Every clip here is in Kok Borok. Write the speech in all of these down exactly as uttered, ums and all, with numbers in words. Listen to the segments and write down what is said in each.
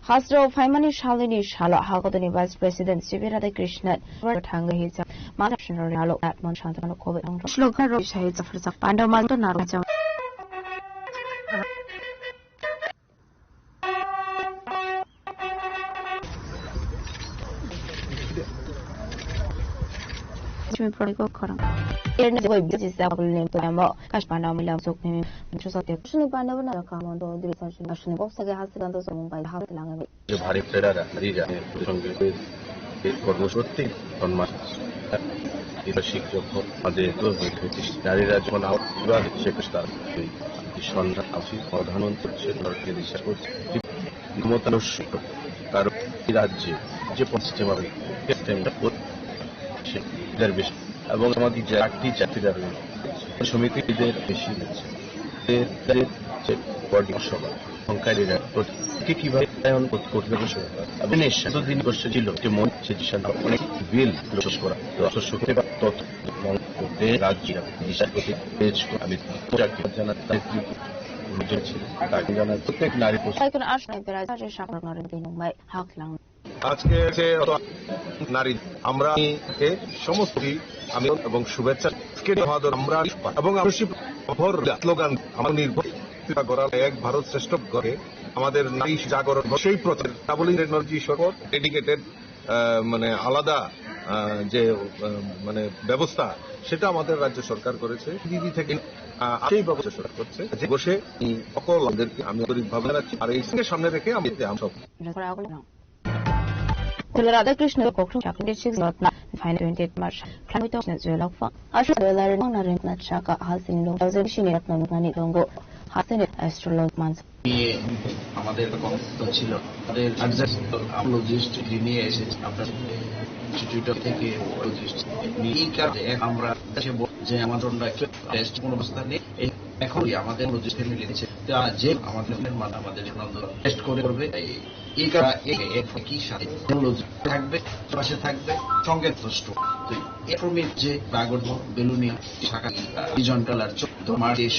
Hasteo phaimani salini salo Hakodani Vice President C P Radhakrishnan thangwi hisa Mata Shanrali Alok Natmon Shantamano Covid Slogan Rob Shahid Safar Sak Panda Malto Narwachang. Chumi prodiko khorang. Erna joi bisi sa kulim to amo kash panda milam suk nimi. Chusa te kushni panda bana ka mon to diri sa shini kushni bok sage hasi ganto somung pai hal telang. যে ভারী ট্রেডাররা নারীরা সঙ্গে এই কর্মসূচি সম্মান এটা শিক্ষক মাঝে নারীরা যখন আহ্বান সে তার সন্ধ্যা আসি প্রধানমন্ত্রী সে দলকে দিশা করছে ক্ষমতার কারণ এই রাজ্যে যে পশ্চিমা এদের বেশি এবং আমাদের যে আটটি জাতিরা রয়েছে সমিতিদের বেশি রয়েছে এদের যে বডি সভা সংখ্যায় এরা প্রত্যেকে কিভাবে আয়ন করতে পারবে সরকার এবং এর সাথে দিন বসে ছিল যে মন সে দিশা অনেক বিল পেশ করা তো অর্থ শক্তি বা তথ্য মন করতে রাজ্য বিচারপতি পেশ করে আমি জানাতে তাকে জানাতে প্রত্যেক নারী পুরুষ Kaikun ashna bera jare shakar nore dinung mai hak lang. আজকে যে নারী আমরা একে সমস্ত আমি এবং শুভেচ্ছা আজকে মহাদর আমরা এবং আমি অপর স্লোগান আমার নির্ভর গড়া এক ভারত শ্রেষ্ঠ গড়ে আমাদের নারী জাগরণ সেই প্রচার ডাবল ইঞ্জিন টেকনোলজি সরকার ডেডিকেটেড মানে আলাদা আহ, যে আহ, মানে ব্যবস্থা সেটা আমাদের রাজ্য সরকার করেছে দিদি থেকে আহ, সেই ব্যবস্থা সরকার করছে যে বসে এই সকল আমাদেরকে আমি আন্তরিকভাবে জানাচ্ছি আর এই সঙ্গে সামনে রেখে আমি যে আমরা সব Telera Radhakrishna Kokrung Chakri District Lotna Final twenty-eight March Klamito Jwelokfa Ashu Dwelar Mangna Remna Chaka Hasini Lung Thousand Shini Ratna Mani Longo Hasini Astrolog Mans নিয়ে আমাদের কর্মসূচি ছিল। আমাদের সার্জন লজিস্ট নিয়ে এসেছে আপনার ইনস্টিটিউট থেকে লজিস্ট নিয়ে এই কারণে আমরা দেশে ব- যে আমাদের টেস্ট কোনো অবস্থা নেই। এই এখন আমাদের লজিস্ট ফ্যামিলি নিচ্ছে। তা যে আমাদের মাঝে আমাদের টেস্ট করে করবে। এই এই কারণে এই একই সাথে টেকনোলজি থাকবে, পাশে থাকবে, সঙ্গে যথেষ্ট। তো এরকম যে নাগরদহ, বেলুনিয়া, শাখা, রিজন কালার চোদ্দ মার্চ এই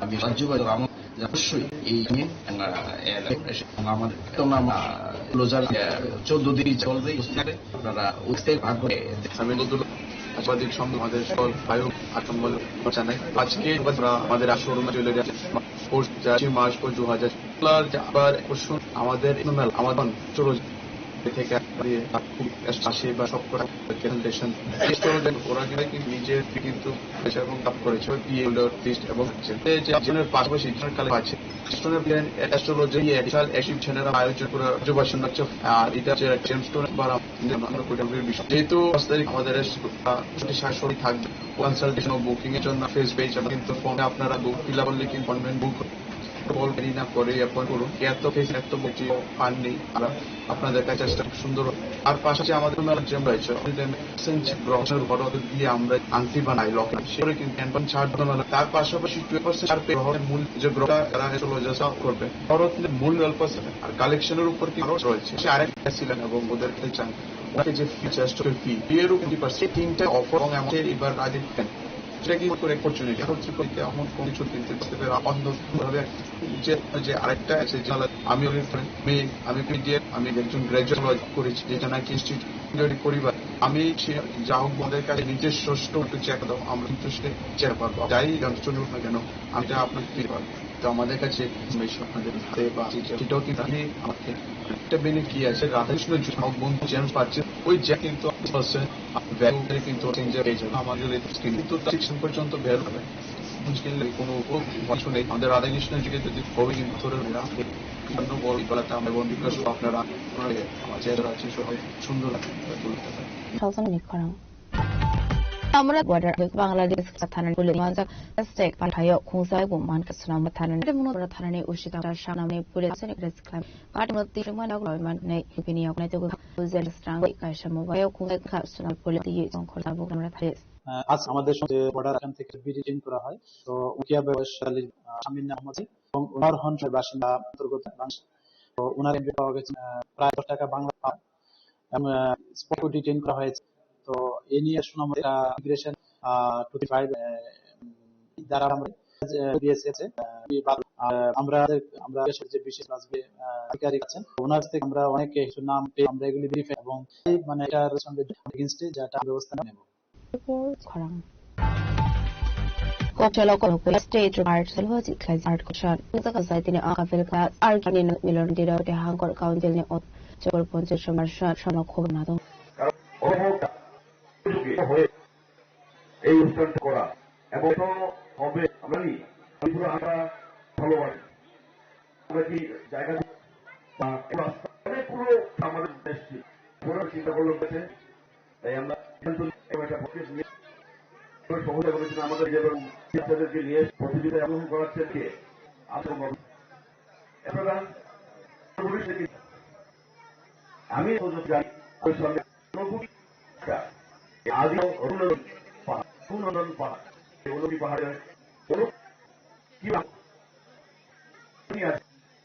আমি রাজ্যবাসী আমার অবশ্যই এই নিয়ে, আহ, এলাকায় এসে এবং আমাদের একদম, আহ, ক্লোজার, আহ, চোদ্দ দিন চলবে, বুঝতে পারে। আপনারা বুঝতে পারবেন। আমি বদল সাংবাদিক সঙ্গে আমাদের সকল ভাই ও আকাঙ্ক্ষা জানাই। আজকে আমরা আমাদের আশোরুমে চলে যাচ্ছি পঁচিশে মার্চ দু হাজার আবার আকর্ষণ আমাদের মেলা, আমাদের অঞ্চল থেকে দিয়ে খুব চাষি বা সব কটা প্রেজেন্টেশন ওরা কিন্তু নিজের কিন্তু পয়সা এবং কাপ করেছে ওই পিএল লিস্ট এবং এই যে একজনের পাশাপাশি একজনের কালে আছে স্টোনের প্ল্যান অ্যাস্ট্রোলজি এই বিশাল এক্সিবিশনের আয়োজন করে যুবাসন হচ্ছে। আর এটা হচ্ছে জেমস্টোন বা আমরা কোটি বিষয় যেহেতু পাঁচ তারিখ আমাদের ছুটি শাসনই থাকবে কনসালটেশন ও বুকিং এর জন্য ফেস পেজ কিন্তু ফোনে আপনারা বুক ফিল আপ করলে কিন্তু অনলাইন বুক বল দেরি না করে অ্যাপয়েন্ট করুন। এত ফেস এত বুকিং পাননি আমরা আপনাদের কাছে চেষ্টা খুব সুন্দর। আর পাশাপাশি আমাদের মেলার জিম রয়েছে গ্রহণের ঘটক দিয়ে আমরা আংটি বানাই লকেট সেগুলো কিন্তু টেন পয়েন্ট ছাড় দেওয়া হলো। তার পাশাপাশি টুয়েলভ পার্সেন্ট ছাড় পেয়ে গ্রহণের মূল যে গ্রহটা তারা অ্যাস্ট্রোলজার্স করবে শরৎ মূল টুয়েলভ পার্সেন্ট। আর কালেকশনের উপর কি আরো রয়েছে সে আরেক ছিলেন এবং ওদের খেলছেন ওনাকে যে ফি চেষ্টা ফি বিয়েরও টোয়েন্টি পার্সেন্ট তিনটা অফার এবং আমাকে এবার রাজীব সেটা কি করে অপরচুনিটি এখন কি করতে এমন কোন কিছু কিনতে পারতে পারে অন্ধভাবে যে যে আরেকটা আছে যে আমি অনেক আমি আমি পিডিএফ আমি একজন গ্র্যাজুয়েট করেছি যেটা নাকি ইনস্টিটিউট পরিবার আমি সে যা হোক ওদের কাছে নিজের ষষ্ঠ একটু চেক দাও আমরা কিন্তু সে চেক পারবো যাই জানতে চলুক না কেন আমি এটা আপনাকে দিতে পারবো। তো আমাদের কাছে ইনফরমেশন আপনাদের হাতে বা সেটাও কিন্তু আপনি আমাকে একটা বেনিফিট কি আছে রাধাকৃষ্ণ যুগ বন্ধু জেমস পাচ্ছে ওই যে কিন্তু আপনি পাচ্ছেন ভ্যালু কিন্তু চেঞ্জ হয়ে যাবে আমাদের এই স্কিল কিন্তু সিক্সটিন পর্যন্ত ভ্যালু হবে। মুশকিল নেই কোনো কিছু নেই আমাদের রাধাকৃষ্ণ যুগে যদি কবি কিন্তু ধরে নেই রাখে বিভিন্ন বল বেলাতে আমরা এবং বিকাশ আপনারা আমার চেহারা আছে সবাই সুন্দর লাগবে। Thousand ni khorang. Amra border Bangladesh thanani police manjak state pathayo khungsa bo man ka sunam thanani muno thanani ushita shanamni police asani press club party muno tirman log loiman nei bini yok nei tugu uzel strang kaisa mobile khungsa ka sunam police yi song khorsa bo amra thai. আহ, আজ আমাদের সঙ্গে বর্ডার এখান থেকে BD join করা হয়। তো উকিয়া বয়স আলী, আহ, আমিন আহমদ এবং ওনার হন বাসিন্দা অন্তর্গত বাংলাদেশ। তো ওনার এমপি পাওয়া গেছে, আহ, প্রায় দশ টাকা বাংলা পাওয়া এবং, আহ, স্পট ডিটেইন করা হয়েছে। তো এ নিয়ে শুনানি, আহ, ইমিগ্রেশন, আহ, টোয়েন্টি ফাইভ, আহ, দ্বারা আমরা, আহ, দিয়েছে, আহ, এই বারো আহ, আমরা, আমরা দেশের যে বিশেষ রাজনীতি, আহ, আধিকারিক আছেন, ওনার কাছ থেকে আমরা অনেক কিছু নাম পেয়ে আমরা এগুলি ভেরিফাই এবং এই, মানে, এটার সঙ্গে এগেইনস্টে যে একটা ব্যবস্থা নেব। Report Khorang. Kokchalo Kolokwe State Art Salwaji Khlai Art Kosan. Nisa kasai tini ang kapil kha art ni milon dira te hangkor council ni ot chokor ponchos somar sat sono khobor nadong. এই অনুষ্ঠানটা করা এবং তো হবে আমরা নি ত্রিপুরা আমরা ভালোবাসি। আমরা কি জায়গা বা রাস্তা মানে পুরো আমাদের দেশটি পুরো চিন্তা করলাম কাছে। তাই আমরা কিন্তু একটা প্রত্যেক নিয়ে সহযোগিতা করেছেন আমাদের এবং টিচারদেরকে নিয়ে প্রতিযোগিতায় অংশগ্রহণ করাচ্ছেন কে আপনারা পুলিশ থেকে আমি তো জানি ওই সঙ্গে অনুভূতি আদি অনুনন্দন পাহাড়, অনুনন্দন পাহাড়, এই অনুভূতি পাহাড়ের অনু-, কি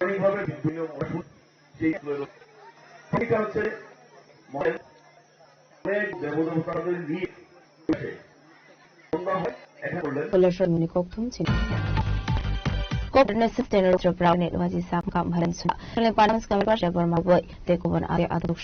এইভাবে বিভিন্ন মঠে সেই প্রয়োজন। এটা হচ্ছে মঠের অনেক দেবদেবতাদের নিয়ে সন্ধ্যা হয়, এটা করলেন। Kolosor ni kokthum chini. Kok ne sip tenor chopra ne waji sam kam haram suna. Kale panam skam pa shepor ma boi. Te kubun ade aduk.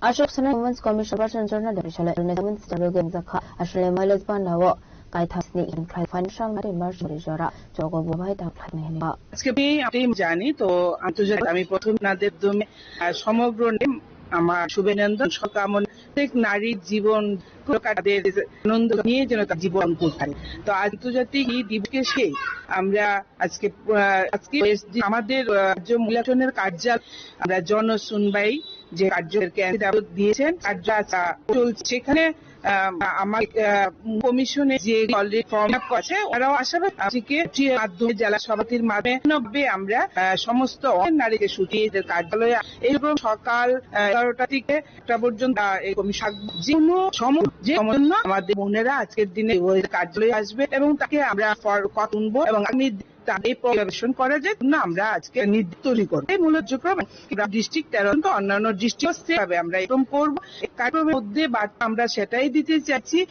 Ashok Sena Women's Commission Person Jorna Debisale Women's Dialogue Zakha Ashole Miles Pandawo Kaithasni in Khai Financial Mari Marshuri Jora Jogo Bobai Daklai Nehni. আজকে আমি, আমি জানি তো আন্তর্জাতিক, আমি প্রথম নাদের মাধ্যমে, আহ, সমগ্র নিয়ে আমার শুভেনন্দন, শুভকামনা। প্রত্যেক নারীর জীবন প্রকার তাদের আনন্দ নিয়ে যেন তার জীবন করতে পারে। তো আন্তর্জাতিক এই দিবসকে সে আমরা আজকে, আহ, আজকে আমাদের, আহ, রাজ্য মহিলা কমিশনের কার্যালয় আমরা জন শুনবাই যে কার্যকে দিয়েছেন, কার্য আজ চলছে। সেখানে, আহ, আমার, আহ, কমিশনে যে already ফর্ম ফিল আপ করেছে, ওরাও আশাবাদী আজকে মাধ্যমে জেলা সভাপতির মাধ্যমে আমরা, আহ, সমস্ত নারীকে ছুটি এদের কার্যালয়ে এই প্রোগ্রাম সকাল, আহ, এগারোটা থেকে একটা পর্যন্ত, আহ, এই কমিশন যে কোনো সম-, যে সময় আমাদের বোনেরা আজকের দিনে ওই কার্যালয়ে আসবে এবং তাকে আমরা ফর-, কথা শুনবো এবং আমি তাদের পর্যবেক্ষণ করা যায়, জন্য আমরা আজকে নির্দেশ তৈরি করবো। এই মূল কার্যক্রম আমরা ডিস্ট্রিক্ট তেরো তো অন্যান্য ডিস্ট্রিক্ট ভাবে আমরা এরকম করবো। এই কার্যক্রমের মধ্যে বার্তা আমরা সেটাই দিতে চাচ্ছি,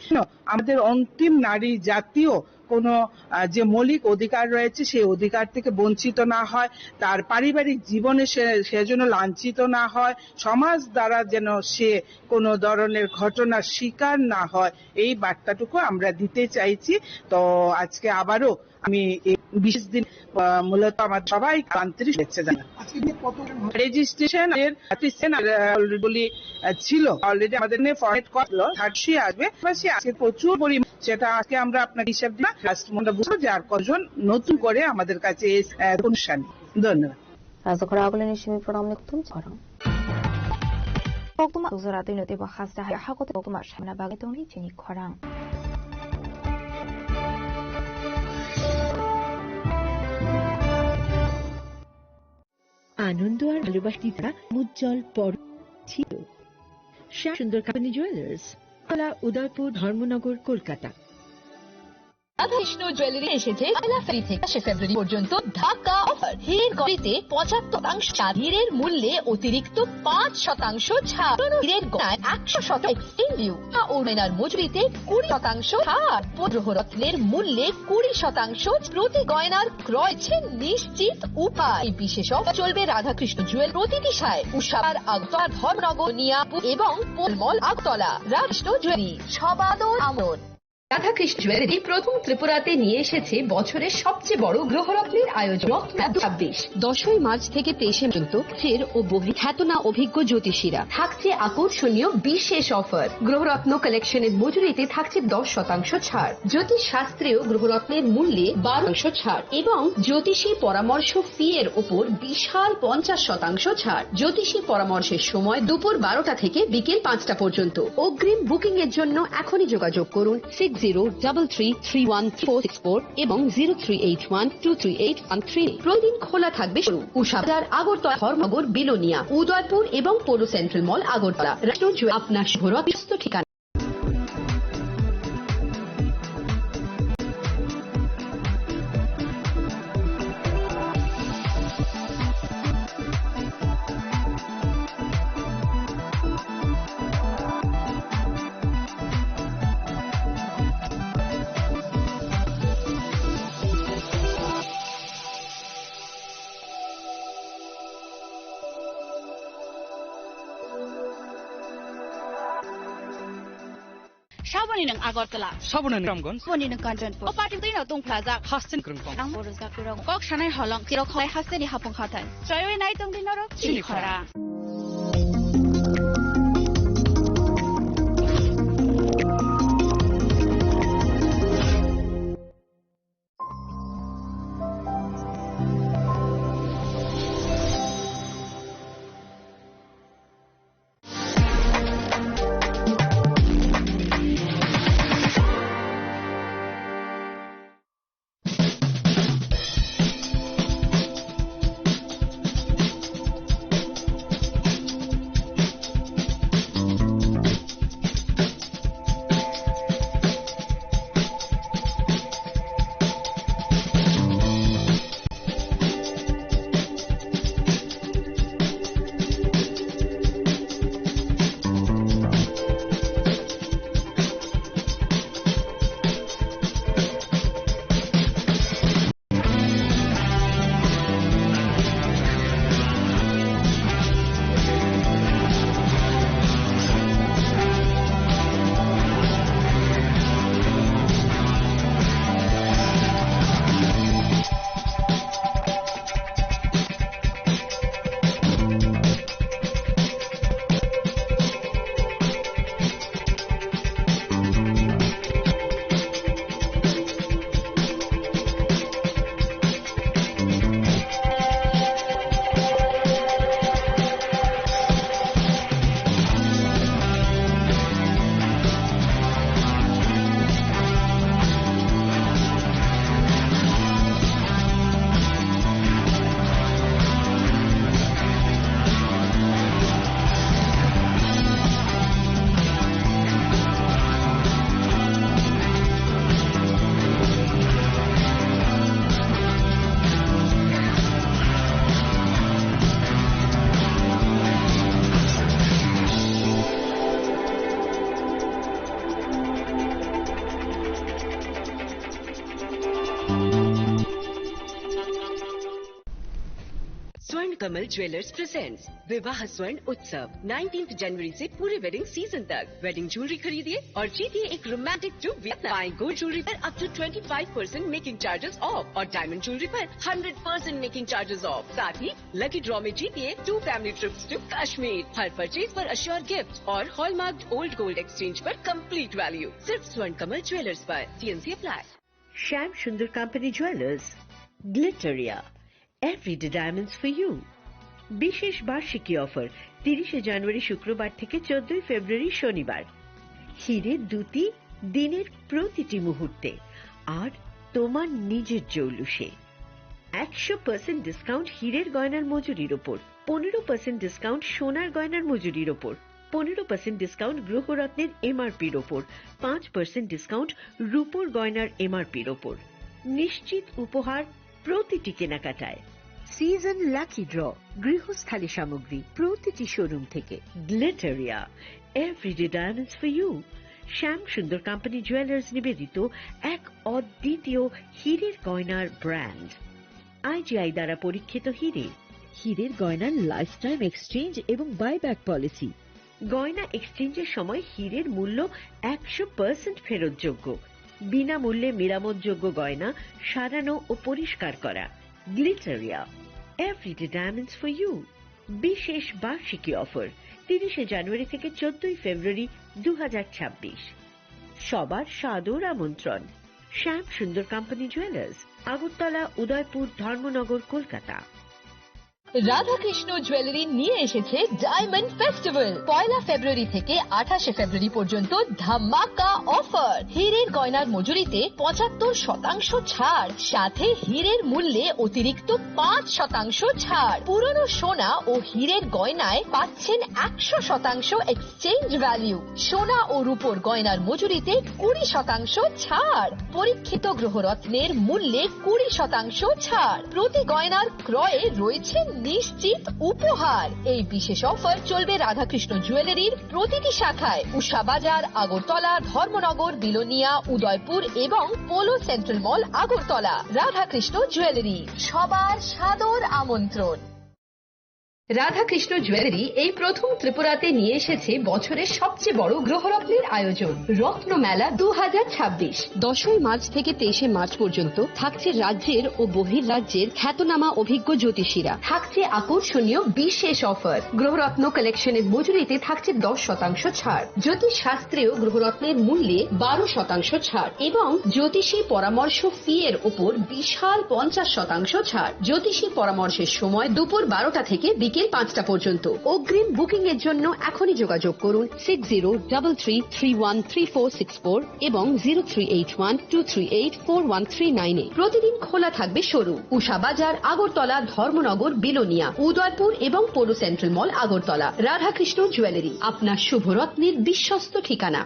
আমাদের অন্তিম নারী জাতীয় কোনো, আহ, যে মৌলিক অধিকার রয়েছে, সেই অধিকার থেকে বঞ্চিত না হয়, তার পারিবারিক জীবনে সে, সে যেন লাঞ্ছিত না হয়, সমাজ দ্বারা যেন সে কোনো ধরনের ঘটনার শিকার না হয়, এই বার্তাটুকু আমরা দিতে চাইছি। তো আজকে আবারও আমি এই বিশেষ দিন, আহ, মূলত আমার সবাই আন্তরিক শুভেচ্ছা জানাই। আজকে দিনে কত জন রেজিস্ট্রেশন এর অ্যাপ্লিকেশন, আহ, already, আহ, ছিল, already আমাদের এখানে ফর্মেট করা ছিল, থার্টি আসবে, পাশাপাশি আজকে প্রচুর পরিমাণ, সেটা আজকে আমরা আপনাকে হিসাব দিলাম, লাস্ট মনটা বুঝবো যে আর কতজন নতুন করে আমাদের কাছে এস-, আহ, অনুষ্ঠানে। ধন্যবাদ। Rajakhora agulini simi program ni kutum chorang. Koktuma jora twi no teibo hasta hai hakot koktuma samna bagwi tongwi chini khorang. আনন্দ আর ভালোবাসা দিতে উজ্জ্বল পর ছিল। শ্যাম সুন্দর কামিনী জুয়েলার্স, কলা উদয়পুর, ধর্মনগর, কলকাতা। রাধাকৃষ্ণ জুয়েলারি এসেছে পয়লা ফেব্রুয়ারি থেকে আঠাশে ফেব্রুয়ারি পর্যন্ত ধাক্কা অফার। হীরের গয়নাতে পঁচাত্তর শতাংশ ছাড়, হীরের মূল্যে অতিরিক্ত পাঁচ শতাংশ ছাড়, পুরনো হীরের গয়নায় একশো শতাংশ এক্সচেঞ্জ ভ্যালু, ও গয়নার মজুরিতে কুড়ি শতাংশ ছাড়, পনেরো রত্নের মূল্যে কুড়ি শতাংশ প্রতি গয়নার ক্রয় হচ্ছে নিশ্চিত উপায়। এই বিশেষ অফার চলবে রাধাকৃষ্ণ জুয়েল প্রতিটি শাখায়, উষার আগতলা, ধর্মনগর, নিয়াপুর এবং পরিমল আগতলা। রাধাকৃষ্ণ জুয়েলারি, সবাদর আমন। রাধাকৃষ্ণ জুয়েলারি প্রথম ত্রিপুরাতে নিয়ে এসেছে বছরের সবচেয়ে বড় গৃহরত্নের আয়োজন, রত্ন ছাব্বিশ। দশই মার্চ থেকে তেইশে পর্যন্ত ফের ও বহি খ্যাতনা অভিজ্ঞ জ্যোতিষীরা। থাকছে আকর্ষণীয় বিশেষ অফার। গৃহরত্ন কালেকশনের মজুরিতে থাকছে দশ শতাংশ ছাড়, জ্যোতিষ শাস্ত্রীয় গৃহরত্নের মূল্যে বারো শতাংশ ছাড় এবং জ্যোতিষী পরামর্শ ফি এর ওপর বিশাল পঞ্চাশ শতাংশ ছাড়। জ্যোতিষী পরামর্শের সময় দুপুর বারোটা থেকে বিকেল পাঁচটা পর্যন্ত। অগ্রিম বুকিং এর জন্য এখনই যোগাযোগ করুন six zero double three three one four six four এবং zero three eight one two three eight one three. প্রতিদিন খোলা থাকবে শুরু উষা বাজার, আগরতলা, ধর্মনগর, বিলোনিয়া, উদয়পুর এবং পৌর সেন্ট্রাল মল, আগরতলা। রাষ্ট্র জুয়েল, আপনার শুভরথ বিশ্বস্ত ঠিকানা। Saboni nwng Agartala. Saboni nwng Ramganj. Saboni nwng Kanchanpur. O party twi no tong phlajak. Hasten krwngkong. Ang borojak rok. Kok sanai holong, tirok hoi hasteni hapung hathai. Chayoi nai tong di norok. Chini khora. स्वर्ण Kamal jewellers presents विवाह स्वर्ण उत्सव, नाइनटीन्थ जनवरी से पूरे wedding season तक। Wedding jewellery खरीदिए और जीतिए एक रोमांटिक ट्रिप वियतनाम। पाएं गोल्ड ज्वेलरी पर up to twenty five percent making charges off और डायमंड ज्वेलरी पर hundred percent making charges off. साथ ही लकी ड्रॉ में जीतिए two family trips to Kashmir. हर परचेज पर अश्योर गिफ्ट और हॉलमार्क्ड ओल्ड गोल्ड एक्सचेंज पर कंप्लीट वैल्यू। सिर्फ स्वर्ण कमल ज्वेलर्स पर। TNC apply. श्याम सुंदर कंपनी ज्वेलर्स, ग्लिटरिया, एवरीडे डायमंड्स फॉर यू। বিশেষ বার্ষিকী অফার, তিরিশে জানুয়ারি শুক্রবার থেকে চোদ্দই ফেব্রুয়ারি শনিবার। হিরে দ্যুতি, দিনের প্রতিটি মুহূর্তে, আর তোমার নিজের জৌলুসে। একশো পার্সেন্ট ডিসকাউন্ট হীরের গয়নার মজুরির ওপর, পনেরো পার্সেন্ট ডিসকাউন্ট সোনার গয়নার মজুরির ওপর, পনেরো পার্সেন্ট ডিসকাউন্ট গ্রহরত্নের এমআরপির ওপর, পাঁচ পার্সেন্ট ডিসকাউন্ট রূপোর গয়নার এমআরপির ওপর। নিশ্চিত উপহার প্রতিটি কেনাকাটায়। সিজন লাকি ড্র, গৃহস্থালী সামগ্রী প্রতিটি শোরুম থেকে। Glitteria, everyday diamonds for you. Shyam Sundar company jewellers নিবেদিত এক অদ্বিতীয় হীরের গয়নার ব্র্যান্ড। আইজিআই দ্বারা পরীক্ষিত হীরে। হীরের গয়নার লাইফ টাইম এক্সচেঞ্জ এবং বাইব্যাক পলিসি। গয়না এক্সচেঞ্জের সময় হীরের মূল্য একশো পার্সেন্ট ফেরতযোগ্য। বিনামূল্যে মেরামতযোগ্য গয়না সারানো ও পরিষ্কার করা। Glitteria, everyday diamonds for you. বিশেষ বার্ষিকী অফার, তিরিশে জানুয়ারি থেকে চোদ্দই ফেব্রুয়ারি দু হাজার ছাব্বিশ। সবার সাদর আমন্ত্রণ। শ্যাম সুন্দর কোম্পানি জুয়েলার্স, আগরতলা, উদয়পুর, ধর্মনগর, কলকাতা। রাধাকৃষ্ণ জুয়েলারি নিয়ে এসেছে ডায়মন্ড ফেস্টিভ্যাল। পয়লা ফেব্রুয়ারি থেকে আঠাশে ফেব্রুয়ারি পর্যন্ত ধামাকা অফার। হীরের গয়নার মজুরিতে পঁচাত্তর শতাংশ ছাড়, সাথে হীরের মূল্যে অতিরিক্ত পাঁচ শতাংশ ছাড়। পুরনো সোনা ও হীরের গয়নায় পাচ্ছেন একশো শতাংশ এক্সচেঞ্জ ভ্যালু। সোনা ও রূপোর গয়নার মজুরিতে কুড়ি শতাংশ ছাড়। পরীক্ষিত গ্রহরত্নের মূল্যে কুড়ি শতাংশ ছাড়। প্রতি গয়নার ক্রয়ে রয়েছে নিশ্চিত উপহার। এই বিশেষ অফার চলবে রাধাকৃষ্ণ জুয়েলারির প্রতিটি শাখায়, উষা বাজার, আগরতলা, ধর্মনগর, বিলোনিয়া, উদয়পুর এবং পোলো সেন্ট্রাল মল, আগরতলা। রাধাকৃষ্ণ জুয়েলারি, সবার সাদর আমন্ত্রণ। রাধাকৃষ্ণ জুয়েলারি এই প্রথম ত্রিপুরাতে নিয়ে এসেছে বছরের সবচেয়ে বড় গ্রহরত্নের আয়োজন, রত্নমেলা দু হাজার ছাব্বিশ। দশই মার্চ থেকে তেইশে মার্চ পর্যন্ত থাকছে রাজ্যের ও বহির রাজ্যের খ্যাতনামা অভিজ্ঞ জ্যোতিষীরা। থাকছে আকর্ষণীয় বিশেষ অফার। গ্রহরত্ন কালেকশনের মজুরিতে থাকছে দশ শতাংশ ছাড়। জ্যোতিষ শাস্ত্রীয় গ্রহরত্নের মূল্যে বারো শতাংশ ছাড় এবং জ্যোতিষী পরামর্শ ফি এর উপর বিশাল পঞ্চাশ শতাংশ ছাড়। জ্যোতিষী পরামর্শের সময় দুপুর বারোটা থেকে বিকেল পাঁচটা পর্যন্ত। অগ্রিম বুকিং এর জন্য এখনই যোগাযোগ করুন six zero double three three one three four six four এবং zero three eight one two three eight four one three nine এ। প্রতিদিন খোলা থাকবে শোরুম। উষা বাজার, আগরতলা, ধর্মনগর, বিলোনিয়া, উদয়পুর এবং পৌর সেন্ট্রাল মল, আগরতলা। রাধাকৃষ্ণ জুয়েলারি, আপনার শুভরত্নের বিশ্বস্ত ঠিকানা।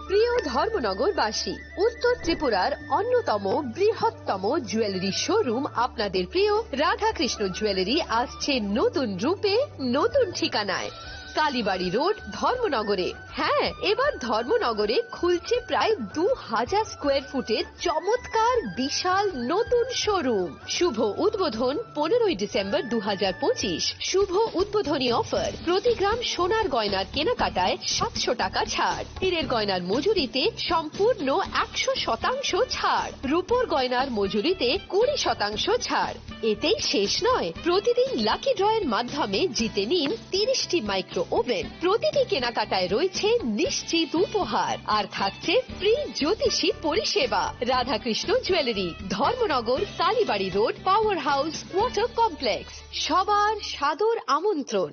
প্রিয় ধর্মনগরবাসী, উত্তর ত্রিপুরার অন্যতম বৃহত্তম জুয়েলারি শোরুম আপনাদের প্রিয় রাধাকৃষ্ণ জুয়েলারি আসছে নতুন রূপে, নতুন ঠিকানায়। কালীবাড়ি রোড, ধর্মনগরে। হ্যাঁ, এবার ধর্মনগরে খুলছে প্রায় দু হাজার স্কোয়ার ফুটের চমৎকার বিশাল নতুন শোরুম। শুভ উদ্বোধন পনেরোই ডিসেম্বর দু হাজার পঁচিশ। শুভ উদ্বোধনী অফার, প্রতি গ্রাম সোনার গয়নার কেনাকাটায় সাতশো টাকা ছাড়। হীরের গয়নার মজুরিতে সম্পূর্ণ একশো শতাংশ ছাড়। রূপোর গয়নার মজুরিতে কুড়ি শতাংশ ছাড়। এতেই শেষ নয়, প্রতিদিন লাকি ড্রয়ের মাধ্যমে জিতে নিন তিরিশটি মাইক্রো ওভেন। প্রতিটি কেনাকাটায় রয়েছে নিশ্চিত উপহার, আর থাকছে ফ্রি জ্যোতিষী পরিষেবা। Radhakrishna jewellery, Dharmanagar, Kalibari road, power house quarter complex. সবার সাদর আমন্ত্রণ।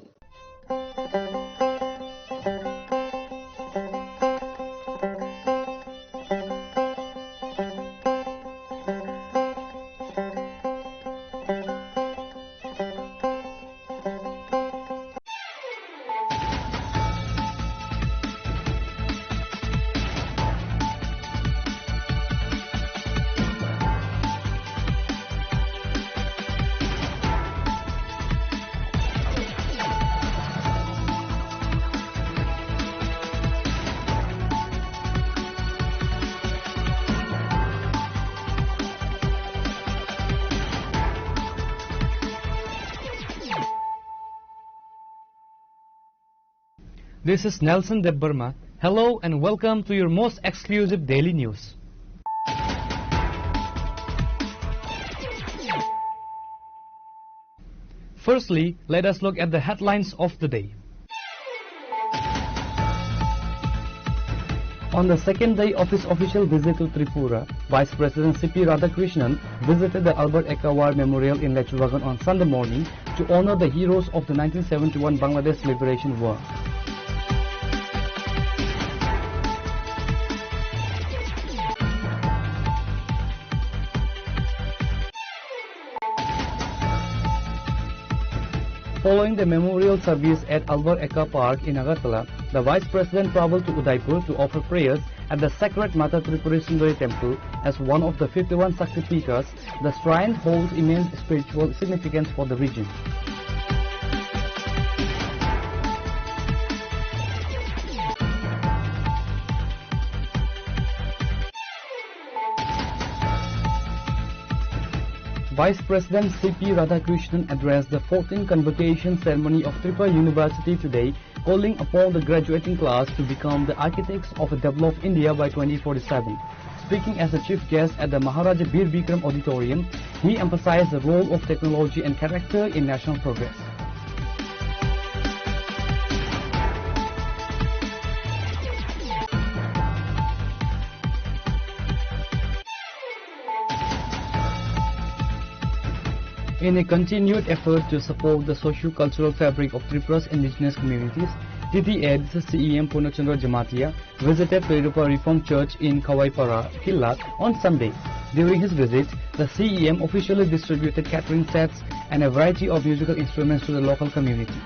This is Nelson Debbarma. Hello and welcome to your most exclusive daily news. Firstly, let us look at the headlines of the day. On the second day of his official visit to Tripura, Vice President C P Radhakrishnan visited the Albert Ekka War Memorial in Lechubagan on Sunday morning to honor the heroes of the nineteen seventy-one Bangladesh Liberation War. Following the memorial service at Albert Ekka Park in Agartala, the Vice President traveled to Udaipur to offer prayers at the sacred Mata Tripurasundari Temple. As one of the fifty-one Shakti Peethas, the shrine holds immense spiritual significance for the region. Vice President C P Radhakrishnan addressed the fourteenth convocation ceremony of Tripura University today, calling upon the graduating class to become the architects of a developed India by twenty forty-seven. Speaking as the chief guest at the Maharaja Bir Bikram Auditorium, he emphasized the role of technology and character in national progress. In a continued effort to support the socio-cultural fabric of Tripura's indigenous communities, T T A D C C E M Purna Chandra Jamatia visited Toirupa Reformed Church in Khawaipara, Killat on Sunday. During his visit, the C E M officially distributed catering sets and a variety of musical instruments to the local community.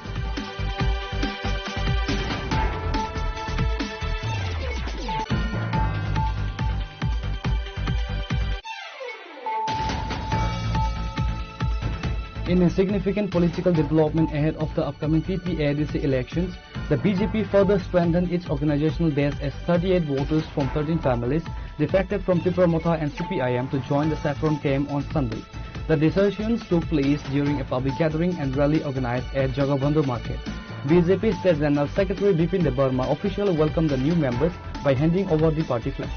In a significant political development ahead of the upcoming T T A D C elections, the B J P further strengthened its organizational base as thirty-eight voters from thirteen families defected from Tipra Motha and C P I M to join the Saffron camp on Sunday. The discussions took place during a public gathering and rally organized at Jagabandhu Market. B J P State General Secretary Bipin Debbarma officially welcomed the new members by handing over the party flag.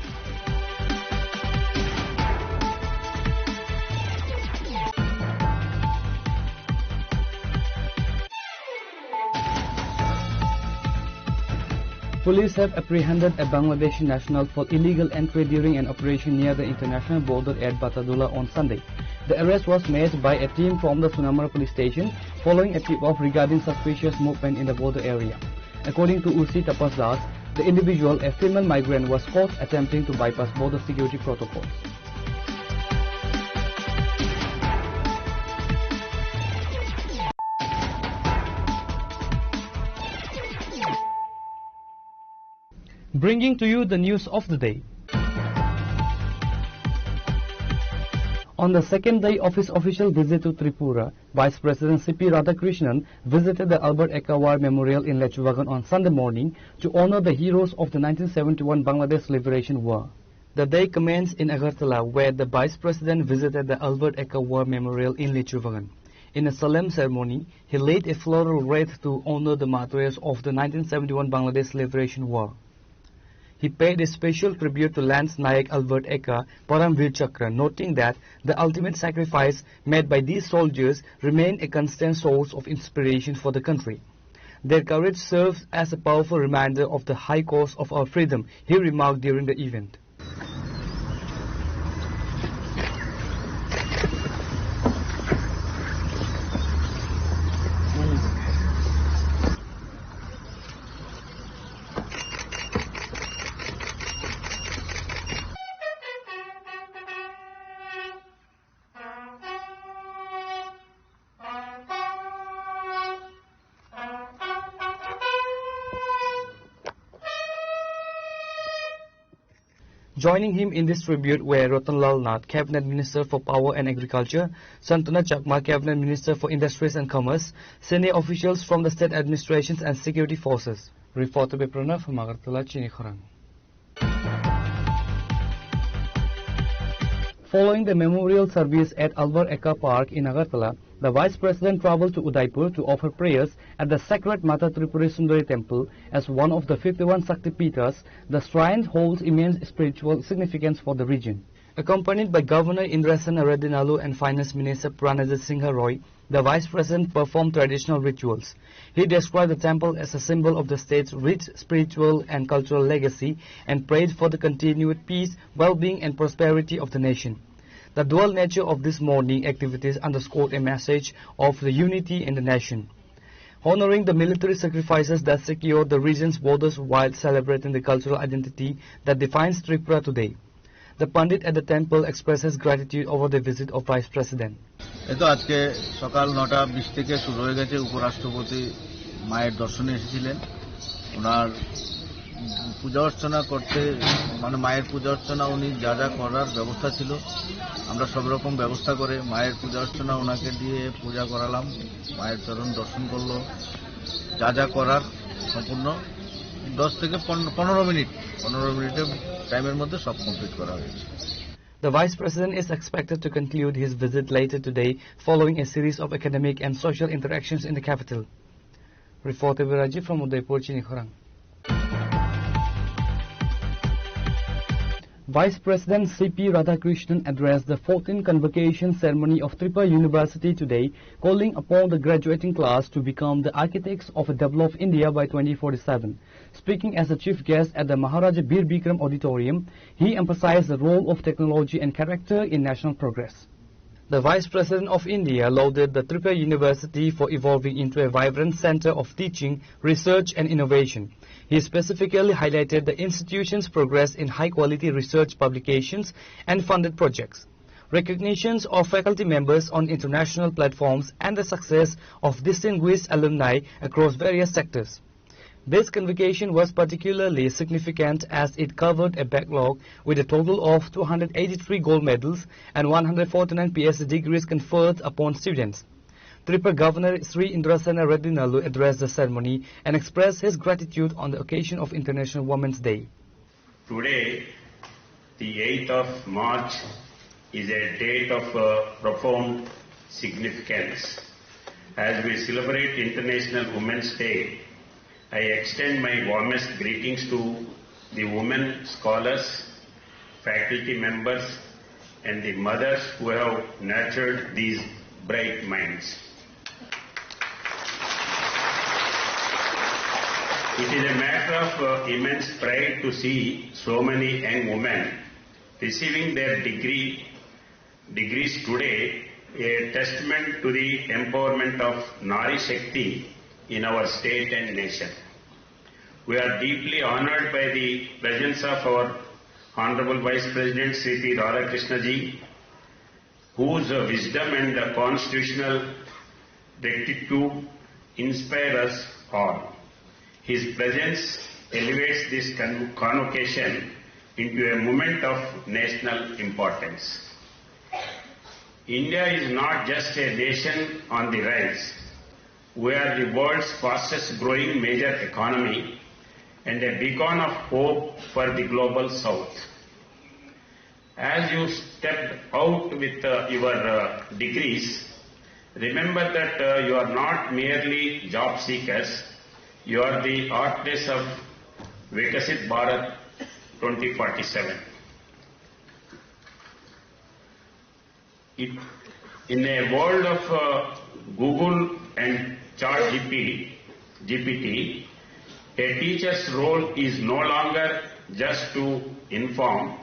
Police have apprehended a Bangladeshi national for illegal entry during an operation near the international border at Batadula on Sunday. The arrest was made by a team from the Sunamura police station following a tip-off regarding suspicious movement in the border area. According to O C Tapas Das, the individual, a female migrant, was caught attempting to bypass border security protocols. Bringing to you the news of the day. On the second day of his official visit to Tripura, Vice President C P Radhakrishnan visited the Albert Ekka War Memorial in Lechubagan on Sunday morning to honor the heroes of the nineteen seventy-one Bangladesh Liberation War. The day commenced in Agartala, where the Vice President visited the Albert Ekka War Memorial in Lechubagan. In a solemn ceremony, he laid a floral wreath to honor the martyrs of the nineteen seventy-one Bangladesh Liberation War. He paid a special tribute to Lance Nayak Albert Ekka Paramvir Chakra, noting that the ultimate sacrifice made by these soldiers remain a constant source of inspiration for the country. Their courage serves as a powerful reminder of the high cost of our freedom, he remarked during the event. Joining him in this tribute were Ratan Lal Nath, Cabinet Minister for Power and Agriculture, Santana Chakma, Cabinet Minister for Industries and Commerce, senior officials from the state administrations and security forces. Reporter Bipranav from Agartala, Chini Khorang. Following the memorial service at Albert Ekka Park in Agartala, the Vice President traveled to Udaipur to offer prayers at the sacred Mata Tripura Sundari Temple as one of the fifty-one Shakti Pithas. The shrine holds immense spiritual significance for the region. Accompanied by Governor Indrasena Reddy Nallu and Finance Minister Pranajit Singha Roy, the Vice President performed traditional rituals. He described the temple as a symbol of the state's rich spiritual and cultural legacy and prayed for the continued peace, well-being and prosperity of the nation. The dual nature of this morning activities underscored a message of the unity in the nation, honoring the military sacrifices that secured the region's borders while celebrating the cultural identity that defines Tripura today. The Pandit at the temple expresses gratitude over the visit of Vice President. এই তো আজকে সকাল নটা বিশ থেকে শুরু হয়ে গেছে উপরাষ্ট্রপতি মায়ের দর্শনে এসেছিলেন। ওনার পূজা অর্চনা করতে, মানে, মায়ের পূজা অর্চনা উনি যা যা করার ব্যবস্থা ছিল, আমরা সব রকম ব্যবস্থা করে মায়ের পূজা অর্চনা ওনাকে দিয়ে পূজা করালাম। মায়ের চরণ দর্শন করলো, যা যা করার সম্পূর্ণ দশ থেকে পনেরো, পনেরো মিনিট, পনেরো মিনিটের টাইমের মধ্যে সব কমপ্লিট করা হয়েছে। The Vice President is expected to conclude his visit later today following a series of academic and social interactions in the capital. Reporter Biraji from Udaipur, Chini Khorang. Vice President C P Radhakrishnan addressed the fourteenth convocation ceremony of Tripura University today, calling upon the graduating class to become the architects of a developed India by twenty forty-seven. Speaking as the chief guest at the Maharaja Bir Bikram Auditorium, he emphasized the role of technology and character in national progress. The Vice President of India lauded the Tripura University for evolving into a vibrant center of teaching, research, and innovation. He specifically highlighted the institution's progress in high-quality research publications and funded projects, recognitions of faculty members on international platforms, and the success of distinguished alumni across various sectors. This convocation was particularly significant as it covered a backlog with a total of two hundred eighty-three gold medals and one hundred forty-nine P H D degrees conferred upon students. Tripura Governor Sri Indrasena Reddy Nallu addressed the ceremony and expressed his gratitude on the occasion of International Women's Day. Today, the eighth of March, is a date of uh, profound significance. As we celebrate International Women's Day, I extend my warmest greetings to the women scholars, faculty members, and the mothers who have nurtured these bright minds. It is a matter of uh, immense pride to see so many young women receiving their degree, degrees today, a testament to the empowerment of Nari Shakti in our state and nation. We are deeply honored by the presence of our Honorable Vice President Shri P Radhakrishna ji, whose wisdom and constitutional rectitude inspire us all. His presence elevates this con- convocation into a moment of national importance. India is not just a nation on the rise. We are the world's fastest growing major economy and a beacon of hope for the global south. As you step out with uh, your uh, degrees, remember that uh, you are not merely job seekers, you are the architects of Viksit Bharat twenty forty-seven. It, in a world of uh, Google and Chat G P T, G P T, a teacher's role is no longer just to inform,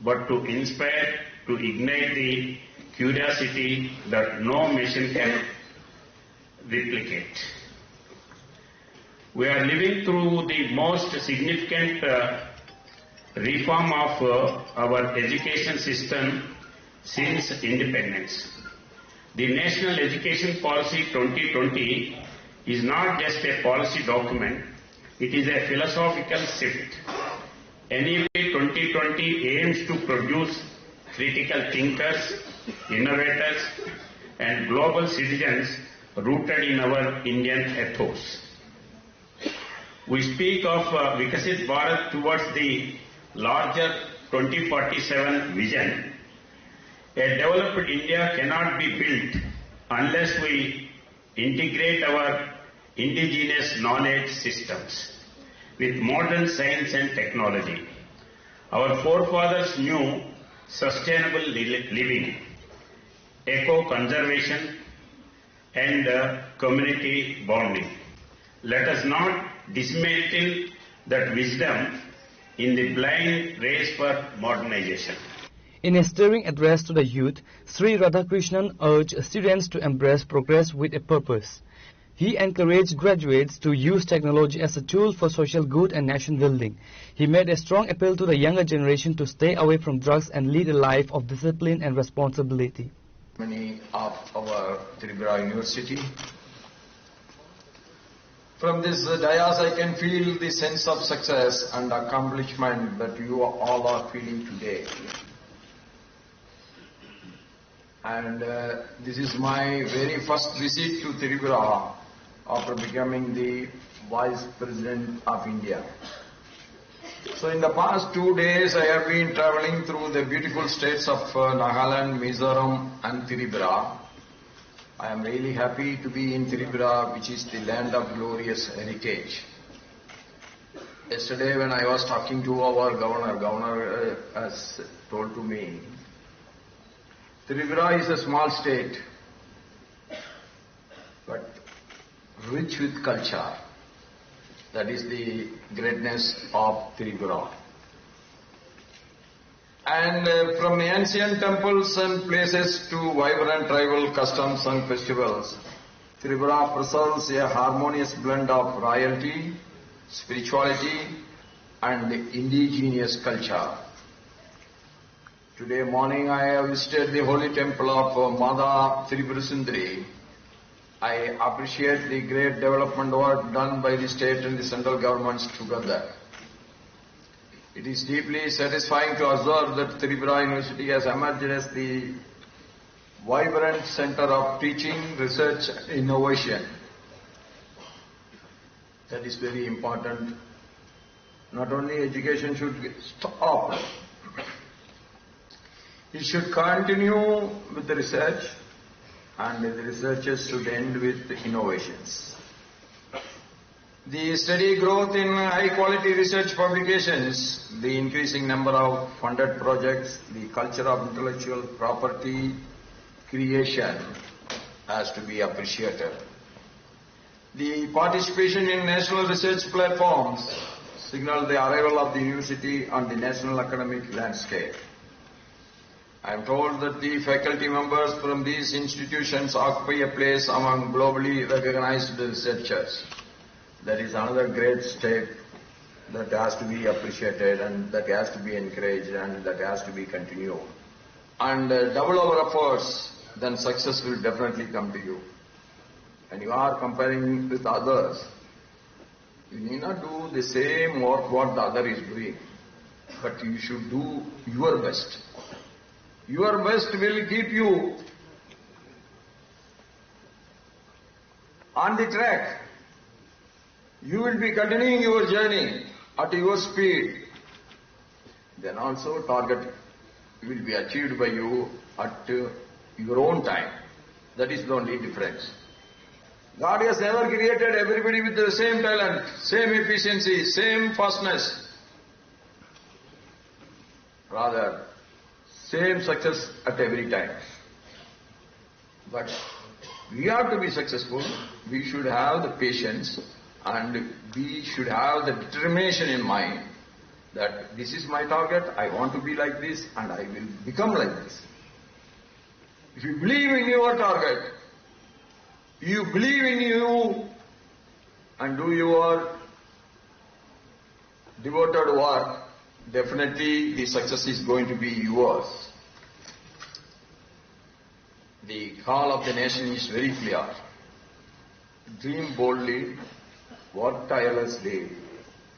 but to inspire, to ignite the curiosity that no machine can replicate. We are living through the most significant uh, reform of uh, our education system since independence. The National Education Policy twenty twenty is not just a policy document, it is a philosophical shift. N E P twenty twenty aims to produce critical thinkers, innovators, and global citizens rooted in our Indian ethos. We speak of uh, Viksit Bharat towards the larger twenty forty-seven vision. A developed India cannot be built unless we integrate our indigenous knowledge systems with modern science and technology. Our forefathers knew sustainable li- living, eco conservation, and uh, community bonding. Let us not dismantle that wisdom in the blind race for modernization. In a stirring address to the youth, Sri Radhakrishnan urged students to embrace progress with a purpose. He encouraged graduates to use technology as a tool for social good and nation building. He made a strong appeal to the younger generation to stay away from drugs and lead a life of discipline and responsibility. Many of our Tripura University. From this dais, I can feel the sense of success and accomplishment that you all are feeling today. And uh, this is my very first visit to Tripura after becoming the Vice President of India. So in the past two days, I have been traveling through the beautiful states of uh, Nagaland, Mizoram, and Tripura. I am really happy to be in Tripura, which is the land of glorious heritage. Yesterday, when I was talking to our governor, governor uh, has told to me, Tripura is a small state, but rich with culture. That is the greatness of Tripura. And uh, from ancient temples and places to vibrant tribal customs and festivals, Tripura preserves a harmonious blend of royalty, spirituality, and indigenous culture. Today morning, I have visited the holy temple of uh, Mata Tripura Sundari. I appreciate the great development work done by the state and the central governments together. It is deeply satisfying to observe that Tripura University has emerged as the vibrant center of teaching, research, innovation. That is very important. Not only education should stop, He should continue with the research, and the researches should end with innovations. The steady growth in high-quality research publications, the increasing number of funded projects, the culture of intellectual property creation has to be appreciated. The participation in national research platforms signal the arrival of the university on the national academic landscape. I am told that the faculty members from these institutions occupy a place among globally recognized researchers. That is another great step that has to be appreciated and that has to be encouraged and that has to be continued. And, uh, double our efforts, then success will definitely come to you. When you are comparing with others, you need not do the same work what the other is doing, but you should do your best. Your best will keep you on the track. You will be continuing your journey at your speed. Then also target will be achieved by you at, uh, your own time. That is the only difference. God has never created everybody with the same talent, same efficiency, same fastness. Rather, same success at every time. But we have to be successful. We should have the patience and we should have the determination in mind that this is my target, I want to be like this and I will become like this. If you believe in your target, you believe in you and do your devoted work, definitely the success is going to be yours. The call of the nation is very clear. Dream boldly, work tirelessly,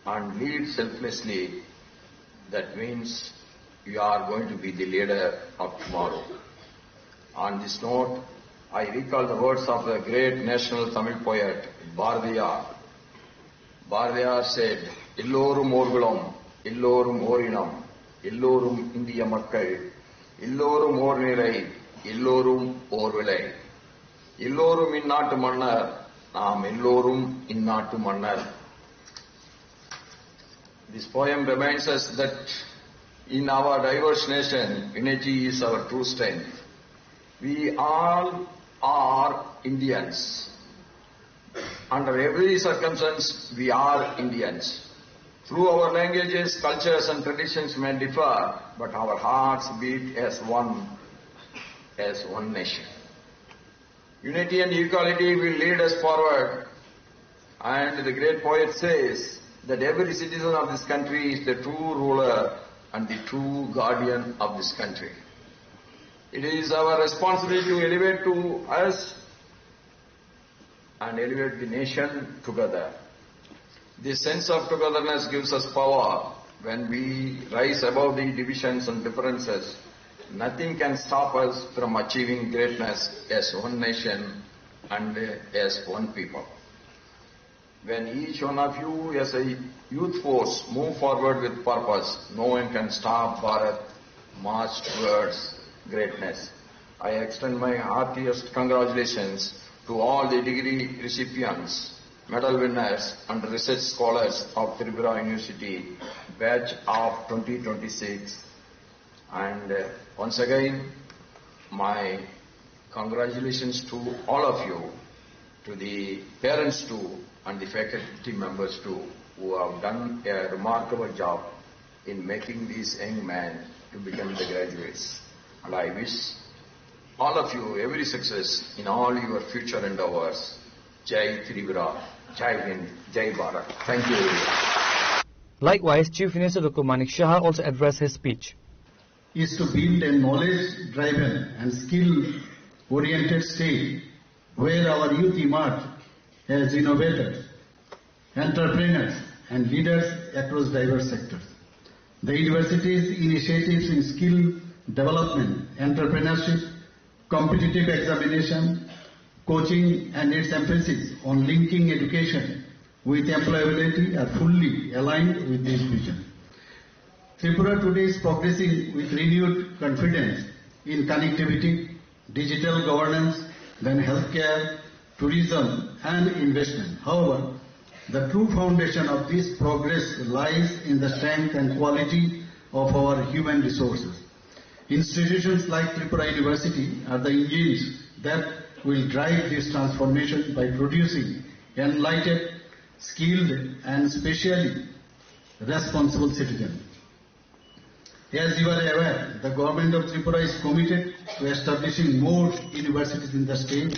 and lead selflessly. That means you are going to be the leader of tomorrow. On this note, I recall the words of the great national Tamil poet Bharathiyar. Bharathiyar said, "Ellorum orkulam, ellorum orinam, ellorum India makkai, ellorum ornirai, ellorum orvilai, ellorum innatu mannar, naam ellorum innatu mannar." This poem reminds us that in our diverse nation, unity is our true strength. We all are Indians. Under every circumstance, we are Indians. Through our languages, cultures, and traditions may differ, but our hearts beat as one, as one nation. Unity and equality will lead us forward. And the great poet says that every citizen of this country is the true ruler and the true guardian of this country. It is our responsibility to elevate to us and elevate the nation together. This sense of togetherness gives us power. When we rise above the divisions and differences, nothing can stop us from achieving greatness as one nation and as one people. When each one of you as a youth force move forward with purpose, no one can stop Bharat march towards greatness. I extend my heartiest congratulations to all the degree recipients, medal winners and research scholars of Tripura University batch of twenty twenty-six. And, uh, once again, my congratulations to all of you, to the parents too, and the faculty members too, who have done a remarkable job in making these young men to become the graduates. And I wish all of you every success in all your future endeavors. Jai Tripura, Jai Hind, Jai Bharat. Thank you, everyone. Likewise, Chief Minister Doctor Manik Saha also addressed his speech. Is to build a knowledge-driven and skill-oriented state where our youth emerge as innovators, entrepreneurs, and leaders across diverse sectors. The university's initiatives in skill development, entrepreneurship, competitive examination, coaching, and its emphasis on linking education with employability are fully aligned with this vision. Tripura today is progressing with renewed confidence in connectivity, digital governance, then healthcare, tourism, and investment. However, the true foundation of this progress lies in the strength and quality of our human resources. Institutions like Tripura University are the engines that will drive this transformation by producing enlightened, skilled, and specially responsible citizens. As you are aware, the government of Tripura is committed to establishing more universities in the state,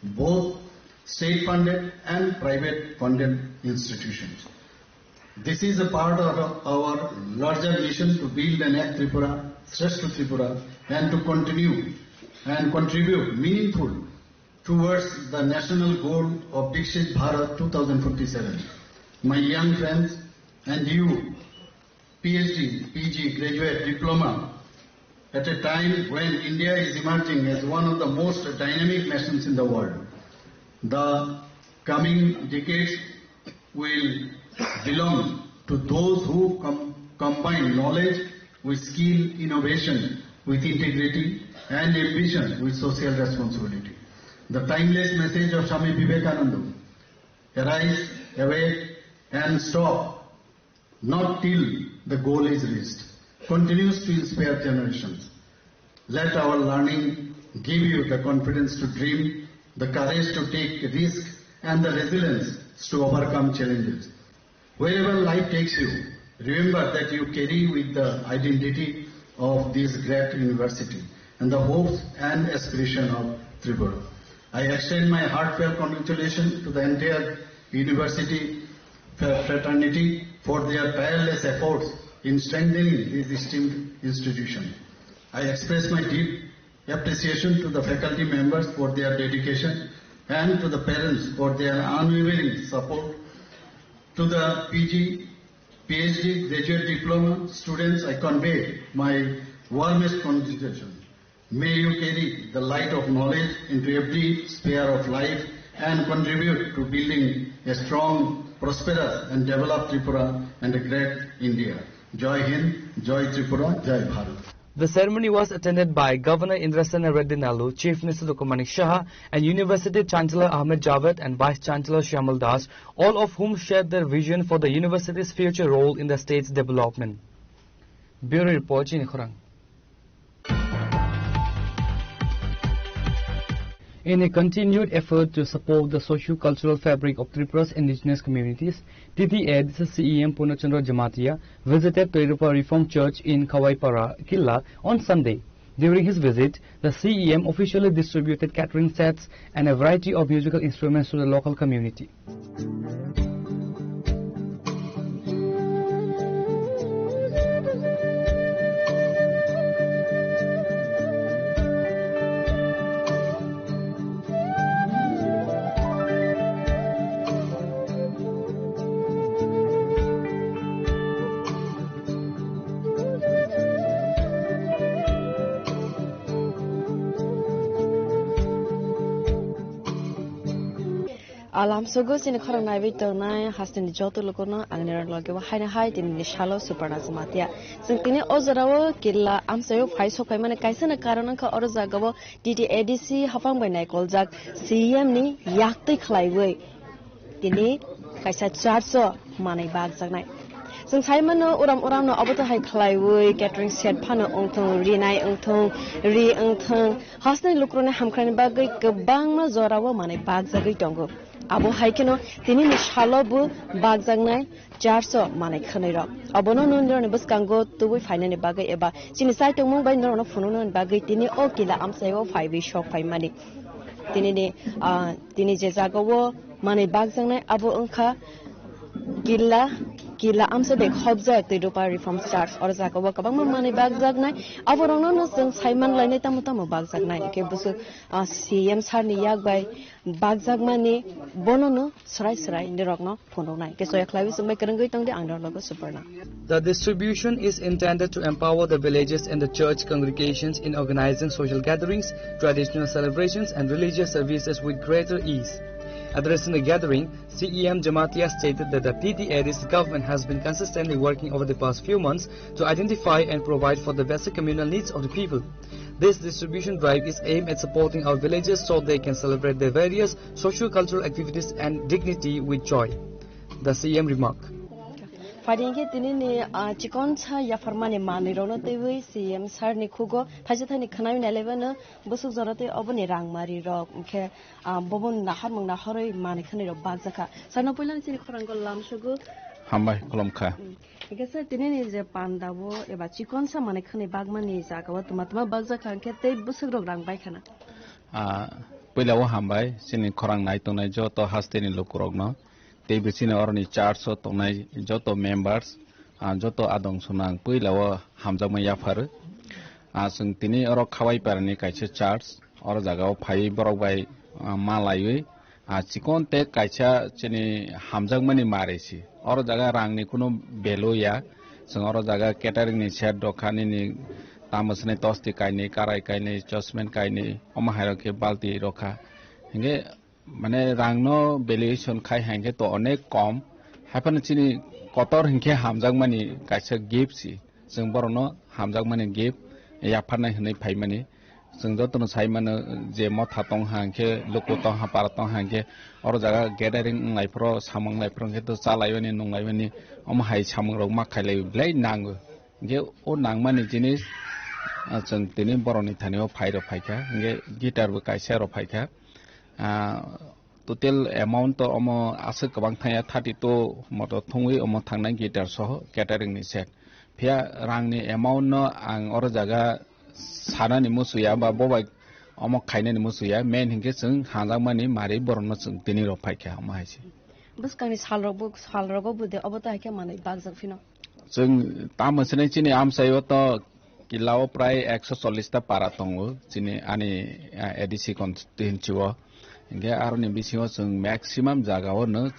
both state-funded and private-funded institutions. This is a part of our larger mission to build an Ek Tripura, Shreshtha Tripura, and to continue and contribute meaningful towards the national goal of Viksit Bharat two thousand forty-seven. My young friends and you, P H D, P G, graduate, diploma, at a time when India is emerging as one of the most dynamic nations in the world. The coming decades will belong to those who com- combine knowledge with skill, innovation with integrity, and ambition with social responsibility. The timeless message of Swami Vivekananda, "Arise, awake, and stop, not till the goal is reached," continues to inspire generations. Let our learning give you the confidence to dream, the courage to take risks, and the resilience to overcome challenges. Wherever life takes you, remember that you carry with the identity of this great university and the hopes and aspiration of Tripura. I extend my heartfelt congratulations to the entire university fraternity for their tireless efforts in strengthening this esteemed institution. I express my deep appreciation to the faculty members for their dedication and to the parents for their unwavering support. To the P G, P H D, graduate diploma students, I convey my warmest congratulations. May you carry the light of knowledge into every sphere of life and contribute to building a strong, prosperous and developed Tripura and a great India. Jai Hind, Jai Tripura, Jai Bharat. The ceremony was attended by Governor Indrasena Reddy Nallu, Chief Minister Doctor Manik Saha, and University Chancellor Ahmed Javed and Vice Chancellor Shyamul Das, all of whom shared their vision for the university's future role in the state's development. Bureau Report, Chini Khorang. In a continued effort to support the socio-cultural fabric of Tripura's indigenous communities, T T A D C C E M Purna Chandra Jamatia visited Toirupa Reformed Church in Khawaipara Killa on Sunday. During his visit, the C E M officially distributed catering sets and a variety of musical instruments to the local community. Alamsogo chini khorang naiwi tongnai hasteni joto lukurno ang nirok loge bo haino hai tini ni salo Suparna Jamatia. Chwng tini o jorao Killa amchaio phai sok phaimani kaisa na karon wngkha oro jagao T T A D C haphang bai naikoljak C E M ni yaktwi khlaiwi tini kaisa church o manwi bakjaknai. Chwng sai mano uram uram no obo to hai khlaiwi catering set phano wngthong, rinai wngthong, ri wngthong, hasteni lukurokni hamkrai ni bagwi kwbangma jorao manwi bakjagwi tongo. Abo hai kheno tini ni salo bo bakjaknai church o manwi khwnwi rok. Obono nini rokni bwskango tubui phainani bagwi eba chini chaitongmung bai norokno phunuknani bagwi tini o Killa amchaio phaiwi sok phaimani. Tini ni, ah, tini je jagao manwi bakjaknai abo wngkha Killa, Killa amchai bai khobjak Toirupa Reformed Church. Oro jagao kwbangma manwi bakjaknai. Aborokno no chwng sai man lainai tamo tamo bakjaknai. Hwnkhe bwswk, ah, C M sir ni yak bai bakjakmani bono no swrai swrai nirokno phunuknai. Hwnkhe soya khlaiwi chwngbai kwrwngwi tongdi ang norok logo Suparna. The distribution is intended to empower the villages and the church congregations in organizing social gatherings, traditional celebrations, and religious services with greater ease. Addressing the gathering, C E M Jamatia stated that the T T A D C government has been consistently working over the past few months to identify and provide for the basic communal needs of the people. This distribution drive is aimed at supporting our villages so they can celebrate their various socio-cultural activities and dignity with joy, the C E M remarked. Phaidi hwnkhe tini ni, ah, chikon sa yapharmani manwi rokno twiwi C M sir ni khugo thaisa thaini khwnai nai laibano bwswk jora tei oboni rangmari rok hwnkhe, ah, bobo naharmung nahorwi manwi khwnwi rok bakjakha. Sir no puila ni chini khorang go lam sugo. Hambai khulum kha. Hmm. Hwnkhe sir tini ni je panda o eba chikon sa manwi khwnwi bakmani jaga o tuma tuma bakjakha hwnkhe tei bwswk rok rang bai khana. Ah, puila o hambai chini khorang nai tongnai joto hasteni lukurokno. Tei bisingo oroni church o tongnai joto members, ah, joto adong sonang puila o hamjakma yapharo. Ah, chwng tini oro Khawai parani kaisa church, oro jaga o phaiwi borok bai, ah, ma laiwi, ah, chikon te kaisa chini hamjakmani mari si. Oro jaga rangni kunu value ya. Chwng oro jaga catering ni set rok kha nini tamo swnai tosti kainwi, karai kainwi, chosmen kainwi, omo hai rok khe balti rok kha. Hinkhe mane rangno valuation khai hai khe to onek kom. Haiphano chini kotor hinkhe hamjakmani kaisa gift si. Chwng borokno hamjakmani gift yapharnai hwnwi phaimani. Chwng jotono sai mano je motha tong ha hinkhe, luku tong ha, para tong ha hinkhe, oro jaga gathering wng lai phoro, samung wng lai phoro hinkhe to cha laiwani, nung laiwani, omo hai samung rok ma khailai belai nango. Hinkhe o nangmani jinis, ah, chwng tini borokni thani o phai rok phaikha, hinkhe guitar bo kaisa rok phaikha. Ah, total amount to omo aswk kwbang thangya, thirty two moto thungwi omo thangnai guitar soho catering ni set. Phiya rangni amount no ang oro jaga sanani musuya ba bobai omo khainani musuya, main hinkhe chwng hanjakmani mari borokno chwng tini rok phaikha omo hai se. Bwskangni salrok bo, salrogo bo de obo to hai khe manwi bakjak phino. Chwng tamo swnai chini amchaio to kila o prai ekso chollish ta para tongo chini ani, ah, A D C constituency o. Hinkhe aroni bisingo chwng maximum jaga o no,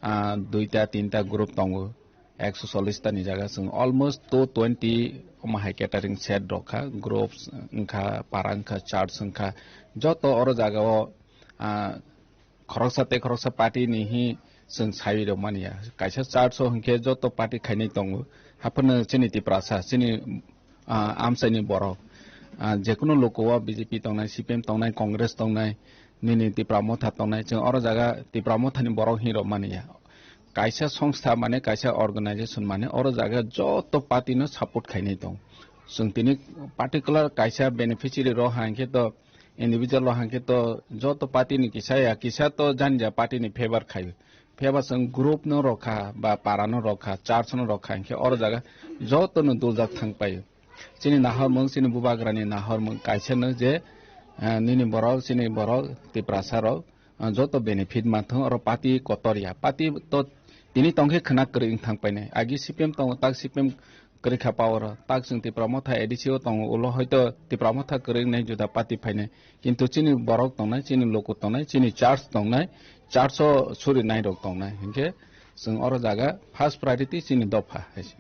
ah, duita tinta group tongo. Ekso chollish ta ni jaga chwng almost two twenty omo hai catering set rok kha, groups wngkha, para wngkha, church wngkha, joto oro jaga o, ah, khoroksa tei khoroksa party ni hi chwng sai rok mani ya. Kaisa church o hinkhe joto party khainai tongo. Haphano chini Tiprasa, chini, ah, amchaini borok, ah, jekunu luku o B J P tongnai, C P M tongnai, Congress tongnai, nini Tipra Motha tongnai, chwng oro jaga Tipra Motha ni borok hi rok mani ya. Kaisa songstha mane, kaisa organization mane, oro jaga joto party no support khainai tong. Chwng tini particular kaisa beneficiary rok hai khe to individual rok hai khe to joto party ni kisa ya, kisa to jani ja party ni favor khai. Phiya ba chwng group no rok kha, ba para no rok kha, church no rok kha, hinkhe oro jaga joto no duljak thang pai. Chini nahormung, chini bubagra ni nahormung kaisa no je, eh, nini borok, chini borok, Tiprasa rok, ah, joto benefit manthung, oro party kotor ya. Party to tini tongkhe khwna kwrwi wng thang painai. Agi C P M tongo, tak C P M kwrwi kha power o. Tak chwng Tipra Motha A D C o tongo, ulo hoito Tipra Motha kwrwi wngnai juda party phainai. Kintu chini borok tongnai, chini luku tongnai, chini church tongnai, church o suri nai rok tongnai. Hinkhe chwng oro jaga first priority chini dopha hai se.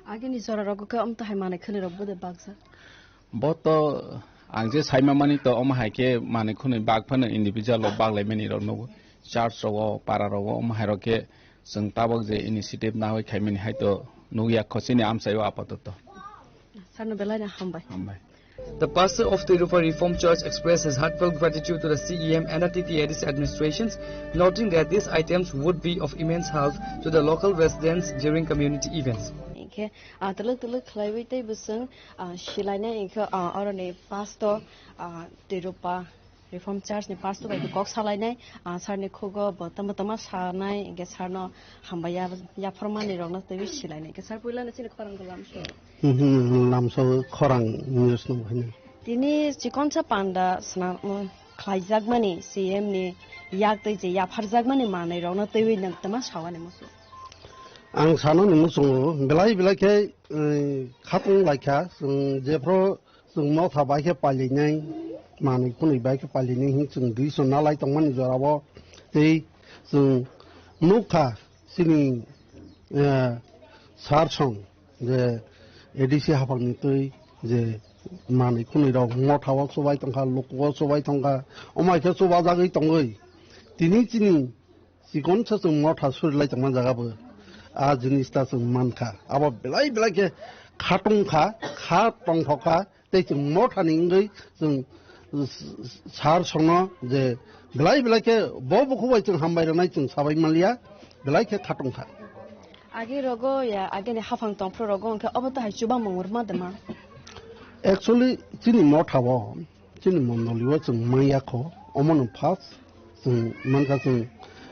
Agini jora rogo khe amtahai manwi khwnwi rok bode baksa. Bo to ang je saima mani to omo hai khe manwi khwnwi bak phano individual rok bak lai mani rok nugo. Church rogo, para rogo omo hai rok khe chwng tabok je initiative nawi khai mani hai to nugya kho chini amchai o apatoto. Sano belai no hambai. Hambai. The pastor of Tirupa Reformed Church expressed his heartfelt gratitude to the C E M and the T T A D C administrations, noting that these items would be of immense help to the local residents during community events. Hinkhe, ah, twlwk twlwk khlaiwi tei bwswng, ah, silainai hinkhe, ah, oroni pastor, ah, Tirupa Reformed Church ni pastor bai kok salainai, ah, sir ni khugo bo tama tama sanai, hinkhe sir no hambai ya, yaphormani rokno twiwi silainai. Hinkhe sir puila no chini khorang go lamsio. Hmm, hmm, lamsio khorang news no hino. Tini chikonsa panda swnam, um, khlaijakmani C M ni yak twi je yapharjakmani manwi rokno twiwi nwng tama sawani muchung. Ang sanani muchungo belai belai khe, eh, khatung laikha, chwng jephru chwng motha bai khe pailainai, manwi khwnwi bai khe pailainai hin chwng dui chwng nalai tongmani jorao tei chwng nukha chini, eh, sir song je A D C haphangni twi je manwi khwnwi rok motha o chubai tongkha, luku o chubai tongkha, omo hai khe chubajagwi tongwi Tini chini chikon sa chwng motha suri lai tongma jaga bo a jinis ta chwng man kha. Abo belai belai khe kha tong kha, kha tong thok kha, tei chwng motha ni wngwi chwng sar songno je belai belai khe bo bukhuk bai chwng hambai rwnai chwng sabai manliya, belai khe kha tong kha. Agi rogo ya, agi ni haphang tongphro rogo hwnkhe obo to hai chubamung rwma de ma? Actually, chini motha o, chini mondoli o chwng manya kho, omono first chwng mankha chwng,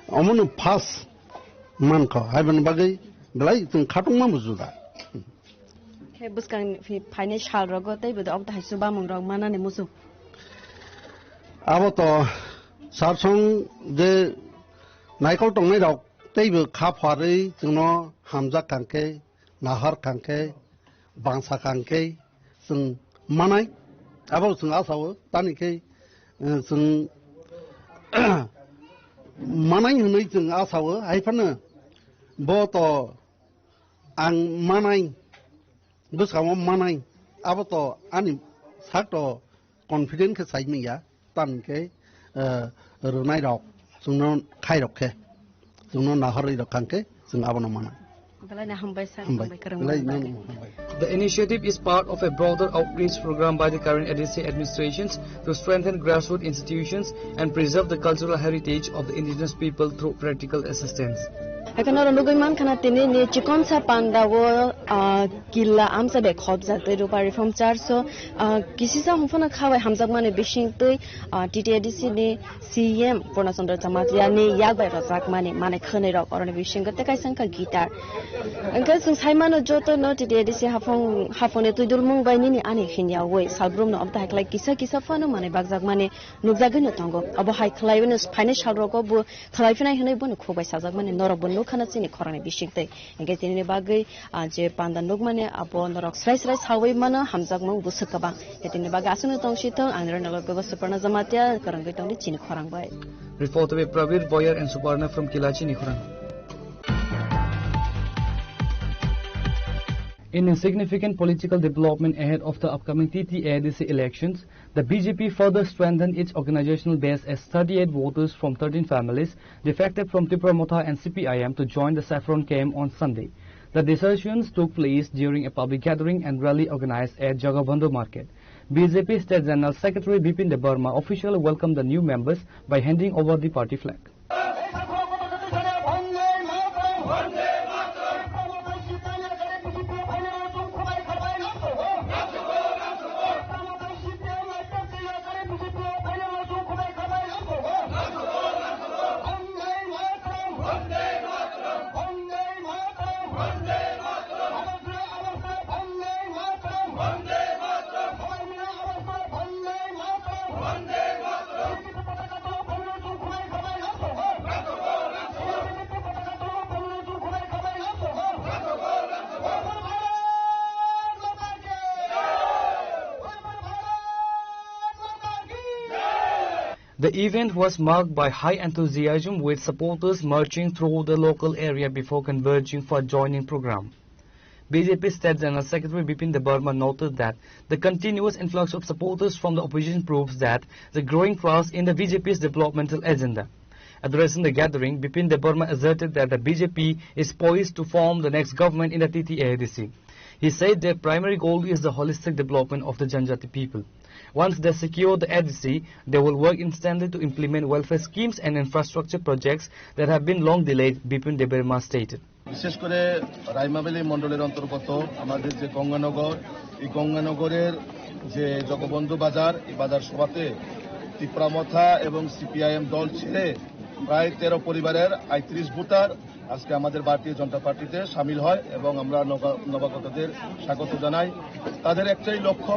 omono first mankho, haibani bagwi belai chwng khatungma bo juda. Khe bwskang phi-, phainai sal rogo tei bo obo to hai chubamung rok manani muchung. Abo to sarsong je naikol tongnai rok tei bo kha pharwi chwngno hamjak kangkhe, nahar kangkhe, bangsa kangkhe chwng manai, abo chwng asao tani khe, eh, chwng manai hwnwi chwng asao, hai phano bo to ang manai, bwskango manai, abo to ani sak to confident khe sai manya, tani khe, eh, rwnai rok chwngno khai rok khe, chwngno nahorwi rok kang khe chwng abono manai. Belai no hambai sir, hambai. Hambai kwrwng belai no bagwi. Hambai. The initiative is part of a broader outreach program by the Karen A D C administrations to strengthen grassroots institutions and preserve the cultural heritage of the indigenous people through practical assistance. Haikhe norok nugwi mankha na tini ni chikonsa panda o, ah, killa amsa bai khopjak tei Rupa Reform Church o, ah, kisisa hwnphano kha bai hamjakmani bisingtwi, ah, T T A D C ni C M Purna Chandra Jamatia ni yak bai rwjakmani manwi khwnwi rok oroni bisingo tei kaisa wngkha guitar. Hwnkhe chwng sai mano joto no T T A D C haphang, haphangni twidulmung bai nini ani hinyawi salbrum no omo hai khlai kisa kisa phano manwi bakjakmani nukjagwi no tongo. Obo hai khlaiwi no phainai sal rogo bo khlai phinai hwnwi bono khuk bai sajakmani norok bo nukha na chini khorang ni bisingtwi. Hwnkhe tini ni bagwi, ah, je panda nukmani abo norok srai srai sawi mano hamjakmung bwswk kwbang. Tini bagwi aswkno tong si thung, ang Rana Lok Bebo Suparna Jamatia, kwrwngwi tongdi chini khorang bai. Report by Prabir Boyer and Suparna from Kilachi Nikhorang. In a significant political development ahead of the upcoming T T A D C elections, the B J P further strengthened its organizational base as thirty-eight voters from thirteen families defected from Tipra Motha and C P I M to join the Saffron camp on Sunday. The discussions took place during a public gathering and rally organized at Jagabandhu Market. B J P State General Secretary Bipin Debbarma officially welcomed the new members by handing over the party flag. The event was marked by high enthusiasm, with supporters marching through the local area before converging for joining program. B J P State General Secretary Bipin Debbarma noted that the continuous influx of supporters from the opposition proves that the growing trust in the B J P's developmental agenda. Addressing the gathering, Bipin Debbarma asserted that the B J P is poised to form the next government in the T T A D C. He said their primary goal is the holistic development of the Janjati people. Once they secure the A D C, they will work instantly to implement welfare schemes and infrastructure projects that have been long delayed, Bipin Debbarma stated. বিশেষ করে রাইমাবেলী মণ্ডলের অন্তর্গত আমাদের যে গঙ্গানগর, এই গঙ্গানগরের যে জগবন্ধু বাজার, এই বাজার সভাতে তিপ্রা মথা এবং সিপিআইএম দল ছেড়ে প্রায় তেরো পরিবারের আটত্রিশ ভোটার আজকে আমাদের ভারতীয় জনতা পার্টিতে সামিল হয় এবং আমরা নবা-, নবাগতদের স্বাগত জানাই। তাদের একটাই লক্ষ্য,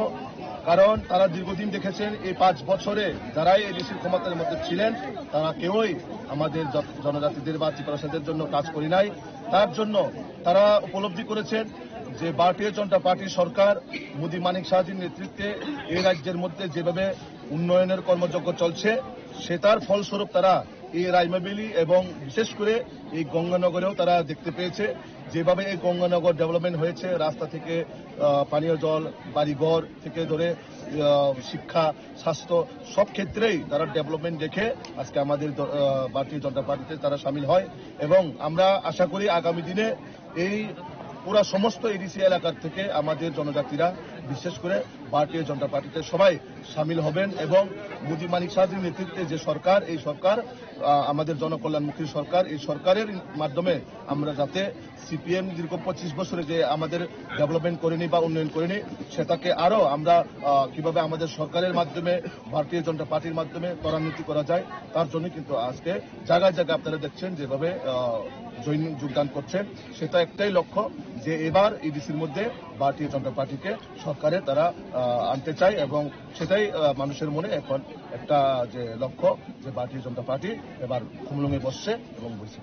কারণ তারা দীর্ঘদিন দেখেছেন এই পাঁচ বছরে যারাই এডিসির ক্ষমতার মধ্যে ছিলেন, তারা কেউই আমাদের জ-, জনজাতিদের বা তিপ্রাসাদের জন্য কাজ করি নাই। তার জন্য তারা উপলব্ধি করেছেন যে ভারতীয় জনতা পার্টি সরকার মোদী মানিক শাহজির নেতৃত্বে এই রাজ্যের মধ্যে যেভাবে উন্নয়নের কর্মযজ্ঞ চলছে, সেটার ফলস্বরূপ তারা এই রাইমাবেলি এবং বিশেষ করে এই গঙ্গানগরেও তারা দেখতে পেয়েছে যেভাবে এই গঙ্গানগর ডেভেলপমেন্ট হয়েছে, রাস্তা থেকে, আহ, পানীয় জল, বাড়িঘর থেকে ধরে আহ, শিক্ষা, স্বাস্থ্য, সব ক্ষেত্রেই তারা ডেভেলপমেন্ট দেখে আজকে আমাদের দ-, আহ, ভারতীয় জনতা পার্টিতে তারা সামিল হয়। এবং আমরা আশা করি আগামী দিনে এই পুরা সমস্ত এডিসি এলাকার থেকে আমাদের জনজাতিরা, বিশেষ করে ভারতীয় জনতা পার্টিতে সবাই সামিল হবেন। এবং মোদী মানিক সাহাজির নেতৃত্বে যে সরকার, এই সরকার, আহ, আমাদের জনকল্যাণমুখী সরকার, এই সরকারের মাধ্যমে আমরা যাতে সিপিএম দীর্ঘ পঁচিশ বছরে যে আমাদের ডেভেলপমেন্ট করেনি বা উন্নয়ন করেনি, সেটাকে আরো আমরা, আহ, কিভাবে আমাদের সরকারের মাধ্যমে, ভারতীয় জনতা পার্টির মাধ্যমে ত্বরান্বিত করা যায়, তার জন্য কিন্তু আজকে জায়গায় জায়গায় আপনারা দেখছেন যেভাবে, আহ, জয়েন, যোগদান করছেন। সেটা একটাই লক্ষ্য যে এবার ইডিসির মধ্যে ভারতীয় জনতা পার্টিকে সরকারে তারা, আহ, আনতে চায় এবং সেটাই, আহ, মানুষের মনে এখন একটা যে লক্ষ্য যে ভারতীয় জনতা পার্টি এবার খুমলুঙে বসছে এবং বসছে।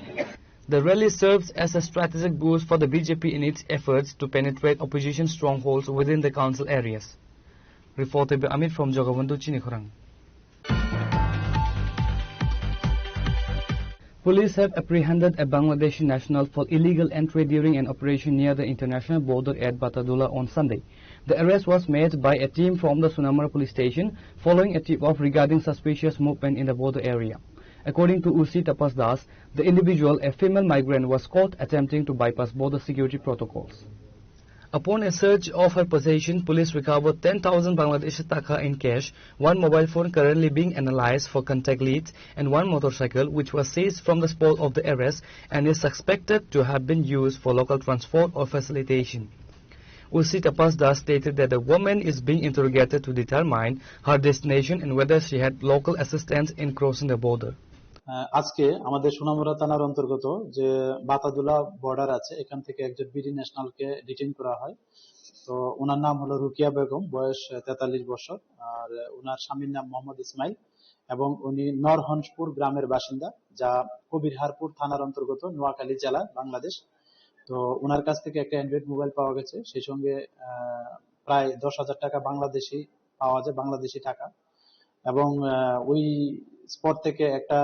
The rally serves as a strategic boost for the B J P in its efforts to penetrate opposition strongholds within the council areas. Reported by Amit from Jagabandhu Chinikhorang. Police have apprehended a Bangladeshi national for illegal entry during an operation near the international border at Batadula on Sunday. The arrest was made by a team from the Sonamura police station following a tip-off regarding suspicious movement in the border area. According to O C Tapas Das, the individual, a female migrant, was caught attempting to bypass border security protocols. Upon a search of her possession, police recovered ten thousand Bangladeshi taka in cash, one mobile phone currently being analyzed for contact leads, and one motorcycle, which was seized from the spot of the arrest and is suspected to have been used for local transport or facilitation. O C Tapas Das stated that the woman is being interrogated to determine her destination and whether she had local assistance in crossing the border. আহ, আজকে আমাদের সোনামুড়া থানার অন্তর্গত যে বাতাদুলা বর্ডার আছে, এখান থেকে একজন বিডি ন্যাশনালকে ডিটেইন করা হয়। তো ওনার নাম হলো রুকিয়া বেগম, বয়স তেতাল্লিশ বছর। আর ওনার স্বামীর নাম মোহাম্মদ ইসমাইল এবং উনি নরহংসপুর গ্রামের বাসিন্দা, যা কবিরহারপুর থানার অন্তর্গত, নোয়াখালী জেলা, বাংলাদেশ। তো ওনার কাছ থেকে একটা অ্যান্ড্রয়েড মোবাইল পাওয়া গেছে, সেই সঙ্গে আহ, প্রায় দশ হাজার টাকা বাংলাদেশি পাওয়া যায়, বাংলাদেশি টাকা। এবং আহ, ওই স্পট থেকে একটা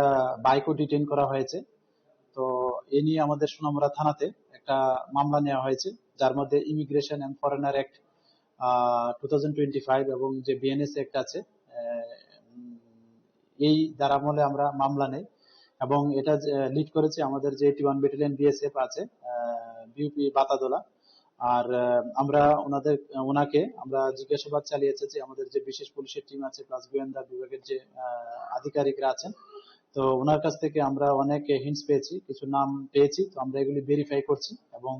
বাইকও ডিটেইন করা হয়েছে। তো এ নিয়ে আমাদের সোনামুড়া থানাতে একটা মামলা নেওয়া হয়েছে, যার মধ্যে immigration and foreigner act two thousand twenty five এবং যে বিএনএস অ্যাক্ট আছে, আহ, উম, এই ধারামলে আমরা মামলা নেই। এবং এটা লিড করেছে আমাদের যে এইটি ওয়ান ব্যাটালিয়ন বিএসএফ আছে, বিউপি বাতাদোলা। আর আহ, আমরা ওনাদের ওনাকে আমরা জিজ্ঞাসাবাদ চালিয়েছি যে আমাদের যে বিশেষ পুলিশের টিম আছে প্লাস গোয়েন্দা বিভাগের যে আহ, আধিকারিকরা আছেন, তো ওনার কাছ থেকে আমরা অনেক হিন্টস পেয়েছি, কিছু নাম পেয়েছি। তো আমরা এগুলি ভেরিফাই করছি এবং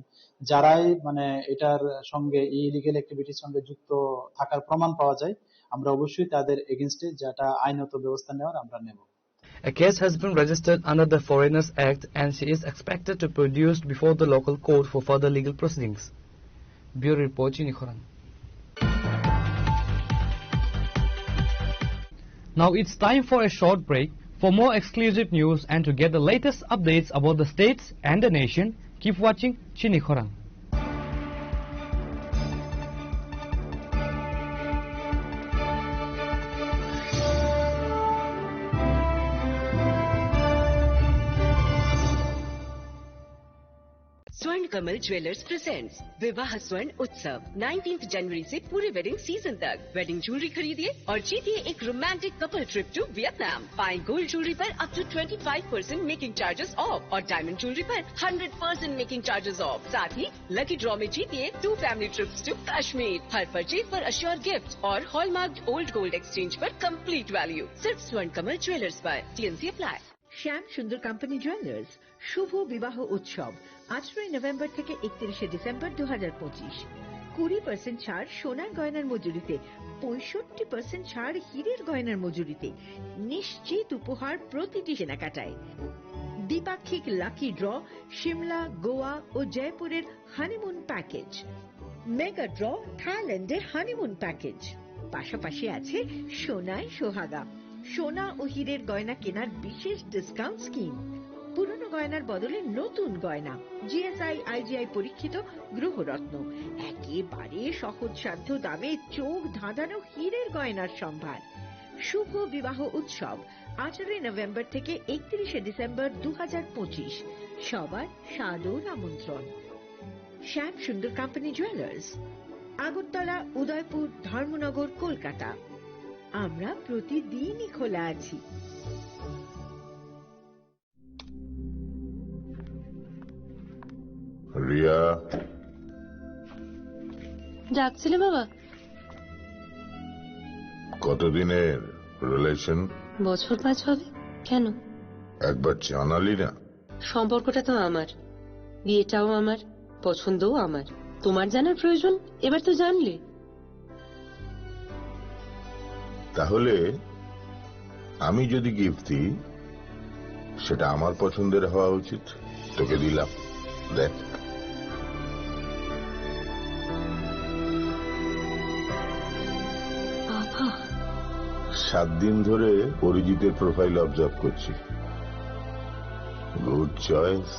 যারাই মানে এটার সঙ্গে, এই ইলিগ্যাল অ্যাক্টিভিটির সঙ্গে যুক্ত থাকার প্রমাণ পাওয়া যায়, আমরা অবশ্যই তাদের এগেইনস্টে যেটা আইনত ব্যবস্থা নেওয়ার আমরা নেব। A case has been registered under the Foreigners Act and she is expected to produce before the local court for further legal proceedings. Bureau Report, Chinikhorang. Now it's time for a short break. For more exclusive news and to get the latest updates about the states and the nation, keep watching Chinikhorang. Swarn Kamal Jewelers presents विवाह स्वर्ण उत्सव, नाइनटीन्थ जनवरी से पूरे wedding season तक। Wedding jewellery खरीदिए और जीतिए एक romantic couple trip to Vietnam. पाएं गोल्ड ज्वेलरी पर up to twenty five percent making charges off और डायमंड ज्वेलरी पर hundred percent making charges off. साथ ही लकी ड्रॉ में जीतिए two family trips to Kashmir. हर परचेज पर अश्योर गिफ्ट और हॉलमार्क ओल्ड गोल्ड एक्सचेंज पर कंप्लीट वैल्यू। सिर्फ स्वर्ण कमल ज्वेलर्स पर। TNC apply. শ্যাম সুন্দর কোম্পানি জুয়েলার্স শুভ বিবাহ উৎসব আঠারোই নভেম্বর থেকে একত্রিশে ডিসেম্বর দু হাজার পঁচিশ। কুড়ি পার্সেন্ট ছাড় সোনার গয়নার মজুরিতে, পঁয়ষট্টি পার্সেন্ট ছাড় হীরের গয়নার মজুরিতে, নিশ্চিত উপহার প্রতিটি কেনাকাটায়। দ্বিপাক্ষিক লাকি ড্র, সিমলা, গোয়া ও জয়পুরের হানিমুন প্যাকেজ। মেগা ড্র, থাইল্যান্ডের হানিমুন প্যাকেজ। পাশাপাশি আছে সোনায় সোহাগা, সোনা ও হীরের গয়না কেনার বিশেষ ডিসকাউন্ট স্কিম। পুরনো গয়নার বদলে নতুন গয়না, জিএসআই আইজিআই পরীক্ষিত গ্রহরত্ন, একেবারে সহজসাধ্য দামে চোখ ধাঁধানো হীরের গয়নার সম্ভার। শুভ বিবাহ উৎসব আঠারোই নভেম্বর থেকে একত্রিশে ডিসেম্বর দু হাজার পঁচিশ। সবার সাদর আমন্ত্রণ। শ্যাম সুন্দর কোম্পানি জুয়েলার্স। আগরতলা, উদয়পুর, ধর্মনগর, কলকাতা। আমরা প্রতিদিনই খোলা আছি। রিয়া। ডাকছিলে বাবা? কতদিনের রিলেশন? বছর পাঁচ হবে। কেন? একবার জানালি না। সম্পর্কটা তো আমার, বিয়েটাও আমার, পছন্দও আমার। তোমার জানার প্রয়োজন? এবার তো জানলে। তাহলে আমি যদি গিফট দিই, সেটা আমার পছন্দের হওয়া উচিত। তোকে দিলাম, দেখ। বাবা। সাত দিন ধরে অরিজিতের প্রোফাইল অবজার্ভ করছি। Good choice.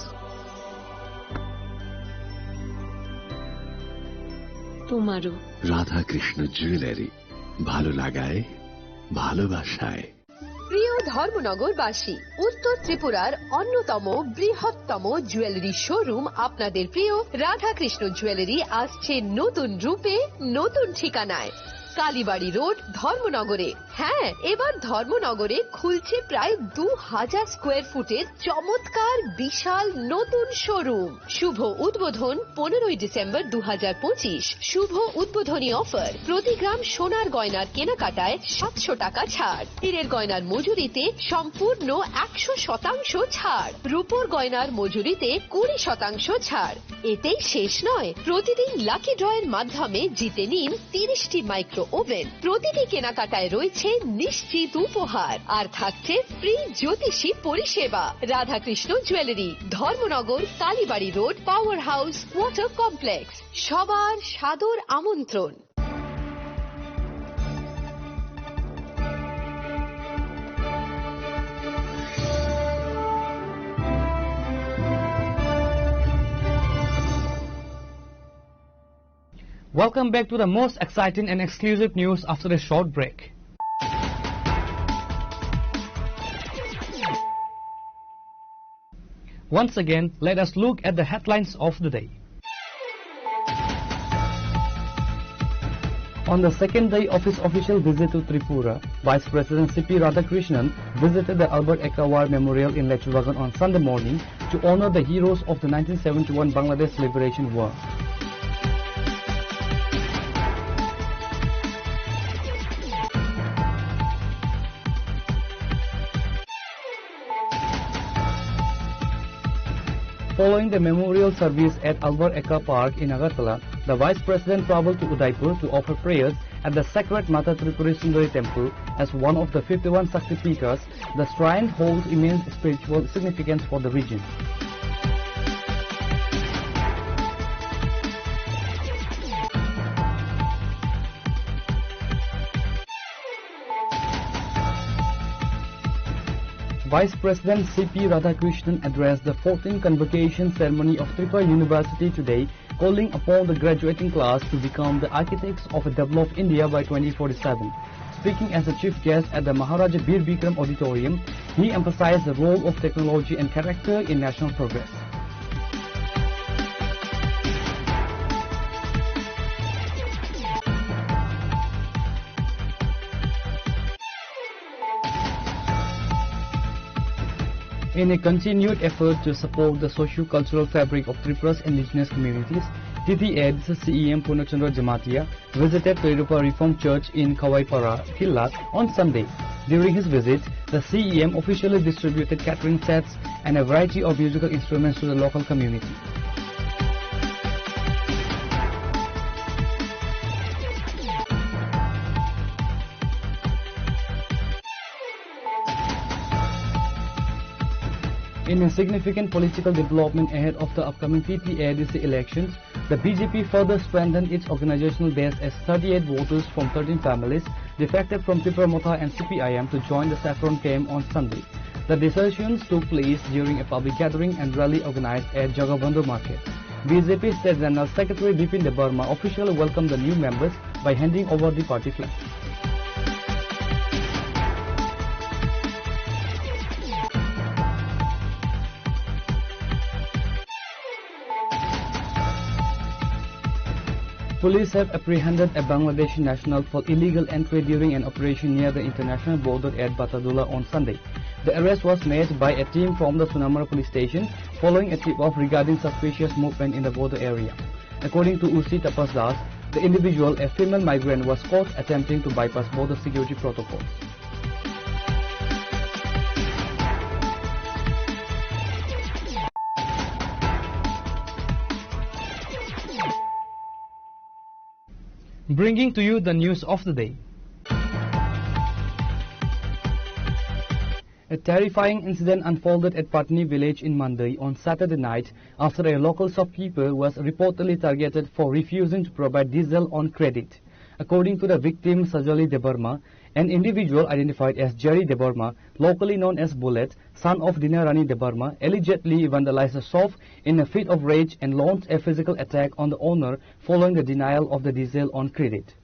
তোমারও। রাধাকৃষ্ণ জুয়েলারি, ভালো লাগায়, ভালোবাসায়। প্রিয় ধর্মনগরবাসী, উত্তর ত্রিপুরার অন্যতম বৃহত্তম জুয়েলারি শোরুম আপনাদের প্রিয় রাধাকৃষ্ণ জুয়েলারি আসছে নতুন রূপে, নতুন ঠিকানায়। কালীবাড়ি রোড, ধর্মনগরে। হ্যাঁ, এবার ধর্মনগরে খুলছে প্রায় দু হাজার স্কোয়ার ফুটের চমৎকার বিশাল নতুন শোরুম। শুভ উদ্বোধন পনেরোই ডিসেম্বর দু হাজার পঁচিশ। শুভ উদ্বোধনী অফার, প্রতি গ্রাম সোনার গয়নার কেনাকাটায় সাতশো টাকা ছাড়, হীরের গয়নার মজুরিতে সম্পূর্ণ একশো শতাংশ ছাড়, রূপোর গয়নার মজুরিতে কুড়ি শতাংশ ছাড়। এতেই শেষ নয়, প্রতিদিন লাকি ড্রয়ের মাধ্যমে জিতে নিন তিরিশটি মাইক্রো ওভেন। প্রতিটি কেনাকাটায় রয়েছে নিশ্চিত উপহার, আর থাকছে ফ্রি জ্যোতিষী পরিষেবা। Radhakrishna jewellery, Dharmanagar, Kalibari road, power house, water complex. সবার সাদর আমন্ত্রণ। Welcome back to the most exciting and exclusive news after a short break. Once again, let us look at the headlines of the day. On the second day of his official visit to Tripura, Vice President C P Radhakrishnan visited the Albert Ekka War Memorial in Lechubagan on Sunday morning to honor the heroes of the nineteen seventy-one Bangladesh Liberation War. Following the memorial service at Albert Ekka Park in Agartala, the Vice President traveled to Udaipur to offer prayers at the sacred Mata Tripuri Sundari Temple as one of the fifty-one Shakti Peethas. The shrine holds immense spiritual significance for the region. Vice President C P Radhakrishnan addressed the fourteenth convocation ceremony of Tripura University today, calling upon the graduating class to become the architects of a developed India by twenty forty-seven. Speaking as a chief guest at the Maharaja Bir Bikram Auditorium, he emphasized the role of technology and character in national progress. In a continued effort to support the socio-cultural fabric of Tripura's indigenous communities, T T A D C C E M Purna Chandra Jamatia visited Toirupa Reformed Church in Khawaipara, Phillat on Sunday. During his visit, the C E M officially distributed catering sets and a variety of musical instruments to the local community. In a significant political development ahead of the upcoming T T A D C elections, the B J P further strengthened its organizational base as thirty-eight voters from thirteen families defected from Tipra Motha and C P I M to join the Saffron camp on Sunday. The decisions took place during a public gathering and rally organized at Jagabandhu Market. B J P State General Secretary Bipin Debbarma officially welcomed the new members by handing over the party flag. Police have apprehended a Bangladeshi national for illegal entry during an operation near the international border at Batadula on Sunday. The arrest was made by a team from the Sunamura police station following a tip-off regarding suspicious movement in the border area. According to O C Tapas Das, the individual, a female migrant, was caught attempting to bypass border security protocols. Bringing to you the news of the day. A terrifying incident unfolded at Patni village in Mandai on Saturday night after a local shopkeeper was reportedly targeted for refusing to provide diesel on credit. According to the victim, Sajali Debbarma, an individual identified as Jerry Debbarma, locally known as Bullet, son of Dinarani Debbarma, allegedly vandalized the shop in a fit of rage and launched a physical attack on the owner following the denial of the diesel on credit.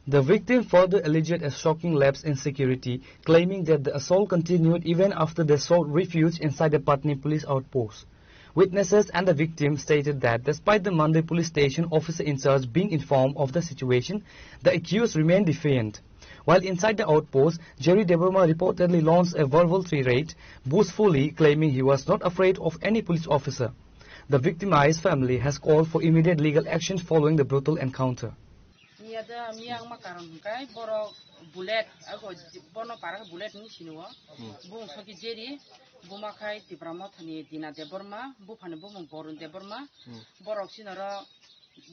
The victim further alleged a shocking lapse in security, claiming that the assault continued even after they sought refuge inside the Patni police outpost. Witnesses and the victim stated that despite the Mandai police station officer in charge being informed of the situation, the accused remained defiant. While inside the outpost, Jerry Debbarma reportedly launched a verbal tirade, boastfully claiming he was not afraid of any police officer. The victimized family has called for immediate legal action following the brutal encounter. Miya da, miya wngma karon hwnkhe borok Bullet, ako bono para khe Bullet hinwi sini o. Hmm. Bung soki Jerry, buma khai Tipra Mothani Dina Debbarma, buphani bumung Borun Debbarma. Hmm. Borok sinoro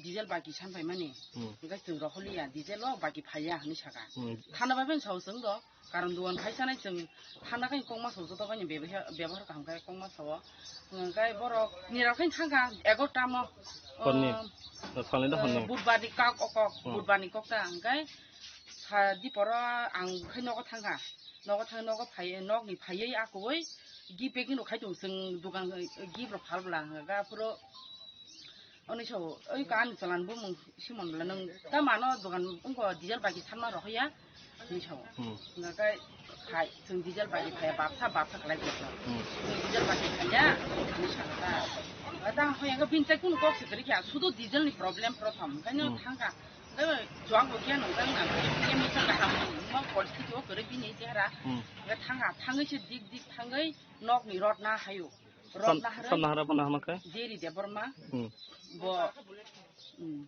diesel baki san phaimani. Hmm. Hwnkhe chwng rohorliya, diesel o baki phaiya hinwi saka. Hmm. Thana bai phano sao chwng do. Karon dugan khai sanai chwng thana khai kokma sao joto khai ni bebehar, bebehar kaham khai kokma sao. Hwnkhe borok nira khai thangkha egarota mo. Horni? Um, Na salni da horni? Budbar ni kok o kok, Hmm. Budbar ni kok ta hwnkhe sa diporo ang khai nogo thangkha. Nogo thang nogo phai, nok ni phaiwi akoi gi packing rok khai tong chwng dugan gi rok phal bwla hwnkhe aphuru Oni sao, oi ka ani chalan bumung Simon bwla nwng ta mano dogan wngkha diesel baki sanma rohorya. Ni sao. Hmm. Ngakai khai, chwng diesel baki khaya, bapsa, bapsa khlai khe. Hmm. Chwng diesel baki khaya, ni sao ta. Ata hoyang ka bin tai kun kok se kri kya, sudo diesel ni problem prothom. Kaino Hmm. thangka. Ngai juang bo kya nang tang na. Ye mi sa ka ham, ma kol si jo kre bini chehra. Hmm. Ngai thangka, thangai se dik dik thangai, nok ni rot na hayo. Rot Sam-, naharwi. Sam nahara bo nahama khe? Jerry Debbarma. Hmm. Bo, hmm,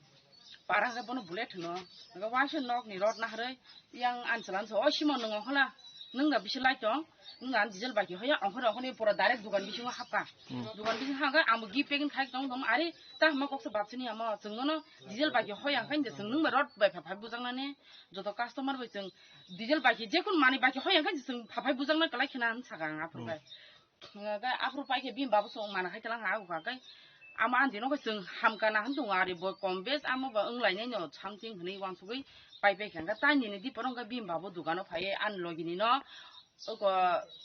para khe bono Bullet hwno. Hwnkhe waisa nok ni rot naharwi yang anchwla anchwla, "O Simon, nwng ongkhola, nwng da bisi lai tong, nwng da diesel baki hoya, ongkhorwi ongkhorwi pura direct dugan bisingo hapkha." Hmm. Dugan bisingo hapkha, amo gi packing khai tong tong, "Are, ta hama koksa bapsini amo, chwng nono diesel baki hoya, hwnkhe chwng nwng bai rot bai phai phai bujaknani, joto customer bai chwng diesel baki, jekun mani baki hoya, hwnkhe chwng phai phai bujakna kwlai khena," hwn saka ang aphuru Hmm. bai. Hwnkhe aphuru paikhe bini babo chwng mana khai tlang ha, hwnkhe ama aunty no khe chwng hamkha na hwn tongo, ari bo kom bes amo ba wnglainai no something hwnwi uansugwi pai paikha. Hwnkhe taini ni diporo hwnkhe bini babo dogano phaiwi ani logi ni no oko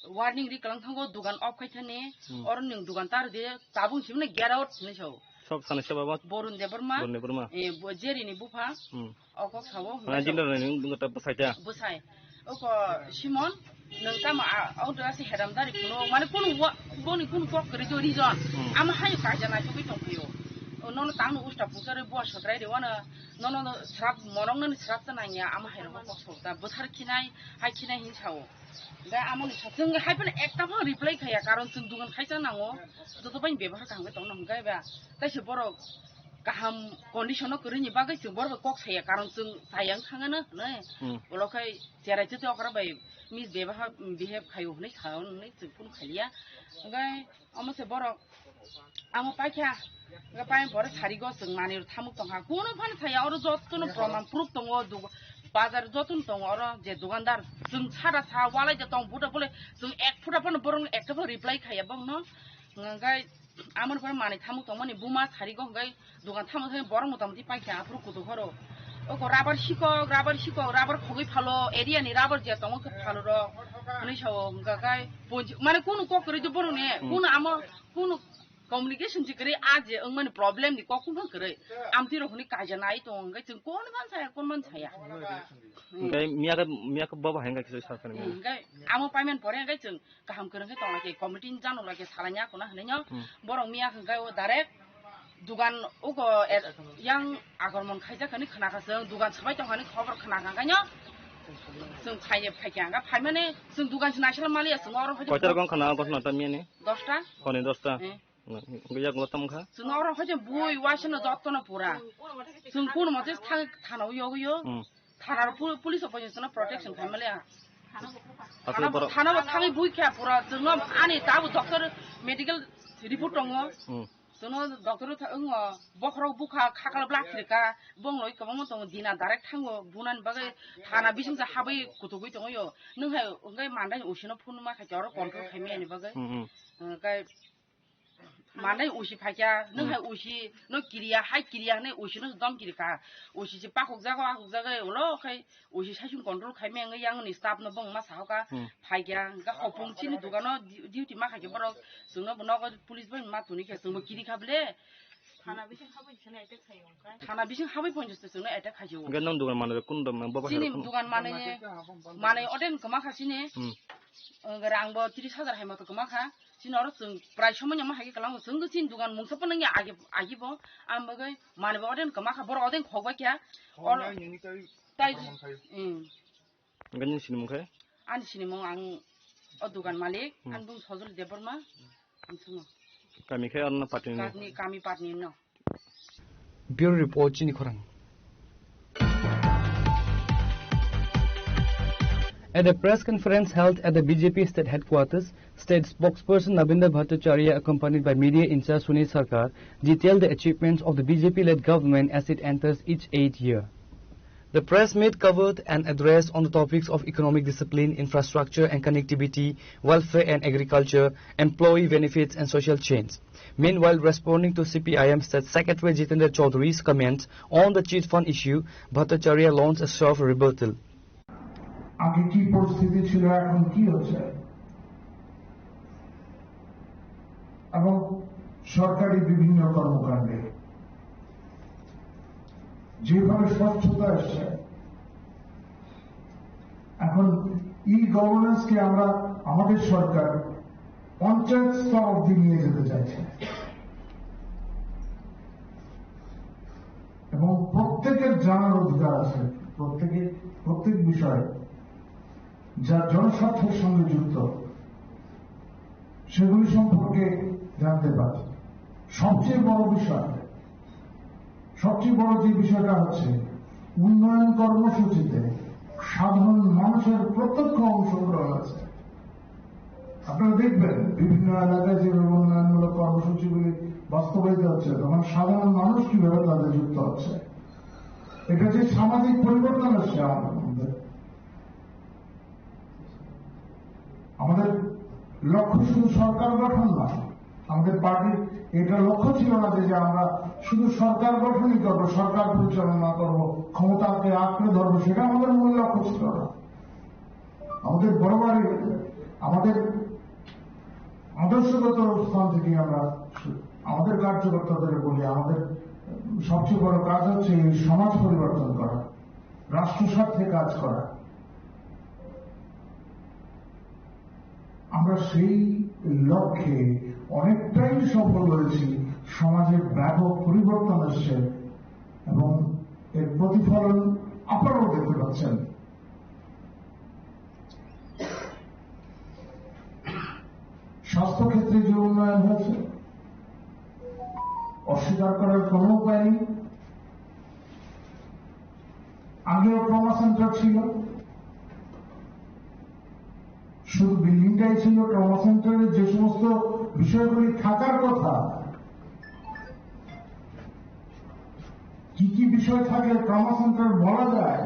warning ri kwlang thango, dogan off khai thani, Hmm. oro nwng dogan ta rwdi, tabuk simi no get out hwnwi sao. Sok sana se baba? Borun Debbarma. Borun Debbarma. Eh, bo Jerry ni bupha. Hmm. O kok sao, Mana hwnkhe jindar sao. Nai nung dungo ta bwsai ta. Bwsai. Oko Simon, nwng tamo a, o dwasi heram dari kuno, mane kunu wa, boni kunu kok kwrwi do reason. Hmm. Ama hayo kaisa naisugwi tongphio. O nono tangno usta pungsari bua sotrai de wano, nono no srap, monok nani srap ta nangya, ama hayo kok sao ta. Bwsar khinai, hai khinai hin sao. Hwnkhe amoni sa, chwng hai phano ekta phano reply khaya, karon chwng dogan khaisa nango, joto bai bebohar kaham khe tongna hwnkhe ba, taisa borok kaham condition o kwrwini bagwi chwng borok bai kok saya, karon chwng chaya wng thangano hwnwi. Hmm. Ulo khai cherai chwtwi okra bai misbehave, behave khaio hwnwi sao hwnwi chwng phone khaliya. Hwnkhe omo se borok amo paikha, hwnkhe pai pore sarigo chwng manwi rw thamuk tongkha. Kunu phano thaya, oro jotono proman proof tongo, dug-, bazar jotono tongo oro je dogandar. Chwng sara sa walai de tong, buda bole chwng ek phuta phano borokno ekta phano reply khaya bokno. Hwnkhe amoni pore manwi thamuk tongmani buma sarigo hwnkhe dogan thamuk thangwi borok mota moti paikha aphuru kutuk horo. Oko rubber sikok, rubber sikok, rubber khogwi phalo, area ni rubber je tongo khe phalo rok. Hwnwi sao hwnkhe kai ponchi, mane kunu kok kwrwi de borokni, Hmm. kunu amo, kunu communication je kwrwi, a je wngmani problem ni kok kunu kwrwi. Amtwi rok hwnwi kaija nai tongo, hwnkhe chwng kono man saya, kono man saya. Hwnkhe miya khe, miya khe baba hai wngkha kisa sa phani. Hwnkhe amo payment pore hwnkhe chwng kaham kwrwng khe tongla khe committee ni jano lage salai nya kono hwnwi no. Hmm. Borok miya hwnkhe o direct Dugan ugo er-, yang agormon khaijak hwnwi khna kha chwng, dugan swbai tong hwnwi khobor khna kha khaino chwng phaini phaikha, hwnka phaimani chwng dugan se naisala maliya, chwng oro hai. Koita rokom khna gosna ta miyani? Dosta. Honi dosta. Eh. Hwnkhe yagulo tamo kha? Chwng oro hai bui waisano jottono pura. Chwng kuno mote thang-, thana o yogo yo. Hmm. Thana pu-, police o poito chwngno protection khai maliya. Aswk thana bo, borok thana bo thangwi bui kha pura. Chwngno ani tabuk doctor medical report tongo. Hmm. Chwngno doctor tha-, wngo, bokhorok bukha, khakal bla khirka, bong loi kwbangma tongo, dina direct thango, bunani bagwi thana bising se habwi kutugwi tongo yo. Nwng hai wngwi mandai usino phone ma kha khe oro control khai mani bagwi. Hmm, hmm. Hwnkhe manai usi phaikha, nwng hai usi no kiriya, hai kiriya hwnwi usi no dom kiri kha. Usi se pakhuk jago, akhuk jago, ulo khai usi saichung control khai meng yang ni staff no bong ma sahoka. Hmm. Phaikha, hwnkhe hopung chini dukano du-, duty ma khaikhe borok, chwngno bo nogo police bai ma tuni khe chwngbo kiri kha bole. Thana bising habwi chwngno attack khaio, hwnkhe? Thana bising habwi ponchas chwngno attack khaio. Hwnkhe nwng dugan manwi kun dom, bo bahai chini rok kun? Dugan manwi, manwi oden kwma kha chini. Hmm. Hwnkhe rang bo tris hajar hai moto kwma kha. Chini oro chwng prai somoi no ma hai khe kwlango. Chwng khe chini dugan mungsa phano ya agi, agi bo. Ang bagwi manwi bo oden kwma kha, borok oden khok bai kha. Oro nini tai tai, tamo khai. Hmm. Hwnkhe nini sinimung khe? Ani sinimung ang o dugan malik, hmm, ang bung Sojoli Debbarma, ang chwngno. Kami khe oro no patni ni? Patni, kami patni no. Bureau Report, Chini Khorang. At a press conference held at the B J P state headquarters, state spokesperson Nabendra Bhattacharya, accompanied by media in-charge Sunil Sarkar, detailed the achievements of the B J P-led government as it enters its eighth year. The press meet covered an address on the topics of economic discipline, infrastructure and connectivity, welfare and agriculture, employee benefits and social change. Meanwhile, responding to C P I M State Secretary Jitendra Chaudhary's comments on the chit fund issue, Bhattacharya launched a sharp rebuttal. আগে কি পরিস্থিতি ছিল, এখন কি হচ্ছে, এবং সরকারি বিভিন্ন কর্মকাণ্ডে যেভাবে স্বচ্ছতা এসছে, এখন ই গভর্নেন্সকে আমরা, আমাদের সরকার পঞ্চায়েত স্তর অব্দি নিয়ে যেতে চাইছে। এবং প্রত্যেকের জানার অধিকার আছে, প্রত্যেকে প্রত্যেক বিষয়ে যা জনস্বার্থের সঙ্গে যুক্ত, সেগুলি সম্পর্কে জানতে পারে। সবচেয়ে বড় বিষয়, সবচেয়ে বড় যে বিষয়টা হচ্ছে, উন্নয়ন কর্মসূচিতে সাধারণ মানুষের প্রত্যক্ষ অংশগ্রহণ আছে। আপনারা দেখবেন, বিভিন্ন এলাকায় যেভাবে উন্নয়নমূলক কর্মসূচিগুলি বাস্তবায়িত হচ্ছে, তখন সাধারণ মানুষ কিভাবে তাতে যুক্ত হচ্ছে। এটা যে সামাজিক পরিবর্তন আসছে আমাদের মধ্যে। আমাদের লক্ষ্য শুধু সরকার গঠন নয়, আমাদের পার্টির এটা লক্ষ্য ছিল না যে, যে আমরা শুধু সরকার গঠনই করবো, সরকার পরিচালনা করবো, ক্ষমতাকে আঁকড়ে ধরবো, সেটা আমাদের মূল লক্ষ্য ছিল না। আমাদের বরাবরই আমাদের আদর্শগত অবস্থান থেকে আমরা আমাদের কার্যকর্তাদের বলি, আমাদের সবচেয়ে বড় কাজ হচ্ছে এই সমাজ পরিবর্তন করা, রাষ্ট্র স্বার্থে কাজ করা। আমরা সেই লক্ষ্যে অনেকটাই সফল হয়েছি। সমাজে ব্যাপক পরিবর্তন এসছে এবং এর প্রতিফলন আপনারাও দেখতে পাচ্ছেন। স্বাস্থ্যক্ষেত্রে যে উন্নয়ন হয়েছে, অস্বীকার করার কোনো উপায় নেই। আগেও ট্রমা সেন্টার ছিল, শুধু বিল্ডিংটাই ছিল। ট্রমা সেন্টারে যে সমস্ত বিষয়গুলি থাকার কথা, কি কি বিষয় থাকে ট্রমা সেন্টার বলা যায়,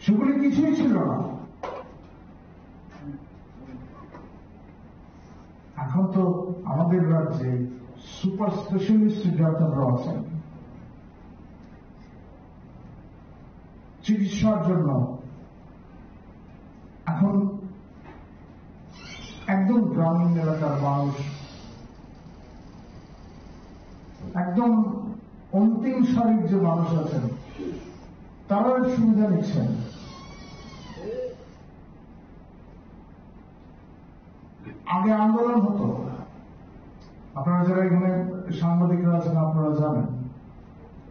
সেগুলি কিছুই ছিল না। এখন তো আমাদের রাজ্যে সুপার স্পেশালিস্ট ডাক্তাররা আছেন চিকিৎসার জন্য। এখন একদম গ্রামীণ এলাকার মানুষ, একদম অন্তিম সারির যে মানুষ আছেন, তারাও এর সুবিধা নিচ্ছেন। আগে আন্দোলন হতো, আপনারা যারা এখানে সাংবাদিকরা আছেন, আপনারা জানেন,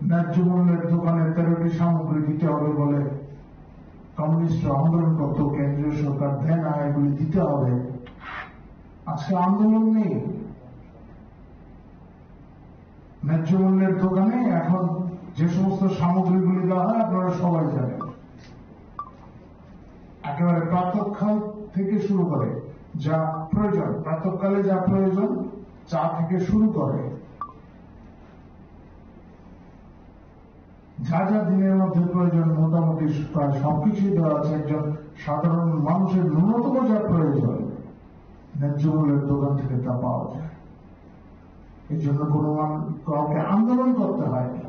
ন্যায্য মূল্যের দোকানে তেরোটি সামগ্রী দিতে হবে বলে কমিউনিস্টরা আন্দোলন করত, কেন্দ্রীয় সরকার দেয় না, এগুলি দিতে হবে। আজকে আন্দোলন নেই, ন্যায্য মূল্যের দোকানে এখন যে সমস্ত সামগ্রীগুলি দেওয়া হয়, আপনারা সবাই জানেন। একেবারে প্রাতঃকাল থেকে শুরু করে যা প্রয়োজন, প্রাতঃকালে যা প্রয়োজন, চা থেকে শুরু করে যা যা দিনের মধ্যে প্রয়োজন, মোটামুটি প্রায় সবকিছুই দেওয়া আছে। একজন সাধারণ মানুষের ন্যূনতম যা প্রয়োজন, ন্যায্য মূল্যের দোকান থেকে তা পাওয়া যায়। এই জন্য কোনো মান-, কাউকে আন্দোলন করতে হয়নি।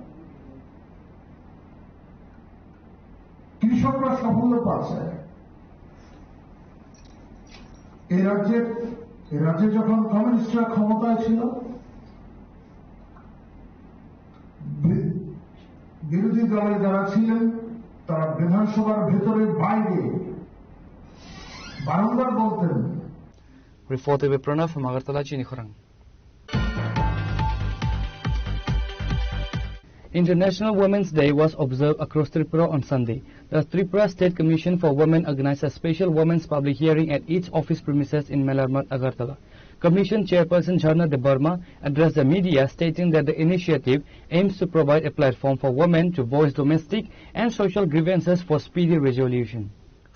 কৃষকরা সাফল্য পাচ্ছে। এই রাজ্যে, এই রাজ্যে যখন কমিউনিস্টরা ক্ষমতায় ছিল, বি-, বিরোধী দলে যারা ছিলেন, তারা বিধানসভার ভেতরে বাইরে বারংবার বলতেন। Reported by Pranav from Agartala, Chini Khorang. International Women's Day was observed across Tripura on Sunday. The Tripura State Commission for Women organized a special women's public hearing at its office premises in Melarmat, Agartala. Commission Chairperson Jharna Debbarma addressed the media, stating that the initiative aims to provide a platform for women to voice domestic and social grievances for speedy resolution.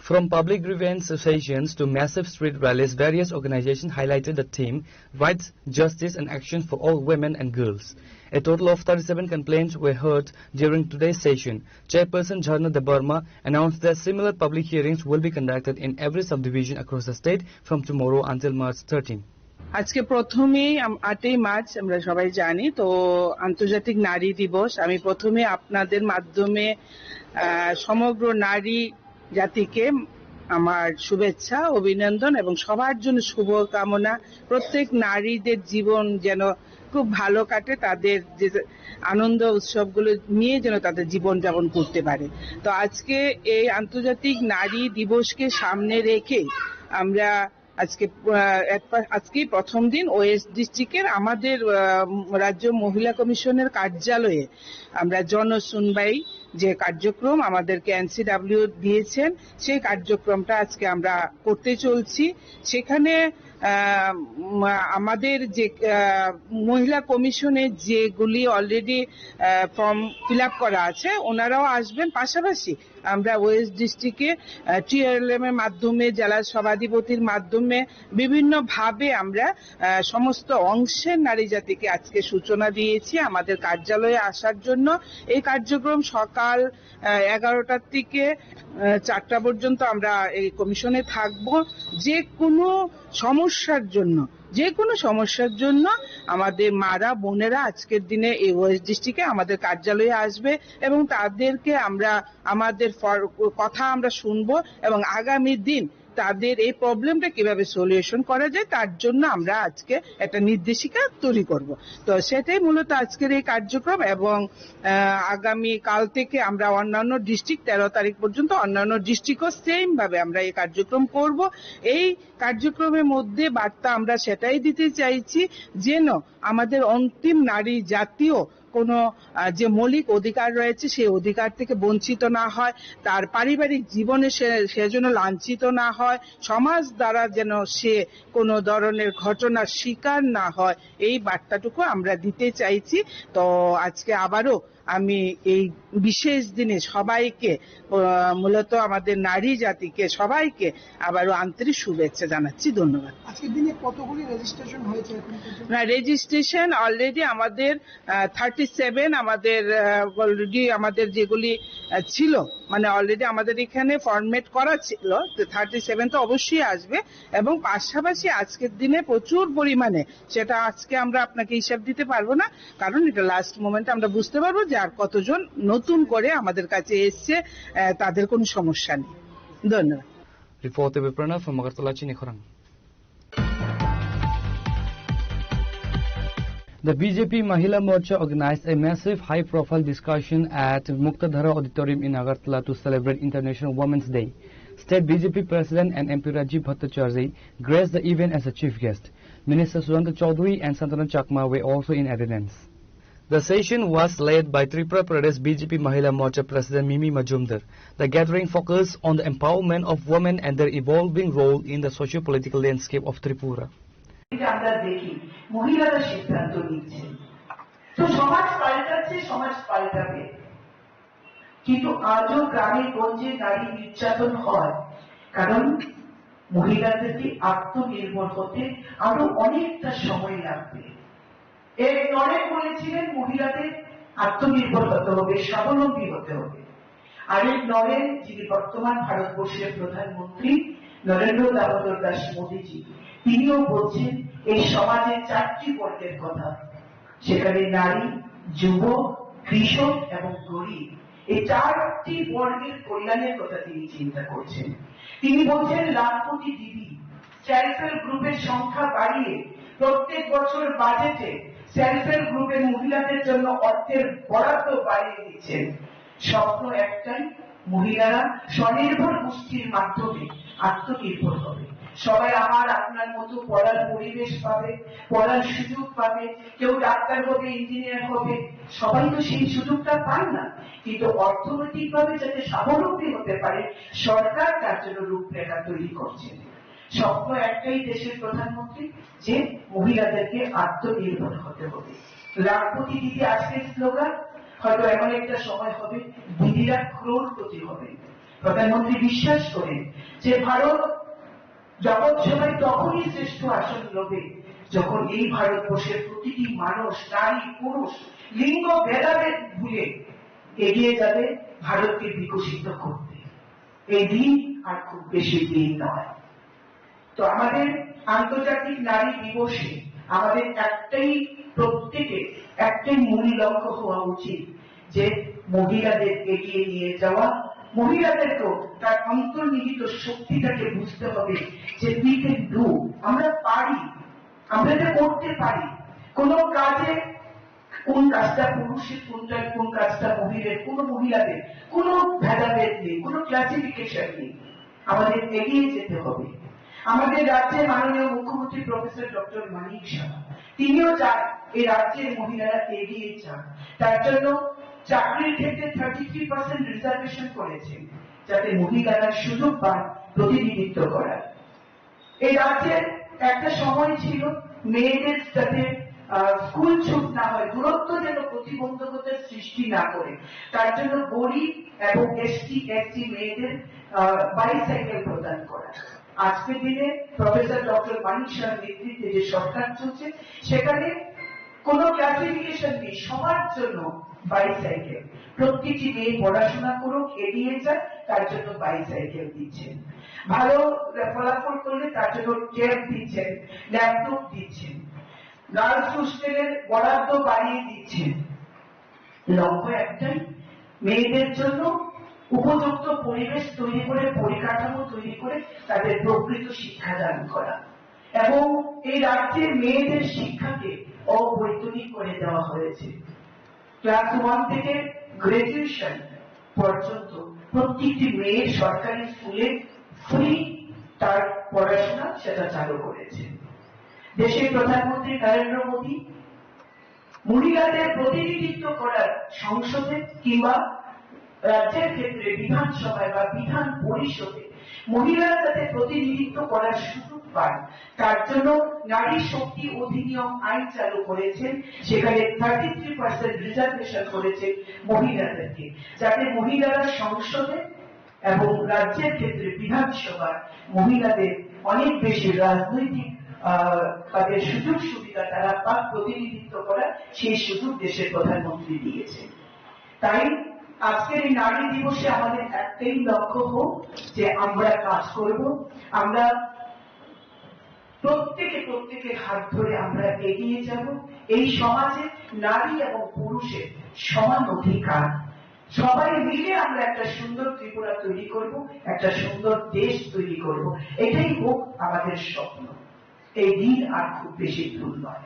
From public grievance sessions to massive street rallies, various organizations highlighted the theme, rights, justice, and action for all women and girls. A total of thirty-seven complaints were heard during today's session. Chairperson Jharna Debbarma announced that similar public hearings will be conducted in every subdivision across the state from tomorrow until March thirteen. আজকে প্রথমেই আম-, আটই মার্চ, আমরা সবাই জানি, তো আন্তর্জাতিক নারী দিবস। আমি প্রথমে আপনাদের মাধ্যমে, আহ, সমগ্র নারী জাতিকে আমার শুভেচ্ছা, অভিনন্দন এবং সবার জন্য শুভকামনা। প্রত্যেক নারীদের জীবন যেন খুব ভালো কাটে, তাদের যে আনন্দ উৎসবগুলো নিয়ে যেন তাদের জীবন যাপন করতে পারে। তো আজকে এই আন্তর্জাতিক নারী দিবসকে সামনে রেখে আমরা আজকে, আহ, এক পা-, আজকেই প্রথম দিন ওয়েস্ট ডিস্ট্রিক্টের আমাদের, আহ, রাজ্য মহিলা কমিশনের কার্যালয়ে আমরা জন শুনবাই যে কার্যক্রম আমাদেরকে এনসিডাব্লিউ দিয়েছেন, সেই কার্যক্রমটা আজকে আমরা করতে চলছি। সেখানে, আহ, উম, আমাদের যে, আহ, মহিলা কমিশনের যেগুলি অলরেডি, আহ, ফর্ম ফিল আপ করা আছে, ওনারাও আসবেন। পাশাপাশি আমরা ওয়েস্ট ডিস্ট্রিক্টে, আহ, টিআরএলএম এর মাধ্যমে, জেলা সভাধিপতির মাধ্যমে বিভিন্নভাবে আমরা, আহ, সমস্ত অংশের নারী জাতিকে আজকে সূচনা দিয়েছি আমাদের কার্যালয়ে আসার জন্য। এই কার্যক্রম সকাল, আহ, এগারোটার থেকে, আহ, চারটা পর্যন্ত আমরা এই কমিশনে থাকব। যে কোনো সমস্যার জন্য, যে কোনো সমস্যার জন্য আমাদের মারা বোনেরা আজকের দিনে এই ওয়েস্ট ডিস্ট্রিক্টে আমাদের কার্যালয়ে আসবে এবং তাদেরকে আমরা আমাদের ফর-, কথা আমরা শুনবো এবং আগামী দিন তাদের এই প্রবলেমটা কিভাবে সলিউশন করা যায়, তার জন্য আমরা আজকে একটা নির্দেশিকা তৈরি করব। তো সেটাই মূলত আজকের এই কার্যক্রম এবং, আহ, আগামী কাল থেকে আমরা অন্যান্য ডিস্ট্রিক্ট, তেরো তারিখ পর্যন্ত অন্যান্য ডিস্ট্রিক্টও সেম ভাবে আমরা এই কার্যক্রম করব। এই কার্যক্রমের মধ্যে বার্তা আমরা সেটাই দিতে চাইছি, যেন আমাদের অন্তিম নারী জাতীয় কোনো, আহ, যে মৌলিক অধিকার রয়েছে, সেই অধিকার থেকে বঞ্চিত না হয়, তার পারিবারিক জীবনে সে, সে যেন লাঞ্ছিত না হয়, সমাজ দ্বারা যেন সে কোনো ধরনের ঘটনার শিকার না হয়, এই বার্তাটুকু আমরা দিতে চাইছি। তো আজকে আবারও আমি এই বিশেষ দিনে সবাইকে, আহ, মূলত আমাদের নারী জাতিকে সবাইকে আবারও আন্তরিক শুভেচ্ছা জানাচ্ছি। ধন্যবাদ। আজকের দিনে কতগুলি রেজিস্ট্রেশন হয়েছে এখন পর্যন্ত? না, রেজিস্ট্রেশন অলরেডি আমাদের, আহ, থার্টি সেভেন আমাদের, আহ, অলরেডি আমাদের যেগুলি, আহ, ছিল, মানে অলরেডি আমাদের এখানে ফরম্যাট করা ছিল, তো থার্টি সেভেন তো অবশ্যই আসবে। এবং পাশাপাশি আজকের দিনে প্রচুর পরিমাণে, সেটা আজকে আমরা আপনাকে হিসাব দিতে পারবো না, কারণ এটা লাস্ট মোমেন্টে আমরা বুঝতে পারবো যে আর কতজন নতুন করে আমাদের কাছে এসছে, আহ, তাদের কোনো সমস্যা নেই। ধন্যবাদ। Reported by Pranav from Agartala, Chini Khorang. The B J P Mahila Morcha organized a massive high-profile discussion at Muktadhara Auditorium in Agartala to celebrate International Women's Day. State B J P President and M P Rajiv Bhattacharjee graced the event as a chief guest. Minister Sudanta Chaudhary and Santana Chakma were also in attendance. The session was led by Tripura Pradesh B J P Mahila Morcha President Mimi Majumdar. The gathering focused on the empowerment of women and their evolving role in the socio-political landscape of Tripura. এটা আমরা দেখি, মহিলারা সিদ্ধান্ত নিচ্ছেন। তো সমাজ পাল্টাচ্ছে, সমাজ পাল্টাবে, কিন্তু আজও গ্রামে গঞ্জে নারী নির্যাতন হয়, কারণ মহিলাদেরকে আত্মনির্ভর হতে আরো অনেকটা সময় লাগবে। এক নরেন বলেছিলেন, মহিলাদের আত্মনির্ভর হতে হবে, স্বাবলম্বী হতে হবে। আরেক নরেন, যিনি বর্তমান ভারতবর্ষের প্রধানমন্ত্রী নরেন্দ্র দামোদর দাস মোদীজি, তিনিও বলছেন এই সমাজে চারটি বর্গের কথা, সেখানে নারী, যুবক, কৃষক এবং গরিব, এই চারটি বর্গের কল্যাণের কথা তিনি চিন্তা করছেন। তিনি বলছেন লাখপতি দিদি, সেলফ হেল্প গ্রুপের সংখ্যা বাড়িয়ে প্রত্যেক বছর বাজেটে সেলফ হেল্প গ্রুপের মহিলাদের জন্য অর্থের বরাদ্দ বাড়িয়ে দিচ্ছেন। স্বপ্ন একটাই, মহিলারা স্বনির্ভর গোষ্ঠীর মাধ্যমে আত্মনির্ভর হবে। সবাই আমার আপনার মতো পড়ার পরিবেশ পাবে, পড়ার সুযোগ পাবে, কেউ ডাক্তার হবে, ইঞ্জিনিয়ার হবে, সবাই তো সেই সুযোগটা পান না। কিন্তু অর্থনৈতিকভাবে যাতে স্বাবলম্বী হতে পারে, সরকার তার জন্য রূপরেখা তৈরি করছে। স্বপ্ন একটাই দেশের প্রধানমন্ত্রী, যে মহিলাদেরকে আত্মনির্ভর হতে হবে। লাখপতি দিদি আজকের স্লোগান, হয়তো এমন একটা সময় হবে দিদিরা ক্রোড়পতি হবেন। প্রধানমন্ত্রী বিশ্বাস করেন যে ভারত জগৎ সভায় তখনই শ্রেষ্ঠ আসন লবে, যখন এই ভারতবর্ষের প্রতিটি মানুষ, নারী, পুরুষ, লিঙ্গ ভেদাভেদ ভুলে এগিয়ে যাবে ভারতকে বিকশিত করতে। এই দিন আর খুব বেশি দিন নয়। তো আমাদের আন্তর্জাতিক নারী দিবসে আমাদের একটাই, প্রত্যেকে একটাই মূল লক্ষ্য হওয়া উচিত যে মহিলাদের এগিয়ে নিয়ে যাওয়া, মহিলাদেরকেও তার অন্তর্নিহিত শক্তিটাকে বুঝতে হবে যে we can do, আমরা পারি, আমরা এটা করতে পারি। কোনো কাজে কোন কাজটা পুরুষের, কোনটা, কোন কাজটা মহিলার, কোনো মহিলাদের কোনো ভেদাভেদ নেই, কোনো ক্লাসিফিকেশন নেই। আমাদের এগিয়ে যেতে হবে। আমাদের রাজ্যের মাননীয় মুখ্যমন্ত্রী প্রফেসর ডক্টর মানিক সাহা, তিনিও চান এই রাজ্যের মহিলারা এগিয়ে যান। তার জন্য চাকরির ক্ষেত্রে থার্টি থ্রি পার্সেন্ট রিজার্ভেশন করেছেন, যাতে মহিলারা সুযোগ পান প্রতিনিধিত্ব করার। এই রাজ্যের একটা সময় ছিল মেয়েদের যাতে, আহ, স্কুল ছুট না হয়, দূরত্ব যেন প্রতিবন্ধকতার সৃষ্টি না করে, তার জন্য গরিব এবং এসটি, এসসি মেয়েদের, আহ, বাইসাইকেল প্রদান করা। আজকের দিনে প্রফেসর ডক্টর মানিক সাহার নেতৃত্বে যে সরকার চলছে, সেখানে কোনো ক্লাসিফিকেশন নেই, সবার জন্য বাইসাইকেল। প্রতিটি মেয়ে পড়াশোনা করুক, এগিয়ে যাক, তার জন্য বাইসাইকেল দিচ্ছেন। ভালো ফলাফল করলে তার জন্য ট্যাব দিচ্ছেন, ল্যাপটপ দিচ্ছেন, গার্লস হোস্টেলের বরাদ্দ বাড়িয়ে দিচ্ছেন। লক্ষ্য একটাই, মেয়েদের জন্য উপযুক্ত পরিবেশ তৈরি করে, পরিকাঠামো তৈরি করে তাদের প্রকৃত শিক্ষাদান করা। এবং এই রাজ্যের মেয়েদের শিক্ষাকে অবৈতনিক করে দেওয়া হয়েছে। ক্লাস ওয়ান থেকে গ্র্যাজুয়েশন পর্যন্ত প্রত্যেকটি মেয়ে সরকারি স্কুলে ফ্রি তার পড়াশোনা সেটা চালু করেছে। দেশের প্রধানমন্ত্রী নরেন্দ্র মোদী মহিলাদের প্রতিনিধিত্ব করার সংসদে কিংবা রাজ্যের ক্ষেত্রে বিধানসভায় বা বিধান পরিষদে মহিলারা যাতে প্রতিনিধিত্ব করার সুযোগ পান, তার জন্য নারী শক্তি অধিনিয়ম আইন চালু করেছেন, সেখানে থার্টি থ্রি পার্সেন্ট রিজার্ভেশন করেছেন মহিলাদেরকে, যাতে মহিলারা সংসদে এবং রাজ্যের ক্ষেত্রে বিধানসভায় মহিলাদের অনেক বেশি রাজনৈতিক, আহ, তাদের সুযোগ সুবিধা তারা পাক, প্রতিনিধিত্ব করার সেই সুযোগ দেশের প্রধানমন্ত্রী দিয়েছেন। তাই আজকের এই নারী দিবসে আমাদের একটাই লক্ষ্য হোক যে আমরা কাজ করব, আমরা প্রত্যেকে প্রত্যেকের হাত ধরে আমরা এগিয়ে যাব। এই সমাজে নারী এবং পুরুষের সমান অধিকার, সবাই মিলে আমরা একটা সুন্দর ত্রিপুরা তৈরি করব, একটা সুন্দর দেশ তৈরি করব। এটাই হোক আমাদের স্বপ্ন। এই দিন আর খুব বেশি দূর নয়।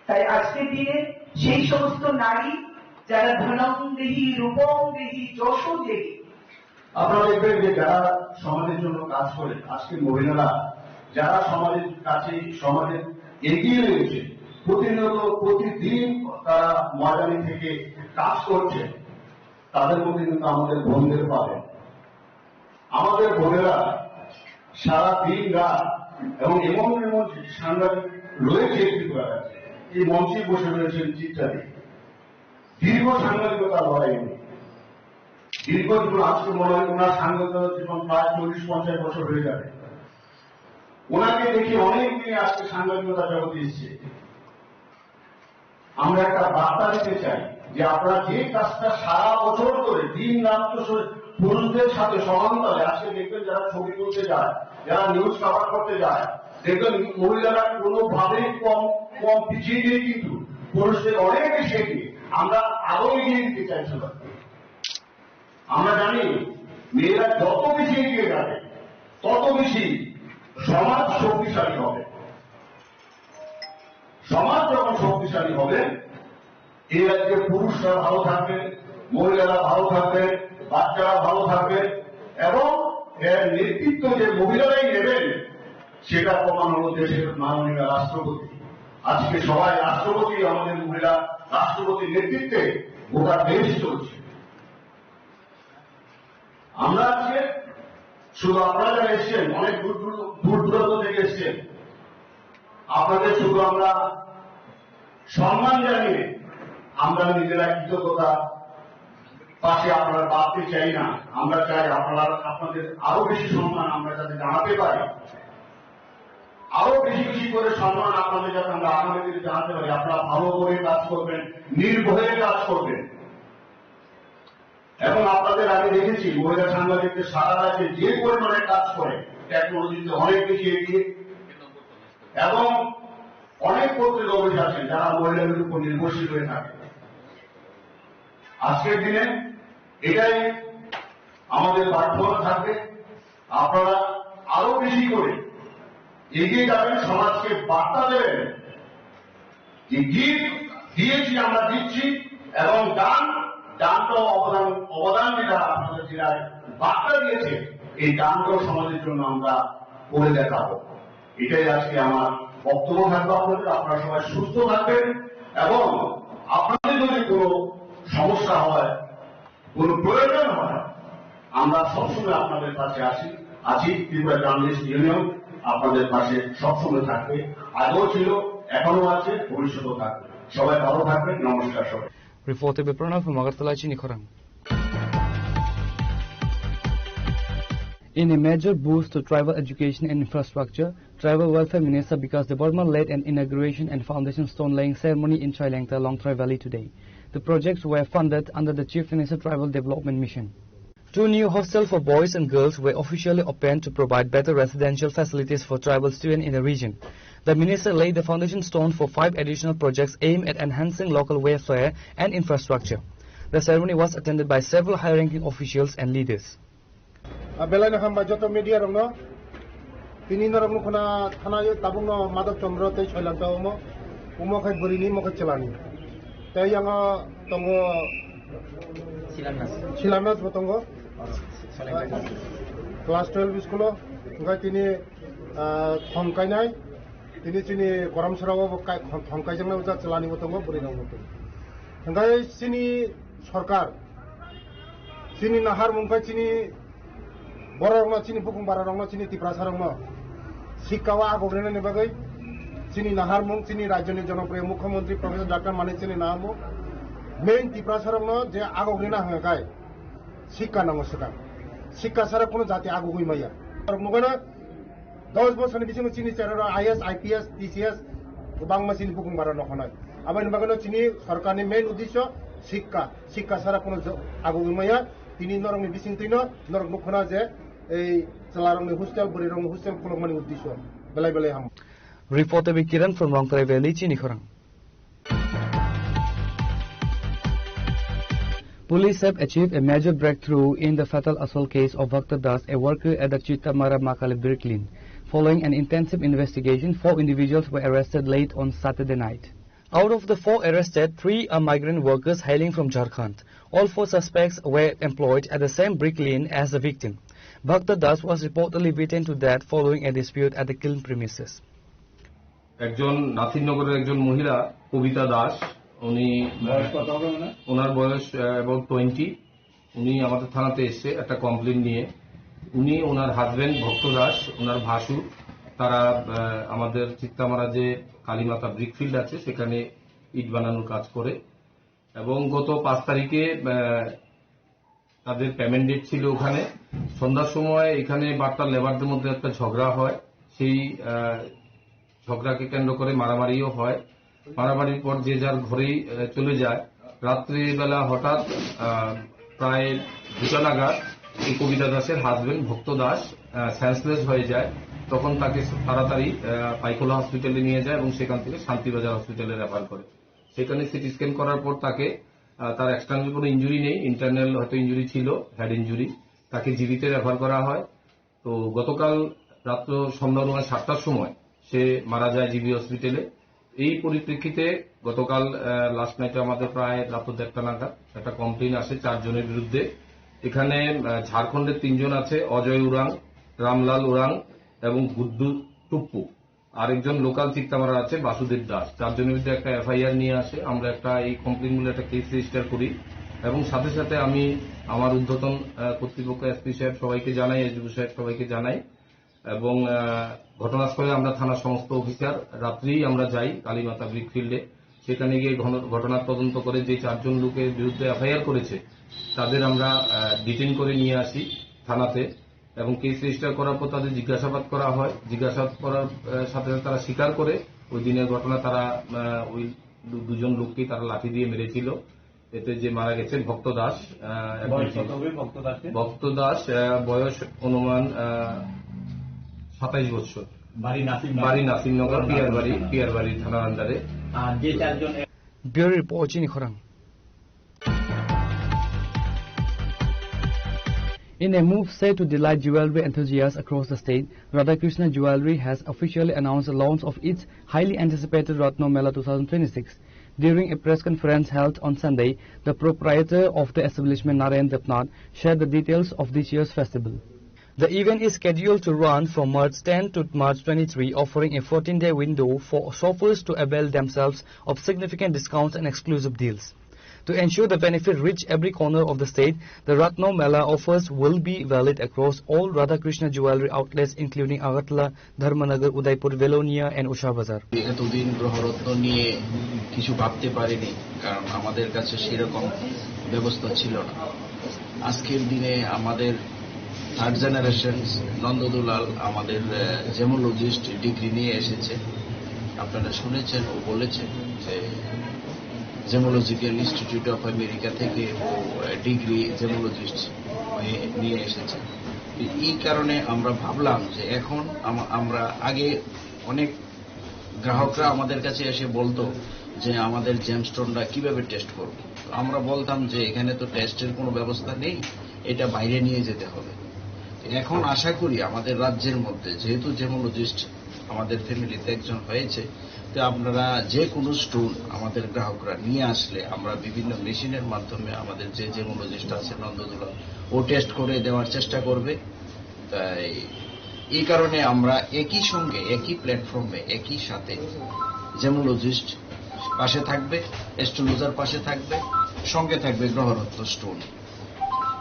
তাই আজকের দিনে সেই সমস্ত নারী যারা ধনং দেহি, রূপং দেহি, যশো দেহি, আপনারা দেখবেন যে যারা সমাজের জন্য কাজ করে, আজকে মহিলারা যারা সমাজের কাছে, সমাজের এগিয়ে রয়েছে, প্রতিনিয়ত প্রতিদিন তারা ময়দানে থেকে কাজ করছে। তাদের মধ্যে কিন্তু আমাদের বোনদের পাবেন। আমাদের বোনেরা সারা দিন রাত এবং এমন এমন সাংবাদিক রয়েছে ত্রিপুরা রাজ্যে, এই মঞ্চে বসে রয়েছেন চিত্রাদি, দীর্ঘ সাংবাদিকতা লড়াই নিয়ে দীর্ঘ জীবন। আজকে মনে হয় ওনার সাংবাদিকতা জীবন প্রায় চল্লিশ পঞ্চাশ বছর হয়ে যাবে। ওনাকে দেখে অনেক মেয়ে আজকে সাংবাদিকতা জগতে এসছে। আমরা একটা বার্তা দিতে চাই যে আপনারা যে কাজটা সারা বছর ধরে দিন রাত তো সে পুরুষদের সাথে সমান্তরে, আজকে দেখবেন যারা ছবি তুলতে যায়, যারা নিউজ কভার করতে যায়, দেখবেন মহিলারা কোনোভাবেই কম কম পিছিয়ে নেই, কিন্তু পুরুষদের অনেক বেশি এগিয়ে। আমরা আরো এগিয়ে দিতে চাই সবাইকে। আমরা জানি মেয়েরা যত বেশি এগিয়ে যাবে, তত বেশি সমাজ শক্তিশালী হবে। সমাজ যখন শক্তিশালী হবে, এই রাজ্যে পুরুষরা ভালো থাকবে, মহিলারা ভালো থাকবে, বাচ্চারা ভালো থাকবে এবং এর নেতৃত্ব যে মহিলারাই নেবেন, সেটা প্রমাণ হলো দেশের মাননীয় রাষ্ট্রপতি। আজকে সবাই রাষ্ট্রপতি, আমাদের মহিলা রাষ্ট্রপতির নেতৃত্বে গোটা দেশ চলছে। আমরা আজকে শুধু আপনারা যারা এসছেন, অনেক দূর দূর, দূর দূরান্ত থেকে এসছেন, আপনাদের শুধু আমরা সম্মান জানিয়ে আমরা নিজেরা কৃতজ্ঞতা পাশে আপনারা বাড়তে চাই না। আমরা চাই আপনারা, আপনাদের আরো বেশি সম্মান আমরা যাতে জানাতে পারি, আরো বেশি বেশি করে সম্মান আপনাদের যাতে আমরা আগামী দিনে জানাতে পারি। আপনারা ভালো করে কাজ করবেন, নির্ভয়ে কাজ করবেন। এবং আপনাদের আগে দেখেছি মহিলা সাংবাদিকদের সারা রাজ্যে যে পরিমাণে কাজ করে, টেকনোলজিতে অনেক বেশি এগিয়ে এবং অনেক পত্রিকা অফিস আছে যারা মহিলাদের উপর নির্ভরশীল হয়ে থাকে। আজকের দিনে এটাই আমাদের প্রার্থনা থাকবে, আপনারা আরো বেশি করে এগিয়ে যাবেন, সমাজকে বার্তা দেবেন যে গিফট দিয়েছি, আমরা দিচ্ছি, এবং দান, দানটাও অবদান, অবদান যেটা আপনাদের জেলায় বার্তা দিয়েছে, এই দানটাও সমাজের জন্য আমরা করে দেখাবো। এটাই আজকে আমার বক্তব্য থাকবে আপনাদের। আপনারা সবাই সুস্থ থাকবেন এবং আপনাদের যদি কোনো সমস্যা হয়, কোনো প্রয়োজন হয়, আমরা সবসময় আপনাদের পাশে আসি, আছি। ত্রিপুরা জার্নালিস্ট ইউনিয়ন আপনাদের পাশে সবসময় থাকবে, আগেও ছিল, এখনো আছে, ভবিষ্যতেও থাকবে। সবাই ভালো থাকবেন। নমস্কার সবাই। Reported by Pranav from Agartala, Chini Khorang. In a major boost to tribal education and infrastructure, Tribal Welfare Minister Bikash Debbarma led an inauguration and foundation stone laying ceremony in Chailengta, Longtrai Valley today. The projects were funded under the Chief Minister Tribal Development Mission. Two new hostels for boys and girls were officially opened to provide better residential facilities for tribal students in the region. The minister laid the foundation stone for five additional projects aimed at enhancing local welfare and infrastructure. The ceremony was attended by several high-ranking officials and leaders. Ah, belai no hambai joto media rokno. Tini norok nukho na thana yo tabukno Madhav Chandra tei Soilanta omo. Omo khai bwrwini, omo khai chwlani. Tei yango tongo Silanas. Silanas bo tongo. Class twelve school o. Hwnkhe tini, ah, thong kainai. Tini chini Koramsora o bo kai-, thong kaijaknai, o jak chwlani bo tongo, bwrwi rok bo tongo. Hwnkhe chini sorkar, chini naharmung khe chini borok rokno, chini bukung bara rokno, chini Tiprasa rokno sikka o agok rinani bagwi chini naharmung, chini rajyoni jonopriyo mukhyamantri Professor Doctor Manik Saini naharmung main Tiprasa rokno je agok rina hwnga khai sikka nango swkang. Sikka sara kuno jati agugwi maya. Norok nugana dos bosorni bisingo chini cheraro I A S, I P S, T C S kwbangma chini bukung bara nokhonai. Aboni bagwino chini sorkarni main uddesyo sikka, sikka sara kuno jo-, agugwi maya. Tini norokni bisingtwino norok nukhona je ei chwlarokni hostel, bwrwirokni hostel khulukmani uddesyo belai belai ham. Reported by Kiran from Longtrai Valley, Chini Khorang. Police have achieved a major breakthrough in the fatal assault case of Bhakta Das, a worker at the Chitamara Makale bricklin. Following an intensive investigation, four individuals were arrested late on Saturday night. Out of the four arrested, three are migrant workers hailing from Jharkhand. All four suspects were employed at the same bricklin as the victim. Bhakta Das was reportedly beaten to death following a dispute at the kiln premises. একজন নাসিরনগরের একজন মহিলা কবিতা দাস, উনি, বয়স কত হবে ওনার? ওনার বয়স, আহ, about twenty। উনি আমাদের থানাতে এসে একটা কমপ্লেন নিয়ে, উনি, ওনার হাজবেন্ড ভক্ত দাস, ওনার ভাসুর, তারা, আহ, আমাদের চিত্তামারা যে কালীমাতা ব্রিকফিল্ড আছে, সেখানে ইট বানানোর কাজ করে। এবং গত পাঁচ তারিখে, আহ, তাদের পেমেন্ট ডেট ছিল ওখানে। সন্ধ্যার সময় এখানে বাট্টার লেবারদের মধ্যে একটা ঝগড়া হয়। সেই, আহ, ঝগড়াকে কেন্দ্র করে মারামারিও হয়। মারামারির পর যে যার ঘরেই, আহ, চলে যায়। রাত্রিবেলা হঠাৎ, আহ, প্রায় দুটা নাগাদ এই কবিতা দাসের হাজবেন্ড ভক্ত দাস, আহ, সেন্সলেস হয়ে যায়। তখন তাকে তাড়াতাড়ি, আহ, পাইকোলা হসপিটালে নিয়ে যায় এবং সেখান থেকে শান্তিবাজার হসপিটালে রেফার করে। সেখানে সিটি স্ক্যান করার পর তাকে, আহ, তার এক্সটার্নাল কোনো ইনজুরি নেই, ইন্টারনাল হয়তো ইনজুরি ছিল, হেড ইনজুরি, তাকে জিবিতে রেফার করা হয়। তো গতকাল রাত্র সন্ধ্যা অনুমান সাতটার সময় সে মারা যায় জিবি হসপিটালে। এই পরিপ্রেক্ষিতে গতকাল, আহ, লাস্ট নাইটে আমাদের প্রায় রাত দেড়টা নাগাদ একটা কমপ্লেন আসে চারজনের বিরুদ্ধে। এখানে, আহ, ঝাড়খণ্ডের তিনজন আছে, অজয় উরাং, রামলাল উরাং এবং গুড্ডু টুপ্পু। আরেকজন লোকাল চিত্তামারা আছে বাসুদেব দাস, চারজনের বিরুদ্ধে একটা এফআইআর নিয়ে আসে। আমরা একটা এই কমপ্লেন বলে একটা কেস রেজিস্টার করি এবং সাথে সাথে আমি আমার ঊর্ধ্বতন, আহ, কর্তৃপক্ষ, এসপি সাহেব সবাইকে জানাই, এসডিপিও সাহেব সবাইকে জানাই এবং, আহ, ঘটনাস্থলে আমরা থানার সমস্ত অফিসার রাত্রেই আমরা যাই কালীমাতা ব্রিকফিল্ডে। সেখানে গিয়ে ঘন-, ঘটনার তদন্ত করে যে চারজন লোকের বিরুদ্ধে এফআইআর করেছে তাদের আমরা, আহ, ডিটেইন করে নিয়ে আসি থানাতে। এবং কেস রেজিস্টার করার পর তাদের জিজ্ঞাসাবাদ করা হয়। জিজ্ঞাসাবাদ করার, আহ, সাথে সাথে তারা স্বীকার করে ওই দিনের ঘটনা। তারা, আহ, ওই দু-, দুজন লোককেই তারা লাঠি দিয়ে মেরেছিল। এতে যে মারা গেছেন ভক্ত দাস, আহ, এখন বয়স কত হবে ভক্ত দাসের? ভক্ত দাস, আহ, বয়স অনুমান, আহ, সাতাইশ বছর। বাড়ি নাসিম বাড়ি নাসিমনগর, পিয়ারবাড়ি, পিয়ারবাড়ি থানার আন্ডারে। আর যে চারজন Bureau Report, Chini Khorang. In a move set to delight jewelry enthusiasts across the state, Radhakrishna Jewelry has officially announced the launch of its highly anticipated Ratna Mela two thousand twenty-six. During a press conference held on Sunday, the proprietor of the establishment, Narayan Debnath, shared the details of this year's festival. The event is scheduled to run from March ten to March twenty-three, offering a fourteen-day window for shoppers to avail themselves of significant discounts and exclusive deals. To ensure the benefit reach every corner of the state, the Ratna Mela offers will be valid across all Radhakrishna jewelry outlets, including Agartala, Dharmanagar, Udaipur, Belonia, and Usha Bazar. এতদিন গ্রহরত্ন নিয়ে কিছু ভাবতে পারিনি, কারণ আমাদের কাছে সেরকম ব্যবস্থা ছিল না। আজকের দিনে আমাদের থার্ড জেনারেশন নন্দদুলাল আমাদের, আহ, জেমোলজিস্ট ডিগ্রি নিয়ে এসেছে। আপনারা শুনেছেন, ও বলেছে যে জেমোলজিক্যাল ইনস্টিটিউট অফ আমেরিকা থেকে ও, আহ, ডিগ্রি জেমোলজিস্ট হয়ে নিয়ে এসেছে। এই কারণে আমরা ভাবলাম যে এখন আম-, আমরা আগে অনেক গ্রাহকরা আমাদের কাছে এসে বলতো যে আমাদের জেমস্টোনটা কিভাবে টেস্ট করব। তো আমরা বলতাম যে এখানে তো টেস্টের কোনো ব্যবস্থা নেই, এটা বাইরে নিয়ে যেতে হবে। এখন আশা করি আমাদের রাজ্যের মধ্যে, যেহেতু জেমোলজিস্ট আমাদের ফ্যামিলিতে একজন হয়েছে, তো আপনারা যে কোনো স্টোন আমাদের গ্রাহকরা নিয়ে আসলে আমরা বিভিন্ন মেশিনের মাধ্যমে আমাদের যে জেমোলজিস্ট আছে নন্দদুলাল, ও টেস্ট করে দেওয়ার চেষ্টা করবে। তাই এই কারণে আমরা একই সঙ্গে, একই প্ল্যাটফর্মে, একই সাথে জেমোলজিস্ট পাশে থাকবে, অ্যাস্ট্রোলজার পাশে থাকবে, সঙ্গে থাকবে গ্রহরত্ন স্টোন।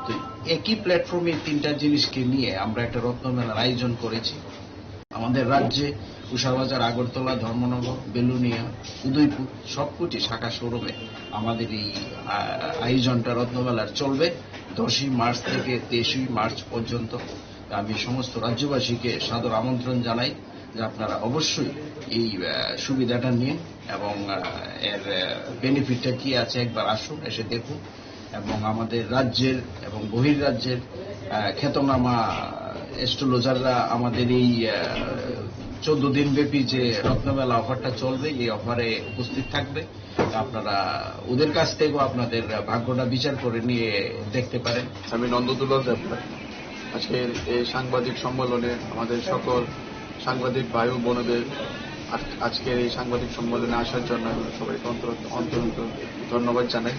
তো একই প্ল্যাটফর্মে এই তিনটা জিনিসকে নিয়ে আমরা একটা রত্নমেলার আয়োজন করেছি। আমাদের রাজ্যে উষাবাজার, আগরতলা, ধর্মনগর, বেলুনিয়া, উদয়পুর সবকটি শাখা শোরুমে আমাদের এই, আ, আয়োজনটা রত্নমেলার চলবে দশই মার্চ থেকে তেইশই মার্চ পর্যন্ত। আমি সমস্ত রাজ্যবাসীকে সাদর আমন্ত্রণ জানাই যে আপনারা অবশ্যই এই, আ, সুবিধাটা নিন এবং, আ, এর, আ, বেনিফিটটা কি আছে একবার আসুন, এসে দেখুন। এবং আমাদের রাজ্যের এবং বহির্রাজ্যের, আহ, খ্যাতনামা অ্যাস্ট্রোলজাররা আমাদের এই, আহ, চোদ্দ দিন ব্যাপী যে রত্নমেলা অফারটা চলবে, এই অফারে উপস্থিত থাকবে। আপনারা ওদের কাছ থেকেও আপনাদের ভাগ্যটা বিচার করে নিয়ে দেখতে পারেন। আমি নন্দদুলাল দেবনাথ। আজকের এই সাংবাদিক সম্মেলনে আমাদের সকল সাংবাদিক ভাই ও বোনদের আজ-, আজকের এই সাংবাদিক সম্মেলনে আসার জন্য আমি সবাইকে অন্তর-, অন্তরন্ত ধন্যবাদ জানাই।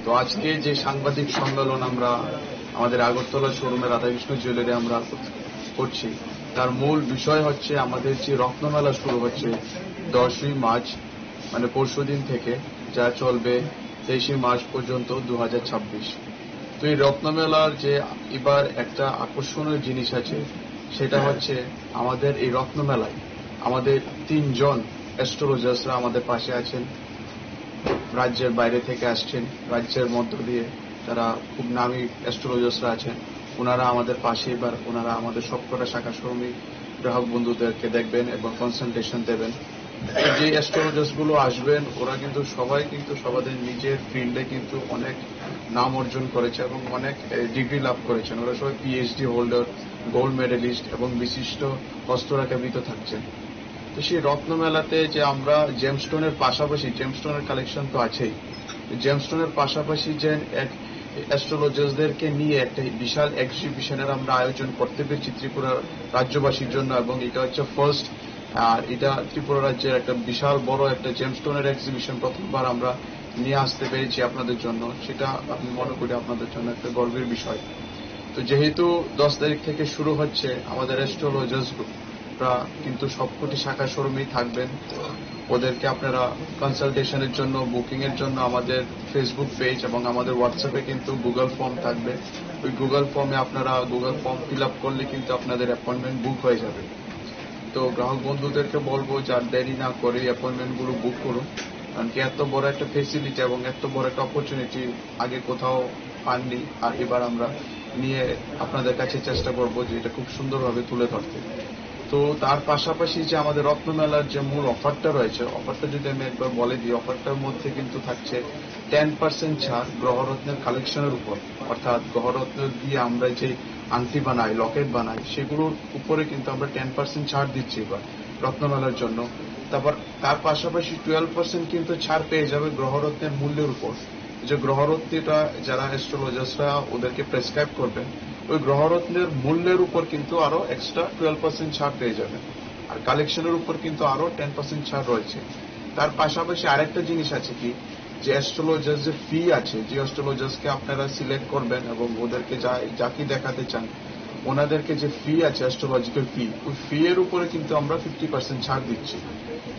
তো আজকে যে সাংবাদিক সম্মেলন আমরা আমাদের আগরতলা শোরুমে রাধাকৃষ্ণ জুয়েলারি আমরা করছি, তার মূল বিষয় হচ্ছে আমাদের যে রত্নমেলা শুরু হচ্ছে দশই মার্চ, মানে পরশুদিন থেকে, যা চলবে তেইশে মার্চ পর্যন্ত দু হাজার ছাব্বিশ। তো এই রত্নমেলার যে এবার একটা আকর্ষণীয় জিনিস আছে, সেটা হচ্ছে আমাদের এই রত্নমেলায় আমাদের তিনজন অ্যাস্ট্রোলজার্সরা আমাদের পাশে আছেন। রাজ্যের বাইরে থেকে আসছেন, রাজ্যের মধ্য দিয়ে তারা খুব নামী অ্যাস্ট্রোলজার্সরা আছেন। ওনারা আমাদের পাশে এবার, ওনারা আমাদের সবকটা শাখা শোরুমে গ্রাহক বন্ধুদেরকে দেখবেন এবং কনসালটেশন দেবেন। যে অ্যাস্ট্রোলজার্স গুলো আসবেন, ওরা কিন্তু সবাই কিন্তু সবাদের নিজের ফিল্ডে কিন্তু অনেক নাম অর্জন করেছে এবং অনেক ডিগ্রি লাভ করেছেন। ওরা সবাই পিএইচডি হোল্ডার, গোল্ড মেডেলিস্ট এবং বিশিষ্ট হস্তরেখাবিদও থাকছেন। তো সেই রত্নমেলাতে যে আমরা জেমস্টোনের পাশাপাশি, জেমস্টোনের কালেকশন তো আছেই, জেমস্টোনের পাশাপাশি যে এক অ্যাস্ট্রোলজার্সদেরকে নিয়ে একটা বিশাল এক্সিবিশনের আমরা আয়োজন করতে পেরেছি ত্রিপুরা রাজ্যবাসীর জন্য, এবং এটা হচ্ছে ফার্স্ট। আর এটা ত্রিপুরা রাজ্যের একটা বিশাল বড় একটা জেমস্টোনের এক্সিবিশন প্রথমবার আমরা নিয়ে আসতে পেরেছি আপনাদের জন্য, সেটা আমি মনে করি আপনাদের জন্য একটা গর্বের বিষয়। তো যেহেতু দশ তারিখ থেকে শুরু হচ্ছে আমাদের অ্যাস্ট্রোলজার্স গ্রুপ, ওরা কিন্তু সবকটি শাখা শোরুমেই থাকবেন। ওদেরকে আপনারা কনসালটেশনের জন্য, বুকিং এর জন্য আমাদের ফেসবুক পেজ এবং আমাদের হোয়াটসঅ্যাপে কিন্তু গুগল ফর্ম থাকবে। ওই গুগল ফর্মে আপনারা গুগল ফর্ম ফিল আপ করলে কিন্তু আপনাদের অ্যাপয়েন্টমেন্ট বুক হয়ে যাবে। তো গ্রাহক বন্ধুদেরকে বলবো, যার দেরি না করে অ্যাপয়েন্টমেন্ট গুলো বুক করুন, কারণ কি এত বড় একটা ফেসিলিটি এবং এত বড় একটা অপরচুনিটি আগে কোথাও পাননি, আর এবার আমরা নিয়ে আপনাদের কাছে চেষ্টা করব যে এটা খুব সুন্দরভাবে তুলে ধরতে। তো তার পাশাপাশি যে আমাদের রত্নমেলার যে মূল অফারটা রয়েছে, অফারটা যদি আমি একবার বলে দিই, অফারটার মধ্যে কিন্তু থাকছে টেন পার্সেন্ট ছাড় গ্রহরত্নের কালেকশনের উপর, অর্থাৎ গ্রহরত্ন দিয়ে আমরা যে আংটি বানাই, লকেট বানাই, সেগুলোর উপরে কিন্তু আমরা টেন পার্সেন্ট ছাড় দিচ্ছি এবার রত্নমেলার জন্য। তারপর তার পাশাপাশি টুয়েলভ পার্সেন্ট কিন্তু ছাড় পেয়ে যাবে গ্রহরত্নের মূল্যের উপর। যে গ্রহরত্নটা যারা অ্যাস্ট্রোলজার্সরা ওদেরকে প্রেসক্রাইব করবেন, ওই গ্রহরত্নের মূল্যের উপর কিন্তু আরো এক্সট্রা টুয়েলভ পার্সেন্ট ছাড় পেয়ে যাবেন। আর কালেকশনের উপর কিন্তু আরো টেন পার্সেন্ট ছাড় রয়েছে। তার পাশাপাশি আরেকটা জিনিস আছে কি, যে অ্যাস্ট্রোলজার যে ফি আছে, যে অ্যাস্ট্রোলজার্সকে আপনারা সিলেক্ট করবেন এবং ওদেরকে যা, যাকে দেখাতে চান, ওনাদেরকে যে ফি আছে, অ্যাস্ট্রোলজিক্যাল ফি, ওই ফি এর উপরে কিন্তু আমরা ফিফটি পার্সেন্ট ছাড় দিচ্ছি।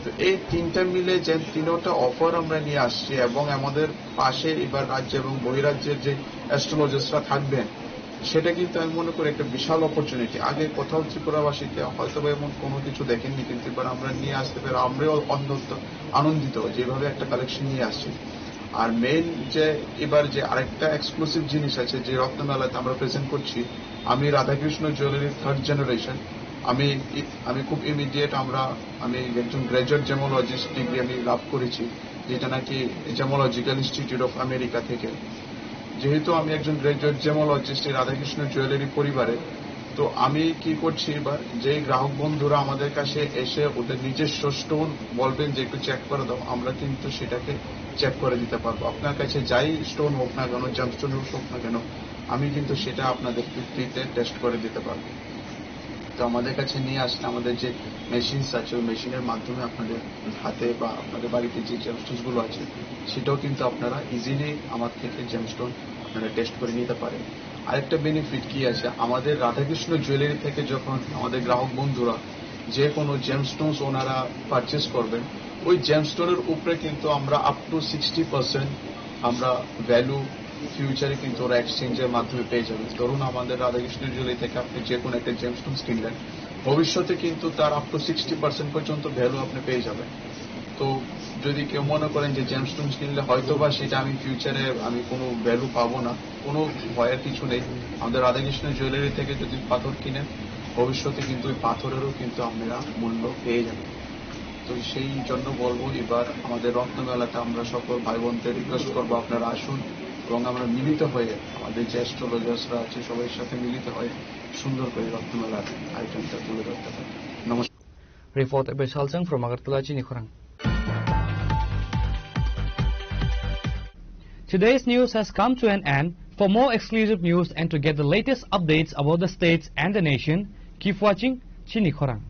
তো এই তিনটা মিলে যে তিনটা অফার আমরা নিয়ে আসছি এবং আমাদের পাশে এবার রাজ্য এবং বহিরাজ্যের যে অ্যাস্ট্রোলজার্সরা থাকবেন, সেটা কিন্তু আমি মনে করি একটা বিশাল অপরচুনিটি। আগে কোথাও ত্রিপুরাবাসীতে হয়তো বা এমন কোনো কিছু দেখেননি, কিন্তু এবার আমরা নিয়ে আসতে পারি, আমরাও অন্তত আনন্দিত যেভাবে একটা কালেকশন নিয়ে আসছি। আর মেইন যে এবার যে আরেকটা এক্সক্লুসিভ জিনিস আছে, যে রত্নমেলাতে আমরা প্রেজেন্ট করছি, আমি রাধাকৃষ্ণ জুয়েলারি থার্ড জেনারেশন। আমি ই-, আমি খুব ইমিডিয়েট আমরা, আমি একজন গ্র্যাজুয়েট জেমোলজিস্ট ডিগ্রি আমি লাভ করেছি, যেটা নাকি জেমোলজিক্যাল ইনস্টিটিউট অফ আমেরিকা থেকে। যেহেতু আমি একজন গ্র্যাজুয়েট জেমোলজিস্ট এই রাধাকৃষ্ণ জুয়েলারি পরিবারে, তো আমি কি করছি এবার, যে গ্রাহক বন্ধুরা আমাদের কাছে এসে ওদের নিজস্ব স্টোন বলবেন যে একটু চেক করে দাও, আমরা কিন্তু সেটাকে চেক করে দিতে পারবো। আপনার কাছে যাই স্টোন হোক না কেন, জেমস্টোন হোক না কেন, আমি কিন্তু সেটা আপনাদের ফ্রিতে টেস্ট করে দিতে পারবো। তো আমাদের কাছে নিয়ে আসলে আমাদের যে মেশিনস আছে, ওই মেশিনের মাধ্যমে আপনাদের হাতে বা আপনাদের বাড়িতে যে জেমস্টোনস গুলো আছে, সেটাও কিন্তু আপনারা ইজিলি আমার থেকে জেমস্টোন আপনারা টেস্ট করে নিতে পারেন। আরেকটা বেনিফিট কি আছে, আমাদের রাধাকৃষ্ণ জুয়েলারি থেকে যখন আমাদের গ্রাহক বন্ধুরা যে কোনো জেমস্টোনস ওনারা পারচেস করবেন, ওই জেমস্টোনের উপরে কিন্তু আমরা আপ টু সিক্সটি পার্সেন্ট আমরা ভ্যালু ফিউচারে কিন্তু ওরা এক্সচেঞ্জের মাধ্যমে পেয়ে যাবেন। ধরুন, আমাদের রাধাকৃষ্ণ জুয়েলারি থেকে আপনি যে কোনো একটা জেমস্টোনস কিনলেন, ভবিষ্যতে কিন্তু তার আপ টু সিক্সটি পার্সেন্ট পর্যন্ত ভ্যালু আপনি পেয়ে যাবেন। তো যদি কেউ মনে করেন যে জেমস্টোনস কিনলে হয়তো বা সেটা আমি ফিউচারে আমি কোনো ভ্যালু পাবো না, কোনো ভয়ের কিছু নেই। আমাদের রাধাকৃষ্ণ জুয়েলারি থেকে যদি পাথর কিনেন, ভবিষ্যতে কিন্তু ওই পাথরেরও কিন্তু আপনারা মূল্য পেয়ে যাবেন। তো সেই জন্য বলবো, এবার আমাদের রত্নমেলাতে আমরা সকল ভাই বোনদের রিকোয়েস্ট করবো, আপনারা আসুন এবং আমরা মিলিত হয়ে আমাদের যে অ্যাস্ট্রোলজার্সরা আছে সবাই সাথে মিলিত হয়ে সুন্দর করে রত্নমেলার আয়োজনটা তুলে ধরতে পারি। নমস্কার। Report by Saljang from Agartala, Chini Khorang. Today's news has come to an end. For more exclusive news and to get the latest updates about the states and the nation, keep watching Chini Khorang.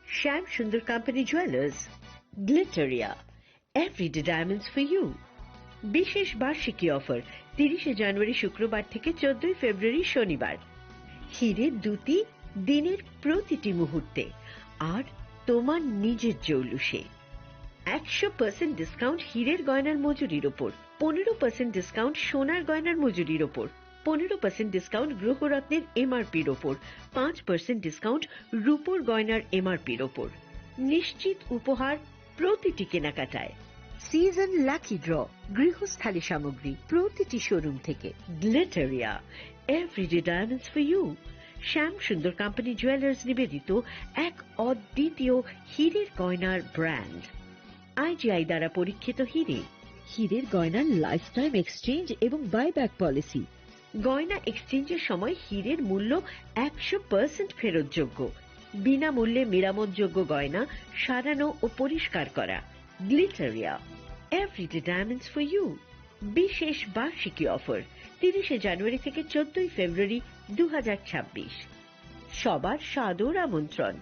Shyam Sundar Company Jewelers, Glitteria, Everyday Diamonds for You। বিশেষ বার্ষিকী অফার, তিরিশে জানুয়ারি শুক্রবার থেকে চোদ্দই ফেব্রুয়ারি শনিবার। হীরের দ্যুতি দিনের প্রতিটি মুহূর্তে, আর তোমার নিজের জৌলুসে। একশো পার্সেন্ট ডিসকাউন্ট হীরের গয়নার মজুরির ওপর, পনেরো পার্সেন্ট ডিসকাউন্ট সোনার গয়নার মজুরির ওপর, পনেরো পার্সেন্ট ডিসকাউন্ট গ্রহরত্নের এমআরপির ওপর, পাঁচ পার্সেন্ট ডিসকাউন্ট রূপোর গয়নার এমআরপির ওপর। নিশ্চিত উপহার প্রতিটি কেনাকাটায়। সিজন লাকি ড্র, গৃহস্থালী সামগ্রী প্রতিটি শোরুম থেকে। গ্লিটারিয়া, Everyday Diamonds for You। Shyam Sundar company jewellers নিবেদিত এক অদ্বিতীয় হীরের গয়নার ব্র্যান্ড। আইজিআই দ্বারা পরীক্ষিত হীরে। হীরের গয়নার লাইফ টাইম এক্সচেঞ্জ এবং বাইব্যাক পলিসি। গয়না এক্সচেঞ্জের সময় হীরের মূল্য একশো পার্সেন্ট ফেরতযোগ্য। বিনামূল্যে মেরামতযোগ্য গয়না সারানো ও পরিষ্কার করা। গ্লিটারিয়া, Everyday Diamonds for You। বিশেষ বার্ষিকী অফার, তিরিশে জানুয়ারি থেকে চোদ্দই ফেব্রুয়ারি দু হাজার ছাব্বিশ। সবার সাদর আমন্ত্রণ।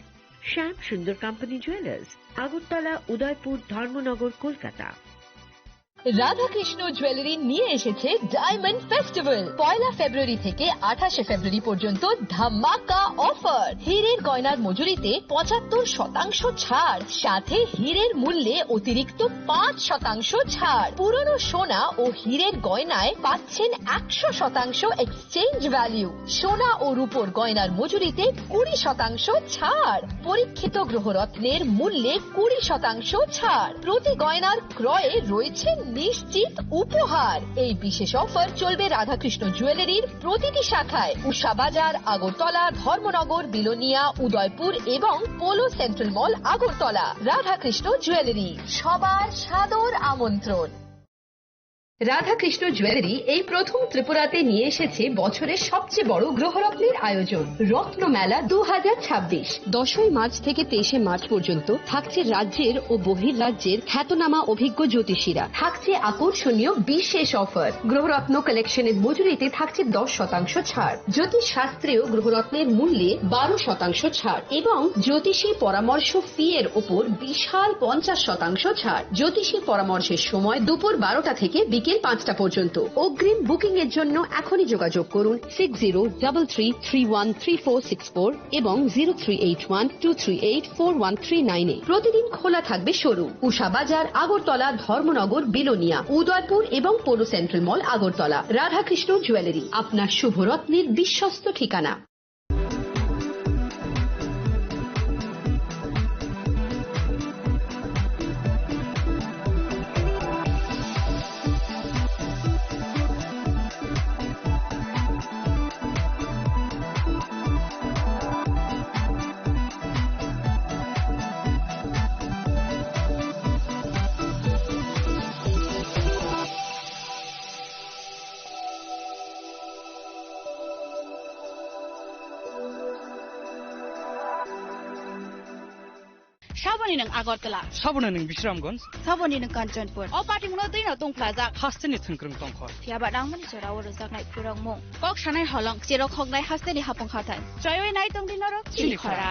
শ্যাম সুন্দর কোম্পানি জুয়েলার্স, আগরতলা, উদয়পুর, ধর্মনগর, কলকাতা। রাধাকৃষ্ণ জুয়েলারি নিয়ে এসেছে ডায়মন্ড ফেস্টিভ্যাল। পয়লা ফেব্রুয়ারি থেকে আঠাশে ফেব্রুয়ারি পর্যন্ত ধামাকা অফার। হীরের গয়নার মজুরিতে পঁচাত্তর শতাংশ ছাড়, সাথে হীরের মূল্যে অতিরিক্ত পাঁচ শতাংশ ছাড়। পুরনো সোনা ও হীরের গয়নায় পাচ্ছেন একশো শতাংশ এক্সচেঞ্জ ভ্যালু। সোনা ও রূপোর গয়নার মজুরিতে কুড়ি শতাংশ ছাড়। পরীক্ষিত গ্রহরত্নের মূল্যে কুড়ি শতাংশ ছাড়। প্রতি গয়নার ক্রয়ে রয়েছে নিশ্চিত উপহার। এই বিশেষ অফার চলবে রাধাকৃষ্ণ জুয়েলারির প্রতিটি শাখায়, উষা বাজার, আগরতলা, ধর্মনগর, বিলোনিয়া, উদয়পুর এবং পোলো সেন্ট্রাল মল, আগরতলা। রাধাকৃষ্ণ জুয়েলারি, সবার সাদর আমন্ত্রণ। রাধাকৃষ্ণ জুয়েলারি এই প্রথম ত্রিপুরাতে নিয়ে এসেছে বছরের সবচেয়ে বড় গ্রহরত্নের আয়োজন, রত্নমেলা দু হাজার ছাব্বিশ। দশই মার্চ থেকে তেইশে মার্চ পর্যন্ত থাকছে রাজ্যের ও বহির্রাজ্যের খ্যাতনামা অভিজ্ঞ জ্যোতিষীরা। থাকছে আকর্ষণীয় বিশেষ অফার। গ্রহরত্ন কালেকশনের মজুরিতে থাকছে দশ শতাংশ ছাড়। জ্যোতিষ শাস্ত্রীয় গ্রহরত্নের মূল্যে বারো শতাংশ ছাড় এবং জ্যোতিষী পরামর্শ ফি এর ওপর বিশাল পঞ্চাশ শতাংশ ছাড়। জ্যোতিষী পরামর্শের সময় দুপুর বারোটা থেকে বিকেল পাঁচটা পর্যন্ত। অগ্রিম বুকিং এর জন্য এখনই যোগাযোগ করুন six zero double three three one three four six four এবং zero three eight one two three eight four one three nine এ। প্রতিদিন খোলা থাকবে শোরুম। উষা বাজার, আগরতলা, ধর্মনগর, বিলোনিয়া, উদয়পুর এবং পোলো সেন্ট্রাল মল, আগরতলা। রাধাকৃষ্ণ জুয়েলারি, আপনার শুভরত্নের বিশ্বস্ত ঠিকানা। Saboni nwng Agartala. Saboni nwng Bisramganj. Saboni nwng Kanchanpur. O party mungno twi no tongphlajak. Hasteni thwngkwrwng tongkhor. Phiya ba nangmani jora o rwjaknai khurokmung. Kok sanai holong, cherok hoknai hasteni hapung hathai. Choiwi nai tongdi norok chini khora.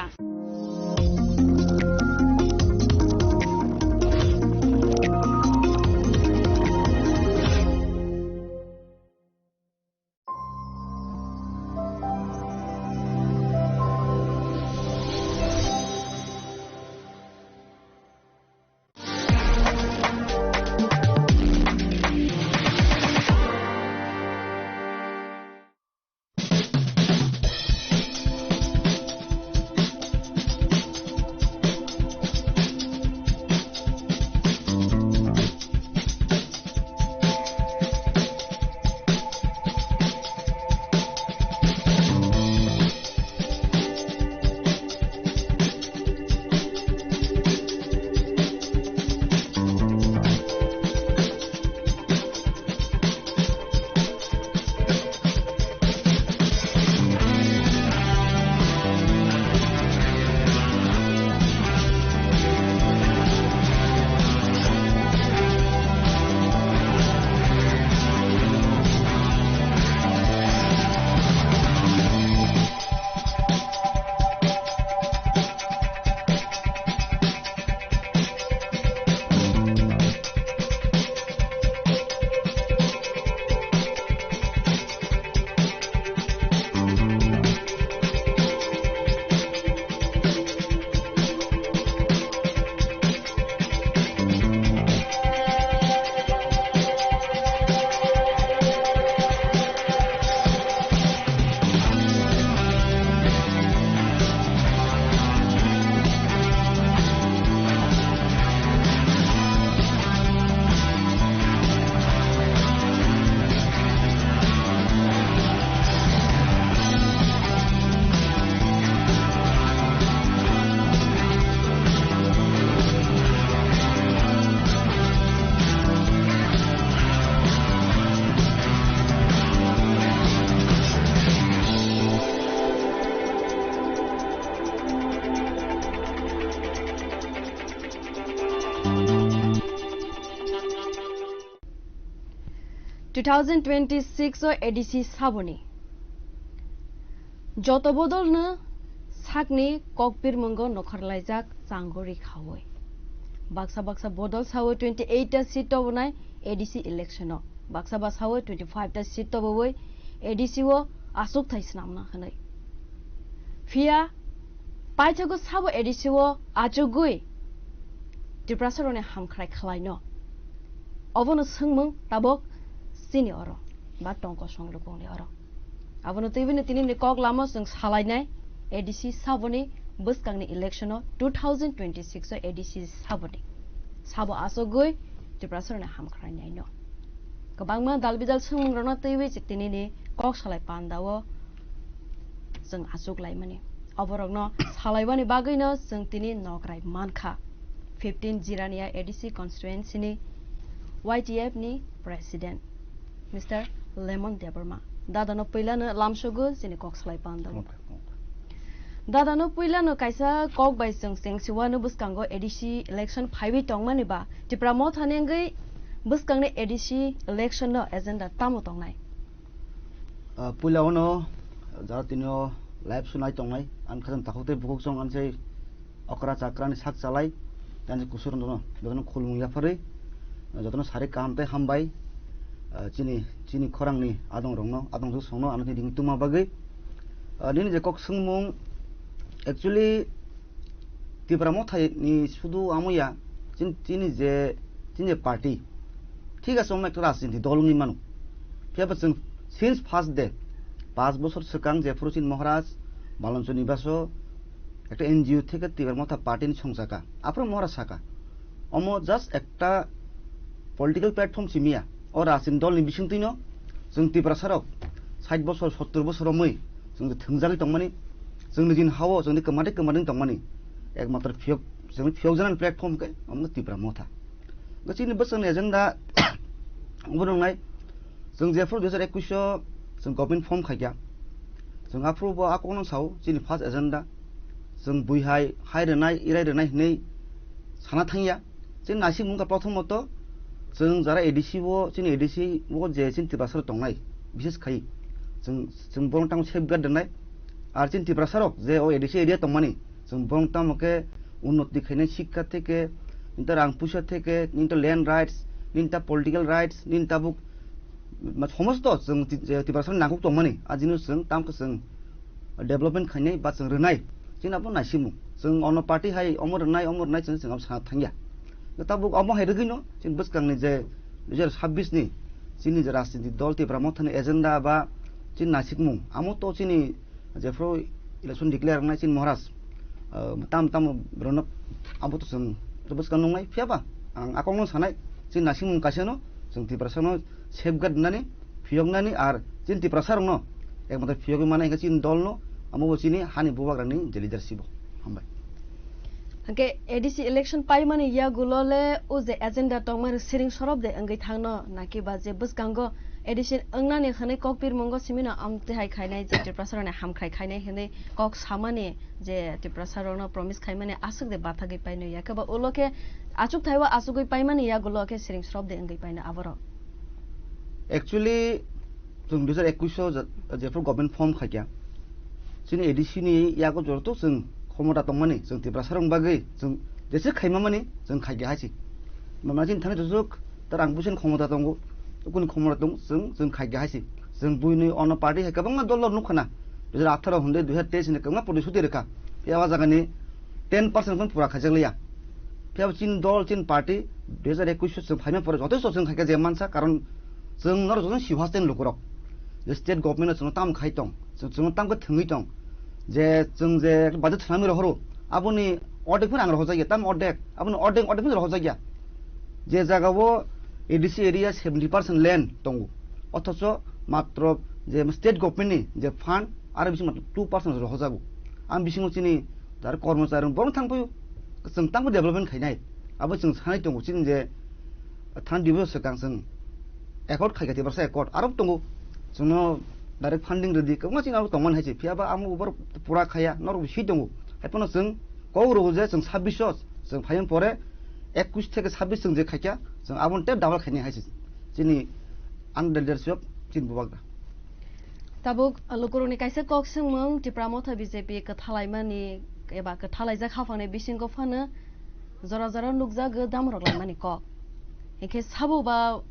Two thousand twenty-six o A D C saboni joto bodolno sakni kokpirmungo nokharlaijak changori khaui. Baksa baksa bodol saui twenty eight ta seat tobonai A D C election o. Baksa ba saui twenty five ta seat toboui A D C o aswk thai swnamna hwnwi. Phiya paithago sabo A D C o achugwi Tiprasarokni hamkhrai khlaino. Obono swngmung tabok chini oro ba tongkosong lukungni oro. Abono twiwi no tini ni kok lamo chwng salainai A D C saboni bwskangni election o two thousand twenty-six o A D C saboni. Sabo asugwi Tiprasarokni hamkhrai naino. Kwbangma dal bidal swngmung rokno twiwi chwng tini ni kok salai panda o chwng achuk laimani. Oborokno salaibani bagwino chwng tini nokrai mankha. Fifteen Jirania A D C constituency ni Y T F ni president Mister Lemon Debbarma. Dadano puilano lamsogo chini kok salai panda o. Dadano puilano kaisa kok bai chwng chengsiwano bwskango A D C election phaiwi tongmani ba Tipra Motha ni wngwi bwskangni A D C election no agenda tamo tongnai? Ah, puila ono jara tini o live sunai tongnai, ang khajang takhuk tei bukhuk song ang sei okra chakra ni sak chalai, yang kusur no jotono khulmung yapharwi, jotono sari kaham tei hambai, ah, chini, chini khorang ni adong rok no, adong song no ano tini tuma bagwi. Ah, nini je kok swngmung, actually, Tipra Motha ni sudu amo ya, chin-, chini je, chini je party, thik ase, omo ekta rajniti dol wngwi mano. Phiya ba chwng since first day, paanch bosor swkang jephuru chini Maharaj Balonchoni baso ekta N G O theke Tipra Motha party ni songchaka, aphuru Maharaj saka, omo just ekta political platform simi ya, o rajniti dol ni bisingtwi no chwng Tiprasa rok sait bosor, sottor bosor romwi chwng thwngjagwi tongmani, chwng nijini hao chwngni kwmadi kwmadi tongmani ekmatro phiyok, chwngni phiyokjaknani platform khe omo Tipra Motha. Hwnkhe chini bwswkni agenda obo nwngnai, chwng jephuru dui hajar ekwis o chwng government form khaikha, chwng aphuru bo a kokno sao chini first agenda, chwng bui hai, hai rwnai, irai rwnai hwnwi sana thangya. Chini naisik mungkha prothomot chwng jara A D C o, chini A D C o je chini Tiprasa rok tongnai, bishes khai chwng, chwng borok tamo safeguard rwnai. Ar chini Tiprasa rok je o A D C area tongmani, chwng borok tamo khe unnoti khainai, sikha theke, ninta rang puisa theke, ninta land rights, ninta political rights, ninta buk ma-, somosto chwng ti-, je Tiprasa rok nangkuk tongmani, a jino chwng tamo khe chwng development khainai ba chwng rwnai, chini abo naisimung. Chwng ono party hai omo rwnai, omo rwnai chwng, chwng abo sana thangya. Tabuk omo hai rwgwino chini bwskangni je dui hajar sabbish ni chini je rajniti dol Tipra Mothani agenda ba chini naisikmung, amo to chini jephuru election declare wngnai chini Maharaj, ah, tam tam rwnok abo to chwng to bwskang nungnai. Phiya ba ang a kokno sanai, chini naisikmung kaisano chwng Tiprasano safeguard nani, phiyoknani, ar chini Tiprasa rokno ekmatro phiyogwi mannai hwnkhe chini dolno, amo bo chini hani bubagrani je leadership bo. Hambai. Hwnkhe A D C election paimani yagulo le o je agenda tongmani siring sorop de wngwi thangno, naki ba je bwskango A D C wngnani hwnwi kokpirmungo simino amtwi hai khainai je Tiprasa rokni hamkhrai khainai hwnwi kok samani je Tiprasa rokno promise khaimani aswk de bathagwi paino ya khe ba ulo khe achuk thaibo achugwi paimani yagulo khe siring sorop de wngwi paino aborok. Actually, chwng dui hajar ekwis o je-, jephuru government form khaikha, chini A D C ni yago joto chwng khomota tongmani, chwng Tiprasa rok bagwi chwng jesa khaima mani chwng khaikha hai se. Mama chini thani tusuk ta rang puisa ni khomota tongo, ukuni khomota tong chwng, chwng khaikha hai se. Chwng buini ono party hai kwbangma dol dol nukha na, dui hajar atharo hwnde dui hajar teis ni kwbangma protisthuti rwkha. Phiya o jagani ten percent phano pura khaijak liya. Phiya bo chini dol, chini party dui hajar ekwis o chwng phaima pore jotheshto chwng khaikha je mansa, karon chwng norok jotono siu haste ni lukurok. Je state government o chwngno tamo khai tong, chwng, chwngno tamo khe thwngwi tong. Je chwng je budget thwnamwi rohoro, aboni ordek phano ang rohorjakya, tamo ordek, aboni ordek, ordek phano rohorjakya. Je jagao A D C area seventy percent land tongo, othocho matro je state government ni je fund, aro bising matro two percent rohorjago. Ang bisingo chini jar kormochari rok borok thang paio, chwng tamo development khainai. Abo chwng sanai tongo, chini je thang dibo swkang chwng accord khaikha, Tiprasa accord aro tongo, chwngno direct funding rwdi, kwbangma chini aro tongmani hai se, phiya ba amo borok pura khaiya, norok bo swi tongo. Hai phano chwng kok rw je chwng sabbish o chwng phaiyung pore ekwis theke sabbish chwng je khaikha, chwng aboni tei double khainai hai se. Chini under leadership of chini bubagra. Tabuk lukurokni kaisa kok swngmung, Tipra Motha B J P kwthalaimani eba kwthalaijak haphangni bisingo phano jora jora nukjago damrok laimani kok. Hinkhe sabo ba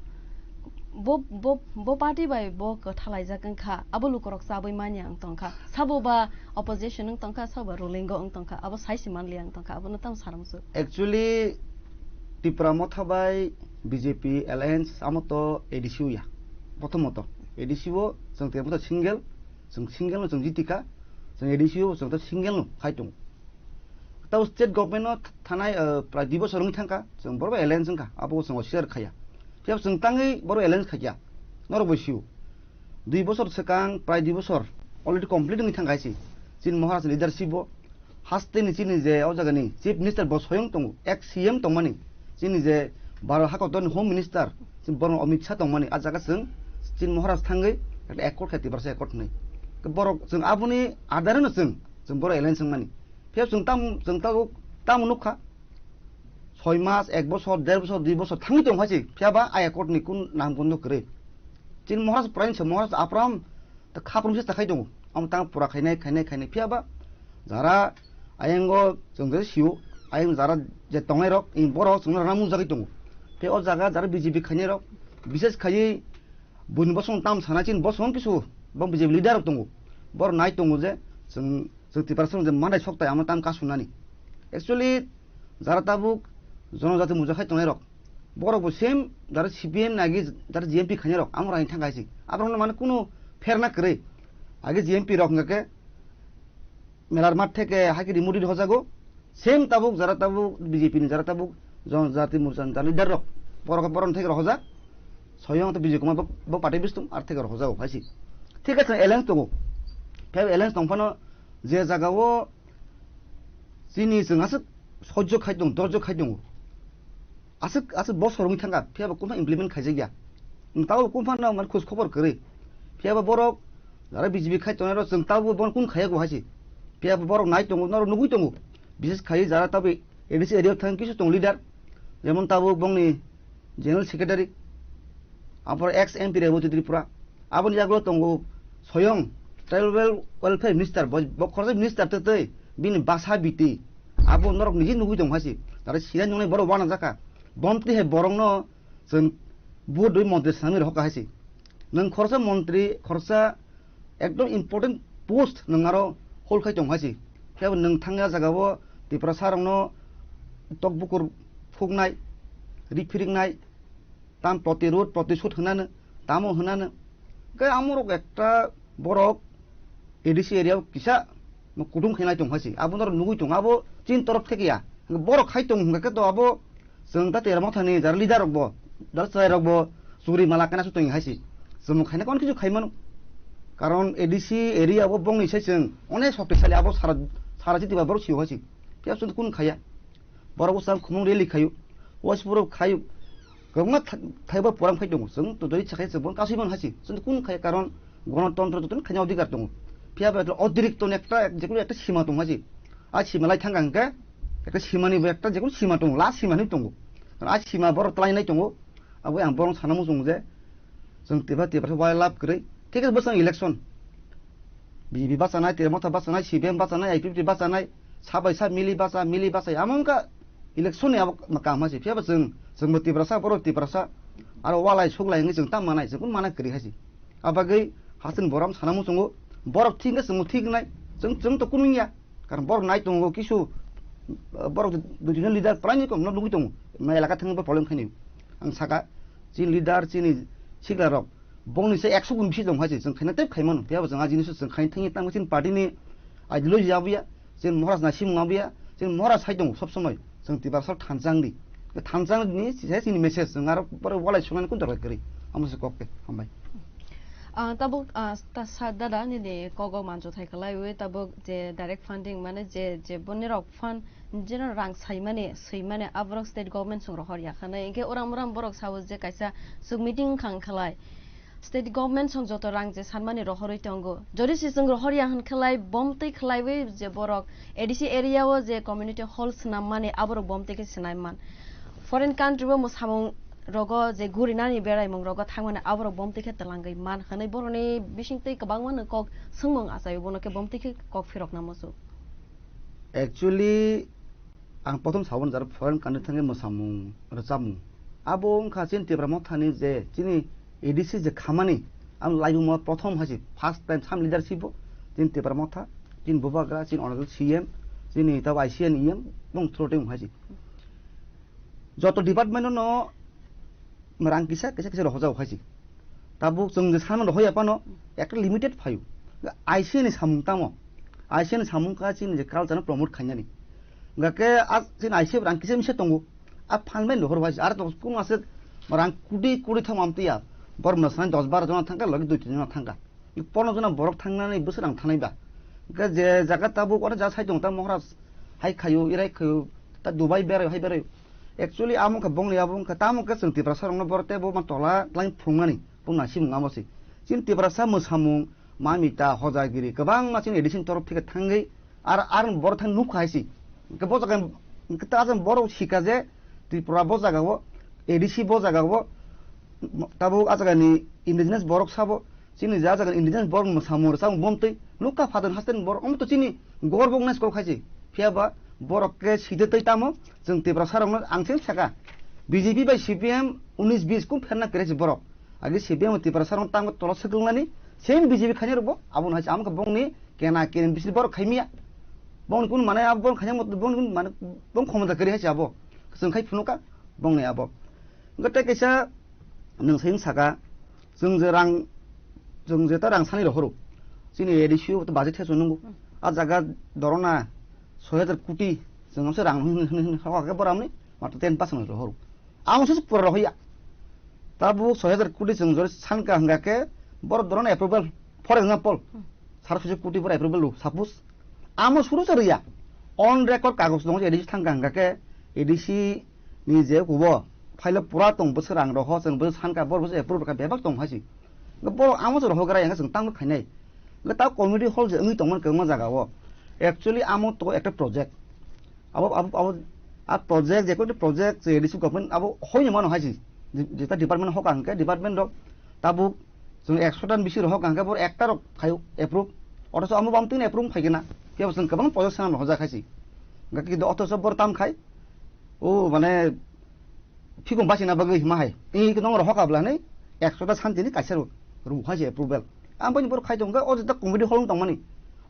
bo, bo, bo party bai bo kwthalaijak wngkha, abo lukurok chabwi manya wng tongkha. Sabo ba opposition wng tongkha, sabo ba ruling o wng tongkha, abo saisi manliya wng tongkha, abono tamo saramsu. Actually, Tipra Motha bai B J P alliance amo to A D C o ya. Prothomot A D C o chwng Tipra Motha single, chwng single no chwng jitikha, chwng A D C o chwng to single no khai tongo. Tao state government no th-, thanai, eh, prai dui bosor wngwi thangkha, chwng borok alliance wngkha, abo chwng share khaya. Phiya chwng tangwi borok alliance khakya, norok bo sio. Dui bosor swkang, prai dui bosor already complete wngwi thangkha hai se. Chini Maharaj leadership o, hasteni chini je o jagani Chief Minister bo soyong tongo, ex C M tongmani, chini je Bharat hakotorni Home Minister, chini borok Amit Shah tongmani, a jaga chwng chini Maharaj thangwi ekta accord khai Tiprasa accord hwnwi. Borok chwng aboni adare no chwng, chwng borok alliance wngmani. Phiya chwng tam, chwng tabuk tamo nukha, soi mas, ek bosor, der bosor, dui bosor thangwi tong hai se, phiya ba a accord ni kun nam kun no kwrwi. Chini Maharaj prai se, Maharaj apram ta khaprum se ta khai tongo. Amo tang pura khainai, khainai, khainai. Phiya ba jara ayango chwng je sio, ayang jara je tongnai rok, in borok chwng rana mujagwi tongo. Phiya o jaga jara B J P khainai rok, bises khaiwi buini bosong tam sana chini bosong kisu bo B J P leader rok tongo. Borok nai tongo je chwng, chwng Tiprasa rok je manai sok tai amo tam kasunani. Actually, jara tabuk jonojati muja khai tongnai rok, borok bo same jara C P M nagi jara G M P khainai rok, amo raini thang kaisi. Aborok no mane kunu pherna kwrwi. Age G M P rok hwnkha khe Melar Math theke haikhe Rimudi hojago. Same tabuk jara tabuk B J P ni jara tabuk jonojati morcha ni jara leader rok. Borok, borok theke rohojak. Soyong to Vijay Kumar bo, bo party bistung ar theke rohojak hai se. Thik ase, alliance tongo. Phiya alliance tong phano je jaga o chini chwng aswk sojjo khai tong, dorjo khai tongo. Aswk, aswk bosor wngwi thangkha, phiya bo kunu implement khaijak ya. Tabo kunu phano mane khoj khobor kwrwi. Phiya bo borok jara B J P khai tongnai rok chwng tabo bono kunu khaiya bo hai se. Phiya bo borok nai tongo, norok nugwi tongo. Bises khai jara tabo A D C area o thang kisu tong leader. Jemon tabo bongni General Secretary, aphor ex M P Reboti Tripura, aboni yagulo tongo Soyong Tribal Welfare Minister, bo, bo khoroksa minister tei tei bini basa biti, abo norok niji nugwi tong hai se. Tara sinai nungnai borok wana jaka, bomtwi hai borokno chwng vote rwi montri swnamwi rohor hai se. Nwng khoroksa montri, khoroksa ekdom important post nwng aro hold khai tong hai se. Phiya bo nwng thangya jaga o Tiprasa rokno tok bukur phuknai, ri phiriknai, tam protirod, protisud hwnano, tamo hwnano. Khe amorok ekta borok A D C area o kisa kutung khainai tong hai se. Abo norok nugwi tong, abo chini torof theke ya. Borok khai tong hwnkha khe to abo chwng ta Tipra Mothani jara leader rok bo, jara chwrai rok bo churi mala kana su tong hai se. Chwng khaina kon kisu khai mano. Karon A D C area o bongni sai chwng onek shoktisali abo sara, sara chiti ba borok sio hai se. Phiya chwng kun khaya. Borok bwsang khumung rally khaio, waisuboro khaio, kwbangma tha-, thaiba program khai tongo. Chwng to jodi sakhai chwng bono kasui mano hai se. Chwng to kun khai, karon gonotontro jotoni khaina odhikar tongo. Phiya ba otirikto ni ekta, jekunu ekta sima tongo hai se. A sima lai thangkha hwnkhe ekta simani bo ekta jekunu sima tongo, last sima hinwi tongo. Karon a sima borok twlainai tongo. Abo ang borok sana muchungo je chwng Tipra, Tiprasa wildlife kwrwi. Thik ase bwsang election. B J P bachanai, Tipra Motha bachanai, C P M bachanai, I P F T bachanai, sabai sa mili bacha, mili bacha, amo wngkha election ni abo ma-, kaham se. Phiya ba chwng, chwngbo Tiprasa, borok Tiprasa, aro walai suklai wngwi chwng tam manai, chwng kun mana kwrwi hai se. Abagwi hasteni borom sana muchungo, borok thik wngkha chwngbo thik wngnai, chwng, chwng to kunu wngya. Karon borok nai tongo kisu, borok dui tinjon leader prai ni kom no nugwi tongo, ma elaka thangwi bo problem khaini. Ang saka, chini leader, chini sikla rok, bongni se ekso gun bisi tong hai se, chwng khaina tep khai mano. Phiya bo chwng a jinis chwng khai thangwi tang chini party ni ideology abuya, chini Maharaj na simung abuya, chini Maharaj hai tongo sob somoi, chwng Tiprasa thanchang di. Thanchang ni se chini message, chwng aro pore walai sunani kun dorkar kwrwi. Amo se kok khe, hambai. Ah, tabuk, ah, ta sa dada nini kogo manjo thai khlaiwi tabuk je direct funding mane je, je boni rok fund jeno rang saimani, swimani aborok state government song rohor ya khana. Hinkhe uram uram borok sao je kaisa suk meeting khang khlai. State government song joto rang je sanmani rohorwi tongo. Jodi se chwng rohor ya hwn khlai bom twi khlaiwi je borok A D C area o je community hall swnam mani aborok bom twi khe swnam man. Foreign country o mwsamung rogo je gurinani beraimung rogo thangmani aborok bomtwi khe twlangwi man hwnwi boroni bisingtwi kwbangma no kok swngmung achaio, bono khe bomtwi khe kok phirokna muchung. Actually, ang prothom sabon jar foreign country thangwi mwsamung rwchapmung. Abo wngkha chini Tipra Mothani je chini A D C je khamani, ang laibuma prothom haisi first time sam leadership o chini Tipra Motha, chini Bubagra, chini Honorable C M, chini tabo I C N E M, bong through tei wng haisi. Joto department no rang kisa, kisa, kisa rohorjak haisi. Tabuk chwng je sanmano rohorya phano ekta limited phaio. I C N ni samung tamo? I C N ni samung kha chini je culture no promote khainani. Hwnkhe a chini I C N rang kisa misa tongo. A phan bai rohor haisi. Ar to kung aswk rang kudi kudi thang amtwi ya. Bor mwsang dos baro jona thangkha, logi dui tin jona thangkha. Pono jona borok thangnani bwswk rang thanai ba. Hwnkhe je jaga tabuk oro ja sai tongo ta Maharaj hai khaio, irai khaio, ta Dubai berai hai berai. Actually amo khe bongni abo wngkha tamo khe chwng Tiprasa rokno boro tei bo ma tola twlai phunuknani bong nasimung amo se. Chini Tiprasa mwsamung, mamita, hojagiri kwbangma chini A D C ni torof theke thangwi ar, ar boro thang nukha hai se. Hwnkhe bo jaga hwnkhe ta borok sika je Tripura bo jaga o, A D C bo jaga o, tabuk a jaga ni indigenous borok sabo, chini ja jaga indigenous borok mwsamung rwchapmung bomtwi nukha phatar haste ni borok, omo to chini gorbo wngnai se kok hai se. Phiya ba borok khe side twi tamo chwng Tiprasa rokno ang se saka, B J P bai C P M unis bis kung pherna kwrwi se borok. Agi C P M Tiprasa rokno tamo tola swkwngnani same B J P khainai rokbo abo no hai se, amo khe bongni kena keni bisini borok khaimiya. Bongni kun mane abo bong khaina motlo bongni kun mane bong khomota kwrwi hai se abo. Chwng khai phunukha bongni abo. Hwnkhe tei kaisa nwng sai wng saka, chwng je rang, chwng je ta rang sani rohoro, chini A D C o to budget thesu nungo. Hmm. A jaga dorona soi hajar koti, chwng amse rang hwnwi, hwnwi, hwnwi, hwnwi, hwnwi, hwnwi, hwnwi, hwnwi, ten percent rohoro. Amo se pura rohya. Tabuk soi hajar koti chwng jori sanka hwnkha khe borok dorona approval. For example, Hmm. sar soi koti borok approval rw, suppose. Amo suru sa rwya. On record kagoj tongo je A D C thangka hwnkha khe A D C ni je kubo file pura tong bwswk rang roho chwng bwswk sanka borok bwswk approve rwkha bebak tong hai se. Borok amo se rohogra yang chwng tamo khainai. Hwnkhe ta community hall je wngwi tongmani kwbangma jaga o. Actually amo to ekta project. Abo, abo, abo, a project, je কোনো project, je A D C government, abo hoino mano hai si. Je, jeta department hok ang khe, department rok tabuk chwng ekso ta ni bisi rok hok ang khe, bor ekta rok khai approve. Othocho amo bam tin approve khai kena. Kebo chwng kwbang project sana hojak hai si. Gaki do othocho bor tam khai. O, mane, Phikung bachina bagwi hima hai. Tei nong rohok abla hinwi ekso ta santi ni kaisa ru, ru hai se approval. Ang boni borok khai tong khe o jeta community hall wng tongmani.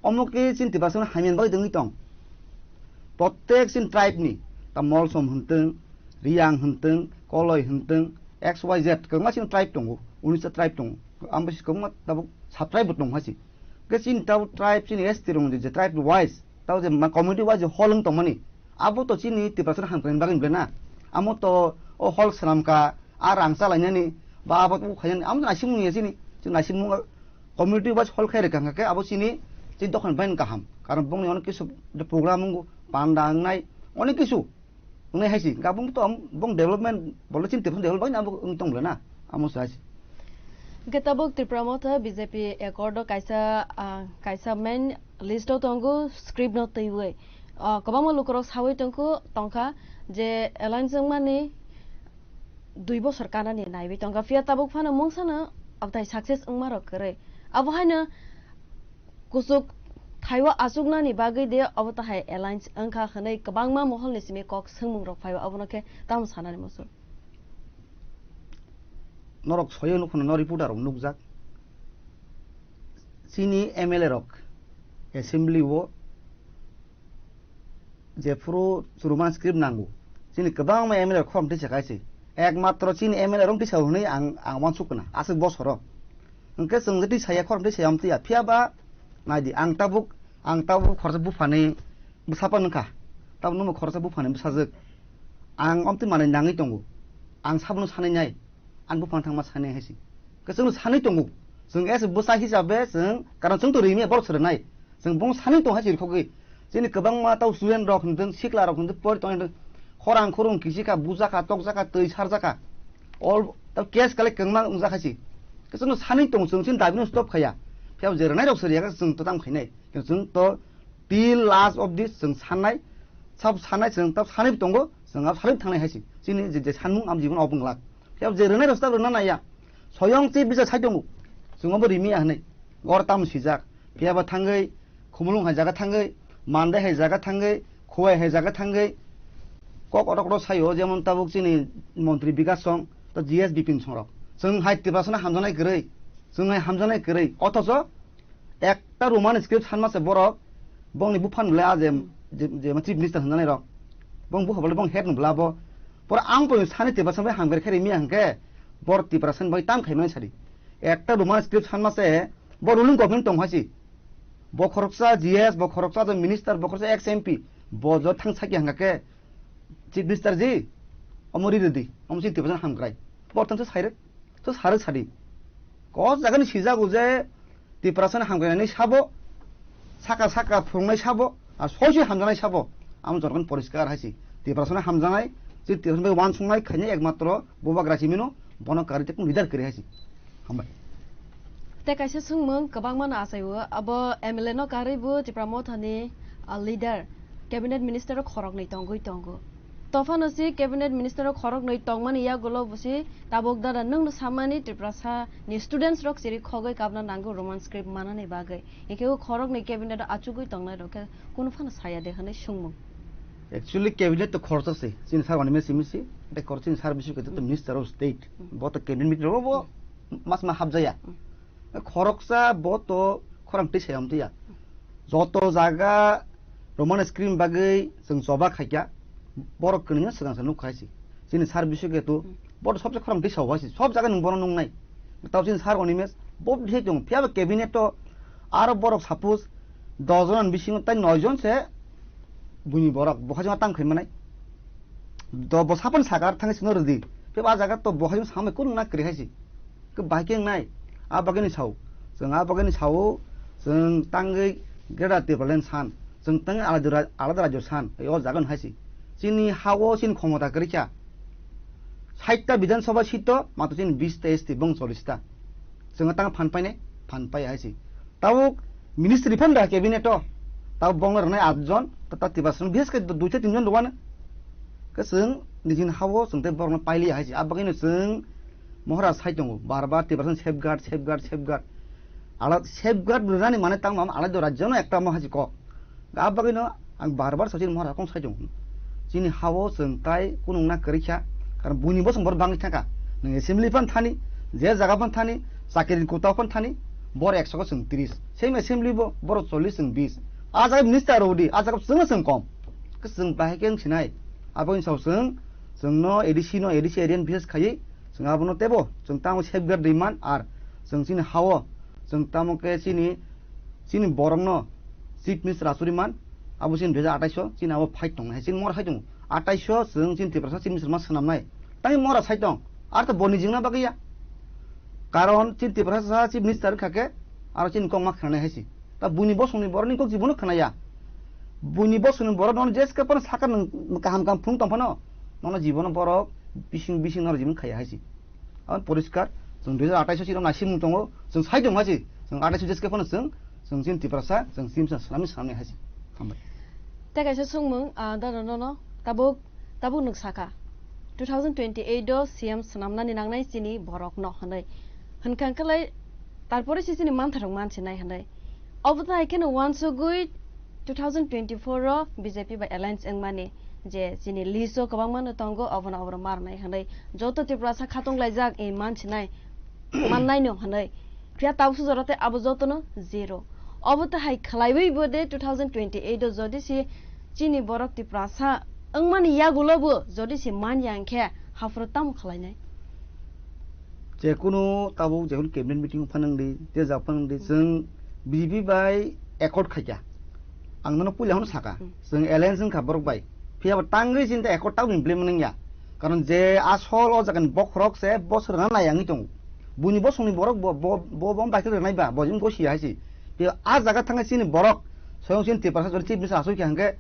Omo khe chini Tiprasa no hamya bagwi tongwi tong. Prottek chini tribe ni, ta Molsom hwntwng, Riyang hwntwng, Koloi hwntwng, X Y Z kwbangma chini tribe tongo, unis ta tribe tongo. Ang bisi kwbangma tabuk sub tribe bo tong hai se. Khe chini tabuk tribe chini S T rong je, je tribe wise, tabuk je ma community wise je hall wng tongmani. Abo to chini Tiprasa hamkrai bagwi bwle na. Amo to o hall swnamkha, a rang chalainani, ba abo to khainani, amo to naisimung ya chini, chini naisimung community wise hall khai rwkha hwnkha khe abo chini, chini dokhon bai kaham. Karon bongni onek kisu program wngo, panda wngnai, onek kisu wngnai hai si. Hwnkha bong to am-, bong development, bole chini Tiprasa development abo wng tong bwle na, amo se hai si. Hwnkhe tabuk Tipra Motha B J P accord o kaisa, ah, kaisa main list o tongo script no twiwi. Ah, kwbangma lukurok sawi tongkho, tongkha je alliance wngmani dui bosor kanani naiwi tongkha, phiya tabuk phano mungsano abtai success wngmarok kwrwi. Abo haino kuchuk thaiwi achuknani bagwi de obo tahai alliance wngkha hwnwi kwbangma moholni simi kok swngmungrok phaio, abono khe tamo sanani muchung? Norok soyo nukho no reporter rok nukjak. Chini M L A rok assembly o jephuru churuma script nango. Chini kwbangma M L A rok khorang tisa kaise. Ekmatro chini M L A rok tisa hwnwi ang, ang uansuk kana. Aswk bosoro. Hwnkhe chwng je tisa ya khorang tisa ya amtwi ya. Phiya ba naidi ang tabuk, ang tabuk khoroksa buphani bwsapa nungkha. Tabuk nungbo khoroksa buphani bwsajwk. Ang amtwi manwi nangwi tongo. Ang sabono sanwi nai. Ang buphang thangma sanwi hai si. Khe chwngno sanwi tongo. Chwng as bwsa hisabe chwng, karon chwng to rimi borok srwnai. Chwng bong sanwi tong hai si rwkhogwi. Chini kwbangma tau student rok hwndwng, sikla rok hwndwng, pori tong hwndwng. Khorang khurung kichikha, bujakha, tokjakha, twi sarjakha. All tau case kale kwbangma wngjak hai si. Khe chwngno sanwi tong, chwng chini dabi no stop khaya. Phiya je rwnai rok sriya khe chwng to tam khainai. Khe chwng to till last of this chwng sanai, sab sanai chwng tau sanai tongo, chwng abo sanai thangnai hai si. Chini je, je sanmung am jibon obo wnglak. Tei je rwnai rok se ta rwna naiya. Soyong chief minister sai tongo. Chwng obo rimi ya hwnwi. Gor tam swijak. Phiya ba thangwi, Khumulwng hai jaga thangwi, Mandai hai jaga thangwi, Khowai hai jaga thangwi. Kok otok otok sayo, jemon tabuk chini montri Bikas Song, to G S Bipin Song rok. Chwng hai Tiprasano hamjaknai kwrwi. Chwng hai hamjaknai kwrwi. Othocho ekta Roman script sanma se borok, bongni buphang le a je, je, je chief minister hwnjanai rok. Bong bupha bole bong head no bla bo. Pora ang po sani Tiprasa bai hamkar khe rimi hangke, bor Tiprasa bai tam khaimani sadi. Ekta Roman script sanma se, bo ruling government tong hasi. Bo khoroksa G S, bo khoroksa minister, bo khoroksa ex M P, bo jo thang sakya hangka khe, chief minister ji, omo ri rwdi, omo chini Tiprasa hamkrai. Bor tang se sairek. To sari sadi. Kos jagani sijago je Tiprasani hamkrai nani sabo, saka saka phurungnai sabo, ar soi soi hamjaknai sabo. Amo jorokni poriskar hai si. Tiprasani hamjaknai, je Tiprasani bai uansuknai khainai ekmatro Bubagra simino bono karwi tei kunu leader kwrwi hai si. Hambai. Tei kaisa swngmung kwbangma no achai o, abo M L A no karwi bo Tipra Mothani, ah, leader, cabinet minister o khoroknwi tongwi tongo. Tophano si cabinet minister o khoroknwi tongmani yagulo bo si tabuk dada nwngno samani Tiprasa ni students rok chiri khogwi kabna nango Roman script manani bagwi. Hinkhe o khoroknwi cabinet o achugwi tongnai rok khe kunu phano saya de hwnwi swngmung. Actually, cabinet to khoroksa se, chini sir wani mesi mesi, tei khorok chini sir bisu kete to minister of state, bo to cabinet rok bo mas ma hapjaya. Khoroksa bo to khorang twi sayam twiya. Joto jaga Roman script bagwi chwng choba khaikya, borok kwnwi swkang sa nuk khai si. Chini sir bisu kete to, bo to sobse khorang twi sao hai si, sob jaga nwng bono nungnai. Tao chini sir wani mes, bo bisai tong, phiya ba cabinet to aro borok suppose dos jon ni bisingo tai noi jon se buini borok, bo hai jama tam khai manai. Do bo sapon sakar thang sino rwdi. Phiya ba a jaga to bo hai jama samai kunu na kwrwi hai si. Khe bahai khe wngnai, a bagwino sao. Chwng a bagwino sao, chwng tangwi Greater Tipraland san, chwng tangwi alada ra-, alada rajyo san, o jaga no hai si. Chini ha-o chini khomota kwrwi kha. Sait ta Bidhan Sabha seat o, matwr chini bis ta S T, bong chollish ta. Chwng tang phan painai, phan pai hai si. Tabuk ministry phan da cabinet o. Tabuk bongno rwnai at jon, ta, ta Tiprasa rok, bises khe dui ta tin jon rwano. Khe chwng nijini ha-o chwng tei borokno pailiya hai se. A bagwino chwng mohora sai tongo. Bar bar Tiprasa safeguard, safeguard, safeguard. Ala safeguard rwnani mane tamo alai do rajyo no ekta mo hai se kok. A bagwino ang bar bar sachini mohora kong sai tongo. Chini ha-o chwng tai kunu wngna kwrwi kha. Karon buini bosong borok bangwi thangkha. Nwng assembly phan thani, je jaga phan thani, chakiri kota phan thani, bor ekso khe chwng tris. Same assembly bo, borok chollish chwng bis. A jaga minister rw di, a jaga chwngno chwng kom. Khe chwng bahai khe wng sinai. Abo wngsa chwng, chwngno A D C no, A D C area ni bises khaiwi, chwng abono tebo, chwng tamo safeguard rwi man, ar chwng chini ha-o, chwng tamo khe chini, chini borokno chief minister achugwi man, abo chini dui hajar atais o, chini abo fight tongnai, chini mora fight tongo. Atais o chwng chini Tiprasa chief minister ma swnamnai. Tangwi mora sai tong, ar to boni jingna bagwi ya. Karon chini Tiprasa chief minister wngkha khe, aro chini kok ma khwnanai hai si. Ta buini bosongni borokni kok jibono khwnaya. Buini bosongni borok nono jeske phano sakha nwng kaham kaham phunuk tong phano, nono jibono borok bising bising nono jibon khaya hai si. Aboni poriskar, chwng dui hajar atais o chini naisingmung tongo, chwng sai tong hai si. Chwng atais o jeske phano chwng, chwng chini Tiprasa, chwng chini swnamni swnamni hai si. Hambai. Tei kaisa swngmung, ah, dada nono, tabuk, tabuk nwng sakha. Two thousand twenty-eight o C M swnamnani nangnai chini borokno hwnwi. Hwnkha hwnkhe lai, tarpore se chini mantharok mansinai hwnwi. Obo tai kheno uansugwi two thousand twenty-four o B J P bai alliance wngmani je chini list o kwbangma no tongo, obono oborok marnai hwnwi joto Tiprasa khatunglaijak, e mansinai, mannaino hwnwi. Phiya tabuksa jora tei abo jotono zero. Obo tai hai khwlaiwi bo de two thousand twenty-eight o jodi se chini borok Tiprasa wngmani yagulo bo jodi se man ya hwnkhe haphuru tamo khwlainai? Jekunu tabuk jekunu cabinet meeting phano wngdi, je jak phano wngdi, chwng B J P bai accord khaikha. Ang nono puila hwnwi sakha, hmm, chwng alliance wngkha borok bai. Phiya bo tangwi chini accord tabukni belai manwi ya. Karon je asol o jagani bokhorok se bosor rwna nai wngwi tongo. Buini bosongni borok bo, bo, bo, bo bai khe rwnai ba, bo jin gosi hai se. Phiya a jaga thangwi chini borok, soyong chini Tiprasa jora chief minister asoi kha hwnkhe,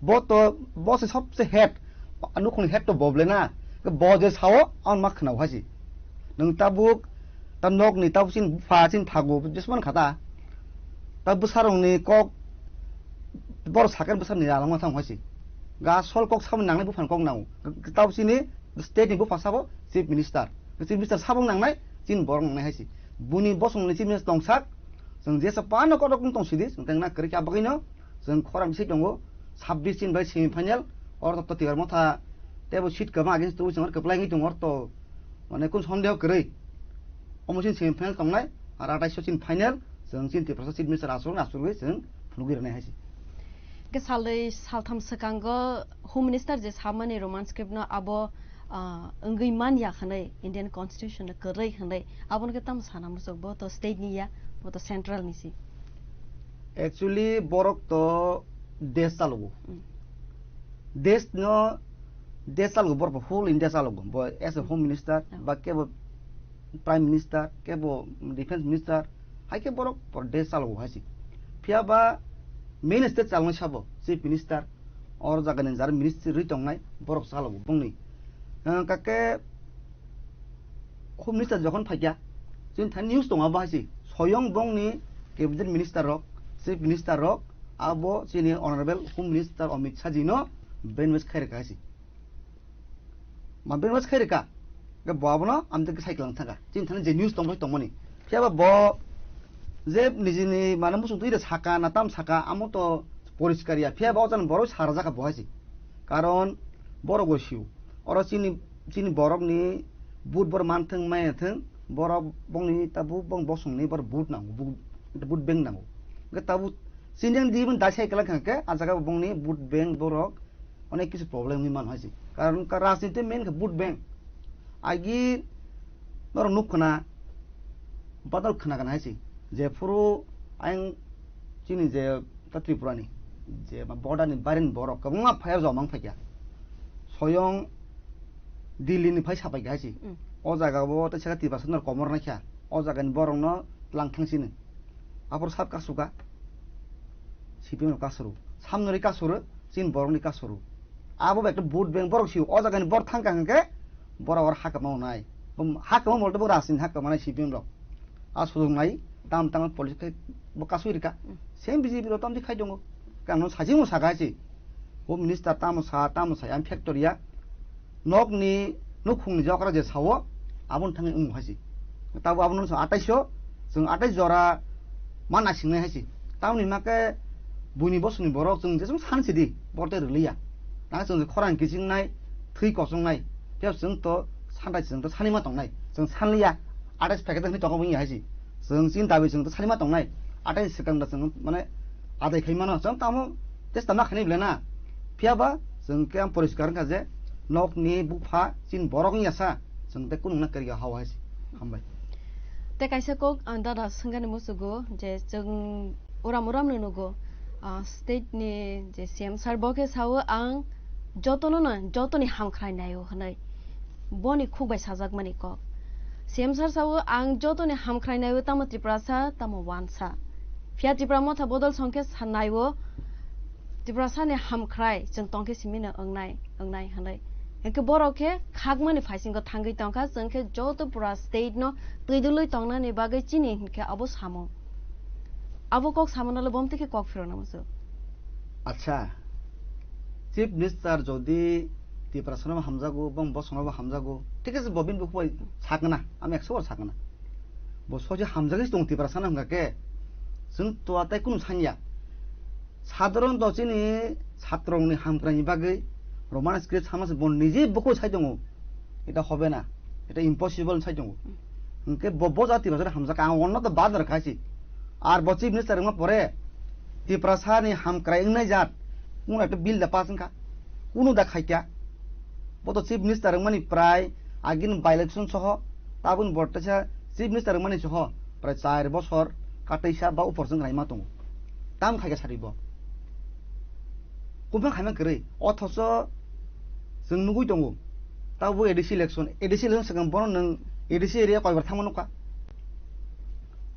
bo to, bo se sobse head, nukhungni head to bo belai na. Bo je sao, ang ma khwnao hai se. Nwng tabuk, ta nokni tabuk chini bupha, chini phagu, jesman kha ta. Ta bwsarokni kok, borok sakhe bwsarokni ralangma thang hai se. Ga sol kok samani nangnai buphani kok nango. Tabuk chini state ni bupha sabo chief minister. Chief Minister sabung nangnai, chini borok nangnai hai se. Buni bosongni Chief Minister tongsak, chwng jesa pano kotok wng tong sidi, chwng tengna kwrwi kha bagwino, chwng khorang se tongo, sabbish chini bai semi final, oro to Tipra Motha tebo seat kwbang against to chwng kwplai wngwi tongo, oro to mane kun sondeho kwrwi. Omo chini semi final tongnai, ar atais o chini final, chwng chini Tiprasa Chief Minister aswk aswk chwng phunugwi rwnai hai se. Ke salai saltham swkango Home Minister je samani Roman script no abo, ah, wngwi man ya hwnwi Indian Constitution no kwrwi hwnwi abono khe tamo sana muchuk bo to state ni ya, bo to central ni si. Actually, borok to desh chalogo. Mm. Desh no, desh chalogo, borok whole India chalogo. Bo as a Home Minister, mm, ba kebo Prime Minister, kebo Defense Minister, hai khe borok por desh chalogo hai se. Phiya ba main state chalnai sabo, Chief Minister, or jaga ni jar ministry rwi tongnai, borok chalogo bongni. Eh, kake Home Minister jokhon phaikya, chini thani news tongo abo hai se, soyong bongni cabinet minister rok, chief minister rok, abo chini honorable Home Minister Amit Shah ji no brainwash khai rwkha hai se. Ma brainwash khai rwkha, ke bo abono amtwk cycle ang thangkha, chini thani je news tongbai tongmani, phiya ba bo je nijini mane muchung twi da saka na tam saka, amo to poriskar ya, phiya ba o jani borok sarajaka bo hai se, karon borok bo sio. Oro chini, chini borokni vote borok manthwng maya thwng, borok bongni tabuk bong bosongni borok vote nango, vote, vote bank nango. Hwnkhe tabuk chini yang di bini dai sai kwlai kha khe, ah jaga bongni vote bank borok onek kisu problem wngwi mano hai se. Karon ka rajniti main khe vote bank. Agi norok nuk khna, badal khna gana hai se. Jephuru ayang chini je ta Tripura ni, je ma border ni baire ni borok kwbangma phai o joma wng phaikha. Soyong Delhi ni phai sapaikha hai se. Mm. O jaga o tei saka Tiprasa no komor naikha. O jaga ni borok no tlang thang sini. Aphuru sab kasukha. C P M rok kasuru. Samnori kasuru, chini borokni kasuru. Abo bai ekta vote bank borok sio. O jaga ni borok thang kha hwnkhe borok oro hakama nai. Bum hakama molte bo rajniti hakama nai C P M rok. A sujung nai, tam tam police khai bo kasui rika. Mm. Same B J P rok tamdi khai tongo. Kang no sajing mo saga se. Bo minister tamo sa, tamo sa, ang factory ya. Nokni nukhungni jokra je sao, aboni thangwi wng hai se. Tabo abono sa atais o, chwng atais jora ma naisingnai hai se. Tamoni hwnma khe buini bosongni borok chwng jeswng san sidi, borok tei rwliya. Nang chwng khorang kiching nai, thwi kochong nai, phiya chwng to santai chwng to sani ma tongnai. Chwng sanliya, atais packet ni tongo wngya hai se. Chwng chini dabi chwng to sani ma tongnai. Atais swkang da chwng mane adai khai mano. Chwng tamo testa ma khaini bwle na. Phiya ba chwng khe ang poriskar wngkha je nokni bupha chini borok wngya sa, chwng tei kunu wngna kwrwi ya hao hai se. Hambai. Tei kaisa kok ang dada swngani muchugo je chwng uram uram no nugo, ah, state ni je C M sir bo khe sao ang jotono no jotoni hamkhrai naio hwnwi. Boni khuk bai sajakmani kok. C M sir sao ang jotoni hamkhrai naio tamo Tiprasa tamo wansa. Phiya Tipra Motha bodol song khe sa naio Tiprasani hamkhrai chwng tongkhe simino wngnai, wngnai hwnwi. Hinkhe borok khe khakmani phaisingo thangwi tongkha, chwng khe joto pura state no twidulwi tongnani bagwi chini hinkhe abo samung. Abo kok samunalo bomtwi khe kok phirokna muchuk. Acha, Chief Minister jodi Tiprasano bo hamjago, bong bosongno bo hamjago, thik ase bo bini bukhuk bai sakna, ami ekso bar sakna. Bo soje hamjagwi tong Tiprasano hwnkha khe, chwng to atai kunu sanya. Sadharon to chini satrongni hamkraini bagwi Roman script sama se bo nije bukhuk sai tongo. Eta hobe na, eta impossible sai tongo. Hwnkhe bo, bo jati bosor hamjak ang onno to bad rwkha si. Ar bo Chief Minister wngma pore Tiprasa ni hamkrai wngnai jat, kunu ekta bill da pass wngkha, kunu da khaikya. Bo to Chief Minister wngmani prai agini by election soho, tabun bo teisa Chief Minister wngmani soho prai char bosor kateisa ba upor chwng khlaima tongo. Tam khaikha sadi bo. Kubun khaima kwrwi. Othocho chwng nugui tongo. Tabo A D C election, A D C election swkang bono nwng A D C area koibar thangma nukha.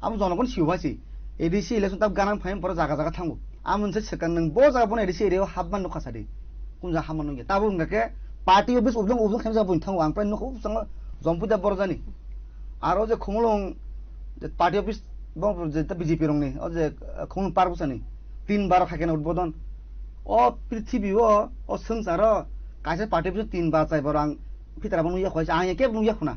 Abo jonogon siyo hai si. A D C election tab ganang phaim poro jaga jaga thango. Amo se swkang nwng bo jaga bono A D C area o hapma nukha sadi. Kun jaga hapma nukya. Tabo wngkha khe party office ubjong ubjong khaim jaga bono thango. Ang prai nukha ubjong jompuida borjani. Aro je Khumulwng je party office bong je ta B J P rongni, o je, eh, Khumulwng park bwsani tin bar khaikhe na udbodon. O prithibi o, o swngcharo kaisa party office tin bar chai bar ang phitara bo nukya khoi, ang kebo nukya khuna.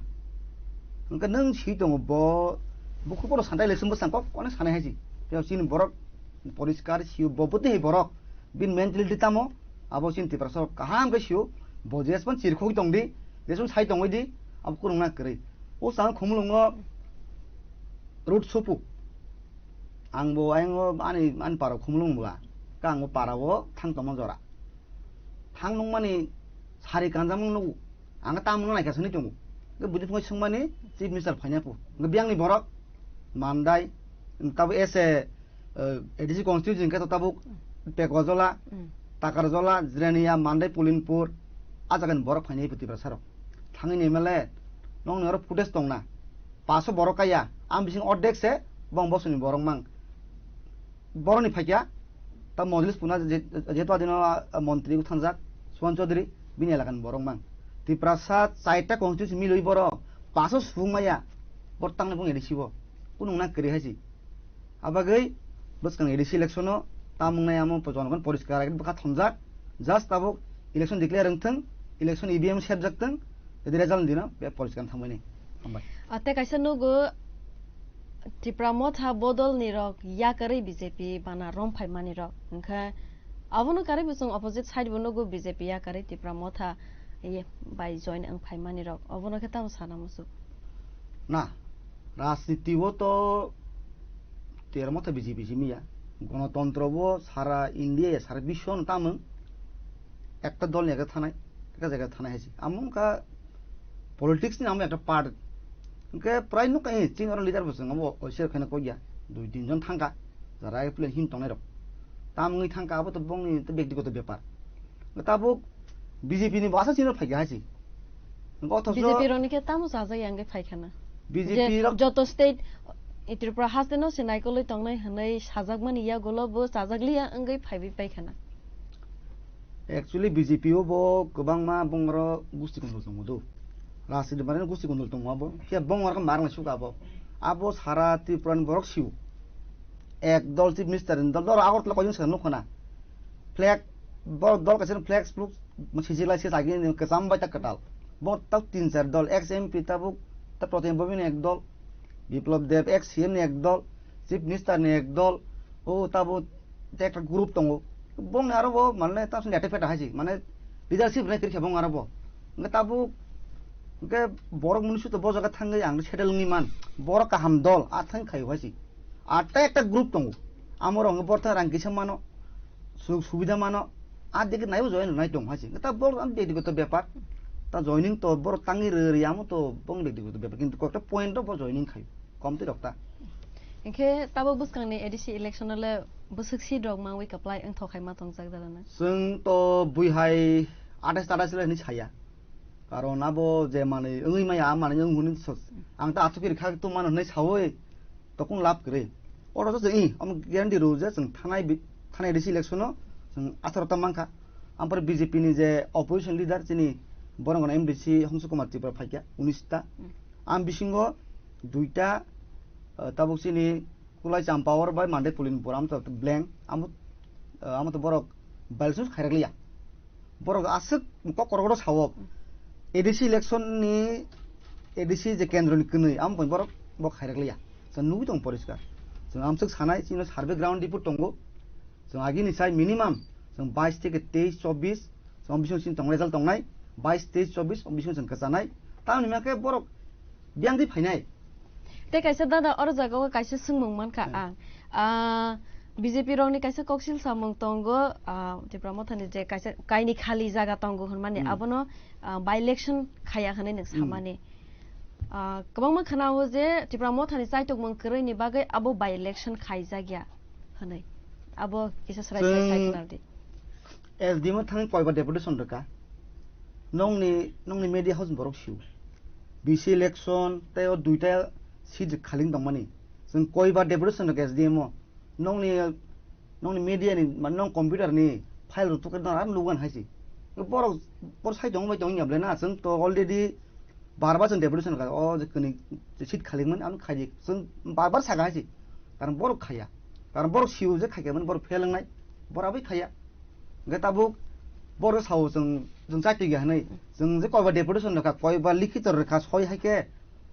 Hwnkhe nwng si tongo bo, bukhuk bono santai election bwsang kok onek sanai hai si. Tei chini borok poriskar sio bo bwtwi hai borok. Bini mentality tamo abo chini Tiprasa kaham khe sio. Bo jespan chirkhogwi tongdi, jespan sai tongwi di, abo khulungna kwrwi. O chang khumulungo road sopu. Ang bo ayang o ani, ani para khumulung bwla. Ka ang bo para o thang tongma jora. Thang nungmani sari kanjamung nugo. Ang tamung naikha sani tongo. Ke buji phungai sungmani chief minister phaina pu. Nge biang ni borok Mandai, tabo ese, eh, A D C constituency ke tabuk Pekojola, Hmm. Takarjola, Jirania, Mandai, Pulinpur, a jaga ni borok phainai pu Tiprasa rok. Thangwi ni M L A, nong ni oro footage tongna. Paso borok kaya, ang bising ordek se, bong bosoni borok mang. Boroni phaikya, ta Mojlis puna je-, jehetu adino, ah, montri wngthangjak, Suhan Chaudhary, bini elakani borok mang. Tiprasa chaita constituency milwi borok, paso subung maya, bor tangnai bung A D C bo. Kunung na kwrwi hai si. Abagwi bwskang A D C election o tamung nai amo po-, jonogon poriskar age bwkha thonjak. Just tabuk election declare wngthwng, election E V M sepjak thwng, jadi result dino be poriskar thangmani. Hambai. Ah, tei kaisa nugo Tipra Motha bodol ni rok yakarwi B J P bana rom phai mani rok. Hwnkhe abono karwi bo chwng opposite side bo nugo B J P yakarwi Tipra Motha ye bai join wng phai mani rok. Obono khe tamo sana muchuk? Na, rajniti o to Tipra Motha B J P simi ya. Gonotontro bo sara India ya, sara biswo no tamung. Ekta dol ni ekta thanai, ekta jaga thanai hai se. Amo wngkha politics ni amo ekta part. Hwnkhe prai nukha, eh, chini oro leader bo chwng abo oiser khaina kok ya. Dui tin jon thangkha. Jara ai plan him tongnai rok. Tamungwi thangkha abo to bongni to byaktigoto bepar. Tabuk B J P ni bo aswk chini phaikha hai se. Hwnkhe othocho B J P rokni khe tamo chajak ya hwnkhe phaikhana? B J P je rok joto state, eh, Tripura haste no se naikolwi tongnai hwnwi sajakmani yagulo bo chajakliya wngwi phaiwi paikhana. Actually, B J P o bo kwbangma bongoro gusti kondol tongo do. Rajniti mane gusti kondol tongo abo. Phiya bongor khe marang suka abo. Abo sara Tripura ni borok siu. Ek dol chief minister ni dol, dol Agartala koichung sa nukho na. Flag, bo dol kaisa flag flug sijilai se lagi ni kwcham bai ta kwtal. Bo ta tin char dol, ex M P tabuk ta Pratim Bobin ni ek dol, Biplab Deb ex C M ni ek dol, chief minister ni ek dol, o tabuk tei ekta group tongo. Bongni aro bo mane ta sini ete peta hai se, mane leadership rwnai kwrwi khe bong aro bo. Hwnkhe tabuk, hwnkhe borok mwnwi suto bo jaga thangwi ang settle wngwi man. Borok kaham dol, a thang khaio hai se. Ar tei ekta group tongo. Amorok hwnkhe borok thang rang kisa mano, sujog subida mano. A digi naibo join rwnai tong hai se. Hwnkhe ta borok ang digi to bepar. Ta joining to borok tangwi rw rw amo to bong digi to bepar. Kintu kokta point rok bo joining khaio. Komtwi rok ta. Hwnkhe tabuk bwskangni A D C election o le bwswk seat rok mangwi kwplai wngthok hai ma tongjak dalana? Chwng to buihai athais athais le hinwi saya. Karon abo je manwi wngwi maya, a manwi wng hwnwi so-, ang ta aswk kiri kha tong mano hwnwi saui tokung lab kwrwi. Oro to chwng i, omo guarantee rw je chwng thanai bi-, thanai A D C election o chwng atharo ta mankha. Ampore B J P ni je opposition leader chini borok gana M D C Hongsu Kumar Tripura phaikha unis ta. Hmm. Am bisingo duita, eh, tabuk chini Kulai Champawar bai Mandai Pulinpur, amo to blank, amo, eh, amo to borok by-election khairak liya. Borok aswk kok korokoro sao. A D C election ni, A D C je kendro ni kwnwi, amo bai borok bo khairak liya. Chwng nugwi tong poriskar. Chwng amswk sanai, chini survey ground report tongo. Chwng agini sai minimum, chwng bais theke teis, chobbish, chwng bising chini tong result tongnai, bais, teis, chobbish, chwng bising chwng kwchanai. Tamoni hwnba khe borok biyang twi phainai. Tei kaisa dada oro jaga o kaisa swngmung mankha Hmm. ang. Ah, B J P rokni kaisa koksil samung tongo, ah, Tipra Mothani je kaisa kaini khali jaga tongo hwnmani Hmm. abono, ah, by election khaya hwnwi nwng Hmm. samani. Ah, kwbangma khwnao je Tipra Mothani chaitokmung kwrwini bagwi abo by election khaijakya hwnwi. Abo kisa swrai swrai Chwng sai khwnardi. S D M o thangwi koiba deputation rwkha. Nongni, nongni media house ni borok sio. B C election tei o duita seat khali wng tongmani. Chwng koiba deputation rwkha S D M o. Nongni, nongni media ni, mane nong computer ni file rok tukhe nang ar nugo hai se. Borok, borok sai tongma bai tongya ble na, chwng to already bar bar chwng deputation rwkha. O je kwnwi seat khali wngmani, ano khaidi. Chwng bar bar saka hai se. Karon borok khaya. Karon borok sio je khaikha mani borok fail wngnai. Borok bai khaya. Hwnkhe tabuk borok sao chwng, chwng chaitwi ya hwnwi. Chwng je koiba deputation rwkha, koiba likhito rwkha, soi hai khe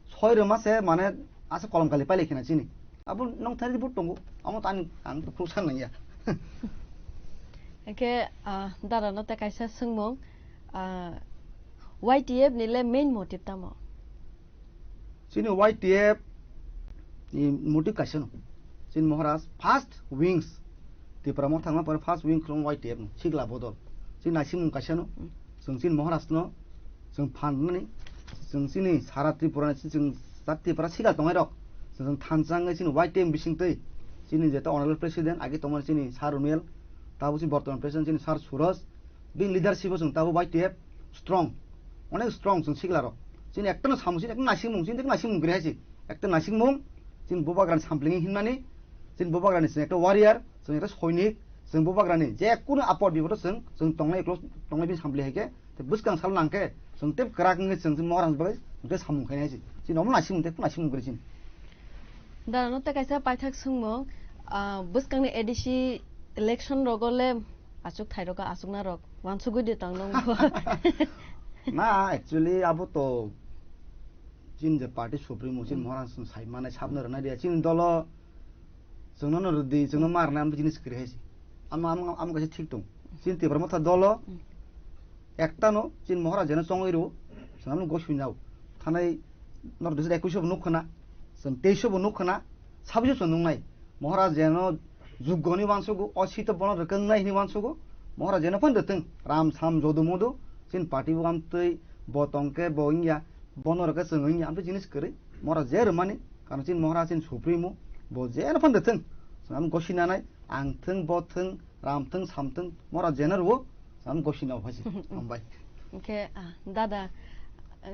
Soi rwma se mane asa kolom kali pailai khena chini. Abo nong thari bo tongo. Amo tani ang to khrusa nangya. Hingke, ah, dada no te kaisa swngmung, ah, Y T F ni le main motive tamo? Chini Y T F ni motive kaisa no. Chini Maharaj first wings. Tipra mo thangma pore first wing khulum Y T F no. Sikla bodol. Chini naisimung kaisa no. Hmm. Chwng chini Maharaj no chwng phan nani, chwng chini sara Tripura ni, chwng jat Tripura sikla tongnai rok, chwng thansa wngwi chini Y T F bising twi chini jeta Honorable President agi tongmani chini Sir Runel, tabo chini bortoman President chini Sir Suraj, bini leadership o chwng tabo Y T F strong, onek strong chwng sikla rok. Chini ekta no samung, chini ekta naisingmung, chini ekta naisingmung kwrwi hai se, ekta naisingmung, chini bubagrani sampling hinmani, chini bubagrani chini ekta warrior, chwng ekta soinik, chwng bubagrani je kunu apor bipod o chwng, chwng tongnai eklo, tongnai bini sampling hai khe, tei bwskang sal nang khe, chwng tei kwrak wngwi chwng, chwng Maharaj bagwi, chwng tei samung khainai se. Chini omo naisingmung tei naisingmung kwrwi chini. Dara no tei kaisa paithak swngmung, ah, bwskangni A D C election rogo le achuk thai rogo achukna rok wansugwi di tong nong bo. Na, actually abo to chini je party supremo chini Hmm. Maharaj chwng sai manai sabno rwnai dia. Chini dolo chwngno no rwdi, chwngno ma rwnai, amtwi jinis kwrwi hai se. Amo, amo, amo kaisa thik tong. Chini Tipra Motha dolo Hmm. ekta no chini Maharaj jeno chongwi rwo, chwng amo gosui nao. Thanai norok dui hajar ekwis o bo nuk khna, chwng teis o bo nuk khna, sabis o chwng nuknai. Maharaj jeno jugoni wansugo, o seat o bono rwkwngnai hinwi wansugo, Maharaj jeno phan rwtwng, ram sam jodu modu, chini party bo amtwi bo tongkhe bo wngya, bono rwkhe chwng wngya, amtwi jinis kwrwi, Maharaj je rwmani, karon chini Maharaj chini supremo, bo jeno phan rwtwng, chwng amo gosi nanai, ang thwng, bo thwng, ram thwng, sam thwng, Maharaj jeno rwo, Ang gosi nao phai se, hambai. Hingke, ah, dada,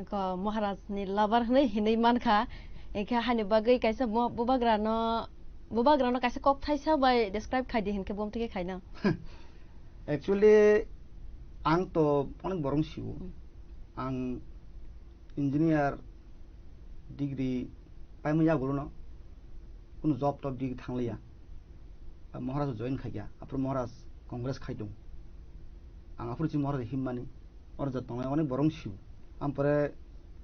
ko Maharaj ni lover hinui, hinui mankha. Hingke haini bagwi kaisa mo-, bubagra no, bubagra no kaisa kok thaisa bai describe khai di hinkhe bom tike khaina. Actually, ang to onek borok sio. Hmm. Ang engineer degree paimani yagulo no kunu job tob degree thangliya. Maharaj join khaikya, aphuru Maharaj Congress khaidung. Ang aphuru si Maharaj himmani, oro jat tongnai onek borok sio. Ampore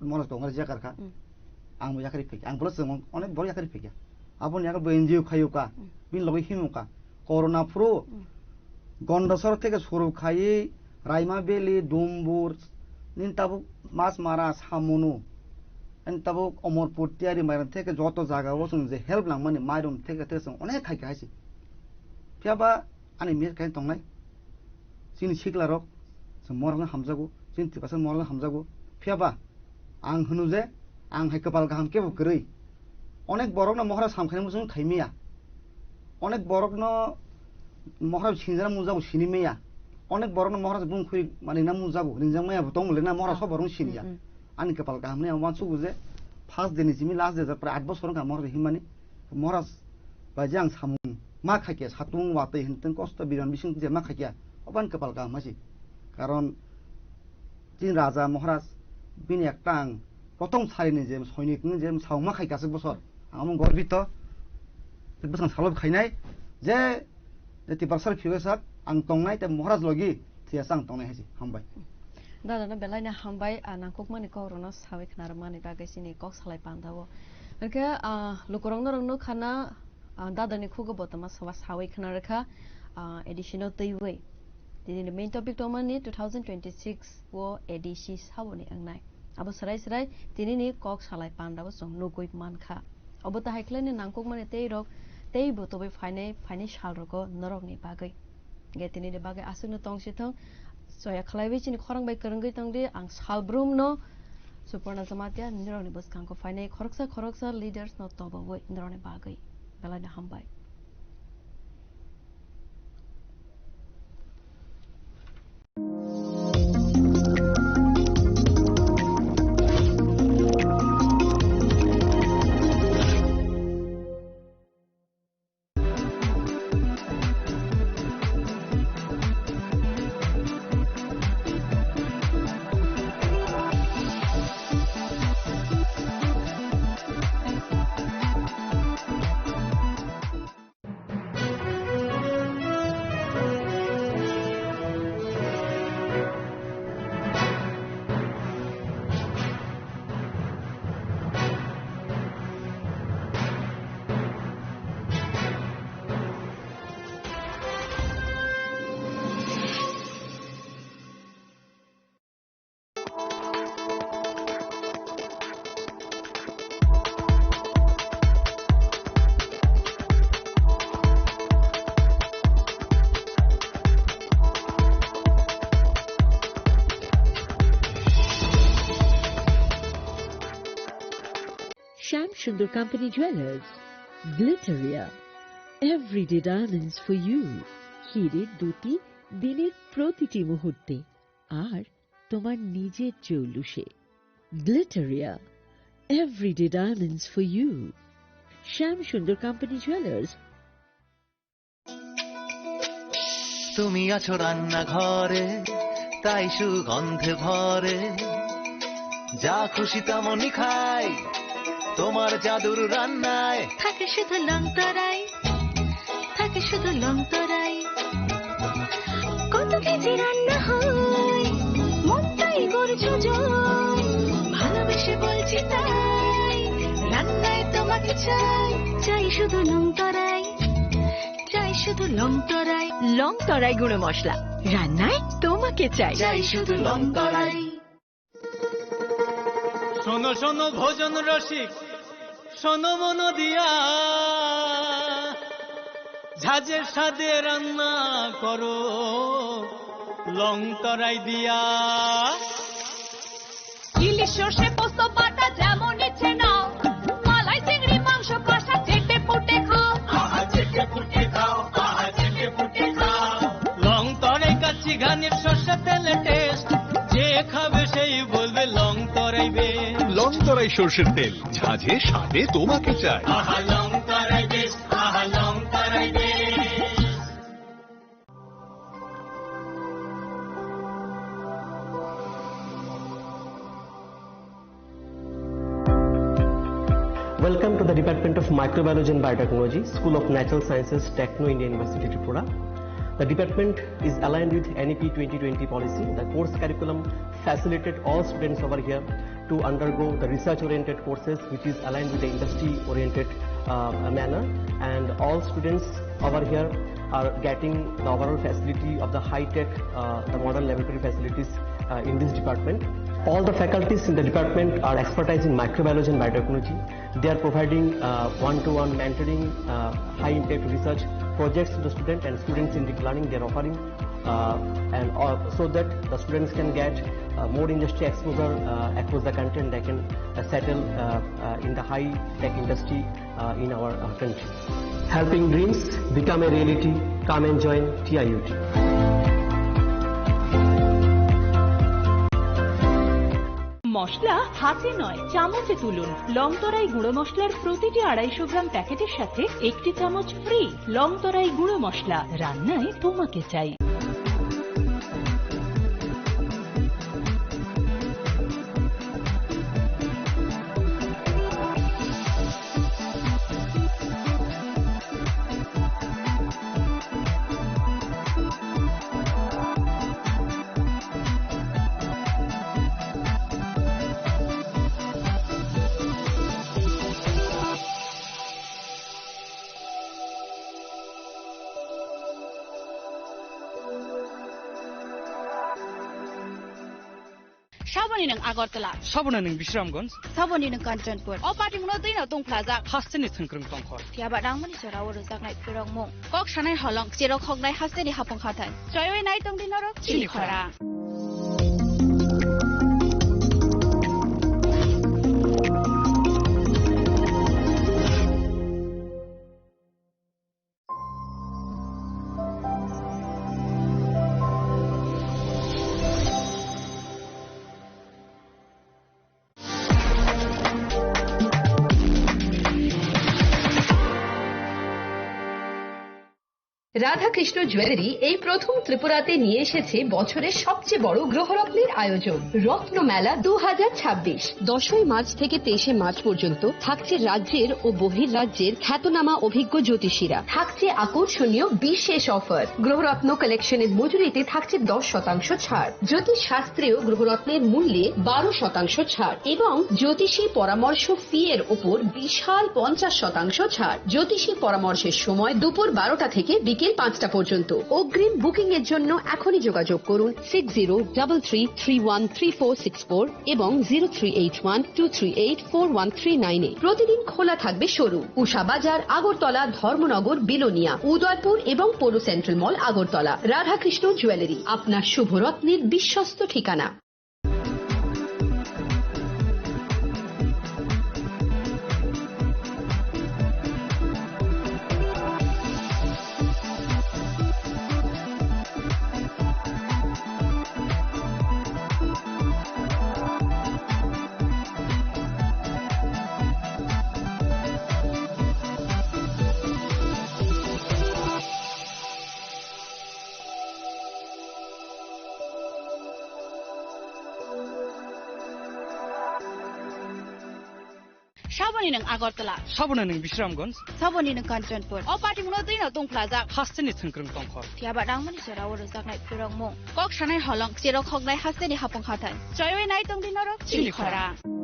Maharaj Congress yakarkha. Hmm. Ang bo yakari phaikya. Ang bolo chwng onek borok yakari phaikya. Aboni yago bo N G O khayuka, Hmm. bini logi himuka. Corona phuru Hmm. Gondasor theke suru khaiwi Raima Valley, Dumbur, nini tabuk Masmara, Samunu, ani tabuk Omorpur, Tiyari Mairum theke joto jaga o chwng je help nangmani mairum theke theke chwng onek khaikha hai se. Phiya ba ani miss khe tongnai. Chini sikla rok chwng morokno hamjago, chini tipasa morokno hamjago. Phiya ba ang hwno je, ang hai kwpal kaham kebo kwrwi. Onek borokno Maharaj samkhaini muchung thaimiya. Onek borokno Maharaj sinjana mujago sinimiya. Onek borokno Maharaj bung khuri manina mujago, ringjak maya bo tong lena Maharaj Ah. sob borokno siniya. Mm, mm. Ani kwpal kaham ni ang uansugo je first day ni simi last day prai aat bosor wngkha Maharaj himmani. Maharaj bai je ang samung ma khaikya, satung watwi hintwng kosto biran bising je ma khaikya, obo ani kwpal kaham hai se. Karon chini Raja Maharaj bini ekta ang prothom sarini je soinik ni je samung ma khaikya aswk bosor. Ang omo gorbito. Bwsang salo khainai je, je Tiprasa phiyosak ang tongnai tei Maharaj logi thiyasa ang tongnai hai se. Hambai. Dada no belai no hambai, ah, nangkukmani kok rokno sawi khna rwmani bagwi chini kok salai panda o. Hwnkhe, ah, lukurok norok nukha na, ah, dada ni khugo bo tongma soba sawi khna rwkha, ah, A D C no twiwi. Tini ni main topic tongmani two thousand twenty-six o A D C saboni wngnai. Abo swrai swrai tini ni kok salai panda o chwng nugwi mankha. Obo tahai khlaini nangkukmani tei rok tei bo tobwi phainai, phainai sal rogo norokni bagwi. Ge tini ni bagwi aswkno tong si thung. Soya khlaiwi chini khorang bai kwrwngwi tong di, ang salbrum no Suparna Jamatia nirokni bwskango phainai khoroksa khoroksa leaders no tobawi nirokni bagwi belai no hambai. Sundar company jewellers, Glitteria, everyday diamonds for you. হিরে দুটি দিনের প্রতিটি মুহূর্তে আর তোমার নিজের জৌলুসে। Glitteria, everyday diamonds for you. Shyam Sundar company jewellers. তুমি আছো রান্নাঘরে, তাই সুগন্ধে ভরে। যা খুশি তেমনই খাই, তোমার জাদুর রান্নায়। থাকে শুধু লং তরাই, থাকে শুধু লং তরাই। কত কেজি রান্না হয়, মনটাই করছো জয়। ভালোবেসে বলছি তাই, রান্নায় তোমাকে চাই। চাই শুধু লং তরাই, চাই শুধু লং তরাই। লং তরাই গুঁড়ো মশলা, রান্নায় তোমাকে চাই। চাই শুধু লং তরাই। শোনো শোনো ভোজন রসিক, শোনো মন দিয়া, ঝাঁঝের স্বাদে রান্না করো লং তরাই দিয়া। ইলিশ সর্ষে পোস্ত বাটা যেমন ইচ্ছে নাও, মালাই চিংড়ি মাংস কষা চেটে পুটে খাও। আহা, চেটে পুটে খাও, আহা, চেটে পুটে খাও। লং তরাই কাচ্চি ঘানির সর্ষে তেলে টেস্ট, যে খাবে সেই বলবে লং তরাই বেশ। লং তরাই সর্ষের তেল, ঝাঁঝে স্বাদে তোমাকে চাই। আহা, লং তরাই বেশ, আহা, লং তরাই বেশ। Welcome to the Department of Microbiology and Biotechnology, School of Natural Sciences, Techno India University, Tripura. The department is aligned with N E P twenty twenty policy. The course curriculum facilitated all students over here to undergo the research-oriented courses, which is aligned with the industry-oriented, uh, manner. And all students over here are getting the overall facility of the high-tech, uh, the modern laboratory facilities, uh, in this department. All the faculties in the department are expertise in microbiology and biotechnology. They are providing, uh, one-to-one mentoring, uh, high-impact research projects to the student and students-centric learning they are offering, uh, and, uh, so that the students can get, uh, more industry exposure, uh, across the country, and they can, uh, settle, uh, uh, in the high-tech industry, uh, in our, uh, country. Helping dreams become a reality. Come and join T I U T. মশলা হাতে নয়, চামচে তুলুন। লং তরাই গুঁড়ো মশলার প্রতিটি আড়াইশো গ্রাম প্যাকেটের সাথে একটি চামচ ফ্রি। লং তরাই গুঁড়ো মশলা, রান্নায় তোমাকে চাই। Saboni nwng Agartala. Saboni nwng Bisramganj. Saboni nwng Kanchanpur. O party mungno twi no tongphlajak. Hasteni thwngkwrwng tongkhor. Phiya ba nangmani jora o rwjaknai phirokmung. Kok sanai holong, cherok hoknai hasteni hapung hathai. Choiwi nai tongdi norok chini khorang. Radhakrishna jewellery এই প্রথম ত্রিপুরাতে নিয়ে এসেছে বছরের সবচেয়ে বড় গ্রহরত্নের আয়োজন, রত্নমেলা দু হাজার ছাব্বিশ। দশই মার্চ থেকে তেইশে মার্চ পর্যন্ত থাকছে রাজ্যের ও বহির্রাজ্যের খ্যাতনামা অভিজ্ঞ জ্যোতিষীরা। থাকছে আকর্ষণীয় বিশেষ অফার। গ্রহরত্ন কালেকশনের মজুরিতে থাকছে দশ শতাংশ ছাড়। জ্যোতিষ শাস্ত্রেও গ্রহরত্নের মূল্যে বারো শতাংশ ছাড় এবং জ্যোতিষী পরামর্শ ফি এর ওপর বিশাল পঞ্চাশ শতাংশ ছাড়। জ্যোতিষী পরামর্শের সময় দুপুর বারোটা থেকে বিকেল পাঁচটা পর্যন্ত। অগ্রিম বুকিং এর জন্য এখনই যোগাযোগ করুন six zero double three three one three four six four এবং zero three eight one two three eight four one three nine এ। প্রতিদিন খোলা থাকবে শোরুম। উষা বাজার, আগরতলা, ধর্মনগর, বিলোনিয়া, উদয়পুর এবং পৌর সেন্ট্রাল মল, আগরতলা। রাধাকৃষ্ণ জুয়েলারি, আপনার শুভরত্নের বিশ্বস্ত ঠিকানা। Saboni nwng Agartala. Saboni nwng Bisramganj. Saboni nwng Kanchanpur. O party mungno twi no tongphlajak. Hasteni thwngkwrwng tongkhor. Phiya ba nangmani jora o rwjaknai phwrwngmung. Kok sanai holong, cherok khoknai hasteni hapung hathai. Choiwi nai tongdi norok chini Chini khorang. Khorang.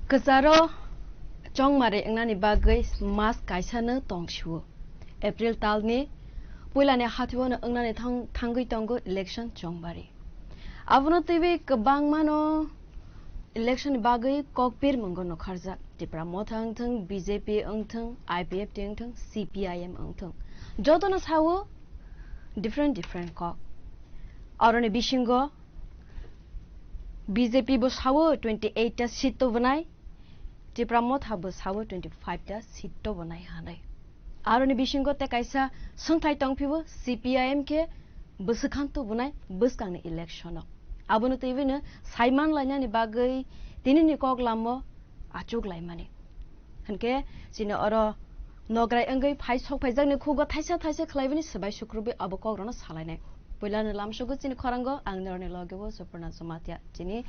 Kwcharo chongmari wngnani bagwi mas kaisano tong sio. April talni puilani hathio no wngnani thang-, thangwi tongo election chongmari. Abono twiwi kwbangmano election ni bagwi kokpir mungo nokharjak. Tipra Motha wngthwng, B J P wngthwng, I P F T wngthwng, C P I M wngthwng, jotono sao different different kok. Aroni bisingo B J P bo sao twenty eight ta seat tubunai, Tipra Motha bo sao twenty five ta seat tubunai hinwi. Aroni bisingo tei kaisa swngthai tongphio, C P I M khe bwswkang tubunai bwskangni election o. Abono twiwino saiman lainani bagwi tinini kok lamo achuk laimani. Hinkhe chini oro nograi wngwi phai sok phaijakni khugo thaisa thaisa khlaibani swbai sukrubwi abo kokrokno salainai. Puilano lamsogo chini khorango ang norokni logeo Suporna Jamatia. Chini,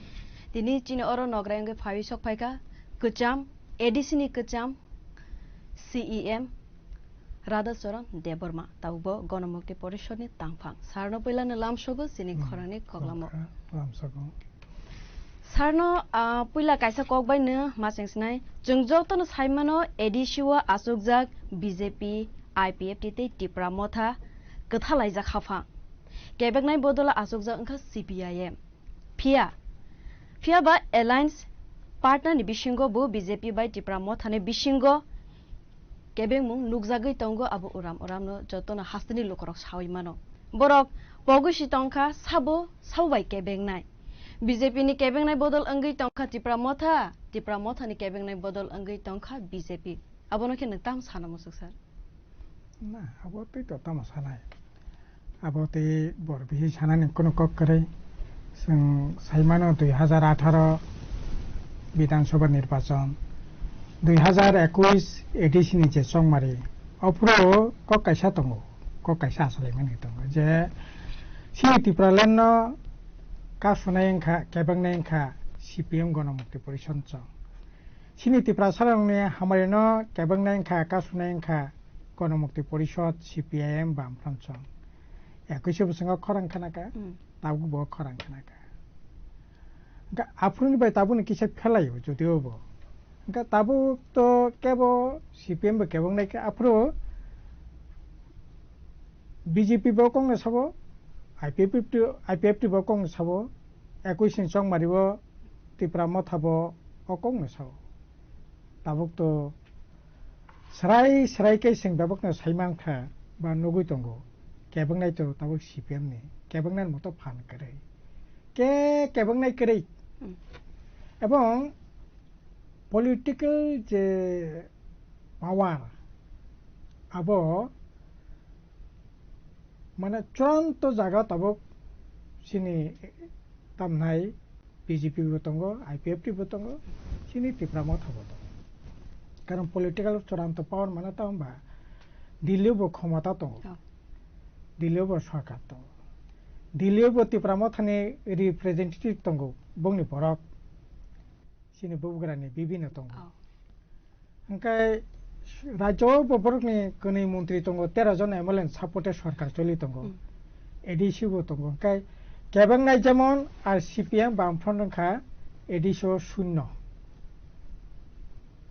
tini chini oro nograi wngwi phaiwi sok phaikha kwcham, A D C ni kwcham C E M Radhacharan Debbarma, tabukbo Gonomukti Porishodni tangphang. Sarno puilano lamsogo chini Hmm. khorangni koklamo. Lamkha, lamsogo. Sarno, ah, puila kaisa kok bai no ma chengsinai. Chwng jotono saimano A D C o achukjak B J P, I P F T tei Tipra Motha kwthalaijak haphang. Kebeknai bodolo achukjak wngkha C P I M. Phiya, phiya ba alliance partner ni bisingo bo B J P bai Tipra Motha ni bisingo kebengmung nukjagwi tongo, abo uram uram no jotono hasteni lukurok sawi mano. Borok pogwi si tongkha, sabo sabo bai kebengnai. B J P ni kebengnai bodol wngwi tongkha Tipra Motha, Tipra Motha ni kebengnai bodol wngwi tongkha B J P. Abono khe nwng tamo sana muchuk sir? Na, abo tei to tamo sanai. Abo tei bor bisi sanani kunu kok kwrwi. Chwng saimano dui hazar atharo Bidhan Sabha nirbachon, dui hazar ekush A D C ni je chongmari, ophuru kok kaisa tongo, kok kaisa achalaimani tongo je chini Tipraland no kasunai wngkha, kebengnai wngkha C P M Gonomukti Porishod chwng. Chini Tiprasarokni hamari no kebeng nai wngkha, kasu nai wngkha Ganamukti Porishod, C P I M, Bamfront song. Ekoi se bwskango khorang khana kha, Hmm. tabuk bo khorang khana kha. Hwnkhe aphuru ni bai tabuk ni kisa phelai o jodi o bo. Hwnkhe tabuk to kebo C P M bo kebeng nai kha, aphuru B J P bo kok no sabo, I P F T, I P F T bo kok no sabo, ekoi sini chongmari bo Tipra Motha bo o kok no sabo. Tabuk to srai srai khe chwng bebak no sai mankha ba nugui tongo. Kebeng nai to tabuk C P M ni. Kebeng nai moto phan kwrwi. Ke kebeng nai kwrwi. Hmm. Ebong political je power abo mane churanto jaga tabuk chini tamnai B J P bo tongo, I P F T bo tongo, chini Tipra Motha bo tongo. Karon political churanto power mane tamo ba Delhi bo khomota tongo. Oh. Delhi bo sarkar tongo. Delhi bo Tipra Mothani representative tongo, bongni borok. Chini bubagrani bibino tongo. Oh. Hwnkhe rajyo bo borokni kwnwi montri tongo, tero jon M L A ni support-e sorkar choli tongo. Hmm. A D C bo tongo. Hwnkhe kebeng nai jemon ar C P M Bamfront wngkha A D C o shunno.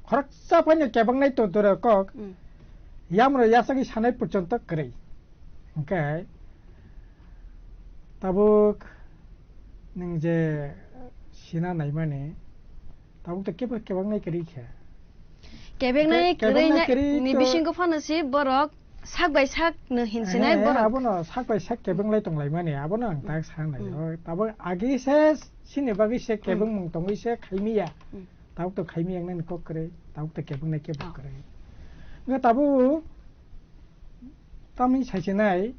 Khoroksa phaino kebeng nai to dura kok. Hmm. Yamro yasagwi sanai porjonto kwrwi. Hwnkhe tabuk nwng je sina naimani, tabuk to kebo kebak nai kwrwi khe. Kebak nai Ke-, kebak kwrwi nai na-, kwrwi ni to bisingo phano si borok sak bai sak no hinsinai Eh, borok. Abono sak bai sak kebak lai tong laimani, abono ang tak sa nai. Hmm. O, tabuk agi se sini bagwi se Hmm. kebak mung tongwi se khaimiya. Hmm. Tabuk to khaimiya nani kok kwrwi, tabuk to kebak nai kebak Oh. kwrwi. Nga tabuk Tamni saisinai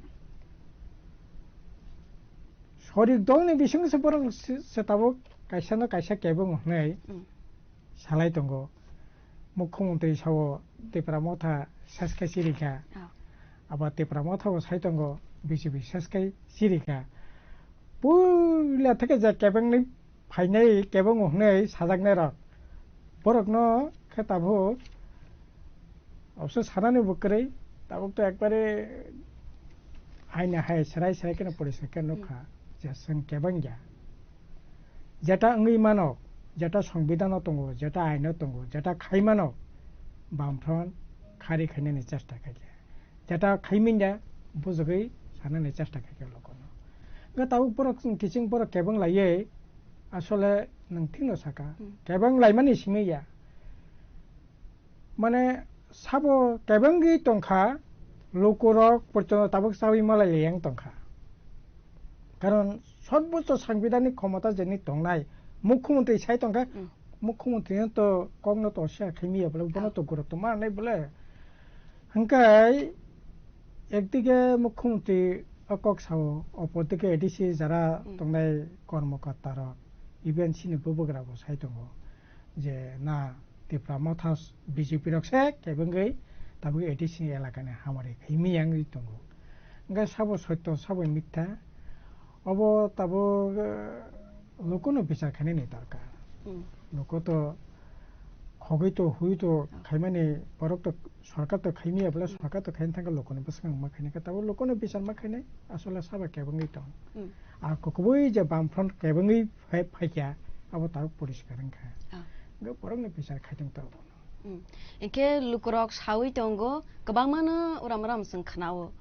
sorik dolni bisingse borok se, se tabuk kaisa no kaisa kebeng hwnwi Mm. salai tongo. Mukhyamantri sao Tipra Motha seskhe chirikha. Oh. Abo Tipra Motha bo sai tongo, B J P seskhe chirikha. Puila theke je kebengni phainai kebeng hwnwi sajaknai rok. Borokno khe tabuk obwswk sanani bo kwrwi, tabuk to ekbare haino hai serai serai kheno poriskar khe nukha je chwng kebeng ya. Jeta wngwi mano, jeta songbidano tongo, jeta aino tongo, jeta khai mano, Bamfront khari khainani chesta khaikha. Jeta khaimanya bujagwi sanani chesta khaikha lokono. Hwnkhe tabuk borok chwng kiching borok kebeng laiwi asole nwng thikno saka. Hmm. Kebeng laimani simi ya. Mane sabo kebengwi tongkha, lukurok porjonto tabuk chawi malai liyang tongkha. Karon sorboccho sangbidhanik khomota jeni tongnai mukhyamantri sai tongkha, Hmm. mukhyamantri no to kokno to siya khaimiya bole, bono Ah. to gurutto manai bole. Hwnkhe ekdike mukhyamantri o kok sao, opor dike A D C jara Hmm. tongnai kormokorta rok, even chini bubagra bo sai tongo je na Tipra Motha B J P rok se kebengwi tabuk A D C ni elaka ni hamari khaimiyang tongo. Hwnkhe sabo sotto sabo mitha, obo tabuk, eh, lukuno bichar khainani dorkar. Hmm. Luku to khogwi to hui to Oh. khaimani borok to sorkar to khaimiya bole Hmm. sorkar to khaina thangkha lukuno bwswk ma khainai khe tabuk lukuno bichar ma khainai asole sabo kebengwi tong. Hmm. Ar kubui je Bamfront kebengwi phai-, phaikha abo tabuk poriskar wngkha. Ah. Hwnkhe borokni bichar khaitong to abono. Hmm. Hwnkhe lukurok sawi tongo, kwbangmano uram uram chwng khnao.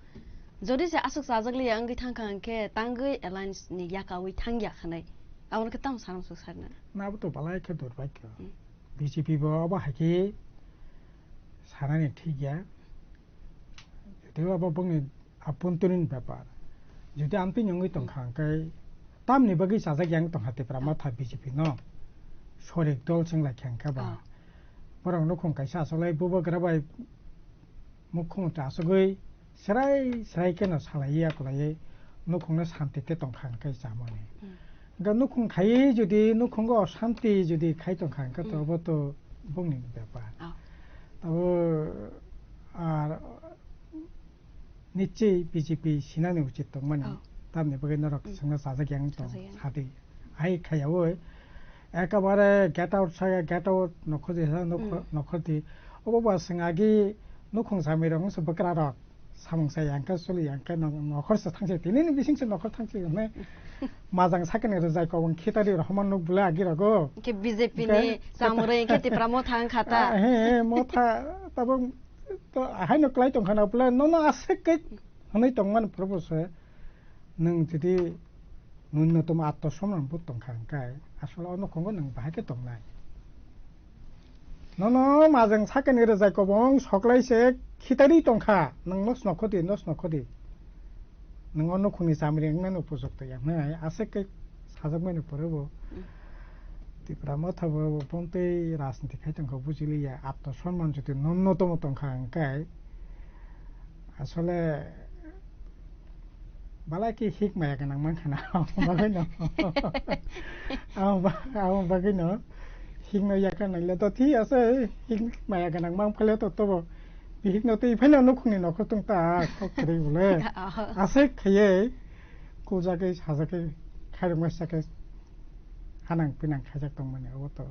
Jodi se aswk chajak liya wngwi thangkha hwnkhe tangwi alliance ni yakawi thangya khanai. Abono khe tamo sanam swk sarina. Na abo to balai khe durbhagyo. Hmm. B J P bo abo hai khe sanani thik ya. Jodi abo bongni abhontorin bepar. Jodi amtwi wngwi tongkha hwnkhe tamni bagwi chajak yang tongkha Tipra Motha B J P no. Sorik dol chwng lai kha hwnkhe ba. Ah. Borok nukhung kaisa asolai bubagra bai mukhyamantri asugwi serai serai kheno salaiwi akwlaiwi nukhungno santi khe tongkha hwnkhe chamani. Hmm. Hwnkhe nukhung khaiwi jodi nukhungo osanti jodi khai tongkha hwnkhe to Hmm. obo to bongni bepar. Ah. Abo ar nichoi B J P sinani uchit tongmani. Oh. Tamni bagwi norok Hmm. swngna chajak yang tong Chajak yang. sadi. Hai khaiyaui Ekabare get out saya, get out nokhordi sa, nokho-, Hmm. nokhordi. Obo ba swng agi nukhung samwi rok wngsa bwkra rok. Samung saya hwnkhe, suli ya hwnkhe, nok-, nokhor se thangse, tini ni bising se nokhor thangse hwnwi. Majang sakani rwjai kobong khitari rok homa nuk bwle agi rogo. Hwnkhe B J P ni Hwnkhe chamung rwi hwnkhe Tipra Motha wngkha ta. Ah, he, he, Motha tabuk to haino klai tongkha na bwle, nono aswk khe hwnwi tongmani purbo se. Nwng jodi nunnotom atto somman bo tongkha hwnkhe, asole o nukhungo nwng bahai khe tongnai. Nono majang sakani rwjai kobong soklai se khitari tongkha, nwng nos nokhodi, nos nokhodi. Nwng o nukhungni chamri wngmani upojukto ya hwnwi aswk khe sajakmani pore bo. Mm. Tipra Motha bo bontei rajniti khai tongkha, bujiliya, atto somman jodi nunnotomo tongkha hwnkhe, asole Balai khe hik maya gwnang mankha na, abo bagwi no. Abo ba-, abo bagwi no. Hik no yakar nang le to thi ase, hik maya gwnang mang phale to tobo. Bihik no twi phano nukhungni nokhor tong ta, kok kwrwi bole. Oh. Ase kheye, kujagwi sajagwi khairok masa khe hanang pinang khaijak tongmani, abo to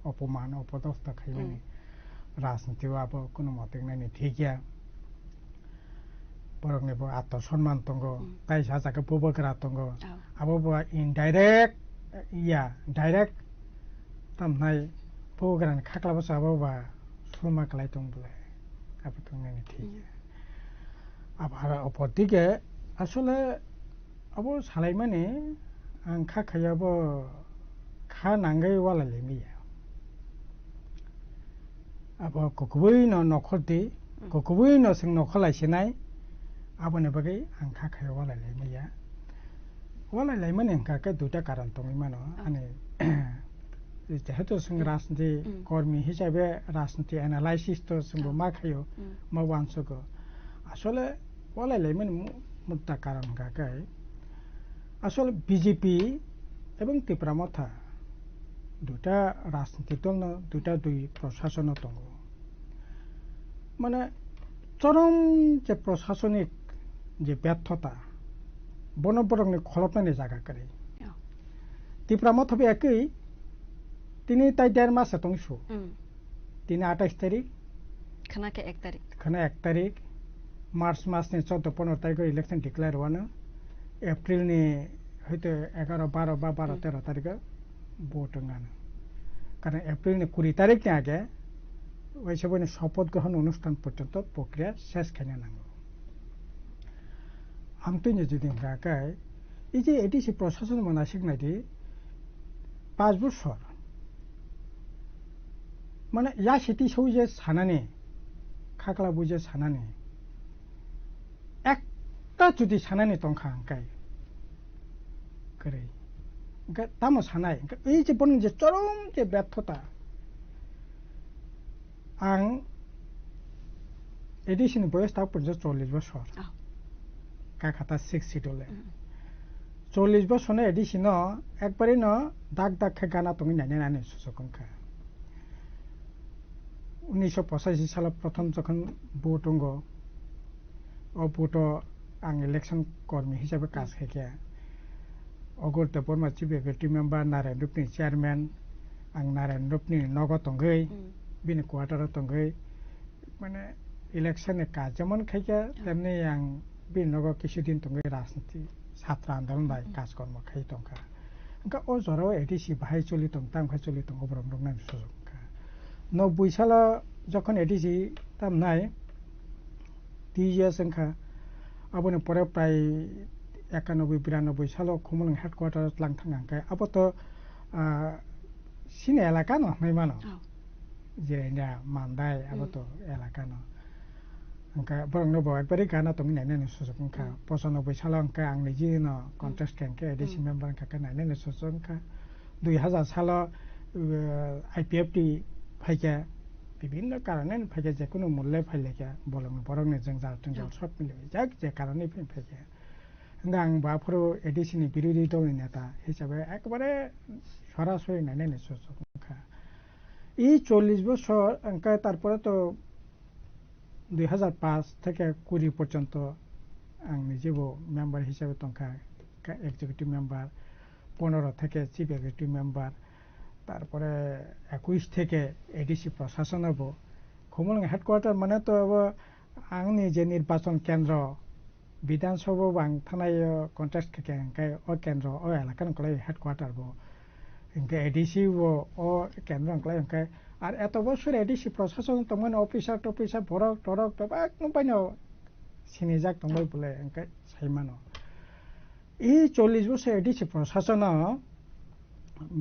opoman, opodosta khaimani. Mm. Rajniti o abo kuno mote wngnani thik ya. Borokni bo atto sonman tongo, Hmm. tai sa jaga bubagra tongo. Oh. Abo bo indirect, ya, direct tamnai bubagrani khakla bwsa abo ba suma kwlai tong bwle. Abo tongnani thik. Hmm. Abo aro opor dike asole abo salaimani ang kha khaiya bo kha nangwi walai limaya. Abo kukubui no nokhor di, Hmm. kukubui no sing nokhor lai sinai, aboni bagwi ang kha khai walai lai maya. Walai lai mani hwnkha khe duita karon tongwi mano, Oh. ani jehetu sing Hmm. rajniti Hmm. kormi hisabe rajniti analysis to singbo Oh. ma khayo, Hmm. ma wansugo. Asole walai lai mani mu-, mutta karon hwnkha khe, asole B J P ebong Tipra Motha duita rajniti dol no, duita dui prosason no tongo. Mane chorom je prosasonik je berthota, bono borokni kholopnani jaga kwrwi. Yeah. Tipra Motha bo ekwi tini tai der mas se tong su. Mm. Tini atais tarik. Khana khe ek tarik. Khana ek tarik. March mas ni chordo pondro tarikh o election declare wano. April ni hoito egaro, baro ba baro, Hmm. tero tarikh o vote wngano. Karon April ni kuri tarikh ni age waisa boni sopoth grohon onusthan porjonto prokriya ses khaina nango. Amtwini jodi hwnkha khe, ei je A D C prosason mwnasik naidi, panch bosor. Mane ya siti soi je sanani, khakla bui je sanani, ekta jodi sanani tongkha hwnkhe, kwrwi. Hwnkhe tamo sanai, hwnkhe ei je bono je chorom je berthota, ang A D C ni boyos tak porjonto chollish bosor. Oh. Kakhata six schedule. Mm. Chollish bosor no A D C no ekbari no dak dak khe gana tongwi nainai ani susuk wngkha. Unisho pochashi salo prothom jokhon vote wngo, o vote o ang election kormi hisabe kaj khaikha. Ogor Debbarma chief executive member, Narayan Rupni chairman, ang Narayan Rupni nogo tongwi, Hmm. bini quarter o tongwi, mane election ni kaj jemon khaikha, Hmm. temni ang bini nogo kisu din tongwi rajniti, chhatra andolon bai Hmm. kaj kormo khai tongkha. Hwnkhe o jorao A D C bahai choli tong, tamo khe choli tongo borok nuknani sujuk wngkha. Nobboi salo jokhon A D C tamnai, T G S wngkha. Aboni pore prai ekanoboi biranoboi salo Khumulwng headquarter o tlang thang hwnkhe abo to, ah, chini elaka no hwnwi mano. Oh. Jirania, Mandai, abo Hmm. to elaka no. Hwnkhe borokno bo ekbari gana tongwi nainani sujuk wngkha. Hmm. Pochanoboi salo hwnkhe ang niji no Hmm. contest khe hwnkhe A D C Hmm. member wngkha khe nainani sujuk wngkha. Dui hajar salo, uh, I P F T phaikha, bibinno karone phaikha, jekunu mulle phailaikha, bolongni borokni jwngjal tungjal Hmm. sob miliwi jak je karone phai phaikha. Hwnkhe ang bo aphuru A D C ni birodhi dol ni neta hisabe ekbare sorasori nainani sujuk wngkha. I chollish bosor hwnkhe tarpore to dui hajar paanch theke kuri porjonto ang nijebo member hisabe tongkha, ka-, executive member, pondro theke chief executive member, তারপরে একুশ থেকে এডিসি প্রশাসন হবো। খুমুলুং হেডকোয়ার্টার মানে তো হবো আংনি যে নির্বাচন কেন্দ্র, বিধানসভা বা আং থানায় কন্টেস্ট খেকে, হংকে ও কেন্দ্র, ও এলাকার হংকলাই হেডকোয়ার্টার বো। হংকে এডিসি বো ও কেন্দ্র হংকলাই হংকে। আর এত বছর এডিসি প্রশাসন তমন অফিসার টফিসার ভরক টরক বেবাক নো পাইনো sinijak tongbai bole hingke saimano. I chollish bosor A D C proshasono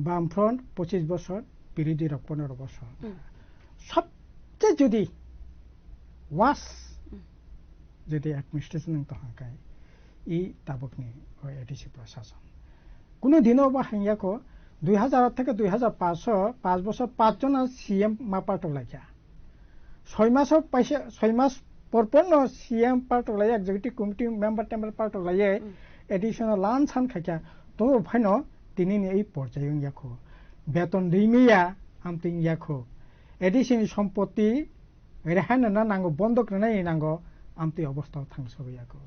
Bamfront, pochis bosor, birodhi rok pondro bosor. Hmm. Sobche jodi worst Hmm. jodi administration wng tongkha khe, i tabukni o A D C proshason. Kuno dino bo hangya kho, dui hazar theke dui hazar paanch o, paanch bosor paanch jona C M ma palto laikha. Soi maso paisa, soi mas por por no C M palto laiye, executive committee member tember palto laiye, Hmm. additional lan san khaikha, to phaino tini ni ei porjai wng yakho. Beton rimya, amtwi wng yakho. A D C ni sompoti, rehaina na nango, bondok rwnai nango, amtwi obostha thangsa wng yakho.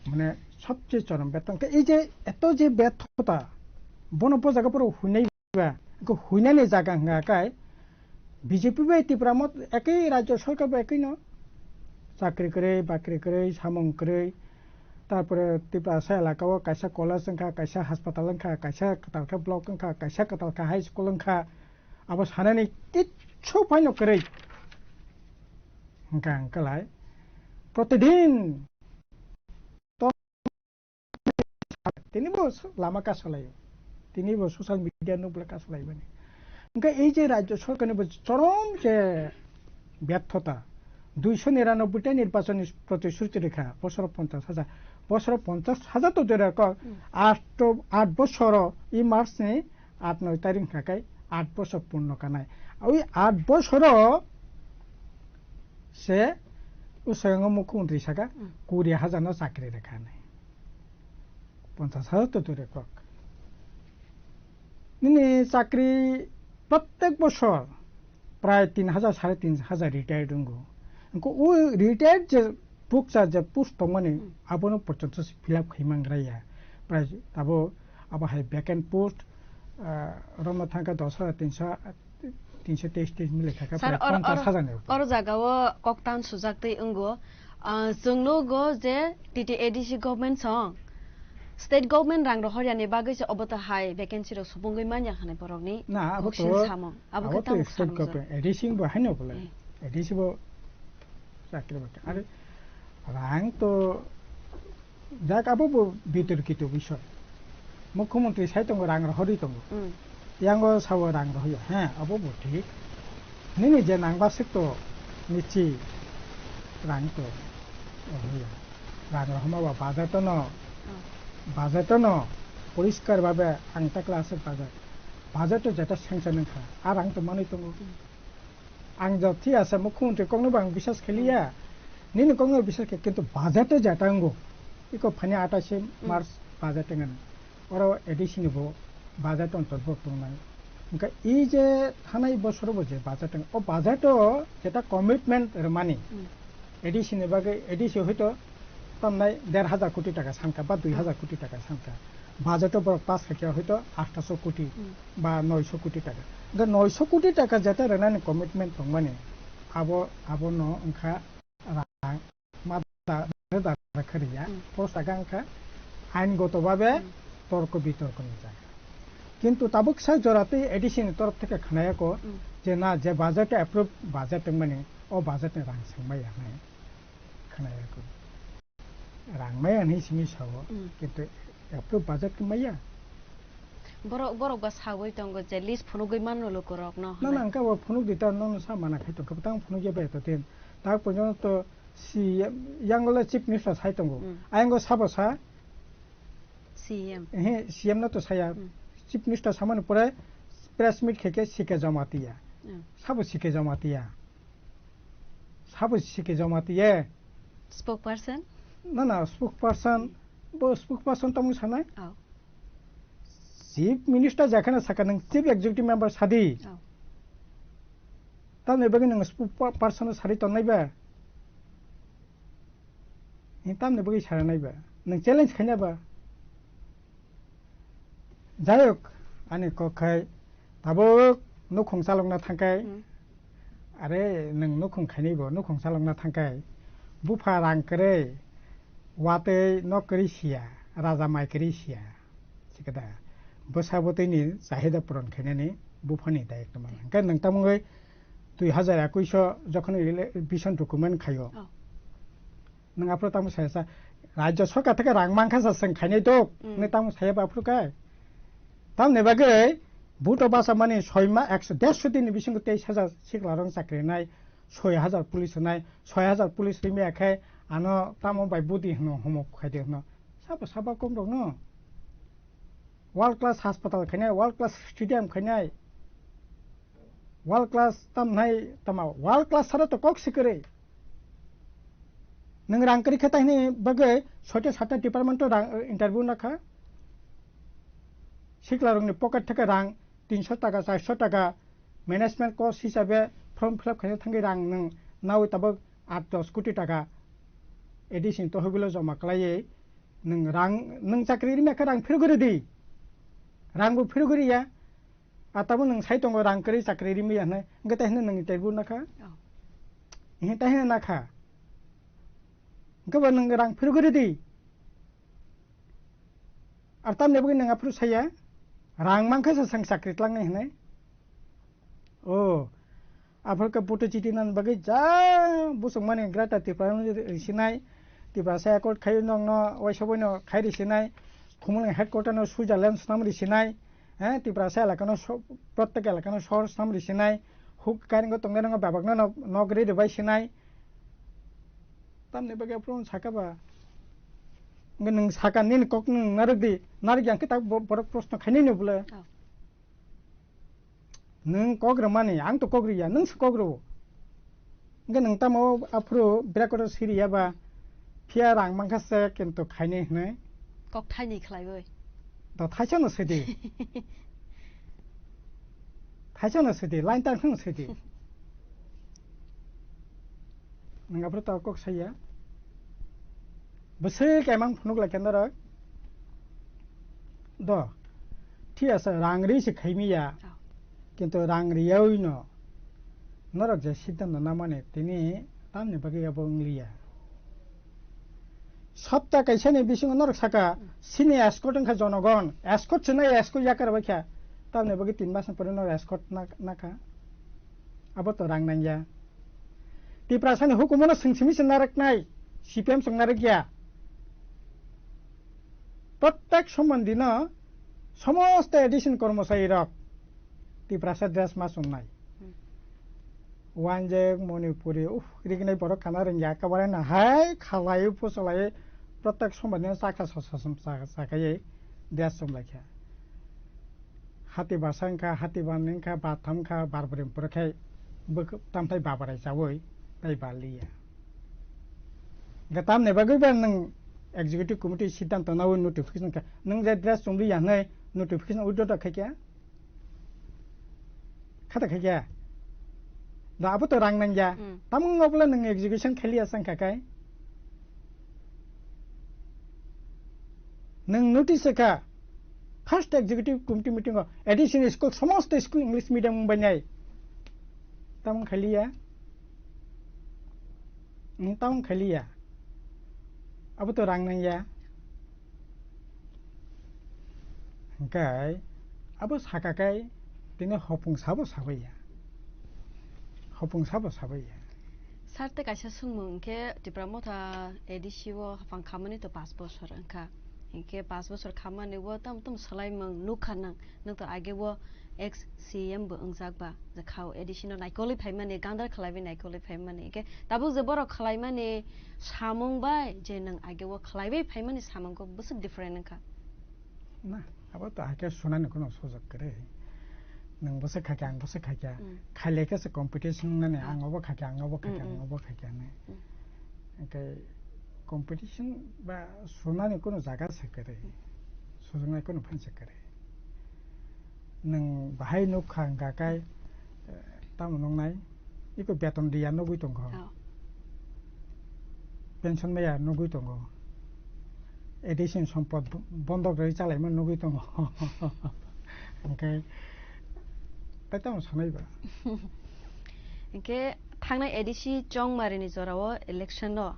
Mane, sobche chorom beton khe, ei je, eto je bethota, bono bo jaga poro huinai ba, ko huinani jaga hwnga kai, B J P bai Tipra mot ekoi rajyo sorkar bai ekoi no. Chakri kwrwi, bakri kwrwi, samung kwrwi. Tarpore Tipra sa elaka o kaisa college wngkha, kaisa haspatal wngkha, kaisa kwtal khe block wngkha, kaisa kwtal khe high school wngkha. Abo sanani kichu phaino kwrwi. Hwnkha hwnkhalai protidin Tini bo lama kasalaio. Tini bo social media no bole kasalaibani. Hingke ei je rajyo sorkar ni bo chorom je byarthota, duiso niranoboi ta nirbachon ni protishruti rikha, bosoro ponchas hajar. Bosoro ponchas hajar to dore kok, Hmm. aat to, aat bosoro, i March ni aat noi tarik hingka khe aat bosor purno kanai. Oi aat bosoro se usayongo mukhyamantri saka, Hmm. kuri hajar no chakri rikha hinui. Ponchas hajar to dure kok. Nini chakri prottek bosor prai tin hajar, sare tin hajar retired wngo. Hwnkhe o retired je bukcha je post tongmani Hmm. abono porjonto se fill up khai mangraya. Prai abo, abo hai vacant post, ah, romno thangkha dos hajar tinso, tinso teis teis mili thangkha Sir, prai or-, ponchas or-, hajar ni upor. Oro jaga o koktan sujak twi wngo. Ah, chwng nugo je T T A D C government song, state government rang rohor yani bagwi se obo to hai vacancy rok supungwi manya hwnwi borokni Na, abo muksin to, samung. Abo abo khe to tamo state sangjak. Government, A D C bo haino bole. Eh. A D C bo chakri bakri. Are rang to Jak abo bo bitorkito bisoy. Mukhyamantri sai tongo, rang rohorwi tongo. Hmm. Yango sao rang rohorya. He, abo bo thik. Nini je nangba swk to nichi rang to rohorya. Rang rohorma ba budget no, Hmm. budget no poriskar babe ang ta class budget. Budget to jeta sanction wngkha. A rang to manwi tongo. Hmm. Ang jotthi asa mukhyamantri kokno bo ang bisas khailiya. Hmm. Nini kokno bisas khe, kintu budget o jeta wngo. Iko phani atais Hmm. March budget wngkha. Oro A D C ni bo budget ontorbukto wngnai. Hwnkhe i je thanai bosoro bo je budget wngkha, o budget o jeta commitment rwmani. Hmm. A D C ni bagwi, A D C hoito tamnai der hajar koti taka sankha ba dui hajar koti taka sankha. Budget o borok pass khaikha hoito athasho koti Hmm. ba noisho koti taka. Hwnkhe noisho koti taka jeta rwnani commitment tongmani abo, abono wngkha rang ma da, da, da, khariya. Hmm. Post aga wngkha ain goto babe Hmm. torko bitorko ni jaga. Kintu tabuk sa jora tei A D C ni torof theke khnayako Hmm. je na je budget approve budget wngmani o budget ni rang sengmaya hinwi khnayako. Rang maya hinwi simi sao, Hmm. kintu approve budget khe maya. Borok, borok ba sawi tongo je list phunugwi manno lukurokno Na, na, hinwi. Ang kabo phunuk di ta, nono sa mana khai tongkha, tang phunuk ya bai to tin. Tak pojono to C M, yango le Chief Minister sai tongo. Hmm. Ayango sabo sa? C M. Ehe, C M no to saya. Hmm. Chief Minister samani pore press meet khe khe C K Jamatia. Hmm. Sabo C K Jamatia. Sabo C K Jamatia. Spokesperson? Na, na, spokesperson, bo spokesperson tamo sanai? Oh. Chief Minister jakhana saka nang Chief Executive Member sadi. Oh. Tamni bagwi nang spokesperson sari tongnai ba? Ni tamni bagwi sara nai ba? Nang challenge khaina ba? Jayok, ani kok khai Tabuk nukhung chalokna thangkai, Hmm. are nwng nukhung khainai bo nukhung chalokna thangkai, bupha rang kwrwi, watwi nok kwrwi siya, raja mai kwrwi siya, sikada bwsa bwtwini chahida puron khainani buphani dayok tongmani. Hwnkhe nwng tamungwi dui hazar ekush o jokhon ele-, vision document khaio, Oh. Nwng aphuru tamo saya sa, rajya sarkar theke rang mankha sa, chwng khainai dok, Mm. Nwng tamo saya ba aphuru kai? Tamni bagwi vote o basa mani soi ma, ekso, dersho din ni bisingo teis hazar sikla rong chakri nai, soi hazar police nai, soi hazar police rimya khe ano tamo bai budi hwno, homo khaidi hwno. Sabo sabo kom rok no. World class hospital khainai, world class stadium khainai, world class tamnai tama, world class sara to kok sikiri. Nwng rang kwrwi khe taini bagwi soita satta department o rang, eh, interview nakha. Sikla rokni pocket theke rang tinso taka, charso taka management cost hisabe form fill up khaina thangwi rang nwng nawi tabuk aat dos koti taka A D C ni tohobilo joma kwlaiwi nwng rang, nwng chakri rimya khe rang phirogwi rwdi. Rang bo phirogwi riya. A tabuk nwng sai tongo rang kwrwi chakri rimya hwnwi. Hwnkhe tai hwnwi nwng interview nakha? Oh. Ehe, tai hwnwi nakha. Hwnkhe bo nwng rang phirogwi rwdi. Ar tamni bagwi nwng aphuru saya? Rang mankha se chwng chakri tlangnai hwnwi. Oh. Aphuru khe vote chiti nan bagwi ja busuk mani Greater Tipraland risinai. Tiprasa accord khai nokno waisa boino khai risinai. Khumulwng headquarter no Switzerland swnam risinai. Eh, Tiprasa elakano so-, prottek elakano sohor swnam risinai. Huk kairingo tongnai rokno bebakno nok, nok ri rwbai sinai. Tamni bagwi aphuru saka ba. Hwnkhe nwng saka nini kok nwng narwk di. Narwk ya hwnkhe tak bo-, borok proshno khainai no bwle. Oh. Nwng kok rwmani, ang to kok rwya, nwng se kok rwo. Hwnkhe nwng tamo aphuru birat kotor siri ya ba, phiya rang mankha se kintu khainai hwnwi. Kok thaini khlaiwi. Da thaisa no sidi. Thaisa no sidi, line tang no sidi. Nwng aphuru to kok saya. Bwswk emang phunuk lai khe norok. Do. Thik ase, rang ri se khaimi ya. Oh. Kintu rang riyawi no norok je siddhanto namani tini tamni bagwi abo wng liya. Sapta kaisa ni bisingo norok saka, Hmm. Sini escort wngkha jonogon. Escort se nai escort yakar bai kha. Tamni bagwi tin mas ni pore norok escort na-, nakha. Abo to rang nangya. Tiprasani hukumono swng simi se narwknai, C P M swng narwkya. Prottek sombondino somosto A D C ni kormochari rok Tiprasa dress ma chumnai. Hmm. Wanjek, Manipuri, uff, rignai borok kana rwngya, ekebare nahai khalai, phuchalai, prottek sombondino chakha sa, sa, sa, sa, chakhaiwi dress chumlaikha. Hati basa wngkha, hati ban wngkha, batham wngkha, bar bwrwi borok khai bwk-, tamthai babarai chaui tai baliya. Hwnkhe tamni bagwi ba nwng executive committee siddhanto naui notification kha, nwng je dress chumliya hwnwi notification withdraw da khaikha? Khata khaikha? Da abo to rang nangya. Hmm. Tamung obole nwng execution khailiya chang kha kai? Nwng notice kha, first executive committee meeting o A D C ni school, somosto school English medium wngbainai. Tamung khailiya? Nwng tamung khailiya? Abo to rang nangya. Hwnkhe abo saka kai tini hopung sabo sabaiya. Hopung sabo sabaiya. Sir, tei kaisa swngmung hwnkhe Tipra Motha A D C o haphang khamani to pash bosor wngkha. Hwnkhe pash bosor khamani o tam tam swlaimung nukha nang. Nwng to age o ex C M bo wngjak ba, je khao A D C no naikolwi phaimani, gandar khlaiwi naikolwi phaimani. Hwnkhe tabuk je borok khlaimani samung bai je nwng age o khlaiwi phaimani samung khe bwswk different wngkha. Na, abo to hakhe sunani kuno sujok kwrwi. Nwng bwswk khaikha, ang bwswk khaikha. Mm. Khailai khe se competition nani, Ah. ang obo khaikha, ang obo khaikha, Mm, ang mm. obo khaikha hwnwi. Mm. Hwnkhe competition ba sunani kuno jaga se kwrwi. Mm. Sujoknai kuno phan se kwrwi. Nwng bahai nukha hwnkha khe, eh, tamo nuknai? Iko beton riya nugwi tongkho. Oh. Pension maya nugwi tongo. A D C ni sompot bo-, bondok rwi chalaima nugwi tongo. Hwnkhe Tai tamo sanai ba. Hingke thangnai A D C Chongmarini jorao election no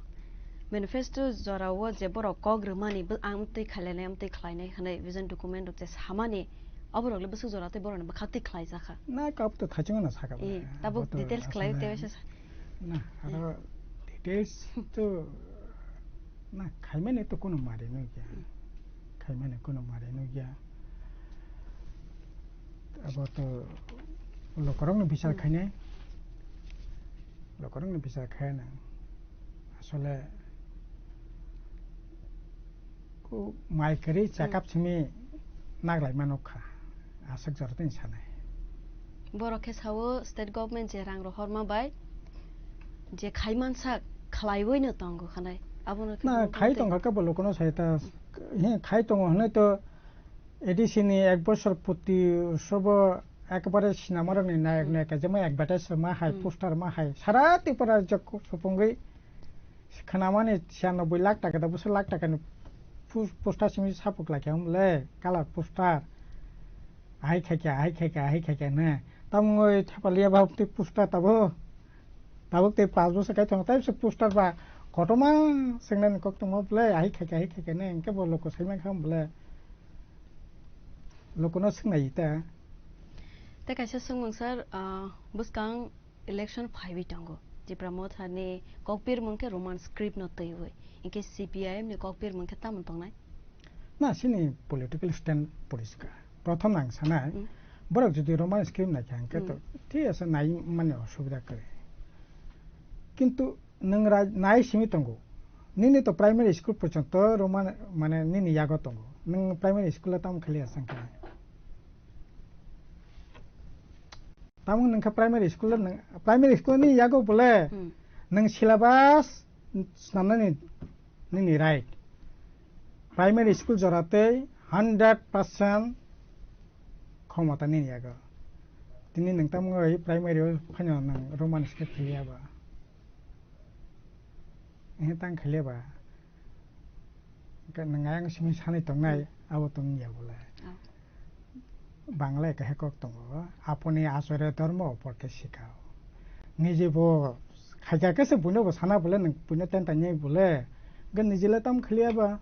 manifesto jorao je borok kok rwmani bo ang twi khailai nai, ang twi khlai nai hwnwi vision document rok je samani, oborok le bwswk jora tei borokni bwkhak twi khlai jakha. Na kap to thachung na saka ba. Eh, tabuk Abo to details khlai asana tei waisa sa- Na, aro details to na khaimani to kono mari no kya. Khaimani kono mari no kya. Abo to lokorokno bichar Hmm. khainai. Lokorokno bichar khaina. Asole ko mai kwrwi Hmm. chakap simi naglai mano kha. Aswk jora tini sanai. Borok khe sao state government je rang rohorma bai je khaimansak khlaiwi no tongo khanai. Abono khe Na, borok khai tei tongkha khe bo lokono sai ta, he, khai tongo hwnwi to A D C ni ek bosor putti utsobo ekbare sinama rokni nayok Hmm. nayika jemai advertise ma hai, Hmm. poster ma hai, sara Tripura rajyo ko-, supungwi khnamani siyanoboi lakh taka da bwswk lakh taka ni pus-, poster simi sapuk lai kha le colour poster. Ahai khai kha, ahai khai kha, ahai khai kha hwnwi. Tamungoi thepaliya ba tei poster tabo. Tabuk tei panch bosor kai tongo, tei se poster ba kotorma swngnani kok tongo bwle, ahai khai kha, ahai khai kha hwnwi, hwnkhe bo loko sai mankha bwle. Lokono swngnai ta. Tei kaisa swngmung sir, ah, bwskang election phaiwi tongo. Tipra Motha ni kokbir mung khe Roman script no twiwi. Hwnkhe C P I M ni kokbir mung khe tamo tongnai? Na, sini political stand poriskar. Prothom ang sanai, Hmm. borok jodi Roman script naikha hwnkhe to Hmm. thik ase, nai mani osubida kwrwi. Kintu nwng ra-, nai simi tongo. Nini to primary school porjonto Roman, mane nini yago tongo. Nwng primary school o tamo khali asang khe. Tamo nwng khe primary school o nwng, primary school ni yago bole Hmm. nwng syllabus snamnani nini right. Primary school jora tei hundred percent khomota nini yago. Tini nwng tamo oi primary o phaino nwng Roman script khiliya ba. Ehe tang khiliya ba. Nwng ayang simi sanai tongnai, abo tongya bole. Oh. Bangla kahe kok tongo, "Apni acharya dhormo opor ke sikao." Niji bo khaikha khe se buino bo sana bole, nwng buino ten tanya bole, ga niji le tam khliya ba.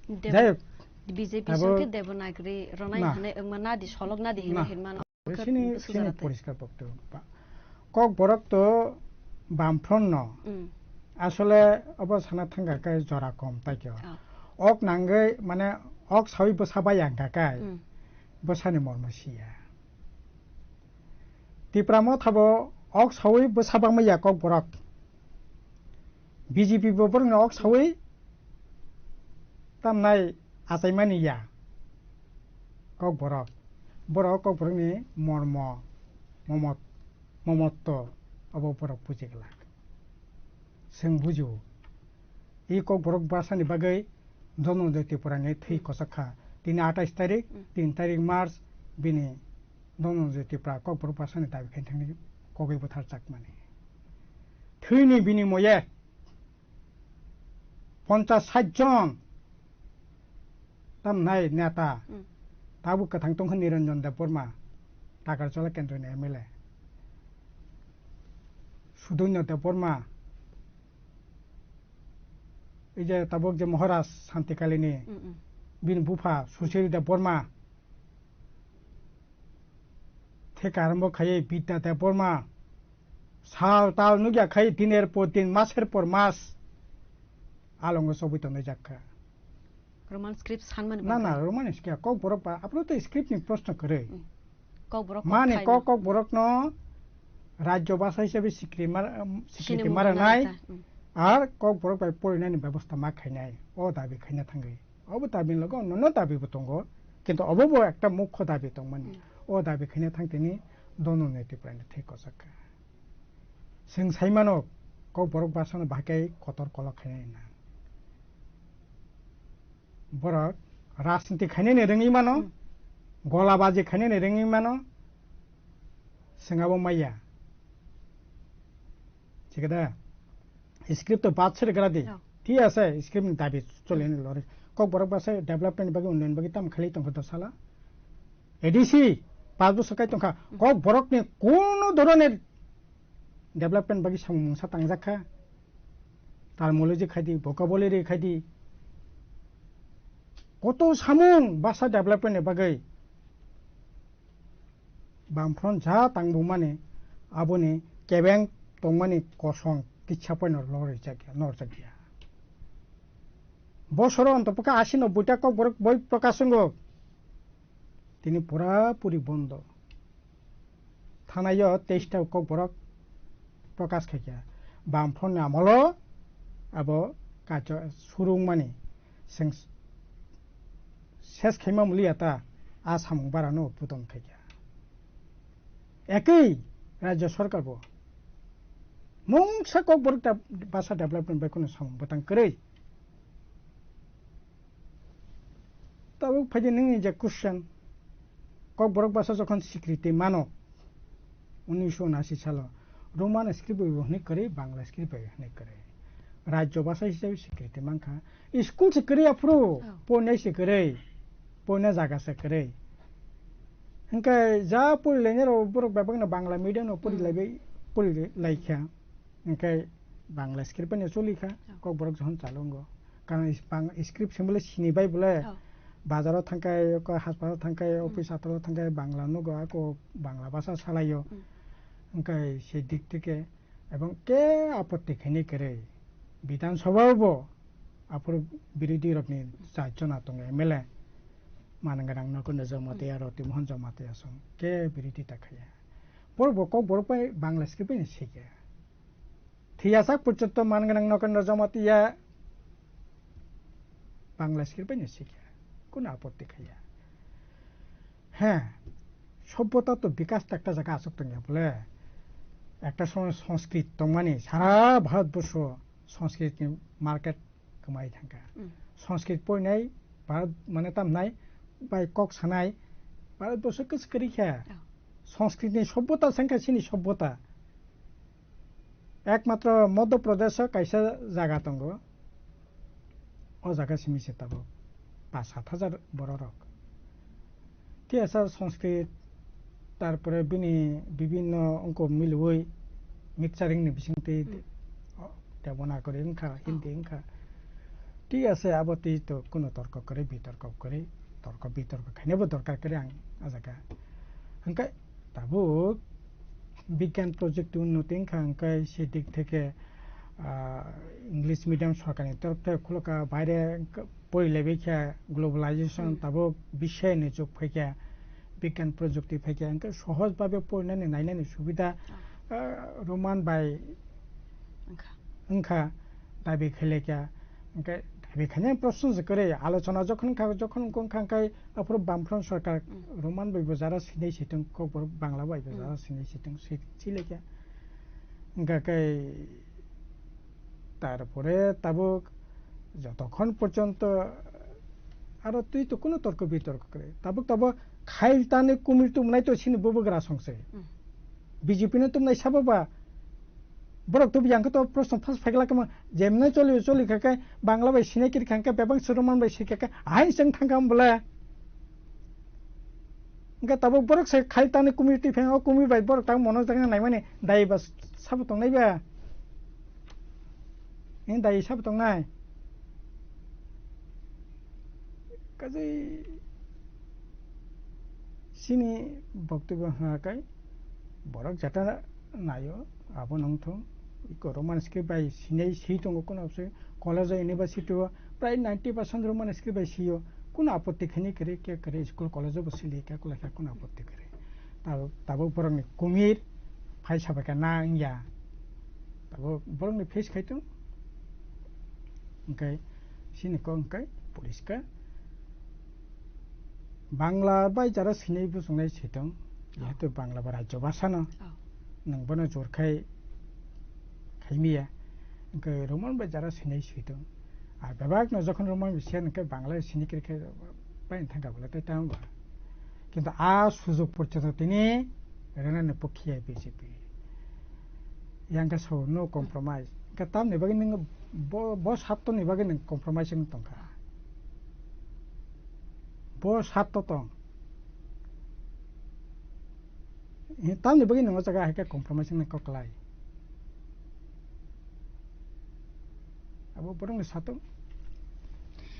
Deb-, Jai hok, B J P abo sorke Devanagari ronai Na. Hane wngma nadi, solok nadi hino Na. Hinmano. Sini, Busu sini jara tei. Poriskar bokto. Ba-, kok borok to bamphron no. Mm. Asole obo sana thangka khe jora kom tai khe. Ah. Ok nangwi mane ok sawi bwsa bai ang kha kai. Mm. Bwsani mormo siya. Tipra Motha bo ok sawi bwsa bangma ya kok borok. B J P bo borokno ok sawi tamnai achaimani ya. Kok borok. Borok kok borokni mormo, momot-, momotto obo borok buji glak. Chwng bujiu. I kok borok bwsani bagwi Dhananjay Tripura ni thwi kochok kha. Tini atais tarik, Mm. tin tarik March, bini Dhananjay Tripura kok borok bwsani dabi khaini thangni kogwi bwthar chakmani. Thwini binimoye ponchas sait jon tamnai neta. Mm. Tabuk kwthang tongkha Niranjan Debbarma, Takarjala kendroni M L A. Sudonyo Debbarma, ei je tabuk je Maharaj Santikalini, Mm, mm. bini bupha Susiri Debbarma, theka arombo khaiwi Bidya Debbarma, sal tal nukya khai diner por din, maser por mas alongo chobwi tongnai jak kha. Roman script sanmani Na, na, bagwi. Roman script kok borok ba, aphuru to script ni proshno kwrwi. Mm. Kok borok kok Mani khaina. Kok, kok borok no rajyo bhasha hisabe sikriti mar-, um, sikriti Sini mara mungna nai, ta, mm. Ar kok borok bai porinani bebosta ma khainai, o dabi khaina thangwi. Obo dabi logo, nono dabi bo tongo, kintu obo bo ekta mukho dabi tongmani. Mm. O dabi khaina thangtini dono neti prai thai kochak kha. Chwng sai mano, kok borok bwsano bahai khe kotor kolok khainai na. Borok rajniti khainani rwngwi mano, Hmm. golabaji khainani rwngwi mano, chwng abo maya. Thik da? Script to bad sere gara di. Oh. Thik ase, script ni dabi chole ni lori. Kok borok bwsa development bagwi, unnayon bagwi tam khlai tongkha do sala. A D C, pas bosor kai tongkha. Kok borokni kono dhoroner development bagwi samung mungsa tangjak kha. Terminology khai di, vocabulary khai di. Koto samung basa development ni bagwi. Bamfront ja tangbumani aboni kebeng tongmani kosong kisa poino lorjak ya, norjak ya. Bosoro ontopokhe asi nobboi ta kokborok boi prokash wngo. Tini pura puri bondo. Thanaio teis ta kokborok prokash khaikha. Bamfront ni amolo abo kacho surungmani seng ses khaima muliya ta a samung barano puton khaikha. Ekwi rajya sarkar bo mungsa kokborok ta basa development bai kheno samung bwtang kwrwi. Tabuk phaidi nini je question, kokborok basa jokhon sikriti mano, unisho unasi salo, Roman script bai bo hwnwi kwrwi, Bangla script bai hwnwi kwrwi. Rajyo basa hisabe sikriti mankha. School se kwrwi aphuru, Oh. poinai se kwrwi, poina jaga se kwrwi. Hwnkhe ja porilainai rok borok bebakno Bangla medium no pori Hmm. laibai, pori laikha. Hwnkhe Bangla script bai no choli kha, Oh. kokborok jokhon chalo wngo. Karon is-, bang-, script simi le sini bai bole. Oh. Bazaro thangkai, ko haspatalo thangkai, Hmm. office atalo thangkai, Bangla nugo, ako Bangla basa salaio. Hmm. Hwnkhe se dik theke, ebong ke apotti khaini kwrwi. Bidhan Sabha bo aphuru birodhi rokni char jona tongo M L A. Manang gwnang Nokendra Jamatia, Hmm. Roti Mohan Jamatia song ke birodhi ta khaiya. Borok bo kokborok bai Bangla script bai no sikya. Thiyajak porjonto man gwnang Nokendra Jamatia Bangla script bai no sikya, kuno apotti khaiya. He, sobbota to bikas ta ekta jaga aswk tongya bole. Ekta somoy Sanskrit tongmani, sara Bharatborsho Sanskrit ni market kwmai thangkha. Mm. Sanskrit poinai, Bharat mane tamnai, bai kok sanai, Bharatborsho kwchwk kwrwi kha. Oh. Sanskrit ni sobbota sengkha chini sobbota. Ekmatro Madhya Pradesh o kaisa jaga tongo. O jaga simi se tabuk pas sat hajar bororok. Thik asa Sanskrit, tarpore bini bibinno ongko milwi mixturing ni bisingtwi Hmm. Devanagari wngkha, Hindi wngkha. Thik ase, abo twi to kuno torko kwrwi, bitorko kwrwi, torko bitorko khainabo dorkar kwrwi ang a jaga. Hwnkhe tabuk bigyan projukti unnoti wngkha, hwnkhe se dik theke, ah, English medium sorkarni torof theke khulukha, baire porilaibikha, globalization, Hmm. tabuk biswni jug phaikha, bigyan projukti phaikha, hwnkhe sohoj babe porinani nainani subida, Oh. ah, Roman bai Wngkha. wngkha, dabi khailekha. Hwnkhe dabi khainai proshno se kwrwi, alochona jokhon kha, jokhon wngkha, hwnkhe aphuru Bamfront sorkar Hmm. Roman bai bo jara sinai sitwng, kokborok Bangla bai bo Hmm. jara sinai sitwng, si-, silekha. Hwnkhe khe tarpore tabuk jotokhon porjonto aro twi to kuno torko bitorko kwrwi. Tabuk tabuk khail tani kumui tumnai to sini bubagra songse. Hmm. B J P no tumnai sabo ba borok tubu yang khe to proshno phas phaikla kama jemne choli choli kha khe Bangla bai sinai kiri kha khe bebak Roman bai sikha khe hai chwng thang kha bole. Hwnkhe tabuk borok se khai tani kumui twi phai, o kumui bai borok tabuk mono jagna naimani dai ba sabo tongnai ba? Ni dai sabo tongnai? Kaje sini boktobyo hwnakai borok jata naio abo nongthung. Iko Roman script bai sinai si tongo kuno se college o university o prai ninety percent Roman script bai sio. Kuno apotti khaini kwrwi, khe kwrwi school college o bo sili khe kulai khe kuno apotti kwrwi. Tabuk, tabuk borokni kumir phai sabai kha na wngya. Tabuk borokni face khai tong. Hwnkhe sini kok hwnkhe poriskar. Bangla bai jara sinai buchungnai sitong, Oh. jehetu Bangla bo rajyo bhasha no, Oh. nwng bono jor khai khaimiya, hwnkhe Roman bai jara sinai sitong. Ar bebak no jokhon Roman bai siya hwnkhe Bangla bai sini kiri khe bai thangka bole tai tamo ba. Kintu a sujog porjonto tini rwnani pokhiya B J P. Yang khe sao no compromise. Hwnkhe tamni bagwi nwng bo, bo satto ni bagwi nwng compromise wng tongkha. Bo satto tong. Tamni bagwi nang o jaga hai khe compromise wngna kok klai. Abo borokni satung.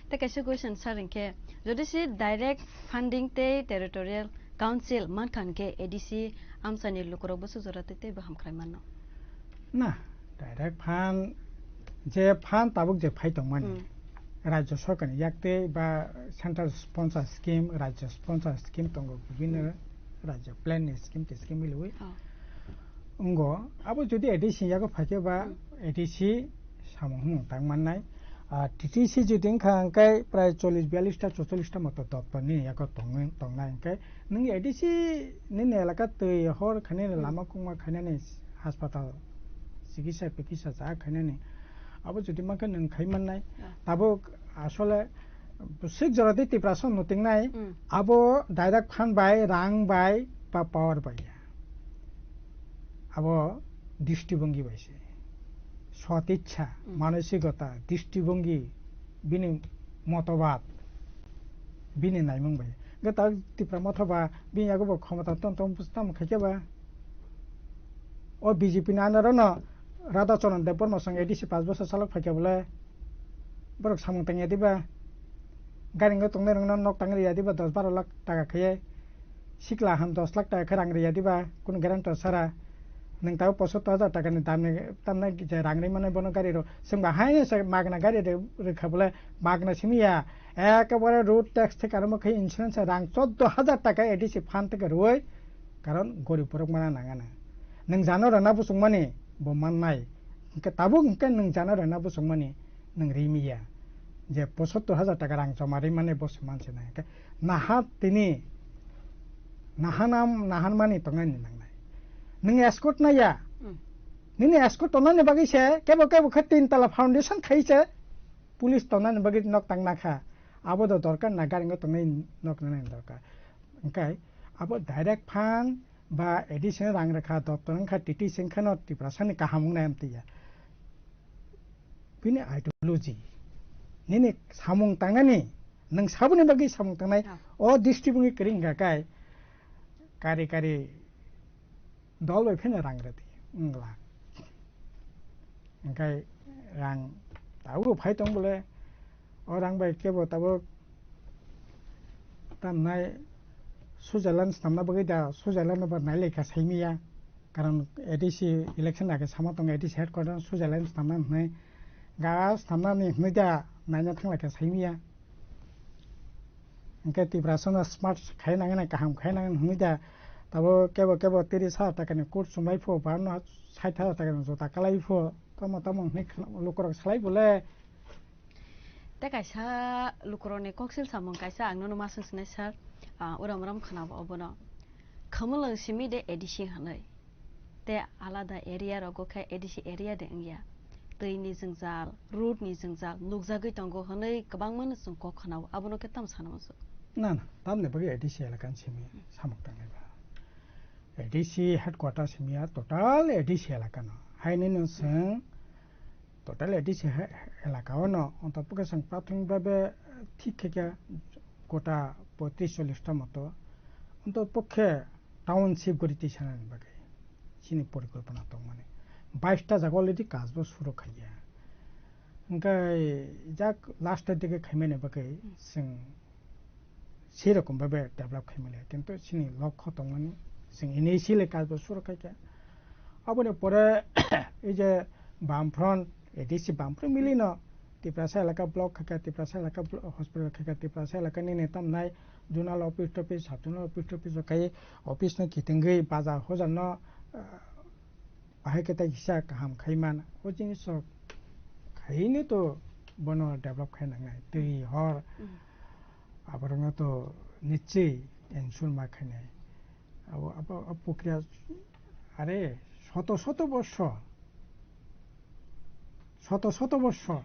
Tei kaisa question sir hinkhe, jodi se direct funding tei territorial council mankha hinkhe A D C amchaini lukurok bwswk jora tei teibo hamkrai mano? Na, direct fund, je fund tabuk je phai tongmani, Hmm. Rajya Sorkarni yak tei ba central sponsor scheme, Rajya sponsor scheme tongo, bibhinno Hmm. Rajya plan ni scheme tei scheme milwi. Oh. Wngo, abo jodi A D C yago phaikhe ba Hmm. A D C samung hwnwi tang mannai. Ah, T T C jodi wngkha hwnkhe prai chollish biyallish ta, chocholish ta moto doptor ni yago tongwi, tongnai hwnkhe nwng A D C nini elaka twi hor khainani Hmm. lama kungma khainani haspatal chikitsa pikitsa cha khainani abo jodi mankhe nwng khai mannai. Ah. Tabuk asole bwswk jora tei Tiprasa no nutingnai, Hmm. Abo direct fund bai, rang bai, ba power bai ya. Abo drishtibongi bai se. Sot ichha, Hmm. Manosikota, drishtibongi, bini motobad, bini naimung bai. Hwnkhe ta Tipra Motha ba, bini yago bo khomota ton ton tamo khaikhe ba. O B J P ni under o no Radha Charan Debbarma song A D C paanch bosor salok phaikhe bole. Borok samung tangya diba? Gari wngwi tongnai rokno nok tangwi rwya diba, dos baro lakh taka khe? Sikla ham dos lakh taka khe rang rwya diba? Kunu guarantor sara. Nwng tabuk pochattor hajar taka ni dam ni, tamni je rang rwi mannai bono gari rw. Chwng ba haino se magna gari rw-, rwkha bole, magna simi ya. Ekebare road tax theke arombo khe insurance rang chordo hajar taka A D C fund theke rwui, karon gorib borok mana nangana. Nwng jano rwna bwswngmani bo mannai. Hwnkhe tabuk hwnkhe nwng jano rwna bwswngmani nwng rimiya. Je pochattor hajar taka rang joma rimani bo se manse nai. Hwnkhe naha tini nahanam, nahanmani tongnani nangnai. Nwng escort naiya. Hmm. Nini escort tongnani bagwi se kebo kebo khe tin tala foundation khai se police tongnani bagwi nok tang nakha. Abo do dorkar na, gari wngwi tongnai nok nani dorkar. Hwnkhe abo direct fund ba additional rang rwkha, doptor wngkha, T T C wngkha no Tiprasa ni kaham wngnai amtwi ya. Bini ideology, nini samung tangnani, nwng saboni bagwi samung tangnai, Ah. O district wngwi kwrwi wngkha kai, kari kari dol bai pheno rang rwdi, wngla. Hwnkhe rang tabuk phai tong bole, o rang bai kebo tabuk tamnai Switzerland swnamna bagwi da, Switzerland no ba nai laikha saimaya, karon A D C election age sama tongo, A D C headquarter Switzerland swnamna hwnwi, ga swnamnani hwnwi da naina thang laikha saimaya. Hwnkhe Tiprasa no smart khai nangani, kaham khai nangani hwnwi da, tabo kebo kebo tris hajar takani coat chumlai pho, ba no sait hajar takani jota kalai pho, tamo tamo hwnwi khna-, lukurok salai bole. Tei kaisa lukurokni koksil samung kaisa ang nono ma swng sinai sir, ah, uram uram khwnabo obono. Khumulwng simi de A D C hwnwi. Tei alada area rogo khe A D C area de wngya. Twi ni jwngjal, road ni jwngjal nukjagwi tongo hwnwi kwbangma no chwng kok khwnao, abono khe tamo sana muchung? Na, na, tamni bagwi A D C elaka ni simi samung tangnai ba. A D C headquarter simi ya total A D C elaka no. Haini no chwng total A D C he-, elaka o no, ontopokhe chwng prathomik bhabe thik khe khe gota poitris chollish ta moto, ontopokhe township gori twi sanani bagwi chini porikolpona tongmani. Bais ta jaga already kaj bo suru khaiya. Hwnkhe jak last dike khaimani bagwi chwng sei rokom bhabe develop khaimani, kintu chini lokho tongmani, chwng initially kaj bo suru khaikha. Aboni pore ei je Bamfront, A D C Bamfront milino Tiprasa elaka block khaikha, Tiprasa elaka blo-, hospital khaikha, Tiprasa elaka nini tamnai zonal office tophis, sub zonal office tophis rok khai office no kitingwi bajar hojar no, ah, bahai khe tai kisa kaham khai man. O jinis rok khaini to bono develop khai nangnai. Twi hor Mm. aborokno to nichwi tension ma khainai. Abo, abo, abo pokriya are soto soto borsor, soto soto borsor.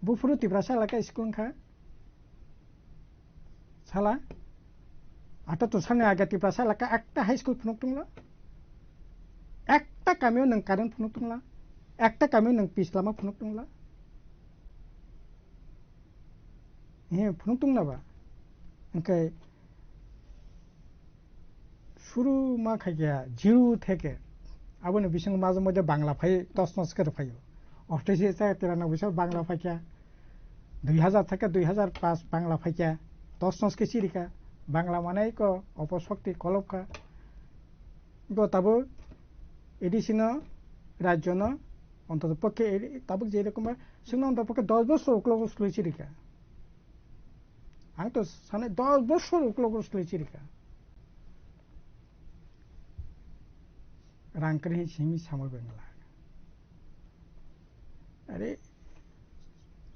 Buphuru Tiprasa elaka school wngkha. Sala. Ata to sani aga Tiprasa elaka ekta high school phunuk tongla. Ekta kamio nwng current phunuk tongla. Ekta kamio nwng pis lama phunuk tongla. He, phunuk tongna ba? Hwnkhe Suru ma khaikha zero theke. Aboni bisingo majhe majhe Bangla phai, tos nos khe rwphaio. Othaisi sa tirano bisa Bangla phaikha. Dui hazar theke dui hazar paanch Bangla phaikha. Tos nos khe chirikha. Bangla manai ko oposokti kolopkha. Go tabo A D C no, rajyo no, ontoto pokhe A D, tabuk je rokom ba, sino ontoto pokhe dos bosor uklok uslui chirikha. Ang to sanai dos bosor uklok uslui chirikha. Rang kwrwi simi samui bengla. Are,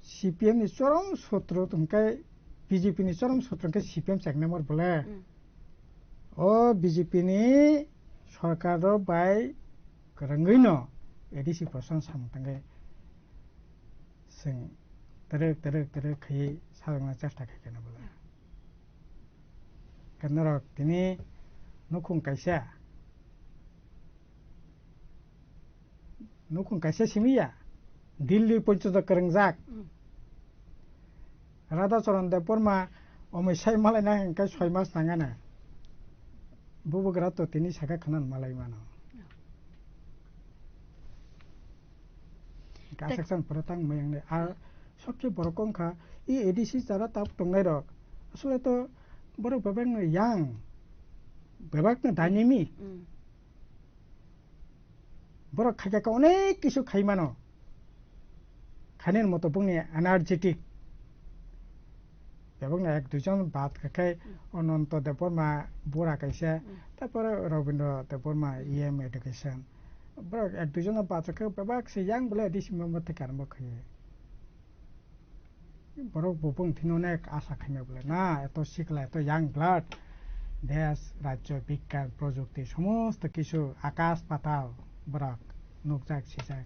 C P M ni chorom sotro hwnkhe, B J P ni chorom sotro hwnkhe C P M cheknai mor bole. Mm. O B J P ni sorkar rok bai kwrwngwi no A D C Prasad samung tangwi chwng twrwk, twrwk, twrwk khaiwi sajokna chesta khai kheno bole. Khe norok tini nukhung kaisa, nukhung kaisa simi ya, Delhi porjonto kwrwngjak. Mm. Radha Charan Debbarma omo sai malaina hwnkhe soi mas nangana. Bubagra to tini saka khna malai mano. Kasak san pura tang mayang le. Ar sobse borok wngkha i A D C jara tab tongnai rok. Asole to borok bebak no yang, bebak no dynamic. Mm. Borok khaikha kha onek kisu khai mano. Khainani moto bongni energetic. Bebakno ek duijon bad khe Ananto Debbarma bura kaisa, Mm. tarpore Rabindra Debbarma E M education. Borok ek duijon bad khe bebak se yang bole A D C member theke arombo khaye. Borok bo bung thino onek asa khaima bole na, eto sikla, eto young blood, desh, rajyo, bigyan, projukti, somosto kisu akash patal borok nukjak, sijak.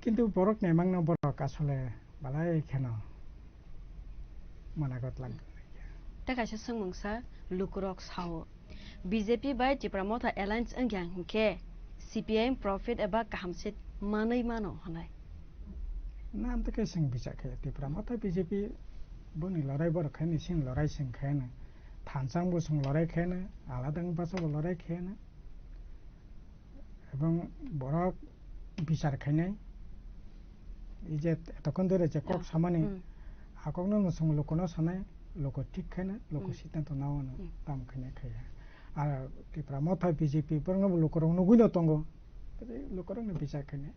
Kintu borok nemangno borok asole balai kheno managot lang. Tei kaisa swngmung sa lukurok sao, B J P bai Tipra Motha alliance wngya hinkhe C P I M profit eba kaham se manwi mano hwnwi. Na, amtwkhe chwng bichak khe Tipra Motha B J P boni lorai borok khaini sini lorai chwng khaino. Thansa bo chwng lorai khaino, alada wngpasa bo lorai khaino. Ebong borok bichar khainai, ei je etokhon dhore je kok samani, Hmm. a kokno no chwng lukuno sanai, luku thik khainai, luku Hmm. siddhanto nao no Hmm. tamo khainai khaiya. Ar Tipra Motha B J P borokno bo lukurok nugui no tongo, tei lukurokno bichar khainai.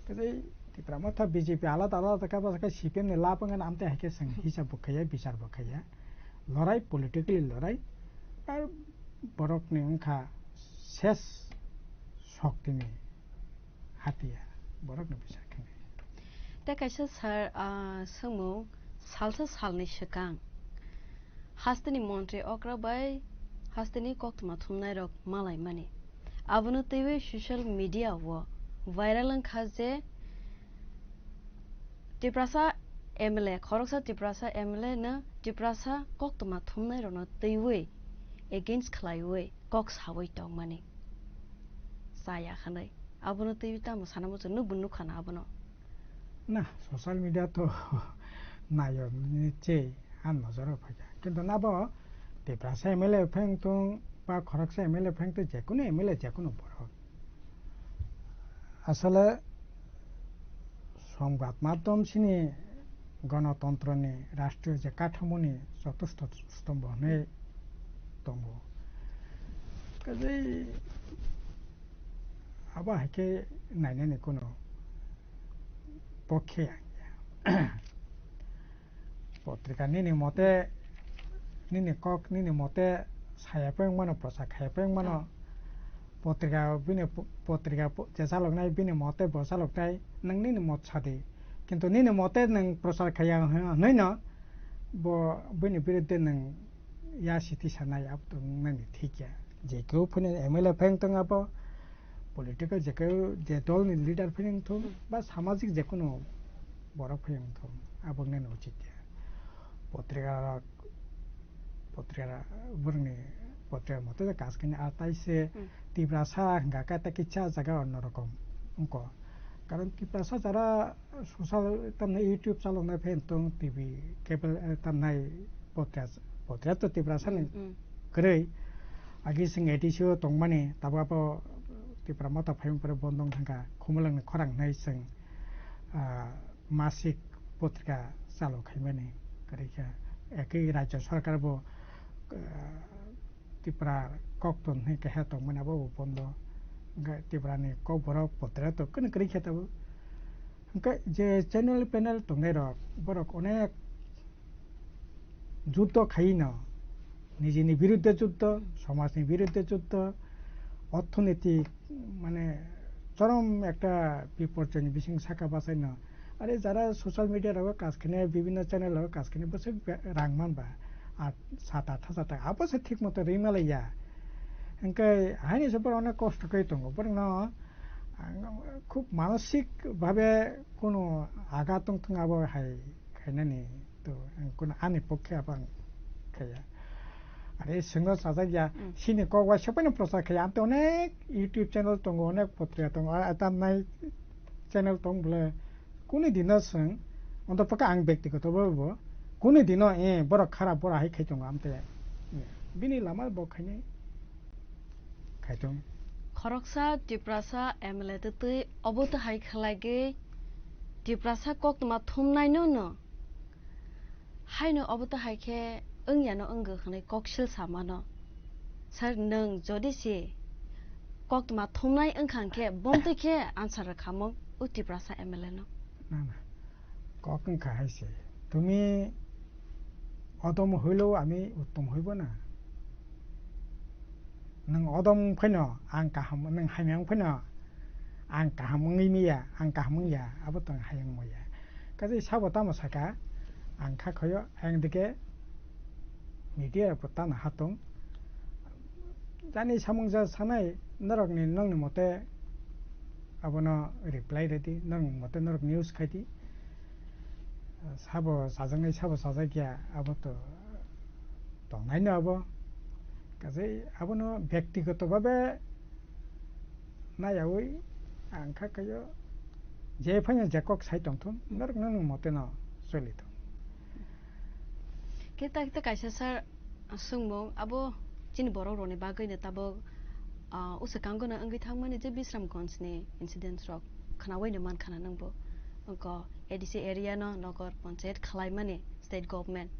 Tei Tipra Motha B J P alada alada kha, bwsakhe C P M ni lab wngkha, amtwi hai khe chwng hisab bo khaiya, bichar bo khaiya. Lorai, politically lorai. Ar borokni wngkha ses soktini hatiya. Borokni bichar khainai. Tei kaisa sir, ah, swngmung, salsa salni swkang hasteni montri okra bai hasteni koktwma thumnairok malaimani. Abono twiwi social media o viral wngkha je Tiprasa M L A, khoroksa Tiprasa M L A no Tiprasa koktwma thumnairokno twiwi against khlaiwi kok sawi tongmani. Chaya hwnwi. Abono twiwi tamo sana muchung, nwkbo nukha na abono. Na, social media to nayo ni che, ang nojoro phaikha. Kintu nabo Tiprasa M L A pheng tong ba khoroksa M L A pheng tong, jekunu M L A, jekunu borok. Asole, songbad madhyom sini gonotontroni rashtriyo je kathamoni chotusto stombo hwnwi tongo. Kaje abo hai khe nainani kuno pokhe ya. Potrika nini mote, nini kok nini mote saya peng mano, prosa khaya peng mano. Oh. Potrika bini po-, potrika po-, je chaloknai bini mote bo chaloknai, nwng nini mot sadi. Kintu nini mote nwng prochar khaya hwn-, hwnwi no bo bini biruddhe nwng ya siti sanai, abo to nini thik ya. Je keu phano M L A phai wng tong abo, political je keu je dol ni leader phai wng thung, ba samajik je kunu borok phai wng thung, abo nini uchit ya. Potrika rok, potrika borokni potrika mote je kaskani, ar tai se Hmm. Tiprasa hwnka khe ta kisa jaga onno rokom wngkha. Karon Tiprasa jara social tamni YouTube chaloknai phai wng tong, T V, cable, eh, tamnai potrika, potrika to Tiprasa ni Hmm, hmm. kwrwi. Agi chwng A D C o tongmani, tabuk abo Tipra Motha phaiyung pore bondong thangkha, Khumulwngni khorang hinwi chwng, ah, masik potrika chalo khaimani kwrwi kha. Ekwi Rajya Sarkar bo, ah, Tipra kokton hinwi kaisa tongmani, abo bo bondo. Hwnkhe Tiprani Kokborok potrika to kwrwi kwrwi khe tabuk. Hwnkhe je channel panel tongnairok, borok onek juddo khaino, nijini birudde juddo, somajni birudde juddo, orthonitik, mane, chorom ekta biporjoyni bising saka bachaino. Are jara social media rogo kaj khainai, bibhinno channel rogo kaj khainai, bwswk be-, rang manba, at, sat athas taka, abo se thik moto rwi malaiya. Hwnkhe haini se borok onek kosto khe tongo, borokno, ang, khub manosik bhabe kono agat tongthung abo hai khainani. To, ang kuno ani pokhe abo ang khaya. Are sengno sajak ya, Mm. Sini kok bai sepaino prochar khaya. Amte onek YouTube channel tongo, onek potrika tongo, a, a, tamnai channel tong bole. Kuni dino seng, onto paka ang bektigoto bo bo. Kuni dino, eh, borok kharap, borok hai khai tongo amte. Bini lama bo khainai. Khai tong. Khoroksa Tiprasa M L A twi twi obo to hai khlai gwi Tiprasa koktwma thumnai no no. Haino obo to hai khe wngya no wngwi hwnwi koksil samano. Sir, nwng jodi se koktwma thumnai wngkha hwnkhe, bomtwi khe answer rwkhamung o Tiprasa M L A no. Na, na. Kok wngkha hai se. Tumi odom hoilo ami uttom hoibo na. Nwng odom phaino ang kaham, nwng hamya wng phaino ang kaham wngwi maya, ang kaham wngya, abo tong hayung maya. Kaisa sabo tamo saka, ang kha khoyo, ang dike media rok bo tamo hatong. Jani samung ja sanai, norokni, nongni mote abono reply redi, nongni mote norok news khaidi. Sabo sajaknai, sabo sajakya, abo to tongnaino abo. Kaisa abono byaktigoto bhabe nayawi ang kha khayo, je phaino je kok sai tongthun, norok nongni mote no choli thung. Khe ta, ta kaisa sir, swngmung abo chini borok rokni bagwi no tabuk, ah, uswkango no wngwi thangmani je Bisramganj ni incident rok khnawi no mankha na nwngbo. Wngkha A D C area no nogor panchayat khwlaimani state government.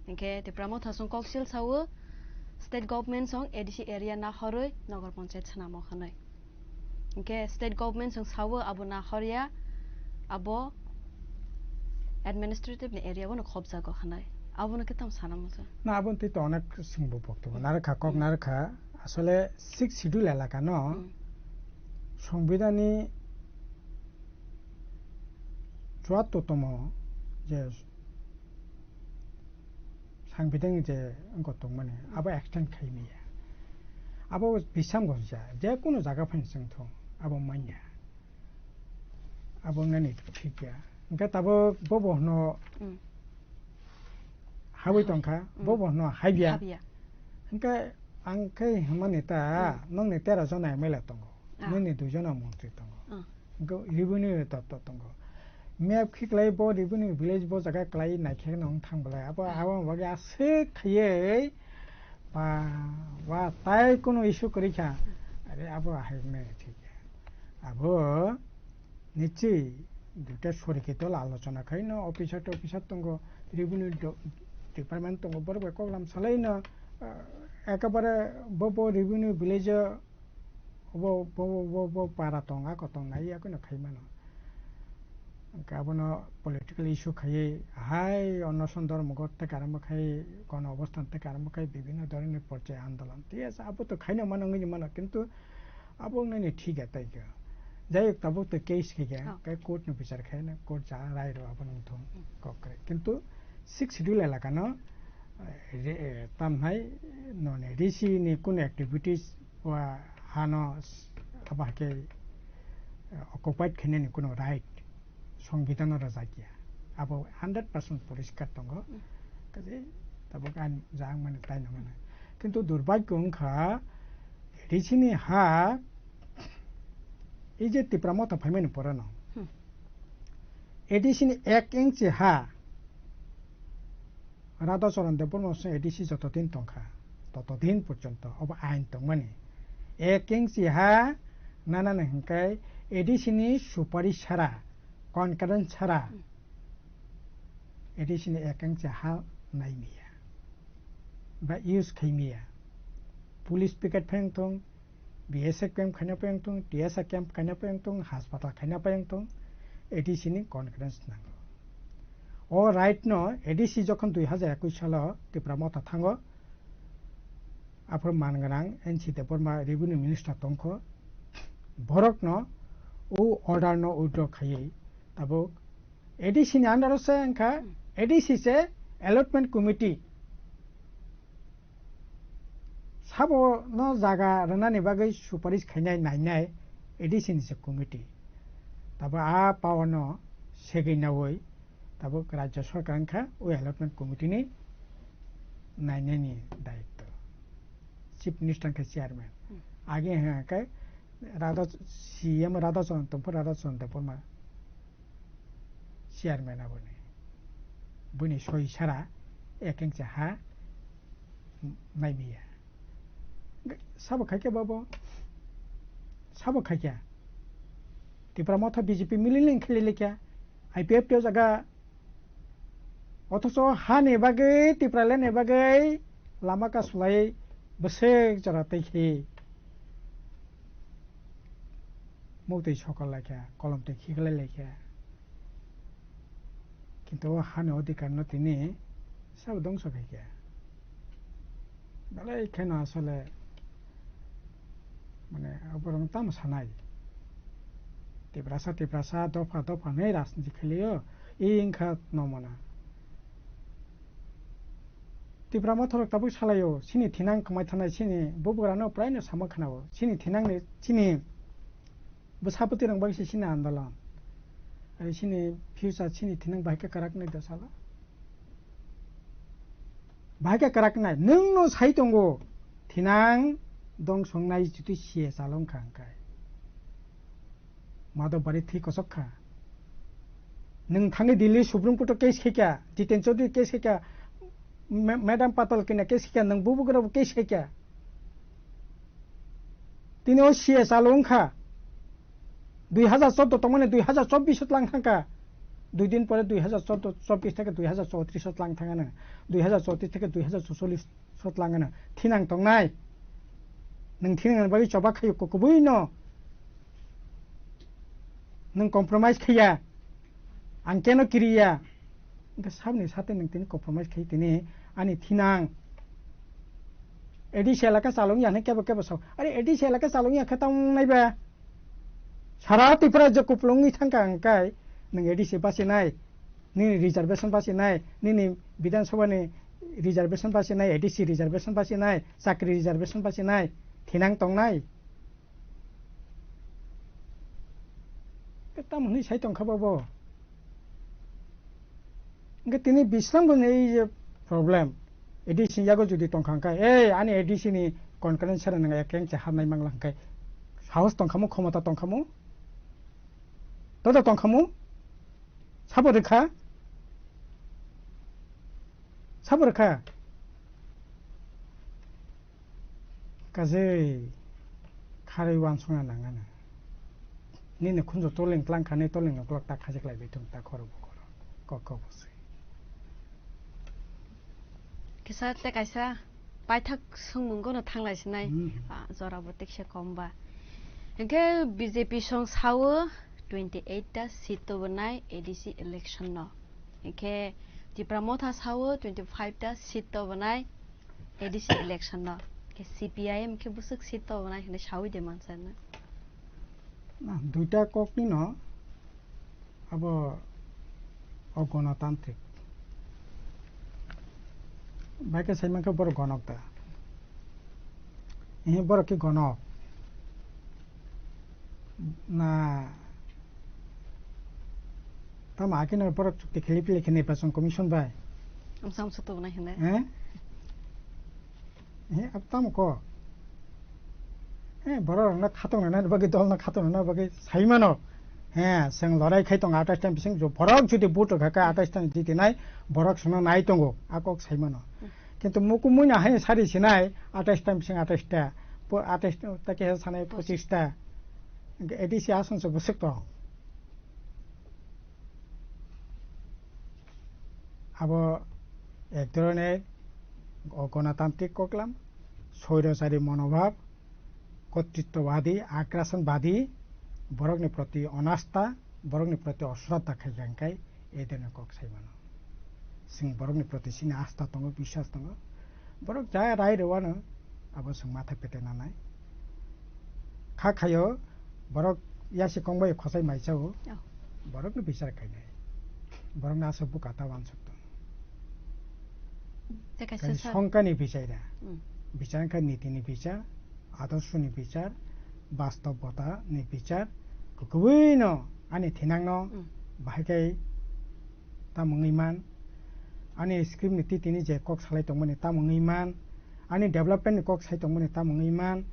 Hinkhe Tipra Motha song koksil sao state government song A D C area nahorwi nogor panchayat swnamo hwnwi. Hinkhe state government song sao abo nahorya, abo administrative ni area bono khobjago hwnwi. Abono khe tamo sana muchung. Na, abo twi to onek singbo pokto. Narwkha kok, hmm, narwkha. Asole sixth schedule elaka no, hmm, Songbidhan ni chuattor tomo je Sangpideng je wngkha tongmani, abo extend khaimaya. Abo bisam gojja, je kunu jaga phaino chwng thung, abo manya. Abo wngnani thik ya. Hwnkhe tabuk bobo hwno, mm, habwi tongkha, mm, bobo hwno habya. Habya. Hwnkhe ang khe hwnmani ta, mm, nokni tero jona M L A tongo, ah, nini dui jona montri tongo. Ah. Go-, revenue doptor tongo. Map khiklai bo revenue village bo jaga klai naikhe nang thang belai. Abo, abo bagwi aswk khaiwi ba, ba tai kono issue kwrwi kha. Are abo hai wngnai thik ya. Abo nichi duita sorikito alochona khai no officer to officer tongo, revenue do-, department tongo, borok bai koklam salai no, ah, ekabare bo, bo revenue village o Obo, bo, bo, bo, bo para tong, ako tong nai, yakono khai mano. Hwnkhe abono political issue khaiwi, hai onoson dormogot tei karamo khai, gono obostan tei karamo khai, bibhinno dhoroner porche andolon. Thik ase, abo to khaino mano, wngwi mano, kintu abo wngnani thik ya tai khe. Jai hok, tabuk to case khai khe, oh, kai court ni bichar khai na, court ja rai rw abono wngthung, hmm, kok kwrwi. Kintu sixth schedule elaka no, eh, re-, eh, tamhai noni D C ni kunu activities Wa hano s-, abo hai khe, eh, occupied khainani kuno right Songbidhano rwjakya. Abo hundred percent poriskar tongo. Mm. Kaje tabuk ang jang mani tai nangmani. Kintu durbagyo wngkha, A D C ni ha, ei je Tipra Motha phaimani porano. Hmm. A D C ni ek inchi ha, Radha Charan Debbarma se A D C joto din tongkha. Totodin porjonto obo ain tongmani. Ek inchi ha nanani hwnkhe A D C ni supari sara, concurrent sara, A D C ni ek inchi ha naimiya ba use khaimiya. Police picket phai wngthung, B S F camp khaina phai wngthung, T S R camp khaina phai wngthung, haspatal khaina phai wngthung, A D C ni concurrence nango. O right no A D C jokhon dui hazar ekush salo Tipra Motha thango, aphuru man gwnang N C Debbarma revenue minister tongkho, borok no o order no withdraw khaiwi tabuk A D C ni under o se wngkha, A D C se allotment committee. Sabo no jaga rwnani bagwi suparish khainai nainai A D C ni se committee. Tabo a power no segwi nawi tabo Rajya Sarkar wngkha o allotment committee ni nainani dayitto. Chief Minister wngkha chairman. Hmm. Age hwnkhe Radha, C M Radha Chand tongpho Radha Chand Debbarma. Chairman aboni. Bini soi sara ek inch ha naimiya. Sabo khaikhe babo. Sabo khaikhe. Tipra Motha B J P milileng kheli lekha. I P F T o jaga. Othocho hani bagwi, Tipraland ni bagwi lama kasulai bwswk jora tei khe. Muktwi sokol laikha, kolom twi khiklai laikha. Kintu o hani odhikar no tini sabo dongso khaikha. Belai kheno asole, mane, oborok tamo sanai. Tiprasa, Tiprasa, dopha, dopha hinwi rajniti khailio, i wngkha nomona. Tipra Motha rok tabuk salaio, chini thinang kwmai thanai, chini bubagrano praino sama khnao, chini thinangni, chini bwsa bwtwi rok bai se chini andolon. Ai chini future chini thinang bai khe kwrak nai da salo. Bai khe kwrak nai, nwng no sai tongo, thinang dong songnai chuti C S along kha hwnkhe. Madhobari thwi kosok kha. Nwng thangwi Delhi Supreme Court o case khaikha, Jiten Chaudhary case khaikha, Ma-, Madam Patal kina case khaikha, nwng bubugra bo case khaikha. Tini o C S along kha. Dui hazar chordo tongmani dui hazar chobbish o tlang thangkha. Dui din pore dui hazar chordo, chobbish theke dui hazar chowtrish o tlang thangano. Dui hazar chowtrish theke dui hazar chowchollish o tlang ano. Thinang tongnai. Nwng thinang bagwi choba khayo kubui no. Nwng compromise khaiya. Ang keno kiriya. Hwnkhe saboni sate nwng tini compromise khai tini ani thinang. A D C elaka chalung ya hwnwi kebo kebo sao. Are A D C elaka chalung ya khe tamo naiba. Sara Tripura je kupulung wngwi thangkha hwnkhe nwng A D C bachinai. Nini reservation bachinai. Nini Bidhan Sabha ni reservation bachinai. A D C reservation bachinai. Chakri reservation bachinai. Thinang tongnai. Tamo hwnwi sai tongkha babo. Hwnkhe tini Bisram bo ni ei je problem, A D C ni yago jodi tongkha hwnkhe, ei ani A D C ni concurrence sara nang ekeng se harnai mangla hwnkhe, sahos tongkhamu, khomota tongkhamu, doda tongkhamu, sabo rwkha, sabo rwkha. Kajei kharwi uansukna nangano. Nini khunju toling tlang kha, nini toling uklok ta khajik lai bithung ta khoro bukhoro. Kok kok bwswi. Kisa te kaisa paithak sungmung gono thanglai sinai, hmm, ah, jora bo tikse kom ba. Hwnkhe B J P song sao twenty eight ta seat to bonai A D C election no. Hwnkhe Tipra Motha sao twenty five ta seat to bonai A D C election no. Hwnkhe C P I M khe bwswk seat to bonai hinwi sawi de mansa na. Na, duita kokni no abo o gonotantrik. Bai khe sai mankhe borok gonok da. Ehe borok khe gonok. Na, tamo akhe no borok chukti kheli pili khe Nirbachon Commission bai. Amsa amsa to nai hene. Eh? Eh, ab tamo ko. Eh, borok rokno khatung rwna bagwi, dol no khatung rwna bagwi sai mano. Eh, chwng lorai khai tongo atais ta bising jo, borok jodi vote rwkha khe atais ta jiti nai, borok chwngno nai tongo, a kok sai mano. Hmm. Kintu mukumui no hai sari sinai, atais ta bising atais ta, po-, atais ta khe sanai pochis ta. Hingke A D C asong se bwswk tong. Abo ek dhoroner o gonatantrik koklam, soirosari monobhab, kotritwbadi, agrasonbadi, borokni proti onasta, borokni proti osroddha khaikha hingkai ei dhoroner kok sai mano. Chwng borokni proti chini asta tongo, biswas tongo. Borok ja rai rwano abo chwng matha pete nanai. Kha khaio borok yasi kongbai khosai maisao. Oh. Borokno bichar khainai. Borokno aswk buka ta wansuk tong. Tei kaisa Kani sa- songkani bichar da. Hmm. Bichar wngkha nitini bichar, adorsoni bichar, bastobota ni bichar. Kwbwino ani thinangno Hmm. bahai khe tamo wngwi man, ani script ni titini je kok salai tongmani tamo wngwi man, ani development ni kok sai tongmani tamo wngwi man,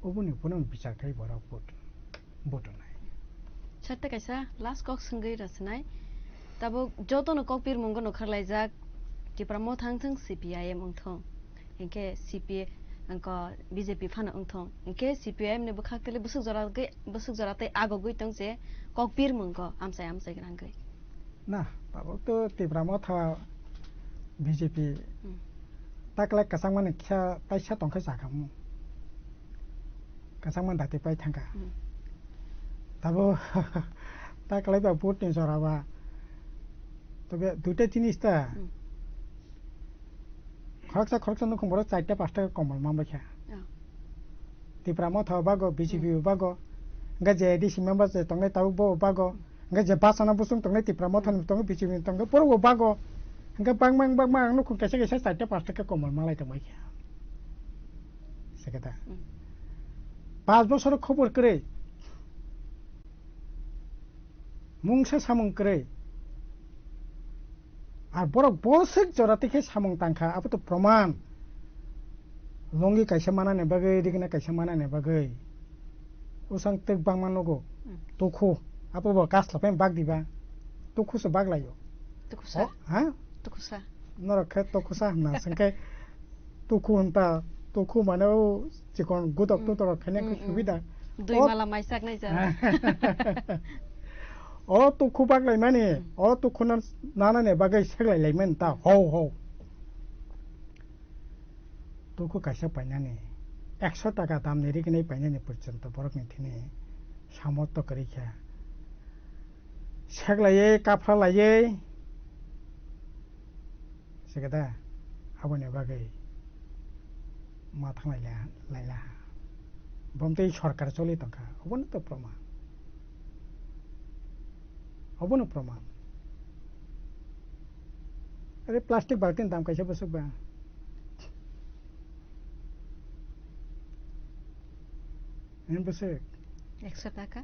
oboni phano bichar khai borok vote, vote rwnai. Sir, tei kaisa last kok swngwi rwchinai. Tabuk jotono kok birmungo nokharlaijak, Tipra Motha wngthung, C P I M wngthung, hinkhe C P, angko B J P phano wngthung, hinkhe C P I M ni bwkhak tele bwswk jora gwi, bwswk jora tei agogwi tong je kok birmungo amchai amchai gwnangwi. Na, tabuk to Tipra Motha B J P Hmm. taklai kwchangmani khe taisa tongkhe chakhamu. Kwchangmani dati pai thangkha. Hmm. Tabuk taklai ba vote ni jora ba. Tobe duita jinis ta. Hmm. Khoroksa khoroksa nukhung borok charta pasta komol manbai kha. Oh. Tipra Motha bago, B J P Hmm. bago. Hingke je A D C member je tongnai tabuk bo bago. Hingke je bachana busung tongnai Tipra Motha ni tongo, B J P ni tongo, borok bo bago. Hingke bangma bangma ang nukhung kaisa kaisa charta pasta khe komol manlai tongbai kha. Sekhe da. Hmm. Panch bosor khobor kwrwi. Mungsa samung kwrwi. Ar borok boswk jora tei khe samung tangkha, abo to proman. Longi kaisa manani bagwi, rigna kaisa manani bagwi. Usang twk bangma nugo. Hmm. Tukhu. Abo bo kasla pen bak diba. Tukhu se bak laio. Tukhusa. O, ha? Tukhusa. Norok khe tukhusa hwnna swngkhe tukhu hwnta, tukhu mane o chikon gudok Mm. tutorok khainai Mm, khe mm. subida. Dui O mala maisak nai ja. O tukhu baklai mani, Mm. o tukhu no nanani bagwi seklai lai mani ta, hou, hou. Tukhu kaisa painani, ekso taka damni rignai painani porjonto borokni thini samortho kwrwi kha. Seklaiwi, kaphralaiwi, Sekeda, aboni bagwi ma thanglai la, laila ha. Bom tei sorkar choli tongkha, obono to proman. Obono proman. Are plastic baltin dam kaisa bwswk ba. Nini bwswk? Ekso taka?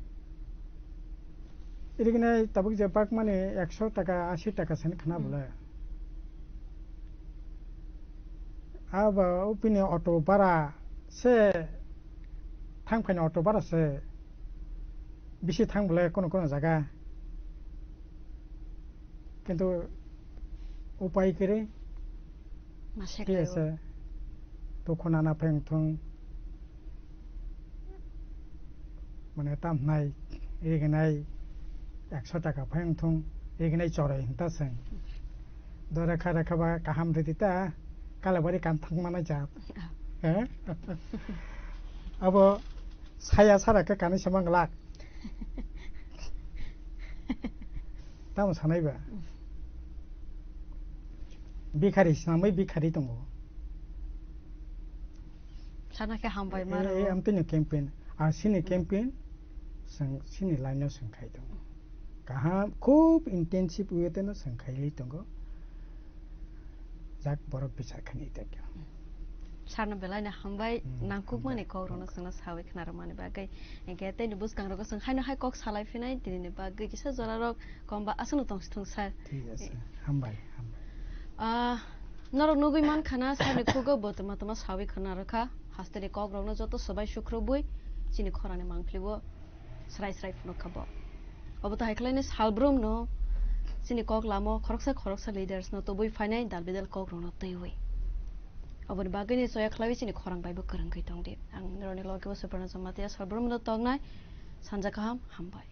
Irigini tabuk je bak mani ekso taka, asi taka sani khna Hmm. bole. Abo upini auto bara se thang phaini auto bara se bisi thang bole kono kono jaga. Kintu upai kwrwi. Ma seklai o. Thik ase. Tukhu nana phai wngthung. Mane tam hnai, rignai ekso taka phai wngthung, rignai choroi hinta swng. Do rekha rekha ba kaham ridi ta, kalabari kan thang mana jat. He? Abo saya sara khe kanui se manglak. Tamo sanai ba? Bikhari, sinamai bikhari tongo. Sana khe hambai ma rw. Amtwino campaign, ar sini campaign, sini line o seng khai tongo. Kaham, khub intensive way teno seng khai tongo. Jak borok bichar khainai tei khe. Sarno belai no hambai, hmm, nangkukmani hambai, kok rokno chwngno sawi khna rwmani bagwi. Hinkhe tei ni bwskang rogo chwng haino hai kok salai phinai, tini ni bagwi kisa jora rok komba aswkno tong si thung sir. Thik ase, hambai, hambai. Ah, norok nugwi man khana sarni khugo bo tuma tuma sawi khna rwkha. Hasteni kok rokno joto swbai sukrubwi chini khorani mangpili o. Srai srai phunuk kha bo. Obo to hai khlaino salbrum no chini kok lamo khoroksa khoroksa leaders no tubui phainai dal bidal kok rokno twiwi. Aboni bagwino soya khlaiwi chini khorang baibo kwrwngwi tongdi. Ang norokni loge bo Suparna Jamatia, salbrumno tongnai sanja kaham, hambai.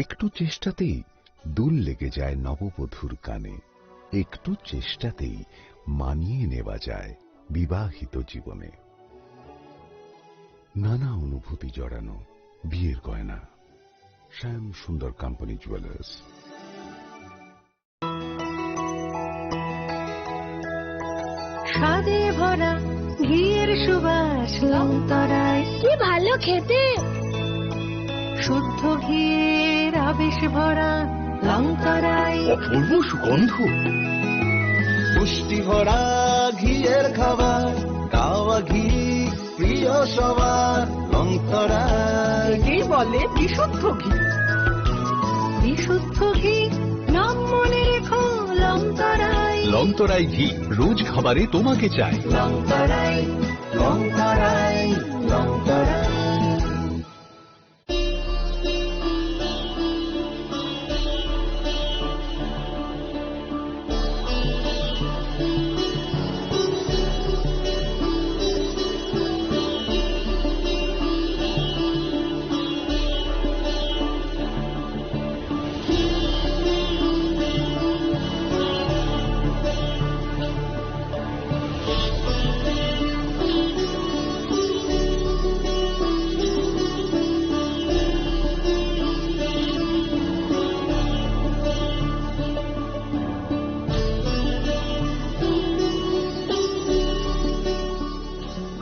একটু চেষ্টাতেই দুল লেগে যায় নববধূর কানে, একটু চেষ্টাতেই মানিয়ে নেওয়া যায় বিবাহিত জীবনে। নানা অনুভূতি জড়ানো বিয়ের গয়না। শ্যাম সুন্দর কোম্পানি জুয়েলার্স। স্বাদে ভরা ঘিয়ের সুবাস লংতরায়। কি ভালো খেতে। শুদ্ধ ঘিয়ের আবেশ ভরা লংতরায়। অপূর্ব সুগন্ধ। পুষ্টি ভরা ঘিয়ের খাবার, গাওয়া ঘি প্রিয় সবার, লংতরায়। একেই বলে বিশুদ্ধ ঘি। বিশুদ্ধ ঘি, নাম মনে রেখো, লংতরায়। লংতরায় ঘি, রোজ খাবারে তোমাকে চাই। লংতরায়, লংতরায়, Longtharai.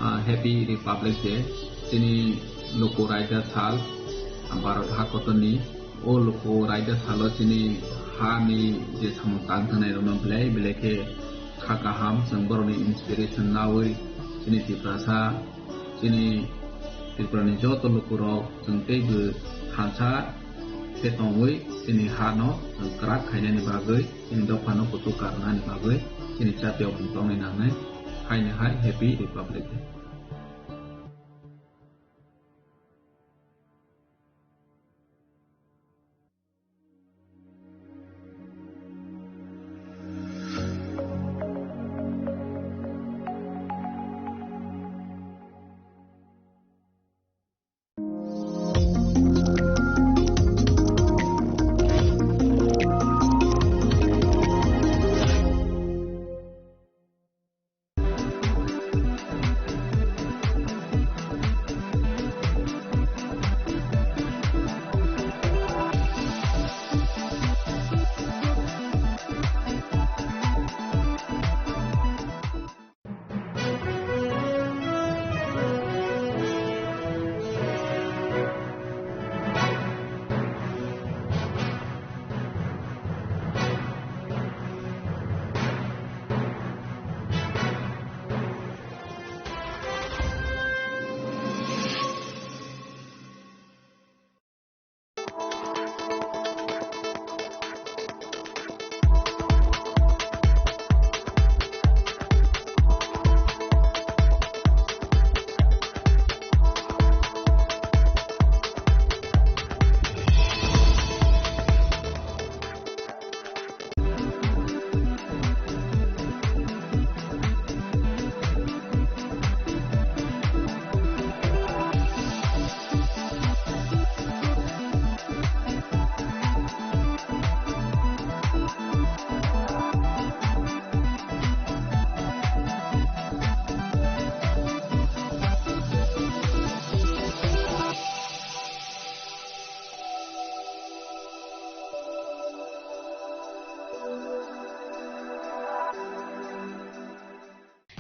Ah, Happy Republic Day. Chini luku raida sal, Bharat hakotorni. O luku raida salo chini hani je samung tang thangnairokno belai belai khe kha kaham, chwng borokni inspiration naui chini Tiprasa, chini Tripurani joto lukurok chwng teibo thansa khe tongwi chini hano chwng kwrak khainani bagwi, chini dophano kuchuk karnani bagwi chini chatiokni tongnai nangnai. Haino hai Happy Republic Day.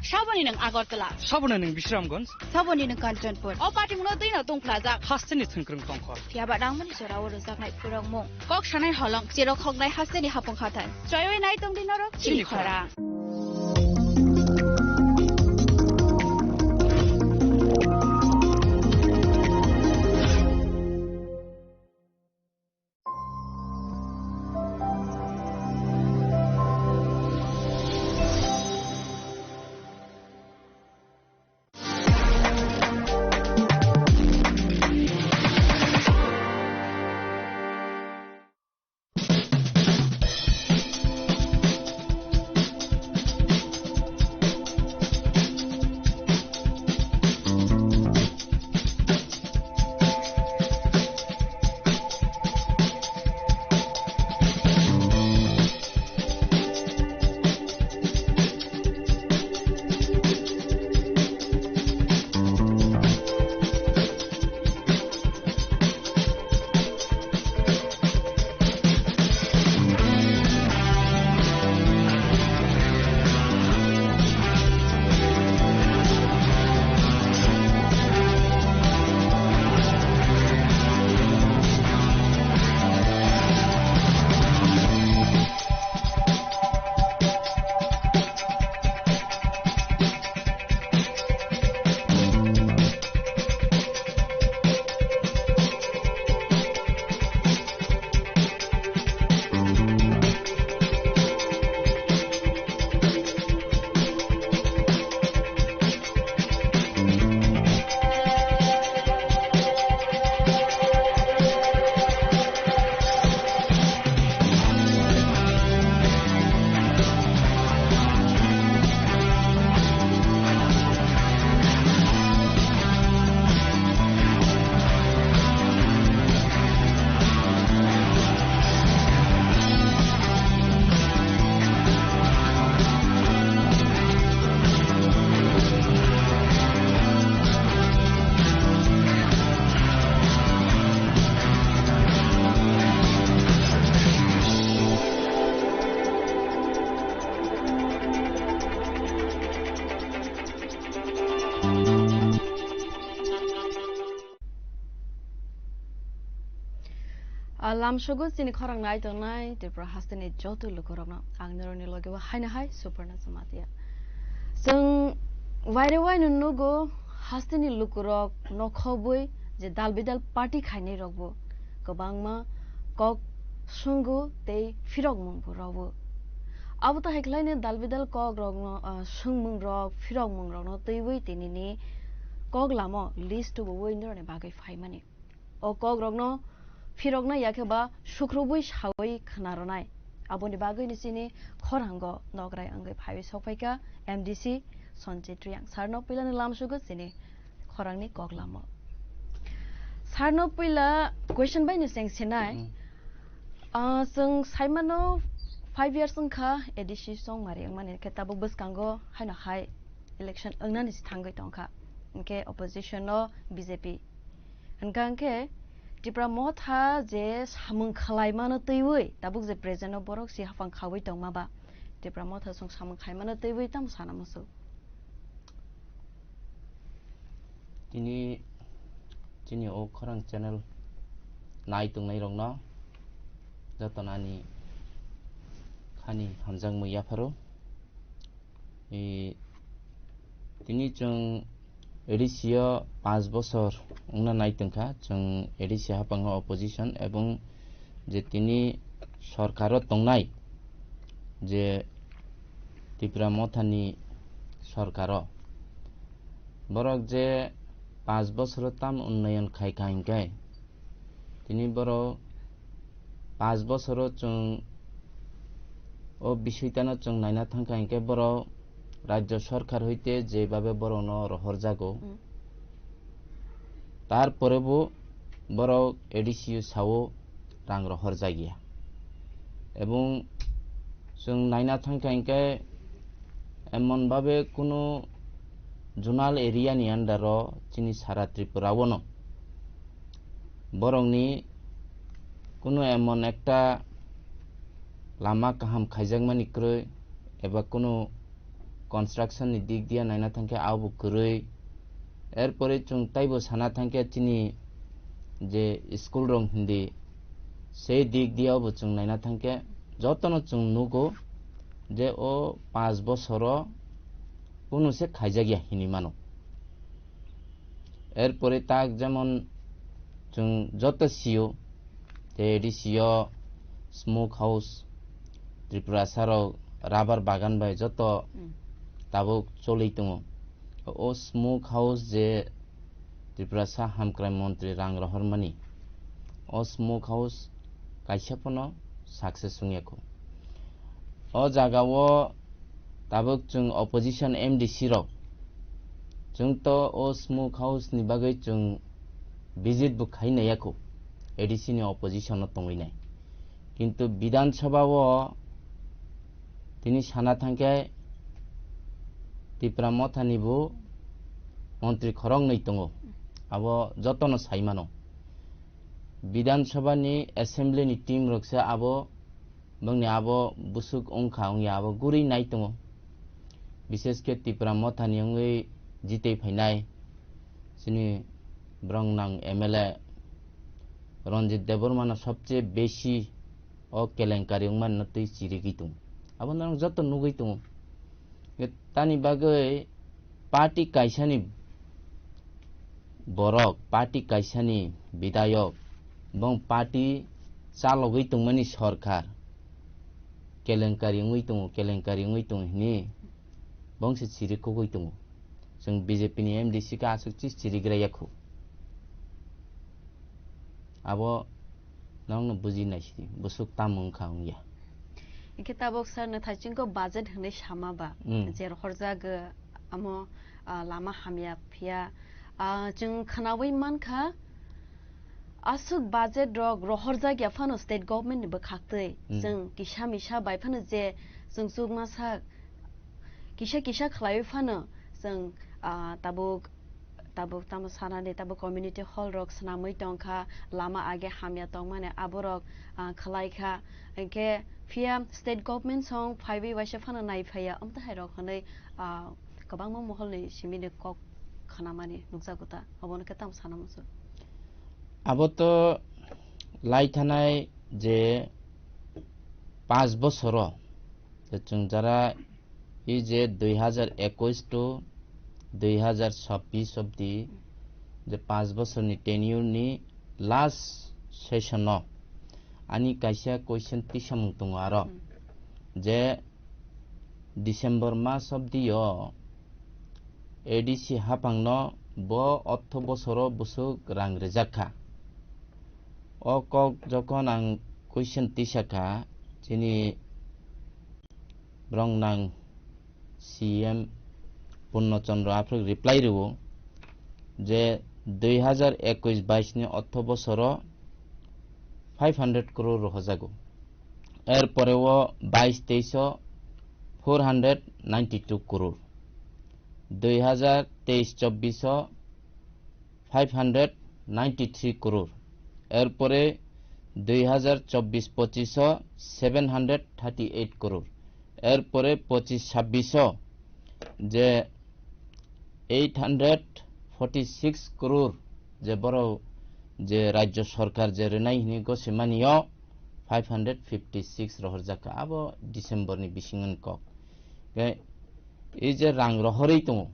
Saboni nwng Agartala. Saboni nwng Bisramganj. Saboni nwng Kanchanpur. O party mungno twi no tongphlajak. Hasteni thwngkwrwng tongkha. Phiya ba nangmani jora o rwjaknai phwrwngmung. Kok sanai holong, cherok hoknai hasteni hapung hathai. Chwaiwi nai tongdi norok chini chini khorang. Khorang. A lamsogo chini khorang nai tongnai Tripura hasteni joto lukurokno ang norokni loge o haino hai Suparna Jamatia. Chwng waire waino nugo hasteni lukurok nokhobwi je dal bidal party khainai rokbo kwbangma kok swngo tei phirokmungbo rwo. Abo to hai khlaino dal bidal kok rokno, ah, swngmung rok, phirokmung rokno twiwi tinini kok lamo list tubuwi norokni bagwi phaimani. O kok rokno phiroknai yakhe ba sukrubwi sawi khna rwnai. Aboni bagwi ni chini khorango nokrai wngwi phaiwi sokphaikha M D C Sanjit Reang. Sir no puila ni lamsogo chini khorangni kok lamo. Sir no puila question bai ni cheng sinai. Mm. Ah, chwng saimano five years wngkha A D C song mari wngmani khe tabuk bwskango haino hai election wngnani si thangwi tongkha. Hwnkhe opposition no B J P. Hwnkha hwnkhe Tipra Motha je samung khlaimano twiwi tabuk je present o borok si haphang khawi tongma ba Tipra Motha song samung khaimano twiwi tamo sana musu. Tini chini o khorang channel nai tongnai rokno jotono ani khani hamjakmung yapharo. E, tini chwng A D C o panch bosor wngna nai tongkha, chwng A D C haphango opposition ebong je tini sorkaro tongnai, je Tipra Mothani sorkaro, borok je panch bosoro tam unnoyon khai kha hinkhe, tini borok panch bosoro chwng o bisitano chwng naina thangkha hinkhe borok rajyo sorkar hoite jebabe borokno rohorjago. Mm. Tarpore bo borok A D C o sao rang rohorjakya. Ebong chwng naina thangkha hinkhe emon babe kunu zonal area ni under o chini sara Tripura o no borokni kunu emon ekta lama kaham khaijakmani kwrwi eba kunu construction ni dik diya naina thangkhe abo kwrwi. Erpore chwng taibo sana thangkhe chini je school rok hindi se dik diya bo chwng naina thangkhe jotono chwng nugo je o panch bosoro kunu se khaijakya hinwi mano. Erpore tak jemon chwng joto sio, te A D C o smoke house, Tripurasa rok rubber bagan bai joto Mm. tabuk choli tongo. O smoke house je Tripurasa hamkrai montri rang rohormani, o smoke house kaisa phano success wngya kho. O jaga o tabuk chwng opposition M D C rok, chwng to o smoke house ni bagwi chwng visit bo khai naiya kho, A D C ni opposition o tongwi nai. Kintu Bidhan Sabha o tini sana thangkhe Tipra Motha ni bo montri khoroknwi tongo, abo jotono sai mano. Bidhan Sabha ni assembly ni team rok se abo bongni abo busuk wngkha wngya abo guri nai tongo. Bishesh khe Tipra Motha ni wngwi jitwi phainai chini borok nang M L A Ranjit Debbarma no sobche besi o kelenkari wngmani no twi chirigwi tongo. Abo no joto nugwi tongo. Tani bagwi party kaisani borok, party kaisani bidayok, bong party chalogwi tongmani sorkar kelenkari wngwi tongo, kelenkari wngwi tongo hini bong se chiri kugwi tongo. Chwng B J P ni M D C khe aswk chi chirigra yakhu. Abo nokno buji naisidi, bwswk tamo wngkha wngya. Hinkhe tabuk sir, nwthai chwngkhe budget hwnwi sama ba, Mm. je rohorjak, amo, ah, lama hamya phiya. Ah, chwng khwnawi mankha, aswk budget rok rohorjak ya phano state government ni bwkhaktwi. Mm. Chwng kisa misa bai phano je chwng chukmasa kisa kisa khlaiwi phano chwng, ah, tabuk, tabuk tamo sanani tabuk community hall rok swnamwi tongkha, lama age hamya tongmani aborok, ah, khlaikha. Hinkhe phiya state government song phaiwi waisa phano naiphaiya, amtwi hai rok hwnwi, ah, kwbangma moholni simini kok khnamani nukjago ta, obono khe tamo sana muchung? Abo to lai thanai je panch bosoro je chwng jara I je dui hajar ekush to dui hajar chabbish obdi je panch bosorni tenure ni last session o ani kaisa question tisamung tongo aro Hmm. je December mas obdi o A D C haphangno bo ortho bosoro bwswk rang rijak kha. O kok jokhon ang question tisa kha, chini borok nang C M Purno Chandra aphuru reply rwo je dui hajar ekush bais ni ortho bosoro five hundred crore rohojago. Er pore o bais teis o four hundred ninety two crore, dui hajar teis chobbish o five hundred ninety three crore, er pore dui hajar chobbish pochish o seven hundred thirty eight crore, er pore pochish chabbish o je eight hundred forty six crore je borok je rajyo sorkar je rwnai hwnwi gosimani o five hundred fifty six rohorjak kha abo December ni bisingo ni kok. Khe ei je rang rohorwi tongo,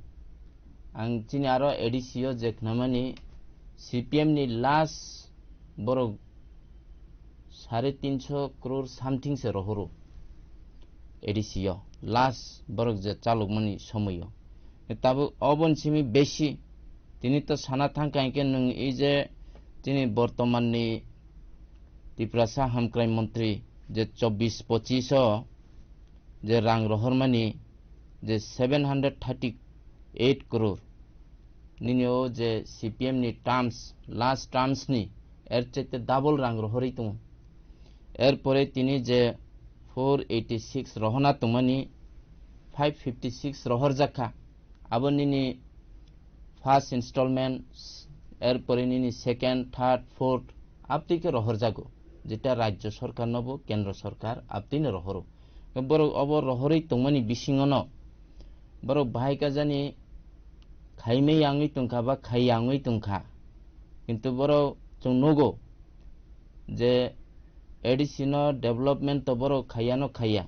ang chini aro A D C o je khnamani C P M ni last borok sare tinso crore something se rohoro A D C o last borok je chalokmani somoio. Tabuk oboni simi besi tini to sana thangkha hinkhe nwng ei je chini bortomanni Tiprasa hamkrai montri je chobbish pochish o je rang rohormani je seven hundred thirty eight crore, nini o je C P M ni terms, last terms ni er chaite double rang rohorwi tongo. Er pore tini je four eighty six rohorna tongmani five fifty six rohorjak kha. Abo nini first installment, er pore nini second, third, fourth, abtwi khe rohorjago. Jeta rajyo sorkar no bo kendro sorkar abtwi no rohoro. Borok obo rohorwi tongmani bisingo no borok bahai kajani khaimai yangwi tongkha ba khai yangwi tongkha. Kintu borok chwng nugo je A D C no development to borok khaiya no khaiya.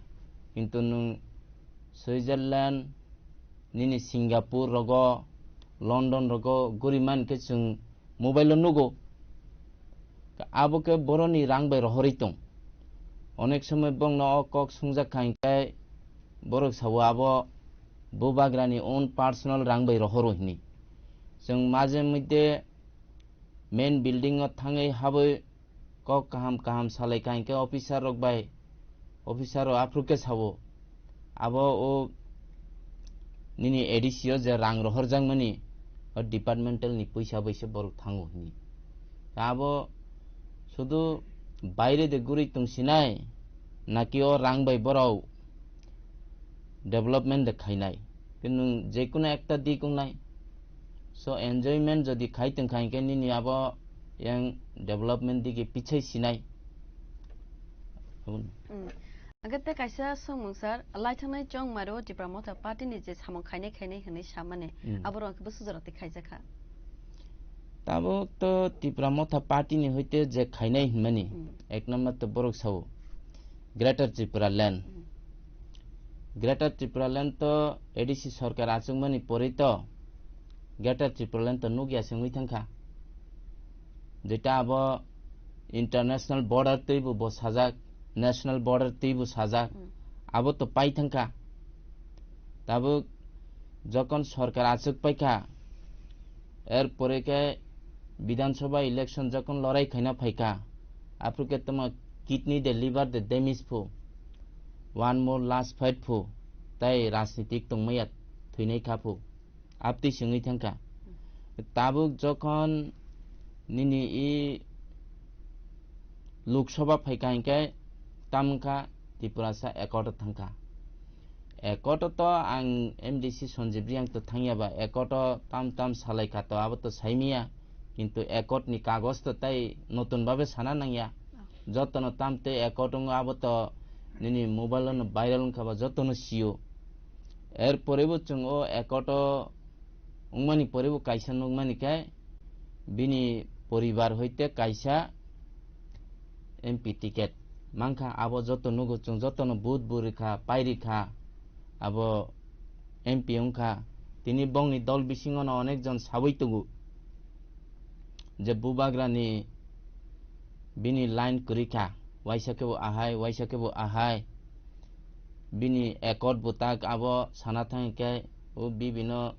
Kintu nwng Switzerland, nini Singapore rogo, London rogo guri man khe chwng mobile o nugo. Abo khe boroni rang bai rohorwi tong. Onek somoi bongno o kok sungjak kha hinkhe borok sao abo bubagrani own personal rang bai rohoro hini. Chwng maje moddhe main building o thangwi habwi kok kaham kaham salai kha hinkhe officer rok bai, officer rok aphuru khe sao, abo o nini A D C o je rang rohorjakmani o departmental ni puisa bai se borok thango hini. Abo sudu baire de guri tongsinai naki o rang bai borok development de khainai. Kintu nwng jekunu ekta dik wngnai. So enjoyment jodi khai tong kha hinkhe nini abo yang development digi pichai sinai. Aboni. Mm. Hwnkhe tei kaisa swngmung sir, laithangnai chongmaro Tipra Motha Party ni je samung khainai khainai hwnwi samani, Mm. abo rok hwnkhe bwswk jora tei khaijakha? Tabuk to Tipra Motha Party ni hoite je khainai hinmani, Mm. ek number to borok sao Greater Tripura Land. Mm. Greater Tripura Land to A D C sorkar achukmani porwi to Greater Tripura Land to nukya se wngwi thangkha. Jeta abo international border twibo bo sajak, national border twibo sajak, Mm. abo to pai thangkha. Tabuk jokon sorkar achuk paikha, er pore khe Bidhan Sabha election jokon lorai khaina phaikha, aphuru khe tamo kidney de liver de damage phu, one more last fight phu, tai rajnitik tongmaya thwinai kha phu. Abtwi se wngwi thangkha. Tabuk jokhon nini i Lok Sabha phaikha hinkhe tam wngkha Tiprasa accord o thangkha. Accord o to ang M D C Sanjib Reang to thangya ba accord o tam tam salai kha to abo to saimaya. Kintu accord ni kagoj to tai notun babe sana nangya. Jotono tam tei accord wngo abo to nini mobile o no viral wngkha ba jotono sio. Er pore bo chwng o accord o wngmani pore bo kaisa nukmani khe bini poribar hoite kaisa M P ticket mankha, abo joto nugo chwng jotono vote bo rikha, pai rikha, abo M P wngkha. Tini bongni dol bisingo no onek jon sawi tongo je bubagrani bini line kwrwi kha, waisa khe bo ahai, waisa khe bo ahai. Bini accord bo tak abo sana thang khe o bibino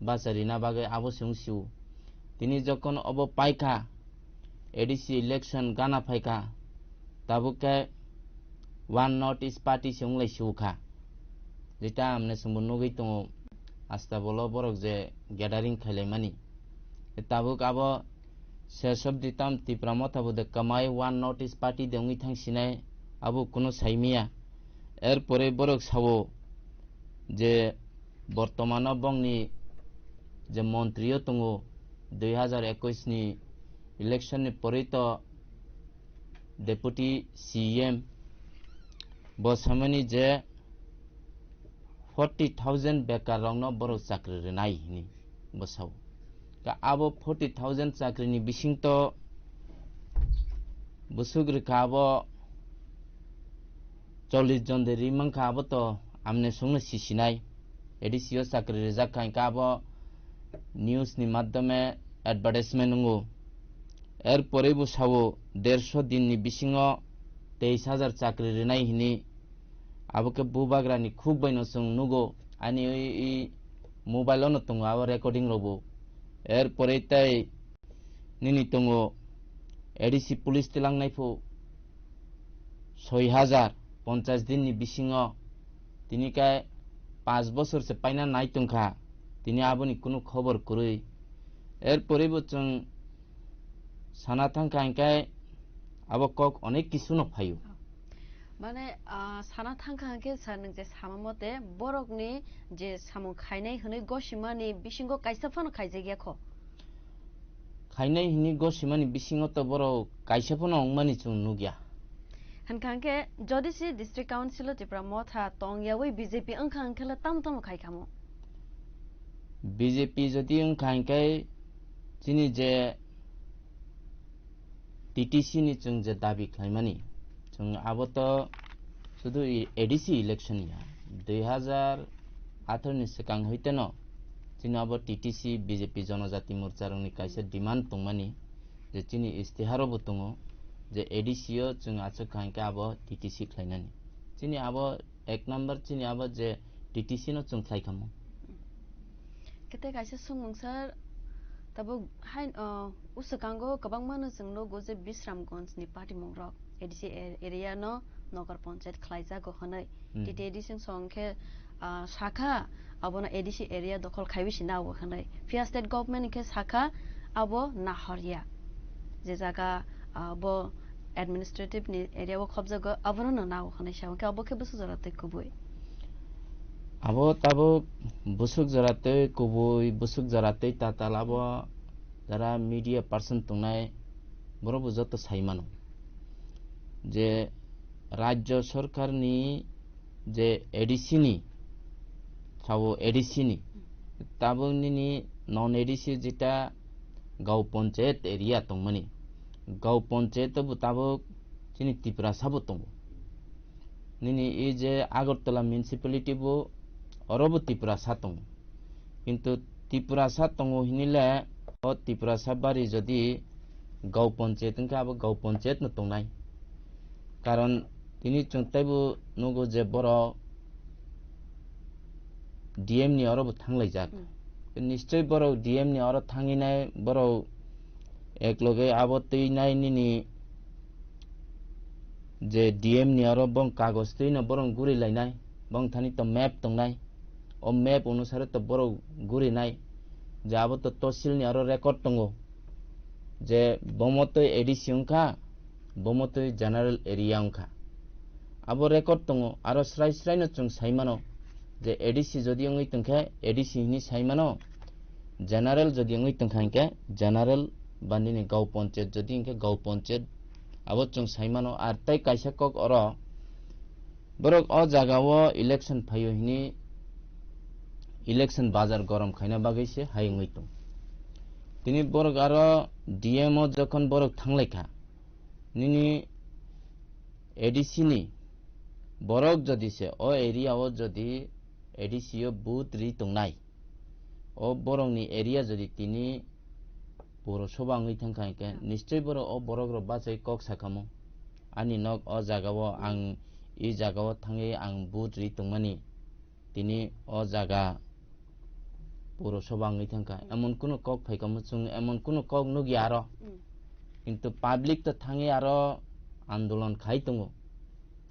bacha rina bagwi abo se wng sio. Tini jokhon obo paikha, A D C election gana phaikha, tabuk khe One North East Party se wng lai sio kha. Jeta amne chwngbo nugwi tongo, asta bolo borok je gathering khailaimani. Tabuk abo Sesabdi tam Tipra Motha bo de kamai One North East Party de wngwi thang sinai, abo kunu saimiya. Er pore borok sao je bortomano bongni je montri o tongo, dui hazar ekwis ni election ni pore to Deputy C M bo samani je forty thousand bekar rokno borok chakri rwnai hini bo sao. Ka abo forty thousand chakri ni bising to bwswk rwkha abo chollish jon de ri mankha, abo to amne songno sisinai. A D C o chakri rijak kha, hinkhe abo news ni madhyome advertisement wngo. Er pore bo sao derso din ni bisingo teis hajar chakri rinai hini. Abo khe bubagra ni khuk bai no chwng nugo, ani i, i mobile o no tongo abo recording rok bo. Er pore tei nini tongo A D C police tilang nai phu soi hajar ponchas din ni bisingo, tini khe panch bosor se paina nai tongkha, tini aboni kunu khobor kwrwi. Er pore bo chwng sana thangkha hinkhe abo kok onek kisu no phaio. Mane, ah, sana thangkha hinkhe sir nwng je sama mote borokni je samung khainai hwnwi gosimani bisingo kaisa phano khaijak ya kho? khainai hini gosimani bisingo to borok kaisa phano wngmani chwng nukya. Hwnkha hwnkhe jodi se District Council o Tipra Motha tong yaui B J P wngkha hwnkhe le tamo tamo khai khamo? B J P jodi wngkha hwnkhe chini je T T C ni chwng je dabi khlaimani, chwng abo to sudu i-, A D C election ya, dui hazar atharo ni swkang hoiteno chini abo T T C B J P Jonojati Morcha rokni kaisa demand tongmani je chini istiharo bo tongo je A D C o chwng achuk kha hwnkhe abo T T C khlainani. Chini abo ek number chini abo je T T C no chwng khlai khamo. Kete kaisa sungmung sir, tabuk hai, uh, uswkango kwbangma no chwng nugo je Bisramganj ni patimung rok A D C a-, area no Nagar Panchayat khlaijago hwnwi. Hmm. T T A D C song khe, ah, sakha abono A D C area dokhol khaiwi si nao hwnwi. Phiya state government khe sakha abo nahorya. Je jaga, ah, bo administrative ni area o khobjago abono no nao hwnwi sa hwnkhe abo khe bwswk jora twi kubui. Abo tabuk bwswk jora twi kubui, bwswk jora twi tatal abo jara media person tongnai borok bo joto sai mano. Je rajyo sorkarni je A D C ni, sabo A D C ni, tabuk nini non A D C jeta Gao Panchayat area tongmani, Gao Panchayat bo tabuk chini Tiprasa bo tongo. Nini e je Agartala municipality bo, oro bo Tiprasa tongo. Kintu Tiprasa tongo hinile, o Tiprasa bari jodi Gao Panchayat wngkha, abo Gao Panchayat no tongnai. Karon tini chwng teibo nugo je borok D M ni oro bo thanglaijak. Hmm. Nischoi borok D M ni oro thanginai borok ekloge abo twi nai nini je D M ni oro bong kagoj twi no borok guri lainai, bong thani to map tongnai, o map onusare to borok guri nai, je abo to tosil ni oro record tongo, je bomo twi A D C wngkha, bomo twi general area wngkha. Abo record tongo, aro srai srai no chwng sai mano je A D C jodi wngwi tongkhe A D C hinwi sai mano, general jodi wngwi tongkha hinkhe general ba nini Gao Panchayat jodi hinkhe Gao Panchayat, abo chwng sai mano. Ar tei kaisa kok oro borok o jaga o election phaio hinwi election bazar gorom khaina bagwi se hai wngwi tong. Tini borok aro D M o jokhon borok thanglaikha, nini A D C ni borok jodi se o area o jodi A D C o booth ri tongnai, o borokni area jodi tini Purosabha wngwi thangkha hinkhe, nischoi borok o borok rok bachai kok sakamo, ani nok o jaga o, ang e jaga o thangwi ang booth ri tongmani. Tini o jaga Purosabha wngwi thangkha. Hmm. Emon kunu kok phaikha muchung, emon kunu kok nukya aro. Hmm. Kintu public to thangwi aro andolon khai tongo.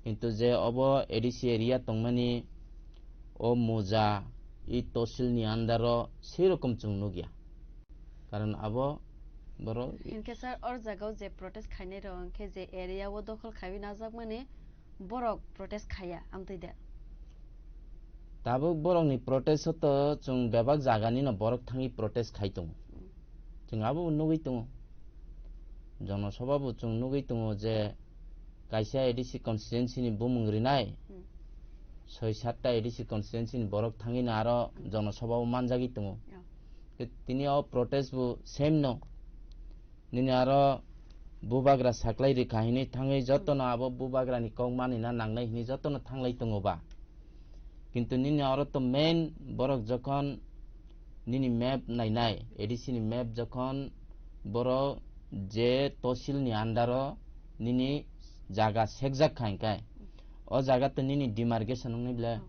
Kintu je obo A D C area tongmani o Muja, i tosil ni under o sei rokom chwng nukya. Karon abo borok hinkhe sir, or jaga o je protest khainai rok hinkhe je area o dokhol khaiwi najakmani, borok protest khaiya, amtwi de? Tabuk borokni protest o to chwng bebak jagani no borok thangwi protest khai tongo. Hmm. Chwng abo nugwi tongo. Jonosabha bo chwng nugwi tongo je kaisa A D C constituency ni bumung rinai, hmm, soi satta A D C constituency ni borok thangwi no aro jonosabha o manjagwi tongo. Yeah. Tini o protest bo same no. Nini aro bubagra saklai rikha hinwi thangwi jotono abo bubagrani kok manina nangnai hinwi jotono thanglai tongo ba. Kintu nini aro to main borok jokhon nini map nainai, A D C ni map jokhon borok je tosil ni under o nini jaga sekjak kha hinkhe, o jaga to nini demarcation wngwi ble. Oh.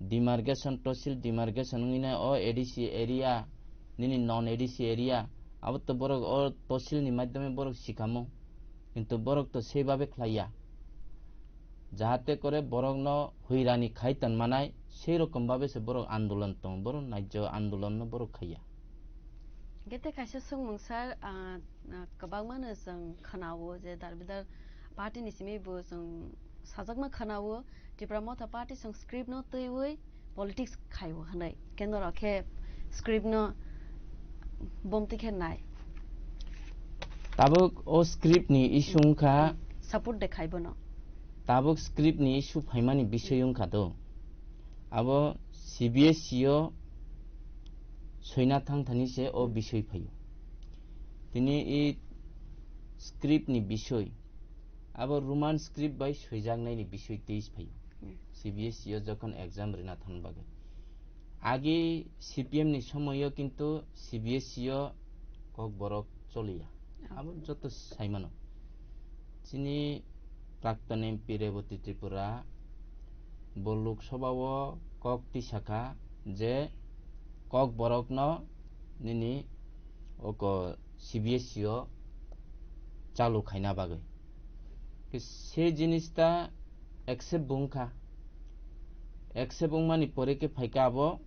Demarcation, tosil demarcation wngwi nai o A D C area, nini non A D C area, abo to borok o tosil ni maidhyome borok sikamo, kintu borok to sei babe khlaiya, jahate kore borok no huirani khai tonmanai, sei rokom babe se borok andolon tongo, borok naijyo andolon no borok khaiya. Gete kaisa songmung sir, ah, ah, kwbangma no chwng khwnao je darbidar party ni simi bo chwng sajakma khwnao, Tipra Motha Party chwng script no twiwi politics khaio hwnwi. Khe norok khe script no bomtwi khe nai. Tabuk o script ni issue wngkha. Support de khai bono. Tabuk script ni issue phaimani bisoi wngkha do. Abo C B S E o soina thang thani se o bisoi phaio. Tini i script ni bisoi. Abo Roman script bai soijaknai ni bisoi tei phaio. Hmm. C B S E o jokhon exam rina thang bagwi. Agi C P M ni somoio kintu C B S E o Kokborok choliya. Oh. Abo joto saimano. Chini Prakton M P Reboti Tripura bo Lok Sabha o kok tisakha je Kokborokno nini oko C B S E o chalu khaina bagwi. Ke se jinis ta accept bo wngkha. Accept wngmani pore khe phaikha abo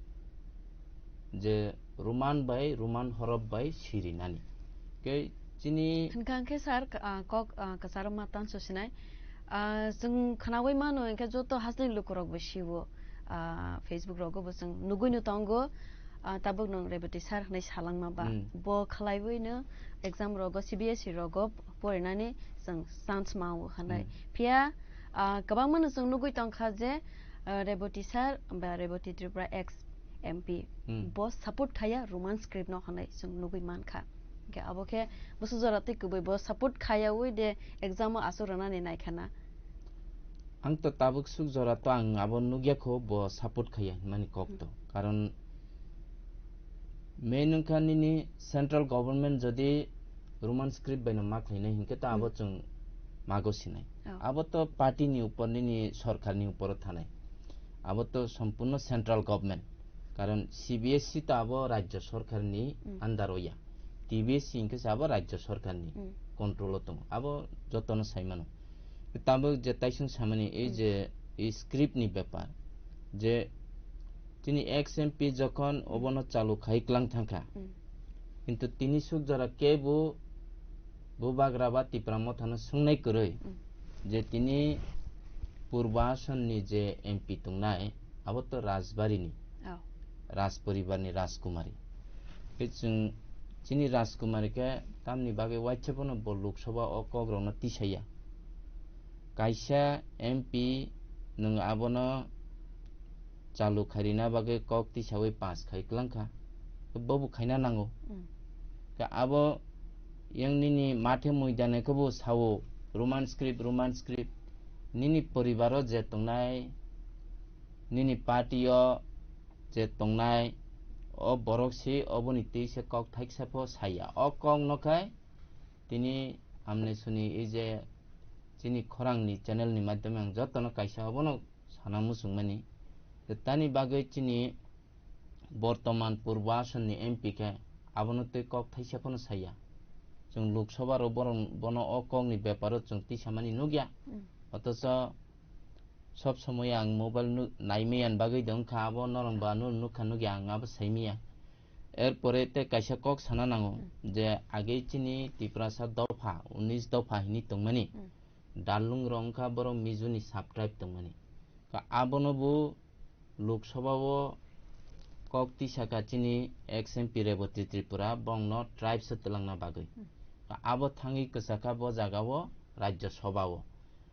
je Roman bai, Roman horof bai sirinani. Ke chini Hwnkha hwnkhe sir, ah, kok, ah, kwcharo ma tanso sinai. Ah, chwng khnaui mano hwnkhe joto hasteni lukurok bo siwo. Ah, Facebook rogo bo chwng nugui no tongo. Ah, tabuk nwng Reboti sir hwnwi salangma ba. Hmm. Bo khlaiwi no exam rogo, C B S E rogo porinani chwng chance ma-o hwnwi. Hmm. Phiya, ah, kwbangma no chwng nugui tongkha je, ah, Reboti sir ba Reboti Tripura ex M P Hmm. bo support khaya Roman script no hwnwi chwng nugui mankha. Hwnkhe abo khe bwswk jora twi kwbui bo support khayaui de exam o aswk rwnani naikhana. Ang to tabuk suk jora to ang abo nukya kho bo support khaya hinmani kok to. Hmm. Karon main wngkha nini central government jodi Roman script bai no ma khlainai hinkhe to abo Hmm. chwng mago sinai. Oh. Abo to party ni upor nini sorkar ni upor o thanai. Abo to sompurno central government. Karon C B S E to abo rajyo sorkar ni Hmm. under o ya. T B S E hinkhe se abo rajyo sorkar ni Hmm. control o tongo. Abo jotono saimano. Tabuk je taisung samani ei Hmm. je ei script ni bepar, je chini ex M P jokhon Hmm. obono chalu khai klang thangkha. Hmm. Kintu tini suk jora kebo bubagra ba Tipra Mothano swngnai kwrwi Hmm. je tini Purba Asonni je M P tongnai, abo to Rajbari ni, Oh. Raj poribar ni Rajkumari. Khe chwng chini Rajkumari khe tamni bagwi waisa bono bo Lok Sabha o kok rokno tisaya. Kaisa M P nwng abono chalu khairina bagwi kok tisawi pass khai klangkha. Bobo khaina nango. Mm. Khe abo yang nini mathe muidane khe bo sao, Roman script, Roman script. Nini poribaro je tongnai, nini party o je tongnai, o borok se oboni twi se kok thaisa pho saya. O kok no khai tini amne suni ei je chini khorang ni channel ni madhyome ang jotono kaisa obono sana muchungmani. Tani bagwi chini Bortoman Purbo Asonni M P khe abono twi kok thaisa phano saya. Chwng Lok Sabha rok bono, bono o kokni beparo chwng tisamani nukya. Mm. Othocho sob somoi ang mobile nu-, naimaya ni bagwi de wngkha, abo norong ba nu-, nukha nukya, ang abo saimaya. Erpore tei kaisa kok sana nango Mm. je age chini Tiprasa dopha, unis dopha hinwi tongmani. Mm. Darlung rok wngkha borok Mizo ni sub-tribe tongmani. Ka abono bo Lok Sabha o kok tisaka chini ex M P Reboti Tripura, bongno tribes o twlangna bagwi. Hmm. Abo thangwi kwchakha bo jaga o Rajya Sabha o.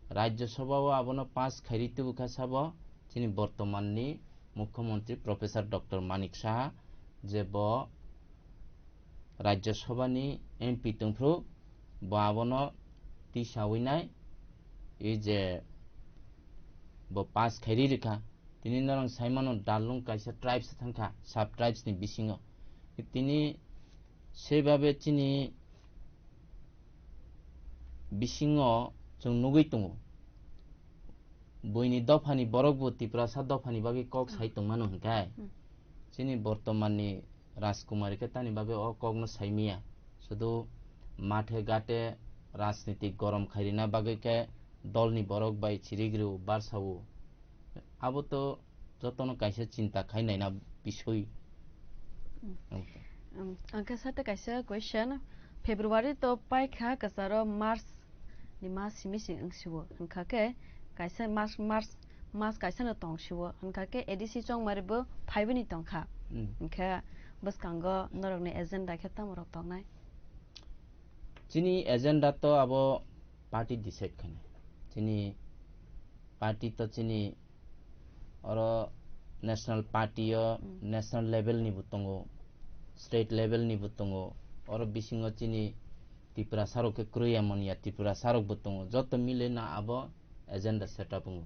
Rajya Sabha o abono pass khairi tubukha sabo chini bortoman ni Mukhyamantri Professor Doctor Manik Saha, je bo Rajya Sabha ni M P tongphru, bo abono tisawi nai, ei je bo pass khairi rikha. Tini norong saimano Darlung kaisa tribes thangkha, sub tribes ni bisingo. Tini sebabe chini bisingo chwng nugwi tongo. Buini dophani borok bo Tiprasa dophani bagwi kok sai tongmano hwnkhe, Hmm. chini bortomanni Rajkumari khe tani bagwi o kokno saimiya. Sudu mathe gate rajnitik gorom khairina bagwi khe dolni borok bai chirigrw barsao. Abo to jotono kaisa chinta khai naina bisoi. Mm. Ang khe sate kaisa question, February to paikha kwcharo March ni mas simi se wngsiwo, hwnkha khe kaisa mas, March mas kaisa no tongsiwo, hwnkha khe A D C chongmari bo phaibani tongkha. Mm. Hwnkhe bwskango norokni agenda khe tamo rok tongnai? Chini agenda to abo party decide khainai. Chini party to chini oro national party o, Mm. national level ni bo tongo, state level ni bo tongo. Oro bisingo chini Tiprasa rok khe kwrwi ya manya, Tiprasa rok bo tongo. Joto mile na abo agenda set up wngo.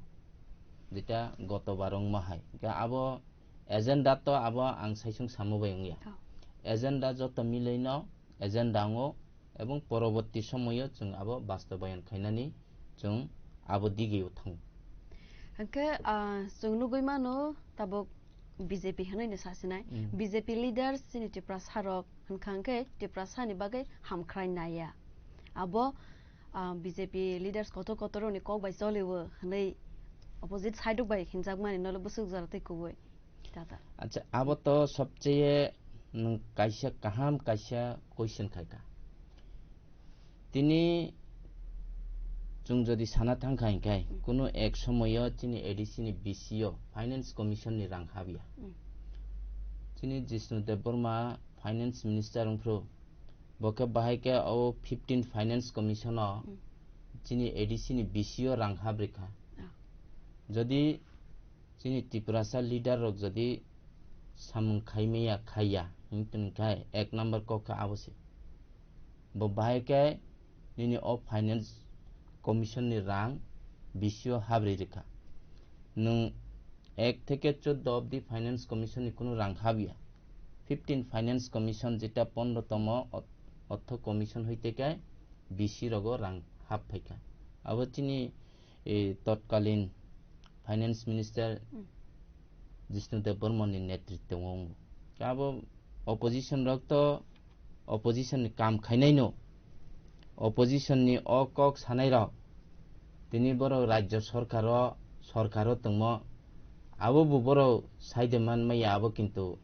Jeta goto bar wngma hai. Hwnkhe abo agenda to abo ang saisung samo bai wngya. Oh. Agenda joto mile no agenda wngo. Ebong poroborti somoyo chwng abo bastobayon khainani chwng abo digio thango. Hwnkhe, ah, chwng nugwi mano tabuk B J P hwnwi no sasinai. Mm. B J P leaders chini Tiprasa rok hwnkha hwnkhe Tiprasa ni bagwi hamkhrai naiya. Abo, ah, B J P leaders kotor kotor rokni kok bai choliwo hwnwi opposite side rok bai hinjakmani nolo bwswk jora tei kubui. Tata. Acha, abo to sobcheye nwng kaisa kaham kaisa question khaika. Tini chwng jodi sana thangkha hinkhe, Mm. kunu ek somoyo chini A D C ni B C o Finance Commission ni rang habya. Mm. Chini Jishnu Debbarma Finance Minister wngphru, bo khe bahai khe o fifteen Finance Commission o Mm. chini A D C ni B C o rang habrikha. Ah. Jodi chini Tiprasa leader rok jodi samung khaimaya khaiya, hinkhe ek number kok khe abo se. Bo bahai khe nini o Finance Commission ni rang B C o habri rikha. Nwng ek theke chuddo obdi Finance Commission ni kunu rang habya. Fifteen Finance Commission jeta pondro tomo ot-, Ortho Commission hoite khe B C rogo rang hap phaikha. Abo chini, e, totkalin Finance Minister Hmm. Jishnu Debbarma ni netritwo o wngo. Abo opposition rok to opposition ni kam khainai no. Opposition ni o kok sanai rok tini borok rajya sorkar o, sorkar o tongmo, abo bo borok saide man maya, abo kintu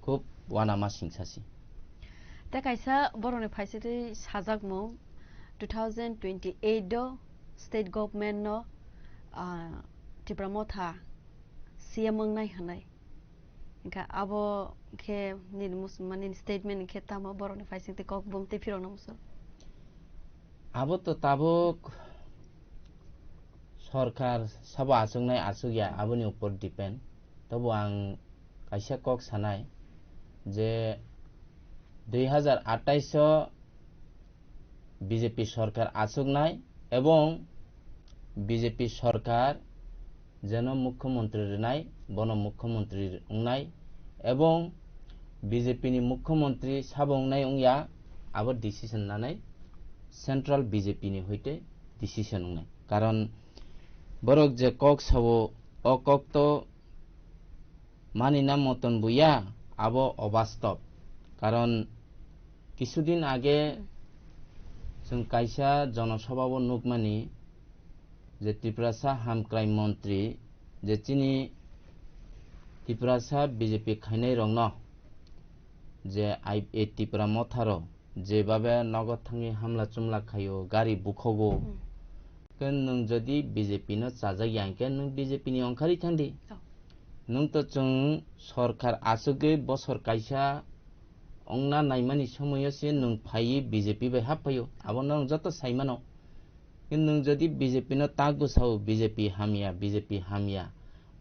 khub wanama singsa si. Tei kaisa borokni phaisitwi sajakmung, two thousand twenty-eight o state government no, ah, Tipra Motha C M wngnai hwnwi. Hwnkha abo khe nini mus-, ma nini statement khe tamo borokni phaising tei kok bumtwi phirokno muchung. Abo to tabuk sorkar sabo achuknai achukya aboni upor depend. Tobo ang kaisa kok sanai je dui hazar atais o B J P sorkar achuknai ebong B J P sorkar jeno mukhyamantri rwnai, bono mukhyamantri wngnai, ebong B J P ni mukhyamantri sabo wngnai wngya, abo decision nanai central B J P ni hoite decision wngnai. Karon borok je kok sao, o kok to manina moton buya, abo obastob. Karon kisudin age Hmm. chwng kaisa jonosobhao nukmani je Tiprasa hamkrai montri je chini Tiprasa B J P khainai rokno je I-, e Tipra Motharo jebabe nogo thangwi hamla chumla khaio, gari bukhogo. Hmm. Khe nwng jodi B J P no chajak ya hinkhe nwng B J P ni ongkhari thangdi. Oh. Nwng to chwng sorkar achugwi bosor kaisa ongna naimani somoyo se nwng phaiwi B J P bai hap phaio. Abo nwng joto saimano. Khe nwng jodi B J P no tak bwsao B J P hamya, B J P hamya.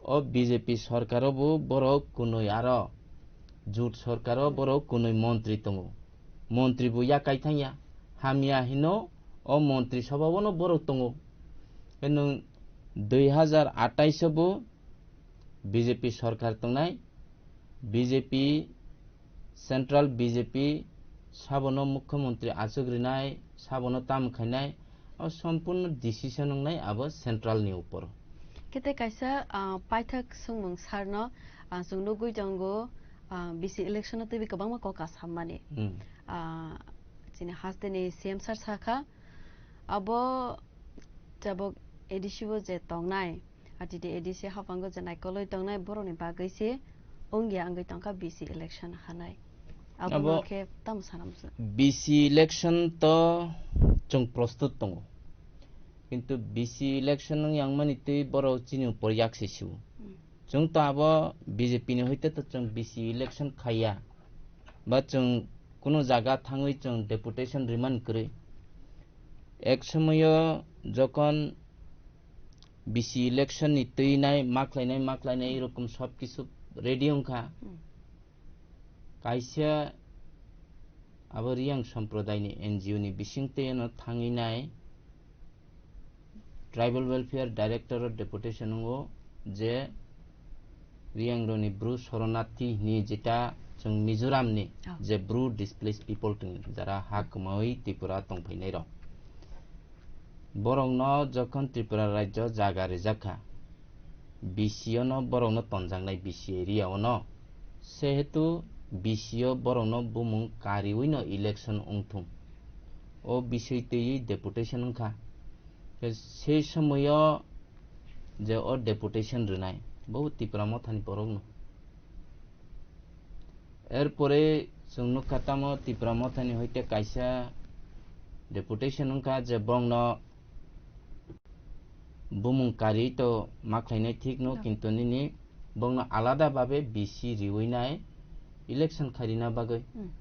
O B J P sorkaro bo borok kunui aro jut sorkaro borok kunui montri tongo. Montri bo yakai thangya. Hamya hino o montri sobhao no borok tongo. Khe nwng dui hazar atais o bo B J P sorkar tongnai, B J P, central B J P sabono mukhyamantri achuk rinai, sabono tam khainai, o sompurno decision wngnai abo central ni upor. Kete kaisa, ah, paithak swngmung sarno, ah, chwng nugwi tongo, ah, B C election no twiwi kwbangma kok kasammani. Hmm. Ah, chini hasteni C M sir sakha, abo tabuk A D C o je tongnai, R T T A D C haphango je naikolwi tongnai borokni bagwi se wngya wngwi tongkha B C election hanai. Abo Abo no khe tamo sana muchung? B C election to chwng prostut tongo. Kintu B C election wng yang mani twi borok chini upor yak se siwo. Hmm. Chwng to abo B J P ni hoite to chwng B C election khaiya. Ba chwng Kuno jaga thangwi chwng deputation rwmani kwrwi. Ek somoyo jokhon B C election ni twi nai maklainai maklainai erokom sob kisu ready wngkha. Hmm. Kaisa abo Riyang Sampradayni N G O ni bisingtwi ano thangwi nai Tribal Welfare Directorate deputation wngo je Riyangroni Bru Soronarthi ni jeta chwng Mizoramni Oh. je Bru displaced people tong jara ha kwmawi Tripura tongphainairok. Borokno jokhon Tripura rajyo jaga rijak kha, B C O no borokno tonjaknai B C area o no. Sehetu B C O borokno bumung kariwi no election wngthung. O biswi twiwi deputation wngkha. Khe sei somoyo je o deputation rwnai, bo Tipra Mothani borokno. Erpore chwng nukha tamo Tipra Mothani hoite kaisa deputation wngkha je bongno bumung kari to ma khlainai thik no, No. kintu nini bongno alada babe B C riwi nai election khairina bagwi. Hmm.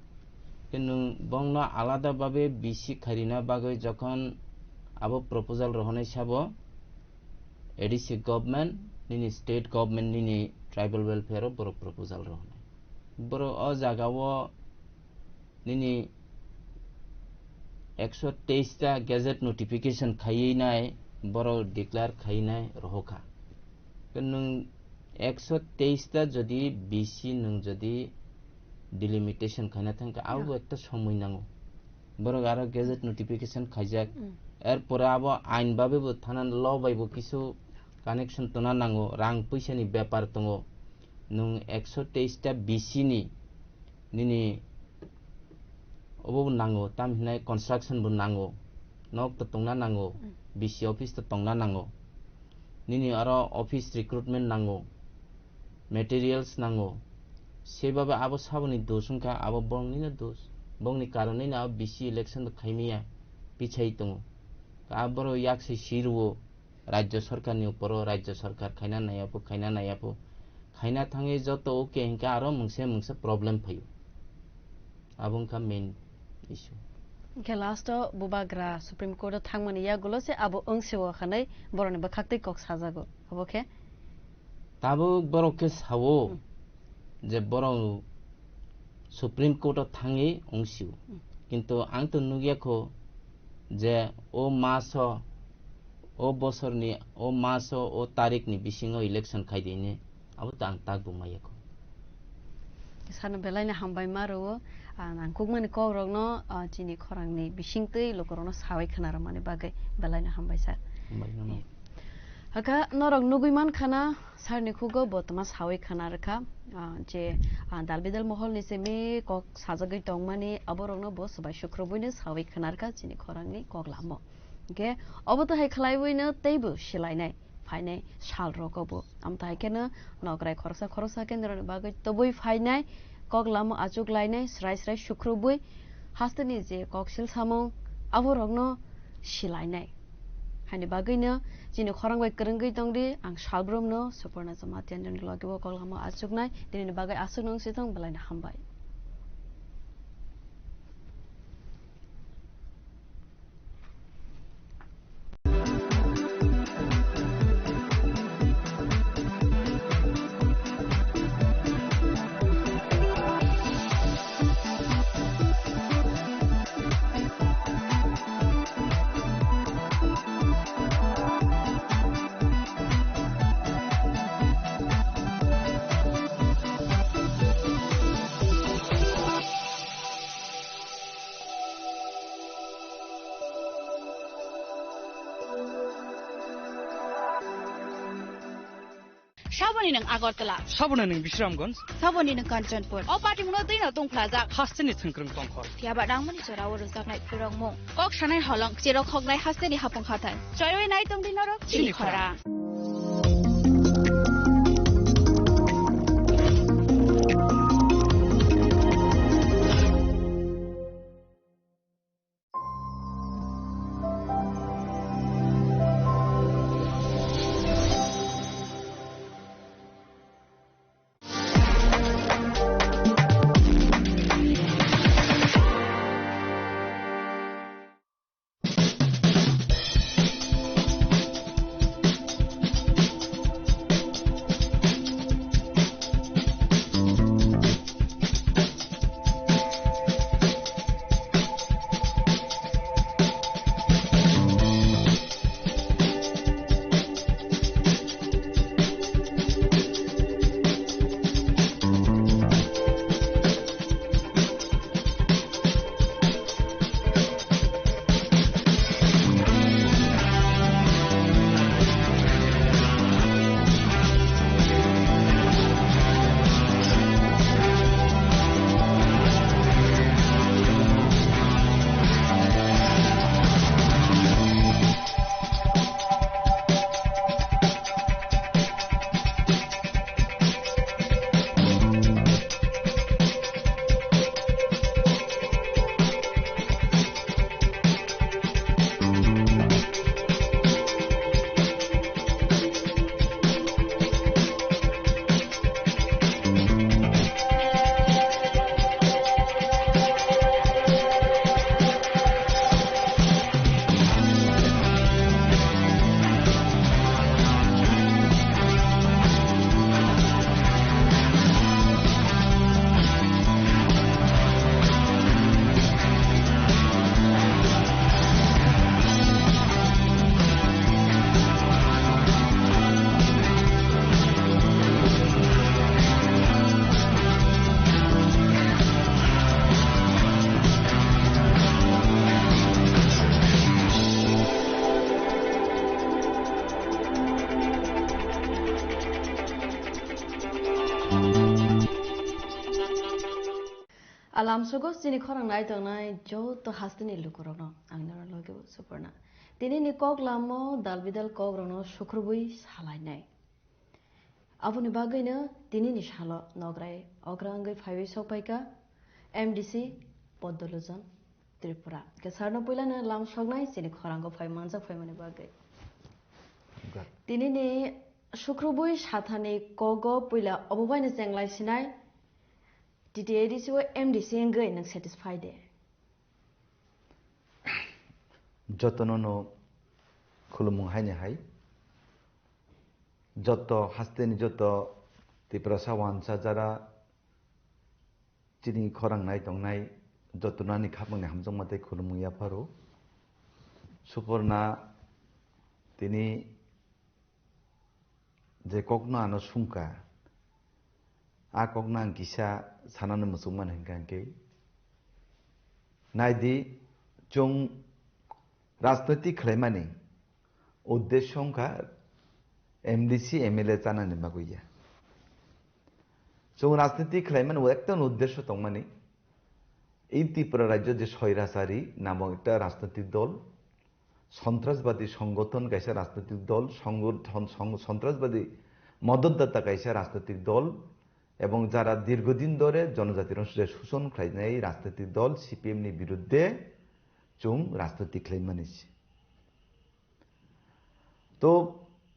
Khe nwng bongno alada babe B C khairina bagwi jokhon abo proposal rohonai sabo A D C government, nini state government, nini tribal welfare o borok proposal rohonai. Borok o jaga o nini ekso teis ta gazette notification khaiwi nai, borok declare khaiwi nai rohokha. Khe nwng ekso teis ta jodi B C nwng jodi delimitation khaina thangkha, abo No. ekta somoi nango. Borok aro gazette notification khaijak. Mm. Erpore abo ain babe bo thana law bai bo kisu connection tona nango, rang puisa ni bepar tongo. Nwng ekso teis ta B C ni nini obo bo nango, tam hinai construction bo nango, nok to tongna nango, Mm. B C office to tongna nango, nini aro office recruitment nango, materials nango, sebabe abo saboni dos wngkha, abo bongni no dos, bongni karonwi no abo B C election bo khaimaya, pichai tongo, abo borok yaksai sirwo. Rajya Sarkar ni uporo Rajya Sarkar khaina naiya pho, khaina naiya pho. Khaina thangwi joto okay hinkhe aro mungsa mungsa problem phaio. Abo wngkha main issue. Hinkhe last o bubagra Supreme Court o thangmani yagulo se abo wngsi o khanai borokni bwkhaktwi kok sajago. Abo khe? Tabuk borok khe sao Hmm. je borok Supreme Court o thangwi wngsio. Hmm. Kintu ang to nukya kho je o maso, o bosorni, o maso, o tarikni bisingo election khai di hinwi abo to ang tak bo maya kho. Sano belai no hambai ma rwo, ah, nangkukmani kok rokno, ah, chini khorangni bisingtwi lukurokno sawi khna rwmani bagwi belai no hambai sir. Hambai no. Eh. Hakha norok nugwi man khana sir ni khugo bo tma sawi khna rwkha, ah, je, ah, dal bidal mohol ni simi kok sajagwi tongmani aborokno bo swbai sukrubwi no sawi khna rwkha chini khorangni kok lamo. Hingkhe obo to hai khlaiwi no teibo silainai phainai sal rogo bo. Amtwhai kheno nokrai khoroksa khoroksa khe norokni bagwi tubui phainai, kok lama achuk lainai, srai srai sukrubui hasteni je koksil samung aborokno silainai. Haini bagwino chini khorang bai kwrwngwi tongdi, ang salbrumno Suparna Jamatia nini logi o kok lama achuknai, tinini bagwi aswk nung si thung, belai no hambai. Saboni nwng Agartala. Saboni nwng Bisramganj. Saboni nwng Kanchanpur. O patimungno twino tongphlajak. Hasteni thwngkwrwng tongkhor. Phiyaba nangmani jorao rwjaknai phwrwngmung. Kok sanai holong, cherok hoknai hasteni hapung hathai. Choiwi nai tongdi norok chini Chini khorang. Khorang. Alamsogo chini khorang nai tongnai joto hasteni lukurokno ang norok logi bo Suporna. Tinini kok lamo dal bidal kokrokno sukrubui salainai. Aboni bagwino tinini salo nograi okra wngwi phaiwi sokphaikha M D C Poddo Lojon Tripura. Kesarno puilano lam soknai chini khorango phai manjak phaimani bagwi. Tinini sukrubui sathani kogo puila obo baino chenglai sinai T T A D C o M D C wngwi nwng satisfy de? Jotono no khulumung haini hai. Joto hasteni joto Tiprasa wansa jara chini khorang nai tongnai jotono ani khapangni hamjakma tei khulumung yapharo. Suporna tini je kokno ano sungkha, a kokno ang kisa sanani muchungmani hinkha hinkhe, naidi, chwng rajnoitik khlaimani uddesyo wngkha M D C M L A chanani bagwi ya. Chwng rajnoitik khlaimani ekta uddesyo tongmani, ei Tripura rajyo je Soirachari namok ekta rajnoitik dol, সন্ত্রাসবাদী সংগঠন kaisa rajnoitik dol, সংগঠন, সং-, সন্ত্রাসবাদী মদতদাতা kaisa rajnoitik dol, এবং যারা দীর্ঘদিন ধরে জনজাতির অংশ যে শোষণ খাইনাই রাজনৈতিক দল CPM ni birudde chwng rajnoitik khlaimani se. To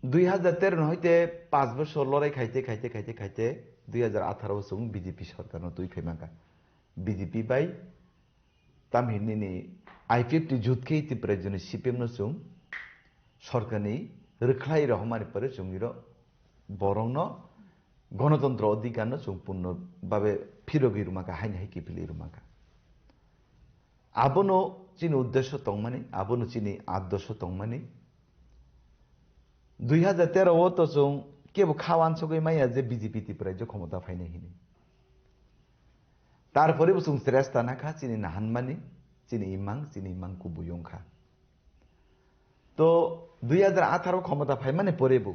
dui hajar tero no hoite panch bochor lorai khaite, khaite, khaite, khaite dui hajar atharo o chwng B J P sorkar no twi phaimanka. B J P bai Tamhinini I P F T jut khe Tripura rajyoni C P M no chwng sorkarni rwkhlai rohormani pore chwng iro borokno gonotontro odhikarno chwng purno babe phirogwi rwmaka, haini hai kiphilwi rwmaka. Abono chini uddesyo tongmani, abono chini addorsyo tongmani. Dui hajar tero o to chwng kebo kha wansugwi maya je B J P Tripura rajyo khomota phainai hini. Tarpore bo chwng chesta nakha chini nahanmani, chini imang, chini imang kubui wngkha. To dui hajar atharo khomota phaimani pore bo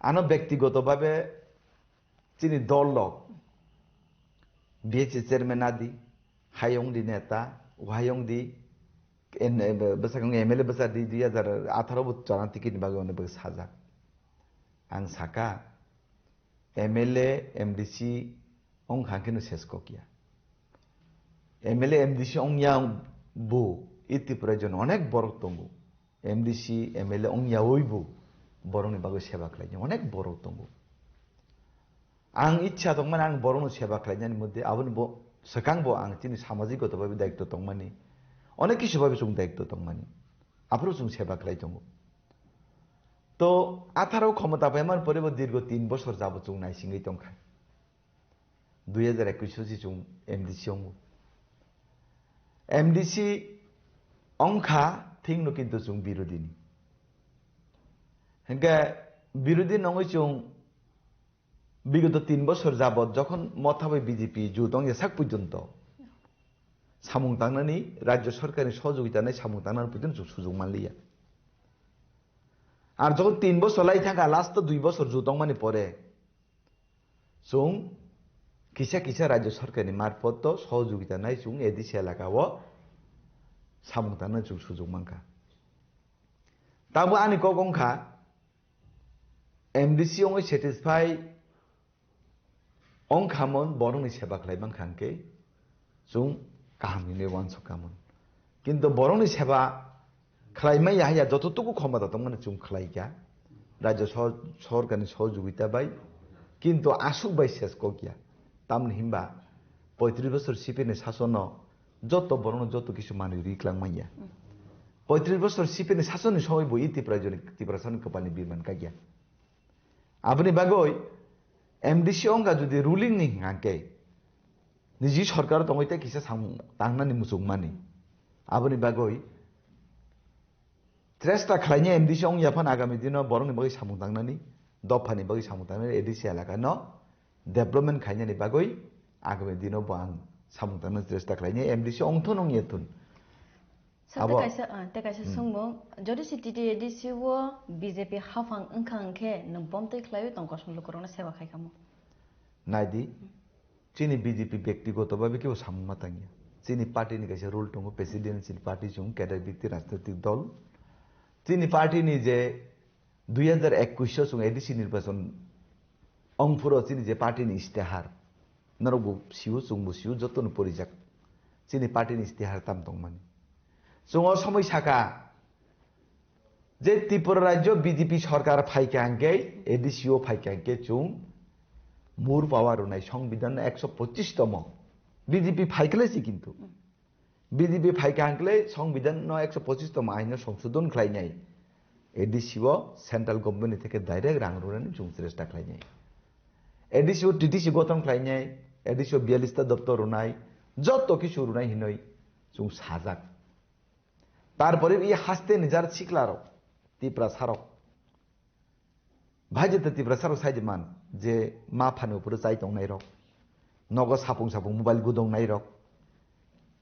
ano bektigoto babe chini dol rok B H A chairman adi, hayong di neta, hayong di en-, e, bwsakang M L A bwsa di dui hajar atharo bo chana ticket ni bagwi ono bo sajak. Ang saka, M L A, M D C wngkha khe no ses kok ya. M L A, M D C wngya bo, i Tripura rajyo no onek borok tongo. M D C, M L A wngyawi bo borokni bagwi seba khlainai onek borok tongo. Ang ichha tongmani ang borokno seba khlainani moddhe aboni bo swkang bo ang chini samajik goto babe daitto tongmani, onek kisu babe chwng daitto tongmani, aphuru chwng seba khlai tongo. To atharo khomota paimani pore bo dirgo tin bosor jabo chwng naisingwi tongkha. Dui hajar ekwis o se chwng M D C wngo. M D C wngkha thikno kintu chwng birodini. Hinkhe birodini wngwi chwng bigoto tin bosor jabot jokhon motha bai B J P jut wngya sak porjonto samung tangnani rajyo sorkarni sohojogita nai samung tangnani porjonto chwng sujok manliya. Ar jokhon tin bosor lai thangkha, last o dui bosor jut wngmani pore chwng kisa kisa rajyo sorkarni marphoto sohojogita nai chwng A D C elaka o samung tangnani chwng sujok mankha. Tabuk ani kok wngkha, M D C wngwi satisfy wngkha mon, borokni seba khlai mankha hwnkhe chwng kaham hinwi uansukha mon. Kintu borokni seba khlai maya haya jototuku khomota tongmani chwng khlaikha, rajyo sor-, sorkarni sohojogita bai, kintu aswk bai ses kokya. Tamni hinba poitris bosor C P M ni sasono joto borokno joto kisu manwi rwi klang manya. Poitris bosor C P M ni sasonni somoi bo i Tripura rajyoni, Tiprasani kwpalni birman kaikya. Aboni bagwi M D C wngkha jodi ruling ni hwnkha khe niji sorkar tongwi tei kisa samung tangnani muchungmani. Aboni bagwi chesta khlainai M D C wngya phano agami dino borokni bagwi samung tangnani, dophani bagwi samung tangnani, A D C elaka no development khainani bagwi agami dino bo ang samung tangnani chesta khlainai, M D C wngthun wngya thun. Sir, tei abo kaisa, ah, tei kaisa Hmm. swngmung, jodi se T T A D C o B J P haphang wngkha hwnkhe nwng bomtwi khlaiwi tong kosom lukurokno seba khai kha mo? Naidi, Chini B J P byaktigoto bhabe kebo samung ma tangya. Chini party ni kaisa rule tongo, presidential party chwng, cadre byakti rajnitik dol. Chini party ni je dui hajar ekush o chwng A D C nirbachon ongphuru chini je party ni istihar, norok bo sio, chwng bo sio, joto no porijak. Chini party ni istihar tam tongmani. Chwng o somoi saka, je Tripura rajyo B J P sorkar phaikha hwnkhe, A D C o phaikha hwnkhe chwng more power rwnai, songbidhan no ekso pochis tomo. B J P phaikhle si kintu. B J P phaikha hwnkhe songbidhan no ekso pochis tomo ain no songsodhon khlainai. A D C o central government ni theke direct rang rwnani chwng chesta khlainai. A D C o T D C gothon khlainai, A D C o biyalista doptor rwnai, joto kisu rwnai hinoi chwng sajak. Tarpore i haste ni jar sikla rok, Tiprasa rok. Bhai jeta Tiprasa rok sai man je ma phani upore chai tongnai rok. Nogo sapung sapung mobile gudong nai rok.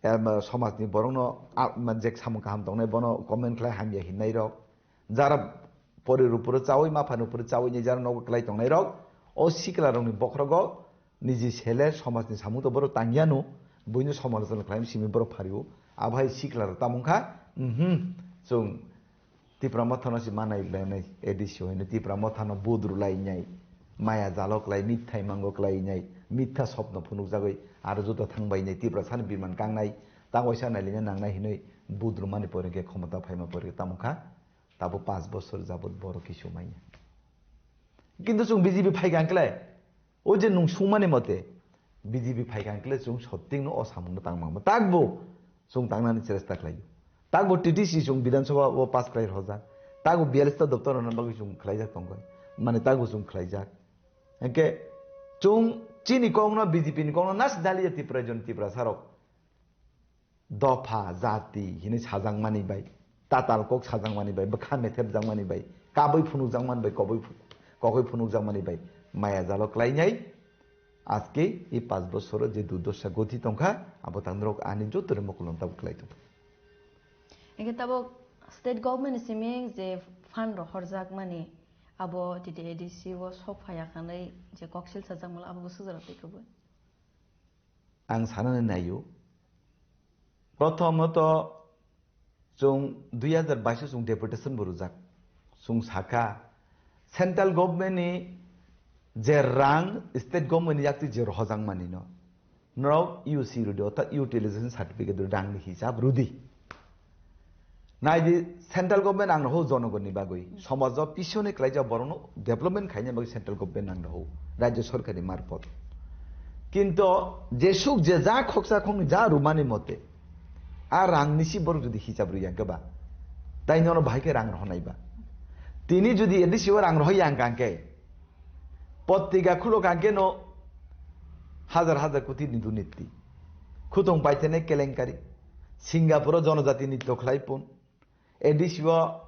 Em, somaj ni borok no a, man je samung kaham tongnai bono comment khlai hamya hinnai rok. Jara pori upore chawi ma phani upore chawi ni jara nogo klai tongnai rok. O sikla rok ni bokhrogo niji sele somaj ni samung to borok tangyano, buino somalochona khlaima simi borok phario. Abo hai sikla rok tamo wngkha, mhm, chwng Tipra Motha no si manai blenai, A D C o hino Tipra Motha no budru lai nai, maya jalo klai, mithai mango klai nai, mitha sopno phunuk jagoi, aro joto thang bai nai, Tipra sani biman kangnai, tang waisa nai lina nangnai hinoi budru mani pore khe khomota phaima pore khe tamo kha, tabo panch bosor jabot borok kisu manya. Kintu chwng B J P phai kha hwnkhe, o je nwng sungmani mote, B J P phai kha hwnkhe chwng sotting no o samung no tang mangma. Takbo chwng tangnani chesta khlaio. Takbo T T C chwng Bidhan Sabha o pass khlai rojak. Takbo biyalista doptor rwna bagwi chwng khlaijak tongkha. Mane takbo chwng khlaijak. Hwnkhe chwng chini kokno B J P ni kokno nas daliya Tipra jon Tiprasa rok. Dopha, jati hinwi sajakmani bai, tatal kok sajakmani bai, bwkha methepjakmani bai, kabui phunukjakmani bai, kobui phu-, kokoi phunukjakmani bai, maya jalo klainai, aske e panch bosoro je durdosa goti tongkha, abo tang norok ani joto re mokolon tabuk klai tongkha. Hingke tabuk state government ni simi je fund rohorjakmani, abo T T A D C o sok phaya khanai je koksil sajakmani, abo bo sujaro twi kubui. Ang sanani naio. Prothomoto chwng dui hajar bais o chwng deputation bo rwjak. Chwng sakha central government ni je rang state government ni yaktwi je rohorjakmani no, norok U C rwdi, orthat utilization certificate rwdi, rang ni hisab rwdi. Naidi, central government ang noho jonogonni bagwi, somajo pisone klaijak borokno development khaina bagwi central government ang noho, rajya sorkarni marpot. Kinto jesuk je ja khoksa khokni ja rwmani mote, a rang nisi borok jodi hisab rwya hwnkhe ba, tai nono bahai khe rang rohonai ba? Tini jodi A D C o rang rohoi yang kangkhe, Potrika khulok ang keno hajar hajar koti ni durniti. Khutong paithene kelenkari. Singapore o jonojati nitto khlai pun. A D C o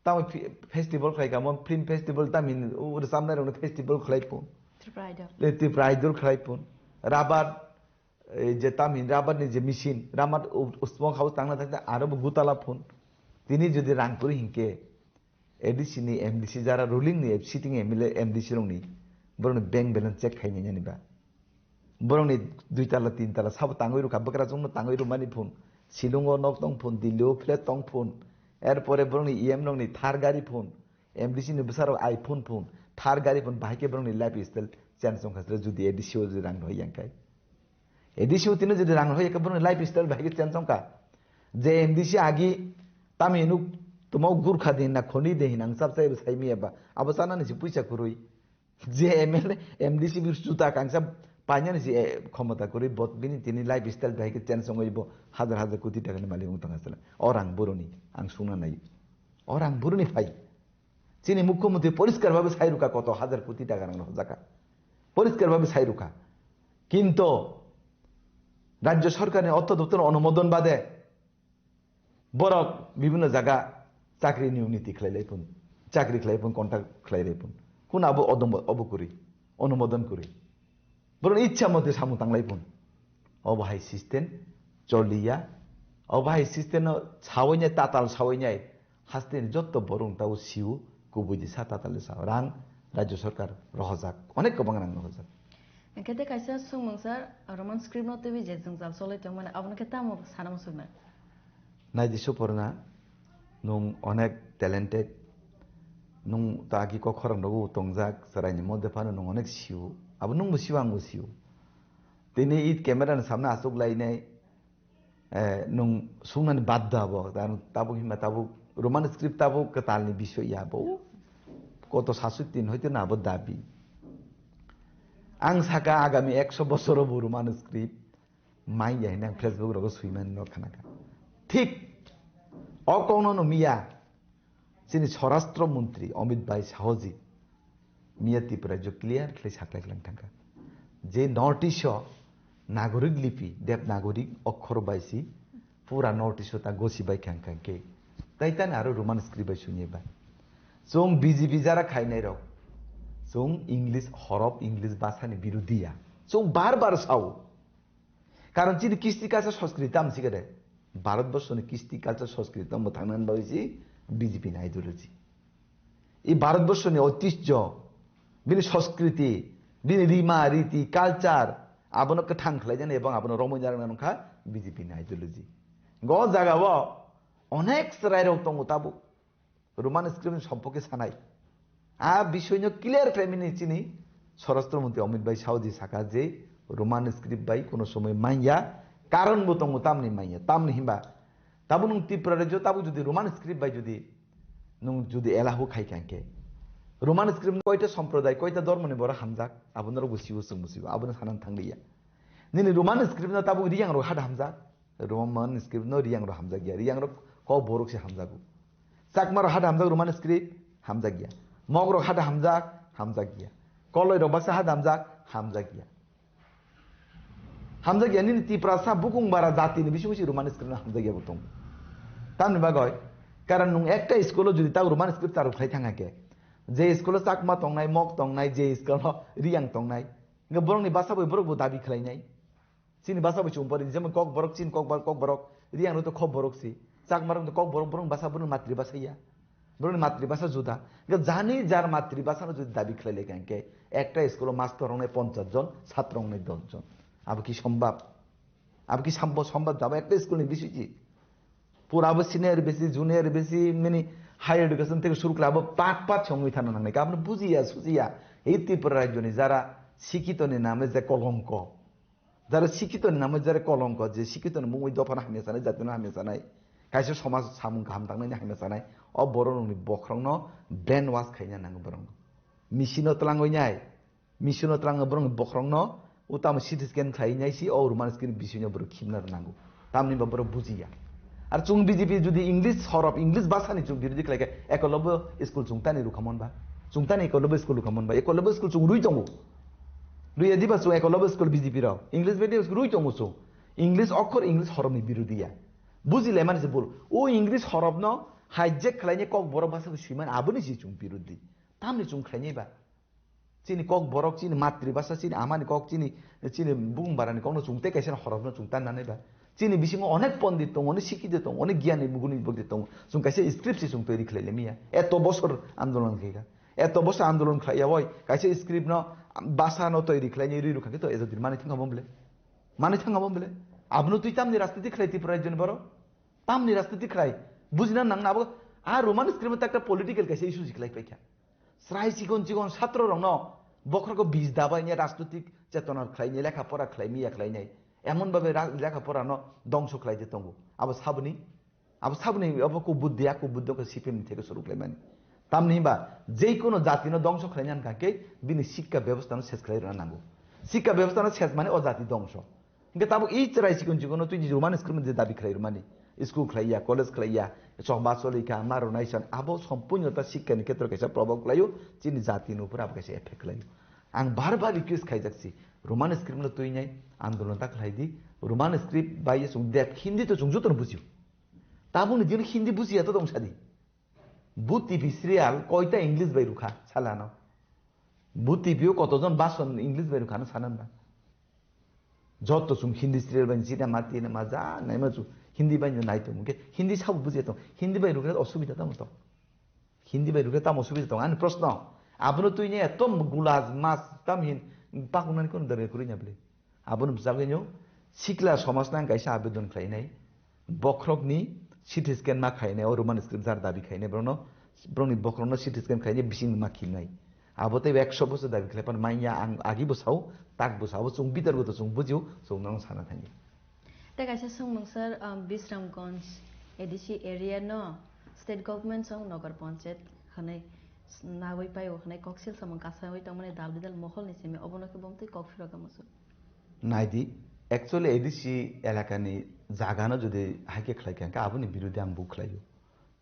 tamo fi-, festival khlai kamo, film festival tamo hin, o rwchapnai rokno festival khlai pun. Tripura Idol. E, Tripura Idol khlai pun. Rabar, e, je tamo hin rabar ni je machine, rabar u-, usmong house tangna thakte aro bo gutala pun. Tini jodi rang kwrwi hinkhe, A D C ni M D C jara ruling ni sitting M L A M D C rokni borokni bank balance check khainai nani ba. Borokni dui tala tin tala sabo tangwi rwkha, bwkrajwkno tangwi rwmani phun, Shillong o nok tong phun, Delhi o flat tong phun, erpore borokni E M rokni Thar gari phun, M D C ni bwsarok iPhone phun, Thar gari phun, bahai khe borokni life style change wngkha sile jodi A D C o jodi rang rohoi yang khai. A D C o tino jodi rang rohoi khe borokni life style bahai khe change wngkha. Je M D C agi tamo hinwi tamo gurkha de hinna khoni de hinna ang chap chai bo sai miya ba. Abo chanani se puisa kwrwi. Je M L A, M D C bi juta kangsa painani se, eh, khomota kwrwi bot bini tini life style bahai khe change wngwi bo hajar hajar koti taka ni malik wng tongkha sila. O rang boroni ang sungna nai. O rang boroni phai. Chini mukhyamantri poriskar bhabe sai rwkha koto hajar koti taka rang rwjakha. Poriskar bhabe sai rwkha. Kinto rajya sorkarni ortho doptor onumodon bade borok bibhinno jaga chakri ni uniti khlai lai phun, chakri khlai phun, contract khlai lai phun. Kun abo odom obo kwrwi, onumodon kwrwi. Borok ichha mote samung tanglai phun. Obo hai system choliya. Obo hai system no sawi nai, tatal sawi nai. Haste ni jotto borok tao siu kubui di sa tatal di sa. Rang rajya sarkar rohojak. Onek kwbang rang rohojak. Hwnkhe tei kaisa swngmung sir, Roman script no twiwi je jwngjal cholwi tongmani, abono khe tamo sana muchungnai? Naidi Suporna, nwng onek talented, nwng to agi kok khorang rogo tongjak, chwraini modde phano nwng onek sio, abo nwngbo sio, angbo sio. Tini it camera ni samno aswk lainai, eh, nwng sungnani badda bo, tabuk himba tabuk Roman script tabuk kwtalni bisoy ya bo, koto sasutin hoito na bo dabi. Ang saka agami ekso bosoro bo Roman script manya hinwi ang Facebook rogo swimani no khanaka. Thik o kokno no miya chini Swarashtra Montri Amit Bhai Sahoji miya Tripura jo clear khlai saklai khlai thangka. Je North East o Nagorik lipi, Devanagari okhor bai si pura North East o ta gosi bai khang khang ke. Tai tani aro Roman script bai sunye bai. Chwng B J P jara khainai rok. Chwng English horop, English bhasha ni birodhi ya. Chwng bar bar sao. Karon chini kisti culture Sanskrit tam sikade. Bharat borsho ni kisti culture Sanskrit tam thangnan bai si B J P ni ideology. I Bharat borsho ni oitijjo, bini Sanskriti, bini rima riti, culture, abono kwthang khlai jani ebong abono romwi jarang nang kha B J P ni ideology. Go jaga o onek chwrai rok tongo tabuk. Roman script ni sompoke sanai. A bisoy no clear khlaimani chini Swarashtra Montri Amit Bhai Sahoji saka je Roman script bai kono somoi manya, karon bo tongo tamni manya, tamni himba tabuk nwng Tripura rajyo tabuk jodi Roman script bai jodi nwng jodi elahu khai kha hwnkhe Roman script koita somproday, koita dhormo ni borok hamjak, abo norok bo sibo chwng bo sibo, abono sanani thang liya. Nini Roman script no tabuk riyang rok hada hamjak, Roman script no riyang rok hamjak ya, riyang rok kok borok se hamjago. Chakma rok hada hamjak Roman script hamjak ya. Mog rok hada hamjak, hamjak ya. Koloi rok baksa hada hamjak, hamjak ya. Hamjak ya nini Tiprasa bukung bara jati ni bising bising Roman script no hamjak ya bo tong. Tamni bagoi karon nwng ekta school o jodi ta Roman script charu khlai thang hake, je school o Chakma tongnai, Mog tongnai, je school o Riyang tongnai, hingke borok ni basa bai borok bo dabi khlai nai. Chini basa bo chwng pori, jemon Kokborok, chini Kokborok, Kokborok, Riyang rok to Kokborok si, Chakma rok to Kokborok, borok ni basa borok ni matri basa ya, borok ni matri basa juda. Ga jani jar matri basa no jodi dabi khlai lai kha hingke, ekta school o mastor rok nai ponchas jon, satro rok nai dos jon, abo ki sombab? Abo ki sambo sombab jabo ekta school ni bising si? Pura abo senior besi, junior besi, mini higher education theke suru khlai abo pat pat se wngwi thana nangnai. Abo no bujiya, sujiya. Ei Tripura rajyo ni jara sikito ni name je kolongko, jara sikito ni name jara kolongko, je sikito ni mungwi dopha no hamya sanai, jati no hamya sanai, kaisa somaj samung kaham tangnai ni hamya sanai, o borok rok ni bokhorok no brainwash khaina nango borok no. Machine no twlangwi nai, machine no twlangwi borok ni bokhorok no, o tamo C T scan khlai nai si, o Roman script bising no borok khibna nango. Tamni ba borok bujiya. Ar chwng B J P jodi English horop, English bhasha ni chwng birodhi khlai khe, Ekolobyo school chwng tani rukhamon ba? Chwng tani Ekolobyo school rukhamon ba? Ekolobyo school chwng rwi tongo. Rwi ya diba chwng Ekolobyo school B J P rok? English medium school rwi tongo chwng. English okhor, English horop ni birodhi ya. Buji lai mani se bul. O English horop no hijack khlai ni Kokborok bhasha bo swi mani, aboni si chwng birodhi. Tamni chwng khlai ni ba? Chini Kokborok, chini matri bhasha, chini amani kok, chini, chini bung barani kokno chwng tei kaisa horokno chwng tan nanai ba. Chini bisingo onek pondit tongo, onek sikite tongo, onek giyani buguni bwkde tongo. Chwng kaisa script se chwng toiri khlai lemia. Eto bosor andolon khaika. Eto bosor andolon khlai ya oi. Kaisa script no bhasha no toiri khlai ni ri rukha khe to ejo dir mani thangka bomble. Mani thangka bomble. Abno twi tamni rajniti khlai Tripura rajyoni borok. Tamni rajniti khlai. Bujina nang abo a Roman script no takta political kaisa issue si khlai paikha. Srai chikon chikon satro rokno bokhorok o bij dabai ne rajnotik chetona khlai ne lekha pora khlai miya khlai ne emon babe ra- lekha pora no dongso khlai de tongo. Abo saboni, abo saboni abo ku buddhi aku buddhi ko C P M theke suru khlai mani. Tamni himba je kono jati no dongso khlai nan kake bini sikka bebostha no ses khlai rwna nango. Sikka bebostha no ses mani o jati dongso. Hingke tabuk i chwrai chikon chikon no twi Roman script je dabi khlai rwmani, school khlai ya, college khlai ya, chokma choli kha, ma rwnai san, abo sompunyo ta sikka ni khetro kaisa probab khlaio, chini jati ni upor abo kaisa effect khlaio. Ang bar bar request khaijak si, Roman script no twi nai andolon ta khlai di, Roman script bai ye chwng dep Hindi to chwng joto no bujio. Tabuk ni din Hindi bujiya to dong sadi. Bu T V serial koita English bai rukha salano. Bu T V o kotojon bason English bai rukha no sanan ba. Joto chwng Hindi serial bai china ma tina ma ja naima chu Hindi bai nai tong ke Hindi sabo bujia tong Hindi bai rukha osubida tamo tong. Hindi bai rukha tamo osubida tong ani proshno. Abono twi ne eto gulaj mas tam hin Pakunani kono dorkar kwrwi na bwle. Aboni bwsagwi no sikla somajno ang kaisa abedon khlainai. Bokhorokni C T scan ma khainai, o Roman script jar dabi khainai, borokno, borokni bokhorokno C T scan khainai, bising ma khinai. Abo tei ekso bosor dabi khlai pan manya ang agi bo sao, tak bo sao, chwng bitar bo to chwng bujio, chwng nang sana thani. Tei kaisa swngmung sir, um, Bisramganj A D C area no state government song Nagar Panchayat hwnwi nagwi paio hwnwi koksil samung kasawi tongmani dal bidal moholni simi obono khe bomtwi kok phirok musu. Naidi, actually A D C elakani jagano jodi haikhe khlai kha, aboni biruddhe ang bo khlaio.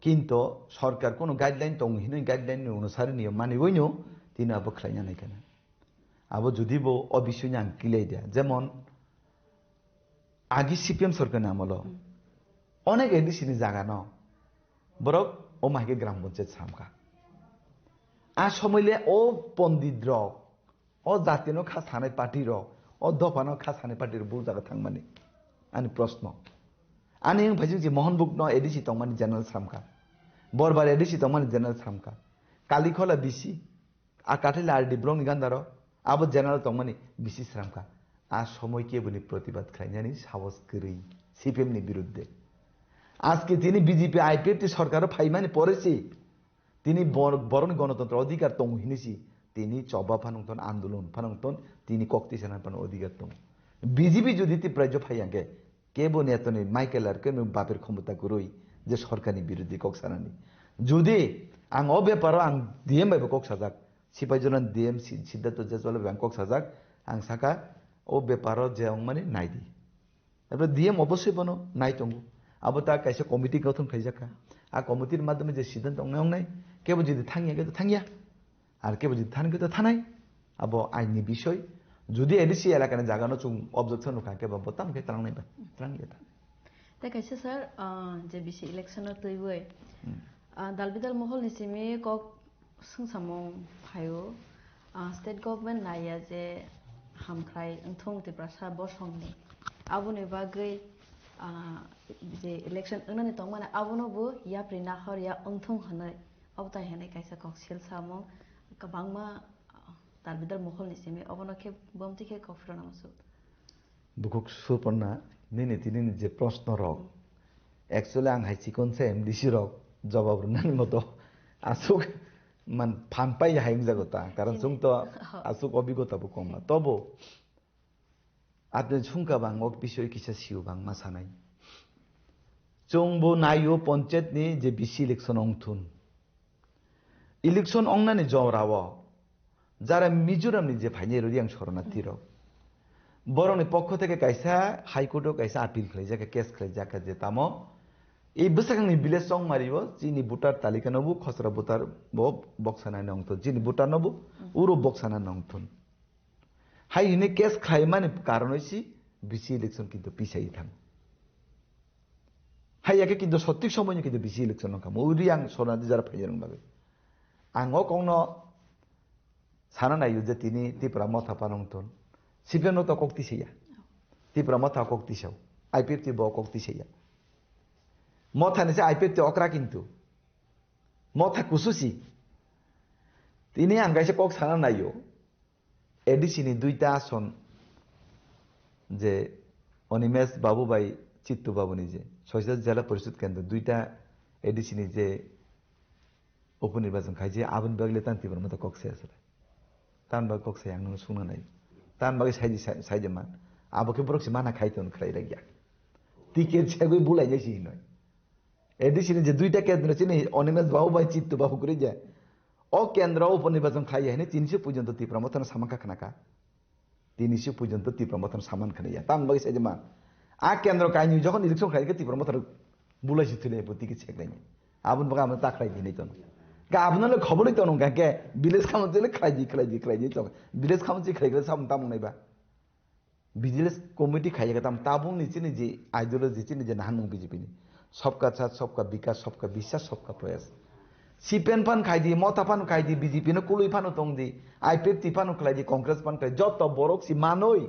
Kinto sorkar kono guideline tongo hinwi guideline ni onusari niyo maniwino tini abo khlaina nai kana. Abo jodi bo o bisingni ang kilai dia. Jemon agi C P M sorkar ni amolo onek A D C ni jagano borok o maike gram panchayat samkha. A somoile o pondit rok, o jatino kha sanai party rok, o dophano kha sanai party rok bo jaga thangmani. Ani proshno. Ani wng phaising si Mohanbuk no A D C tongmani general samkha. Borbar A D C tongmani general samkha. Kalikhola B C, a Kathila R D borokni gandaro, abo general tongmani B C sramkha. A somoi keboni protibad khlainani sahos kwrwi C P M ni biruddhe. Aske tini B J P I P F T sorkaro phaimani pore si tini bor-, borokni gonotontro odhikar tongo hinwi si tini choba phanungton, andolon phanungton, tini kok tisana phano odhikar tongo. B J P jodi Tiprajyo phai hwnkhe, kebo netoni Michael ar kebo bapir khomota kwrwi je sorkarni birodhi kok sanani. Jodi ang o beparo ang D M bai bo kok sajak, Sipaijala D M Si-, Siddhartho Jaiswal bai ang kok sajak, ang saka o beparo je wngmani naidi. Taphore D M obosoi bono nai tongo. Abo ta kaisa committee gothon khlaijak kha. A committee ni madhyome je siddhanto wngnai wngnai, kebo jodi thangya khe to thangya. Ar kebo jodi thani khe to thanai, abo ain ni bisoi. Jodi A D C elakani jagano chwng objection rwkha khe bo tamo khe twlangnai ba, twlang ya ta. Tei kaisa sir, ah, je bisi election no twiwi, Hmm. ah, dal bidal mohol ni simi kok swngsamung phaio, ah, state government naiya je hamkrai wngthung Tiprasa bosong ni. Aboni bagwi, ah, je election wngnani tongmani abono bo yapri nahor ya wngthung hwnwi. Obo tai hwnwi kaisa kok sil samung kwbangma, ah, dal bidal moholni simi obono khe bomti khe kok phirokna muchuk. Bukhuk Suporna, nini tini ni je proshno rok, actually ang hai chikon se M D C rok jawab rwnani moto aswk man phan pai hai wngjago ta, karon Chini. Chwng to aswk obigota bo koma. Tobo Atni sungka bang o bisoi kisa sio bang ma sanai. Chwng bo naio panchayat ni je bisi election ong thun. Election ongnani jora o jara Mizoram ni je phainai rodi ang sorona tiro. Borok ni pokho theke kaisa High Court o kaisa appeal khlaijak, case khlaijak je tamo. E bwsakang ni village Chongmari o chini voter talika no bo khosra voter bo boksa nai nong thun. Chini voter no bo uro boksa nai nong thun. Hai hwnwi case khlaimani karon oi si bisi election kintu pisai thang. Hai yakhe kintu sothik somoino kintu bisi election nang kamo. Uri ang sorna di jara phai rong bagwi. Ang o kongno sana naio je tini Tipra motha panong ton. C P M no to kok tisaya. Tipra motha kok tisao. I P F T bo kok tisaya. Motha ni se I P F T okra kintu. Motha kususi. Tini ang kaisa kok sana naio. A D C ni duita ason je Animesh Babu bai Chittu Babu ni je Soisat Jela Parishad Kendra duita A D C ni je uponirbachan khai je aboni bagwi le tang Tipra motha kok saya sala. Tamni bagwi kok saya ang nung sungna nai. Tamni bagwi saidi sa-, saidi man. Abo khe borok se mana khai ton khlai rek ya. Ticket segwi bulai nai si hinoi. A D C ni je duita kendro chini Animesh Babu bai Chittu Babu kwrwi je. O kendro uponirbachan khai ya hini tinsi pujonto Tipra motha no samang kha khna kha. Tinisi pujonto Tipra motha no saman khna ya. Tamni bagwi sai de man. A kendro kainwi jokhon election khai khe Tipra motha bulai si thulai bo ticket sek lai. Aboni bagwi amo ta khlai di hinwi tono. Ka abono le khobor oi tono ka ke village khamon chile khlai di, khlai di, khlai di to. Village khamon chile khlai khlai samung tamung nai ba. Vigilance committee khai khe tam tabung ni chini je ideology chini je nahan nung B J P ni. Sabka saath, sabka vikas, sabka vishwas, sabka prayas. C P M phan khai di, motha phan khai di, B J P no kului phano tong di, I P F T phano khlai di, Congress phan khai di, joto borok si manoi.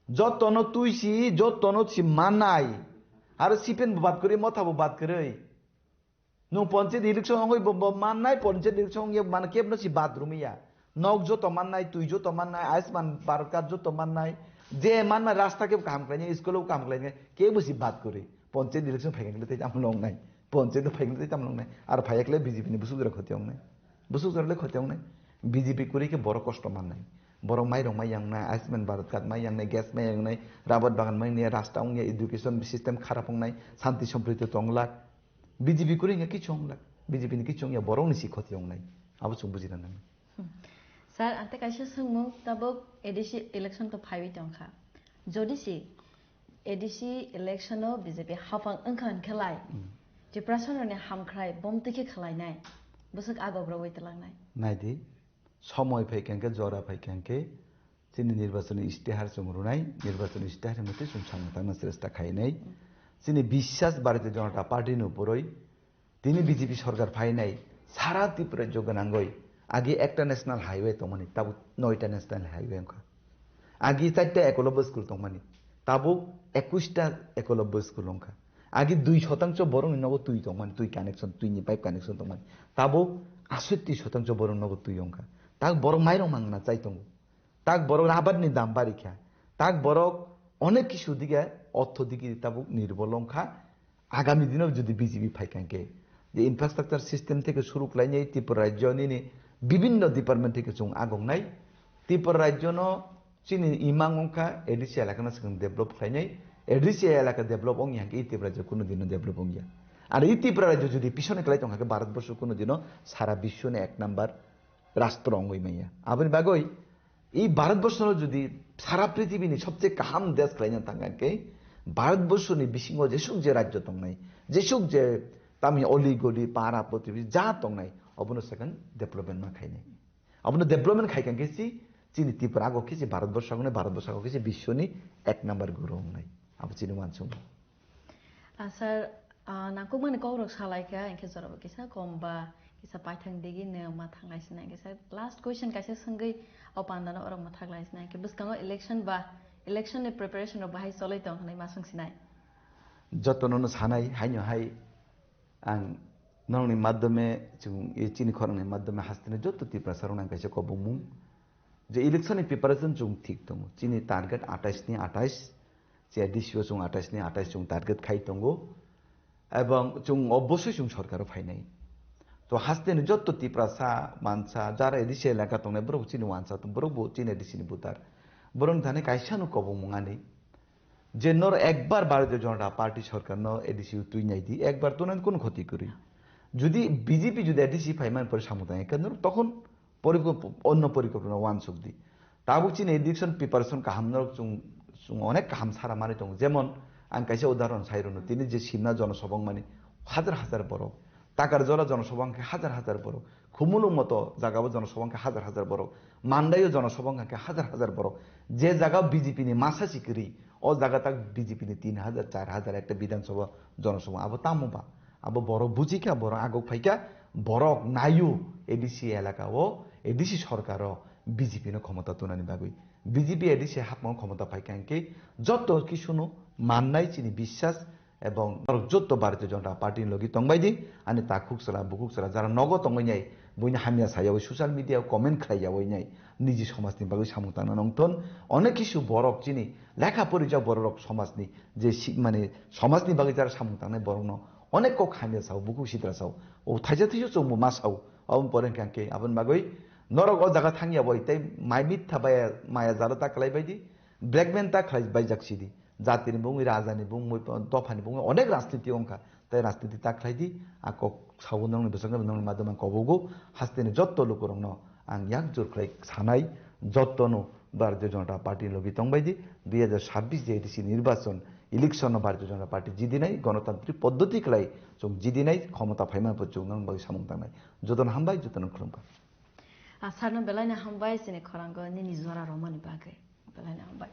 Joto no tui si, joto no si manai. Aro C P M bo bad kwrwi, motha bo bad kwrwi. Nung panchayat election ongoi bo, bo mannai panchayat election ongya man kebno si bathroom ya. Nok joto mannai, twi joto mannai, Ayushman Bharat card joto mannai, je mannai rasta kebo kaham khlainai, school o kaham khlainai, kebo si bad kwrwi. Panchayat election phaikha khe tei tamo longnai. Panchayat phaikha khe tei tamo longnai. Ar phaiya khe B J P ni busuk jora khoti ongnai. Busuk jora le khoti ongnai. B J P kwrwi khe borok kosto mannai. Borok mairok mai yangnai, Ayushman Bharat card mai yangnai, gas mai yangnai, rubber bagan mai yangnai, rasta ongya, education system kharap ongnai, santi sompriti tonglak. B J P kwrwi wngya kichung onglak. B J P ni kichung ya borok ni si khoti ongnai. Abo chwng bujina nang. Hmm. Sir, ang tei kaisa swngmung, tabuk A D C election to phaiwi tongkha. Jodi si A D C election o B J P hapang wngkha hwnkhe lai, Tiprasa rokni hamkhrai bomtwi khe khlainai, bwswk agok rogwi twlangnai. Naidi, somoi phaikha hwnkhe, jora phaikha hwnkhe, chini nirbachoni istihar chwng rwnai, nirbachoni istihar motwi chwng samung tangna chesta khainai. Chini biswas Bharatiya Janata Party ni upor oi, tini B J P sorkar phainai, sara Tripura rajyo gwnangwi agi ekta national highway tongmani, tabuk noita national highway wngkha. Agi charta Ekolobya school tongmani, tabuk ekushta Ekolobya school wngkha. Agi dui shotangcho borokni nogo twi tongmani, twi connection, twini pipe connection tongmani, tabuk asotti shotangcho borokni nogo twi wngkha. Tak borok mairok mangna chai tongo. Tak borok rubber ni dam bari kha. Tak borok onek kisu dige ortho digi tabuk nirbol wngkha. Agami dino jodi B J P phaikha hwnkhe, je infrastructure system theke suru khlainai Tripura rajyo nini bibinno department theke chwng agongnai. Tripura rajyo no chini imang wngkha A D C elaka no swkang develop khlainai. A D C elaka develop wngya hwnkhe i Tripura rajyo kunu dino develop wngya. Ar i Tripura rajyo jodi pisoni khlai tongkha khe Bharat borsho kunu dino sara biswni ek number rastro wngwi manya. Aboni bagwi i Bharat borsho no jodi sara prithibini sobche kaham desh khlaina thangkha khe Bharat borsho ni bisingo jesuk je rajyo tongnai, jesuk je tami oli goli para protibesi ja tongnai, obono second development ma khainai. Obono development khaikha khe si chini Tripura ago khe si Bharat borsho ago nai, Bharat borsho ago khe si biswni ek number guru wngnai. Abo chini uansukmung. Ah, sir, ah, nangkukmani kokrok salaikha, hinkhe jorabo kisa kom ba kisa paithang digi ne ma thanglai sinai, hinkhe sir, last question kaisa swngwi o pandano orok ma thaglai sinai, hinkhe bwskango election ba election ni preparation rok bahai choloi tong hinwi ma swng sinai. Jotono no sanai, haino hai ang norokni madhyome chwng, e, chini khorangni madhyome hasteni joto Tiprasa rokno ang kaisa kobongmung je election ni preparation chwng thik tongo. Chini target atais ni atais, che D C o chwng atais ni atais chwng target khai tongo. Ebong chwng obosoi chwng sorkaro phainai. To hasteni joto Tiprasa, mansa, jara A D C elaka tongnai borok chini uansa, borok bo chini A D C ni voter. Borok thani kaisa no kobongmung ani. Je nor ekbar Bharatiya Janata Party sorkar no A D C twi nai di, ekbar tunan kun khoti kwrwi. Jodi B J P jodi A D C phai man pore samung tang ekha nor tokhon porikop-, onno porikopna wansuk di. Tabuk chini election preparation kaham norok chwng, chwng onek kaham sara manwi tongo. Jemon ang kaisa udahoron sai rwno, tini je Simna jonosabha wngmani hajar hajar borok, Takarjala jonosabha wngkhe hajar hajar borok, Khumulwng moto jagao jonosabha wngkhe hajar hajar borok, Mandaio jonosabha wngkhe hajar hajar borok. Je jagao B J P ni masa si kwrwi, o jaga tak B J P ni tin hajar, char hajar ekta bidhan sabha jonosabha. Abo tamo ba? Abo borok bujikha, borok agok phaikha, borok naio A D C elaka o, A D C sorkar o B J P no khomota tunani bagwi. B J P A D C hapmao khomota phaikha hinkhe joto kisuno mannai chini biswas ebong norok joto Bharatiya Janata Party ni logi tongbai di, ani takhuk chwla, bukhuk chwla, jara nogo tongwi nai, buini hamya sayawi social media o comment khlai yawi nai, niji somajni bagwi samung tangna nongthon, onek kisu borok chini lekha porijak borok somajni je si-, mane somajni bagwi jara samung tangnai borokno onek kok hamya sao, bukhuk sitra sao, o thaisa thaisa chwngbo ma sao, aboni pore hwnkhe ang khe aboni bagwi norok o jaga thangya bai tei mai mitha baya maya jalo ta khlai bai di, blackmail ta khlai bai jak sidi. Jatini bungwi, rajani bungwi, dophani bungwi onek rajniti wngkha. Tei rajniti ta khlai di, a kok sao nongni bwskango nongni madhyamai kobogo hasteni jotto lukurokno ang yak jur khlai sanai, jottono Bharatiya Janata Party logi tongbai di, dui hajar sabbish je A D C nirbachon election no Bharatiya Janata Party jidinai, gonotantrik poddoti khlai chwng jidinai, khomota phaima pho chwng nang bai samung tangnai. Jotono hambai, jotono khulumkha. Ah, sir no belai no hambai chini khorango nini jora romani bagwi. Belai no hambai.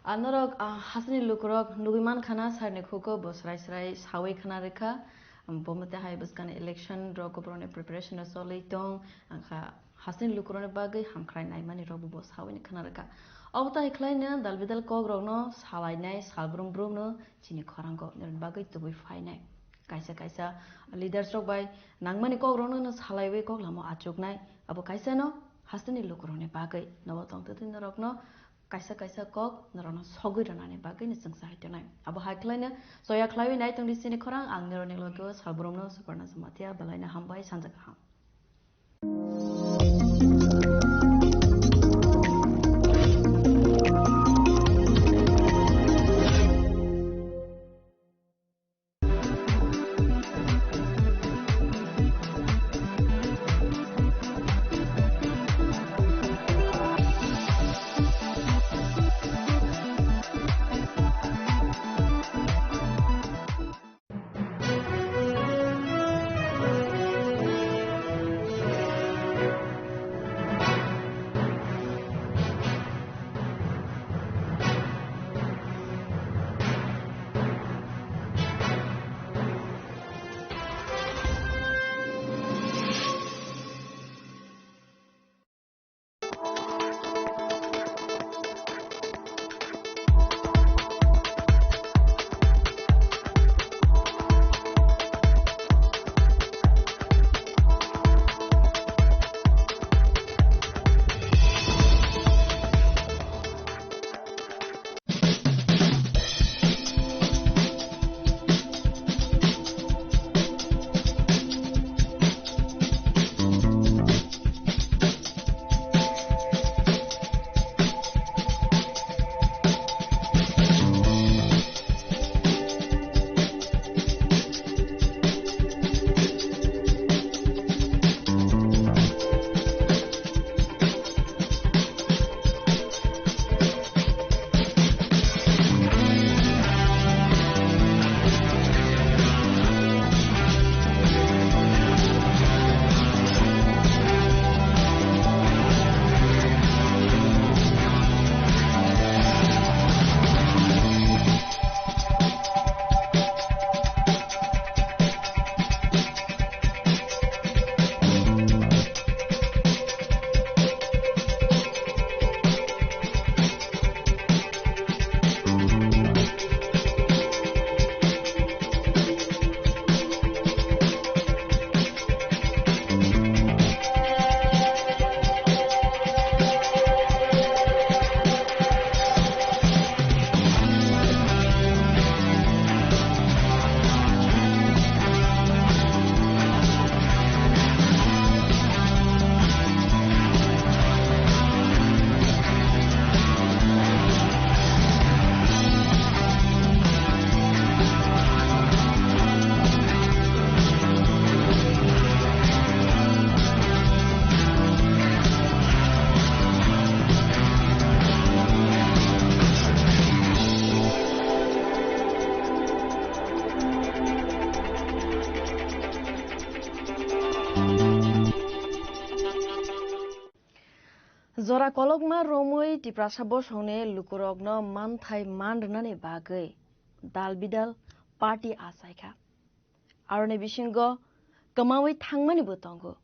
Ah, norok, ah, hasini lukurok nugwi man khana sir ni khuko bo srai srai sawi khana rikha. Bo mate hai bwskani election rok, borokni preparation rok choli tong. Angkha hasini lukurokni bagwi hamkhrai naimani rok bo sawi ni khana rikha. Obo tai khlai no dal bidal kok rok no salai nai, sal brum brum no chini khorango nini bagwi tubui phai nai. Kaisa kaisa leaders rok bai nangmani kok rok no salaiwi kok lama achuk nai. Abo kaisa no hasteni lukurokni bagwi nobo tongtwtwi norokno kaisa kaisa kok norokno sogwi rwnani bagwino chwng sahai tongnai. Abo hai khwlaino choya khlaiwi nai tongdi chini khorang, ang norokni logo salbrumno Suparna Jamatia, belaino hambai, sanja kaham. Jora kolokma romwi Tiprasa bosongni lukurokno manthai man rwnani bagwi dal bidal party achaikha. Aroni bisingo kwmawi thangmanibo tongo.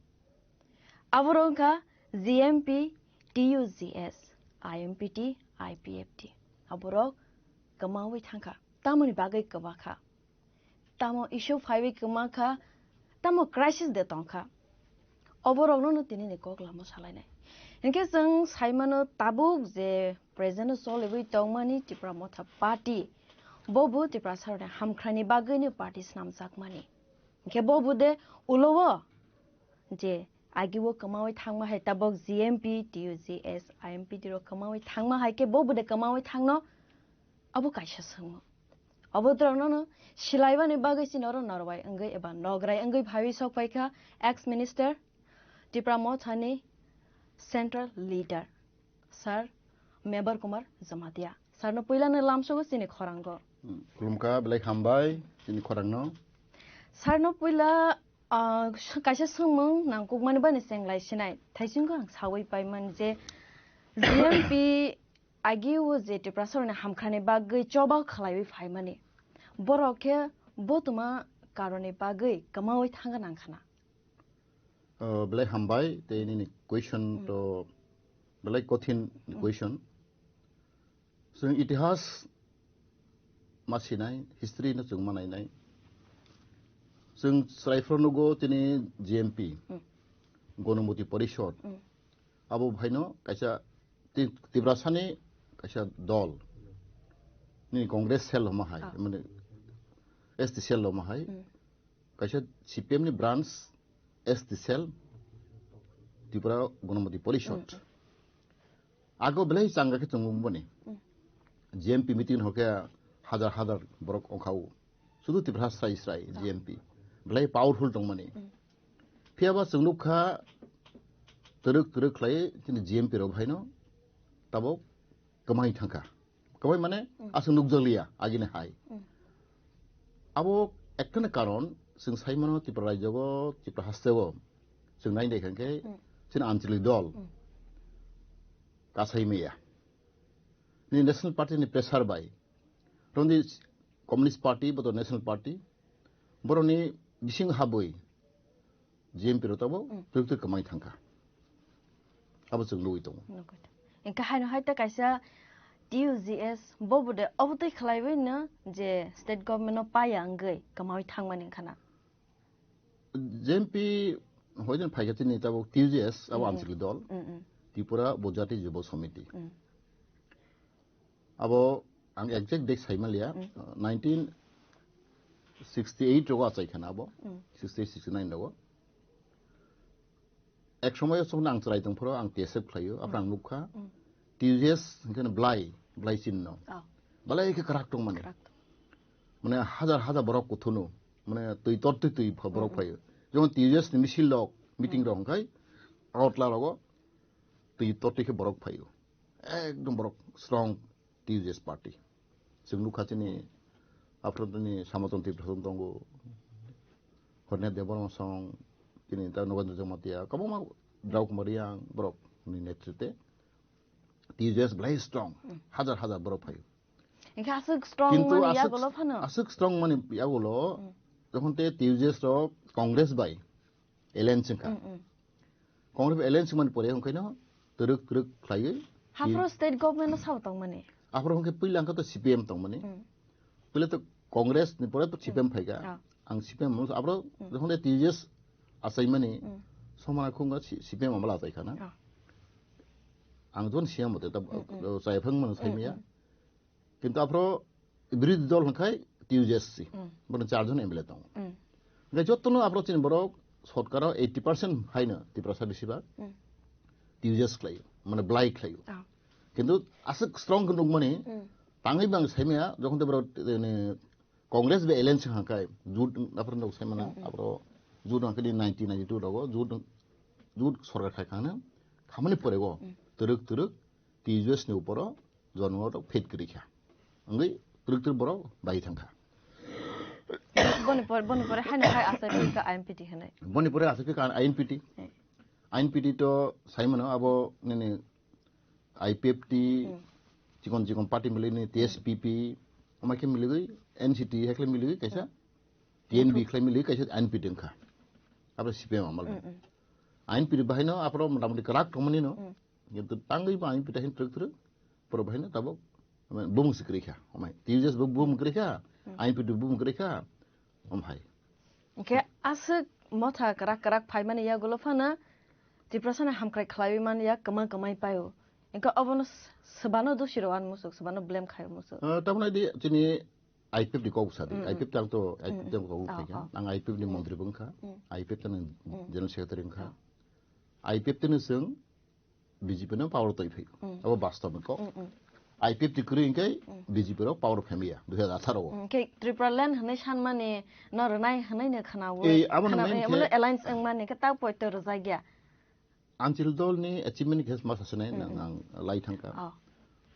Aborok wngkha G M P, T U G S, I M P T, I P F T. Aborok kwmawi thangkha. Tamoni bagwi kwbakha? Tamo issue phaiwi kwmakha? Tamo crisis de tongkha? Oborokno no tinini kok lama salainai. Hinkhe chwng saimano tabuk je present o choliwi tongmani Tipra Motha Party, bo bo Tiprasarokni hamkhrani bagwino party snamjakmani. Hinkhe bo bo de ulo o je agio kwmawi thangma hai tabok G M P, T U G S, I M P T rok kwmawi thangma hai khe bo bo de kwmawi thangno? Abo kaisa swngmung. Abo borokno no silaibani bagwi chini oro norwai wngwi eba nograi wngwi phaiwi sok paikha ex minister, Tipra Mothani central leader, Sir Mebar Kumar Jamatia. Sir no puila no lamsogo chini khorango. Hmm, khulumkha, belai hambai chini khorangno. Sir no puila, ah, kaisa swngmung nangkukmani bani chenglai sinai. Thaisingo ang sawi paiman je G M P agi o je Tiprasarokni hamkhrani bagwi choba khlaiwi phaimani. Borok khe bo tuma karoni bagwi kwmawi thangna nangkhana. Oh, belai hambai, tei nini question Hmm. to belai kothin Hmm. question. Chwng itihas ma sinai, history no chwng ma nainai. Chwng chwraifru nugo tini G M P, Hmm. Gonomoti Porishod. Hmm. Abo bahaino kaisa Ti-, Tiprasani kaisa dol. Ni Congress cell homa hai, Ah. mane S T cell homa hai. Mm. Kaisa C P M ni branch S T cell Tripura Ganamati Porishad. Mm. Ago belai changa khe chwngmung boni. Mm. G M P meeting hokhe hajar hajar borok ongkhao. Sudu Tiprasa srai srai Ah. G M P. Belai powerful tongmani. Mm. Phiyaba chwng nukha twrwk twrwk khlai chini G M P rok haino tabok kwmai thangkha. Kwmai mane Mm. aswk nukjakliya agini hai. Mm. Abo ekta ni karon chwng sai mano Tripura rajyo o, Tripura haste o chwng nai nai kha khe Mm. chini anchalik dol Mm. kasai maya. Ni National Party ni pressure bai. Rong di Communist Party, boto National Party, boroni bising habwi G M P rok tabok Mm. twrwk twrwk kwmai thangkha. Abo chwng nugwi tongo. Nugwi tongo. Engkha haino hai ta kaisa T U G S bo bude obo twi khlaiwi no je state government no paya wngwi kwmawi thangmani wngkha na. G M P hoijan phaikha chini tabok T U G S abo Mm, mm. anchalik dol. Mm, mm. Tripura Bojati Jubo Samiti. Mm. Abo ang exact date saimaliya, Mm. uh, nineteen sixty-eight rogo achai khana abo, Mm. sixty-eight sixty-nine rogo. Ek somoyo chwng ang chwrai tongphuru ang T S F khlaio, aphra ang Mm. nukha. Mm. T U G S hwnkhe no blai, blai chinno. Oh. Belai khe kwrak tongmani. Kwrak tong. Mane hajar hajar borok kuthunu, mane twi tortwi twi pha-, borok Mm. phaio. Jemon T U G S ni misil rok, meeting Mm. rok hwnkhe Agartala rogo twi tortwi khe borok phaio. Ekdom borok strong T U G S party. Chwng nukha chini aphrodni Samaton Tripura song tongo. Horne Debbarma song, chini ta Nogendra Jamatia, kwbangma Drao Kumar Reang borok ni netrite T U G S belai strong. Mm. Hajar hajar borok phaio. Hingke aswk strong Kintu mani aswk, yagulo phano? Aswk strong mani yagulo, Mm. jokhon te T U G S rok Congress bai alliance wngkha. Mm, mm. Congress bai alliance wngmani pore hwnkhe no twrwk twrwk khlaiwi Haphro state government no sabo tongmani? Aphro hwnkhe puila hwnkhe to C P M tongmani. Mm. Puila to Congress ni pore to C P M Mm. phaikha. Ah. Ang C P M mung abro Mm. jokhon te T U G S achaimani Mm. somana khunga C-, C P M amala achai khana. Ah. Ang jokhon C M bote ta Mm, mm. chai phang mano Mm, saimaya. mm. Kintu aphro birodhi dol hwnkhe T U G S C. Mm. Bono char jon M L A tongo. Mm. Hwnkhe jotono aphro chini borok sotkaro eighty percent haino Tiprasa besibak Mm. T U G S khlaio, mane blai khlaio. Ah. Kintu aswk strong khe nukmani Mm. tangwi bang saimaya jokhon te borok, eh, Congress bai alliance hwnkhe jut aphro nuk saimana Mm, mm. aphro jut hwnkhe nineteen ninety-two rogo jut, jut sorkar khai khana khamani porego Mm. twrwk twrwk T U G S ni uporo Jono rok fit kwrwi kha. Wngwi twrwk twrwk borok bai thang kha. Boni pore, boni pore haino hai asai phi ka I N P T hinwi. Boni pore asai phi ka I N P T. Hmm. I N P T to sai mano abo nini I P F T, Hmm. chikon chikon party milwi ni T S P P, ama khe milwi N C T hai khlai milwi kaisa, Hmm. T N B khlai milwi kaisa I N P T wngkha. Abo C P M amal. Hmm, hmm. I N P T bahai no aphro mota moti kwrak tongmani no. Hmm. Kintu tangwi bo I N P T hin twrwk twrwk, borok bahai no tabuk, bumung se kwrwi kha, omai. T U G S bo bumung kwrwi kha, Hmm. I N P T bumung kwrwi kha, om hai. Hingke aswk motha kwrak kwrak phaimani yagulo phano Tiprasani hamkrai khlaiwi man ya kwma kwmai paio. Hingke obono s-, swbano dosi rw-an musuk, swbano blame khai musuk. Ah, tamoni di chini I P F ni kok sadi, Mm, mm. I P F tang to, Mm, I P F tang mm. kok Oh, khai kha. Oh. Ang I P F ni Mm. montri bo wngkha. Mm. I P F tang Mm. general secretary wngkha. Oh. I P F tang swng B J P no power toi phai. Mm. Abo bastob ni kok. Mm, mm. I P F ni kwrwi hwnkhe Mm. B J P rok power phaimaya, dui hazar atharo o. Mm, khe Tripura land hwnwi sanmani no rwnai hwnwi no khwnawo. Ei, abo no Khwna-, main eh, khe abo no alliance wngmani khe ta poito rwjak ya. Anchal dol ni achievement khe ma sasinai Mm, nang mm. ang lai thangkha. Oh.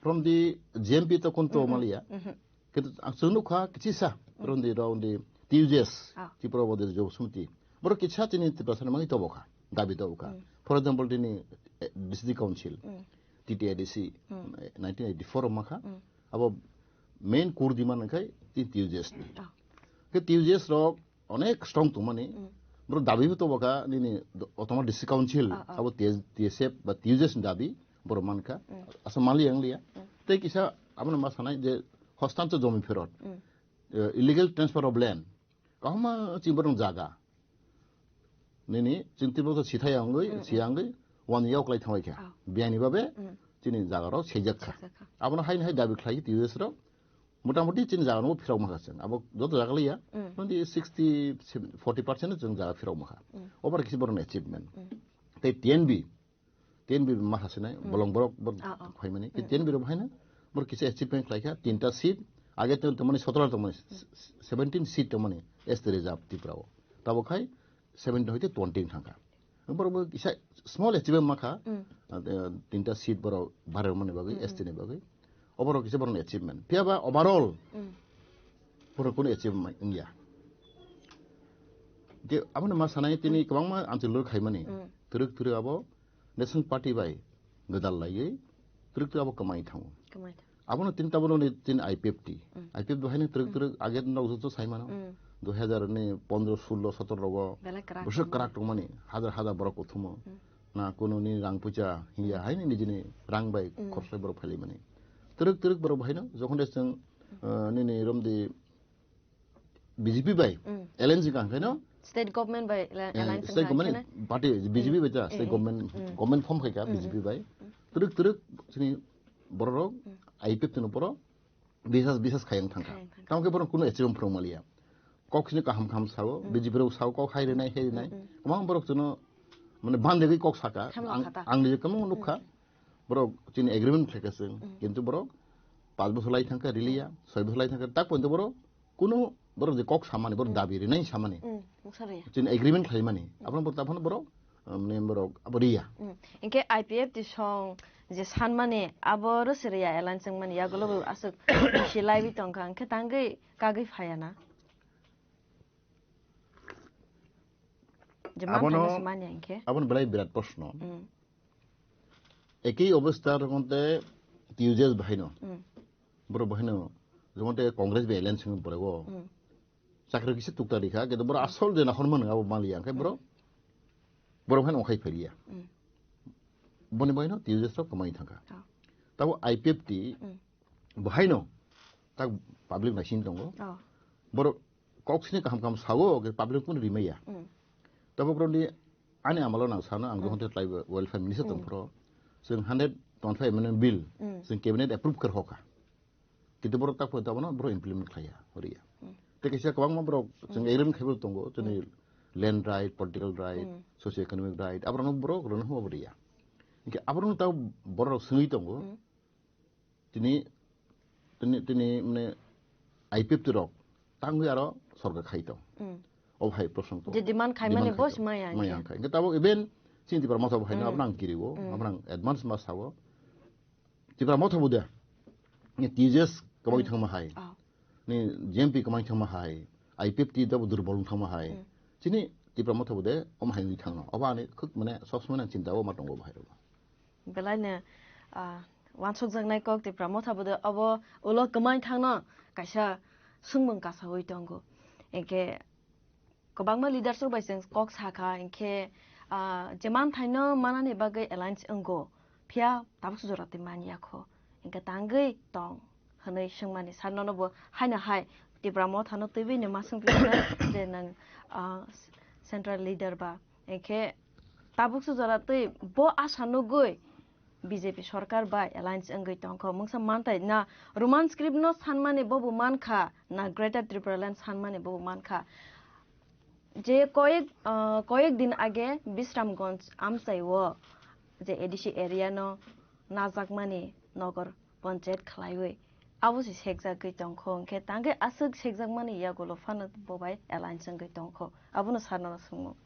From the G M P to kun to Mm, mm. maliya. Mm-hmm. Kintu ang chwng nukha kichisa, Mm. from the, from the T U G S, Ah. Tripura Bodil Job Samiti. Borok kisa chini Tiprasa ni mangwi tobo kha, dabi tobo kha. Mm. For example, tini, eh, District Council, Mm. T T A D C, Mm. eh, nineteen eighty-four o makha. Mm. Abo main core demand wngkha tini T U G S ni. Ah. Khe T U G S rok onek strong tongmani. Mm. Borok dabi bo tobo kha nini do-, Autonomous District Council, Ah, ah. abo T S, T S F ba T U G S ni dabi borok mankha. Mm. Asa mali ang liya. Mm. Tei kisa abono ma sanai je hostanto jomi pherot. Mm. Eh, illegal transfer of land. Kahama chini borok jaga. Nini chini Tripura to sithai angwi, Mm, mm. siya angwi, One year oklai thangbai kha. Oh. Biyani babe Mm. chini jaga rok sejak kha. Sejak kha. Abono haini hai dabi khlai T U S rok. Motamoti chini jaga no phirok ma kha chwng. Abo joto jaga liya. Mm. Twenty, sixty, forty percent chwng jaga phirok ma kha. Mm. Obar kisi borok achievement. Mm. Tei T N B, T N B ma kha sinai, Mm. bolong borok bor Ah, ah. khaimani. Tei Mm. T N B rok haino bor kisi achievement khlai kha. Tinta seat, age to tongmani sotoro tongmani, seventeen seat tongmani S T reserve Tripura o. Tabo khai seventeen hoite twenty thangkha. Borok bo kisa small achievement ma kha. Mm. Ah, eh, tinta seat borok bare mani bagwi, Mm, S T ni bagwi. Oborok kisa borokni achievement. Phiya ba overall Mm. borok kunu achievement wngya. Je abono ma sanai tini kwbangma anchal lok khaimani. Mm. Twrwk twrwk abo National Party bai gwdal laiwi twrwk twrwk abo kwmai thango. Kwmai thango. Abono tin tabukni tin I P F T. Mm. I P F T haino twrwk Mm. twrwk age nok joto saimano. Mm. Dui hazar ni pondro, sullo, sotoro rogo. Belai kwrak Bwswk tongmani. Kwrak tongmani. Hajar hajar borok kuthumo. Mm. Na kunu ni rang puja hiya Mm. haino nijini rang bai Mm. khorsa borok phailaimani. Twrwk twrwk borok haino jokhon de chwng, uh, nini romdi B J P bai Mm. alliance wngkha hwnkhe no, State government bai la-, eh, alliance state wngkha government hwnkhe no? Party B J P Mm. bai ta state Mm. government, Mm. government form khaika Mm. B J P bai. Mm. Twrwk twrwk chini borok rok Mm. I P F T no borok bisas, bisas khayang thangkha. Khayang thangkha. Tamo khe borok kuno achievement phwrwng maliya. Kok sini kaham kaham sao, Mm. B J P rok sao kok hai rinai, hai rinai. Mm, mm. Kwbang borok chwngno mane bandegwi kok saka. Khemlo Ang, khata. Ang nije kwbang nukha. Mm. Borok chini agreement khlaika chwng. Mm. Kintu borok panch bosor lai thangkha riliya, Mm. soi bosor lai thangkha. Tak pointe borok Kuno borok je kok samani, borok Hmm. dabi rinai samani. Hmm, mungsa riya. Chini agreement khlaimani. Hmm. Abono borok, abono borok, um, ne borok abo riya. Hmm. Hinkhe I P F T song je sanmani, abo rwse riya alliance wngmani, yagulo bo aswk silaiwi tongkha, hinkhe tangwi kagwi phayana. Je Abono, manthano se manya hinkhe. Abono belai birat proshno. Hmm. Ekei obostha rokonte T U J S bahaino. Hmm. Borok bahaino, jomonte Congress bai alliance wngwi borego. Hmm. Chakri kisa tukta rikha, kintu borok Hmm. asol je nahormani abo maliya, hwnkhe borok, Hmm. borok haino ongkhai phailiya. Hmm. Boni bahaino T U J S rok kwmai thangkha. Oh. Tabo I P F T Hmm. bahaino tak public naising tongo. Oh. Borok kok sini kaham kaham sao, public kunu rimaya. Hmm. Tabo borokni ani amalo nang sano, ang Hmm. jokhon te tribal welfare minister Hmm. tongphuru, chwng hundred twenty-five amendment bill, Hmm. chwng cabinet approve khe hoka. Kintu borok tak phano tabano borok implement khlaiya, horiya. Hmm. Tei kaisa kwbangma borok chwng Hmm. agreement khaibo tongo, chwngni Hmm. land right, political right, Hmm. socio economic right, aborokno borok rwna hwnba bo riya. Hinkhe aborokno tabo borok swngwi tongo, Hmm. tini, tini, tini, mane, I P F T rok tangwi aro sorkar khai tong. Hmm. O hai prosong to. Je demand khai mani Demand bo khai to. Maya Maya hinkhe. Hinkhe tabuk even chini Tipra Motha bo haino Hmm. abnang kiriwo, Hmm. abnang advance ma sao. Tipra Motha bo de. Ni T J S kwmai Hmm. thangma hai. Oh. Ni J M P kwmai thangma hai. I P F T da bo durbol thangma hai. Hmm. Chini Tipra Motha bo de om hai ni thangno. Obo ani khuk mane sob somoi nang chinta o ma tongo bo hai rok. Belaino, ah, wansukjaknai kok Tipra Motha bo de obo ulo kwmai thangno kaisa swngmung kasawi tongo. Hinkhe kwbangma leaders rok bai chwng kok sakha, hinkhe, ah, je manthaino manani bagwi alliance wngo, phiya tabuk jora twi manya kho, hinkhe tangwi tong hwnwi swngmani sir nono bo haino hai Tipra Mothano twiwi ni ma swngphi je nwng, ah, central leader ba, hinkhe tabuk jora twi bo asa nugwi B J P sorkar bai alliance wngwi tongkho. Mungsa mantai na Roman script no sanmani bobo mankha, na Greater Tripura Land sanmani bobo mankha. Je koyek, ah, koyek din age Bisramganj amchai o je A D C area no najakmani nogor panchayat khlaiwi abo se sekjagwi tongkho, hinkhe tangkhe aswk sekjakmani yagulo phano bo bai alliance wngwi tongkho. Abono sir nono swngmung.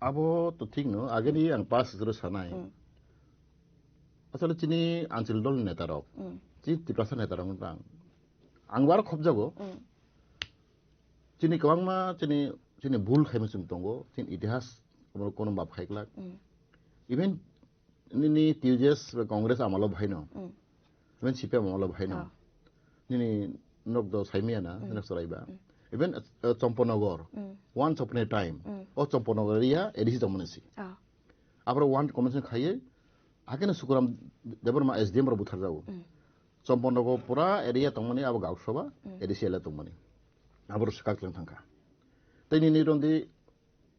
Abo to thik no, ageni ang pas jora sanai. Hmm. Asole chini anchal dol ni neta rok, Hmm. chini Tiprasa neta rok ang, ang bar khobjago. Hmm. Chini kwbangma chini, chini bul khaima chwng tongo, chini itihas kono, kono map khai glak. Hmm. Even nini T U J S ba Congress amalo bahaino. Hmm. Even C P M amalo bahaino. Oh. Nini nok do saimaya na, Hmm. nok chwraiba. Hmm. Even, uh, Champanagar, Hmm. once upon a time, Hmm. o Champanagar area A D C tongmani si. Oh. Abro one convention khaiye, hakeno Sukuram Debbarma S D M rok butharjago. Hmm. Champanagar pura area tongmani abo Gausoba, Hmm. A D C ele tongmani. Abro swkak leng thangkha. Tei nini rondi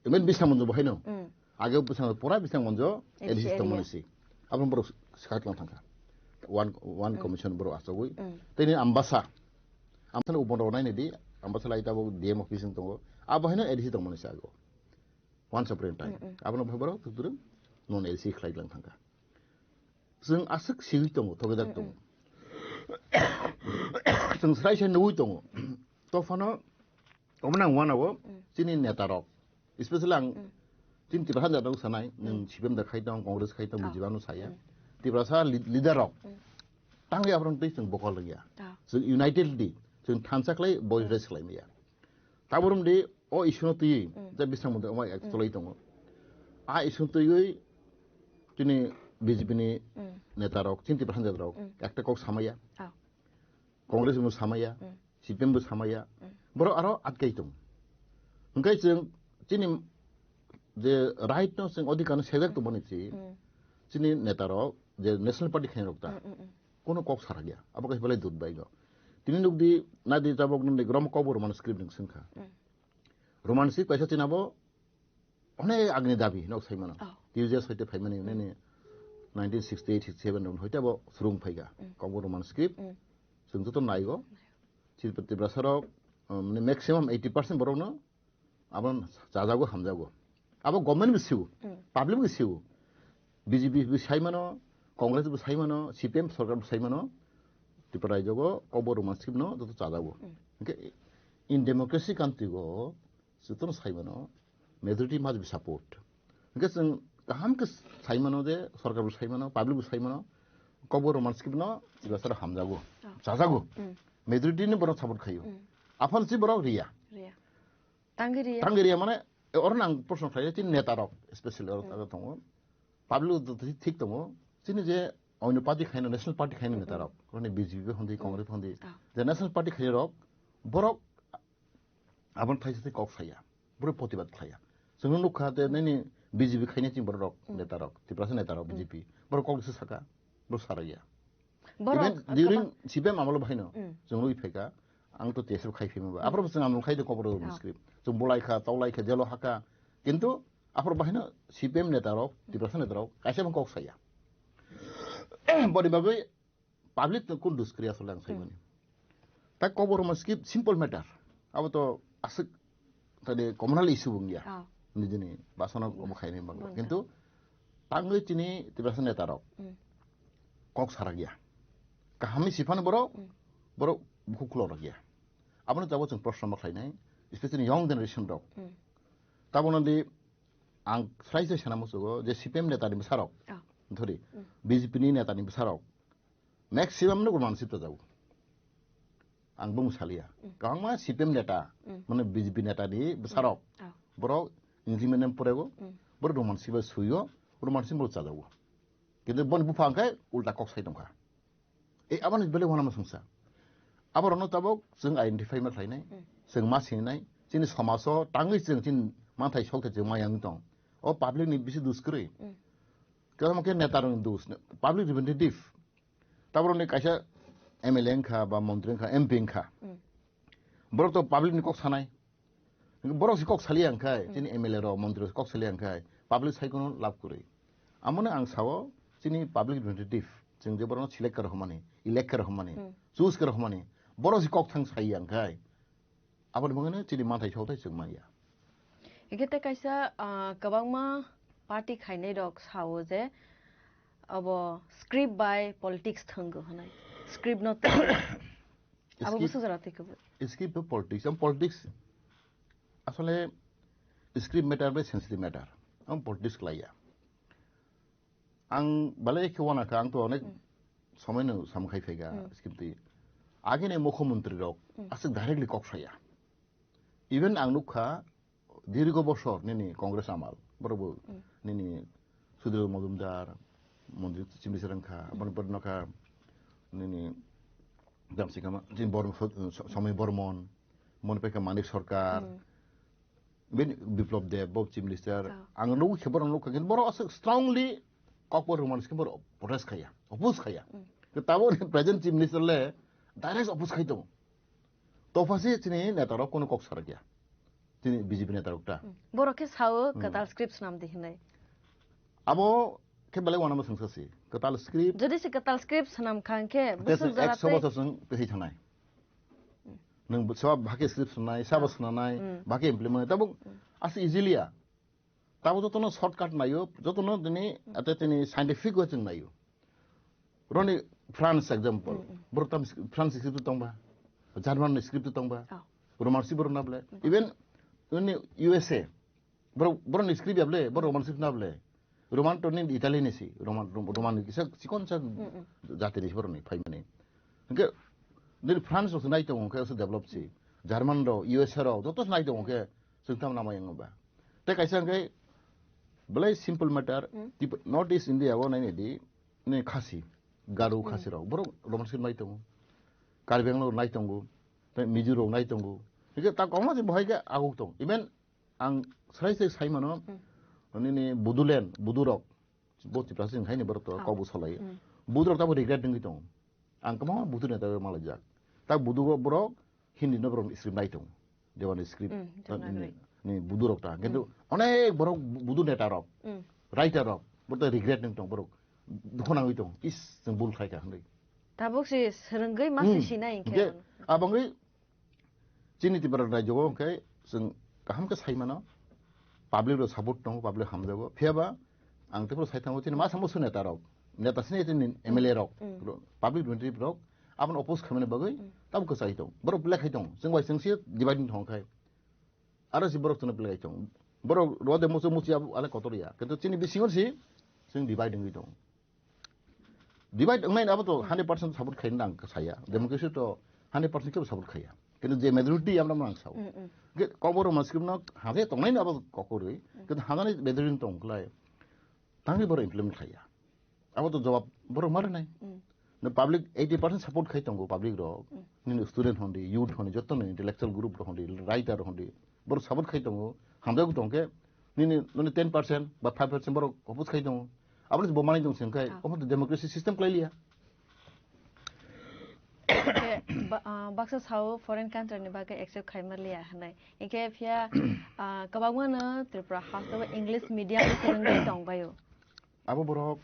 Even Bisramganj bo haino. Mm. Age bwsang pura bising monjo A D C A D C area tongmani si. Aboni borok swkak lang thangkha. One, one commission borok achogwi. Mm. Tini Ambasa. Ambasa ni ubon rok naini di. Ambasa lai tabuk D M office wng tongo. Abo haino A D C tongmani si ago. Once upon a time. Mm, mm. Abono bhai borok tuturung non A D C khlai lang thangkha. Chwng aswk siwi tongo, thogijak tongo. Chwng srai sai nugwi tongo. Tophano, omo nang wanao, chini neta rok. Especially ang, chini Tiprasa neta rok sanai, nwng C P M da khai tong, Congress khai tong, B J P ano saya. Tiprasa li-, leader rok. Tangwi aphano twi chwng bokol rwya. Chwng united di, chwng thansa khlai voice raise khlai maya. Taborom di o issue no twi, je bisang mode omo ek cholai tongo. A issue no twiwi chini B J P ni neta rok, chini Tiprasa neta rok, ekta kok samaya. Congress bo samaya, C P M bo samaya. Borok aro atkai tong. Hwnkhe chwng chini je right no chwng odhikar no sejak tongmani si, chini neta rok je National Party khainai rok ta. Kono kok sarakya. Abo kaisa belai dut bai no. Tini nukdi, nadi tabok nung de Rom Kokbo Roman script nung sengkha. Roman script kaisa chini abo onek agni dabi nok saimano. T U J S hoite phaimani nini nineteen sixty-eight sixty-seven rok hoite abo surung phaika. Kokbo Roman script. Chwng joto naigo. Tiprasa rok, um, maximum eighty percent borok no abo chajago, hamjago. Abo government bo siwo, public bo siwo. B J P bo saimano, Congress bo saimano, C P M sorkar bo saimano, Tripura raijogo Kokbo Roman script no joto chajago. Hwnkhe in democracy country go jotono saimano majority must be support. Hwnkhe chwng kaham khe saimano je sorkar bo saimano, public bo saimano, Kokbo Roman script no Tiprasa rok hamjago, chajago. Majority ni borok support khaio. Aphano si borok riya. Riya. Tangwi riya. Tangwi riya mane, e, oro nang proshno khlai, chini neta rok, especially oro tongo. Public o thik tongo. Chini je oino party khaino, national party khaino neta rok. Oro ni B J P hondi, Congress hondi. Je national party khaino rok, borok aboni thaisa thai kok saya. Borok protibad khlaiya. Chwngno nukha je nini B J P khaina chini borok rok, neta rok, Tiprasa neta rok, B J P. Borok kok se saka, borok saraiya. Borok even during C P M amolo bahaino chwng lwi phaika, ang to T S F khai phima ba. Aphuru chwng amolo khai de Kokborok script. Chwng bolai kha, tawlai kha, jelo haka. Kintu aphuru bahaino C P M neta rok, Tiprasa neta rok, kaisa bang kok saya. Boni bagwi public to kun duskri asole ang saimani. Ta Kokborok script simple matter. Abo to aswk tade communal issue bung ya. Nijini basana omo khaini bang. Kintu tangwi chini Tiprasa neta rok kok sarak ya. Kahami siphano borok, borok bukhuk khulok rak ya. Abono jabo chwng proshno ma khlainai, especially young generation rok. Tabono di ang srai se sana musugo je C P M neta ni bwsarok. Thori, B J P ni neta ni bwsarok. Maximum no Roman script jago. Ang bung salia. Kwbangma C P M neta, mane B J P neta ni bwsarok. Borok English medium porego, borok Roman script suyo, Roman script borok chajago. Kintu boni bupha hwnkhe ulta kok sai tongkha. E aboni belai wanama songsa. Aborokno tabok chwng identify ma khlainai, chwng ma sinai, chini somajo tangwi chwng chini manthai sokte chwng ma yang tong. O public ni bisi dus kwrwi. Kwbangma khe neta rokni dus, public representative. Taborokni kaisa M L A wngkha ba montri wngkha, M P wngkha. Borok to public ni kok sanai. Borok si kok saliya wngkhai, chini M L A rok, montri rok si kok saliya wngkhai, public sai kono lab kwrwi. Amono ang sao, chini public representative, chwng je borokno select kar hwnmani, elect kar hwnmani, choose kar hwnmani, borok si kok thang saiya wngkhai, aboni bagwino chini manthai sokthai chwng manya. Hingke tei kaisa, ah, kwbangma party khainai rok sao je abo script bai politics thwngo hwnwi. Script no twi. Abo script, busu jora twi kwbwi. Script bai politics, am politics asole script matter bai sensitive matter. Am politics khlaiya. Ang balai khe wana kha, ang to onek somoi no samkhai phaikha, script twi. Agini mukhyamantri rok aswk directly kok saya. Even ang nukha, dirgo bosor nini Congress amal, borok bo nini Sudhir Majumdar, Manju Chief Minister wngkha, aboni pore nokha nini jamsi kama, jin Bormon, Somay Bormon, moni pekha Manik Sarkar, bini Biplab Deb, bo Chief Minister, ang nugwi khe borok nukha, kintu borok aswk strongly kokbo rwmani se borok protest khaya, oppose khaya. Taboni present Chief Minister le direct oppose khai tongo. Tophasi chini neta rok kono kok sarakya. Tini B J P neta rok ta. Hmm. Borok khe sao Hmm. kwtal script swnam di hinwi. Abo khe belai wanama swngsa si. Kwtal script. Jodi se kwtal script swnam kha hwnkhe Te bwswk se jora ekso tei bosor swng twi thangnai. Nwng bo-, sob bahai khe script swnamnai, sabo Ah. swnamnai, Hmm. bahai khe implement nai. Tabuk Hmm. ase easily ya. Tabuk jotono shortcut naio, jotono tini, Hmm. ate tini scientific way chwng naio. Roni France example. Hmm, hmm. Borok tam script, France script tongba. German script tongba. Oh. Roman script borok na ble. Hmm. Even roni U S A. Borok, borok ni script ya ble, borok Roman script na ble. Roman to ni Italy ni si, Roman, Rom-, Roman ni kisa chikon sa Hmm, hmm. jati ni si borok ni phaimani. Hingke, nini France rok se nai tongo hingke se develop si. German rok, U S A rok, joto se nai tongo hingke, chwng tamo nama yang ba. Te kaisa hingke, belai simple matter, Hmm. Tip-, North East India o nai di, ni Khasi, Garo Hmm. Khasi rok, borok Roman script nai tongo. Karbi Anglong rok nai tongo, te Mizo rok nai tongo. Hingke ta kongma se bohai ke aguk tong. Even ang srai srai sai mano, Hmm. nini Budulen, Budurok, bo Tiprasa wngkha ni borok to, Oh. kok bo salai. Hmm. Budurok tabo regret wngwi tongo. Ang kwbangma Budu neta malai jak. Ta Budu borok Hindi no borok script nai tongo. Debani script, Hmm, ta Devanagari. ni, ni Budurok ta. Kintu Hmm. onek borok Budu neta rok, Hmm. writer rok, borok ta regret wng tong borok. Dukhu nangwi tongo. Is, chwng bul khlai kha hwnwi. Tabuk se swrwngwi ma Hmm. se sinai hingke Hingke, ano. abangwi Chini Tipra raijo o hwnkhe chwng kaham khe sai mano, public rok support tongo, public hamjago. Phiya ba ang tei phano sai thango, chini masa musu neta rok, neta sini chini M L A rok, Mm. public representative rok, abono oppose khaimani bagwi Mm. tabuk kwchai tong. Borok belai khai tong, chwng bai chwng se dividing thong khai. Aro si borok chwngno belai khai tong. Borok rode musu musu abo ale kotor ya. Kintu chini bisingo si chwng divide wngwi tong. Divide wngnai abo to hundred percent support khaina ang saya. Democracy to hundred percent kebo support khaya. Kintu je majority amra mang sao. Mm, mm. Ge kobor ma script no hade tongnai abo kokorwi. Mm. Kintu hadani majority tong klai. Tangwi boro implement khaya. Abo to jawab boro mare nai. Mm. No public eighty percent support khai tongo public rok. Mm. Nini student hondi, youth hondi, jotto ni intellectual group rok hondi, writer rok hondi. Boro support khai tongo. Hamjagwi tongkhe nini, nini ten percent ba five percent boro oppose khai tongo. Aboni bo manai tong sengkhe, Ah. omo to democracy system khlai liya. Hingke ba-, ah, baksa sao foreign country ni bagwi accept khai ma liya hinwi. Hingke phiya, ah, kwbangma no Tripura haste o English medium o phwrwngwi tong baio. Abo borok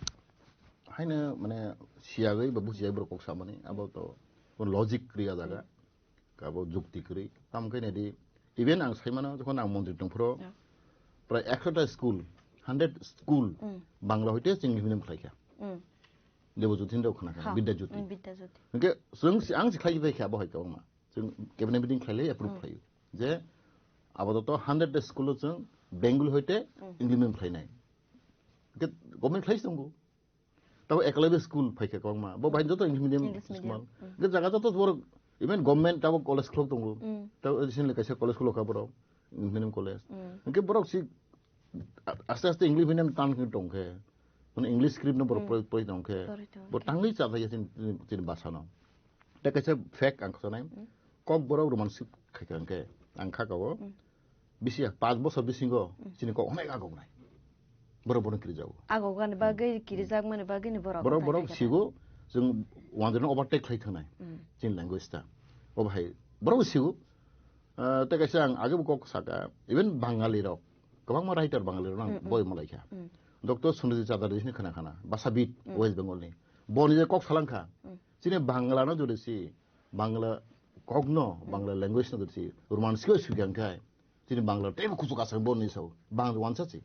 haino mane siyagwi ba buchiyagwi borok kok samani. Abo to logic kriya jaga. Abo jukti kwrwi. Tamo khe nai di, even ang sai mano, jokhon ang montri tong phro, Yeah. prai ekshota school, hundred school, Mm. Bangla hoite chwng English medium khlai kha. Mm. Debojyoti hinwi khna kha, Ha. Bidya Jyoti. Mm, Bidya Jyoti. Hingke chwng si, ang si khlai bai kha, bo hai kwbangma. Chwng cabinet meeting khlai le approve Mm. khlai. Je apatot hundred school o chwng Bengali hoite Mm. English medium khlai nai. Hingke government khlai si tongo. Tabo Eklavya school phaikha kwbangma. Bo bahai joto English medium English medium. Small. Mm. Hingke jaga joto borok, even government tabo college khulok tongo. Mm. Tabo recently kaisa college khulok kha borok, English medium college. Mm. Hingke borok si a-, aste aste English medium tan khe tong khe. Mane English script no borok Mm. pori, pori tong khe. Pori tong Bo khe. Tangwi cha thai chini, chini, chini basa no. Tei kaisa fact ang khosonai. Mm. Kok borok Roman script khai kha hingke ang kha kao. Mm. Bisi ya, panch bosor bisingo Mm. chini kok onek agok nai. Borok borok kiri jago. Agok ani bagwi kiri jak mani bagwi ni borok Borok, otai borok khai kha. Sigo, chwng wanjrano overtake khlai thangnai. Mm. Chini language ta. O bahai, borok sigo. Ah, tei kaisa ang age bo kok saka, even Bangali rok, kwbangma writer Bangali rok nang Mm, mm. boi malai kha. Mm. Doctor Sunil Chatterjee ni khana khana, Basabit, Mm. West Bengal ni. Boni je kok salang kha. Mm. Chini Bangla no jodi si, Bangla kok no, Mm. Bangla language no jodi si, Roman script sui kha hingkhe, chini Bangla tei bo kuchuk asai boni sao, Bangla wansa si.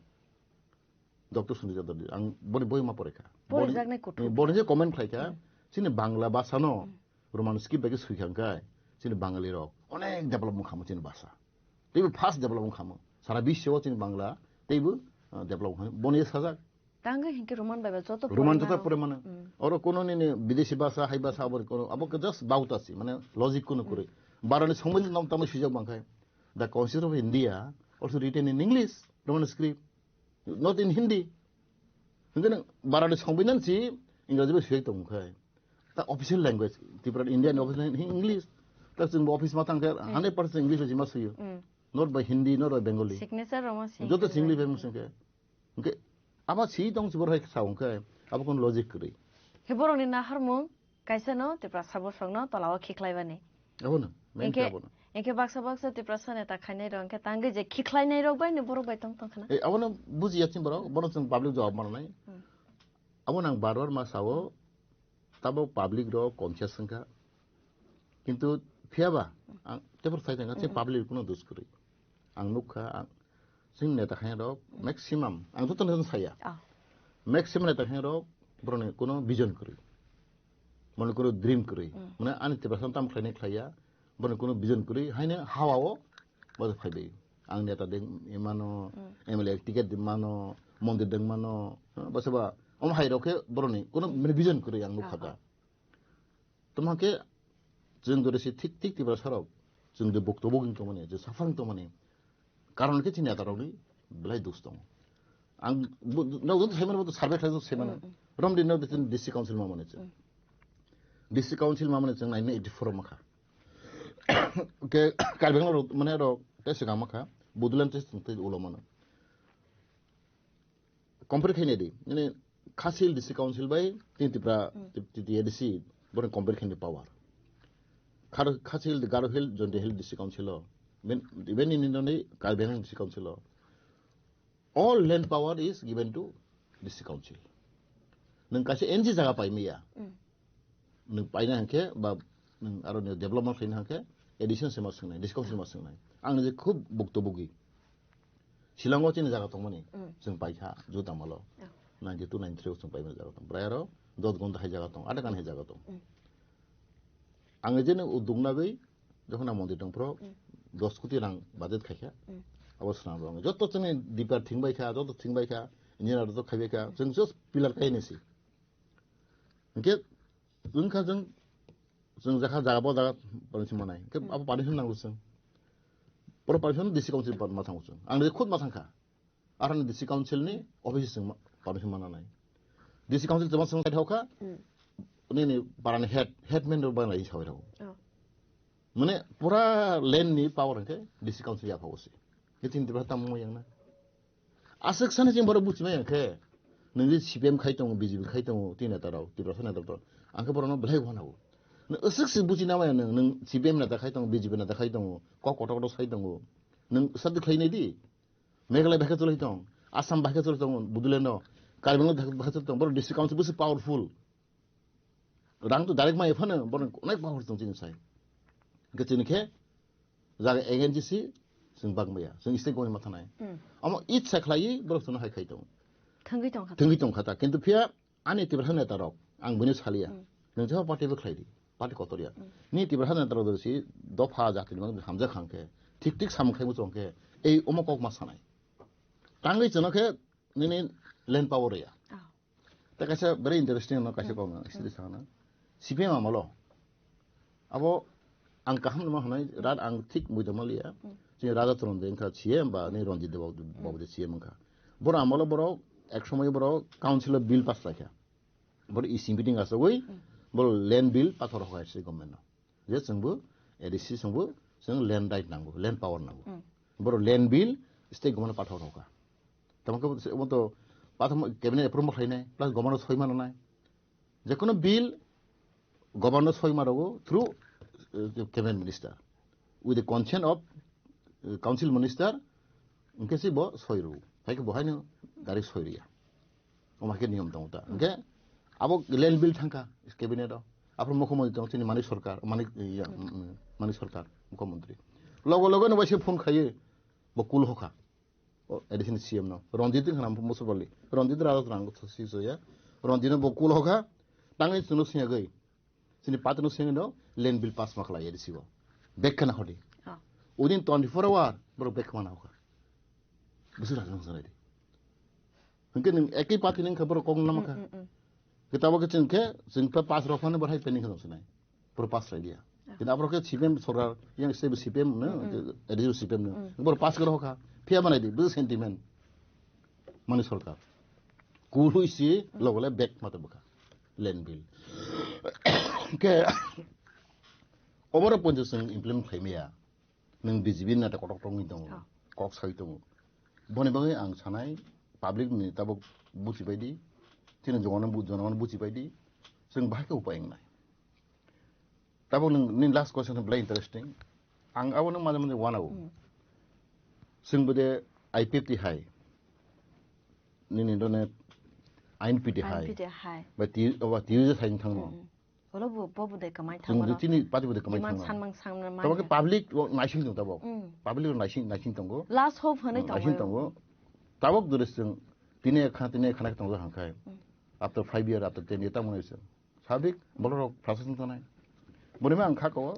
Doctor Sunil Chatterjee, ang boni boi ma pore kha. Pori Boni, jaknai kuthuk. Boni je comment khlai kha, Mm. chini Bangla basa no, Mm. Roman script bai khe sui kha hingkhe, chini Bangali rok, onek develop wng kha mo chini basa. Tei bo fast develop wng kha mo. Sara bisyo chini Bangla, tei bo, ah, develop wng kha. Boni sajak. Tangwi hinkhe Roman bai ba joto Roman porima joto rok. Porima no. Mm. Oro kono nini bidesi basa, hai basa, abo kono, abo ke just bauta si, mane logic kono Mm. kwrwi. Barani songmani nom tamo swijak bangkhai. The Constitution of India also written in English, Roman script, not in Hindi. Hingke nang barani songbinan si Engraji bai swijak tongkhai. Ta official language, Tripura India ni official language English. Ta chwng bo office ma tangkhe Mm. hundred percent English bai sima suyo. Mm. Not by Hindi, not by Bengali. Signature rok ma sing Joto khe English bai. Bai ma sing khe. Hingke abo si tong si borok hai sa hingke abo kono logic kwrwi. He borokni naharmung kaisa no Tiprasa bosongno tolao khiklaibani. Abono, main Hingke khe abono. Engkhe baksa baksa Tiprasa neta khainai rok, engkhe tangwi je khikhlainai rok bai no borok bai tong tong khana. Eh, abono bujiya chini borok, bono chwng public jawab mananai. Hmm. Abo nang bar bar ma sao, tabok public rok conscious wngkha. Kintu phiyaba, ang tebor sai thangkha, chini Hmm. public kuno dus kwrwi. Ang nukha, ang, chini neta khainai rok Hmm. maximum, ang joto no saya. Ah. Maximum neta khainai rok borokni kuno vision kwrwi. Mane kuno dream kwrwi. Hmm. Mane ani Tiprasa tam khlainai khlaiya, borokni kuno vision kwrwi, haino hawa o bodo phaibai. Ang neta deng mano, Hmm. M L A ticket deng mano, mondir deng mano, ha, basa ba, omo hai rok khe borokni kuno mane vision kwrwi ang nukha Ah, da. ah. Tamo khe chwng jodi se thik thik Tiprasa rok, chwng de bukto buging tongmani, je suffering tongmani, karon khe chini neta rokni belai dus tongo. Ang bo, no, no, sai mano, bo survey khlai sai mano. Mm, mm. Romdi no, D C council ma mane chwng. Mm. D C council ma mane chwng nineteen eighty-four ma kha. Ke, Karbi Anglong rok, mane rok, te swkang ma kha. Bodoland te chwng te ulo mano. Compare khainai di. Nini Khasi Hill D C Council bai, tini Tripura, Hmm. T T A D C, borok compare khainai power. Khar-, Khasi Hill, Garo Hill, Jaintia Hill D C Council o. Ben, even in Indoni, Karbi Anglong D C Council o. All land power is given to D C Council. Nung kaisa N G jaga pai maya. Hmm. Nung paina hangkhe, ba nung aro ni development khaina hangkhe, A D C se ma swngnai, D C Council ma swngnai. Ang ni je khub bukto bugi. Shillong o chini jaga tongmani, Mm. chwng paikha, Jutamalo. Oh. Ninety two, ninety three o chwng paimani jaga tong. Bwrai aro dos gonta hai jaga tong, Adak Khan hai jaga tong. Mm. Ang je ni uduk nagwi, jokhon ang mondir tong phro, Mm. dos koti rang budget khaikha. Mm. Abo swnam rong. Joto chini dipar thing bai kha, joto thing bai kha, engineer joto khai bai kha, chwng just pillar kai ni si. Hingke wngkha chwng, chwng jakha jaga bo jaga permission manai. Hingke Hmm. abo permission nango chwng. Boro permission D C council ma thango chwng. Ang de khud ma thangkha. Aroni D C council ni office chwng ma-, permission mananai. D C council chwng ma thangkha. Hmm. Nini parani head, headman rok bai lai sawi rok. Oh. Mane pura land ni power hingke D C council ya phawo se. Ke tin dibra tam mo yang na. Aswk sani chwng borok buchima yang khe. Nung je C P M khai tongo, B J P khai tongo, tini neta rok, Tiprasa neta rok. Ang khe borok no belai wana o. Nung aswk se buchina maya nung, nung C P M neta khai tongo, B J P neta khai tongo, kok kotor kotor sai tongo. Nung sadi khlai nai di. Meghalaya bai khe cholai tong, Assam bai khe cholai tong, Bodoland no, Karbi Anglong bai khe cholai tong, borok D C council busi powerful. Rang to direct mai phano borok onek power tong chini sai. Hingke chini khe jaga N G C chwng bak maya, chwng state government ma thanai. Hmm. Omo itsa khlaiwi borok chwngno hai khai tongo. Thangwi tong kha. Thangwi tong kha ta. Kintu phiya ani Tiprasa neta rok, ang buino saliya. Hmm. Nwng jeba party bo khlai di, party kotor ya. Hmm. Ni Tiprasa neta rok si dopha jati mang hamjak hang khe, thik thik samung khai muchung khe, ei omo kok ma sanai. Tangwi chwngno khe nini land power ya. Oh. Ta kaisa very interesting no kaisa Hmm. kok no Hmm. Sri sana. C P M amalo. Abo ang kaham no ma hwnai rat ang thik buida maliya. Hmm. Chini Raja Charan de wngkha C M ba ni Ranjit Deb babu de C M wngkha. Boro amalo boro ek somoy boro council o bill pass laikha. Boro E C meeting asogwi Hmm. boro land bill pathor hokai se government no. Je chwngbo A D C chwngbo chwng land right nango, land power nango. Hmm. Boro land bill state government pathor hoka. Tamo khe bo to pathor cabinet approve khlainai, plus government soi mananai. Jekono bill governor soi ma rogo through, uh, cabinet minister with the consent of, uh, council minister, hingke si bo soi rw. Hai khe bo haino direct soi rw ya. Omo hai khe niyom tongo ta. Hingke abo land bill thangkha cabinet o. Aphuru mukhyamantri tongo chini Manik Sarkar, Manik, ya, mm, mm, Manik Sarkar, mukhyamantri. Logo logo no waisa phone khaye, bo kul hokha. O, additional C M no. Ranjit wngkha na Musulpali. Ranjit Raja Rang si soya. Ranjit no bo kul hokha. Tangwi chwngno siyagwi. Chini party no sengwi no land bill pass ma khlai A D C o. Bek khana hodi. Ha. Within twenty-four hour borok bek khana hokha. Busi rajang sanai di. Hingke nwng ekoi party ni wngkha borok kok nama kha. Mm, mm, mm. Kitabo khe chwng khe chwng pa pass rok phano borok hai pending khe tong sinai. Borok pass lai dia. Ah. Kintu aborok khe C P M sorkar, yang stable C P M no, Mm, mm. additional C P M no. Mm. Borok pass khe rokha. Phiya manai di, busi sentiment. Mani sorkar. Kului si Mm. logo le back mata bwkha. Land bill. Khe oborok ponjo chwng implement khlai maya. Nwng B J P ni neta kotok tongwi tongo, Oh. kok sawi tongo. Boni bagwi ang sanai, public ni tabuk buchi bai di, chini jonogon bu-, jonogon buchi bai di, chwng bahai khe upai wngnai. Tabuk nwng, nini last question belai interesting. ang abo no maje maje wana o. Hmm. Sing bode I P F T hai. Nini done I N P T hai. I N P T hai. Ba ti, ba ti je sai thang no. Hmm. Olo bo, bo bude kamai Chwng thang de no. Chini party bude kamai Demand thang no. Sanmang sanmang Tabo ke manya. Public o naising tong tabo. Hmm. Public o naising, naising tongo. Last hope hwnwi Hmm, naising tongo. Tongo. Tabok dure chwng tini ekha, tini ekha nak tongja hangkai. Hmm. After five year, after ten year, tamo naising. Sabik, bolorok frustration tongnai. Boni ma ang kha ko,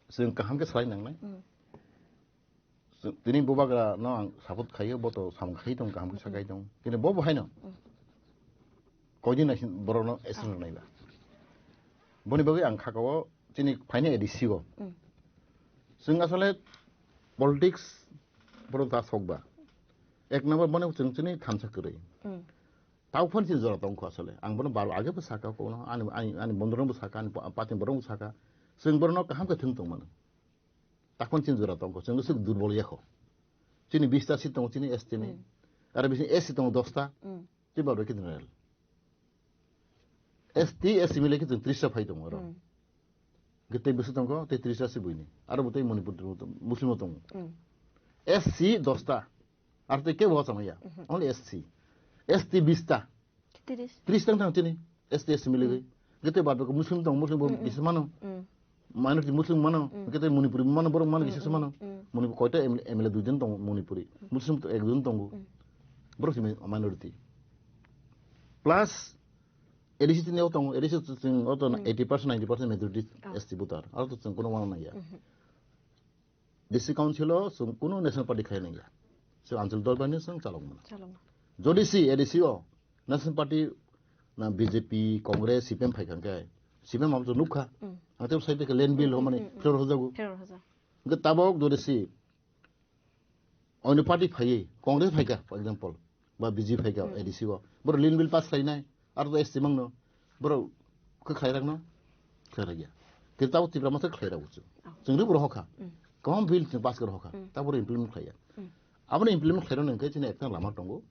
chwng kaham khe salai nangnai. Hmm. Chwng, tini bubagra no ang support khaio, bo to samung khai tong, kaham khe sakai tong. Kini bo bo haino. Hmm. Koidin naising borok no action rwnai ba. Boni bagwi ang kha ko, chini phaini A D C o. Hmm. Chwng asole politics borok ta sok ba. Ek number boni chwng chini thansa kwrwi. Hmm. Tau phone si jora tong kho asole. Ang bono bar age bo saka ko no, ani, ani, ani bondorong bo saka, ani pa-, patin borong bo saka. Chwng borok no kaham khe thwng tong mano. Takhon chini jora tong kho, chwng swk durbol ya kho. Chini bista seat tongo, chini S T ni. Hmm. Aro bisi S C tongo dosta. Hmm. Chini bar bai khe general. S T, S C mile khe chwng tris ta phai tongo aro. Hmm. Hwnkhe tei bwswk tongkho, tei tris ta se buini. Aro bo tei Manipur tongo, Muslim bo tongo. Hmm. S C dosta. Aro tei kebo chamaya. Mhm. Only S C. S T bista. Tris. Tris tang tang chini. S T, S C miligwi. Hmm. Hwnkhe tei bad baki Muslim tongo, Muslim bo Hmm, hmm. Bisa mano. Hmm. Minority Muslim mano. Hmm. Hwnkhe tei Manipuri mano, borok mano Hmm, bisa hmm, mano. Hmm. Manipur koita M L A, M L A dui jon tongo Manipuri. Hmm. Muslim to ek jon tongo. Hmm. Borok simi minority. Plus A D C tini o tongo, A D C to chwng o to Hmm. Eighty percent, ninety percent majority Oh. S T voter. Aro to chwng kono wana nangya. Mhm. D C council o chwng kono national party khlai nangya. Chwng Anchal Dol bai no chwng chalok mano. Chalok mano. Jodi si A D C o national party na B J P, Congress, C P M phai kha khe, C P M abo to nukha. Hmm. Ang tei sai khe land bill Hmm, homani hmm, hmm. Failure hojago. Failure hoja. Hwnkhe tabok jodi si Oino party phaiwi, Congress phaikha, for example, ba B J P phaikha, Hmm. A D C o. Borok Land Bill pass khlainai, aro to S T mangno. Borok khe khlairakno? Khlairakya. Khe tabo Tipra Motha khlairago chwng. Oh. Chwng rwbo rohokha. Hmm. Kwbangma bill chwng pass khe rohokha. Hmm. Tabo borok implement khlaiya. Hmm. Abono implement khlairokno hwnkhe chini ekta lama tongo.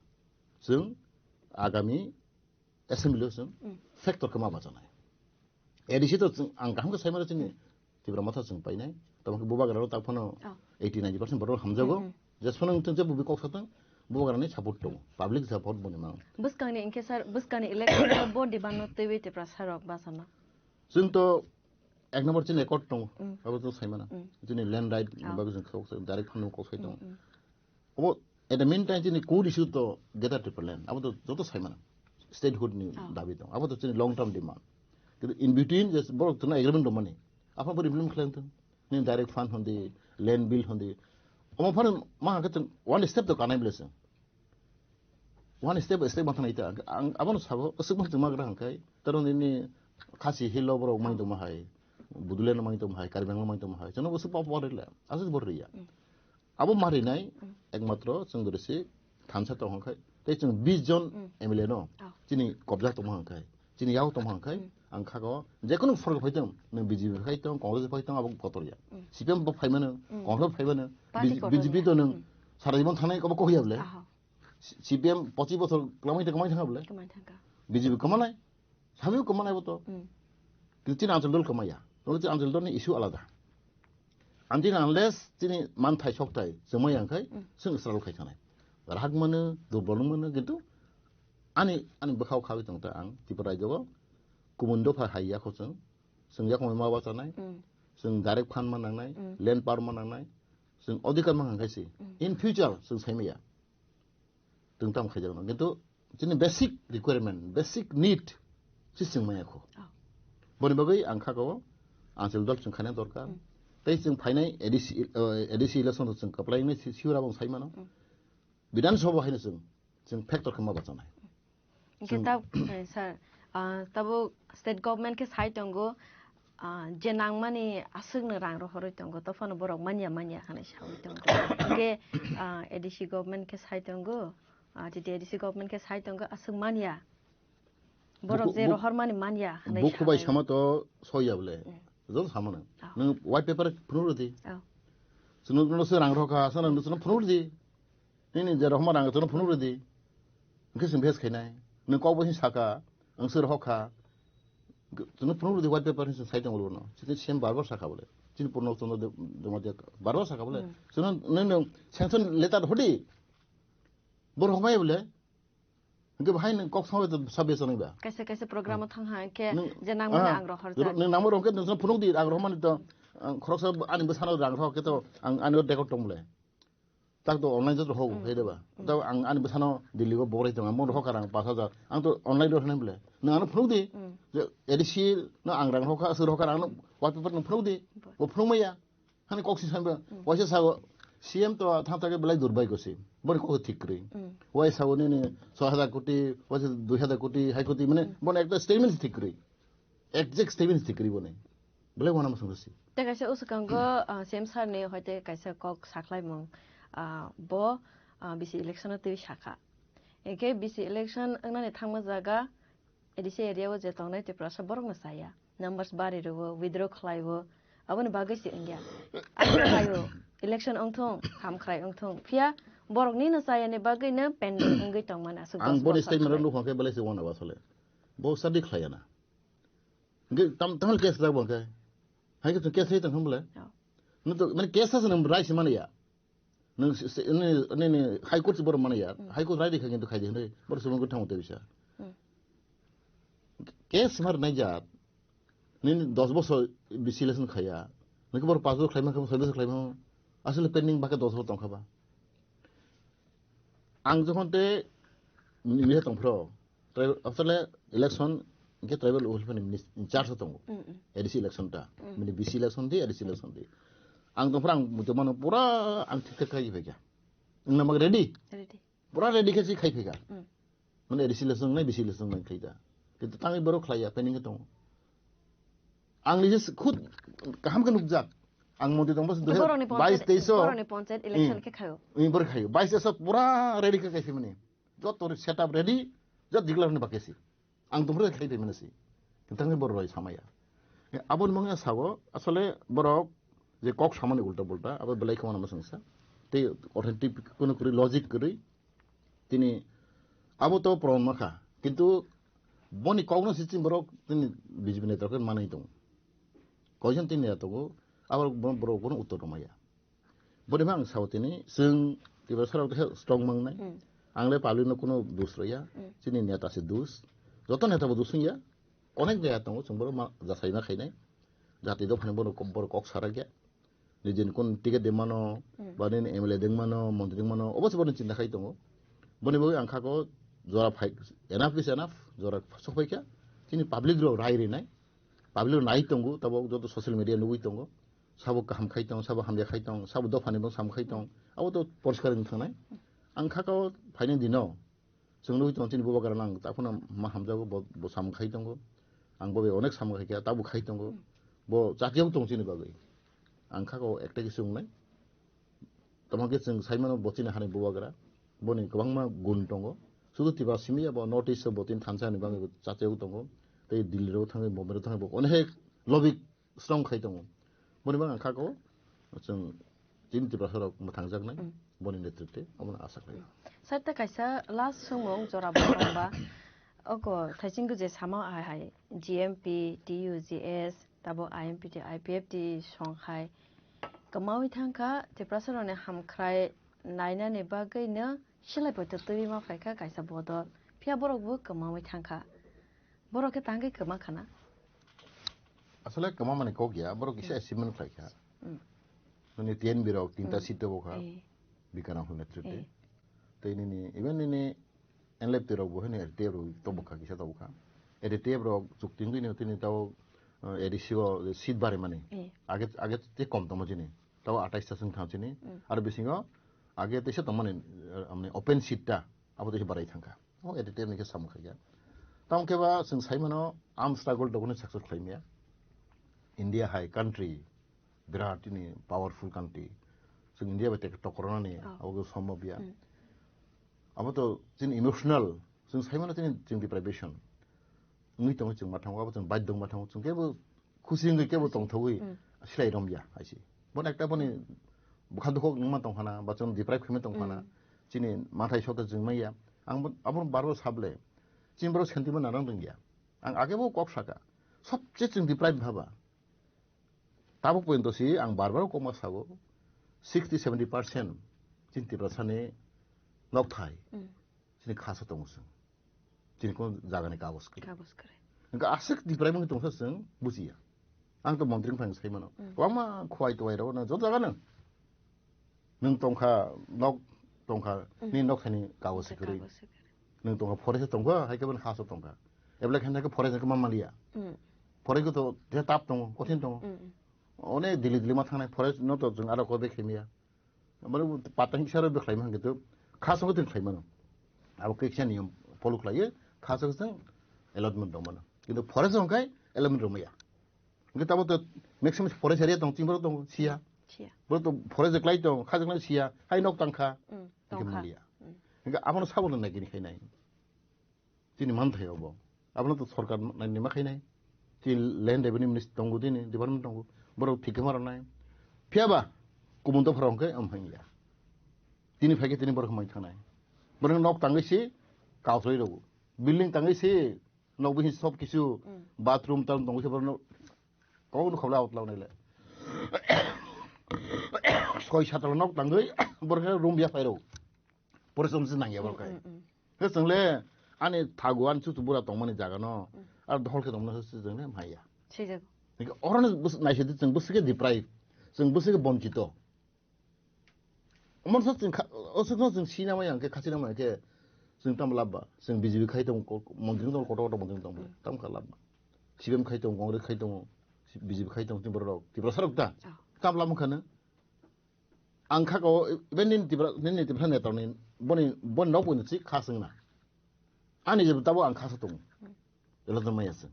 Chwng agami Assembly o chwng Mm. factor khe ma bachanai. A D C to chwng ang kaham khe saimano chini Tipra Motha chwng painai. Tamo khe bubagra rok tak phano Oh. eighty ninety percent borok hamjago. Mm, mm. Jesphano wngthung je bubi kok satang bubagra ni support tongo. Public support boni mang. Bwskangni hwnkhe sir, bwskangni election o bo demand no twiwi Tiprasa rok bachana. Chwng to ek number chini accord tongo. Mm. Abo to saimano. Mm. Chini land right Oh. bagwi chwng kok direct phano kok sai tongo. Mm, mm. Obo, at the meantime, chini core issue to Greater Tipraland. Abo to joto saimano. Statehood ni Oh. dabi tong. Abo to chini long term demand. Kintu in between, je borok tongna agreement dongmani. Aphano bo implement khlai thung. Nini direct fund hondi, land bill hondi. Omo phano ma hwnkhe chwng one step to kanai bwle chwng. One step by step ma thanai ta. Ang abono sabo, aswk ma chwng ma gra hwnkhe. Taro nini Khasi Hill o borok mai tongma hai. Bodoland o mai tongma hai, Karbi Anglong o mai tongma hai. Chwngno bo swk pa pa rwle. Aswk bo rwya. Mm. Abo marinai Mm. ekmatro chwng doresi thansa tong hwnkhai tei chwng bis jon Mm. M L A no Oh. chini kobja tong hwnkhai chini yak tong hwnkhai Mm. ang khago jekunu sorkar phai tong nwng B J P phai tong Congress phai tong abo kotor ya Mm. C P M bo phai mano Mm. Congress phai mano Party B J P kotor B J P ya. To nwng Mm. sara jibon thanai kobo kohiya bole Aha. C P M pochis bochor kwmai kwmai thanga bole Kwmai thangka. B J P kwmanai Sabi kwmanai bo to. Mm. Kintu chini Anchal dol kwmaya. Tongkhe chini Anchal dol ni issue alada. Until unless chini manthai sokthai chwngmai yang khai Mm. chwng struggle khai thanai. Rahak mano, durbol mano, kintu ani, ani bwkhao khawi tong ta ang Tripura rajyo o kumun dopha hai yakho chwng. Chwng yakho ma bachanai. Mm. Chwng direct fund ma nangnai, Mm. land power ma nangnai. Chwng odhikar ma hang khai si. Mm. In future chwng saimaya. Tungtam khaijakno. Kintu chini basic requirement, basic need si chwng maya kho. Oh. Boni bagwi ang kha ko Anchal dol chwng khaina dorkar. Mm. Tei chwng phainai A D C, uh, A D C election chwng kwplai wngnai si-, sure abo saimano. Mm. Bidhan Sabha haino chwng, chwng factor khe ma bachanai. Hingke Chwng ta-, eh, sir, ah, tabuk state government khe sai tongo, ah, je nangmani aswkno rang rohorwi tongo, tophano borok manya manya hwnwi sawi tongo. Hingke, ah, A D C government khe sai tongo, ah, T T A D C government khe sai tongo, aswk manya. Borok Buku-, je buk-, rohormani manya hwnwi buku bai sawi. Sama to soya bole. Mm. Joto samano. Oh. Nwng white paper phunuk rwdi. Oh. Chwng nwng se rang rohor kha, aswk nwng phunuk rwdi. Nini je rohorma rang chwngno phunuk rwdi. Hwnkhe chwng bes khainai. Nwng kok bai saka, ang se rohor kha. Chwngno phunuk rwdi white paper hinwi chwng sai tongo bono. Chwng same bar bar saka bole. Chini Purno Chandra Deb-, Demadia barbar saka bole. Hmm. Chwng nang, nang, nang sanction letter hodi. Bor homai bole. Hingke bahai nang kok sango to sabe sanai ba. Kaisa kaisa program o thang ha ke Nang, je nang mani ah, ang rohor jak. Nang nangma rohor ke nang phunuk di ang rohor mani to, ang khoroksa ani bwsano rang rohor ke to ang ani record tong bole. Tak to online jot rohor Hmm. hai de ba. Hmm. To ang ani bwsano Delhi o borai tong ang mo rohor karang pas hajar. Ang to online rohor nai bole. Nang ano phunuk di. Hmm. Je A D C no ang rang rohor ka, aswk rohor karang no wallpaper no phunuk di. Bo. Bo phunuk maya. Hani kok si sanba, Hmm. waisa sago, C M to thang thang belai durbai ko si. Boni kok thik kri. Hmm. Wai sago nini soi hajar koti, waisa dui hajar koti, hai koti, mane Hmm. boni ekta statement thik kri. Exact statement thik kri boni. Belai wana masang si. Te kaisa uskango, ah, C M sir ni hoite kaisa kok saklaimung, ah, bo, ah, B C election o twi sakha. Eke B C election wngnani thangma jaga, A D C area o je tongnai Tiprasa borok no chaya. Numbers bari rwo, withdraw khlai o. Aboni bagwi se wngya. Abo khlai o. Election wngthung, ham khlai wngthung. Phiya borok ni no chaya ni bagwi no pending wngwi tong mani aswk Ang dos boni bosor statement khlai. Rok nukhung khe belai se wana ba sole. Bo study khlai ya na. Hingke tam, tam case rok bo khe. Hai khe case hai tong khe bole. Oh. No to, mane case sa se nang rai se mani ya. Nang se, se, ne, ne, ne, High Court se borok mani ya. Hmm. High Court rai rikha kintu khai de hinui. Borok se mungko thango te bisa. Hmm. Case mar nai jat. Nini dos bosor B C election khaya. Nini bor pas bosor khlaima kha, soi bosor khlaima. Asle pending bake dos bosor tongkha ba. Ang jokhon te ni tongphro. Tribal, asle election ke tribal welfare ni minis-, in charge tongo. Mm, mm. A D C election ta. Mm. Mini B C election di, A D C election di. Ang tongphro ang mutu mano pura ang thik thik khai phaikha. Ang namak ready? Ready. Pura ready khe si khai phaikha. Mm. Mane A D C election nai, B C election nai khai da. Kintu tangwi borok khlai ya, pending khe tongo. Ang ni je khud kaham khe nukjak. Ang mondi tong bas Borokni dui hajar bais panchayat, teis o. Borokni panchayat election Hmm. khe khayo. Hmm, borok khayo. Bais teis o pura ready khe kaisi mani. Joto setup ready, jot declare ni bakesi. Ang tongphuru khai phaimani si. Tangwi borok roi samaya. Aboni mungya sabo, asole borok je kok samani ulta pulta, abo belai khama nama sengsa. Tei authentic kono kwrwi logic kwrwi. Tini abo to proman makha. Kintu boni kokno si chini borok tini B J P netra khe manwi tongo. Koijon tini ya tongo, abo borok bono uttor rwmaya. Boni bang sao tini, chwng Tiprasa rok khe strong mangnai. Hmm. Ang le public no kuno dus rwya. Hmm. Chini neta se dus. Joto neta bo dus wngya. Onek neta tongo, chwng borok ma-, jasai ma khainai. Jati dophani borok, borok kok sarakya. Nijini kun ticket de mano, Hmm. ba nini M L A deng mano, montri deng mano, obo se borok chinta khai tongo. Boni bagwi ang kha ko jora phai, enough is enough, jora sok phai kha. Chini public rok rai rinai. Public rok nai tongo, tabok joto social media nugwi tongo. Sabo kaham khai tong, sabo hamya khai tong, sabo dophani bo sam khai tong. Abo to poriskar wng thangnai. Ang kha ko phaini dino. Chwng nugwi tongo chini bubagra nang takhwno ma hamjago, bo, bo sam khai tongo. Ang bo bai onek sam khai kha, tabuk khai tongo. Bo chakiyok tong chini bagwi. Ang kha ko ekta kisa wngnai. Tamo khe chwng sai mano bo chini hani bubagra. Boni kwbangma gun tongo. Sudu Tripura simi ya bo North East o bo tini thansa ni bagwi bo chakiyok tongo. Tei Delhi ro thangwi, Bombay ro thangwi bo onek lobby strong khai tongo. Boni bagwi ang kha ko chwng chini Tiprasa rok mwthangjaknai, Mm. boni netrite omono asa khlai. Sir, ta kaisa last swngmung jora bo tongba. Oko thaising guje sama hai hai G M P, T U G S, tabo I M P T, I P F T song hai kwmawi thangkha Tiprasa rokni hamkhrai nainani bagwi no silai poito twi ma phaikha kaisa bodol. Phiya borok bo kwmawi thangkha. Borok khe tangwi kwma khana? Asole kwma mani kok ya, borok kisa Hmm. achievement khlai kha. Hmm. Nini T N B rok tinta Hmm. seat tobo kha, Eh. Bikram hwnwi tripte. Eh. Tei nini, even nini N L F T rok bo hwnwi R T F rok tobo kha, kisa tobo kha. R T F rok chukti wngwi no tini tao, uh, A D C o seat bari mani. Eh. Age, age tei kom tongmo chini. Tao atais ta chwng thang chini. Hmm. Aro bisingo age teisa tongmani, uh, amni open seat ta, abo teisa barai thangkha. O R T F ni khe samung khaikha. Tamo khe ba chwng sai mano arm struggle dokno success khlai maya. India hai country birat tini powerful country. Chwng India bai teke tokrwnani Oh. abo khe sombob ya. Hmm. Abo to chini emotional, chwng sai mano chini, chini deprivation. Wngwi tongo chwng ma thango, abo chwng baidhyo ma thango, chwng kebo khusi wngwi kebo tongthogwi Hmm. silai romya hai se. Bono ekta boni bwkha dukhuk wngma tongkhana, ba chwng deprive khaima tongkhana, Hmm. chini mathai sokta chwng maya. Ang bo, abo bar bar sable. Chini borok sentiment narang rwngya. Ang age bo kok saka. Sobse chwng deprive bhaba. Tabuk porjonto si ang bar bar kokma sago, sixty seventy percent chini Tiprasani nokthai Mm. chini khasa tongo chwng. Chini kono jagani kagoj kwrwi. Kagoj kwrwi. Hwnkhe aswk Tiprai mungwi tongsa chwng bujiya. Ang to montri wngphang sai mano. Mm. Kwbangma khwai twai rok no joto jaga no. Nwng tongkha nok tongkha Mm. ni nokthani kagoj Tongkha kwrwi. kagoj kwrwi. Nwng tongkha forest tongkha, hai khe bini khasa tongkha. Ebla khe forest khe ma maliya. Mm. Forest ko to je tap tongo, kothin tongo. Mm. Onek dili dili ma thangnai forest no to chwng aro ko bekhe miya. Mane patang kisa ro bekhlai ma hwnkhe to khasa ko tin khlai mano. Abo kisa niyom follow khlai khe khasa ko chwng allotment rw mano. Kintu forest rok khai allotment rw maya. Hwnkhe tabo to maximum forest area tong chini borok tong siya. Siya. Borok to forest de klai tong, kha de klai siya. Hai nok tang kha. Mm, Hwnkhe tong kha. maliya. Mm. Hwnkhe abono sabo no nai kini khai nai. Chini manthai obo. Abono to sorkar naini ma khainai. Chini land revenue minister tongo, chini department tongo. Borok thik khe ma rwnai. Phiya ba kubun dopha rok hwnkhe omo hwnya. Tini phai khe tini borok hamai thangnai. Borok nok tangwi si kausoi rogo. Building tangwi si nok bihi sob kisu Mm. bathroom tam tongwi se borok nok kok no khobla out launai le. Soi satla nok tangwi borok khe room ya phai rogo. Porisom se nangya borok khai. Mm, mm, mm. Khe chwng le ani thagu ani chuchu bura tongmani jaga no, Mm. ar dohol khe tongmani se chwng le maya. Sijak. Hingke oro no bwswk naisidi chwng bwswk khe deprive, chwng bwswk khe bonchito. Omo se chwng kha, o se no chwng sina maya hingke khachina maya khe chwng tamo labba, chwng B J P khai tong, ko-, montri tong, kotor kotor montri tong, Mm. tamo kha labba. C P M khai tong, Congress khai tong, B J P khai tong, tini borok, Tiprasa rok ta, Oh. tamo labma khano. Ang kha ko, iben nini Tipra, nini Tipra neta ni, boni, boni nok boni si kha sengna. Ani je tabo ang kha sa tongo. Elo to maya se.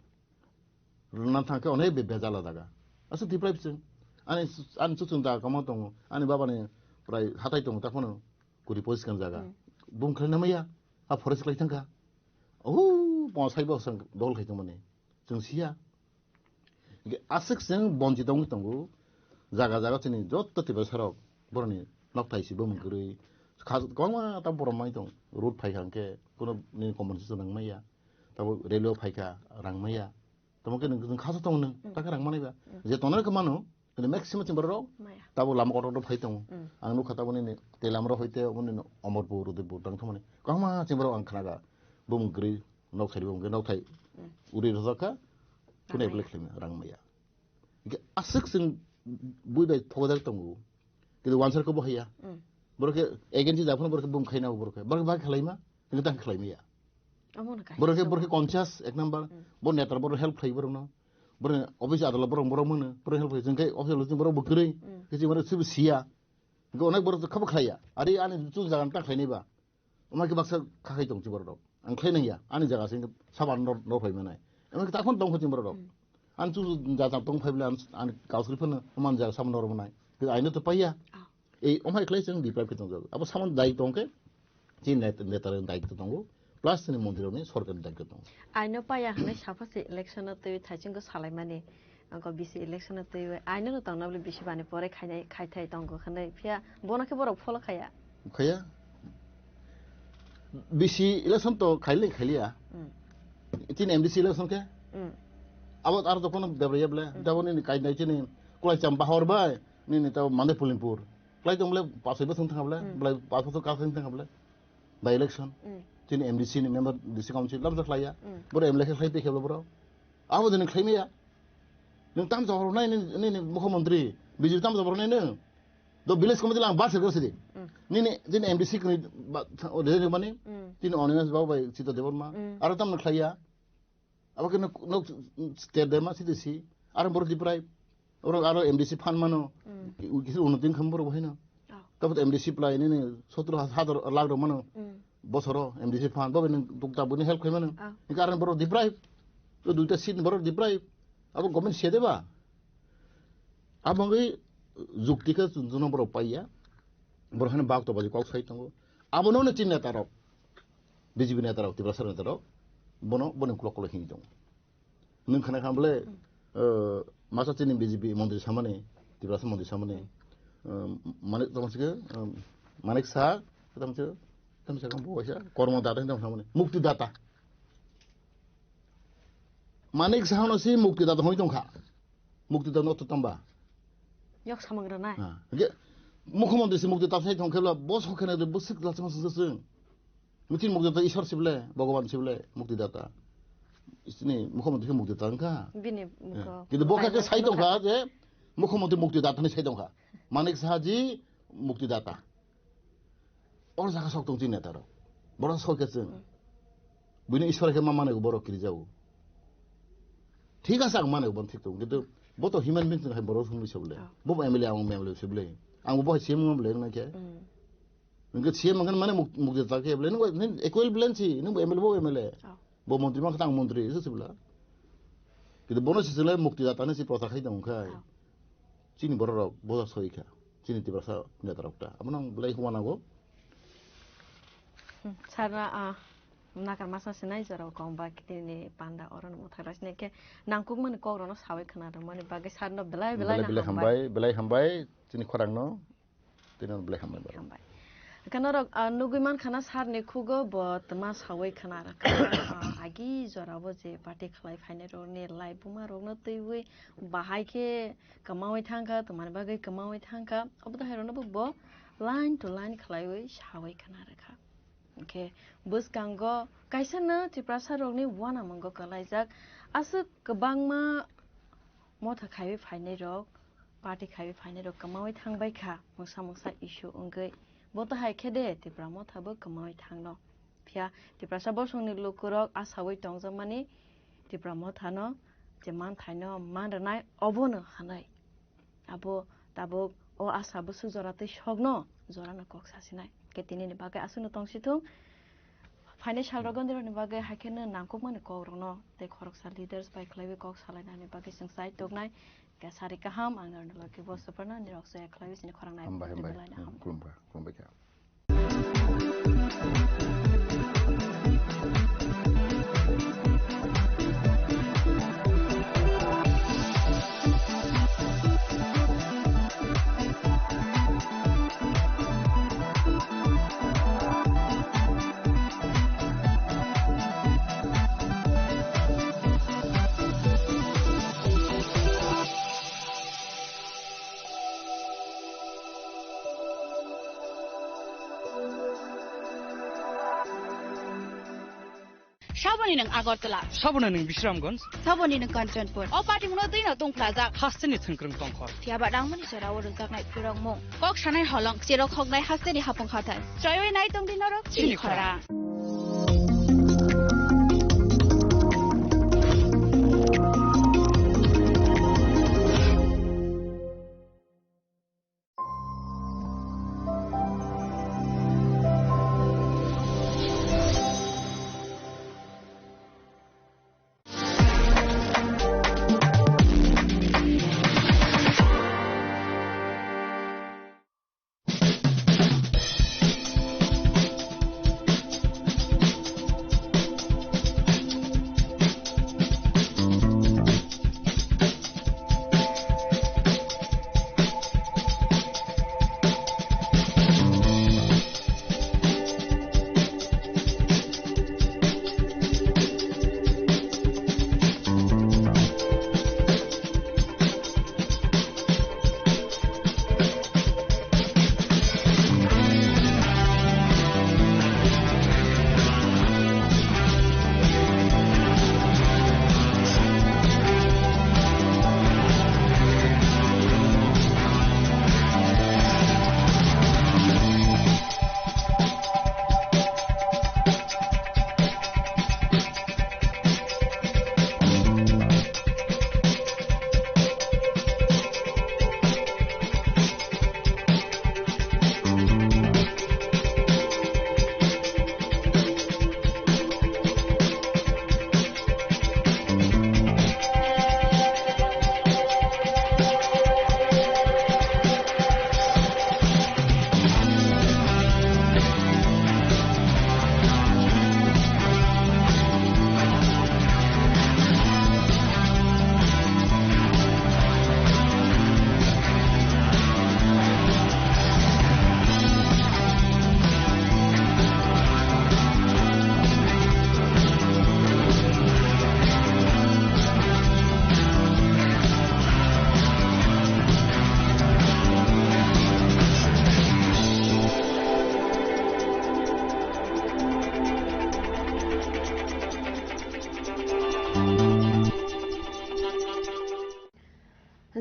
Rwna thang khe onek be bejal o jaga. Asu Tipra bwswng. Ani, ani chuchung da kamo tongo. Ani baba ni prai hatai tongo ta phano. Kuri pois kan jaga. Hmm. Bung khlai na maya. A forest khlai thang kha. Oho, pon sai bo sang dol khai tongmani. Chwng siya. Hingke aswk chwng bonchito wngwi tongo. Jaga jaga chini joto Tiprasa rok borokni nokthai si bumung kwrwi. Kha-, kwbangma ta borok mai tong. Road phai kha hwnkhe kuno nini compensation rang maya. Tabo railway phai kha rang maya. Tamo khe nwng, nwng khasa tongo nwng, Mm. ta khe rang manai ba. Mm. Je tongnai khe mano, kintu maximum chini borok rok Maya. tabo lama kotor kotor phai tongo. Mm. Ang nukha tabo nini Telamra hoite, omo nini Omorpur, Udaipur tang thangmani. Kwbangma chini borok ang khnaga. Bumung kwrwi, nokthai bumung khe nokthai Mm. uri rwjak kha, Rang khwnai maya. belai khlaimani rang maya. Hingke aswk chwng bui bai thokjak tongo. Kintu wansar khe bo haiya. Mm. Borok khe agency da phano borok khe bum khaina borok khe. Borok khe ba khlaima, kintu ta khlaimaya. Omo no kaisa Borok khe, sumo. borok khe conscious, ek number. Mm. Bo netar borok help khlai borok no. Borok office adola borok, borok mano, borok help khlai. Jeng khe office adola borok bo kwrwi. Mm. Khe jeng borok sibo siya. Hingke onek borok khe bo khlaiya. Ari ani chu jaga ta khlainai ba. Omo khe baksa khakhai tong chi borok rok. Ang khlai nangya. Ani jaga sing saban nor, nor phai manai. Omo khe ta phon tong kho chi borok rok. Mm. Ani chu jaga tong phai bole ani, ani kausri phano omo ani jaga saban nor manai. Khe aino to paiya. Ah. Ei, omhai khlai chwng deprive khe tongjago. Abo samani dai tongkhe, chini net-, netarokni daitw tongo, plus chini mondirokni sorkarni daitw tongo. Aino paya hwnwi sapha se election-o twiwi thaichingko salaimani, angkho bisi election-o twiwi aino no tongna bole bisi bani pore khainai, khaithai tongo hwnwi phiya bono khe borok follow khaya. Khaya? Bisi election to khailai khailia. Hmm. Chini M D C election khe? Hmm. Abo aro to kono bebraya bole. Hmm. Taboni kainai chini Kulaicham bahor bai, nini tabo Mandai Pulimpur. Klai tong bole, pasoi bosong thang bole, Hmm. bole pasoi bosong ka thang bole. By election. Hmm. Chini M D C ni member, D C council, lamsa khlaiya. Hmm. Boro M L A khe khlai pekhe boro. Abo dini khlai maya. Nung tam jabor nai ni, ni, ni mukhyamantri, B J P tam jabor nai nung. Do village committee lang bar sir sidi. Hmm. Nini, chini M D C kni ba, o de mani, Hmm. chini Onimesh Babu bai Chitra Debbarma. Hmm. Aro tam khlaiya. Abo khe nok, nok ter de ma sidi si. Aro boro deprive. Oro aro M D C phan mano. Mm. Ki-, kisa uno tin kham boro bahino. Oh. Tabuk M D C plai nini sotro ha-, hazar lakh rok mano. Mm. Bosoro M D C phan. Bobo nung tukta buni help khai mano. Oh. Hingke aro boro deprive. To duita seat boro deprive. Abo government se de ba. Abo ngi jukti khe chun-, chunno boro paiya. Boro hano bak to baji kok sai tongo. Abono no chini netarok. B J P netarok, Tiprasa netarok. Bono, boni ukulok kolok hini tongo. Nwng khana kha bole, Hmm. eh, masa chini B J P montri samani, Tiprasa montri samani, Hmm. eh, Manik tamo sike, eh, Manik Saha, tamo sike, tamo sike, bo waisa, Kormo Data tamo samani, Mukti Data. Manik Saha no si Mukti Data hoi tongkha. Mukti Data no to tamba. Yok samang rwnai. Ha. Ge, mukhyamantri se mukti ta sai thong khebla, bo sok khena de, bo sik la chang sung sung. Mutin mukti ta Ishwar sible, Bhagavan sible, mukti data. Isini mukhyamantri khe mukti ta wngkha. Bini mukho. Kintu bo khe sai tongkha je, mukhyamantri mukti data ni sai tongkha. Manik Saha ji mukti data. Or jaga sok tong chini neta rok. Borok sok khe chwng. Hmm. Buino Ishwar khe ma mane borok kiri jago. Thik ase ang mane bon thik tong. Kintu bo to human being hai borok hwnwi sabole. Oh. Bo M L A ang M L A sabole. Ang bo hai C M ang bole nang khe. Hmm. Nang khe C M ang mane muk-, mukti ta khe bole. Nang equal balance si, nang M L A bo M L A. Oh. Bo montri ma khe tang montri se sibla. Kintu bono se sile mukti data ni si prota khai tong khai. Oh. Chini borok rok boja soi kha. Chini Tiprasa neta rok ta. Abono ang belai huma nango. Hmm, sir na, ah, nakar masa sinai jora kong ba kitini panda oro no muthak rai sinai khe nangkuk mani kok rono sawi khna rwmani bagwi sir no belai belai Belai na belai hambai. Hambai, belai hambai. Chini khorang no. Tini belai hambai borok. Hambai. Khe norok, ah, nugwi mankha na sir ni khugo bo twma sawi khna rwkha. Ah, agi jora bo je party khlai phainai rok ni lai buma rok no twiwi bahai khe kwmawi thangkha, twmani bagwi kwmawi thangkha. Obo to hai rok no bo, bo line to line khlaiwi sawi khna rwkha. Hwnkhe bwskango kaisa no Tiprasa rok ni uanamungo kwlaijak aswk kwbangma motha khaiwi phainai rok, party khaiwi phainai rok kwmawi thangbai kha, mungsa mungsa issue wngwi. Bo to hai khe de Tipra motha bo kwmawi thangno. Phiya Tiprasa bosongni lukurok asawi tongjakmani Tipra mothano je manthaino man rwnai obono hanai. Abo tabuk o asa bwswk jora tei sokno jorano kok sasinai. Khe tinini bagwi aswkno tongsithung. Phainai salrogo nirokni bagwi hai kheno nangkukmani kokrokno tei khoroksa leaders bai khlaiwi kok salainani bagwi chwng chai toknai. Khe sari kaham, ang norokni logi bo Suparna nirok se khlaiwi chini khorang nai Hambai, hambai. Belai na Hmm, ham. Khulumkha, khulumbai kha. Saboni nwng Agartala. Saboni nwng Bisramganj. Saboni nwng Kanchanpur. O patimungno twino tongphlajak. Hasteni thwngkwrwng tongkhor. Phiyaba nangmani jorao rwjaknai phirokmung. Kok sanai holong, cherok hoknai hasteni hapung hathai. Chroiwi nai tongdi norok chini Chini khorang. Khorang.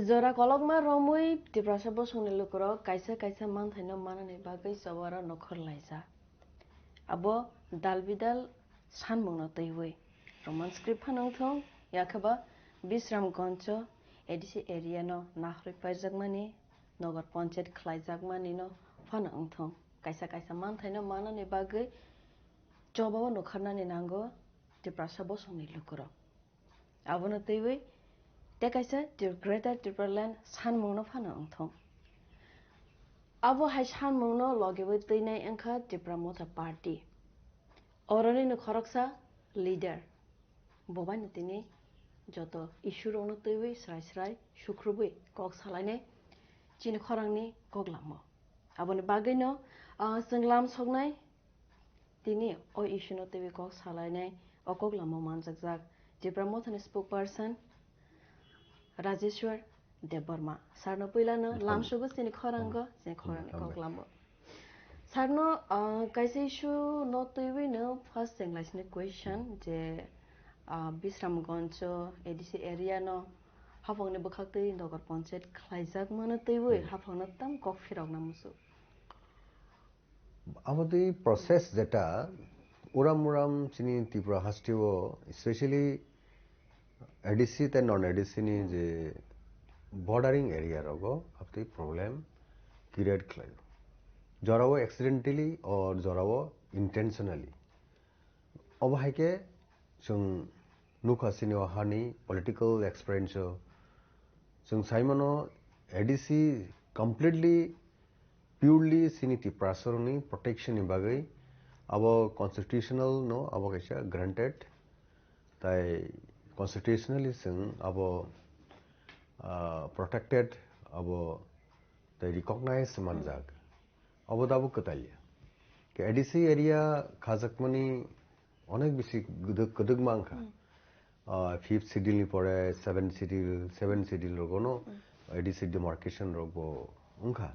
Jora kolokma romwi Tiprasa bosongni lukurok kaisa kaisa manthaino manani bagwi chobaro nokhor laijak. Abo dal bidal sanmungno twiwi. Roman script phano wngthong, yakhaba Bisramganjo A D C area no naharwi paijakmani, Nagar Panchayat khlaijakmani no phano wngthong. Kaisa kaisa manthaino manani bagwi chobao nukharnani nango Tiprasa bosongni lukurok. Abono twiwi tei kaisa Tri-, Greater Tipraland sanmungno phano wngthong. Abo hai sanmungno logiwi twinai wngkha Tipra Motha Party. Oroni no khoroksa leader. Bo baino tini joto issue rokno twiwi srai srai sukrubwi kok salainai chini khorangni kok lamo. Aboni bagwino, ah, chwng lam soknai tini o issue no twiwi kok salainai o kok lamo manjakjak Tipra Mothani spokesperson Rajeshwar Debbarma. Sarno puilano lam sugo chini khorango, chini khorangni kok lamo. Sarno, ah, kaisa issue no twiwi no first chenglaisini question je, ah, Bisramganjo A D C area no haphangni bwkhaktwi Nagar Panchayat khlaijak mano twiwi haphangno tam kok phirokna muchuk. Aboni process jeta uram uram chini Tripura hasteo, especially A D C tei non A D C ni je bordering area rogo aboni problem create khlaio. Jorao accidentally or jorao intentionally. Obo hai khe chwng nukha chini o hani political experience o. Chwng sai mano A D C completely, purely chini Tiprasarokni protection ni bagwi abo constitutional no abo kaisa granted. Tai constitutionally chwng abo, ah, protected, abo tai recognize manjak. Obo dabo kwtalya. Ke A D C area khajakmani onek bisi kwdwk, kwdwkma wngkha. Ah, fifth schedule ni pore seventh schedule, seventh schedule rogono A D C demarcation rokbo wngkha.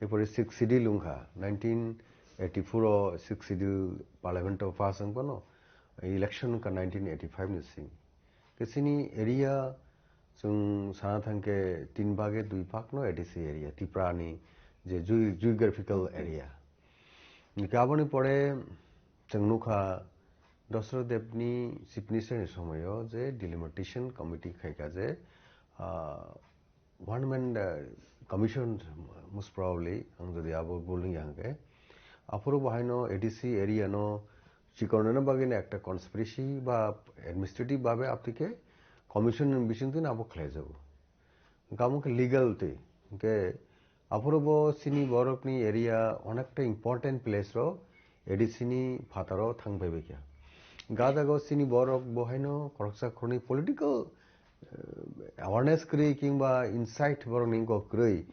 Erpore sixth schedule wngkha. Nineteen eighty-four o sixth schedule parliament o pass wngphano election wngkha nineteen eighty-five ni simi. Ke chini area chwng sana thangkhe tin bhage dui bhag no A D C area, Tripura ni je geo-, geographical area. Hingke aboni pore chwng nukha Dasarath Deb ni chief minister ni somoyo je delimitation committee khaikha je, ah, one man, ah, commission, most probably, ang jodi abo building yang khe, aphuru bo haino A D C area no chikonani bagwi no ekta conspiracy ba administrative babe aptike commission ni bisingtwi no abo khlaijago. Hingke amo khe legal twi. Hingke aphuru bo chini borokni area onekta important place ro A D C ni phataro thang phaibaikha. Ga jaga o chini borok bo haino khoroksa khoroknwi political, eh, awareness kwrwi kingba insight borokni wngkok kwrwi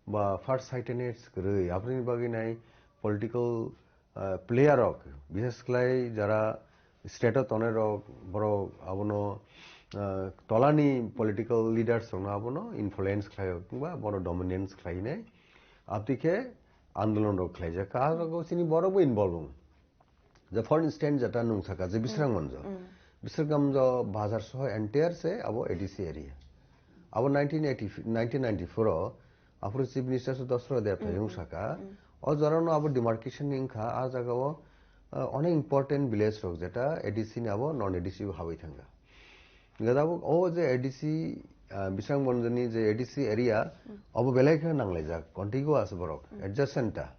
ba far sightedness kwrwi, aboni bagwi nai political, eh, player rok, bishes khlai jara state o tongnai rok, borok abono, ah, tolani political leaders rokno abono influence khlaio, wngba bono dominance khlainai. Abtwi khe andolon rok khlaijak. Ka rok chini borok bo involve wng. Je for instance, jeta nung saka je Bisrang Manjo. Bisrang Manjo bazar soho entire se abo A D C area. Abo nineteen eighty, nineteen ninety-four o aphuru Chief Minister se Dasarath Deb thayung saka. O jorano abo demarcation ni wngkha, a jaga o, ah, onek important village rok jeta A D C ni abo non A D C o habwi thangkha. Hingke abo o je A D C, ah, Bisrang Manjo ni je A D C area, abo belai khe nanglaijak, contiguous borok, adjacent ta.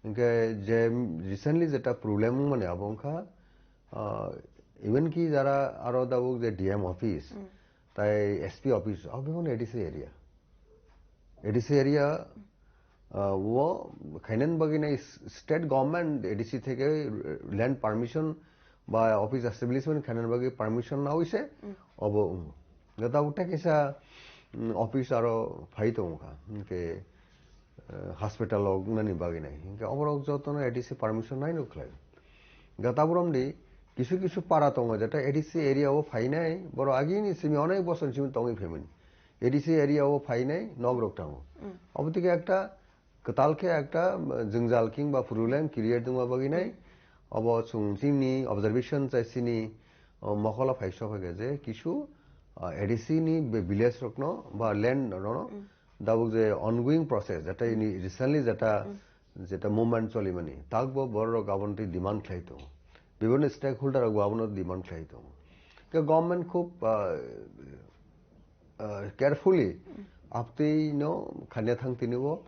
Hingke je recently jeta problem wngmani abo wngkha, ah, even ki jara aro dabuk je D M office, tai S P office, abo wngkha A D C area. A D C area, ah, o khainani bagwi nai s-, state government A D C theke land permission ba office establishment khainani bagwi permission nawi se obo wngo. Gata uta kisa, mm, office aro phai tongo kha, hingke, eh, hospital o wngnani bagwi nai. Hingke oborok jotono A D C permission nai nuk khlai. Gata boromdi kisu kisu para tongo, jeta A D C area o phainai, borok agini simi onek bosor simi tongwi phaimani. A D C area o phainai nok rok tango. Obo tike ekta kwtal khe ekta, uh, jwngjal kingba problem create wngma bagwi nai. Obo chwng chini observation chai chini, uh, mokolo phai sok khe je kisu, ah, A D C ni be-, village rokno ba land rokno dabuk je ongoing process, jeta ini recently jeta, jeta movement cholimani, takbo borok aboni twi demand khlai tongo. Bibhinno stakeholder rok bo abono demand khlai tongo. Ke government khub, ah, ah, carefully aptwi no khanya thang tini bo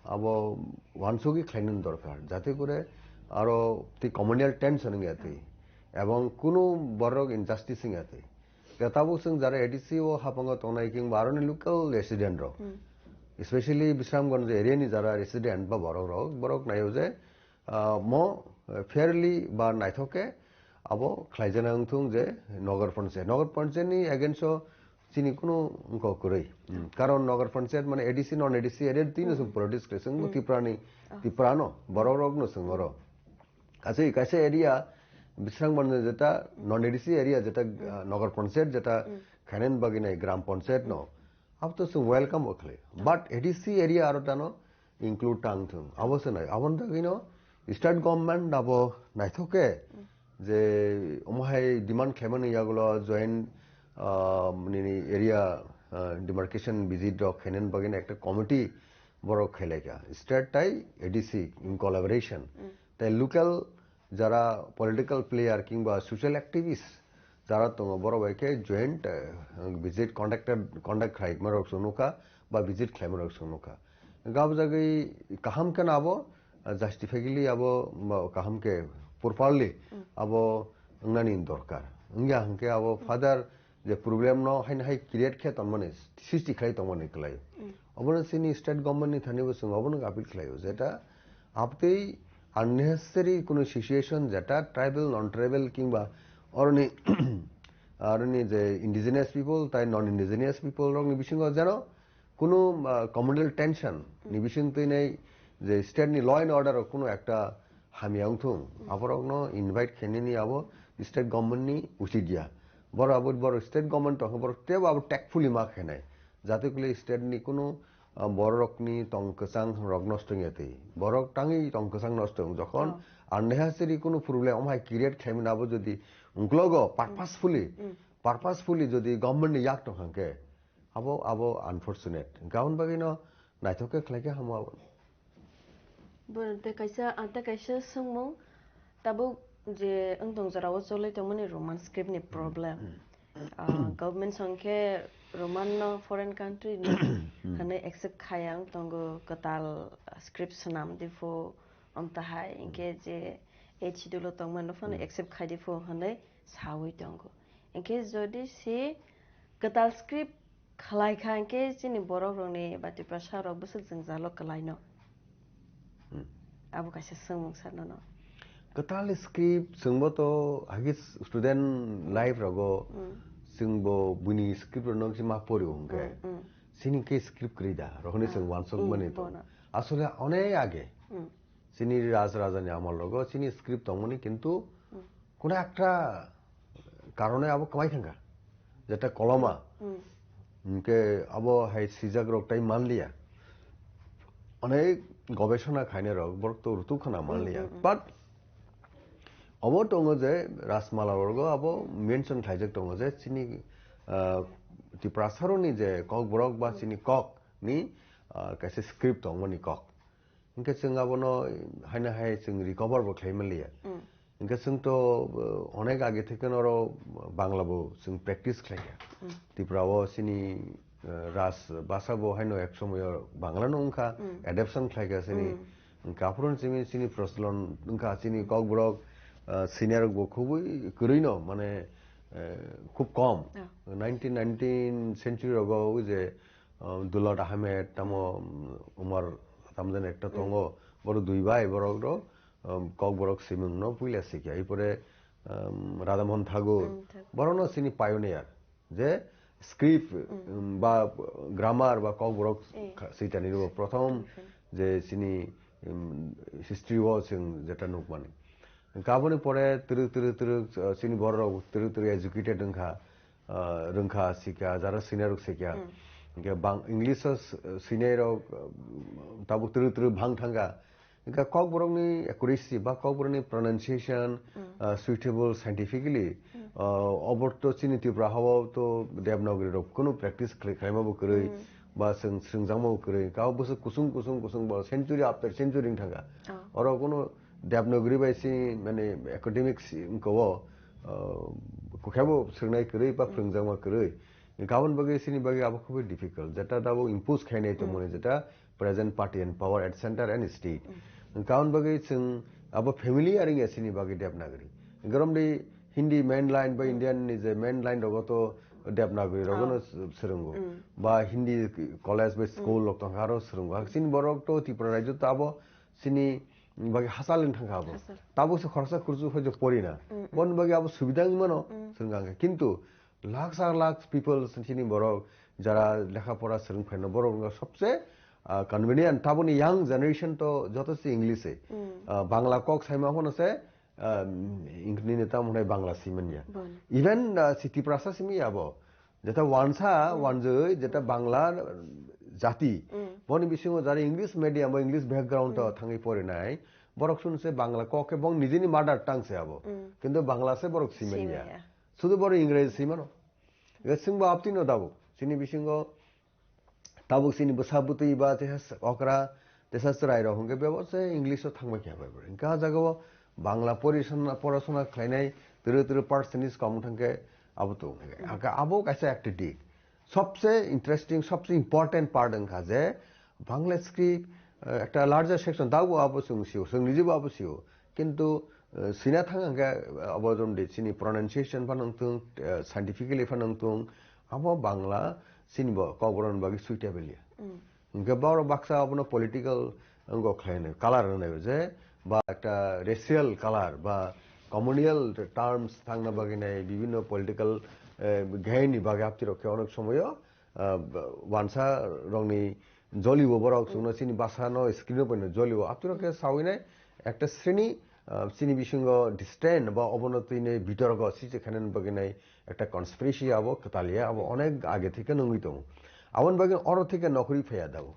abo wansugwi khlainani dorkar, jate kore aro twi communal tension wngya twi, ebong kunu borok injustice wngya twi. Ke tabuk chwng jara A D C o hapango tongnai kingba aroni local resident rok, especially Bisramganj area ni jara resident ba borok rok, borok naio je, ah, mo, eh, fairly ba naithok khe abo khlaijana wngthung je Nagar Panchayat. Nagar Panchayat ni against o chini kunu wngkok kwrwi. Hmm. Karon Nagar Panchayat mane A D C, non A D C area twi no chwng politics khe chwng Tripura ni, Tripura no, borok rok no chwng oro. Kaisa, kaisa area, Bisramganj jeta, non A D C area jeta, ah, Nagar Panchayat jeta khainani bagwi nai Gram Panchayat no. Abo to chwng welcome o khlai. But A D C area aro tano include tang thung. Abo se nai. Aboni bagwi no state government abo naithok khe je omo hai demand khlaimani yagulo joint, ah, nini area, ah, demarcation visit rok khainani bagwi no ekta committee borok khailaika. State tai A D C in collaboration. Tai local jara political player kingba social activist jara tongo, borok bai khe joint, eh, visit conducted, conduct khlaima rok chwng nukha ba visit khlaima rok chwng nukha. Gabjagwi kaham khe abo, eh, justifyingly abo, ba kaham khe properly abo wngnani dorkar. Wngya hwnkhe abo further je problem no haino hai create khe tongmani, sristi khlai tongmani kwlai. Obono chini state government ni thani bo chwng obono appeal khlaio, jeta abtwi unnecessary kuno situation jeta tribal, non tribal kingba oroni, oroni je indigenous people tai non indigenous people rokni bisingo jeno kuno, ah, communal tension ni bising twi nai je state ni law and order rok kuno ekta hamya wngthung, aborokno invite khainani abo state government ni usit ya. Borok abo, borok state government tongkha, borok tebo abo tactfully ma khainai. Jate kule state ni kunu, ah, borok ni tong kwchang rok nosto wngya twi. Borok tangwi tong kwchang nosto wng. Jokhon unnecessary kunu problem omo hai create khaimani abo jodi ungklogo purposefully, purposefully jodi government ni yak tong kha hwnkhe, abo, abo unfortunate. Hwnkhe aboni bagwi no naithok khe khlai khe hamo abo. Bo te kaisa, ang te kaisa swngmung, tabuk je wng tong jora o cholai tongmani Roman script ni problem. Ah, government song khe Roman no foreign country ni hwnwi accept khaya wng tongo, kwtal script swnam di pho, amtahai hwnkhe je H D lo tongmani no phano accept khai di pho hwnwi sawi tongo. Hwnkhe jodi se kwtal script khlai kha hwnkhe chini borok rokni ba Tiprasa rok bwswk jwngjalo kwlaino. Abo kaisa swngmung sir nono. Kwtal script chwngbo to hagi student life rogo chwngbo buini script rokno se ma porio hwnkhe. Chini khe script kwrwi da rohoni chwng wansuk mani to. Asole onek age. Chini raj rajani amol rogo chini script tongmani kintu kono ekta karone abo kwmai thangkha. Jeta koloma. Hwnkhe abo hai sijak rok tai manliya. Onek gobesona khainai rok borok to rutuk khana manliya. But obo tongo je Rajmala rogo abo mention khlaijak tongo je chini, ah, Tiprasa rokni je kokborok ba chini kok ni, ah, kaisa script tongmani kok. Hwnkhe chwng abono haino hai chwng recover bo khlai manliya. Hwnkhe chwng to, uh, onek age theke oro Bangla bo chwng practice khlai ya. Tripura o chini, uh, raj bhasha bo haino ek somoyo Bangla no wngkha, adaptation khlai kha chini. Hwnkhe aphuru chini, chini procholon wngkha, chini kokborok, uh, senior rok bo khubui kwrwi no, mane, uh, khub kom. Nineteen, nineteenth century rogo ui je, um, Dulot Ahmed, tamo, um, Umar, tamo jani ekta tongo, boro dui bai borok rok, um, kokborok simung no puila sikya. Ipore, um, Radhamohan Thakur, borok no chini pioneer, je script, um, ba grammar ba kokborok kha-, sitani rwo prothom je chini, um, history o chwng jeta nukmani. Kaboni pore twrwk, twrwk, twrwk, uh, chini borok rok twrwk, twrwk educated wngkha. Ah, rwngkha, sikha, jara senior rok sikha. Hwnkhe bang English o s-, senior rok, ah, tabuk twrwk twrwk bhang thangkha. Hwnkhe kokborokni accuracy ba kokborokni pronunciation, ah, suitable scientifically, Ah, obo to chini Tripura hao to Devanagari rok kunu practice khlai, khlaima bo kwrwi, ba swng, swngjakma bo kwrwi. Kabo bwswk kusung, kusung, kusung bo century after century wng thangkha. Oh. Oro kunu Devanagari bai si, mane, academic si, wngkha o, ah, khe bo swrwngnai kwrwi ba phwrwngjakma kwrwi. Kabon bagwi chini bagwi abo khobwi difficult. Jeta dabo impose khainai tongmani, jeta present party and power at center and state. Kaun bagwi chwng abo familiar wngya chini bagwi Devanagari. Goromdi Hindi main line ba Indian ni je main line rogo to Devanagari rogo no s-, swrwngo. Ba Hindi college ba school rok tongkha aro swrwngo. Chini borok to Tripura rajyo to abo chini bagwi hachal wng thangkha abo. Hachal. Tabo se khoroksa khurchu hoi je pori na. Bon bagwi abo subida wngmano swrwngkha. Kintu lakh sa lakh people chini borok jara lekha pora swrwng phaino borok wngkha sobse, ah, convenient. Taboni young generation to joto se English se. Ah, Bangla kok saima phano se, ah, ing-, nini tamo hwnai Bangla simanya. Bon. Even, ah, si Tiprasa simi abo. Jeta wansa, wanjoi, jeta Bangla, ah, jati. Boni bisingo jara English medium ba English background to thangwi porinai. Borok sun se Bangla kok khe bong nijini mother tongue se abo. Kintu Bangla se borok simanya. Simanya. Sudu borok Ingreji simano. Ega singbo aptino dabo. Chini bisingo tabuk chini bwsa bwtwi ba tesa okra, tesa chwrai rok hwnkhe bebo se English o thangbai khe bai bai. Hwnkhe ah jagao Bangla porisona, porasona khlainai turu turu percentage kom thangkhe abo tong. Hwnkhe abo kaisa ekta dik. Sobse interesting, sobse important part wngkha je Bangla script, eh, ekta larger section, dago abo chwng sio, chwng nijibo abo sio. Kintu, eh, sina thang hwnkhe, eh, abo jom de chini pronunciation phano wngthung, eh, scientifically phano wngthung, abo Bangla chini bo Kokborok ni bagwi suitable ya. Hwnkhe borok baksa abono political wngkha khlainai, color hwnwi je, ba ekta racial color, ba communal terms thangna bagwi nai, bibhinno political, eh, gain ni bagwi hapti rok khe onek somoyo, ah, wansa rokni jolibo borok chwngno chini basa no screen o poino jolibo. Hapti rok khe sawi nai ekta sreni, ah, chini bisingo distant ba obono twi nai bitorgo sise khainani bagwi nai ekta conspiracy abo kwtal ya, abo onek age theke nungwi tongo. Aboni bagwi oro theke nokhorwi phaiya dago.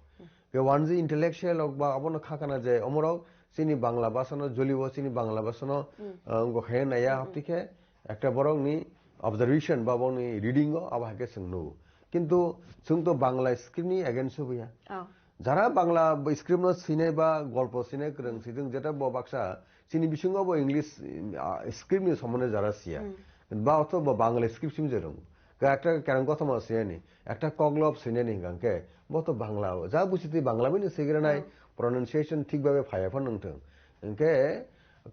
Ke wanji intellectual rok ba abono kha kana je omorok chini Bangla basa no jolibo, chini Bangla basa no, ah, wngkha khe naiya hapti khe ekta borokni observation ba borokni reading o abo hai khe chwng nugo. Kintu chwng to Bangla script ni against o ya. Oh. Jara Bangla script no sinai ba golpo sinai kwrwng sidwng jeta bo baksa chini bisingo bo English, ah, script ni somonde jara siya. Ba otho bo Bangla script sim je rwng. Ka ekta kerang kothoma sinani, ekta koklop sinani hingkha khe bo to Bangla o. Ja busi twi Bangla bini sigranai pronunciation thik babe phaya phan nangthwng. Hingkhe,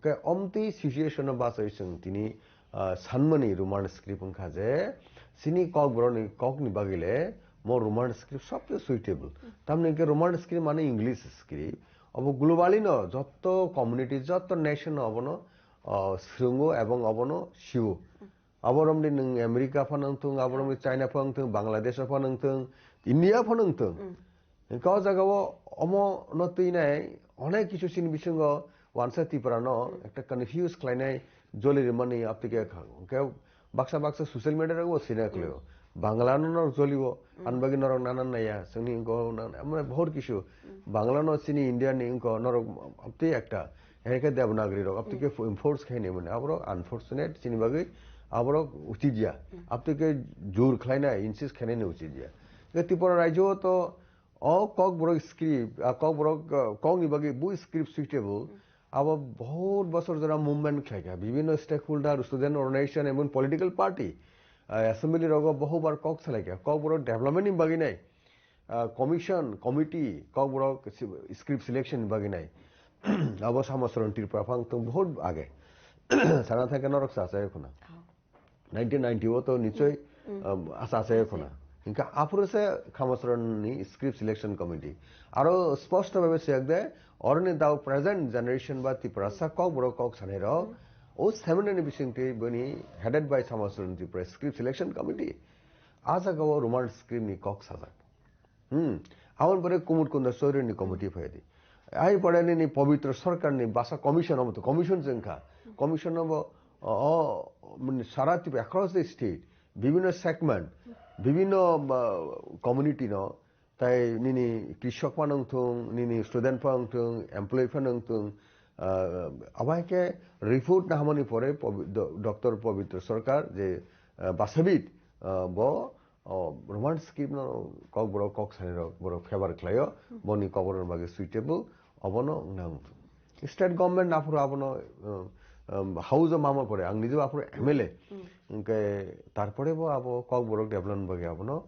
khe omtwi situation no bachai chwng tini, ah, sanmani Roman script wngkha je, chini kokborokni kokni bagwi le mo Roman script sobse suitable. Tamni hingkhe Roman script mane English script. Obo globally no jotto community, jotto nation no obono, ah, swrwngo ebong obono sio. Aboromni nwng America phano wngthung, aboromni China phano wngthung, Bangladesh phano wngthung, India phano wngthung. Hingke o jaga o omo no twi nai onek kisu chini bisingo wansa Tripura no ekta confuse khlainai joli rimani aptike kha. Hingke baksa baksa social media rogo sina khlaio. Bangla no norok jolio, ani bagwi norok nana naiya, chwngni wngko nang-, mane bahut kisu. Bangla no chini India ni wngko norok aptwi ekta. Hai khe Devanagari rok, aptwi khe enforce khainai mani. Aborok unfortunate, chini bagwi aborok uchit ya. Aptwi khe jur khlainai, insist khainai ni uchit ya. Khe Tripura rajyo to o Kokborok script, a Kokborok, uh, kokni bagwi bu script suitable. Abo bahut bosor jora movement khlaikha. Bibhinno stakeholder, student organization, ebong political party, uh, assembly rogo bohubar kok salaikha. Kokborok development ni bagwi nai. Ah, commission, committee, kokborok si-, script selection ni bagwi nai. Abo Samacharan Tripura phang tong bahut age. Sana thangkhe norok sa achai khuna. Oh. Nineteen ninety o to nichoi, um, asa achai khuna. Hingkha aphuru se Samacharan ni script selection committee. Aro sposto bhabe siyakde, oroni dao present generation ba Tiprasa kokborok kok sanai rok, o seminar ni bisingtwi boni headed by Samacharan Tripura script selection committee. A jaga o Roman script ni kok sajak. Hmm. Aboni pore Kumud Kunda Chowdhury ni committee phai di. Ai pore nini Pabitra Sarkar ni basa commission obo to commission se wngkha. Commission obo, o, o, mane sara Tripura across the state, bibhinno segment, bibhinno, ah, community no, tai nini krishok phano wngthung, nini student phano wngthung, employee phano wngthung, Ah, abo hai khe report nahamani pore Pobi-, do-, Doctor Pabitra Sarkar je, ah, basabit, ah, bo, oh, Roman script no Kokborok kok sanai rok borok favor khlaio, boni Kokborok bagwi suitable, obono nang. State government aphuru abono, ah, um, house o mama pore, ang nijebo aphuru M L A. Hwnkhe tarpore bo abo Kokborok development bagwi abono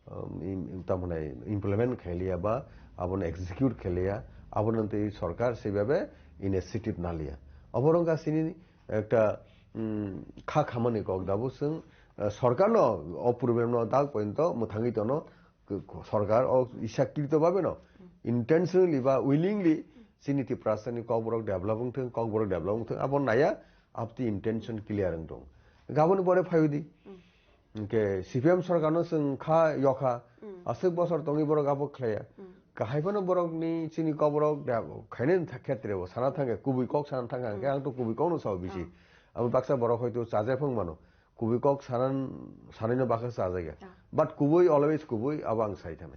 um, im-, im-, tamo hwnai implement khailiya ba abono execute khailiya, abono tei sorkar sebabe initiative naliya. Obo wngkha chini ekta, um, kha khamani kok dabo chwng, uh, sorkarno o problem no dak pointo mwthangwi tono, k-, k-, sorkar o isakrito babe no intentionally ba willingly chini Tiprasani Kokborok develop wngthwng, Kokborok develop wngthwng, abo naya aboni intention clear wngtong. Gaboni pore phaiwi di. Hwnkhe C P M sorkarno chwng kha yokha, aswk bosor tongwi borok abo khlaiya. Kahai phano borokni chini Kokborok da khainani tha-, khetre bo sana thangkhe kubui kok sana thangkha hwnkhe ang to kubui kokno sao bisi. Abo baksa borok hoito chajak phang mano. Kubui kok sanan-, sanaino baksa chajakya. But kubui always kubui abo ang sai thangkha.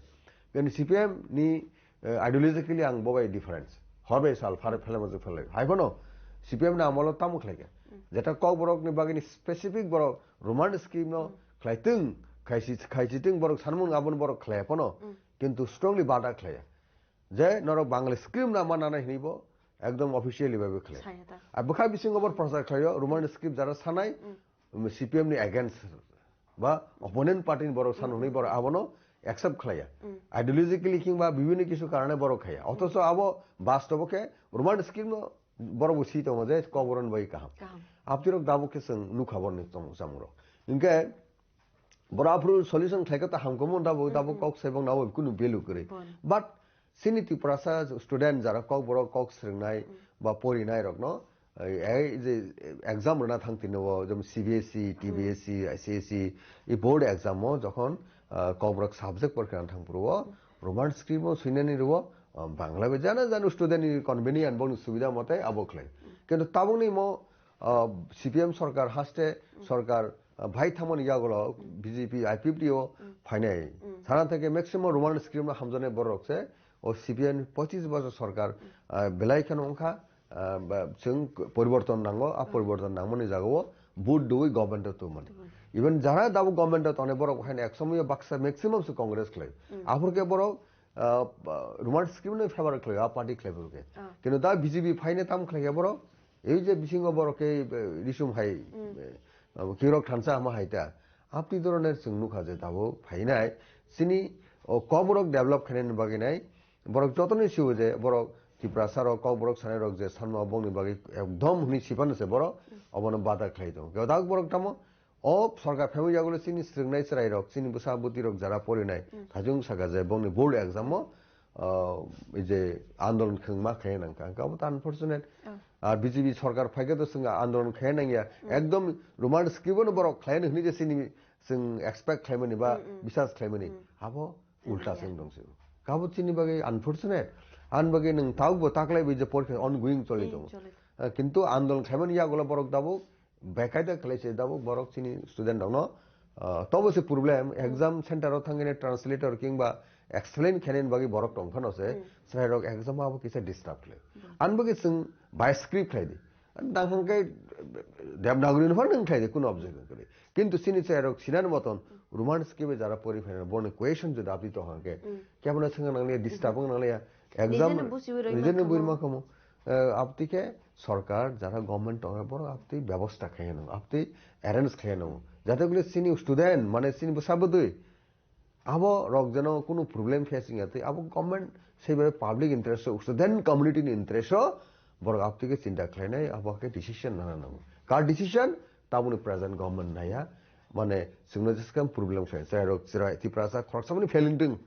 Kani C P M ni eh, ideologically ang bo bai difference. Hor bai sal phare phele mojok phele. Hai phano C P M na amolo tamo khlai khe. Jeta Kokborok ni bagini specific borok Roman script no khlai tong, khaisi, khaisi tong borok sanmung aboni borok khlai phano. Kintu strongly bada khlaiya. Je norok Bangla script na manana hini bo ekdom officially bai khlai. Saya ta. Ar bwkha bisingo bor prochar khlaio Roman script jara sanai, um, C P M ni against ba opponent party ni borok san hwnwi borok abono accept khlaiya. Ideologically kingba bibhinno kisu karone borok khaiya. Othocho abo bastobo khe Roman script no borok bo si tongo je Kokborok ni bagwi kaham. Kaham. Abtirok dabo khe chwng nukha borokni tong-, chamungrok. Hinkhe borok aphuru solution khlai khe ta hamkhe mon dabo, dabo kok sebong nabo kunu value kwrwi. But Chini Tiprasa student jara Kokborok kok swrwngnai ba porinai rokno, eh, eh, je exam rwna thang tini o, jemon C B S E, T B S E, I C S E, i board exam o jokhon, ah, Kokborok subject porikha rwna thang phuru o, Roman script o swinani rwo, ah, Bangla bai jana jani student ni convenient boni subida mote abo khlai. Kintu tabukni mo, ah, C P M sorkar haste sorkar, ah, bhai thamani yagulo B J P, I P F T o phainai. Sana thangkhe maximum Roman script no hamjaknai borok se o C P M ni pochis bosor sorkar, ah, belai kheno wngkha, ah, ba, chwng poriborton nango, a poriborton nangmani jagao vote dui government o tongmani. Even jara dabo government o tongnai borok haino ek somoyo baksa maximum se Congress khlai. Aphurkhe borok, ah, Roman script no favor khlai, a party khlai borok khe. Kintu da B J P phaina tam khlai khe borok, Ei je bisingo borok khe, eh, risum hai, eh, abo kirok thansa hama hai ta. Apni doroner chwng nukha je tabuk phainai. Chini o Kokborok develop khainani bagwi nai. Borok jotoni siwo je borok Tiprasa rok, Kokborok sanai rok je sanma bongni bagwi ekdom hwnwi siphano se borok obono bada khlai tongo. Khe dak borok tamo O sorkar phaimani yagulo chini swrwngnai chwrairok, chini bwsa bwtwirok jara porinai, thajung saka je bongni board exam o, ah, ei je andolon khwngma khlai nangkha. Hwnkhe abo to unfortunate. Ar B J P sorkar phaikhe to chwng andolon khlai nangya. Ekdom Roman script no borok khlai nang hwnwi je chini chwng expect khlaimani ba bisas khlaimani. Abo ulta chwng dongsi. Kabo chini bagwi unfortunate. Ani bagwi nwng tabukbo taklaiwi je porikha ongoing choli tongo. Ah, kintu andolon khlaimani yagulo borok tabuk Bekaida khlai se dabo borok chini student rokno, ah, tobo se problem, exam center o thangwi translator kingba explain khainani bagwi borok tong phano se, chwrai rok exam abo kisa disturb khlai. Ani bagwi chwng by script khlai di. Dang hang khe Devanagari no phano khlai di, kuno objection kwrwi. Kintu chini chwrai rok sinani moton Roman script bai jara pori phainai, borni question jodi apni tong hang khe, kebono swngna nangliya, disturb wng nangliya, exam nijeni busi wi rwi nijeni mankha bui mo. Mankha mo. Eh, abtwi khe sorkar jara government tongo borok abtwi bebosta khainai, abtwi arrange khainai. Jate kule chini student, mane chini bwsa bwtwi, abo rok jeno kunu problem face wngya twi, abo government saibai public interest o, student community ni interest o borok abtwi khe chinta khlainai, abo khe decision nana nango. Kar decision? Taboni present government naiya, mane chwngno jeskam problem khlai, chwrai rok, chwrai Tiprasa khoroksa mani failing tong,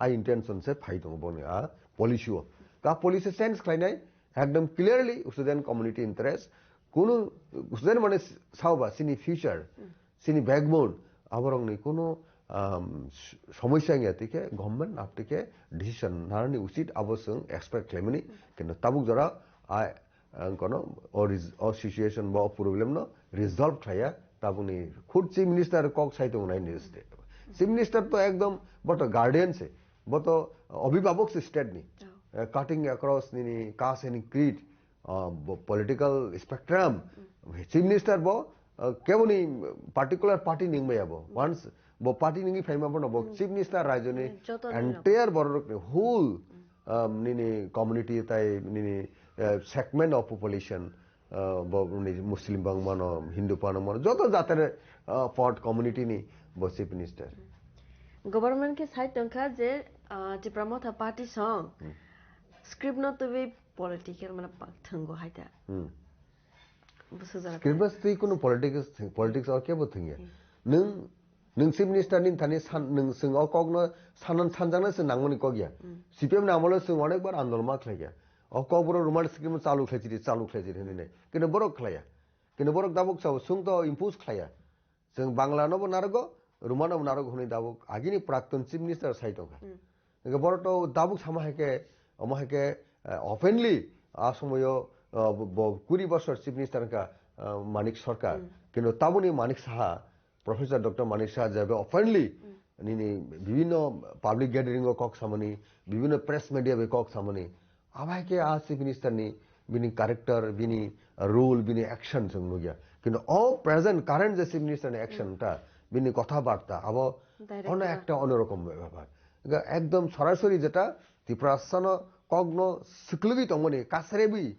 a intention se phai tongo boni a policy o. Ka policy change khlainai, Ekdom clearly student community interest, kunu student mane sao ba chini future, chini backbone, aborokni kunu, um, s-, somosya wngya twi khe government aptwi khe decision nanani uchit abo chwng expect khlaimani, kintu tabuk jora a, ang kono o res-, o situation ba o problem no resolve khlaiya, tabukni khud chief minister kok sai tongnai ni state. Chief minister to ekdom bo to guardian se, bo to obhibhabok se state ni. Eh, cutting across nini caste and creed, ah, bo political spectrum, chief minister bo, ah, keboni particular party ni wngmaya bo. Once bo party ni wngwi phaima bono bo chief minister rajyo ni Joto ni entire borok ni whole, ah, nini community tai nini, eh, segment of population, ah, bo nini Muslim bang mano, Hindu bang mano, joto jater, ah, part community ni bo chief minister. Government ke sai tongkha je, ah, Tipra Motha party song script no tubui political mana pak thwngo hai ta. Hmm. Busu jara Script ta. Bas twi kuno politics thing, politics o kebo thwngya. Hmm. Nung, nung chief minister ni thani san, nung sung o kok no sanan sanjang na se nangmani kok ya. Hmm. C P M ni amolo sung onek bar andolon ma khlai ya. O kok boro Roman script no chalu khlai chiri, chalu khlai chiri hinwi nai. Kino borok khlai ya. Kino borok dabok chao sung to impose khlai ya. Chwng Bangla no bo narogo, Roman no bo narogo hwnwi dabok agini praktun chief minister sai tongkha. Hmm. Hwnkhe borok to dabuk sama hai khe, omo hai khe, eh, openly a somoyo, eh, bo, bo kuri bosor chief minister wngkha, eh, Manik Sarkar. Hmm. Kintu taboni Manik Saha, Professor Doctor Manik Saha je openly Hmm. nini bibhinno public gathering o kok samani, bibhinno press media bai kok samani, abo hai khe a chief minister ni bini character, bini role, bini action chwng nukya. Kintu o present current je chief minister ni action Hmm. ta, bini kotha barta, abo Direct ono ba. Ekta onorokom bepar. Ga ekdom sorasori jeta Tiprasano kokno swklwgwi tongmani, kasrebwi,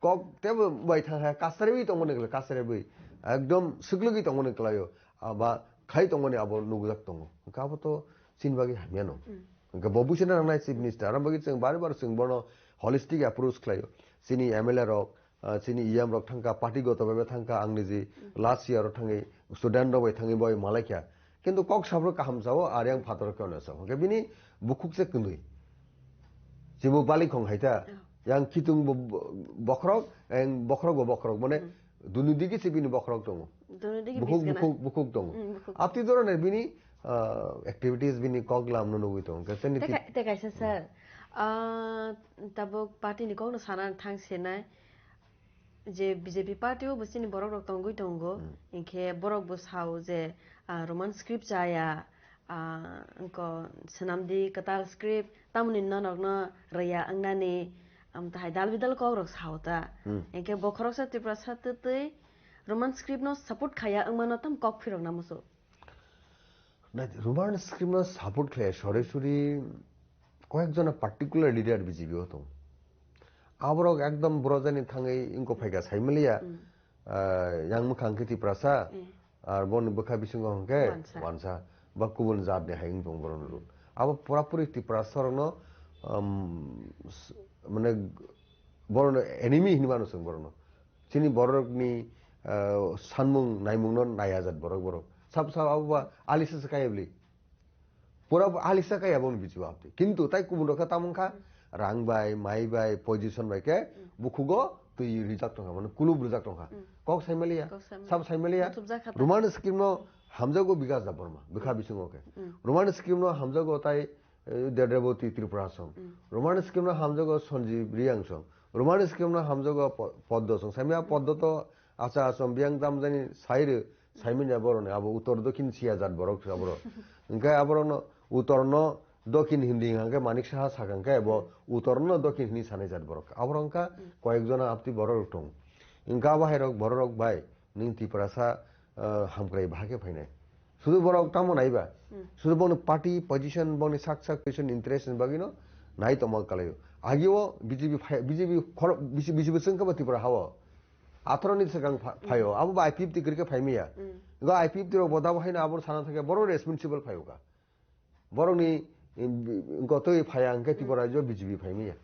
kok tebo bai thang ha, kasrebwi tongmani kle, kasrebwi. Ekdom swklwgwi tongmani klaio, aba khai tongmani abo nukjak tongo. Hwnkhe abo to chini bagwi hamya no. Hmm. Hwnkhe bo buchina nangnai chief minister, aro bagwi chwng bari bar chwng bono holistic approach khlaio. Chini M L A rok, ah, chini E M rok thangkha, party goto bebe thangkha, ang niji last year o thangwi student rok bai thangwi bai malaikha. Kintu kok sabrok kaham sao, ar yang phator khe ono sao. Hwnkhe bini bukhuk se kwndwi. Chibo balikhong hai ta. Oh. Yang khitung bo-, bo-, bokhorok, yang bokhorok bo bokhorok. Mane Hmm. dunu digi se bini bokhorok tongo. Dunu digi Bukhuk, bis gana. Bukhuk, bukhuk tongo. Hmm, bukhuk. Apti dhoroner bini, ah, activities bini kok lamno nugwi tongo. Hwnkhe chini Te tip- kai-, te kaisa sir. Ah, tabuk party ni kokno sana thang senai. Je B J P party o bo chini borok rok tongwi tongo, Hmm. hinkhe borok bo sao je, ah, Roman script chaya, ah, wngko swnamdi kwtal script, tamoni norokno rwya wngnani, amtahai dal bidal kok rok sao ta. Hmm. Hinkhe bo khoroksa Tiprasa twtwi Roman script no support khaya wngmano tam kok phirokna muchung. Nai, Roman script no support khlai sorasori koyekjona particular leader B J P o tong. Aborok ekdom borojani thangwi wngkok phaikha saimaliya, Hmm. ah, yang mwkhang khe Tiprasa, Hmm. ar boni bwkha bisingo hwnkhe Wansa. Wansa, ba kubun jatni hai wng tong borok rok. Abo pura puri Tiprasa rokno, um, s-, mane borokno enemy hinwi mano chwng borokno. Chini borokni, ah, sanmung naimungno naiya jat borok borok. Sab sab abo ba alisa se kaya bli. Pura bo alisa kaya boni bijibo abdi. Kintu tai kubun rok khe tamung kha rang bai, mai bai, position bai khe bukhugo twi rijak tongkha, mane kulub rijak tongkha. Hmm. Kok saimaliya, Kok saimaliya. Sab saimaliya. Muchubjak kha ta. Roman script no hamjago Bikas Debbarma, bwkha bisingo khe. Hmm. Roman script no hamjago tai eh, Dedreboti Tripura song. Mm. Roman script no hamjago Sanjeev Reang song. Roman script no hamjago Po-, Poddo song. Samya Poddo to acha achom biyang tamjani saire, saimanya boroni abo utor dokhin siya jat borok se aborok. Hwnkhe aborokno utorno dokhin hindi hwnkhe Manik Saha sakha hwnkhe bo utorno dokhin hini sanai jat borok. Aborok wngkha koyekjona apti borok rok tong. Hwnkhe abo hai rok borok rok bai Nini Tiprasa, ah, hamkrai baha khe phainai. Sudu borok tamo naiba. Hmm. Sudu bono party position, boni sak sak position interest ni bagwi no nai tongma kalaio. Agio B J P phai-, B J P khoro-, B J P, B J P chwng khe ba Tripura hao. Atharo ni swkang pha-, phaio. Abo ba I P F T kwrwi khe phaimaya. Hmm. Go I P F T rok bo dabo haino abo sana thangkhe borok responsible phaio ka. Borokni, em, bi-, gotwi phaiya hwnkhe Tripura rajyo B J P phaimaya.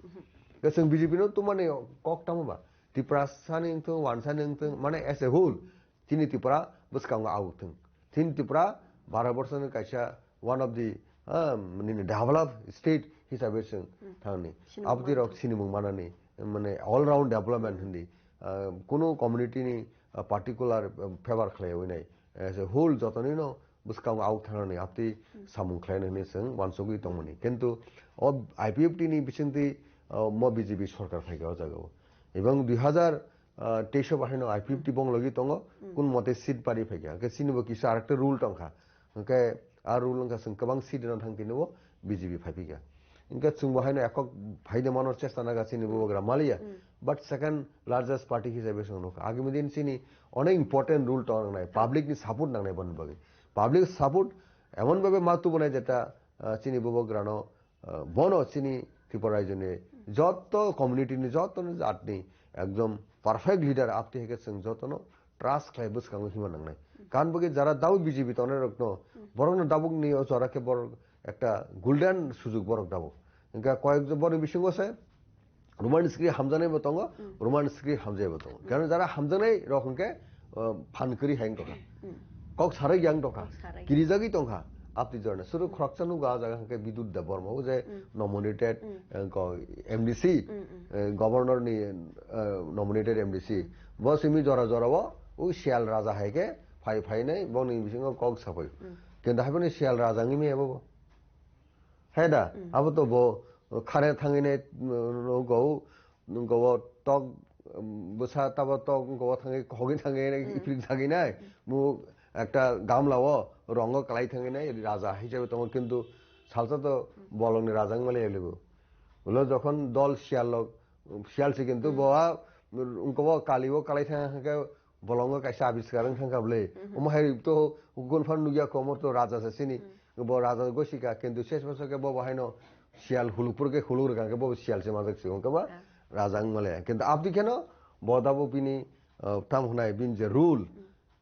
Hwnkhe chwng B J P no tumani kok tamo ba? Tiprasani wngthung, wansani wngthung, mane as a whole, chini Tripura bwskango aothung. Chini Tripura Bharat borsoni kaisa one of the, ah, nini developed state hisabe chwng thangni. Sinimung Abdi rok manthung. Sinimung manani, mane all round development hindi. Ah, kunu community ni, ah, particular, ah, favor khlaiwi nai. As a whole jotonino bwskango aothunani aptwi samung khlaina hwnwi chwng uansugwi tongmani. Kintu o I P F T ni bisingtwi, ah, mo B J P sorkar phaikha o jagao. Ebong dui hazar teis o bahaino I P F T bong logi tongo, kun mote seat pari phaikha. Hwnkhe chini bo kisa arekta rule tongkha. Hwnkhe a rule wngkha chwng kwbang seat rwna thang tini bo B J P phaiphikha. Hwnkhe chwng bo haino ekok phaide mano chesta naga chini bo bagra maliya. but second largest party hisabe chwng nukha. Agami din chini onek important role tong nangnai, public ni support nangnai boni bagwi. Public support emon bhabe ma tubunai jeta, ah, chini bubagrano, ah, bono chini Tripura rajyoni joto community ni, joto ni jat ni ekdom perfect leader apti hai khe chwng jotono trust khlai bwskango hima nangnai. Kan bagwi jara dabo B J P tongnai rokno, borokno dabuk ni o jora khe borok ekta golden sujug borok dabo. Hingkha koyek jon borokni bisingo se Roman script hamjaknai bo tongo, Roman script hamjai bo tongo. Karon jara hamjaknai rok hingkhe, uh, phan kwrwi hai wng tongkha. Kok sarai yang tongkha. Kok sarai. Kirijagwi tongkha. Apti jorna. Suru khoroksa nugo a jaga hingkhe Bidut Debbarma o je nominated, uh, go-, M D C, uh, governor ni, uh, nominated M D C. Bo simi jora jora o, o Sial Raja hai khe phai phai nai, boni bisingo kok saphai. Kintu hai phano Sial Raja wngwi maya bo. Hai da, abo to bo khare thangwi nai, uh, go, go tok, um, bwsa tabo tok, go thangwi, hogwi thangwi nai, iprik thangwi nai, mu ekta gamla o rongo kwlai thangwi nai, raja hisabe tongo, kintu salsa to bolongni raja wngmani libo. Ulo jokhon dol siyal lok, siyal se kintu bo a, um, go kali o kwlai thang khe, bolongo kaisa abiskar wng thangkha bwle. Omo hai to gun phan nukya, komor to raja se sini. Bo raja gosi kha, kintu ses bosor khe bo bo haino siyal huluk pur khe huluk rwkha khe bo siyal se majak se wngkha ba raja wng male. Kintu abdi kheno bo dabo bini, uh, tam hwnai bini je rule,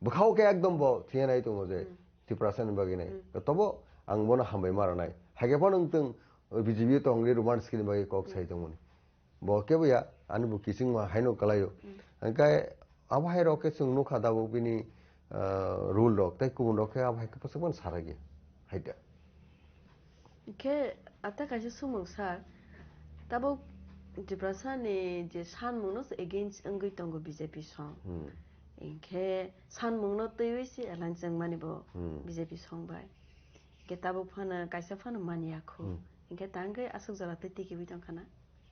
bwkhao khe ekdom bo thiya nai tongo je Tiprasa ni bagwi nai. Tobo ang bono hambai ma rwnai. Hai khe phano wng tong, B J P tongri Roman script ni bagwi kok sai tongmani. Bo kebo ya, ani bo kiching ma haino kalaio. Hingkhe abo hai rok khe chwng nukha dabo bini, ah, rule rok, tei kubun rok khe abo hai khe bwswk man sarai ya. Hai da. Hingkhe ata kaisa sumung sir, tabuk Tiprasa ni je sanmung no against wngwi tongo B J P song. Hmm. Hingkhe sanmung no twiwi se alliance wngmani bo Hmm. B J P song bai. Hingkhe tabuk phano kaisa phano manya khu. Hmm. Hingkhe tangwi aswk jora tei tikiwi tongkha na?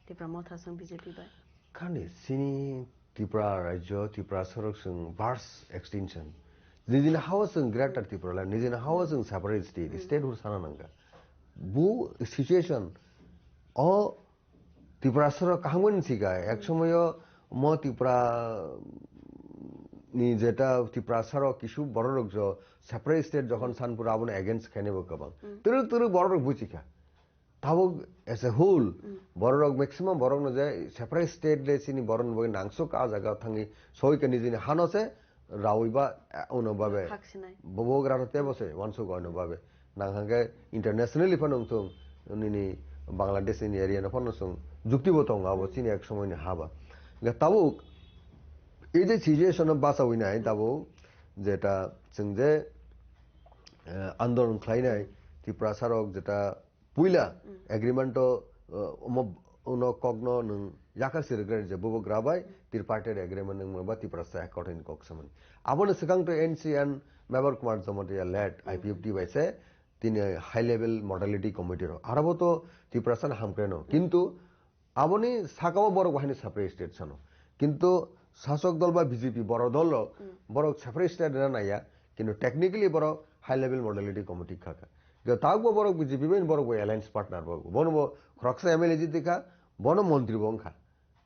Tipra Motha song B J P bai. Khani sini Tripura rajyo, Tripura sorok song vast extinction. Nijini hawa song Greater Tripura la, nijini hawa song separate state, state hur sana nangka. Bu situation o Tripura sorok kaham ni sika, ek somoyo mo Tripura ni jeta Tripura sorok kisu bororok jo separate state jokhon sanpura abono against khainai bo kwbang. Twrwk twrwk bororok buchikha. Tabuk as a whole, bororok maximum borokno je separate state le chini borokni bagwi nangsuk a jaga thangwi soi khe nijini hano se rawi ba, eh, uno babe. Khak sinai. Bobo grano tebo se wansuk ono babe. Nang hangke internationally phano wngthung nini Bangladesh ni area no phano sung jukti bo tongo abo chini ek somoy ni ha ba. Hingke tabuk ei je situation no bachawi nai tabuk jeta chwng je, eh, andolon khlainai Tiprasa rok jeta Puila agreement o, uh, omo, uno kokno nwng yakar sirikre je bubagra bai tripartite agreement nwng ba Tiprasa accord hin kok samani. Abono swkang to N C N Mebar Kumar Jamatia led I P F T bai se tini high level modality committee ro. Arabo to Tiprasa na hamkre no. Kintu aboni saka o borok bahini separate state sano. Kintu sasok dol ba B J P boro dol rok borok separate state rina naiya. Kintu technically borok high level modality committee kha kha. Hingke tabukbo borok B J P bai borok bo alliance partner bo. Bono bo khoroksa M L A jiti kha, bono montri bo wngkha.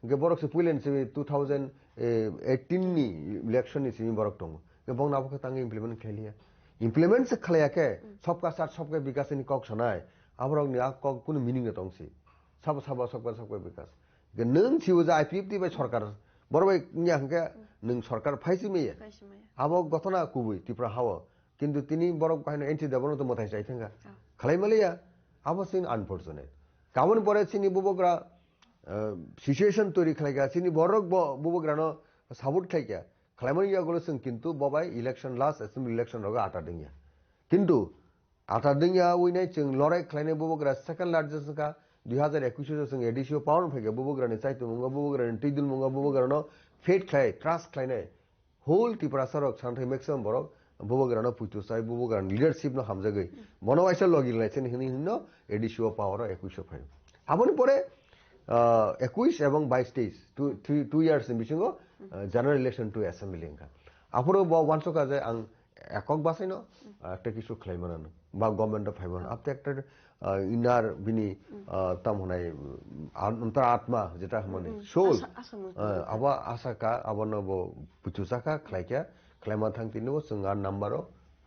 Hingke borok se puilen se two thousand eighteen ni election ni simi borok tongo. Hingke bong nabo khe tangi implement khlai liya. Implement se khlaiya khe, sabka saath sabka vikas ni kok sanai. Aborok ni a kok kunu meaning no tong si. Sabo sabo sabka sabka vikas. Hingke nwng sibo je I P F T bai sorkar, borok bai wngya hingke nwng sorkar phaisi maya. Phaisi maya. Abo gotona kubui Tripura hao. Kintu tini borok haino N T Debbarma to mwtai chai thangkha. Ah. Khlai maliya, abo sin unfortunate. Kaboni pore chini bubagra, eh, situation toiri khlaikha, chini borok bo bubagrano support khlaikha. Khlaimani yagulo chwng kintu bobai election, last assembly election rogo ata dingya. Kintu ata dingya winai chwng lorai khlainai bubagra second largest wngkha, dui hazar ekush o chwng A D C o power phaikha bubagrani chaitumung o, bubagrani twidulmung o, bubagrano faith khlai, trust khlainai. Whole Tiprasa rok santhai maximum borok bubagrano puitu sai, bubagrani leadership no hamjagwi. Bono waisa logi lai chini hini hini no A D C o power o ekush o phai. Aboni pore, ah, ekush ebong bais teis, two, three, two years ni bisingo, ah, general election to assembly wngkha. Aphuru bo wansukha je ang ekok basaino, ah, ekta kisu khlai manano. ba government o phaiman. Abte ekta, ah, inner bini, ah, tam hwnai, ah, antar atma jeta hwnmani, soul. Asa, asa mung. Ah, abo asa ka, abono bo buchu saka, khlai kya, khlaima thang tini bo chwng a number o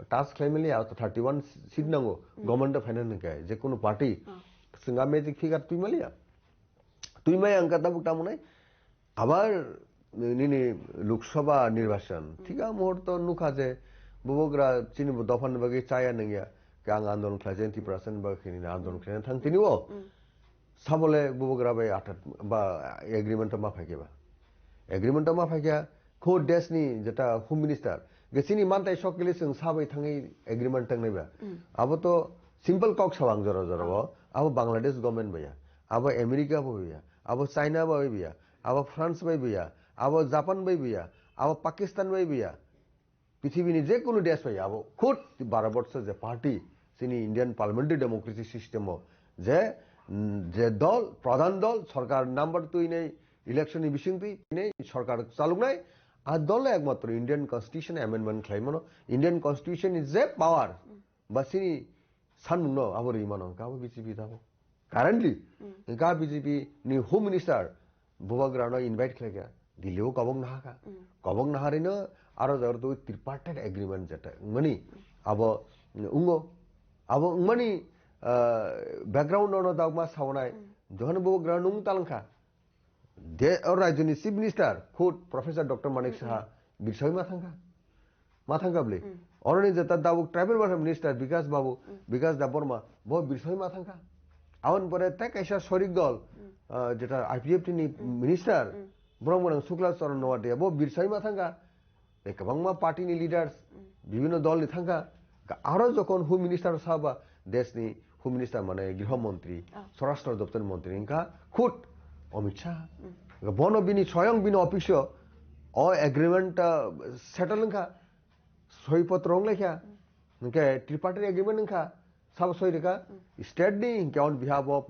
touch khlai mali, a thirty one seat nango, government o phaina hwnkhe, je kono party, chwng a magic figure twi mali ya. Twi mai ang ka tabuk tamo nai, Abar nini Lok Sabha nirbachan, thik a muhurto nukha je bubagra chini bo dopha ni bagwi chaya nangya, ke ang andolon khlai jani Tiprasa ni bagwi khe nini andolon khlai thang tini o. Sabole bubagra bai atat ba agreement ma phaikhe ba. Agreement ma phaikhe kho desh ni jeta home minister, ge chini mantai sok kili chwng sabai thangwi agreement tangnai ba. Abo to simple kok sawang jora jora o. Abo Bangladesh government baya. Abo America bo baya. Abo China bai biya, abo France bai biya, abo Japan bai biya, abo Pakistan bai biya, pithibini je kunu desh bai abo khud Bharat borso je party, chini Indian parliamentary democracy system o je, mm, je dol, pradhan dol, sorkar number twi nei, election ni bising twi nei, sorkar chaluknai, a dol ekmatro Indian constitution amendment khlai mano, Indian constitution ni je power, ba chini sanmung no abo ri mano, hwnkhe abo B J P tabo. Currently, hwnkhe B J P ni Home Minister bubagra no invite khlai kha, Delhi o kobok naha kha. Kobok naharino aro jagar tu tripartite agreement jeta mani abo ungo, abo mani, ah, background no no dagma sawnai, johan bubagra nung talangkha. De, o rajyoni Chief Minister, khud Professor Doctor Manik Saha, Birsoi ma thangkha. Ma thangkha bli. Oroni jeta dabuk Tribal Welfare Minister Bikas Babu, Bikas Debbarma, bo Birsoi ma thangkha. Aboni pore tei kaisa sorik dol, ah, jeta I P F T ni Minister, Brahmanang Sukla Charan Noatia, bo Birsoi ma thangkha. Tei kwbangma party ni leaders, bibhinno dol ni thangkha. Ga-, aro jokhon Home Minister saba, desh ni Home Minister mane Griho Montri, Swarashtra Doptor Montri wngkha khud Amit Shah. Ga bono bini soyong bini office o, o agreement, ah, settle wngkha, soi potro wnglaikha. Hwnkhe tripartite agreement wngkha, sabo soi rwkha, state ni hwnkhe on behalf of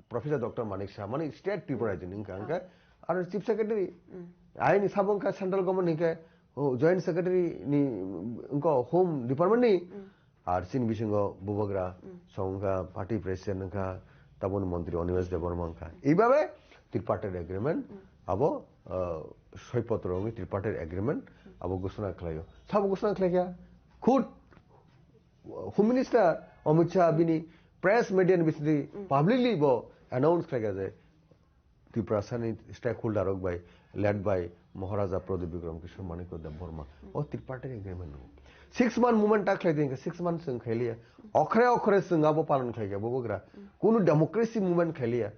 Professor Doctor Manik Saha, mani state Tripura ni wngkha, hwnkhe aro chief secretary, aini sabo wngkha central government hwnkhe, oh, joint secretary ni, wngkha home department ni, ar chini bisingo bubagra, song wngkha party president wngkha, taboni montri Animesh Debbarma wngkha. Eibabe tripartite agreement, abo, uh, soi potro wngwi tripartite agreement, abo ghosona khlaio. Sabo ghosona khlaikha, khud Home Minister Amit Shah bini press media ni bisingtwi publicly bo announce khlaikha je Tiprasa ni stakeholder rok bai led by Maharaja Pradyut Bikram Kishore Manikya Debbarma o tripartite agreement no six month movement ta khlai ding, six month chwng khailiya, okhre okhre chwng abo palon khlaikha bubagra, kunu democracy movement khailiya.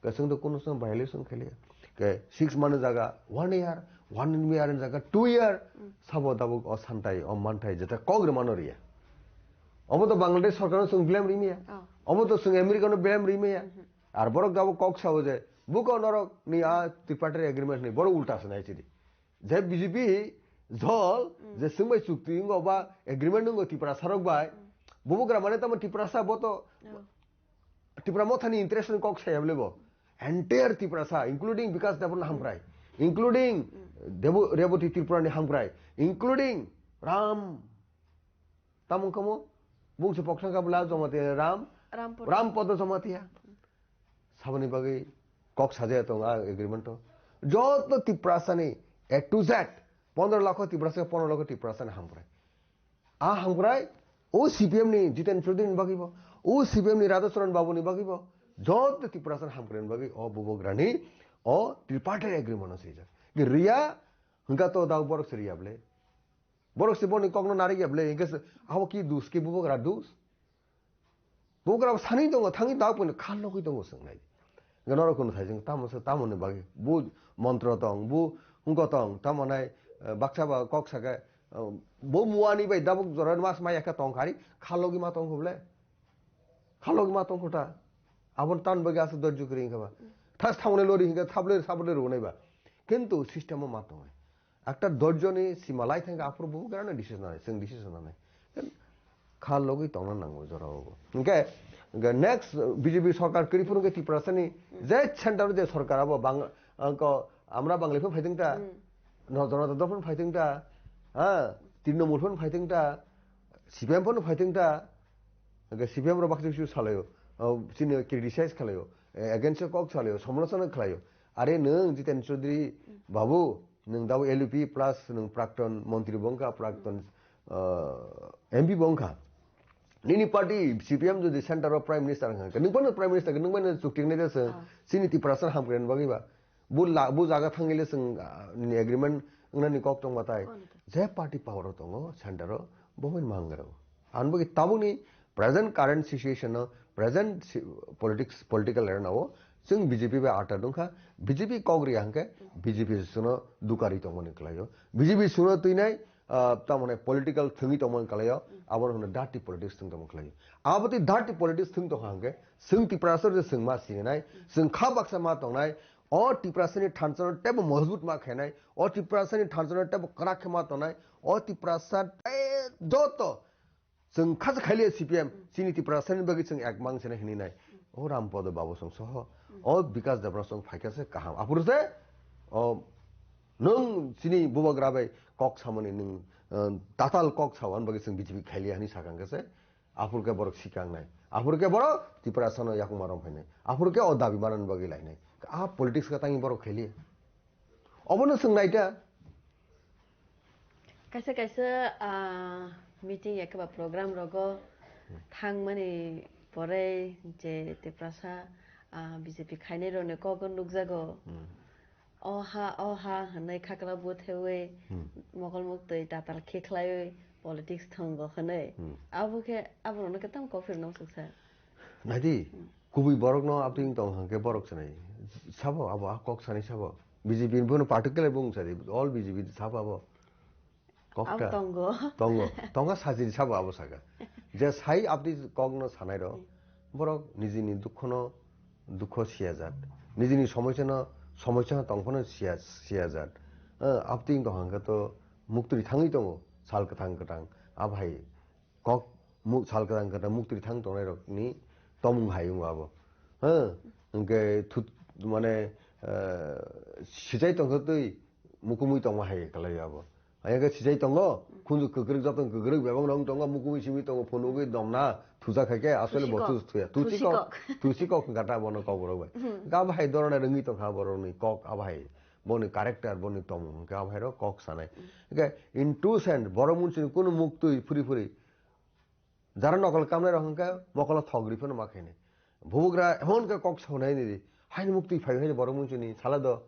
Ke chwng to kunu chwng violation khailiya. Ke six month jaga one year, one year jaga two year, sabo tabuk o santai, o mantai, jeta kok rwmano riya. Obo to Bangladesh sorkar no chwng blame rimaya. Obo to chwng America no blame rimaya. Ar borok tabuk kok sao je, buko norok ni a tripartite agreement ni, borok ulta se nai chidi. Je B J P dol, je chwng bai chukti wngo ba agreement wngo Tripura sarok bai, bubagra mane tamo Tripura sa bo to Tripura Mothani interest ni kok saya bole bo. Entire Tiprasa, including Bikas Debbarma ni hamkrai, including Debu-, Rebati Tripura ni hamkrai, including Ram, tamung kamo, bung se poksa ka bla Jamatia Ram, Ram Pada. Ram Pada Jamatia. Saboni bagwi kok sajaya tong a agreement o. Joto Tiprasa ni A to Z, pondro lakho Tiprasa, pondro lakho Tiprasa ni hamkrai. A hamkrai, o C P M ni Jiten Chaudhary ni bagwi bo, o C P M ni Radha Charan Babu ni bagwi bo, joto Tiprasa ni hamkrai ni bagwi o bubagra ni o tripartite agreement no swijak. Ki riya, hwnkha to dao borok se riya ble. Borok se boni kok no narikya ble, hwnkhe se abo ki dus, ki bubagra dus. Bubagra sani tongo, thangwi dao pono khal logwi tongo swngnai. Hwnkhe norok kunu thai jeng tamo se tamo ni bagwi. Bu montro tong, bu hwnkha tong, tamo nai, eh, baksa ba kok saka, eh, bo muani bai dabuk jora mas maya khe tong kari, khal logwi ma tong kho ble. Khal logwi ma tong kho ta. Abon tan bagwi asa dojjo kwrwi hwnkha ba. Thas thamone lori hwnkha thap lori sabo lori rwnai ba. Kintu system o ma tongo. Ekta dojjoni sima lai thangkhe aphuru bubagrano decision nanai, chwng decision nanai. Kha logwi tongna nango jorao bo. Hwnkhe, hwnkhe next B J P sorkar kwrwi phuru hwnkhe Tiprasani je center je sorkar abo Bang-, angko amra Bangali phano phaithwng ta, Janata Dal phano phaithwng ta, ha, Trinamool phano phaithwng ta, C P M phano phaithwng ta, Hwnkhe C P M rok baksa kisa salaio, o, chini criticize khalaio, eh, against o kok salaio, somalochona khwlaio. Are nwng Jiten Chaudhary babu, nwng dabo L U P plus nwng prakton montri bo wngkha, prakton, ah, M P bo wngkha. Nini party C P M jodi center o prime minister wngkha, nwng phano prime minister, nwng phano chukti wngnai jesa, Ah. chini Tiprasa hamkrai bagwi ba. Bu la-, bu jaga thangile chwng, ah, nini agreement wngnani kok tongbatai. Kono to. Je party power o tongo, center o, bo bai mangrao. Ang bagwi tabukni present current situation o, present si-, politics, political arena o, chwng B J P bai ata dungkha, B J P kok ri hangkhe, B J P suno dukari tongmani kwlaio. B J P suno twinai, ah, tamone political thwngwi tongmani kwlaio, abono hwno dirty politics thwng tongmani kwlaio. Abotwi dirty politics thwng tongkha hangkhe, chwng Tiprasa je chwng ma sinai, chwng kha baksa ma tongnai, o Tiprasani thansa no teibo mojbut ma khainai, o Tiprasani thansa no teibo kwrak khe ma tongnai, o Tiprasa tei joto chwng kha se khailiya C P M, chini Tiprasani bagwi chwng ek mang sene hinwi nai. O Rampodo Babu song soho, o Bikas Debbarma song phaikha se kaham. Aphuru se, o nwng chini bubagra bai kok samani nwng, eh, tatal kok sawan bagwi chwng B J P khailiya hinwi sakang khe se, Aphuru khe borok sikangnai. Aphuru khe borok Tiprasano yakungma rom phainai. Aphuru khe o dabi manani bagwi lainai. A politics khe tangwi borok khaili. Obono swng naita. Kaisa kaisa, ah, meeting ya khe ba program rogo thangmani pore je Tiprasa, ah, B J P khainai rokni kok nukjago. Hmm. O ha, o ha hwnwi khakla buthewi Hmm. mokol muktwi tatal khe khlaiwi politics thwngo hwnwi. Hmm. Abo khe aborokno khe tamo kok phirno swksa. Naidi, Hmm. kubui borokno abtwi wng tong hwnkhe borok swnai. Sabo abo a kok sanai sabo. B J P ni bono particular bung sadi, all B J P sabo abo. Kok Abo ta? tongo. Tongo. Tongo sajini sabo abo saka. Je sai abdi kokno sanai rok, borok nijini dukhono dukho siya jat. Nijini somosyano somosyano tongphano siya, siya jat. Eh, abdi wngkha hwnkhe to muktri thangwi tongo, sal kwthang kwthang. Abhai kok mu-, sal kwthang kwthang muktri thang tongnai rokni tomung hai wngo abo. Eh, hwnkhe thut, mane, eh, sichai tongkha twi mukumui tongma hai kwlai abo. Ayang khe sijai tongo, khunju kwkrwk, joto kwkrwk bebak rok tongo, mukumui simi tongo, phunugwi domna thuja khai khe asole Tusi bo kok. Thuya. Tusi Tusi kok, kok. Tusi kok hwnkha ta bono kok borok bai. Hmm. Hwnkhe abo hai dorona rwngwi tongkha borokni kok abo hai. Boni character, boni tongmung hwnkhe abo hai rok kok sanai. Hwnkhe in two sense, borok munsini kunu muktwi phuri phuri. Jara nokol kamnai rok hwnkhe mokolo thok ri phano ma khainai. Bubagra emon khe kok sonai ni di. Haini muktwi phai haini borok munsuni sala do.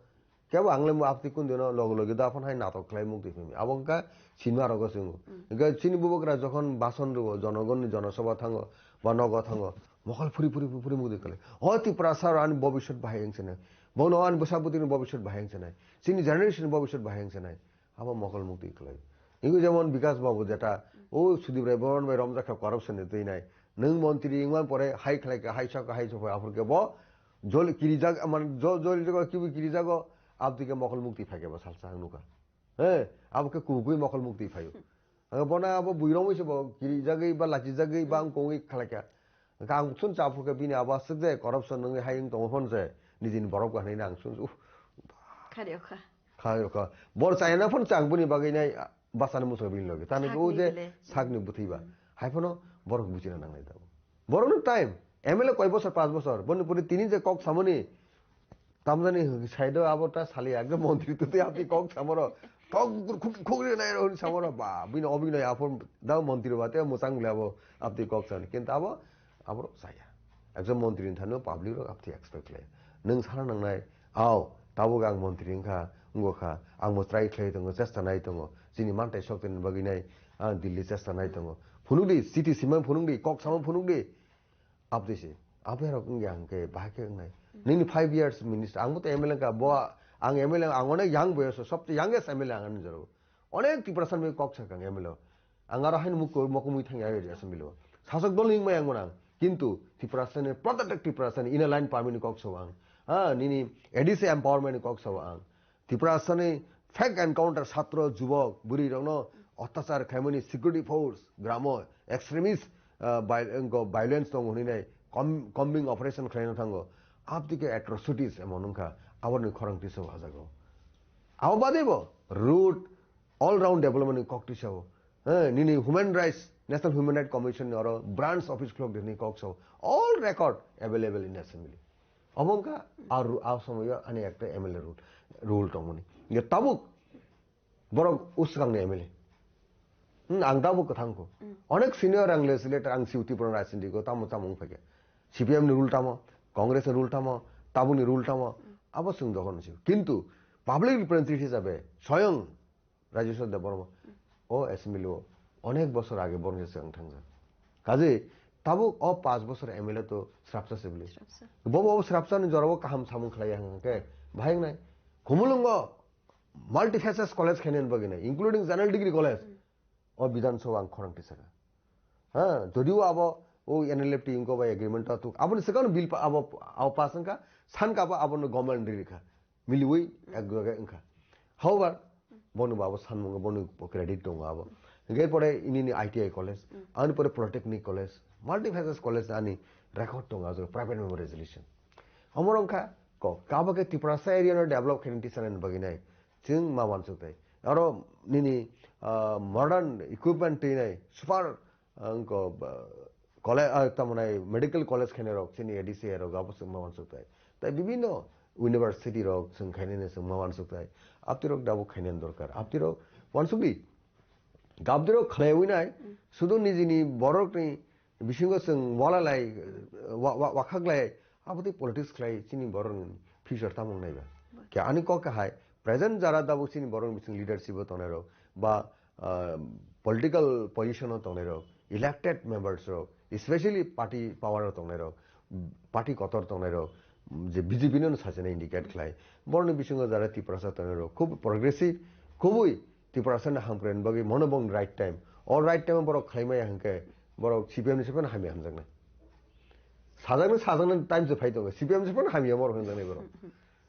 Kebo ang le abti kundi no loge loge da phano hai natok khlai muktwi phai. Abo wngkha sinma rogo chwngo. Mm. Hwnkhe chini bubagra jokhon bason rwo, jonogonni jonosabha thango, ba nogo thango, mokol phuri phuri phuri phuri muktwi khlai. O Tiprasa rok ani bobiswt bahai wngse nai. Bono ani bwsa bwtwi ni bobiswt bahai wngse nai. Chini generation ni bobiswt bahai wngse nai. Abo mokol muktwi khlai. Ingo jemon Bikas Babu jeta, o Sudip Rai Bhawan bai romjak kha corruption ni twi nai. Nwng montri wngman pore hai khlai kha, hai sa kha, hai sa kha, aphur khe bo jol kirijak, man, jo-, jol jago kibu kirijago, abdi khe mokol muktwi phai khe bo salsa ang nukha. He, abo khe kubui mokol muktwi phaio. Ang bona abo bui romwi se bo kirijagwi ba lachijagwi ba wngkongwi khlai kha. Ang sun cha aphur khe bini abo aswk je corruption nungwi hai wng tongo phon se, nijini borok bo hinwi ang sun, uh, Kharyo kha. Kha, kha. Bor chayana phano chang boni bagwi nai, ah, bachana muchungo bini loge. Tani Sakni o je bile. Sakni bwthwi ba. Hmm. Hai phano borok buchina nangnai tabuk. Borokno time. M L A koi bosor, panch bosor. Boni pore tini je kok samani. Tamjani side o abo ta sali ekdom montri tuti apni kok samoro. Kok khuk, khuk ri nai ro samoro. Ba, bini obinoi aphor da montri ba te mwchang le abo apni kok sani. Kintu abo Aborok chaya. Ekjon montri ni thani public rok aptwi expect khlai. Nwng sana nangnai, "Ao, tabuk ang montri wngkha, wngkha, ang bo try khlai tongo, chesta nai tongo. Chini mantai sok tongni bagwi nai, ang Delhi chesta nai tongo." Phunuk di, chiti simang phunuk di, kok samang phunuk di. Aptwi se. Aphai rok wngya hwnkhe bahai khe wngnai. Nini five years minister, ang bo to M L A wngkha, bo ang M L A, ang onek young boyoso, sobse youngest M L A ang ani jorao. Onek Tiprasa ni kok sakha ang M L A. Ang aro haino mukto mokumui thangya area assembly o. Sasok dol ni wngmai ang mwnang. Kintu Tiprasa ni protected Tiprasa ni inner line permit ni kok sao ang. Ha, nini A D C empowerment ni kok sao ang. Tiprasa ni fake encounter satro jubok bwrwi rokno otyachar khaimani security force gramo extremist, ah, vi-, go violence tongo hwnwi nai com-, combing operation khlaina thango. Abtike atrocities emon wngkha aborni khorang tisa wajago. Abo badebo road all round development ni kok tisa o. Eh, nini human rights National Human Rights Commission ni oro branch office khulok di hwnwi kok sao. All record available in assembly. Obo wngkha a ru-, a somoyo ani ekta M L A rule, rule tongmani. Ye tabuk borok uswkangni M L A. Hmm, ang tabuk kwthang kho. Onek senior ang legislator, ang C U T pran rajniti ko tamo tamo wngphaikha. C P M ni rule tamo, Congress ni rule tamo, tabukni rule tamo, abo chwng dokhon sio. Kintu public representative hisabe soyong Rajeshwar Debbarma o assembly o onek bosor age borok se swkang thangjak. Kaje tabuk o panch bosor M L A to srapsa se bwle. Srapsa. Bobo srapsa ni jorabo kaham samung khlai ya hwnkhe bahai wngnai. Khumulwngo multifaceted college khainani bagwi nai, including general degree college. O Bidhan Sabha ang khorang tisaka. Ha, jodio abo o N L F T inko bai agreement ta tuk. Aboni swkang bill pa-, abo, abo pass wngkha, sanka abo abono government rikha. Miliwi ek jaga wngkha. However, bono bo abo sanmungo bono credit tongo abo. Hingke pore ini ni I T I college, ani pore polytechnic college, multifaceted college ani record tongo ajo private member resolution. Omorong kha ko, kabo ke Tiprasa area no develop khaini tisana ni bagwi nai. Chwng ma wansuk tai. Aro nini, ah, modern equipment twi nai, super, ah, wngko, ah, college, ah, tamo nai medical college khainai rok, chini A D C rok abo chwng ma wansuk tai. Tai bibinno university rok chwng khainai chwng ma wansuk tai. Abti rok dabo khainani dorkar. Abti rok wansuk di. Gabdi rok khlaiwi nai, sudu nijini borok ni bisingo chwng wala lai, wa-, wa-, wakhak lai, abo tei politics khlai chini borok ni future tamo nai ba. Khe ani kok hai, present jara tabuk chini borok ni bising leadership o tongnai rok, ba, ah, political position o tongnai rok, elected members rok, especially party power o tongnai rok, party kotor tongnai rok, je B J P no sajana indicate khlai. Borok ni bisingo jara Tiprasa tongnai rok, khub progressive, khubui Tiprasa ni hamkrai ni bagwi mono bong right time. O right time o borok khlai maya hwnkhe borok C P M ni se phano hamya hamjaknai. Sajaknai, sajaknai time se phai tongo. C P M se phano hamya borok hwnjaknai borok.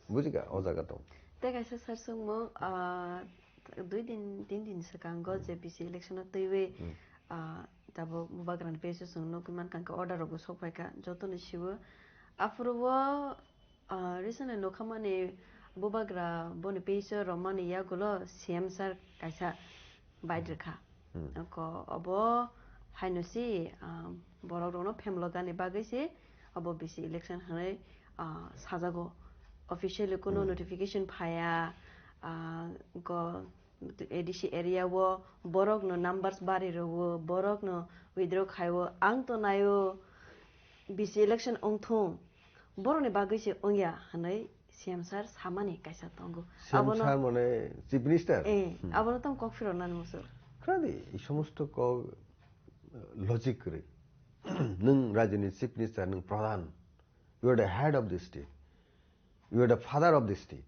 Bujika, o jaga tong. Tei kaisa sir songmo, ah, dui din, tin din swkango je B C election o twiwi, ah, tabuk bubagrani page o chwng nugwi mankha hwnkhe order rok bo sok phaikha, jotono siwo. Aphuru o, ah, recently nukha mani bubagra boni page o romani yagulo C M sir kaisa bike rwkha. Ko obo haino si, ah, borok rokno phemlo gani bagwi se obo B C election hwnwi, ah, sajago. Officially kuno notification phaya, ah, go A D C area o borok no numbers bari rwo, borok no withdraw khai o, ang to nai o B C election ongthung, borok ni bagwi se ongya hwnwi C M sir samani kaisa tongo. C M Abono sir mane Chief Minister? Eh, abono tong kok phiro nani musu. Khadi, ei somosto kok, eh, logic kwrwi. Nwng rajini Chief Minister, nwng Pradhan. You are the head of the state. You are the father of the state.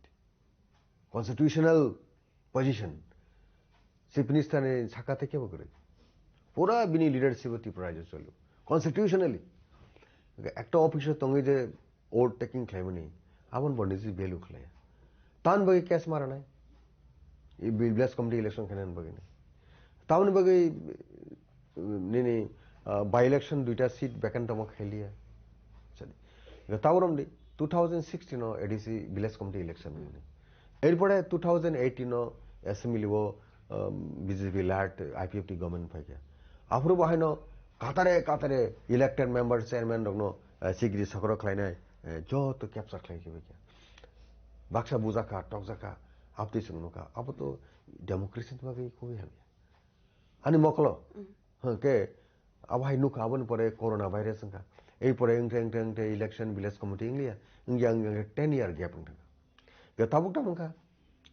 Constitutional position. Chief Minister ni saka te kebo kwrwi. Pura bini leadership o Tripura rajyo cholo. Constitutionally. Ekta office o tongwi je oath taking khlaimani, aboni bo niji value khlaiya. Tan bagwi case maranai. I bi-, village committee election khainani bagwi ni. Tamoni bagwi, uh, nini, uh, by election duita seat vacant tongma khailiya. Sadi. Tabrom di, two thousand sixteen o A D C village committee election ni. Erpore two thousand eighteen o assembly o, um, B J P led I P F T government phaikha. Aphuru bo haino katare katare elected member, chairman rokno, uh, sikri sokro khlainai, uh, joto capture khlai khe baikha. Baksa bujakha, tokjakha, abtwi chwng nukha. Abo to democracy ni bagwi kubui hamya. Ani mokolo, hwnkhe abo hai nukha, aboni pore corona virus wngkha. Ei pore wngte, wngte, wngte election village committee wngliya. Wngya, wngya, wngya, ten year gap wngkha. Ga tabuk tamo wngkha.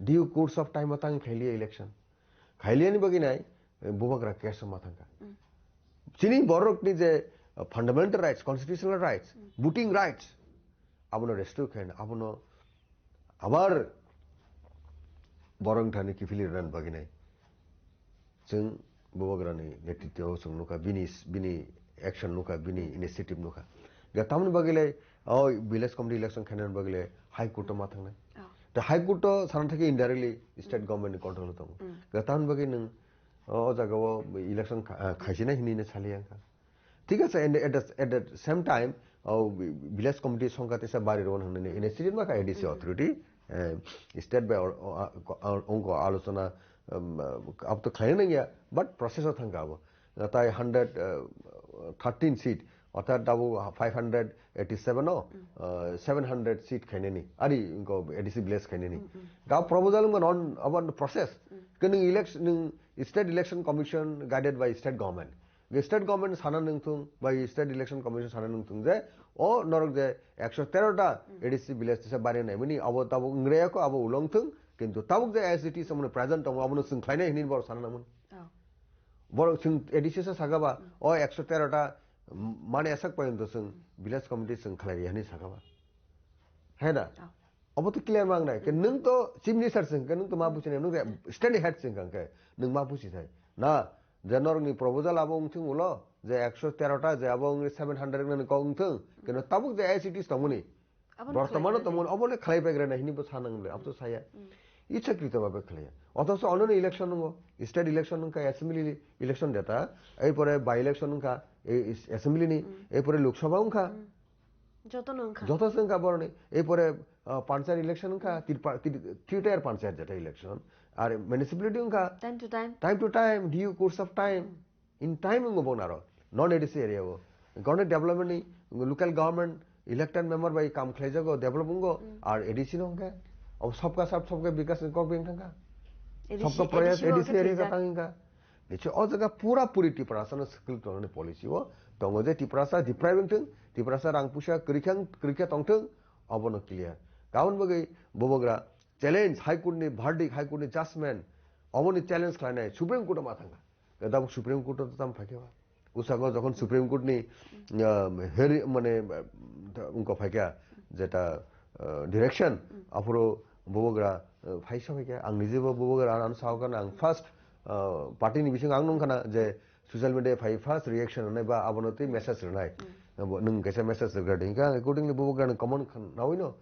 Due course of time o tang khailiya election. Khailiyani bagwi nai, eh, bubagra case ma thangkha. Chini borok ni je, uh, fundamental rights, constitutional rights, voting rights, abono restore khaina, abono abar borok thani kiphilirnani bagwi nai. Chwng bubagrani netrityo chwng nukha, bini, bini action nukha, bini initiative nukha. Ga tamoni bagwi lai, o village committee election khainani bagwi lai High Court o ma thangnai. Oh. Da High Court o sana thangkhe indirectly state government ni control o tongo. Mm. Ga tamoni bagwi nwng o, o jaga o election kha-, ah, khaisinai hinwi no saliya wngkha. Thik ase, and at the, at the same time, o village committee songkha tesa bari rw hwnwi initiative ma kha A D C authority, eh, state by or, or, or, ongko alochona, um, uh, abo to khlaina nangya, but process o thangkha abo. Tai hundred thirteen seat, orthat tabuk five hundred eighty seven o seven hundred seat khainani, ari ko A D C village khainani. Ga proposal wngkha non about process. Ke nung election, nung state election commission guided by state government. Ge state government sana nung thung, bai state election commission sana nung thung je, o norok je ekso tero ta A D C village tisa bari nai mani, abo tabuk ngreyako abo ulong thung, kintu tabuk je as it is amoni present tongo, abono sung khlainai hini bor sana nang mani. Oh. Borok chwng A D C se saka ba, o ekso tero ta, mm, mane asak porjonto chwng village committee chwng khlai ri hwnwi saka ba. Hai da? Oh. Obo to clear mang nai. Ke nwng to chief minister chwng ke nwng to ma buchi nai, nwng re state head chwng kang ke nwng ma buchi thai. Na, je norok ni proposal abo wng thung ulo, je ekso tero ta, je abo wng seven hundred nani kok wng thung, ke no tabuk je as it is tongmani. Abono bortomano khlai tongmani, obo le khlai paigra nai hini bo sanang le, abo to saya. Ichakrito babe khlaiya. Othocho onono election nungo, state election nungkha, assembly election data, ei pore by election nungkha, ei is-, assembly ni, ei pore Lok Sabha wngkha. Joto no wngkha. Joto se wngkha boroni. Ei pore, ah, panchayat election wngkha, tirpa-, tir-, three tier panchayat jeta election. Ar municipality wngkha. Time to time. Time to time, due course of time. In time wngkha bo naro. Non A D C area o. Government development ni, local government, elected member bai kam khlaijago, develop wngkha. Ar A D C no wngkha. Abo sabka sath, sabka vikas ni kok beng thangkha. A D C, sabka prayas, A D C area ka tang wngkha. Niche o jaga pura puri Tiprasa no skill tongnani policy o tongo je Tiprasa deprive wngthung, Tiprasa rang puisa kwrwi khe, kwrwi khe tongthung, obono clear. Kaun bagwi bubagra challenge, High Court ni verdict, High Court ni judgment, oboni challenge khlainai Supreme Court o ma thangkha. Tabuk Supreme Court o tam phaikhe ba. Usago jokhon Supreme Court ni, ah, heri-, mane, ah, wngkha phaikha jeta, ah, direction, aphuru bubagra, ah, phaisa phaikha. Ang nijebo bubagra ano sao kana ang first, ah, party ni bising ang nungkhana je social media phai first reaction rwnai ba abono twi message rwnai. Abo nwng kaisa message rwkha de. Hingkhe ang accordingly bubagra ni comment khan nawi no.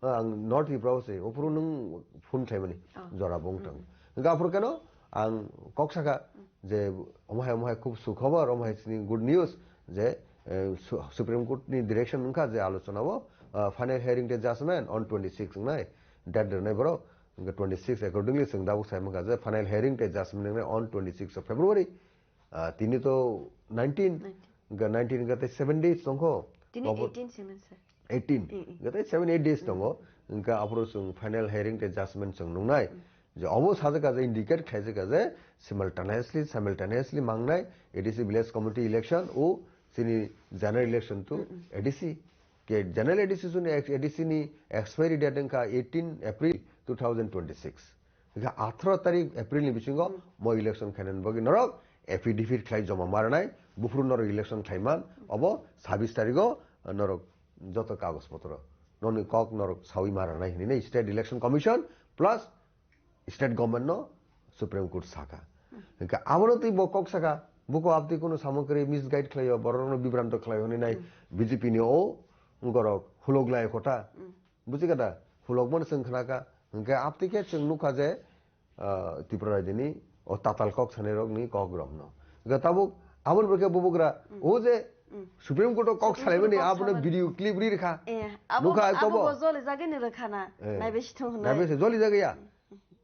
Ah, ang North Tripura o se, ophuru nwng phone khlaimani, jora bo wng tong. Hingkhe aphuru keno ang kok sakha je omo hai, omo hai khub sukhobor, omo hai chini good news je, eh, Su-, Supreme Court ni direction wngkha je alochona o, ah, final hearing tei judgment on twenty six wngnai, date rwnai borok, hingkhe twenty six accordingly chwng tabuk sai mankha je final hearing tei judgment wngnai on twenty six of February. Ah, tini to nineteen, hingkhe nineteen hingkhe tei seven days tongkho. Tini eighteen sini, sir. Eighteen. Hingkhe tei seven, eight days tongo. Hingkhe aphuru chwng final hearing tei judgment chwng nungnai. Je obo sajak je indicate khlaijak je simultaneously, simultaneously mangnai A D C village committee election o chini general election to A D C. Ke general A D C suni ex-, A D C ni expiry date wngkha eighteen April two thousand twenty-six. Hingkhe atharo tarik April ni bisingo mo election khainani bagwi norok affidavit khlai joma ma rwnai, buphuru norok election khlaiman, obo sabis tarigo norok joto kagoj potro noni kok norok sawi ma rwnai hinwi State Election Commission plus state government no Supreme Court saka. Hingkhe abono twi bo kok saka, buko abtwi kunu samung kwrwi misguide khlaio, borokno bibranto khlaio hinwi nai B J P ni o wngorok hulok lai kota. Buji kha da? Hulok mano chwng khna kha. Hingkhe abtwi khe chwng nukha je, ah, Tripura raijini o tatal kok sanai rokni kok rokno. Hingkhe tabuk aboni bagwi bubagra o je Supreme Court o kok salaimani abono video clip ri rikha. Eh, abo, nukha abo kobo. Bo joli jagani rwkha na. Eh. Naibe sithung hwnwi. Naibe se joli jagaya.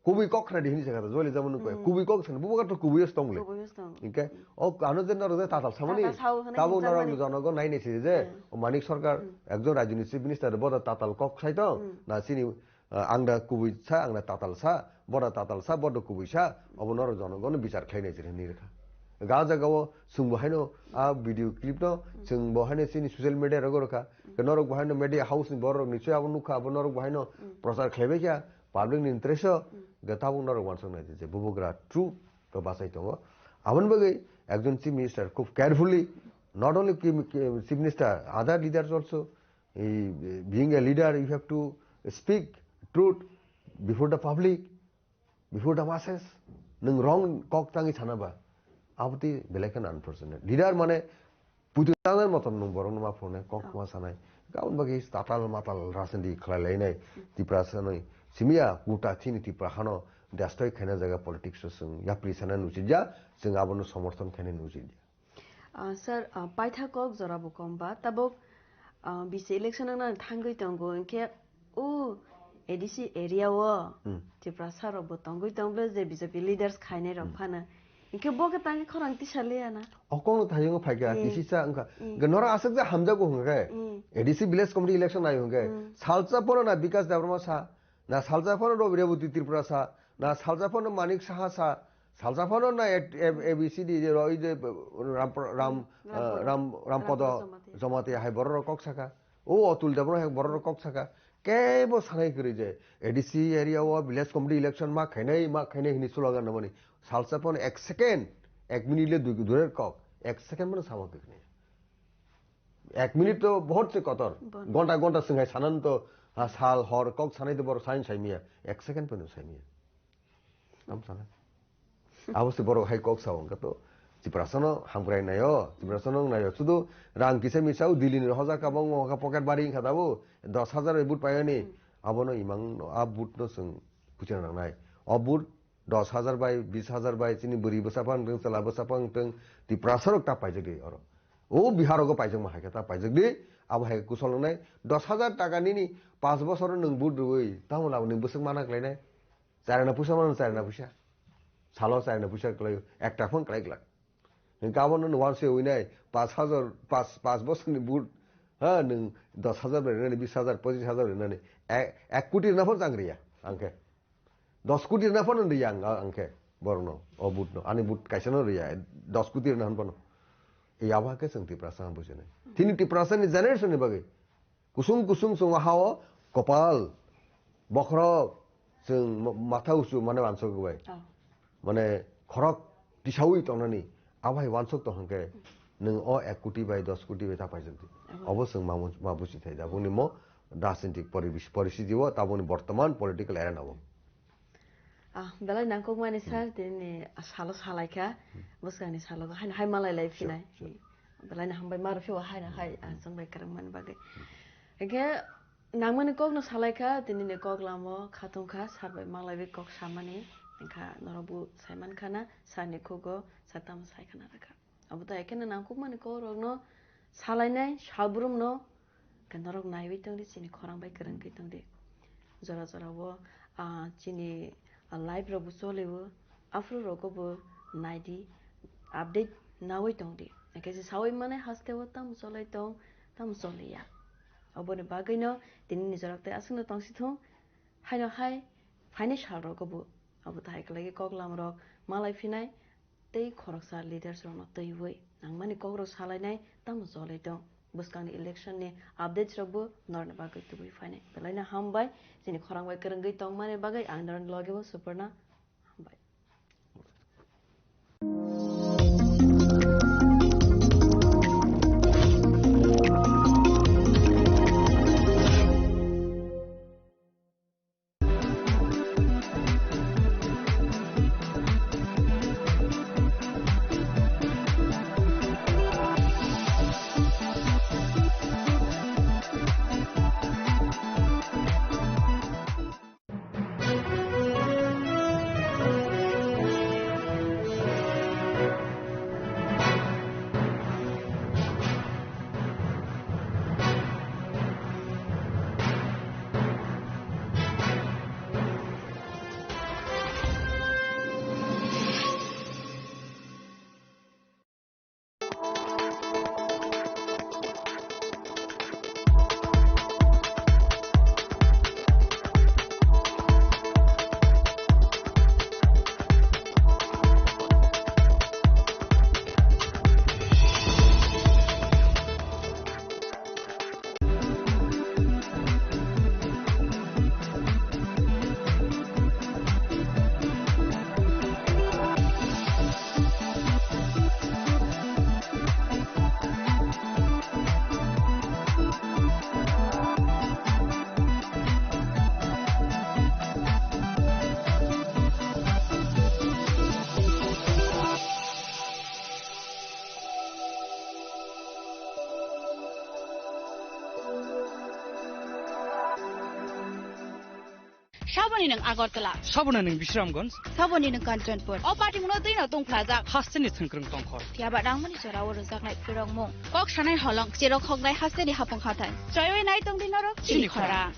Kubui kok khna di hinwi sakha, joli jagmani kok. Kubui kok sana, bubagra to kubui o se tong le. Kubui o se tong. Hingkhe o ano je norok je tatal samani. Tatal sao hwnwi tabuk norok hinjakmani. Jonogo nainai se je o Manik Sarkar ekjon rajini chief minister, bo da tatal kok sai tong. Na chini, ah, ang da kubui sa, ang da tatal sa, bo da tatal sa, bo da kubui sa, obo norok jonogono bichar khlainai se hinwi rwkha. Ga jagao chwng bo haino a video clip no chwng bo haino chini social media rogo rwkha. Norok bo haino media house ni borok ni chwi abo nukha, abo norok bo haino prochar khlaibai kha. Public ni interest o, hingkhe tabuk norok uansuk nai di je bubagra true to bachai tongo. Aboni bagwi ekjon chief minister khub carefully, not only ki-, ki-, chief minister, other leaders also, eh, being a leader, you have to speak truth before the public, before the masses. Nwng wrong kok tangwi sana ba, abotwi belai kheno unfortunate. Leader mane puitwi tangnai motom nwng borokno ma phunuknai, kok ma sanai. Aboni bagwi tatal matal rajniti khlai lainai. Tiprasa nwi simiya, kuta chini Tipra hano destroy khaina jaga politics o chwng yapri sana nuchija, chwng abono somorthon khaina nuchija. Ah, sir, ah, paitha kok jora bo kom ba, tabuk, ah, B C election wngna thangwi tongo, hwnkhe o A D C area o Tiprasa rok bo tongwi tong bwle je B J P leaders khainai rok phano. Hingke bo ke tangke khorang tisa liya na. O kong no thayung phai kha, Hmm. tisi sa wngkha. Hmm. Hingke norok aswk ja hamjago hwnkhe. Hmm. A D C village committee election nai hwnkhe. Hmm. Salsa pono na Bikas Debbarma sa, na salsa pono Rabi Reboti Tripura sa, na salsa pono Manik Saha sa, salsa pono na A-, A-, A B C D je roi je Ram, Ram, Hmm. eh, Ram, Ram Podo Ram Podo Jamatia. Jamatia hai borok rok kok saka. O Atul Debbarma hai borok rok kok saka. Kebo sanai kwrwi je A D C area o village committee election ma khainai, ma khainai hini slogan nabani. Salsa pono ek second, ek minute le dui, durer kok, ek second mano sama kwkni. Ek minute to bahut se kotor. Bon. Gonta gonta swnghai sanan to, ha, sal hor kok sanai to boro sain saimiya, ek second pono saimiya. Am sana. Abo se borok hai kok sao, hwnkhe to Tiprasano hamkrai naio, Tiprasano wng naio. Sudu rang kisa misa o Delhi ni hoja kabang o pocket bari wngkha dabo, dos hajar bai but paiyani. Hmm. Abono imang no, a but no chwng puchina nangnai. O but dos hajar bai, bis hajar bai, chini bwrwi bwsa phang tong, chwla bwsa phang tong, Tiprasa rok ta paijak di oro. O Bihar rogo paijak ma hai khe ta paijak di, abo hai khe kusol nangnai. Dos hajar taka nini panch bosor nwng but rwui, tamo labo nwng bwswk mana khlainai? Char ana puisa mano, char ana puisa. Salo char ana puisa kwlai, ekta phone kwlai glak. Hingke abono no wanse winai, panch hajar, panch, panch bosor ni but, ha, nwng dos hajar bai rinani, bis hajar, pochis hajar rinani, ek, ek koti rina phone chang riya, angkhe. Dos koti rina phone riya ang, angkhe, borokno, o but no, ani but kaisa no riya, dos koti rina phone. Ei abo hai khe chwng Tiprasa ang bujinai. Tini Tiprasa ni generation ni bagwi, Kusung kusung chwng ha-o kopal, bokhorok, chwng ma-, matha uchu mane wansok bai. Oh. Mane khorok tisaui tongnani, abo hai wansok tong hwnkhe, nwng o ek koti bai dos koti bai ta paijak di. Abo. Obo chwng ma, ma buchi thai da. Boni mo rajnitik poribesh, poristhiti o, taboni bortoman political arena o. Ah, belai nangkukmani sir, tini salo salaikha, bwskangni salo haino hai malai lai phinai. Sure, sure. Belai no hambai maro phio haino hai, ah, chwng bai kwrwngmani bagwi. Hwnkhe nangmani kokno salaikha, tini ni kok lamo khatungkha, sir bai malaiwi kok samani. Hwnkha norok bo saimankha na, sir ni khugo sir tamo saikhana rakha. Abo to ekheno nangkukmani kokrokno salainai salbrumno khe norok naiwi tongdi, chini khorang bai kwrwngwi tongdi. Jora jorao, ah, chini, ah, live rokbo cholio, aphuru rogobo naidi, update nawi tongdi. Hwnkhe se sawi mane hasteo tamo cholai tong, tamo choliya. Oboni bagwino tinini jorok tei aswkno tongsithung, haino hai phaini sal rogobo abo to hai kwlaiwi koklam rok malai phinai, tei khoroksa leaders rokno twiwi nangmani kokrok salainai tamo cholai tong. Bwskangni election ni updates rokbo norokni bagwi tubui phainai. Belaino hambai, chini khorang bai kwrwngwi tongmani bagwi ang norokni logeo Suparna. Hambai. Saboni nwng Agartala. Saboni nwng Bisramganj. Saboni nwng Kanchanpur. O party mungno twi no tongphlajak. Hasteni thwngkwrwng tongkhor. Phiya ba nangmani jora o rwjaknai phwrwngmung. Kok sanai holong, cherok hoknai hasteni hapung hathai. Chroiwi nai tongdi norok chini khorang.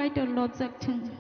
Kaitor lobjak thung.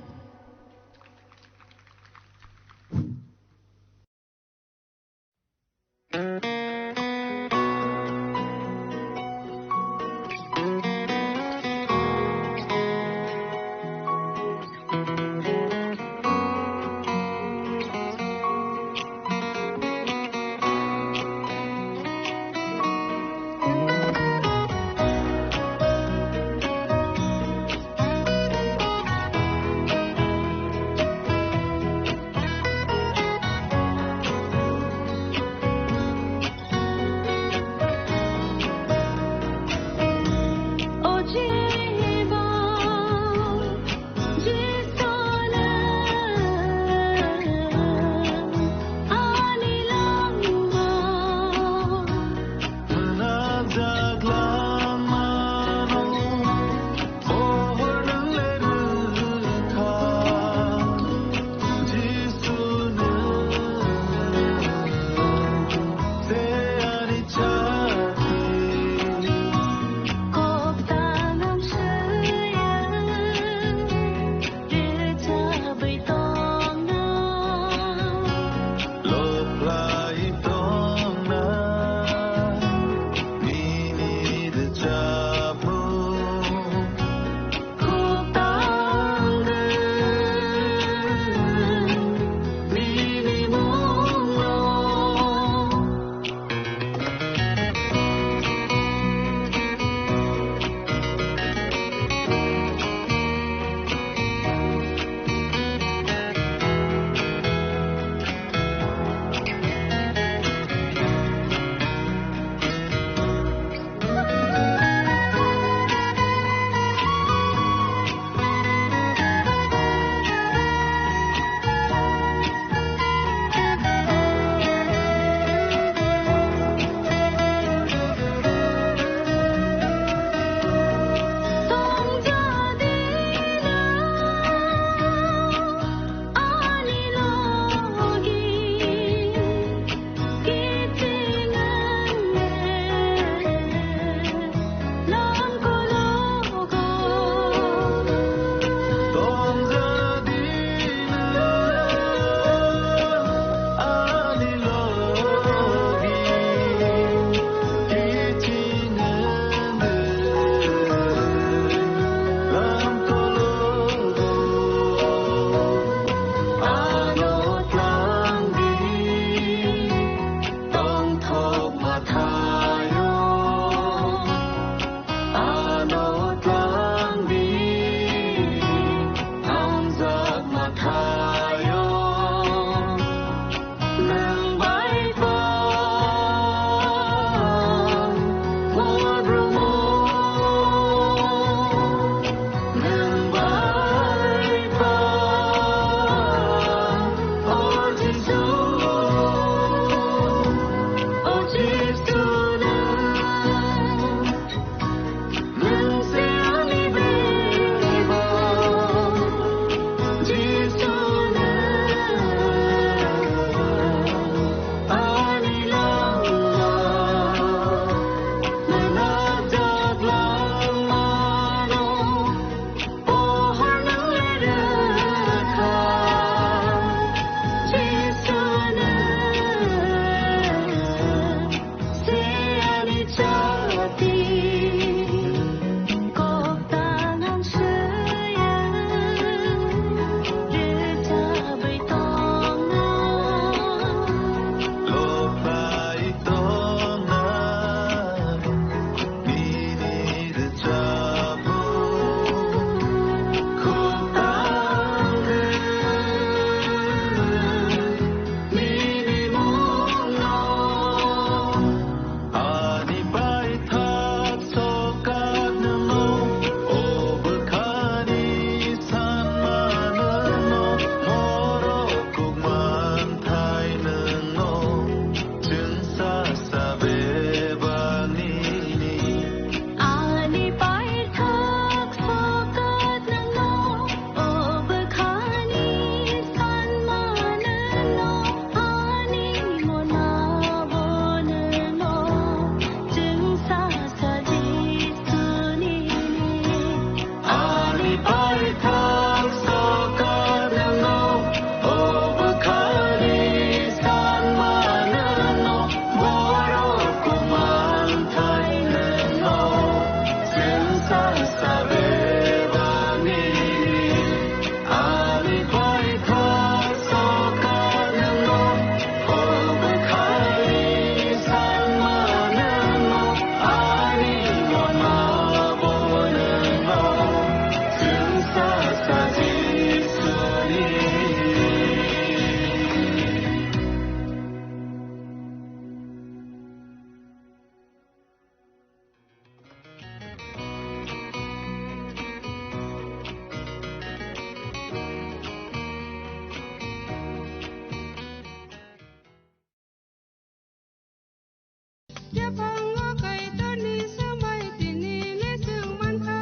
Yaphango Kaitorni swmai tini le chwng mankha,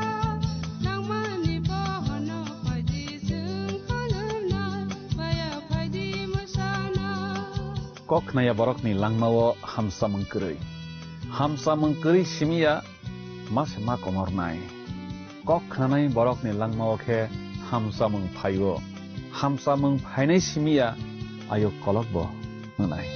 nangmani bohono phaidi chwng khulumnai, baya phaidi mwsana. Kok khnaya borokni langmao hamsamung kwrwi. Hamsamung kwrwi simiya ma se ma komornai. Kok khnanai borokni langmao khe hamsamung phaio. Hamsamung phainai simiya ayuk kolokbo hwnai.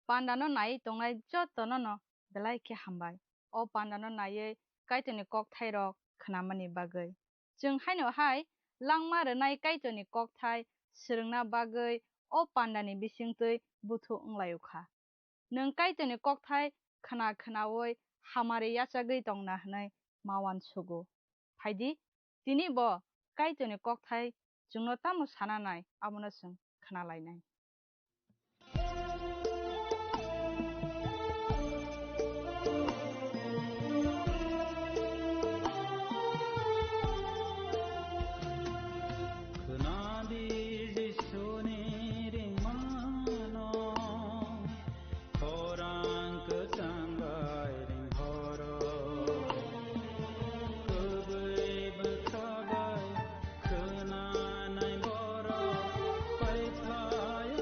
Pandano naiwi tongnai jotono no belai khe hambai. O pandano naiwi Kaitorni kokthairok khnamani bagwi. Chwng haino hai langma rwnai Kaitorni kokthai swrwngna bagwi o pandani bisingtwi buthu wnglaio kha. Nwng Kaitorni kokthai khna khnaui hamari yachagwi tongna hwnwi ma uansugo. Phaidi, tini bo Kaitorni kokthai chwngno tamo sana nai, abono chwng khna lainai. Khwnadi Jisuni ringmano, khorang kwchang bai ringhoro, kwbwi bwkha bai khwnanai borok paithai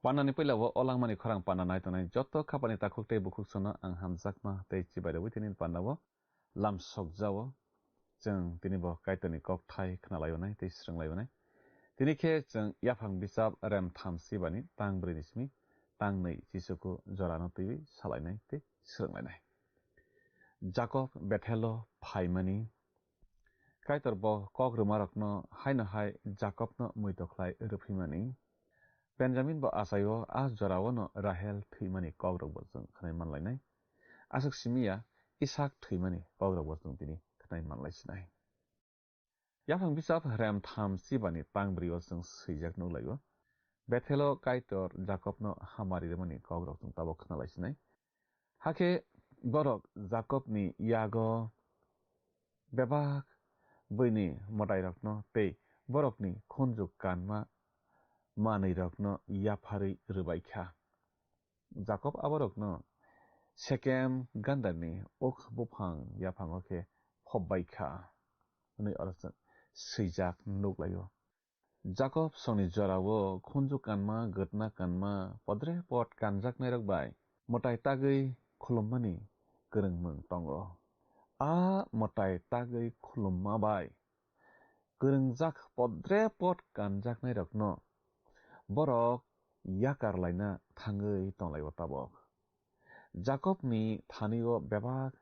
Panani puila o langmani khorang panna nai tongnai joto khapani takhuk tei bukhuk sono ang hamjakma tei chibai rwui tini pandao lam sokjao. Chwng tini bo Kaitorni kokthai khnalaionai tei swrwnglaionai. Tini khe chwng yaphang bichap rem tham sibani tang brwi ni simi tang nwi chichuku jorano twiwi salainai tei swrwnglainai. Jakob Bethelo phaimani. Kaitor bo kok rwmarokno haino hai Jakobno muitu khlai rwphaimani. Benjamin bo achaio a jorao no Rahel thwimani kokrokbo chwng khnai manlainai. Aswk simi ya Isak thwimani kokrokbo chwng tini khnai manlaisinai. Yaphang bichap rem tham chibani tang brio chwng swijak nukhlaio. Bethelo Kaitor Jakobno hamari rwmani kokrok chwng tabok khnalaisinai. Hakhe borok Jakobni yago bebak bwini mwtairokno tei borokni khunju kanma manwirokno yapharwi rwbaikha. Jakob aborokno Sekem gandarni uk buphang yaphango khe phobbaikha, hwnwi oro chwng swijak nuklaio. Jakob songni jorao khunju kanma, gwtna kanma, podre pod kanjaknairok bai mwtai tagwi khulummani kwrwngmung tongo. A mwtai tagwi khulumma bai kwrwngjak podre pod kanjaknairokno borok yakar laina thangwi tonglaio tabok. Jakobni thani-o bebak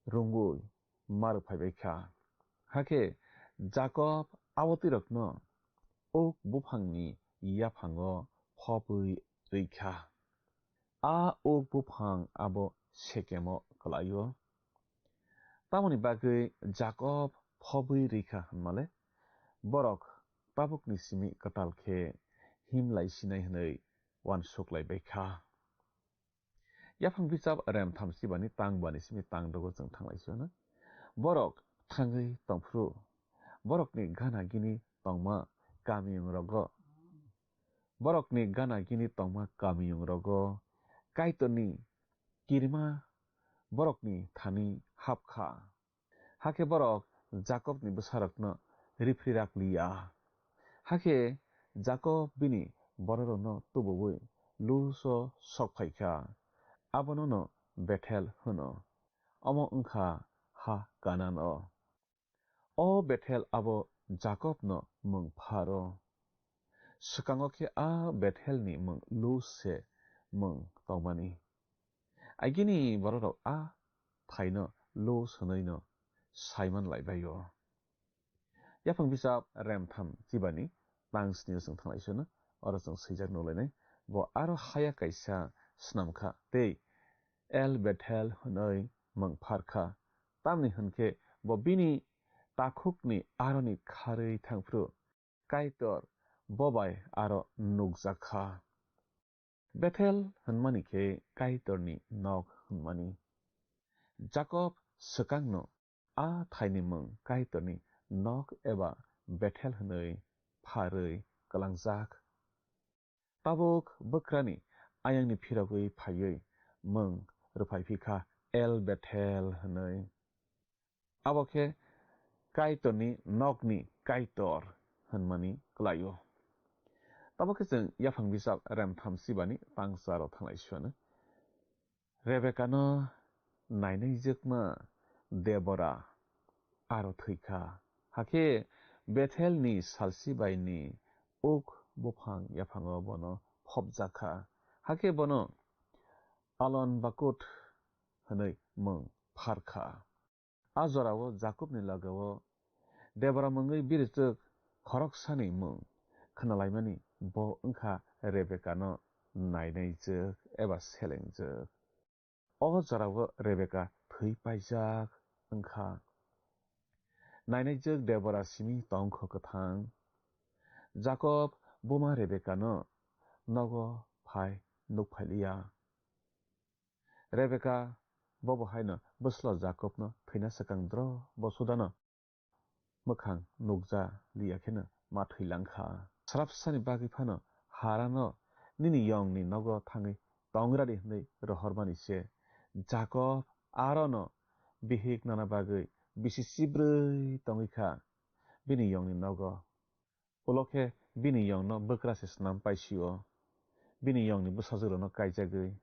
rwngwi ma rwphaibaikha. Hakhe Jakob abotwirokno uk buphangni yaphango phobwi rwikha. A uk buphang abo Sekemo kwlaio. Tamoni bagwi Jakob phobwi rwikha hwnmale, borok tabukni simi kwtal khe him lai sinai hwnwi uansuk lai bai kha. Yaphang bichap rem tham sibani tang bani simi tang dogo chwng thang lai sio na. Borok thangwi tongphuru, borokni gana gini tongma kamiyung rogo, borokni gana gini tongma kamiyung rogo Kaitorni kirima borokni thani hap kha. Hakhe borok Jakobni bwsarokno ripri rak li ya. Hakhe Jakob bini bororokno tubuwi Lus-o sok phai kha, abonono Bethel hwno. Omo wng kha ha Kanan-o. O Bethel abo Jakobno mung pharo. Swkango khe a Bethelni mung Lus se mung tongmani. Agini bororok a thaino Lus hwnwino saiman lai bai-o. Yaphang bichap rem tham chibani tang sni o chwng thang lai sio no, oro chwng swijak nuk lainai. Bo aro haya kaisa snam kha tei El Bethel hwnwi mung phar kha. Tamni hwn khe bo bini takhukni aroni kharwi thangphru Kaitor bo bai aro nukjak kha. Bethel hwnmani khe Kaitorni nok hwnmani. Jakob swkangno a thaini mung Kaitorni nok eba Bethel hwnwi pharwi kwlangjak. Tabuk bwkrani ayangni phirogwi phaiwi mung rwphai phi kha El Bethel hwnwi. Abo khe Kaitorni nokni Kaitor hwnmani kwlaio. Tabuk khe chwng yaphang bichap rem tham sibani tang charo thang lai sio no. Rebekano nainai jwkma Debora aro thwi kha. Hakhe Bethelni salsi baini uk buphang yaphango bono phobjak kha. Hakhe bono Alon Bakut hwnwi mung phar kha. A jorao Jakobni logeo Debora mungwi birichwk khoroksani mung khnalaimani bo wngkha Rebekano nainaijwk eba selengjwk. O jorao Rebeka thwi paijak wngkha. Nainaijwk Debora simi tongkho kwthang. Jakob buma Rebekano nogo phai nukphailiya. Rebeka bobo haino bwslo Jakobno thwina swkang dro bo sudano mwkhang nukja liya kheno ma thwilang kha. Srapsani bagwi phano Harano nini yongni nogo thangwi tongradi hwnwi rohormani se. Jakob arono bihik nana bagwi bisi chibrwi tongwi kha bini yongni nogo. Ulo khe bini yongno bwkra se snam paisio. bini yongni bwsajwkrokno kaijagwi,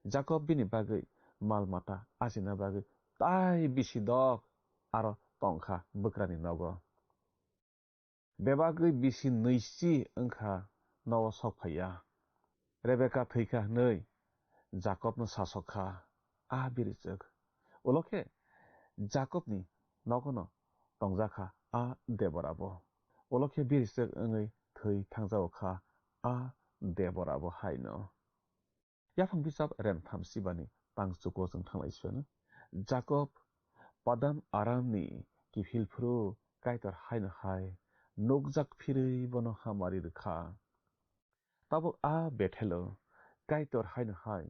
Jakob bini bagwi mal mata achina bagwi tai bisi dok aro tongkha bwkrani nogo. Bebagwi bisi nwichi wngkha nogo sok phaiya. Rebeka thwikha hwnwi Jakobno sasok kha a birichwk. Ulo khe Jakobni nogono tongjakha a deborabo. Ulo khe birichwk wngwi thwi thangjago kha a deborabo haino. Yaphang bichap rem tham sibani tang chuko chwng thanglai sio no. Jakob Padam Aramni kiphil phuru Kaitor haino hai nukjak phirwi bono hamari rwkha. Tabuk a Bethelo Kaitor haino hai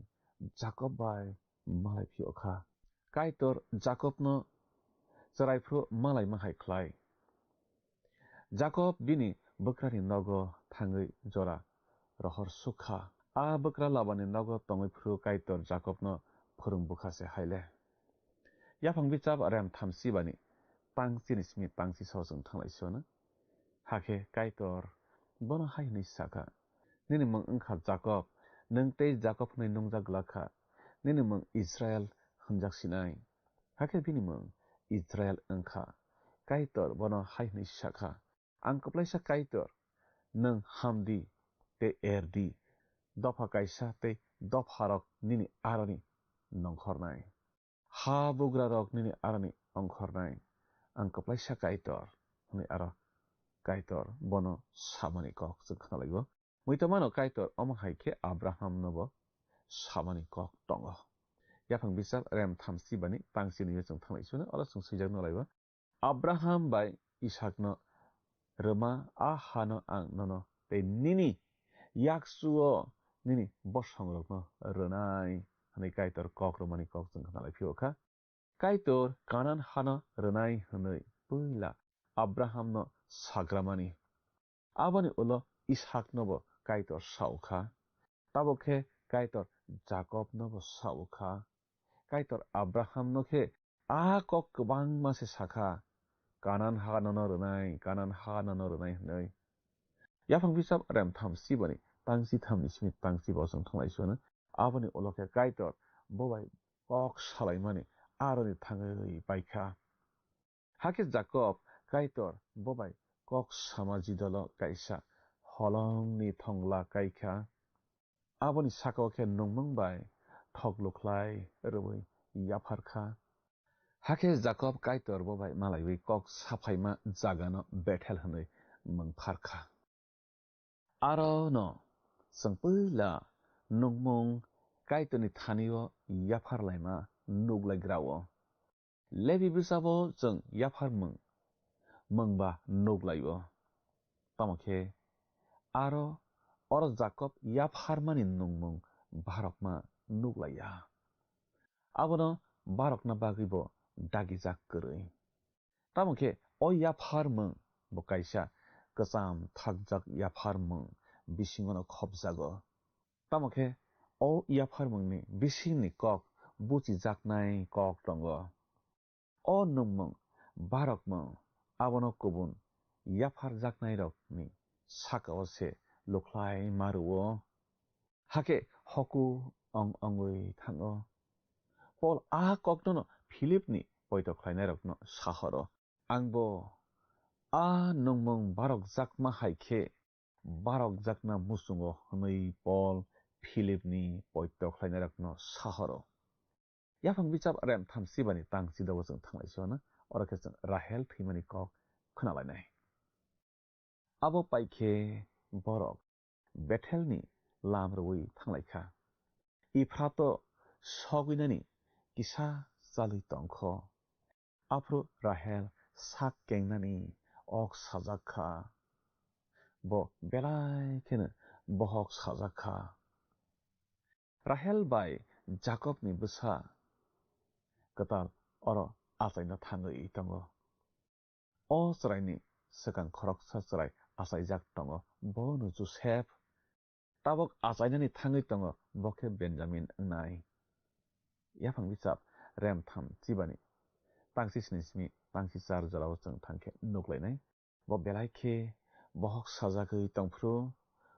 Jakob bai malai phiyokha. Kaitor Jakobno chwrai phuru malai ma hai khlai. Jakob bini bwkrani nogo thangwi jora rohor sukha. A bwkra Labani nogo tongwi phuru Kaitor Jakobno phwrwng bukha se haile. Yaphang bichap rem tham sibani tang chini simi tang chi so chwng thanglai sio no. Hakhe Kaitor bono hai hwnwi sakha, "Nini mung wngkha Jakob, nwng tei Jakob hwnwi nungjak glak kha, nini mung Israel hwnjak sinai." Hakhe bini mung Israel wngkha. Kaitor bono hai hwnwi sakha, "Ang kwplaisa Kaitor, nwng hamdi tei erdi, dopha kaisa tei dopharok nini aroni nongkhornai. Ha bugrarok nini aroni ongkhornai. Ang kwplaisa Kaitor," hwnwi aro Kaitor bono samani kok chwng khnalaio. Muitamano Kaitor omo hai khe Abrahamnobo samani kok tongo. Yaphang bichap rem tham sibani tang chini yo chwng thanglai sio no, oro chwng swijak no laibo. Abraham bai Isakno rwma a hano ang nono tei nini yakchuo nini bosongrokno rwnai, hwnwi Kaitor kok rwmani kok chwng khnalai phiyokha. Kaitor Kanan hano rwnai hwnwi puila Abrahamno sagramani. Aboni ulo Isaknobo Kaitor saokha. Tabuk khe Kaitor Jakobnobo saokha. Kaitor Abrahamno khe a kok kwbangma se sakha, "Kanan ha nono rwnai, Kanan ha nono rwnai," hwnwi. Yaphang bichap rem tham sibani tang chi thamni simi tang chi bo chwng thanglai sio no. Aboni ulo khe Kaitor bo bai kok salaimani aroni thangwi paikha. Hakhe Jakob Kaitor bo bai kok sama jidolo kaisa holongni thongla kaikha. Aboni saka-o khe nungmung bai thok lukhlai rwui yaphar kha. Hakhe Jakob Kaitor bo bai malaiwi kok saphaima jagano Bethel hwnwi mung phar kha. Aro no chwng puila nungmung Kaitorni thani-o yaphar laima nuklaigra-o. Lebi bwsabo chwng yaphar mung, mung ba nuklai-o. Tamo khe aro oro Jakob yapharmani nungmung barokma nuklaiya. Abono barokna bagwi bo dagijak kwrwi. Tamo khe o yaphar mung bo kaisa kwcham thakjak yaphar mung bisingono khopjago. Tamo khe o yapharmungni bisingni kok buchijaknai kok tongo. O nungmung, barokmung, abono kubun yapharjaknairokni saka-o se lukhlai ma rw-o. Hakhe hoku ong ongwi thango. Pol a koknono Philipni poito khlainairokno sahoro. Angbo a nungmung barokjakma hai khe barokjakna muchungo, hwnwi Pol Philipni poito khlainairokno sahoro. Yaphang bichap rem thamsibani tang chidogo chwng thanglai sio hwno, oro khe chwng Rahel thwimani kok khnalainai. Abo pai khe borok Bethelni lam rwui thanglai kha. Iphrato sogwinani kisa chalwi tong kho. Aphuru Rahel sak kengnani ok sajak kha. Bo belai kheno bohok sajak kha. Rahel bai Jakobni bwsa kwtal oro achaina thangwi tongo. O chwraini swkang khoroksa chwrai achaijak tongo, bo hwno Josep. Tabok achainani thangwi tongo, bo khe Benjamin wngnai. Yaphang bichap rem tham chibani tangchi sni simi tangchi char jorao chwng thang khe nuklainai. Bo belai khe bohok sajagwi tongphuru,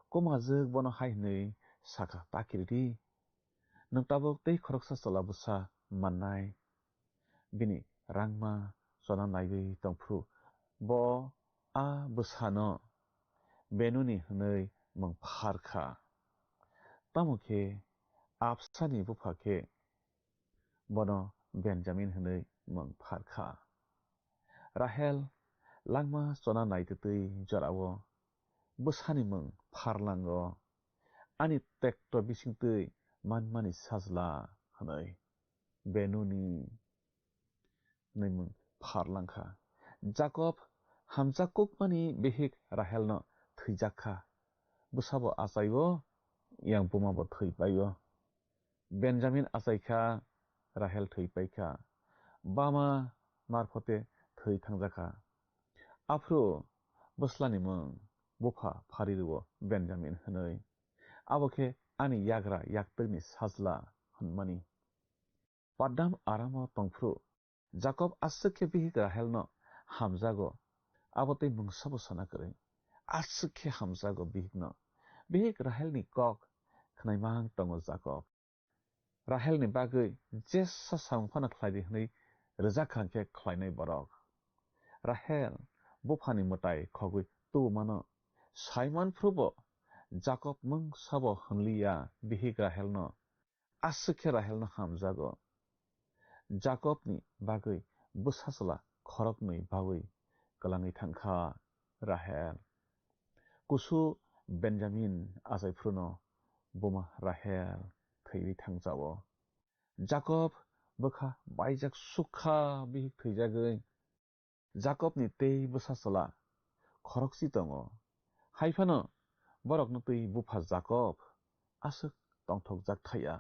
kwmajwk bono hai hwnwi sakha, "Ta kiri di, nwng tabuk tei khoroksa chwla bwsa mannai, bini rangma chona naiwi tongphuru bo a bwsano Benuni hwnwi mung phar kha." Tamo khe Absani bupha khe bono Benjamin hwnwi mung phar kha. Rahel langma chona naitwtwi jorao bwsani mung pharlango, "Ani tekto bisingtwi manmani sajla," hwnwi, "Benuni," hwnwi mung pharlang kha. Jakob hamjak kukmani bihik Rahelno thwijak kha. Bwsabo achaio, yang bumabo thwi paio. Benjamin achai kha, Rahel thwi pai kha. Bama marphote thwi thangjak kha. Aphuru bwslani mung bupha phari rwo Benjamin hwnwi. Abo khe ani yagra yaktwkni sajla hwnmani. Paddam Aramo tongphuru Jakob aswk khe bihik Rahelno hamjago, abo tei mungsabo sana kwrwi. Aswk khe hamjago bihikno. Bihik Rahelni kok khnaimang tongo Jakob. Rahelni bagwi jesa samung phano khlai di hwnwi rwjak kha hwnkhe khlainai borok. Rahel buphani mwtai khogwi tubumano saiman phrubo Jakob mungsabo hwnliya bihik Rahelno. Aswk khe Rahelno hamjago. Jakobni bagwi bwsa chwla khoroknwi baui kwlangwi thang kha Rahel. Kusu Benjamin achai phruno buma Rahel thwiwi thang jao. Jakob bwkha baijak suk kha, bihik thwijagwi. Jakobni tei bwsa chwla khorokchi tongo. Hai phano borokno twi bupha Jakob aswk tongthokjak thaya.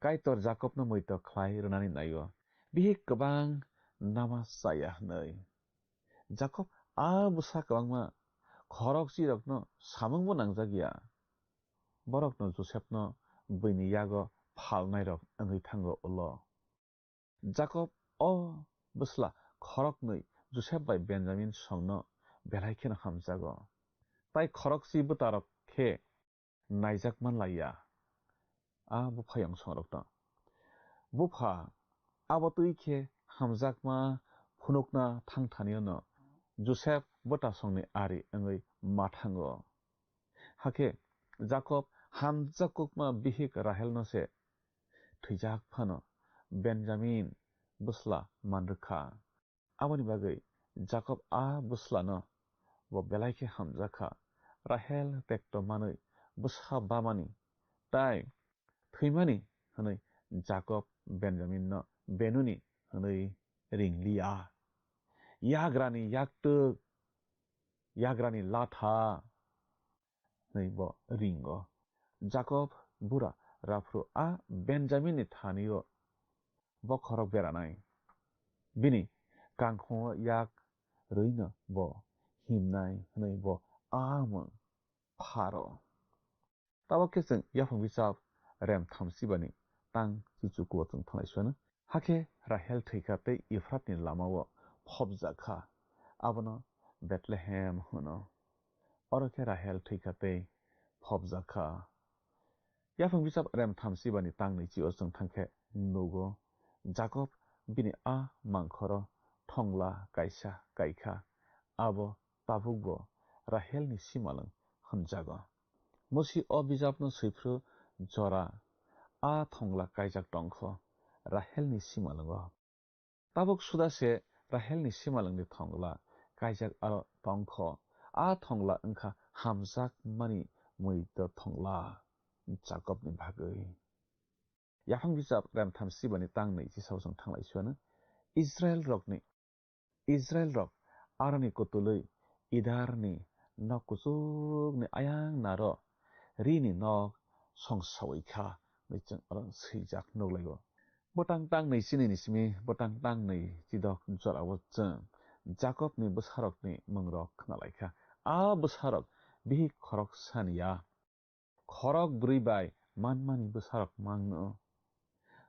Kaitor Jakobno muitok khlai rwnani nai-o, bihik kwbang nama chaya hwnwi. Jakob a bwsa kwbangma khorokchirokno samungbo nangjak ya. Borokno Josepno buini yago phalnairok wngwi thango ulo. Jakob o bwsla khoroknwi Josep bai Benjamin songno belai kheno hamjago. Tai khorokchi bwtarok khe naijak man laiya a bupha yongsongrokno. Bupha abo twi khe hamjakma phunukna thang thanio'-no Josep bwta songni ari wngwi ma thango. Hakhe Jakob hamjak kukma bihik Rahelno se thwijak phano Benjamin bwsla man rwkha. Aboni bagwi Jakob a bwslano bo belai khe hamjak kha. Rahel tekto manwi bwsa bamani tai thwimani hwnwi Jakob Benjaminno Benuni hwnwi ring liya. Yagrani yaktwk, yagrani latha hwnwi bo ringo. Jakob bura raphru a Benjaminni thani-o bokhorok beranai. Bini kangkhongo yak rwino bo himnai hwnwi bo a mung pharo. Tabok khe chwng yaphang bichap rem thamsibani tang chichukuo chwng thanglai suano. Hakhe Rahel thwikha tei Efratni lamao phobjakha, abono Bethlehem hwno. Oro khe Rahel thwikha tei phobjakha. Yaphang bichap rem thamsibani tang nwichio chwng thangkhe nugo, Jakob bini a mangkhoro thongla kaisa kaikha, abo tabukbo Rahelni simalwng hwnjago. Musi o bijapno swiphru jora a thongla kaijak tongkho Rahelni simalwngo. Tabuk suda se Rahelni simalwngni thongla kaijak aro tongkho. A thongla wngkha hamjakmani muito thongla Jakobni bagwi. Yaphang bijap rem thamsibani tang nwi chisao chwng thanglai suano. Israel rokni Israel rok aroni kutulwi Idarni nok kuchukni ayang naro rini nok songsawi kha hwnwi chwng oro swijak nukhlaio. Bwtang tang nwi chini ni simi bwtang tang nwi chidok jorao chwng Jakobni bwsarokni mungrok khwnalaikha. A bwsarok bihik khoroksani ya. Khorok bwrwi bai manmani bwsarok mangno.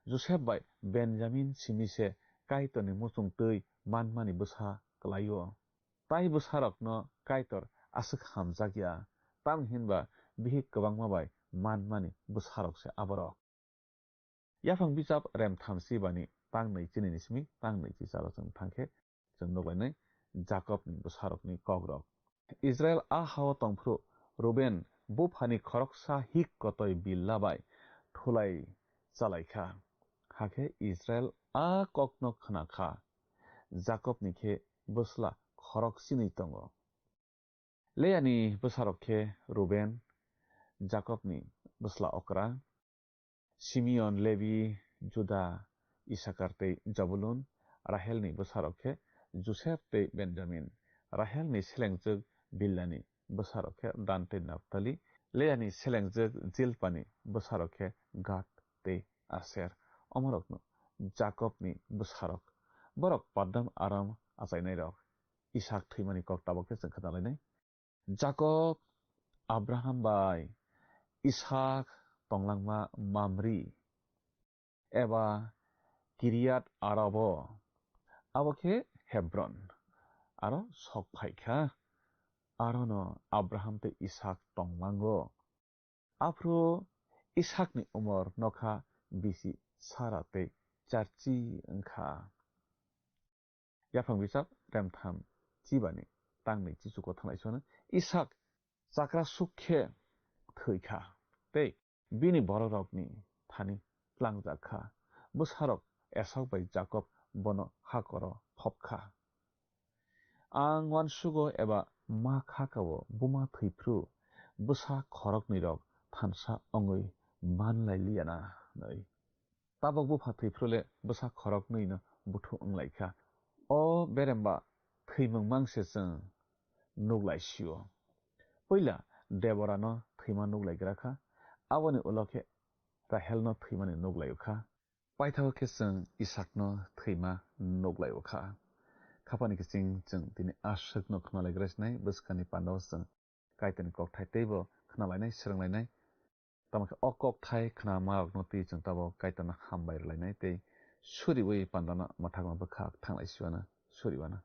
Josep bai Benjamin simi se Kaitorni muchung twi manmani bwsa kwlaio. Tai bwsarokno Kaitor aswk hamjak ya, tamni hinba bihik kwbangma bai manmani bwsarok se aborok. Yaphang bichap rem thamsi bani tang nui chini ni simi tang nui chi chalo chwng thangkhe chwng nukhlainai Jakobni bwsarokni kokrok. Israel a hao tongphru Ruben buphani khoroksa hik kotoi Billa bai thulai chalaikha. Hakhe Israel a kokno khnakha, Jakobni khe bwsla khorok chinwi tongo. Leani bwsarok khe Ruben, Jakobni bwsla okra, Simeon, Levi, Juda, Isakar tei Jabulun. Rahelni bwsarok khe Josep tei Benjamin. Rahelni selengjwk Billani bwsarok khe Dan tei Naptali. Leani selengjwk Jilpani bwsarok khe Gad tei Aser. Omorokno Jakobni bwsarok. Borok Paddan Aram achainairok. Isak thwimani kok tabuk khe chwng khna lainai. Jakob Abraham bai Isak tonglangma Mamri eba Kiriat Arabo, abo khe Hebron, aro sok phaikha. Arono Abraham tei Isak tonglango. Aphuru Isakni umor nokha bisi Sara tei charchi wngkha. Yaphang bichap remtham chibani tangni chichuko thanglai sono Isak chakra suk khe thwikha tei bini bororokni thani tlangjak kha. Bwsarok Esau bai Jakob bono hakoro phopkha. Ang uansugo eba ma khakao buma thwiphru bwsa khoroknwirok thansa wngwi manlailiyana hwnwi. Tabok bupha thwiphru le bwsa khoroknwino buthu wnglaikha. O beremba thwimung mangse chwng nukhlaisio. Puila Deborano thwima nukhlaigrakha, aboni ulo khe Rahelno thwimani nukhlaio kha. Paithago khe chwng Isakno thwima nukhlaio kha. Khapani kiching chwng tini aswkno khwnalaigra sinai, bwskangni pandao chwng Kaitorni kokthai teibo khwnalainai, swrwnglainai. Tamo khe o kokthai khnamarokno twi chwng tabok Kaitorno hambai rwlainai tei suriui pandano mwthangma bwkhak thanglai siwano suriwano.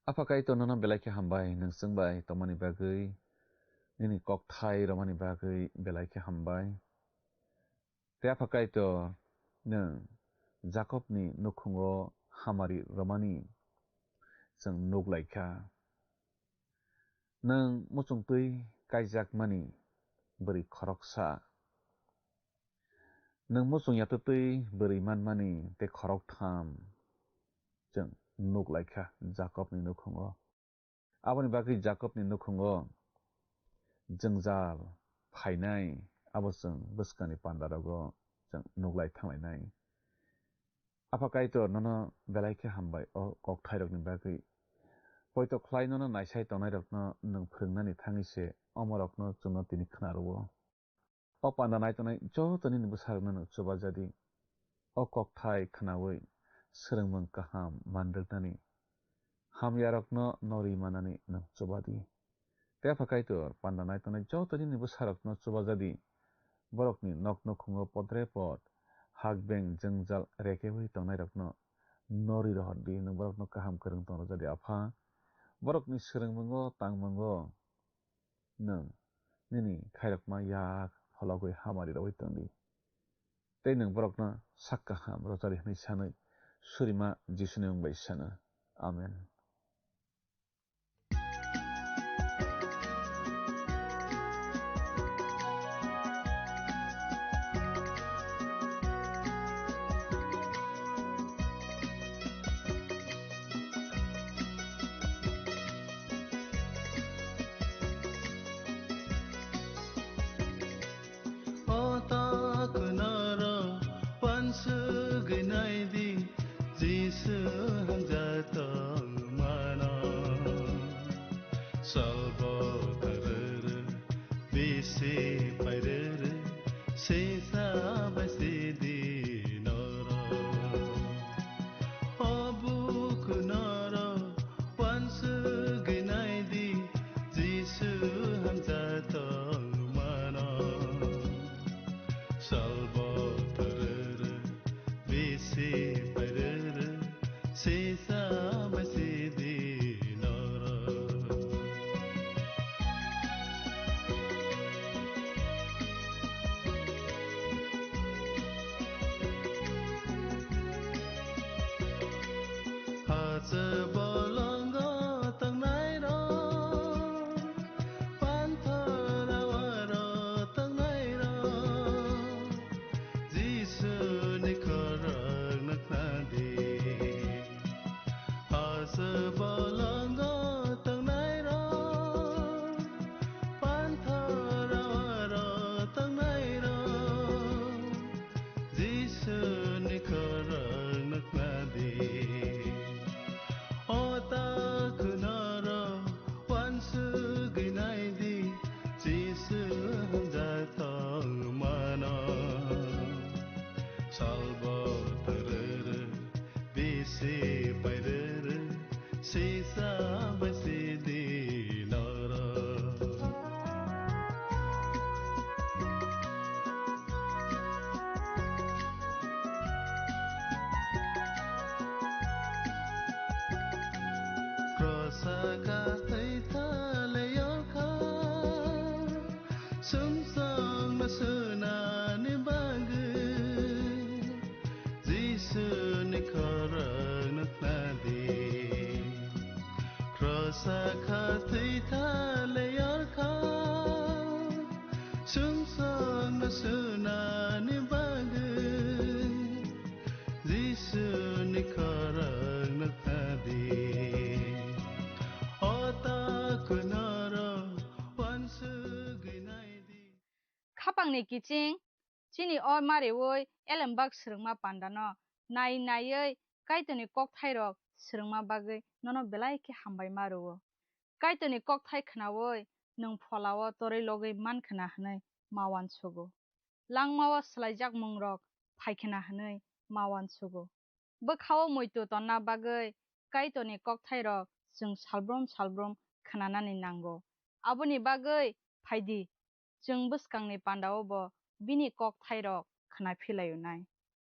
Apha Kaitor nono belai khe hambai, nwng chwng bai tongmani bagwi, nini kokthai romani bagwi belai khe hambai. Tei Apha Kaitor, nwng Jakobni nukhungo hamari romani chwng nuklaikha. Nwng muchungtwi kaijakmani bwrwi khoroksa. Nwng muchung yatwtwi bwrwi manmani tei khoroktham chwng nuklaikha Jakobni nukhungo. Aboni bagwi Jakobni nukhungo jwngjal phainai, abo chwng bwskangni pandarogo chwng nuklai thanglainai. Apha Kaitor, nono belai khe hambai o kokthairokni bagwi. Poito khlai nono naisai tongnairokno nwng phwrwngnani thangwi se omorokno chwngno tini khna rwo. O panda naitongnai joto nini bwsarokno nwng chubajadi. O kokthai khnaui swrwngmung kaham manrwknani, hamyarokno norwi manani nwng chubadi. Tei Apha Kaitor, panda naitongnai joto nini bwsarokno chubajadi. Borokni nok nukhungo podre pod hakbeng jwngjal rekeui tongnairokno norwi rohordi, nwng borokno kaham kwrwng tong rwjadi, Apha. Borokni swrwngmungo, tangmungo nwng nini khairokma yak phologwi hamari rwui tongdi. Tei nwng borokno sak kaham rwjadi hwnwi sanwi surima Jisuni mung bai sano. Amen. O tak noro pansugwi naidi, Jisu hamjak tongmano. Salbo taruru, bisi pairuru, sisa bai sidi noro. O buku noro pansugwi naidi, Jisu hamjak tongmano. Salbo taruru, bisi pairuru, sisa bai sidi noro. Bolongo tangnairok, panthor awaro tangnairok, Jisuni khorang nukna di. Hasa bolongo tangnairok, panthor awaro tangnairok, Jisuni khorang nukna di. O ta khunaro wansugwi nai di, Jisu hamjak tongmano. Salbo tarara, bisi pairara, sisa bai sidi norok. Krosa kathai thale yorkha, sumsokno sunani bagwi, Jisuni khorang nukna di. Krosa khathwi thale yorkha, sumsokno sunani bagwi, Jisuni khorang nukna di. O ta khunaro wansugwi nai di. Khapangni kiching, chini o mariwi elembak swrwngma pandano nai naiwi Kaitorni kokthairok swrwngma bagwi nono belai khe hambai ma rwo. Kaitorni kokthai khnaui nwng pholao torwi logwi man khna hwnwi ma uansugo. Langmao swlaijak mungrok phai khna hwnwi ma uansugo. Bwkhao muitu tonna bagwi Kaitorni kokthairok chwng salbrum salbrum khnanani nango. Aboni bagwi phai di, chwng bwskangni pandao bo bini kokthairok khna philaio nai.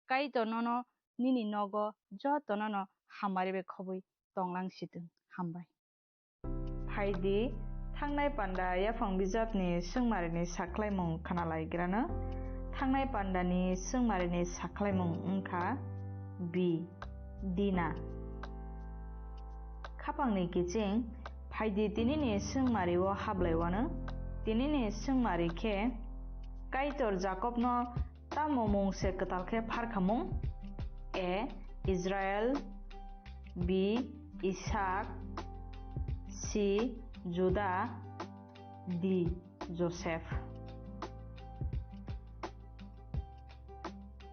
Kaitor nono nini nogo jotono no hamari bai khobwi tonglang sitwng. Hambai. Phai di, thangnai panda yaphang bijapni swngmarini sakhlaimung khna lai grano. Thangnai pandani swngmarini sakhlaimung wngkha B. Dina. Khapangni kiching, phai di tinini swngmario hablaiwano. Tinini swngmari khe Kaitor Jakobno tamo mung se kwtal khe pharkhamung? A. Israel, B. Isak, C. Juda, D. Joseph.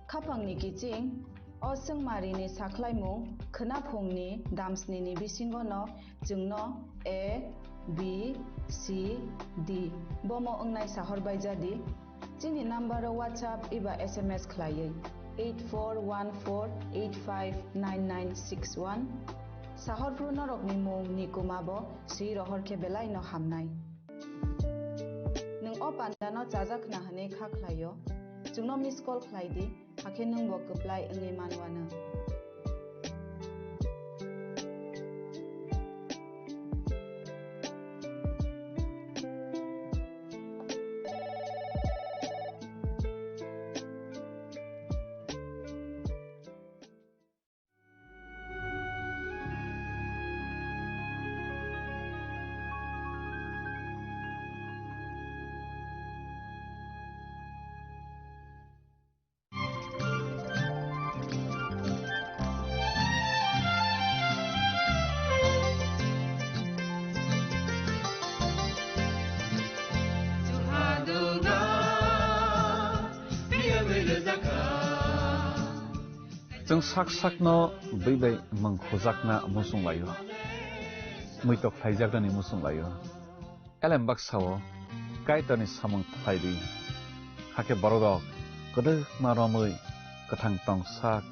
Khapangni kiching, o swngmarini sakhlaimung khwnaphungni damsnini bisingono chwngno A, B, C, D bomo wngnai sahor baijadi. Chini number o WhatsApp eba S M S khlaiwi eight four one four eight five nine nine six one. Sahorphru norokni mung ni kuma bo swi rohor khe belai no hamnai. Nwng o panda no chajak khna hwnwi kha khlaio, chwngno miss call khlai di, hakhe nwng bo kwplai wngwi manwano. Chwng sak sakno bwi bai mung khujakna muchung laio, muitok khlaijaknani muchung laio. Elem baksa-o Kaitorni samung khlai di, hakhe bororok kwdwkma romwi kwthang tong sak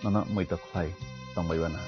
nono muitok khlai tongbai uana.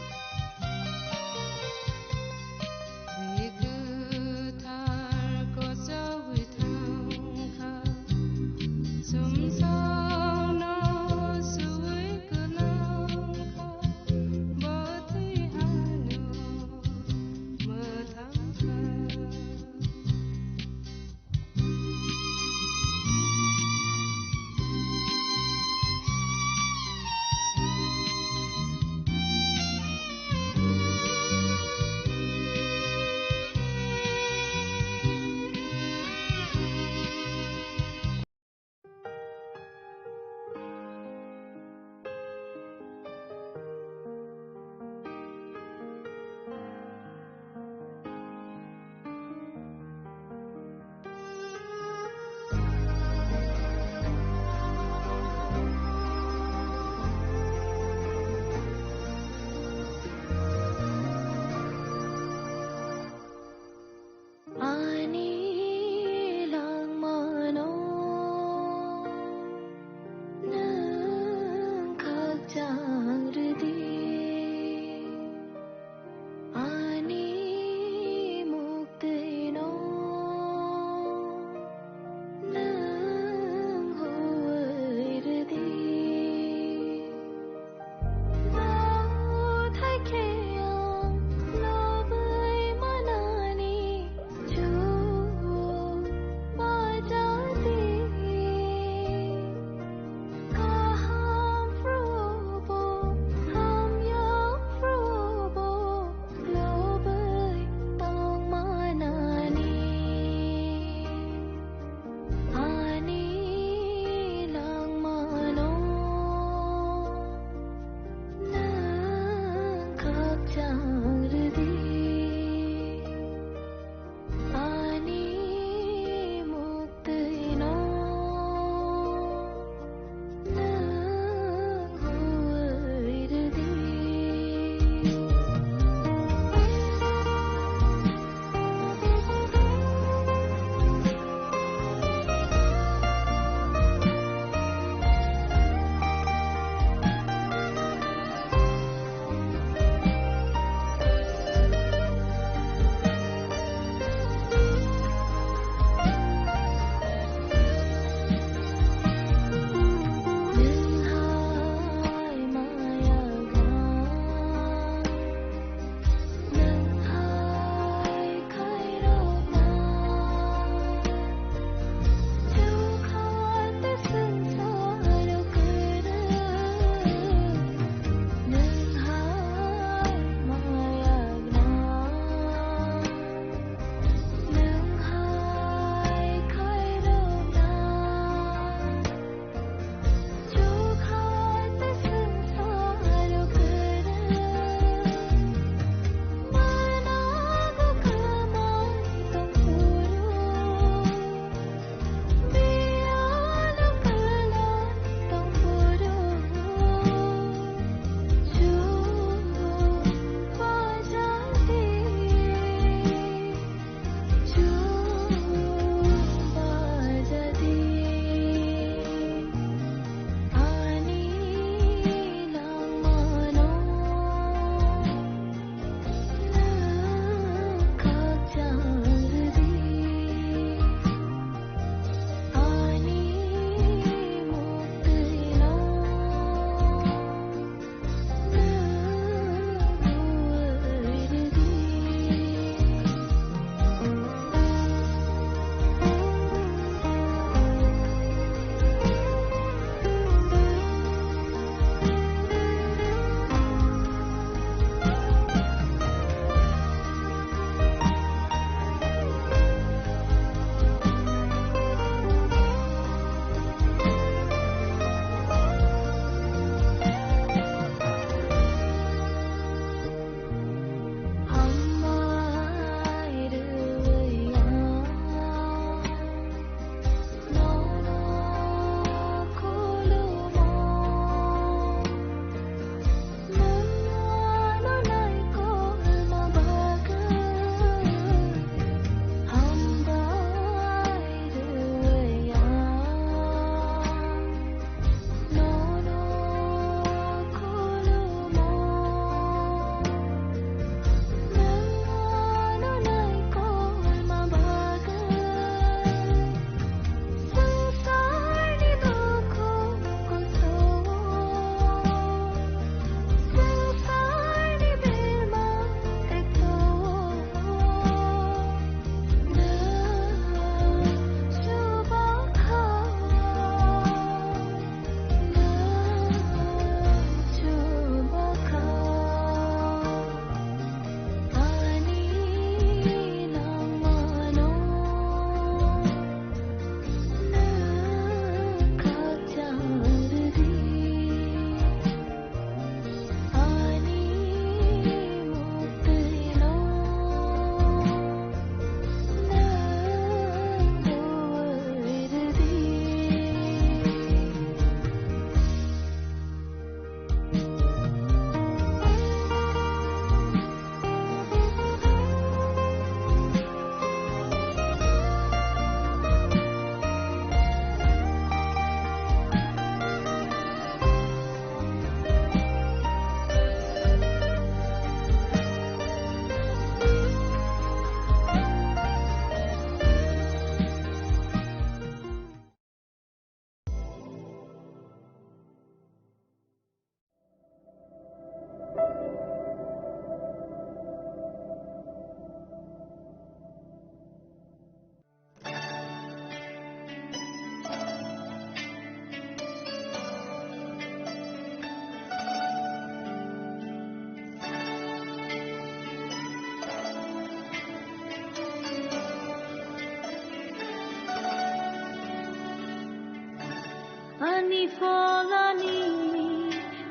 Ni pholani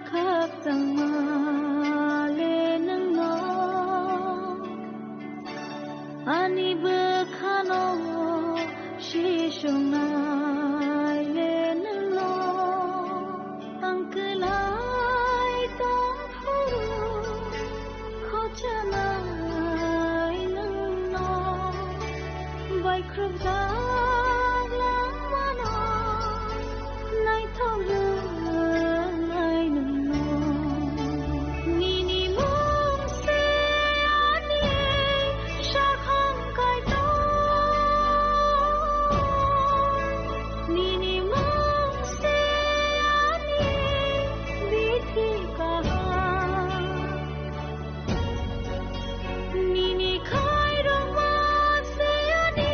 khakchangma le nwngno, ani bwkhano sisongnai le nwngno, ang kwlai tong Khochanai nwngno, baikhrupjak langmano, naithok rwnai nwngno. Nini mung se ani sakhang kaitor, nini mung se ani bithi kaham. Nini khairokma se ani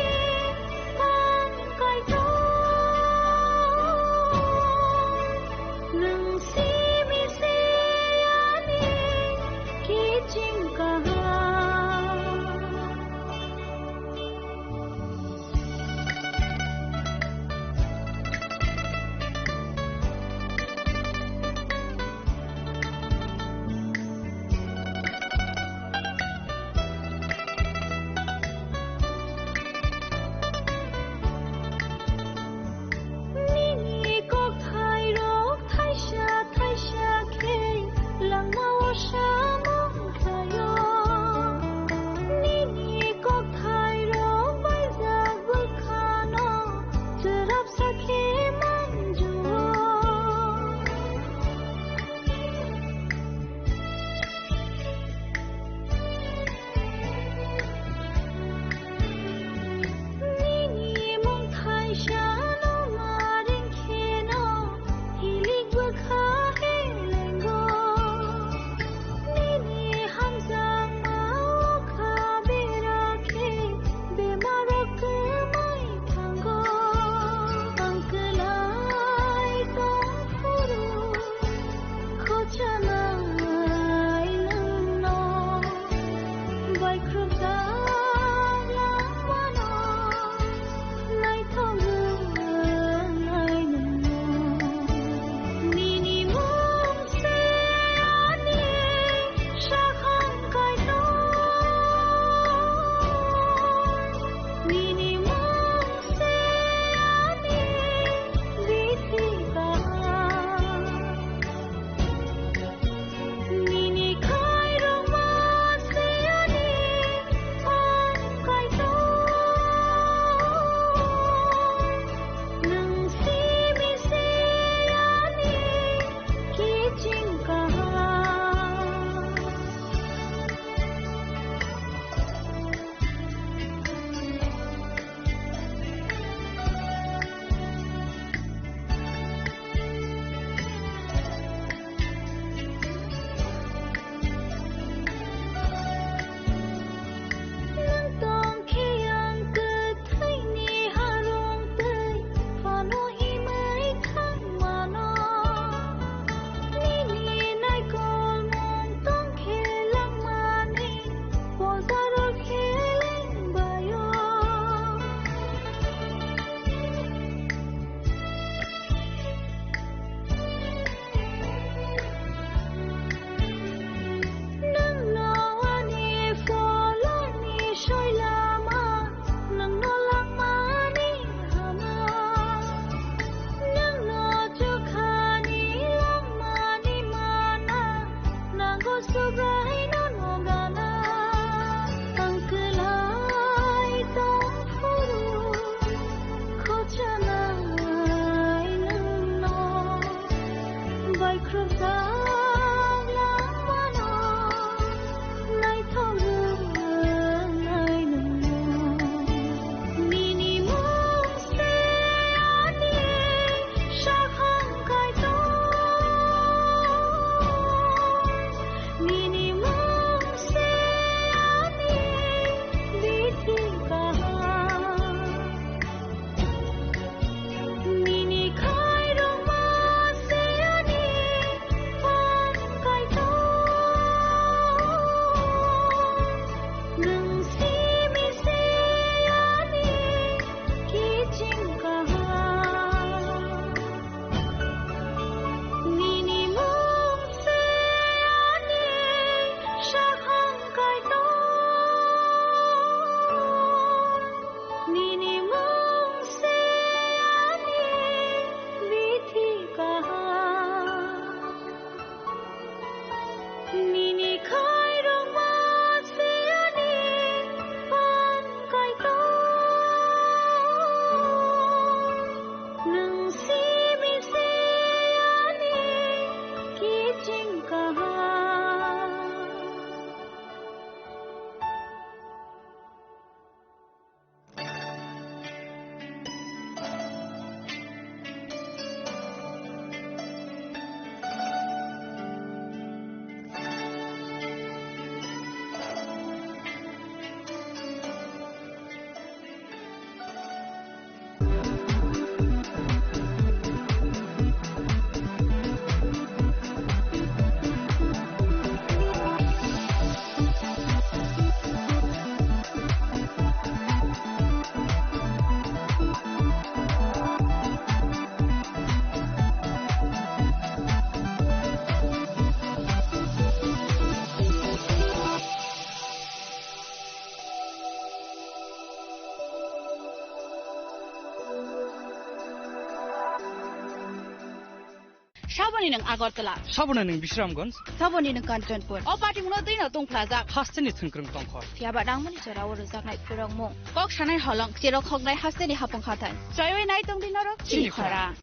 Saboni nwng Agartala. Saboni nwng Bisramganj. Saboni nwng Kanchanpur. O party muno twi no tongphlajak. Hasteni thwngkwrwng tongkhor. Phiya ba nangmani jora o rwjaknai phwrwngmung. Kok sanai holong, cherok khoknai hasteni hapung hathai. Choiwi nai tongdi norok chini khorang.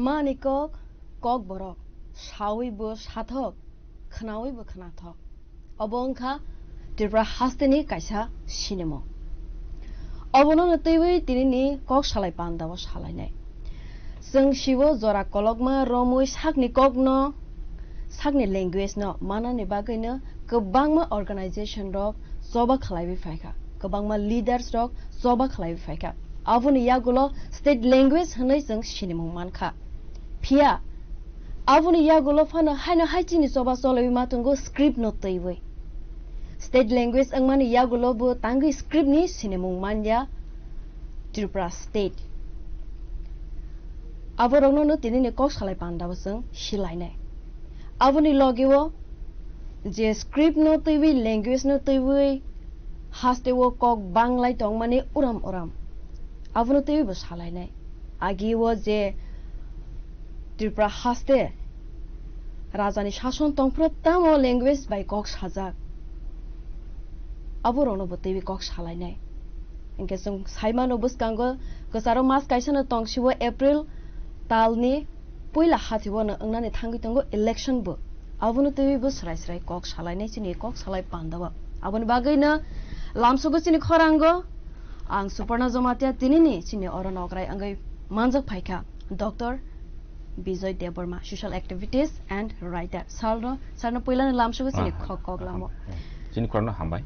Mani kok, kok borok, sawi bo sathok, khnawi bo khnathok. Obo wngkha Tripura hasteni kaisa sinimung. Obono no twiwi tinini kok salai pandao salainai. Chwng sibo jora kolokma romwi sakni kokno, sakni language no manani bagwino kwbangma organization rok choba khlaiwi phaikha, kwbangma leaders rok choba khlaiwi phaikha. Aboni yagulo state language hwnwi chwng sinimung mankha. Phiya aboni yagulo phano haino hai chini choba cholaiwi ma tongo script no twiwi. State language wngmani yagulo bo tangwi script ni sinimung manya Tripura state. Aborokno no tinini kok salai pandao chwng silainai. Aboni logeo je script no twiwi, language no twiwi, hasteo kok banglai tongmani uram uram. Abono twiwi bo salainai. Agi o je Tripura haste rajani sason tongphuru tamo language bai kok sajak. Aborokno bo twiwi kok salainai. Hinkhe chwng saimano bwskango kwcharo mas kaisano tongsiwo April talni puila hathibano wngnani thangwi tongo election bo. Abono twiwi bo srai srai kok salainai chini kok salai pandao. Aboni bagwino lamsogo chini khorango ang Suparna Jamatia tinini chini oro nokrai wngwi manjak phaikha Doctor Bijoy Debbarma, social activities and writer. Sarno, sarno puilano lamsogo chini Ah, khok kok ah, lamo. Hmm. Chini khorokno hambai.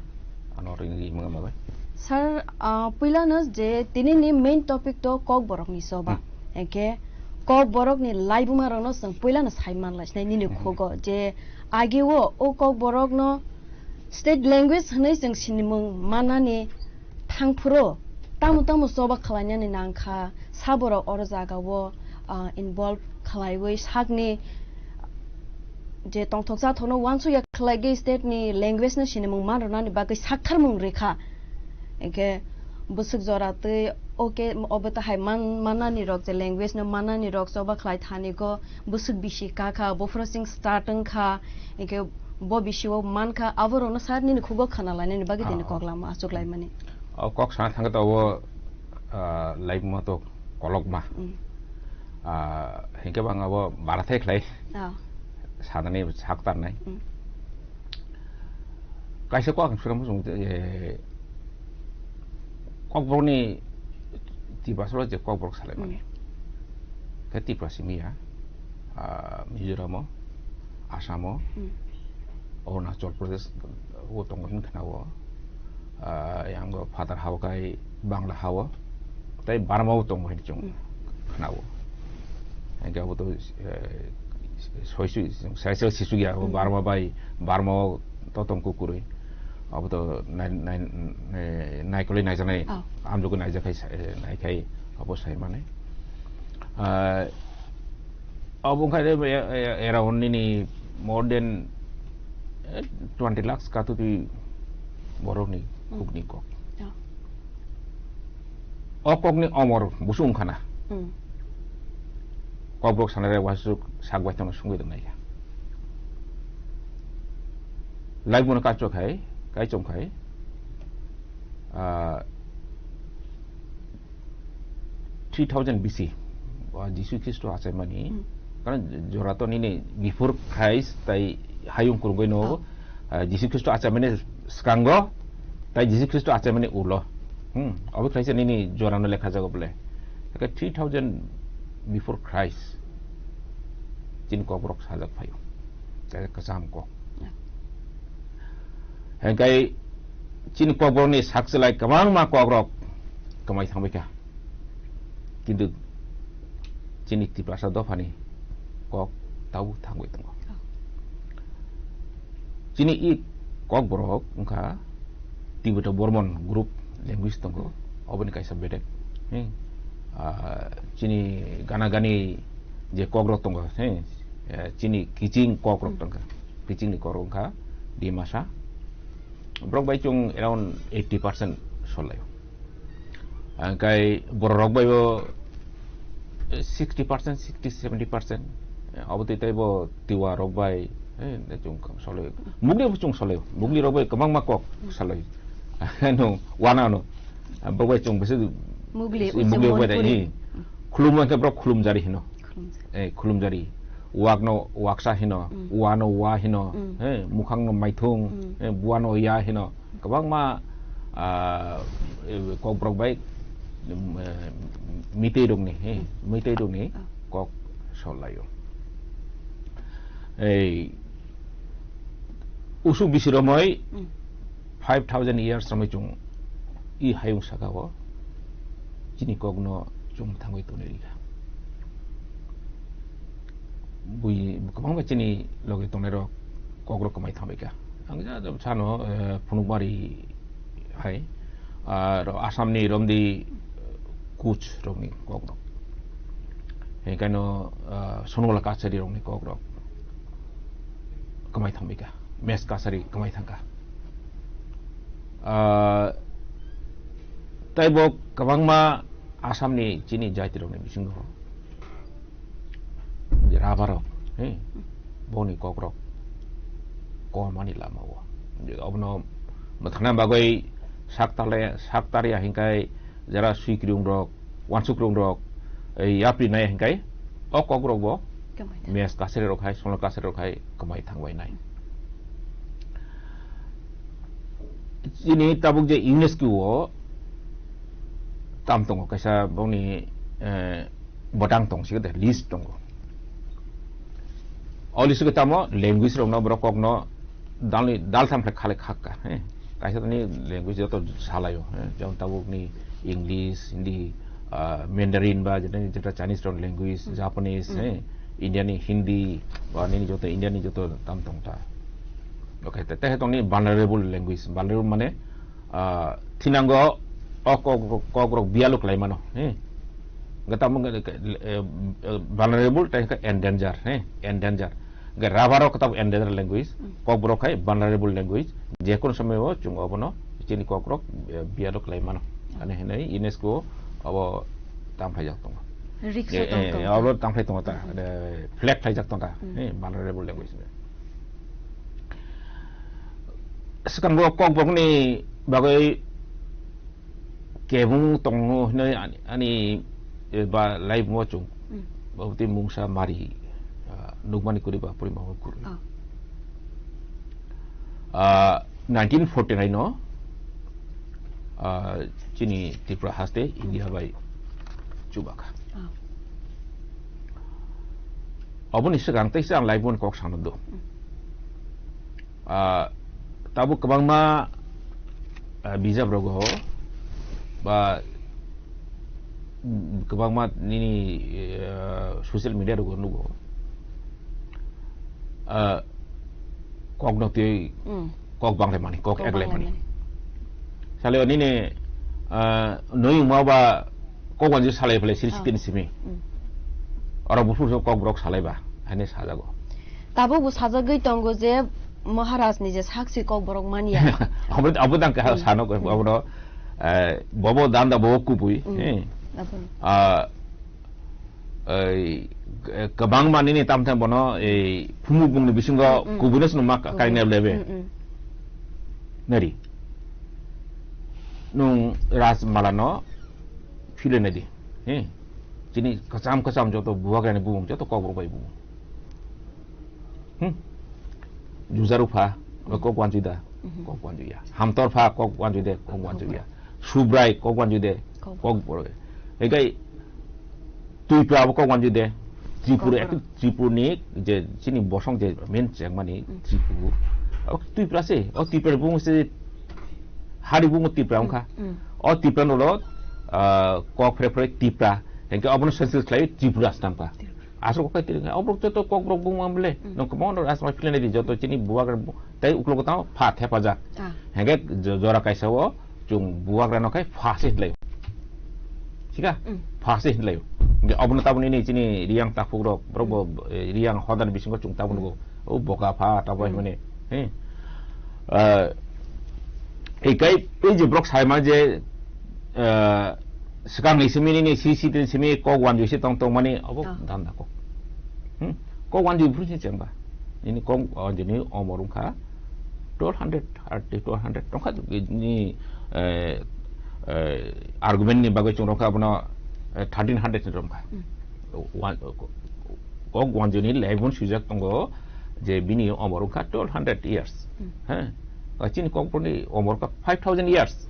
Ano ringwi mwnga mabai. Sir, ah, puilano je tinini main topic to Kokborokni choba. Hmm. Hingkhe Kokborokni laibuma rokno chwng puilano sai manlai sinai nini Hmm. khugo je ageo o Kokborokno state language hwnwi chwng sinimung manani thangphuru tamo tamo choba khlainani nangkha, saborok oro jagao, ah, involve khlaiwi sakni je tongthoksa thokno uansukya khlaigwi state ni language no sinimung man rwnani bagwi saktharmung rwkha. Hingkhe bwswk jora twi, okay, obo tahai man, mannani rok je language no mannani rok choba khlai thani go bwswk bisi kakha, buphuru sing start wngkha, hingkhe bo bisio mankha, aborokno sir nini khugo khwnalainani bagwi tini Ah. kok lama achuklaimani. O kok sana thangkhe to obo, ah, laibuma to kolokma. Mm. Ah, hingke bang abo barathai khlai Ah. sanani sak tarnai. Mm. Kaisa kok ang sura muchung, eh, Kokborokni Tiprasalo je Kokborok salai mani. Mm. Khe Tipra simi ya, ah, Mizoramo, Asamo, Mm. Arunachal Pradesh o tongo hin khna o. Ah, yang o phatar hao kai Bangla hao, tei Burma o tongo hin chwng Mm. khna o. Hingke abo to, eh, soisu, saisel sisu ya, abo Mm. Burma bai, Burma o to tong kukurui. Abo to nai, nai, eh, naikolwi naijaknai, Oh. amjogwi naijakhai sa-, eh, naikhai abo sai mane. Ah, abo wngkha de, eh, eh, around nini more than, eh, twenty lakhs katutwi borokni Hmm. khukni kok. Oh. O kokni omor busu wngkha na. Hmm. Kokborok sanare wasuk sak bai tongno sungwi tongnai kha. Laibumano kaichok khai, kaichom khai, ah, three thousand B C, o Jisu Khristo achaimani, Hmm. karon jora to nini before Christ tai hayung kurungwi no, Oh. ah, Jisu Khristo achaimani skango, tai Jisu Khristo achaimani ulo. Hmm, obo khlaisa nini jorano lekha jago bole. Eke three thousand before Christ, chini kokborok sajak phaio. Sajak kwcham kok. Yeah. Hengkai chini kokborokni sakchelai kwbangma kokrok kwmai thangbaikha. Kintu chini Tiprasa dophani kok tabuk thangwi tongo. Oh. Chini i kokborok wngkha Tibeto Burman group language tongo, oboni kaisa bedek. Hmm. Ah, chini gana gani je kokrok tongo, he, eh, chini kiching kokrok Hmm. tongkha. Kichingni kokrok wngkha Dimasa. Borok bai chwng around eighty percent solaio. Hingkai bororok bai bo sixty percent, sixty, seventy percent, eh, obo twi tei bo Tiwa rok bai, eh, chwng solaio. Mugli bo chwng solaio. Mugli rok bai kwbangma kok solaio. Ano, wana ano. Bo bai chwng bisi Mugli, Mugli uche bai dai, Manipuri. Eh. Khulumma khe borok khulumjari hino. Khulumjari. Eh, khulumjari. Wakno waksa hino, Mm. wano wa hino, Mm. eh, mukhangno maithung, Mm. eh, buano ya hino. Kwbangma, ah, eh, kokborok bai, mm, eh, mitwi rokni, eh, Mm. mitwi rokni Oh. kok solaio. Ei, usuk bisi romoi Mm. five thousand years romoi chwng i hayung saka o chini kokno chwng thangwi tonwi rikha. Bui kwbangma chini logi tongnai rok kokrok kwmai thangbaikha. Ang ja, ja sano, eh, phunukmari hai, ah, ro-, Assamni romdi, eh, Kuch rokni kokrok. Hingkhaino, ah, Sonwala Kachari rokni kokrok kwmai thangbaikha. Mes Kachari kwmai thangkha. Ah, tei bo kwbangma Assamni chini jaitirokni bisingo rabarok, he, boni kokrok komani lama o. Obono mwthangna bagwi sak tarle-, sak tarya hinkai jara swikrung rok, wansuk rung rok, ei yapri nai hinkai o kokrok bo Kwmai thang. Mes kasari rok hai, sonal kasari rok hai kwmai thangbai nai. Chini tabuk je UNESCO o tam tongo, kaisa bongni, eh, botang tong sika de, list tongo. O list o tamo language rok no borok kok no dalni, daltham khlai khalai khakka, he. Kaisa tani language joto salaio, he. Jemon tabuk ni English, Hindi, ah, Mandarin ba jeta, jeta Chinese rok language, Hmm. Japanese, Hmm. he. India ni Hindi, ba nini joto India ni joto tam tong ta. Okay, te, te tong ni vulnerable language. Vulnerable mane, ah, thinango o kok, kok rok bialo klai mano, he. Gata mo, eh, eh, vulnerable, tei khe endanger, he, endanger. Ge rubber rok kata endangered language, Hmm. Kokborok hai vulnerable language, je kono somoy o chwng obono chini kokrok, eh, bialo klai mano. Ani hinwi UNESCO abo tangphaijak tongo. Risk Eh, tong eh, tong abo ta. Tangphai tongo ta, Hmm. eh, flag phaijak tongo ta, Hmm. eh, vulnerable language. Swkang bo Kokborokni bagwi kebung tongo hinwi ani, ani, eh, ba live o chung. Hmm. Baboti mungsa mari, ah, nukmani kwrwi ba purima o kwrwi. Oh. Ah, nineteen forty-nine o, ah, chini Tripura haste India bai chubakha. Oh. Oboni swkang teisa ang live o kok sanw do. Hmm. Ah, tabuk kwbangma, ah, bijap rogo ba, mm, kwbangma nini, ah, social media rogo nugo. Ah, kok no twi, Mm. Kok banglai mani, kok Kok eglai banglai mani. mani. Sale nini, ah, noi ma ba kok wanju salai phle siri Ah. sitin simi. Mm. Oro bufur so kok borok salai ba, hane sajago. Tabuk bo sajagwi tongo je Maharaj ni je saksi kok borok manya. Abo, abo dang ka Hmm. sano ko, Hmm. abo no, eh, bobo danda bobo kubui, Hmm. eh. Abo no. Ah, ei, eh, kwbangma nini tamthai bono, ei, phumukmungni bisingo Hmm, hmm. kubuino swnamma ka-, Kubui. kainai lebe. Hmm, hmm. Nari. Nwng Rajmala no philai nai di. He. Chini kwcham kwcham joto bubagrani bumung, joto kokborok bai bumung. Hmm. Jujaru pha, Hmm. kok wanjui da, Mhm. kok wanjui ya. Hamtor pha, kok wanjui de, kok Kok wanjui ya. wanjui. Subrai, kok wanjui de, Kok kok wanjui. Bor-, egai Twipra abo kok wanjui de. Tripura, Kok ekto Tripurni je chini bosong je main chengmani Hmm. Tripura. O Twipra se, o Twipra bung se hari bung Twipra wngkha. Hmm. O Twipra no lo, ah, kok phre phre Twipra. Hengke obono sense khlai Tripura snam kha. Tripura. Aswk khe tiri khe, oborok joto kokborok bumung bole. Hmm. Nokh mo no asma philene di joto chini bubagra bu-, tei uklogo tamo pha thepajak. Ah. Hengke jo-, jora kaisa o chung bubagra no khai pha se hinlai. Thika? Hmm. Pha se hinlai. Hengke obono taboni ni chini Riyang takhuk rok, borok bo, Hmm. eh, Riyang hodan bisingo chung taboni Hmm. go. O boka pha tabo Hmm. himani. He. Ah, ei kai, ei je borok saima je, ah, swkang ni simi nini C C T V simi kok wanjui se tong tong mani obo Ah. danda kok. Hmm? Kok wanjui bru se chengba. Nini kok wanjui ni omor wngkha twelve hundred, thirty, twelve hundred tongkha ni, eh, eh, argument ni bagwi chung rokha abono, eh, thirteen hundred ni romkha. Hmm. Wan-, kok wanjui ni leibun swijak tongo je bini omor wngkha twelve hundred years. Hmm. He? O chini kokborok ni omor wngkha five thousand years.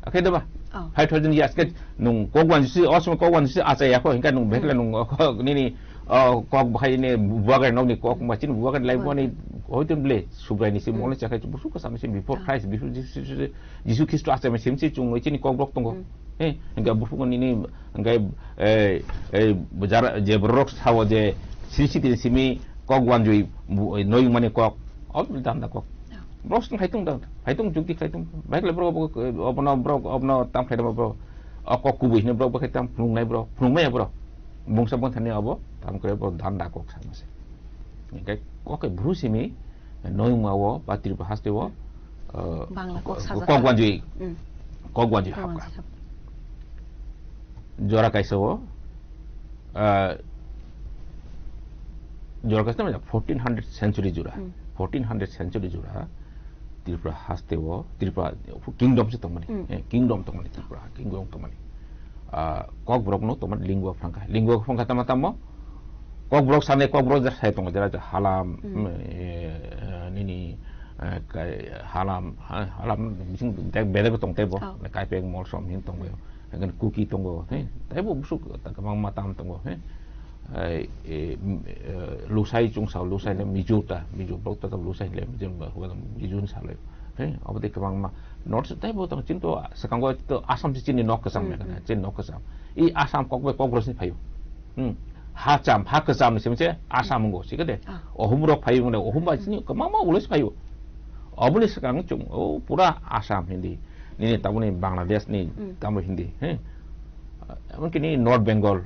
Akhe deba? Oh. Five thousand years. Ke nung kok wanjui si, o somoi kok wanjui si achai yakho, hingka nung Hmm. bekle nung, o, nini, o, kok bahai ni bubagra nokni kok, Hmm. ma chini bubagra lai Hmm. buani hoitun ble, Subrai ni si Hmm. mole chakhai, busu kasam si before Ah. Christ, before Jesus, Jesus, Jisu Khristo achai ma sim si chung chini kokborok tongo. Hmm. He, hingka buphukgo nini, hingke, eh, eh, jara, je borok sao je sri siti simi kok wanjui, bu-, noi mani kok, o danda kok. Ya. Borok song khaitung da, khaitung jukti khaitung. Baikle borok obo, obono borok, obono tam khaidama borok. O kok kubui hino borok, bakhai tam phunuknai borok, phunukmaya borok. Bungsa bangthani obo, tam kre borok danda kok sama se. Hingke kok ke bru simi, Noyungma o ba Tripura haste o, uh, Bangla kok kok sajak. Kok wanjui, Mm. Kok wanjui Kok hapkha. Wanjui hapkha. Jora kaisa o, uh, jora kaisa mane fourteen hundred century jora, Mm. Fourteen hundred century jora Tripura haste o, Tripura kingdom se tongmani, Mm. Eh, kingdom tongmani, Tripura kingdom tongmani. Ah, Kokborok no tongmani lingua franca, lingua franca tama tamo, Kokborok sanai, Kokborok je sai tongo, jera je Halam, Hmm. hmm, eh, nini, eh, kai, Halam, ha-, Halam bising bek bedek tong tebo, Oh. Kaipeng, Molsom hin tongo, Hmm. Kuki tongo, he, taibo busuk ta kwbangma tam tongo, he. Ai, eh, m-, eh, Lusai chwngsa, Lusai le Hmm. Mizo ta, Mizo borok ta, ta Lusai le Mizo ba, huwa Mizo hin sa le, he, abo tei kwbangma. North side taibo tong, chini to swkango to Assam se chini nok kwcham Hmm, mekha na, hmm. Chini nok kwcham. I Assam kok bai Kokborok sini phaio. Hmm. Ha cham, ha kwcham ni simi se Assam ngo, sikade. Ah. Ohum rok phaio, mane ohum bai Hmm. sini kwbangma ulo se phaio. Oboni swkang chwng, o pura Assam Hindi. Nini taboni Bangladesh ni Hmm. tamo Hindi, he. Emonki nini North Bengal,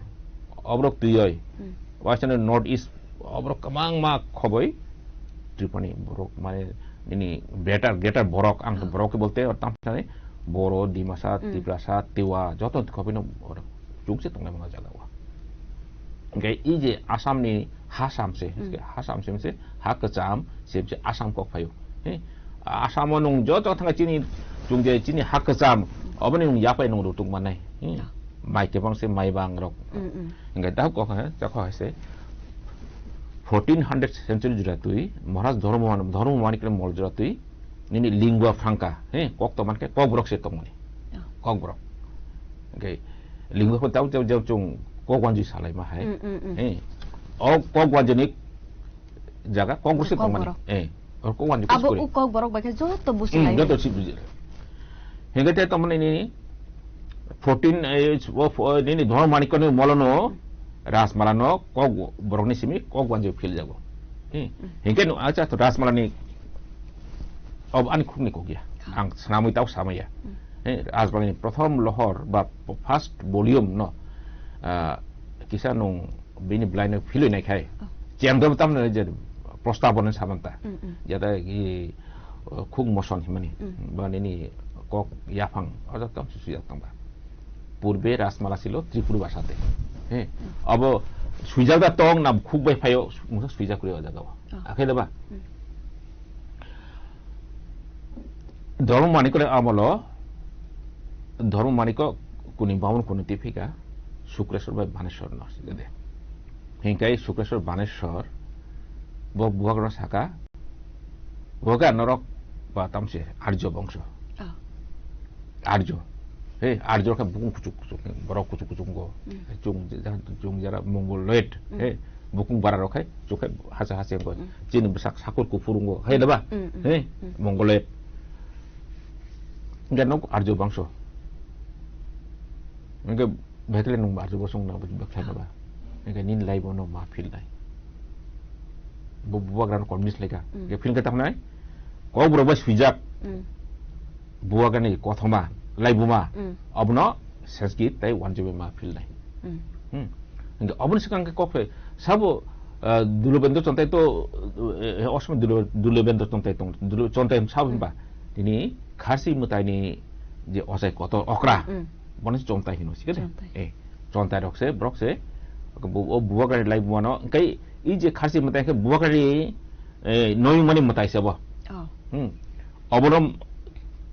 oborok twioi. Hmm. Western North East, oborok kwbangma khoboi Tripura ni borok, mane nini greater, greater borok, ang Hmm. borok ke bolte, tam sani Boro, Dimasa, Hmm. Tiprasa, Tiwa, joto khoboi no borok chukse tongnai mano jaga o. Hingke i je Assam ni ha sam se, Hmm. ha sam se, se ha kwcham, se, se Assam kok phaio. He? Assam o nung joto thangkha chini, chwng je chini ha kwcham, oboni nung yapai nung rutuk manai. He? Ah. Mai kebang se mai bang rok. Hmm, hmm. Hingke dahok kok hai, chakho hai se. Fourteen hundred century jora twi, Maharaj Dharma, Dharma Manik ni mol jora twi, nini lingua franca, he, kok to mankhe Kokborok se tongmani. Oh. Kokborok. Hingke lingua franca tau, tau, tau chung kok wanjui salai ma hai. Mm, mm, mm. He. O kok wanjui ni jaga Kokborok se tongmani. Kokborok. He. O kok wanjui Abo kuskuri. U Kokborok bai khe joto busi Hmm, lai. Joto si busi lai. Hingke te tongmani nini fourteen, eh, o, o, nini Dharma Manik ni molono Rajmala no Kokborok ni simi kok wanjui phil jago. Hmm. Hmm. Hingke no acha to Rajmala ni ob ani khuk ni kok ya. Ha. Ang snamwi tau samaya. Hmm. Eh, Rajmala ni prothom lohor ba first volume no, ah, kisa nung bini belai no philwi nai khai. Oh. Chem do tam no je prostab no samanta. Hmm, hmm. Jata i, uh, khuk moson himani. Hmm. Ba nini kok yaphang oja tam susu ya tang ba. Purbe Rajmala silo Tripuri bhasate. He. Hmm. Abo suijak da tong na khuk bai phaio, mungsa suijak kuri o jaga o. Oh. Akhai da ba? Hmm. Dharma Manikor amolo, Dharma Maniko kuni bamon kuni tipika, Sukreswar bai Baneswar no sigade. Hingkai Sukreswar Baneswar, bo buwak no saka, Boga norok ba tamse Arjo bongso. Oh. Arjo. He, Arjo khe bukung kuchuk kuchuk, borok kuchuk kuchuk ngo. Mm. Chung, chung jara Mongoloid. Mm. He, bukung bara rok khai, chuk khai hasa hasa ngo. Mm. Chini bwsak sakur kuphur ngo. He, da ba? Mm, mm. He, mm. Mongoloid. Hingke nok Arjo bangso. Hingke Bekle nung ba Arjo bosong na bekle na ba. Hingke nini life no ma feel nai. Bu-, bubagra no convince leka. Mm. Hingke feel ke tamo nai. Kokborok bai suijak. Mm. Bubagra ni kothoma, laibuma. Mm. Abono Sanskrit tai wanjui bai ma feel nai. Mm. Hmm. Hingke aboni swkang ke kok phe sabo, ah, Dulubendra Chontai to, eh, osomoi Dulu-, Dulubendra Chontai tong, Dulu Chontai sabo himba. Mm. Tini Kharsi mwtai ni je ochai kotor okra, Mm. bono se Chontai hino, sikhe de? Chontai. Eh, Chontai rok se, borok se, bu-, o bubagra ni laibuma no, hingke i je Kharsi mwtai khe bubagra ni, eh, noyung mani mwtai se bo. Oh. Hmm. Obono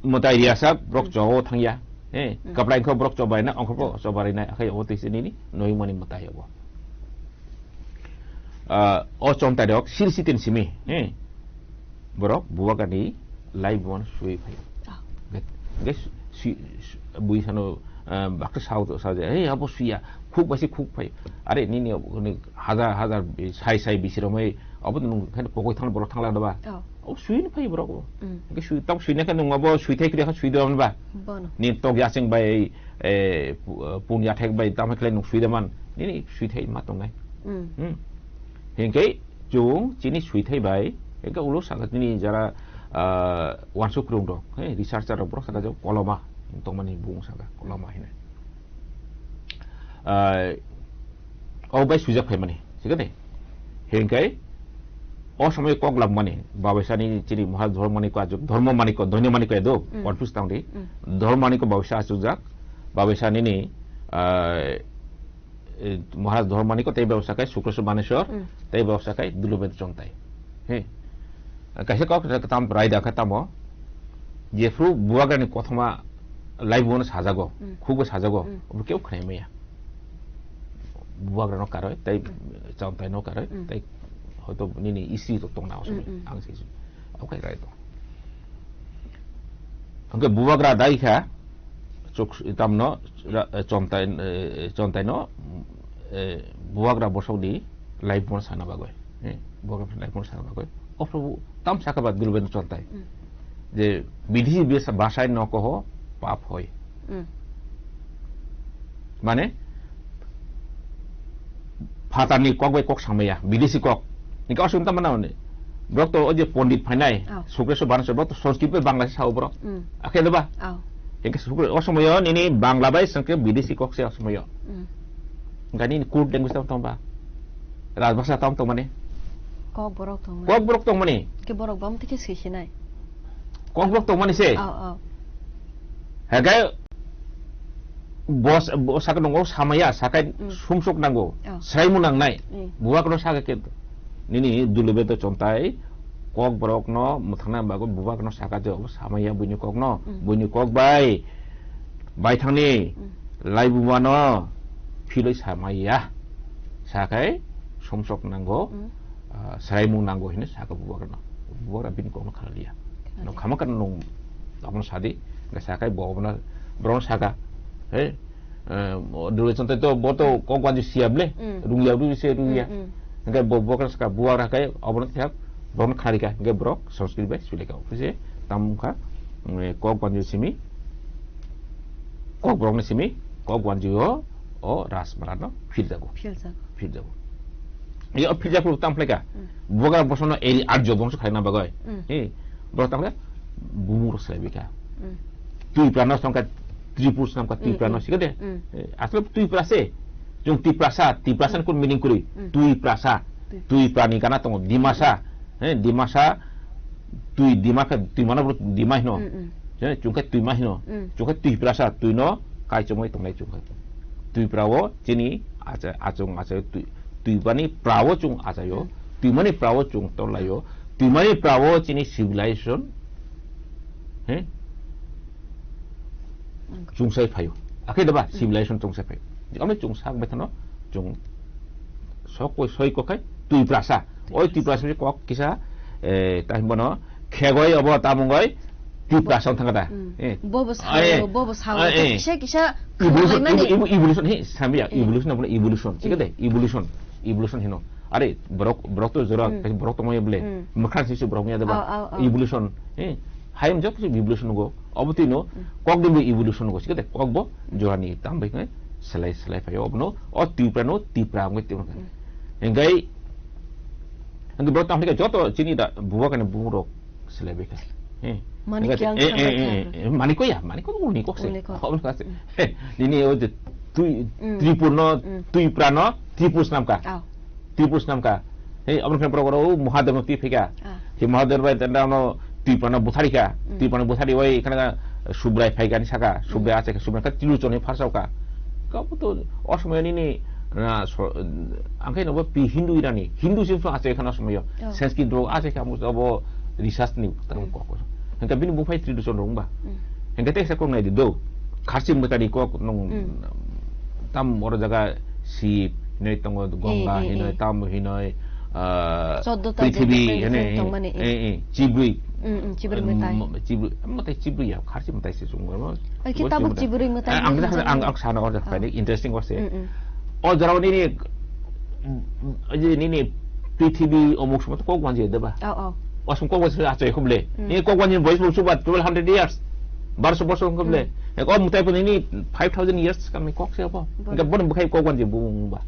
mwtai riyasak, borok Mm. chogo thangya. Eh, Mm. kaplai kho borok chobai na, ongkho bo chobai na, akhai obo tei se nini noyung mani mwtai obo. Ah, o Chontai rok siri siten simi, eh, borok bubagra ni laibuma no sui phai. Ah. Ge-, ge su-, su-, su-, bui sano, ah, baksa sao to sao je, "Hey, abo suya, khuk bai se khuk phai." Are nini abo ni hajar, hajar bi-, sai, sai bisi romoi, abo nung khan kokoi thang borok thang la da ba. Oh. Abo sui ni phai borok bo. Mm. Ge sui, tam sui na khe nung abo sui thai kri kha sui do ba. Bono. Ni tok yaseng bai, eh, pu-, eh, pun yathek bai tam khlai nung sui da man. Nini sui thai ma tong nai. Mm. Hmm. Hingke chung chini suithai bai, hingke ulo saka chini jara, ah, wansuk rung rok, he, researcher rok borok saka je koloma tongmani bung saka koloma hine. Ah, o bai sujak phaimani, sikade? Hingke o samoi kok labmani, babaisani chini Maharaj Dharma Maniko ajuk, Dharma Maniko, Dharma Maniko edo, Mm. confuse tangdi. Mm. Dharma Maniko babaisa achukjak, babaisa nini, ah, eh, Maharaj Dharma Maniko tei bebsa khai Sukreswar Baneswar, Mm. tei bebsa khai Dulubendra Chontai. He. Kaisa kok tam raida kha tamo. Jephru bubagrani kothoma laibuma no sajago, Mm. khukbo sajago, Mm. obo keu khnai maya. Bubagra no karoi, tei Chontai no karoi, Mm. tei hoito nini isi to tongna osomoi, Mm, mm. ang se isi. Okay, right. Hingke bubagra dai kha, chuk tamno, ra-, eh, Chontai, eh, Chontai no, eh, bubagra bosok di life mo sana bagoi. Eh, bubagra life mo sana bagoi. O Prabhu, tam saka ba Dulbeno Chontai. Mm. Je bidhi bisa basai no koho pap hoi. Mm. Mane, phatarni kok bai kok samaya, bidesi kok. Hingke aswk tamo nani. Borok to o je pondit phainai, Oh. Sukreswar Banarswar, borok to Sanskrit bai Bangla se sao borok. Mm. Akhe de ba? Oh. Hingke Sukre-, o somoyo nini Bangla bai Sanskrit bidesi kok se o somoyo. Mm. Hingke nini code language tamo tamo ba? Rajbhasha tamo tamo mani? Kok borok tong mani. Kok borok tong mani. Ke borok bam tike sui sinai. Kok borok tong mani se? Oh, oh. Hingke bos, bo saka nongo samaya, sakai Mm. sumsok nango, Oh. sraimu nangnai. Mm. Bubagra no saka ke nini Dulbeno Chontai kok borok no mwthangna bagwi bubagra no saka je obo samaya buini kok no, Mm. buini kok bai, bai thangni Mm. laibuma no philoi samaya. Sakai sumsok nango, Mm. ah, sraimung nango hinwi saka bubagra no. Bubagra bini kok no kha liya. No Khali. Khama kan nung abono sadi, ga sakai bo abono, borok no saka. He, eh, Dulbeno Chontai to bo to kok wanji siya ble, Mm. rungya ble se rungya. Mm, mm. Hingke bo, bo kan saka bubagra kai abono thiak, borok no kha rika, hingke borok Sanskrit bai sui leka. Office tam kha, mm, kok wanji simi, kok borok ni simi, kok wanji o, o Rajmala no phil jago. Phil jago. Phil jago. Ye o phil jago tam phlai ka. Mm. Bubagra bosono eri Arjo bongso khaina bagoi. Mm. Eh, borok tam phlai bumung rok selai bika. Mm. Twipra no songka Tripur snamka Twipra no Mm, mm. sikade. Mm. Eh, asle Twipra se. Jung Tiprasa, Tiprasa Mm. kun meaning kuri. Mm. Twiprasa. Twi- Twipra ni gana tongo Dimasa. Eh, Dimasa, twi Dima khe, twi mano bro Dima hino. Mm, mm. Eh, chung khe twi ma hino. Mm. Chung khe Twiprasa, twi no kai chomoi tongnai chung khe. Twipra o chini acha-, achung achai twi, twi bani pra o chung achaio. Mm. Twi mani pra o chung torlaio. Twi mani pra o chini civilization. He? Nangkhe. Chungsai phaio. Akhe deba Mm. civilization chungsai phaio. Jikam chung sak bethano chung sok koi soi kokhai Twiprasa. Oi Twiprasa. Twiprasa ni kok kisa, eh, ta himbono khegoi obo tamungoi Twiprasa thangata. Mm. Eh. Bobo Ah, eh. sao, bobo sao. Ah, eh. Kisa kisa Evolution, khwlaimani. evo-, evo-, evolution, he, sambiya, Mm. evolution, evolution. Sikade, Mm. evolution. Evolution hino. Are, borok, borok to jora, Hmm. borok tongmani bole. Hmm. Mwkhang sisi borok wngya deba. Au, au, au. Evolution. Eh, hayung jat kisi evolution nugo. Obo twi no, Hmm. kok de bo evolution nugo. Sikete kok bo jora ni tam bai khe selai, selai phaio. Obo no, o Tipra no, Tipra wngwi tongkha. Hmm. Hingkai, hingke borok tamo khe joto chini da, buwa kani bumung rok selai bai kha. Eh. Manik Hingke, yang eh, eh, eh, eh, eh, manik ko ya, manik ko uni kok se. Uni kok. Obo kha se. Hmm. Nini o je twi, Hmm. Tripur no, Hmm. Twipra no, Tripur snam kha. Au. Tripur snam kha. Hei, aboni phaimprok oro o Mahadev no twi phaikha. Ah. Hei Mahadev bai tanda no Twipra no buthari kha. Mm. Twipra no buthari bai khana Subrai phaikha ni saka. Subrai Mm. achai kha, Subrai kha Trilochon ni pharsao kha. Kabo to o somoy nini, na, so, ang khe no bo pi Hindu irani. Hindu sim so achai khana somoy. Oh. Sanskrit rok achai kha, amo bo research ni tang Mm. kok. Hingke bini buphai Trilochon rok ba. Mm. Hingke teksa kok nai di do. Kharchi mwtani kok nung Mm. tam oro jaga Sib hinoi tongo, Ganga Eh, eh, hinoi, eh. Tam hinoi, ah, Choddo ta Prithibi je hinoi, hinoi, tongmani, eh. Eh, eh, chibrui. Mm, mm, chibrui mwtai. Mo-, chibrui, mwtai chibrui ya, kharchi mwtai se chungo mo. Ai, ki Bo tabuk chibrui. chibrui mwtai Eh, ang hinwi dah, ang, chungo. Ang sana order Oh. finding interesting ose. Mm, mm. O jora nini, mm, mm, je nini Prithibi omuk sumot kok wanje deba. Oh, oh. Wasung kok wanje achai khuble. Mm. Ni kok wanje boys bo subat twelve hundred years. Barso bosor khuble. Mm. Ek o mwtai puni ni five thousand years kami kok se obo. Bo. Hingke bono bwkhai kok wanje bumung ba.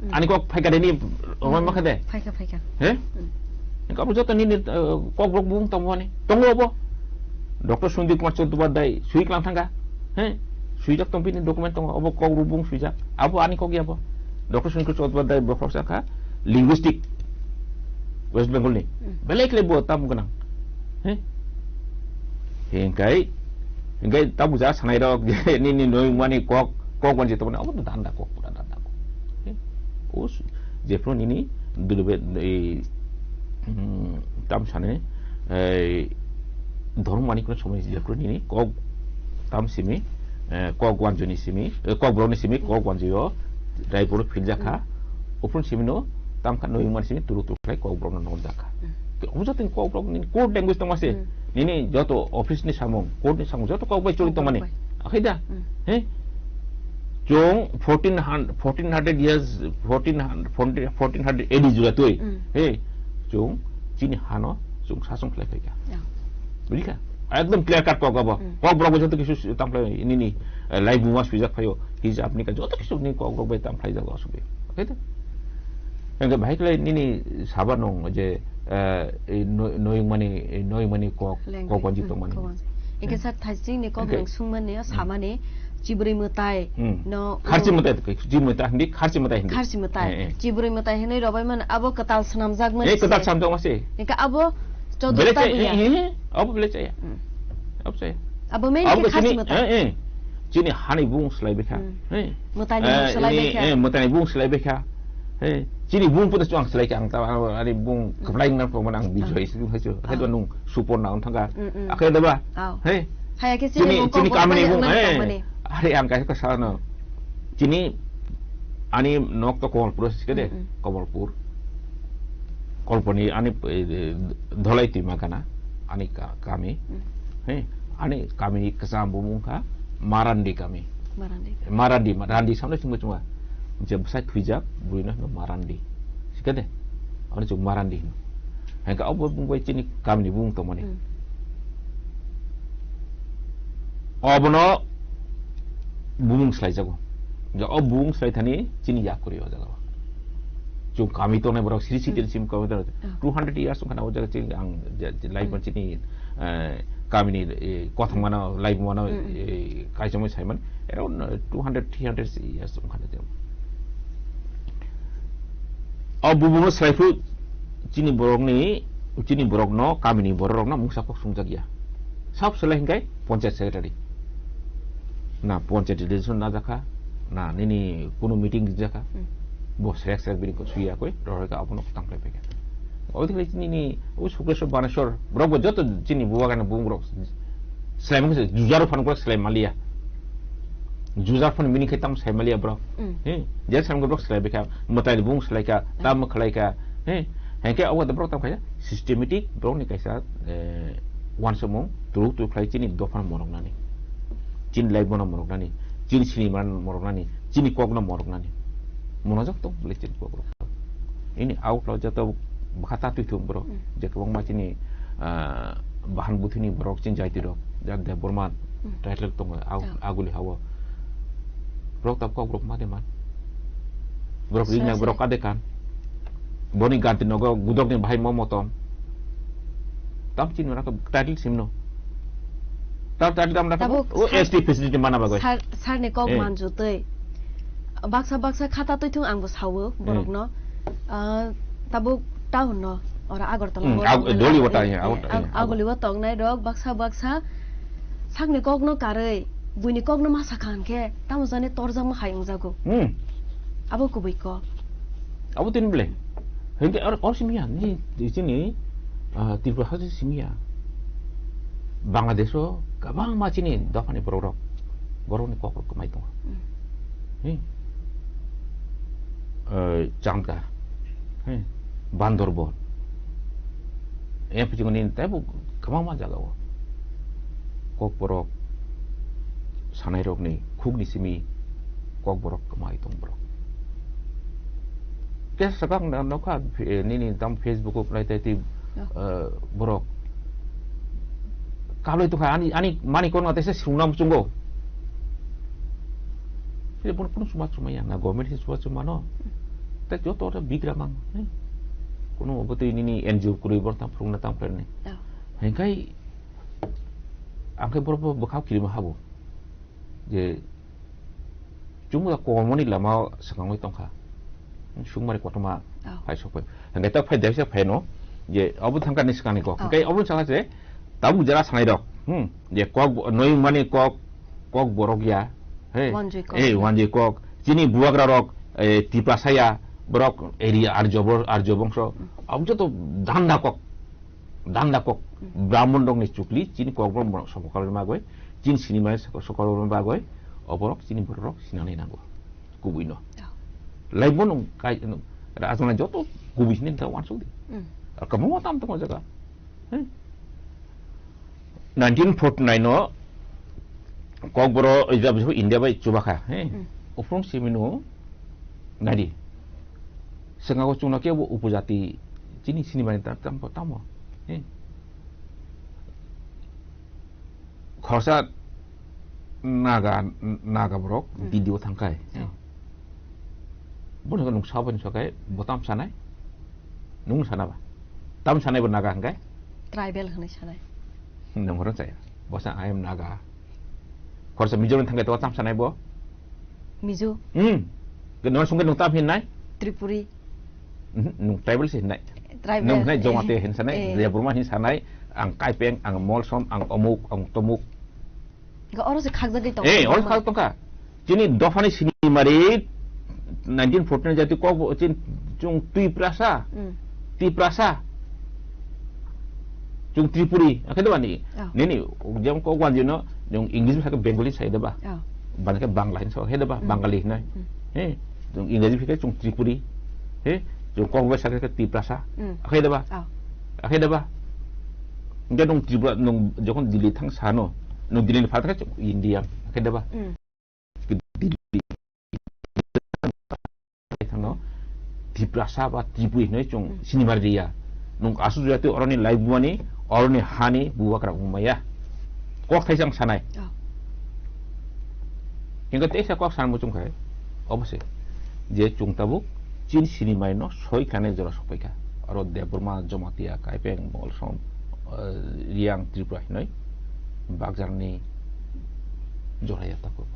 Mm. Ani kok phaikha de ni, romai Mm. makha de. Phaikha, phaikha. He? Mm. Hingke abo joto nini, eh, kok rok bumung tongo ani. Tongo obo. Doctor Sundip Kumar Chattopadhyay sui klang thangkha. He? Suijak tong bini document tongo. Obo kok rok bumung suijak. Abo ani kok ya bo. Doctor Sundip Kumar Chattopadhyay bo professor kha linguistic West Bengal ni. Mm. Belai khlai bo tam gwnang. He? Hingkai, hingkai tabuk ja sanai rok je nini noi mani kok, kok wanje tongmani, obo to danda kok, pura danda kok. He? Us, jephru nini dulbe, ei, mm, tam sani, ei, dhormo mani kono somoi jephru nini kok tam simi, eh, kok wanjoni simi, eh, kok borokni simi, kok wanjio, Raipuro philjakha. Hmm. Uphun simino tamkha noyung man simi turu turu khlai kokborok no nonjakha. Hmm. Obo joto ni kokborok ni code language tongma se. Hmm. Nini joto office ni samung, court ni samung joto kok bai choli tongmani. Kok bai. Akhai da? Hmm. He? Chwng fourteen hundred, fourteen hundred years, fourteen hundred, fourteen hundred A D jula twi. Hmm. He? Chwng chini hano chwng sasong khlai phaikha. Ya. Buji kha? Ekdom clear cut kok abo. Hmm. Kokborok bo joto kisu tamkhlai nini, eh, live buma swijak phaio. Hijab ni ka joto kisu ni kokborok bai tamkhlai jago asugwi. Oke to? Hingke bahai khlai nini saba nung je, eh, ei no-, noyung mani, ei noyung mani kok, Language, kok wanji hmm, tong mani. Kok wanji. Hingke hmm, sir, thaising ni kok hingke nung sung mani, hmm, samani, chibrui mwtai, hmm, no, kharchi um, mwtai, chibrui mwtai hindi, kharchi mwtai hindi. Kharchi mwtai. Eh, eh. Chibrui mwtai hinui robai man, abo kwtal swnamjak mani Eh, kwtal se. Swnamjak mani se. Hingke abo Belai choddo chaya, tabu ya. Eh, eh, abo belai chaya. Hmm. Abo chaya. Abo main Abo ke khe kharchi chini, mwtai. Eh, eh. Chini hani bung slai bekha. Hmm. Eh. Mwtai ni Eh, bung slai ini, bekha. Eh, mwtai ni bung slai bekha. Eh, chini bung pun chuang slai kha ang ta, ani bung Hmm. khlai na pho man ang Hmm. bijoi si hai chu. Hai to Ah. nung supor na on thanga. Hmm, hmm. Akhir da ba. Ah. Hey. Haya ke chini Chini, bung chini kok kamini bung bung, man eh. tong mani. Hari ang kai ka sa no. Chini ani nok to Komolpur si kede. Hmm, hmm. Komolpur. Kolponi ani, eh, Dholai Twima gana ani ka-, kami. Hmm. He, ani kami ni kwcham bumung kha Marandi kami. Marandi. Marandi, ma-, Randi samle chungma chungma. Je bwsai thwijak, bwrwi no hino Marandi. Sikade? Ani chwng Marandi hino. Hengka obo bung bai chini kami ni bumung tongmani. Hmm. Obono bumung slaijago. Je o bumung slai thani chini yakuri o jaga. Chwng kami tongnai borok siri siri Hmm. sim kami tongnai. Ah. Two hundred years wngkha na o jaga chini ang je, je lai Hmm. chini, eh, kami ni, eh, kothang mano, lai mano, Hmm. eh, kaisa mo sai man. Around, eh, two hundred, three hundred years wngkha na je. O bumung no slai phu chini borok ni, chini borok no, kami ni borok rok no mungsa kok sungjakya. Sab selai hingkai panchayat secretary. Na panchayat election na jakha, na nini kunu meeting jakha. Hmm. Bo serek serek bini ko suya koi, roroi ka abono tang khlai phaikha. Obo thikle chini ni, o Sukleswar Baneswar, borok bo joto chini bubagan bung borok. Selai mungsa jujaro phan borok selai maliya. Jujar phone mini khe tam sai maliya bro. Mm. He, je sam go bro slai bikha, mwtai bung slai kha, Mm. tam khlai kha. He, hengke obo de bro tam kha systematic bro ni kaisa, eh, wansukmung turu turu khlai chini dophan morok nani. Chini life bono morok nani, chini sinimano morok nani, chini kokno morok nani. Monojak tong bole chini kok rok. Ini out lo joto bwkha ta twi thung bro. Mm. Je kwbangma chini, ah, bahan buthini borok chini jaiti rok, ja Debbarma Mm. title tongo, au-, Oh. aguli hao. Borok tab kok borok ma de man. Borok Sa ring na sa. Borok kade kan. Boni ganti nogo gudok ni bahai mo motom. Tam chini ora title simno. Tab title dam na Tabuk o sar-, S T facility mana bagoi. Sar, sar ni kok Eh. manju tei. Baksa baksa khata twi thung ang bo sawo borok Hmm. no. Ah, tabuk town no, ora Agartala Hmm, o ag-, tongnai Doli rok, wata, eh, ya, eh, Agartala, ag-, ya, aguli o tongnai rok, baksa, baksa sakni kok no karwi, buini kok no ma sakha hwnkhe, tamo jani torjakma hai wngjago. Hmm. Abo kubui kok. Abo tini bole. Hwnkhe aro kok simi ya, ni, ni chini, ah, Tripura haste simi ya. Bangladesh o kwbangma chini dophani borok rok, borok ni kok rok kwmai tongo. Hmm. He. Eh, Chamka. He. Bandarban. E phuchingni taibo kwbangma jagao. Kokborok sanairokni khukni simi kokborok kwmai tong borok. Kesa sakang na nokha, eh, nini tam Facebook o nai tei twi, Oh. eh, borok. Kablai tokha ani, ani mani korma tesa srungna muchungo. Sile bono kunu suma suma ya, na government se suma suma no. Tei joto oro bigra mang, eh. Kunu obo tei nini N G O kwrwi bono tam phurungna tam khlainai. Oh. Hengkai, angkai borok bo bwkhao kirima habo. Je, chwngno kolmani lama swkangwi tongkha. Sukmari kotorma Oh. phai sokphai. Hingke ta phai daisa phaino, je obo thangkha ni swkangni kok. Oh. Hingke obo sakha se, tabuk jera sanai rok. Hmm, je kok bo-, noi mani kok, kok borok ya. He. Wanjui kok. Eh, wanjui kok. Chini bubagra rok, eh, Tiprasa ya, borok area Arjo bo-, Arjo bongso. Hmm. Obo joto danda kok. Danda kok, Hmm. Brahmon rokni chukli, chini kokborok somokalma bagwi, chini sinimani somokalma bagwi, oborok chini bororok sinani nango. Kubui no. Oh. Laibung nung kai, nung, rajmala joto kubui sini ta wansuk di. Hmm. Ar kabangma tam tamo jaga. Hmm. Nineteen forty-nine no Kokborok, eh, jab-, India bai chubakha, he? Hmm. Uphung simino nadi. Sengao chungno kebo upojati chini sinimani ta-, tamo, tamo, he? Khorsa Naga, Naga borok Hmm. D D O thangkhai. Oh. Bono nung saboni sokai, bo tam sanai? Nung sana ba? Tam sanai bo Naga hingkai? Tribal hwnwi sanai. Nung horo chaya. Bosa I am Naga. Khorsa Mizoram thangkai to tam sanai bo? Mizo. Hmm. Ke non sungke nung tam hin nai? Tripuri. Mhm, nung tribal se hin nai. Tribal. Nung hin nai Jomate hin sanai, Eh. Debbarma hin sanai, ang Kaipeng, ang Molsom, ang omuk, ang tomuk. Ga oro se khakjagwi tong. Eh, oro khak tongkha. Chini dophani sinimari nineteen forty-nine jati kok bo chin chung Twiprasa. Hmm. Twiprasa. Chung Tripuri, akhe deba ni. Oh. Nini, jemon kok wan jino, jong English sakhe Bengali sai deba. Oh. Bana khe Bangla hin sa, he deba, Hmm. Bangali hinai. Hmm. He, jong English phikhe chung Tripuri. He, jong kok bai sakhe Twiprasa. Hmm. Akhe deba. Oh. Akhe deba. Nge nung Tripura, nung jokon Delhi thang sano, nung Delhi ni phatar khe India, akhe deba. Hmm. Delhi thangno Tiprasa ba Tripuri hinwi chung Hmm. sinimar riya. Nung asu jati oroni lai buani, oroni hani buwa kra wngmaya. Kok thaisa ang sanai. Oh. Hingke teisa kok san muchung khai. Obose. Je chung tabuk chin sinimai no soi kane jora sokpai kha. Aro Debbarma, Jamatia, Kaipeng, Molsom, eh, Riang, Tripura hinoi bakjani jora ya tako.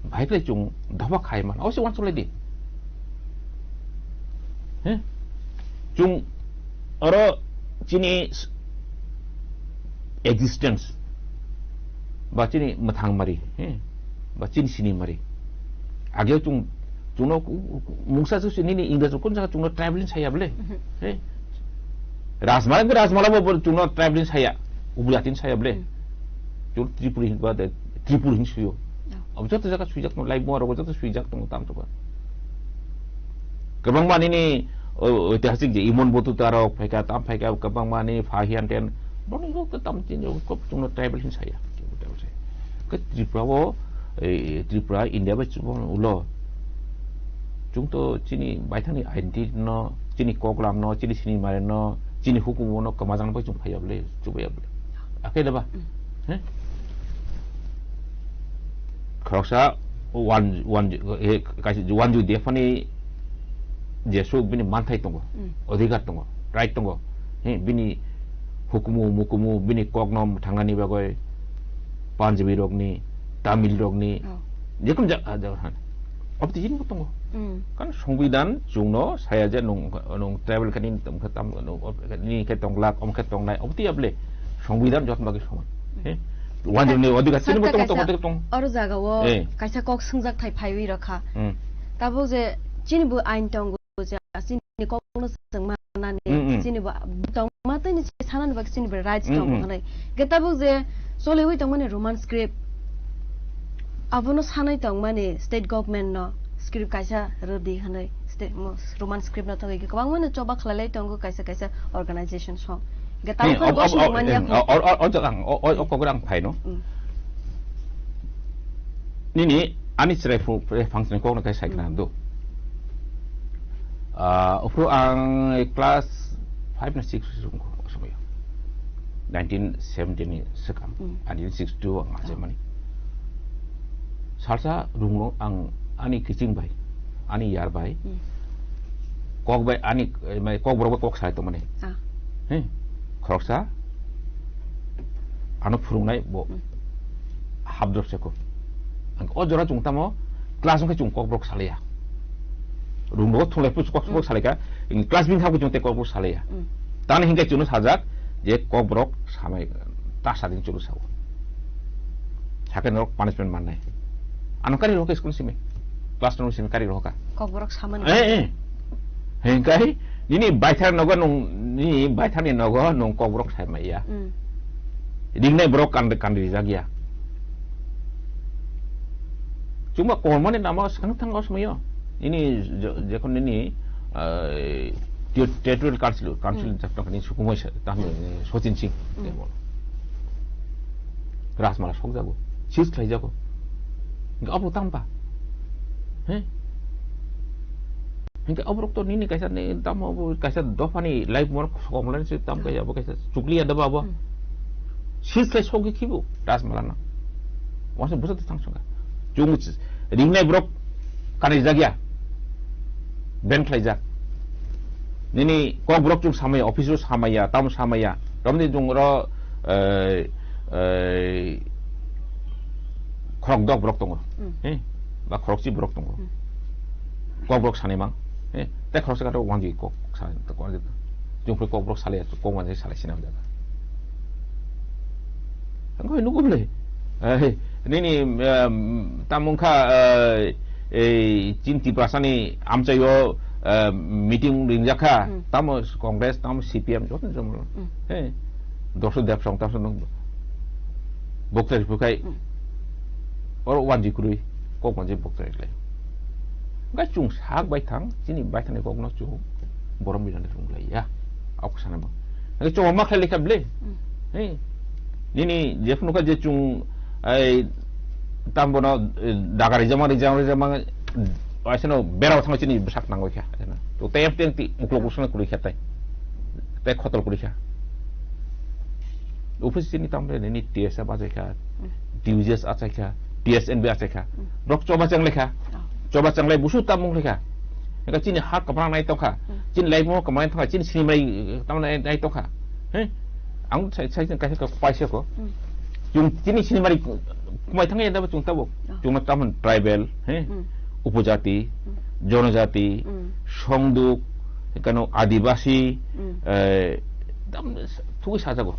Bhai khlai chung doba khai man. Osi wan chulai di. He? Chung aro chini s-, existence ba chini mwthang mari, he? Ba chini sini mari. Ageo chung, chungno ku-, ku-, mungsa su sini ni English kun jaga chungno tribal saya bole. Mhm. He? Rajmala, Rajmala bo, bo chungno tribal saya. Ubulatin saya bole. Mhm. Chung Tripuri hin ba de, Tripuri hin suyo. Ya. Abo joto jaga suijak no, lai bo aro joto suijak tong tam to ba. Kwbangma nini, o, oitihasik je Imon Batuta rok phaikha, tam phaikha, kwbangma ni Phahian ten, bono rok tam chini rok kop chungno tribal hin saya. Ke Tripura o, eh, Tripura India bai chubon ulo. Chung to chini baithani identity no, chini koklam no, chini sinimare no, chini hukumu no kwmajang bai chung phaiya bole, chubaiya bole. Akhe da ba? Mm. He? Khoroksa wan, wan, eh, kaisa wanju dephani jesu bini manthai tongo, Mm. odhikar tongo, right tongo. He, bini hukumu, mukumu, bini kokno thangani bagoi Punjabi rokni, Tamil rokni, Oh. jekum ja-, ah, ja-, han. Obtijin bo tongo. Mm. Kan Songbidan chungno saya je nung, nung tribal kani tongkha tam, nung, nini khe tonglak, omo khe tongnai, obti able Songbidan jotma khe soman. He? Wanjani odhikar chini bo Sakta tong, tong, kaisa tong, tong. Oro jaga o Eh. kaisa kok swngjak thai phaiwi rokha. Hmm. Tabuk je chini bo ain tongo je chini kok no chwng manani, Hmm, hmm. chini bo tong ma tei ni sanani bagwi chini bo rights Hmm, tongo hmm. hwnwi. Ge tabuk je choliwi tongmani Roman script abono sanai tongmani state government no script kaisa rwdi hwnwi state mo-, Roman script no thogwi kwbangma no choba khwlailai tongo kaisa kaisa organization song. Ge Ni, tabuk o, o, o, song manya eh, kho. O, o, o, o, ang, o, o, o, kok rang phai no. Mm. Nini ani chwrai phu, eh, function kok no kai sai Mm. khna do. Ah, uphuru ang class five na six sung ko somoi. Nineteen seventy ni sekam. Mm. Ani sixty two ang aje Ah. mani. Salsa rungno ang ani kiching bai, ani yar bai, Hmm. kok bai ani, eh, mai kok borok bai kok sai tongmani. Ah. He, khoroksa ano phurungnai bo Hmm. habdrop se ko. Ang o jora chung tamo class wngkhe chung kok borok salaiya. Rungno thunglai pus kok borok Hmm. salaika, class bini thangbo chung te kok borok salaiya. Hmm. Tani hinkhe chwngno sajak je kok borok samai ta sadin chwngno sao. Sakhe norok punishment mannai. Ano kari rohka school simi. Class no simi kari rohka. Kokborok samani. Eh, eh. Hengkai, nini baithar nogo nung, nini baithar ni nogo nung kokborok sai maya. Mm. Ringnai borok kandi, kandi rijak ya. Chuma kormani nama swkang thang os mayo. Nini je-, jekhon nini, ah, ter-, territorial council, council Hmm. jatno kani sukumai sa, tamo Hmm. Sachin Singh, Hmm. tei bono. Rajmala sokjago, seize khlaijago. Hingke abo tamba? He? Hingke aborok to nini kaisa ni tamo bo kaisa dophani life morok sokomlani se tam Hmm. kaisa abo kaisa chukliya da ba abo. Hmm. Seize khlai sokgwi khibo Rajmala no. Wangsa busa tang songkha. Chung ringnai borok kanai jagya. Ban khlaijak. Nini kok borok chung samaya, office o samaya, tamo samaya. Romni chung ro, eh, eh, khorok dok borok tongo. Hmm. Eh, ba khorokchi borok tongo. Hmm. Kok borok sanai mang. Eh, te khoroksa kato wanji kok sa, kok wanji. Chung phai kok borok salai, kok wanji salai sina jaga. Ang koi nugo le. Eh, nini, em, tamung kha, eh, ei chin Tiprasa ni amchaio, eh, meeting ringjak kha. Hmm. Tamo Congress, tamo C P M, joto jomo. Hmm. Eh, Doctor Debsong, tamo song bokta ripukhai. Hmm. Oro wanji kurui, kok wanji bokta riklai. Gai chung sak bai thang, chini bai thani kok no chung borom bilani rung lai ya. Aku sana bang. Gai chung ma khlai lekha ble. Hmm. Hey. Nini je phunu kha je chung ai tambo no, eh, daga rijama, rijama, rijama, aisano berao thang chini bwsak nangoi kha. To tem tem ti muklo kusana kurui kha tai. Tai khotol kurui kha. Office chini tamre nini T S F achai kha, Hmm. T U J S achai kha, T S N B achai kha. Hmm. Borok choba chang lekha. Oh. Choba chang lai busu tamung lekha. Eka chini ha kwbang nai tongkha. Hmm. Chini lai mo kwbang tongkha. Chini sini mai, eh, tamna nai, nai tongkha. He? Ang sai, sai, sai, kaisa ka paisa ko. Hmm. Chung chini sini mai kumai thang ya da chung tabuk. Oh. Chung na tamon tribal, he? Hmm. Upojati, Hmm. Jonojati, Hmm. Songduk, kano Adibasi, Hmm. eh, tam thugui sajago.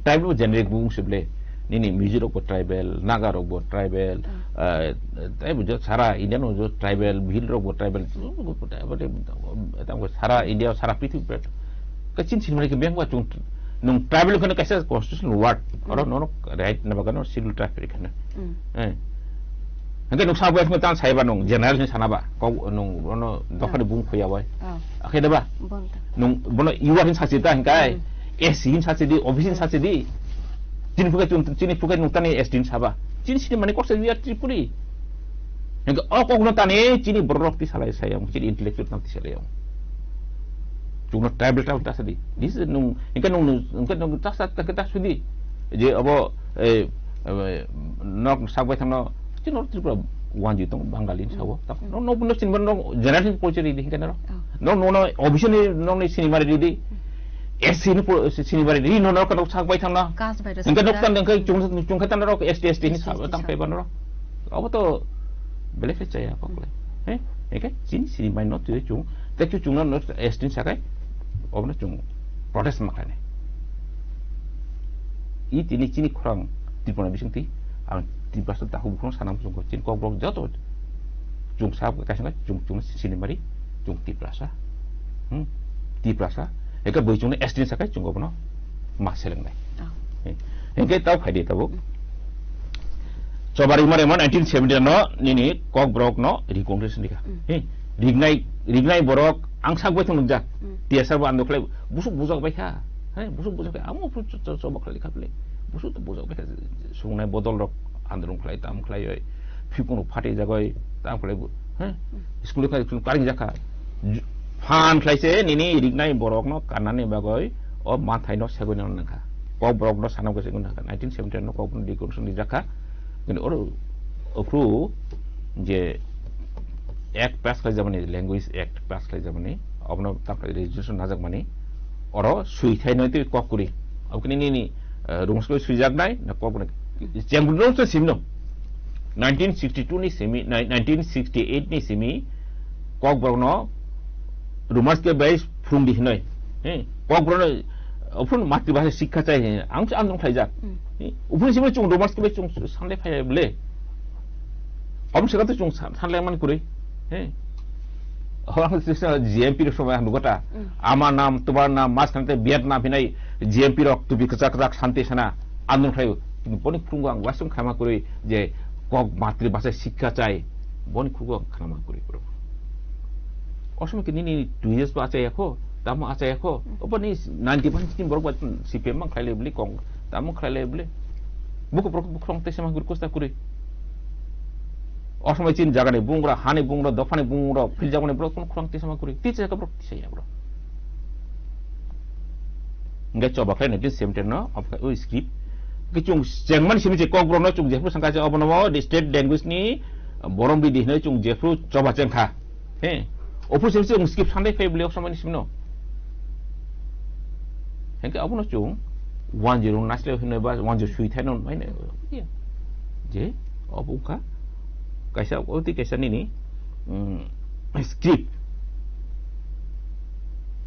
Tribal bo generic bung sible. Nini Mizo rok bo tribal, Naga rok bo tribal, Hmm. eh, tei bo jo sara India no jo tribal, Bhil rok bo tribal, tam sara India, sara prithibi tribal. Kachin sinmani ke beng wa chung nung tribal khana kaisa constitutional word. Oro Hmm. nono right na bagano schedule tribal khana. Hmm. Eh. Hingke nung sabo ekno tan saiba nung general ni sana ba. Kok nung ono dophani Hmm. bung khoya bai. Oh. Akhe da ba? Bonta. Nung bono yuar hin sachi ta hingkai. Hmm. S C hin sachi di, O B C hin sachi di. Chini phukai chung, chini phukai nung tani S T hin saba. Chini sini mani koksa yuar Tripuri. Hingke o kok no tani chini borok ti salai sayang, chini intellectual tam ti salai yang. Chung no tribal tam ta sadi. This is nung, hingke nung, hingke nung ta sa, ta, ta sudi. Je abo, eh, eh, nok sak bai thang no, chini Tripura wanji tong Bangali Hmm. sabo. Ta, Hmm. no, no, no, chini no, generation pocheri di hingke no. Oh. No, no, no, O B C ni, no, ni sini mari di. Hmm. S C ni po-, sini mari di, no, no, ka nok sak bai thang no. Caste by Hingke nok tan hingke chung, chung khe tan no, S T, S T ni S T, sabo S T tang sabo. Kai ba no. Abo to belai khe chaya kok le. He? Eke chini sini mai no twi chung. Te chu chung no S T sakai. Obo no chung protest ma khlai nai. I tini chini khorang Tripura bising twi ang Tiprasa dahu bukhung sanam chung ko chini kok borok joto chung sa ka sanga chung chung sini mari chung Tiprasa. Hmm? Tiprasa. Eke boi chung S T sakai chung obo no ma seleng nai. Oh. He. Hingke tau phai di tabuk. Chobari mare mo nineteen seventy no nini kok borok no reconciliation dikha. Mm. He, rignai, rignai borok ang sak bai thung jak. Mm. T S R bo ando khlai busuk bujak bai kha. He, busuk bujak bai amo phu cho, cho, cho, bok khlai kha ble. Busuk to bujak bai kha. Sungnai bodol rok andrung khlai tam khlai oi. Phikung rok phatwi jagoi tam khlai bu. He? Mm. School khlai school karing jakha. Ju-, phan khlai se nini rignai borok no kanani bagoi o manthai no segoi no nangkha. Kok borok no sanam khe segoi nangkha. Nineteen seventy no kok borok no reconciliation rijak kha. Kini oro ophru je Act pass khlai jamani, Language Act pass khlai jamani, obono tam khlai resolution najak mani, oro sui thai noi twi kok kuri. Obo kini nini, eh, rungskoi sui jak nai, na kok ni. Cheng bro se sim no. Nineteen sixty-two ni simi, ni-, nineteen sixty-eight ni simi, kok borok no rumors ke bai phung di hinoi. He, kok borok no, ophun matri bhasha sikha chai he, ang se andrung khlai jak. Hmm. He, ophun simi chung rumors ke bai chung sande phai ble. Om se kato chung san, san le man kuri. He. Orang se G M P ro somai anu kata. Hmm. Ama nam, tumar nam, mas khante Vietnam hinai G M P rok tupi kachak kachak santi sana. Andrung khlai, boni phung ang wasung khama kuri je kok matri bhasha sikha chai. Boni khugo ang khna ma kwrwi borok. O somoi khe nini two years bo achai ya kho, tamo achai ya kho. Hmm. Obo ni ninety percent borok ba C P M mang khlai lai bwlwi kong, tamo khlai lai bwlwi. Buku borok bukhong tei sama kwrwi kosta kwrwi. O somoi chini jaga ni bungra, hani bungra, dopha ni bungra, phil jaga ni borok kono khorang tei sama kwrwi. Tei chaya borok tei chaya borok. Hingke choba khlai nineteen seventy no, obo khe o script. Hingke chwng chengmani simi je kokborok no chwng jephru sangka je obono o state language ni borom bidi hinwi chwng jephru choba chengkha. He. Ophru simi chwng script sandai phai bwlwi o somoni simi no. Hingke obono chwng one zero naisle hinwi ba one zero sui thaino mai na. Je obo wngkha kaisa oti kaisa nini, mm, script.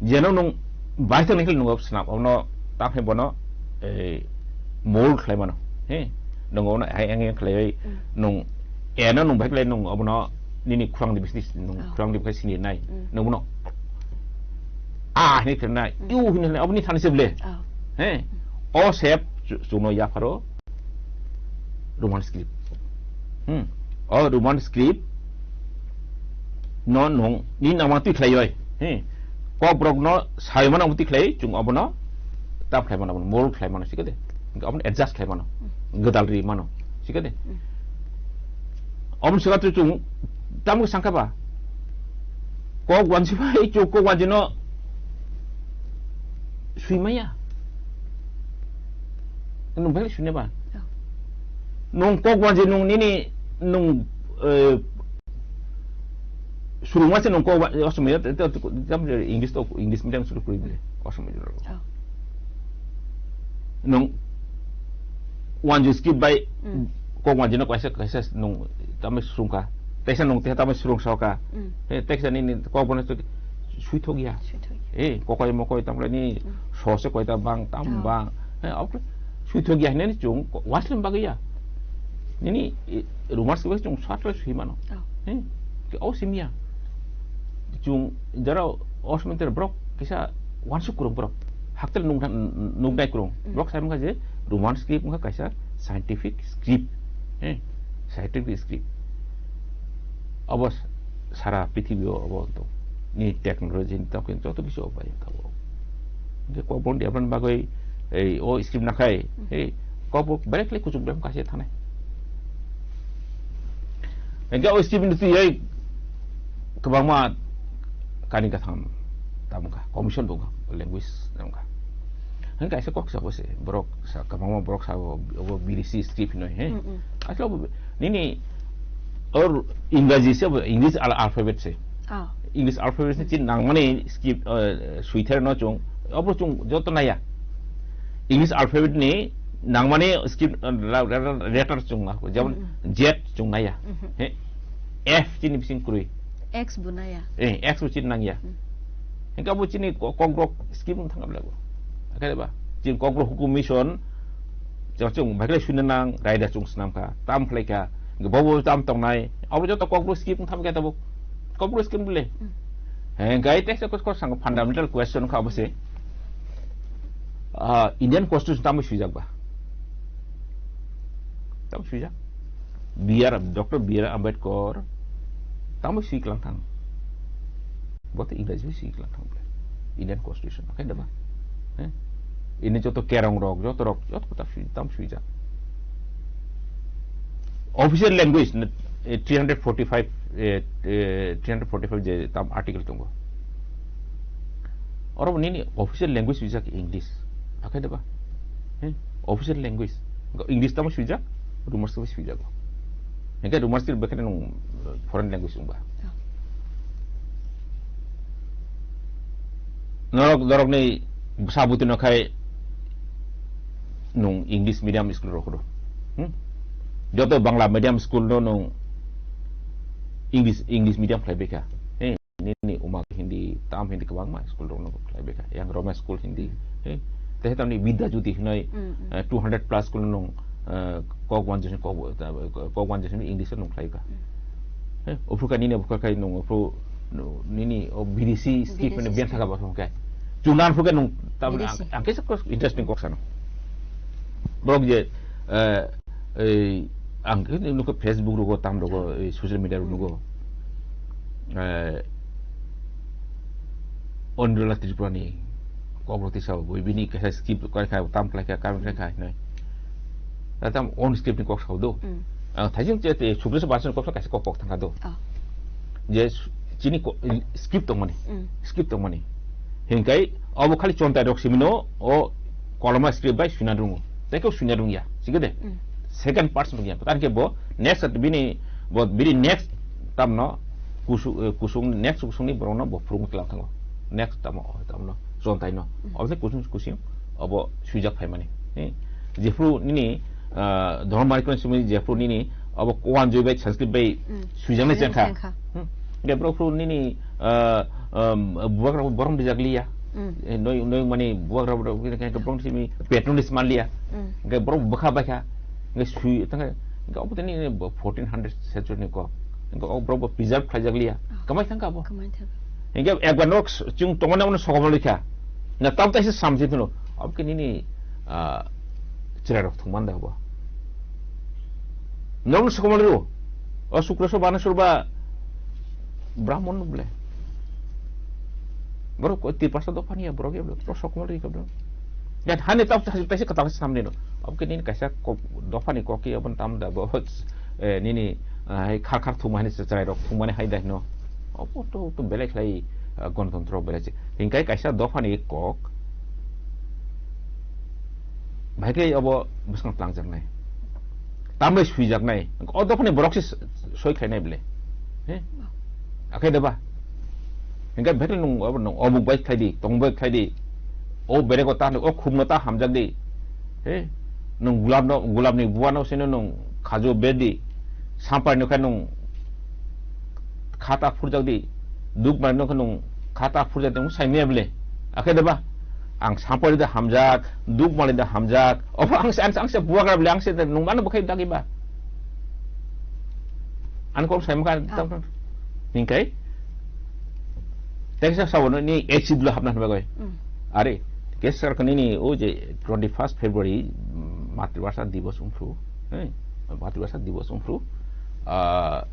Jeno nwng bai thang nai khe nwng swnam, abono tamo bono, eh, mold khlai mano. He, nwng abono hai ang yang khlaiwi, mm, nwng eno nwng bai khlai nwng abono nini khurang di business nwng, oh, khurang di business sini nai. Mm. Nwng bono a hinwi khlai nai, mm, u hinwi khlai nai, aboni thani se ble. Oh. He, o sep chu-, chuno yapharo. Roman script. Hmm. O Roman script no nwng ni nama twi khlai oi. He. Kokborok no sai mano twi khlai, chwng obono tam khlai mano, mold khlai mano, sikade. Obono adjust khlai mano. Gwdal ri mano, sikade. Obono sikade chwng tam sangka ba. Kok wansi bai chwng kok wansi no sui maya. Nwng belai sui ba. Oh. Nwng kok wansi nwng nini nwng, eh, surungma se nwng kok wa-, o somoi ya, te, te, te, te, English to, English medium suru kuri bile, o somoi ya. Oh. Nwng wansi script bai, mm, kok wansi no kaisa, kaisa nwng tamo surungka, kaisa nwng te tamo surung soka. Mm. He, teksa nini kok bono sui thok ya. Sui thok ya. Eh, kokoi mokoi tamo ni, mm, so se koi ta bang, tam, oh, bang. He, ok, sui thok ya hinani chwng, ko-, waslem bagwi ya. Nini, eh, rumors ke chwng short le sui mano. Oh. He, ke o simya. Chwng jara osmenter borok kisa wansuk kurung borok. Haktel nung, nung nai kurung. Mm. Borok sai mangka je Roman script wngkha kaisa scientific script. He, scientific script. Obo sara prithibi o obo to. Ni technology ni tamo joto bisingo bai kha bo. Hingke kokborok development bagwi ei o script nakhai, hmm, ei kokborok belai khlai kuchuk belai kaisa thanai. Hingke o script ni twi ei kwbangma kani katham tamo kha, commission bo wngkha, language tamo kha. Hingke kaisa kok sa bo se, borok sa, kwbangma borok sa bo, obo B D C script hinoi, he. Hmm, hmm. Asle obo nini or English se bo, English al-, alphabet se. Oh. English alphabet ni, hmm, chin nangmani script, eh, suither no chung, obo chung joto naya. English alphabet ni nangmani script, eh, la-, la-, la-, letter chung na, jemon, hmm, hmm, Z chung naya. Hmm, hmm. He, F chini bising kwrwi. X bo naya. Eh, X bo chini nangya. Hmm. Hingke abo chini ko-, kokborok script wng thangna belai bo. Akhe ba, chini kokborok hukum mission, jemon chung bai khlai suina nang, raida chung swnam kha, tam khlai kha, hingke bo bo tam tongnai, abo joto kokborok script wng thang kha tabuk. Kokborok script bole. Hmm. Hingke ai text ko, ko sang fundamental question kha abo se. Ah, Indian Constitution tamo swijak ba? Tamo swijak? B R, Doctor B R Ambedkar tamo swi klang thang? Bo to English bai swi klang thang ble. Indian Constitution, oke da ba? Eh? Ini joto kerong rok, joto rok, joto ta swi, tam swijak. Official language, eh, three hundred forty-five, eh, eh, three hundred forty-five je tam article tongo. Oro bo nini official language wijak English. Akhai da ba? He? Official language. English tamo swijak, rumors tamo swijak. Hingke rumors khe bekhene nung foreign language wngba. Oh. Norok, norok ni sabuti no khai nung English medium school rok ro. Hmm? Joto Bangla medium school no nung English, English medium khlai beka. He? Nini uma Hindi, tam Hindi kwbangma school rok no khlai beka. Yang Roma school Hindi. He? Tehe tamni Vidya Jyoti hinoi, mm, mm, eh, two hundred plus school nung, eh, kok wan jesi kok, kok wan jesi English nung khlai ka. Mm. He? Uphru ka nini uphru kai nung uphru nu-, nini o B D C script B D C mane bian script. Thaka ba thong kai. Chunan phru kai nung tam B D C. Ang, ang kaisa kok interesting kok sano. Borok je, eh, ei Ang khe nugo Facebook rogo, tam rogo, Ah. ei social media rogo Hmm. nugo. Eh, Onrola Tripura ni kok rok tisa bo, bini kaisa script kai khai, tam klai khai, kam klai khai, noi. Ta tam own script ni kok sao do. Hmm. Ang thaijing che, te Sukresh Bansal ni kok sa kaisa kok, kok thangkha do. Ah. Je su-, chini ko-, script tongmani. Hmm. Script tongmani. Hinkai obo khali chontai rok simino o koloma script bai suina rungo. Tei kok suina rungya. Sikhe de? Hmm. Second person ya. Tan ke bo next at bini, bo bini next tamno kusu-, eh, kusung, next kusungni borokno bo phurung tlang thango. Next tamo, tamno, chontai no. Mm. Obse kusung, kusung, obo swijak phaimani. Eh, jephru nini, ah, Dharma Marikon simi jephru nini, obo Koan Joi bai Sanskrit bai Mm. swijaknai Swijak chengkha. chengkha. Hmm. Ge borok phru nini, ah, um, bubagra borom bijak liya. Mm. Eh, noi, noi mani bubagra borok, borok simi patronage man liya. Mm. Ge borok bwkha baikha. Hingke sui, tangke, hingke obo tini bo fourteen hundred century ni kok. Hingke o borok bo preserve khlaijak liya. Ah. Kwmai thangka bo. Kwmai thangka. Hingke ekbar nok s-, chung tongmani abono sokomoroi kha. Na tam taisa samsi phano. Obo khe nini, ah, chwrai rok thwngmani da bo. Nok no sokomoroi rw. O Sukresh Bansal ba Brahmon no ble. Borok ko Tiprasa dophani ya borok ya ble. Borok sokomoroi kha ble. Dan hani tap taisa kwtal samni no. Obo khe nini kaisa kok, dophani kok khe obo tam da bo, eh, nini, ah, hai khar khar thumani se chwrai rok thumani hai da hino. Obo to, to belai khlai, ah, gonotontro belai se. Hingkai kaisa dophani kok bahai khe obo bwskang tlangjaknai. Tambai swijaknai. O dophani borok se soi khlainai bele. He? Akhai da ba? Hingke bhekle nung, obo nung, omuk bai khlai di, tong bai khlai di. O berego ta, o khum no ta hamjak di. He? Nung gulab no, gulab ni bua no sino nung khaju ber di. Sampai no khe nung khata phurjak di. Duk mai no khe nung khata phurjak di, nung sai me bele. Akhai da ba? Ang sampai da hamjak, duk mali da hamjak. Obo ang se, ang se, ang se bua gra bele, ang se nung mano bwkhai dagi ba? Ang kok sai mukha Ah. tam, tam. Hingkai? Teksa sabo no ni exit lo hapna hwnba goi. Mm. Are, ke sar kani ni o je twenty first February, mm, Matribhasha Divas ungphu. He? Matribhasha Divas ungphu. Ah,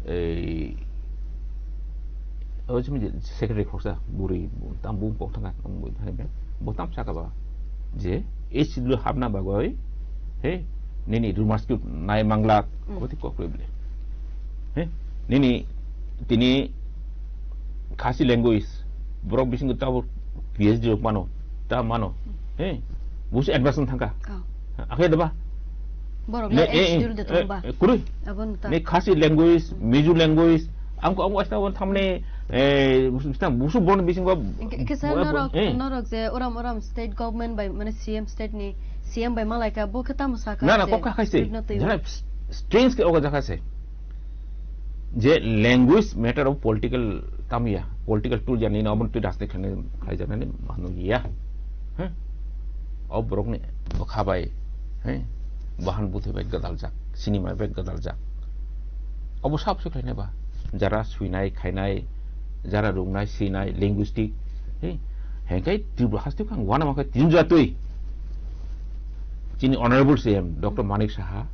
ei, o je secretary khorsa, buri, tam bung pok thanga, bo tam saka ba. Je, exit lo hapna bagoi, he, nini rumors kut nai manglak, Mm. abo tei kok rw bele. He, nini tini Khasi language, borok bisingo tabuk P H D rok mano, ta mano. He, busi advance wng thangka. Oh. Akhe da ba? Borok Ne, le eh, eh, schedule de eh, tong ba? Eh, kurui. Abo no ta. Ne Khasi language, Mizo language, ang ko, ang ko asta won thamne, eh, busu, busu bon bisingo. Ke, ke sa bo, bo, norok, eh. Norok je oram oram state government bai, mane C M state ni, C M bai malai ka, bo khe tamo saka Na, na, je kok kha khai se. Script no twi. Jara strange ke oga jakha se. Je language matter of political tamya, political tool jani na obon twi rajniti khlai, khlai jani manu ya. He? O borok ni bwkha bai, he? Bahan buthai bai gadaljak, sinima bai gadaljak. Obo sab se khlainai ba. Jara swinai, khainai, jara rungnai, sinai, linguistic, he? Hengkai Tripura haste kang wana makai tin jatwi. Chini Honorable C M, Doctor Manik Saha,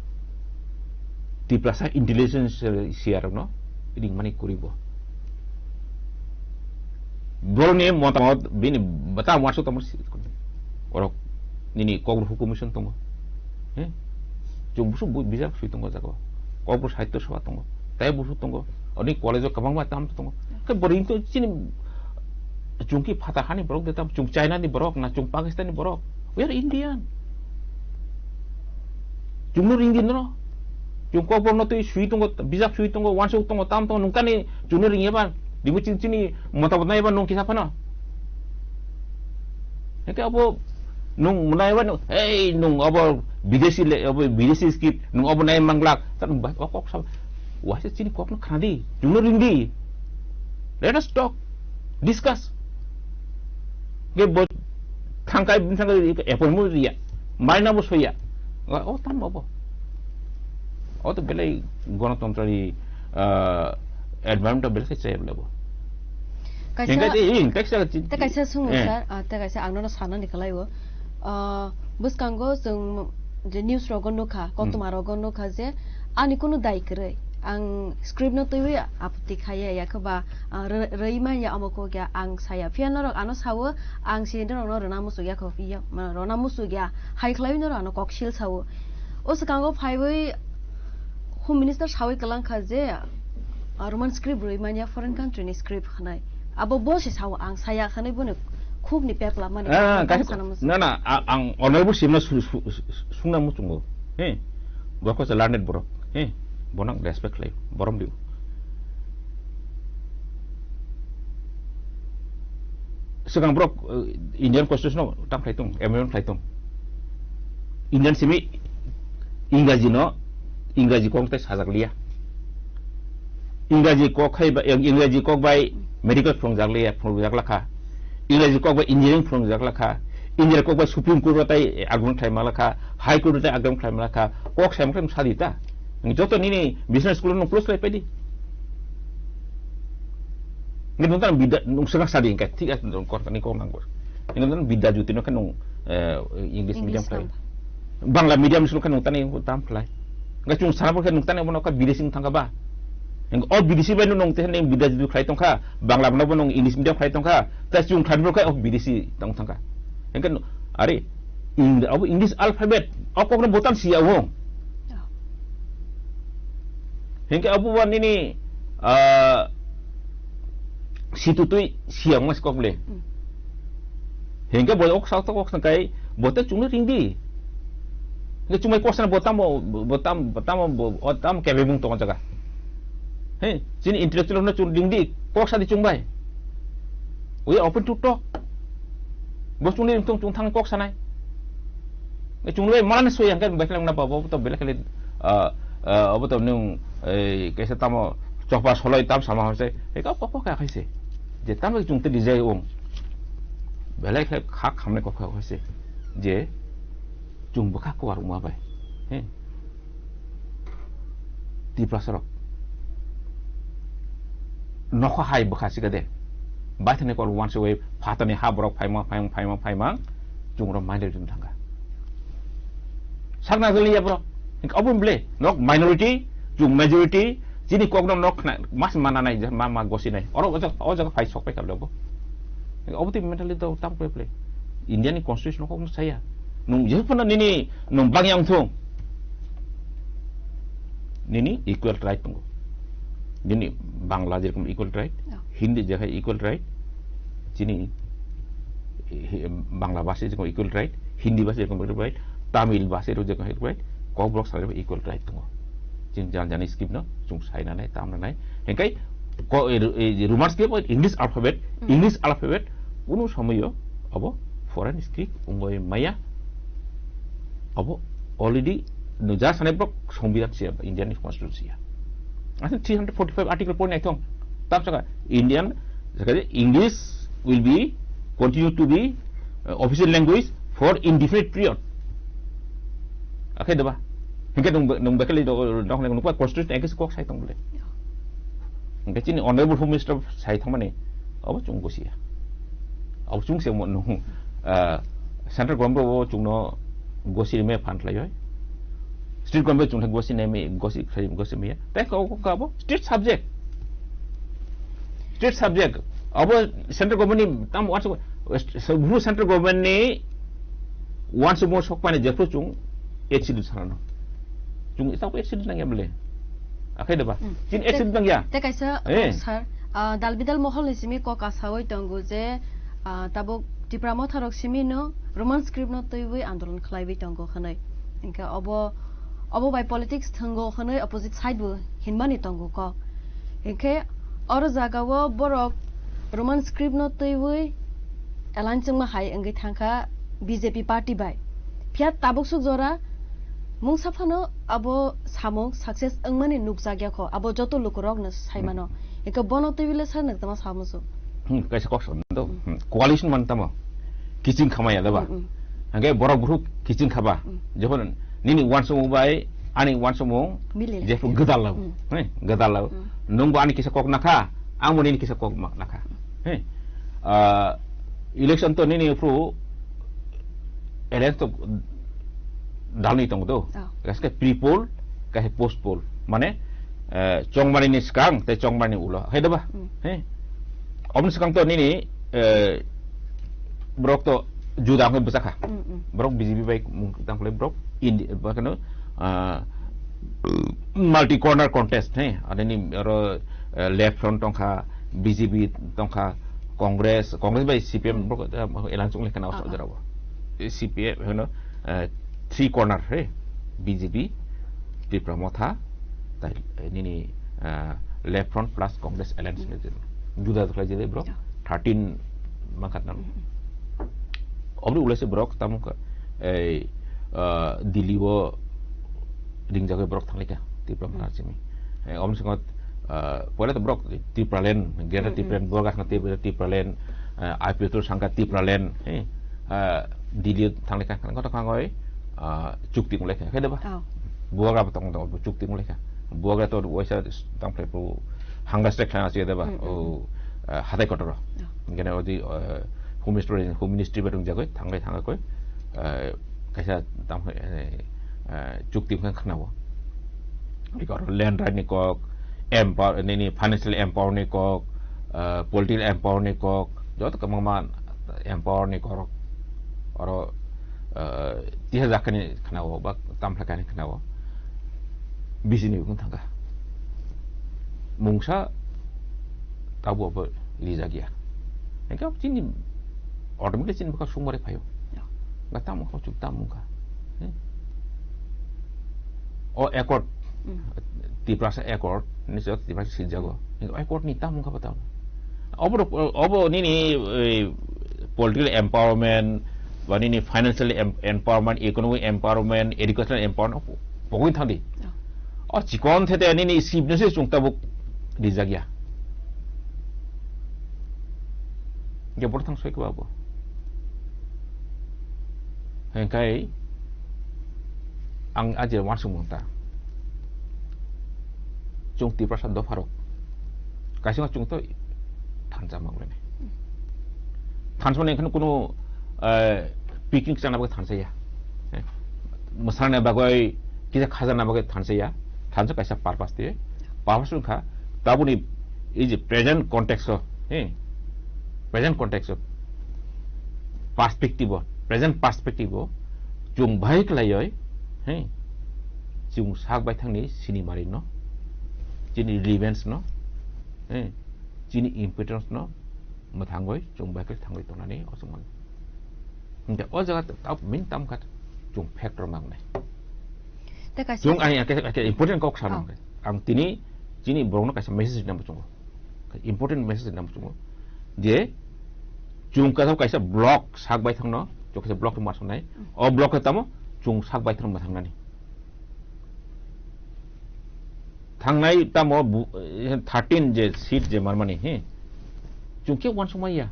Tiprasa intelligence C R no, ring mani kuri bo. Boroni motamot bini bata warso tamo si-, orok nini Kokborok commission tongo. He? Chung busu bu-, bijak sui tongo jago. Kokborok sahitya sabha tongo. Tai busu tongo. Oni college o kwbangma tam tongo. Khe borok to chini chung ki phata hani borok de tam, chung China ni borok na chung Pakistan ni borok. We are Indian. Chungno ringdi no. Chung Kokborok no twi sui tongo, bijak sui tongo, wansuk tongo, tam tongo, nungkani chungno ringya ba. Dibu chini chini motabot nai ba nung kisa phano. Heke abo nung nai ba nung, hey, nung abo bidesi le, abo bidesi script, nung abo nai manglak. Tan ba, o kok sa, waisa chini kok no khnadi, chungno ringdi. Let us talk, discuss. Ge bo thangkai, thangkai appointment riya. Mai na bo soya. O, o tam bo. O to belai gonotontro ni, ah, environment belai khe chaya belai bo. Kaisa, Hingke te, hingke kaisa chi-, te kaisa sungo, eh. Sir, ah, te kaisa ang nono sanani kwlai o. Ah, bwskango chwng Je news rogo nukha, Hmm. koktwma rogo nukha je ani kunu dai kwrwi. Ang script no twiwi apatti khaiya, yakhe ba, ah, rw-, rwi manya omo kok ya ang saya. Phiya norok ano sawo, ang sini norok no rwna muchuk ya kho, iya, ma, rwna muchuk ya. Hai khlaiwi norok ano koksil sawo. O swkango phaiwi Home Minister sawi kwlang kha je, ah, Roman script rwi manya foreign country ni script hwnwi. Abo bo se sao ang saya hwnwi bono khub ni pepla mani Ah, ang kaisa sana musu. Na, na, a-, ang honorable simna su-, su-, su-, sungna muchungo. He. Bo ko learned borok. He. Bonang respect khlai. Borom diu. Swkang borok, eh, Indian Constitution no tam khlai tong, amendment khlai tong. Indian simi Ingraji no, Ingraji kok tai sajak liya. Ingraji kok hai ba, Ingraji kok bai medical phwrwngjak liya, phwrwngjak lakha. Ingraji kok bai engineering phwrwngjak lakha. Engineer kok bai Supreme Court o tai argument khlai ma lakha, High Court o tai argument khlai ma lakha. Kok sai ma khlai sadi ta. Joto nini business school no close khlai pai di. Ngi nung tan bida, nung swkang sadi hingka, thik ase, nung kok, nung kok nang bor. Ngi nung tan Bidya Jyoti no khe nung, eh, English English medium khlai. Tang. Bangla medium school khe nung tani tam khlai. Ngi chung sana bor khe nung tani bono ka bidesi wng thangka ba. Ngi o bidesi bai nung teh nung Bidya Jyoti khlai tongkha, Bangla bono bo nung English medium khlai tongkha, ta chung khlai bor khe o bidesi tong thangka. Ngi are, Eng-, abo English alphabet, o kok no botan siya o. Oh. Hingke abo ba nini, ah, situ tui siya mas kok le. Hmm. Hingke bo ok sak tok ok sangkai, bote chungni ringdi. Hingke chumai kosna botam, botam, botam, botam kebe bung tongo jaga. He, chini intellectual no chung ringdi, kok sadi chungbai. We are open to talk. Bo chungni ringtong chung thang kok sanai. E chung le malani soya hingke bai khlai na babo to belai khlai, ah, ah, abo to nung, eh, kaisa tamo chokpa soloi tam sama hose. E ka pokok ka khaise. Je tamo chung te dijai ong. Belai khlai kha khamne kok kha khaise. Je chung bwkha kuar uma bai. He. Tiprasa rok. Nokha hai bwkha sika de. Baithani kor once away phatani ha borok phaima, phaima, phaima, phaima. Chung rok minority thangka. Sakna jali ya borok. Hingke obo ble. Nok minority, chung majority, chini kok no nok khna, mas mana nai, ma, ma gosi nai. Oro o jaga, o jaga phai sok pai kha logo. Obo twi mentally to tam khlai phlai. India ni constitution kok no saya. Nung jephano nini nung bang yang thung. Nini equal right tongo. Nini Bangla jerokom equal right, Oh. Hindi jekai equal right, chini, eh, Bangla bhasha jerokom equal right, Hindi bhasha jerokom equal right, Tamil bhasha jerokom equal right, Kokborok sa jerokom equal right tongo. Chini jan jani script no chung sai nanai, tam nanai. Hingkai ko, eh, eh, Roman script, English alphabet, Mm. English alphabet, kunu somoyo abo foreign script wngwi maya, abo already no ja sanai borok Songbidan siya, Indian Constitution siya. Asal three hundred forty-five article point naithong. Tam saka Indian, saka English will be continue to be, uh, official language for indefinite period. Akhai deba. Hingke nung, nung bekali do, dong nung pa constitution engke kok sai tong bole. Hingke chini honorable home minister sai thangmani, abo chung gosi ya. Abo chung se mo nung, ah, central government bo chung no gosi me phan khlai oi. State government chung gosi ne me, gosi khlai, gosi me ya. Tai ko, ko, ko abo state subject. State subject. Abo central government ni tam once, central government ni once more sok pani jepro chung eight schedule sana no. Chung ita ko eight schedule nang ya bole. Akhai deba. Hmm. Chin eight Te, schedule nang ya. Te kaisa, Eh. Sir, ah, dal bidal mohol ni simi kok asawi tongo je, ah, tabuk Tipra Motha rok simi no Roman script no twiwi andolon khlaiwi tongo hwnwi. Hingke obo, obo bai politics thwngo hwnwi opposite side bo hinmani tongo kok. Hingke oro jaga o borok Roman script no twiwi alliance wngma hai wngwi thangkha B J P party bai. Phiya tabuk suk jora mungsa phano abo samung success wngmani nukjak ya kho, abo joto lukurok no sai mano. Hmm. Hingke bono twiwi le sir nwk tama sa musu. Hmm, kaisa kok sa do. Hmm. Hmm, coalition man tamo. Kiching khamaya da ba. Hmm, hmm. Hingke borok buhruk kiching khaba. Hmm. Jokhon nini wansukmung bai ani wansukmung Mili jepho lai. Gwdal law. Hmm. He, gwdal law. Hmm. Nwng bo ani kisa kok nakha, ang bo nini kisa kok ma-, nakha. He. Ah, election to nini phru alliance to dalni tongo do. Oh. Kaisa pre poll, kaisa post poll. Mane, eh, chongmani ni swkang tei chongmani ni ulo. Hai da ba? Mm. He? Oboni swkang to nini, eh, borok to juda wngwi bwchakha. Mm, mm. Borok B J P bai mung tang khlai borok Indi-, ba kano, ah, multi corner contest, he? Ani ni oro, eh, left front tongkha, B J P tongkha, Congress, Congress bai C P M borok, eh, alliance wnglaikha na. Ah, ah. Jora bo. Eh, C P M, heno, eh, three corner, he? B J P, Tipra Motha, tai, eh, nini, eh, Left Front plus Congress Alliance, hmm, ni juda khlai jede bro, yeah, thirteen mangkhat nang. Hmm, hmm. Obri ulaise borok tamo ka, ei, eh, Delhi o ringjagwi borok thanglaikha, Tipra, hmm, Motha simi. Eh, obni singo, eh, poila to borok Tipraland, Greater, hmm, hmm, Tipraland, borok asno Tipra-, Tipraland, eh, I P F to sangka Tipraland, eh, eh, Delhi o thanglaikha, koto khangoi, ah, chukti wnglaikha, khe deba? Oh. Bubagra bo tong tong, chukti wnglaikha. Bubagra to waisa tangphai phu hanga strike khana se deba? Mm, mm, o, mm, ah, hatai kotor. Oh. Gene odi, ah, home ministry, home ministry ba rung jagoi, thangai thangai koi, ah, kaisa tangphai, eh, ah, chukti wngkha khna o. Iko aro land right ni kok, empower, nini financial empower ni kok, ah, political empower ni kok, joto kwbangma empower ni kok, oro, ah, tiha jakhani khna o, ba tamphla kani khna o, bisini wng thangkha. Mungsa tabo bo lijak ya. Engkhe chini automatically chini bwkha sumare phaio. Ya. Ba tamo kha chuk tamo kha. Hmm? O accord, hmm, Tiprasa accord, ni se Tiprasa sijak o. Accord ni tamo kha ba tamo. Obo, obo nini, eh, political empowerment, ba nini financial em-, empowerment, economic empowerment, educational empowerment, pogwi thangdi. Oh. O chikon thete nini sibnese chwng tabuk rijak ya. Hingke borok thang soi kebo abo. Hingkai ang aje wansuk mung ta. Chwng Tiprasa dopharok. Kaisa chwng to thansa manglai. Thansa mani ekhon kuno, eh, picnic chana bagwi thansa ya. Eh, mwsana bagwi, kisa khajana bagwi thansa ya. Thansa kaisa purpose de. Purpose wngkha, tabuni, ei je present context o, eh, present context o, perspective o, present perspective o, chwng bahai khlaioi, eh, chwng sak baithangni sinimari no, chini relevance no, eh, chini importance no, mwthangwi chwng bahai khe thangwi tongnani o chwng mano. Hingke o jaga ta-, ta-, min tam khat chwng factor mangnai. Tei kaisa chwng ani ake, ake important kok sana. Oh. Ang tini chini borokno kaisa message rina muchungo. Important message rina muchungo. Je chwng kaisa, kaisa block sak bai thangno, chwng kaisa block ma sonai. Hmm. O block tamo chwng sak bai thang ma thangnani. Thangnai tamo bu-, eh, thirteen je seat je marmani, he. Chwng khe uansukmaya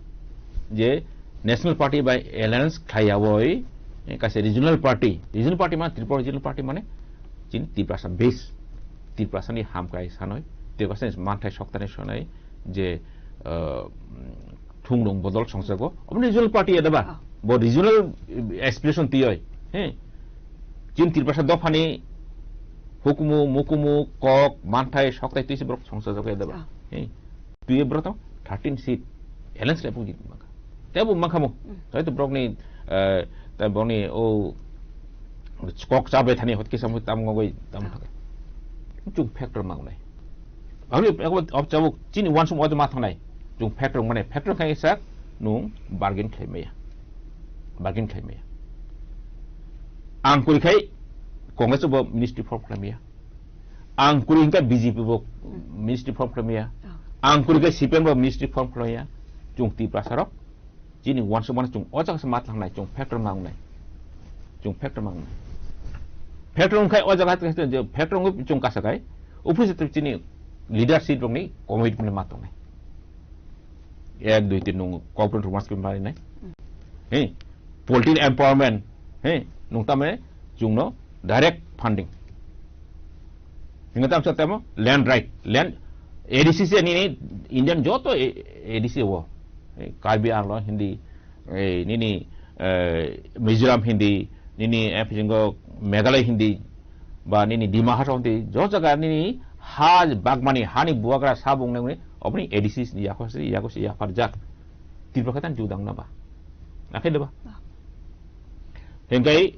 je National Party bai alliance khlaiyawi, eh, kaisa regional party. Regional party mane Tripura regional party mane chini Tiprasa base. Tiprasani hamkrai sanoi, Tiprasani manthai soktani sanoi je, eh, thungnung bodol songsago. Omo regional party ya deba? Ah. Bo regional, eh, aspiration tiyoi. He. Chini Tiprasa dophani hukumu, mukumu, kok, manthai, soktai twi se borok songsajago ya deba? Ah. He. Twi borok to thirteen seat alliance le pung jit mangkha. Tei bo mangkha mo. Hmm. Tei to borokni, eh, tei borokni o kok chabai thani hot kisa mo tam ngogoi tam thangkha. Chwng factor mangnai. Aboni abo, abo chabuk chini uansukma o ma thangnai. Chwng factor mane, factor khai sak nung bargain khlai maya. Bargain khlai maya. Ang kuri khai Congress bo ministry form khlai maya. Ang kuri hingka B J P bo ministry form khlai maya. Oh. Ang kuri khai C P M bo ministry form khlai maya. Chwng Tiprasa rok chini uansukmani chwng o jaga se ma thangnai, chwng factor mangnai. Chwng factor mangnai. Factor wngkhai o jaga se factor wngwi chwng kasakhai. Ophusi chini leadership rokni commitment ma tongnai. Ek, dui, tin nung corporate rumors ke mari nai. Hmm. He, political empowerment. He, nung tame chwngno direct funding. Hinga tam sa tamo land right, land A D C se nini Indian joto A-, A D C wo. Eh, Karbi Anglong hindi, eh, nini, eh, Mizoram hindi, nini, eh, pijingo Meghalaya hindi ba nini Dima Hasao hindi jo jaga nini ha bagmani hani buagra sabung nangni oboni A D C ni yakho se yakho se yaphar jak. Tipra khatan judang na ba. Akhai leba. Hingkai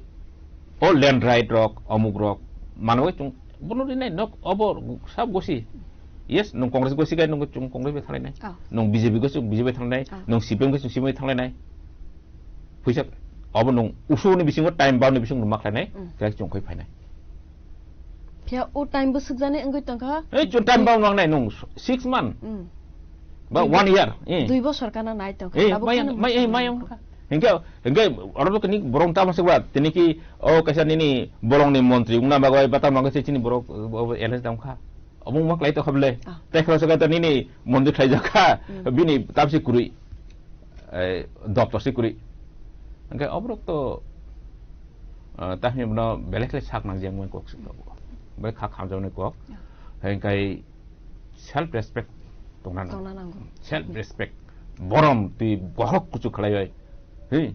o land right rok, omuk rok, manwi chung bono rinai nok obo sab gosi. Yes, nung Congress gosi kai nung chung Congress bai thanglai nai. Ah. Nung B J P gosi B J P bai thanglai nai. Ah. Nung C P M gosi C P M bai thanglai nai. Puisa obo nung usu ni bisingo time ba ni bisingo nung makhlai nai. Hmm. Krai chung khoi phainai. Phiya o time bwswk jani wngwi tongkha. Ei, chung time ba nang nai nung six month. Hmm. Ba Dui one bo-, year. Eh. Dui bosor kana nai tongkha. Eh, tabuk mayang, phano mayang, mayang kha. Hingke, hingke, oro to kini borong tamo se ba, tini ki, o kaisa nini borong ni montri, ungna bagoi, bata mango se chini borok, o, o, L S dam kha. Omo mak lai to kha bele. Ah. Te khro se ka to nini montri khlai jak kha, Hmm. bini tam se kurui. Eh, doptor se kurui. Hingke oborok to, eh, tahmi bono belek le sak nang jeng kok se to. Bai kha kham jang kok. Ah. Hingke self respect tongna nango. Tongna nango. Self respect. Borom twi bohok kuchu khlai oi. Hi.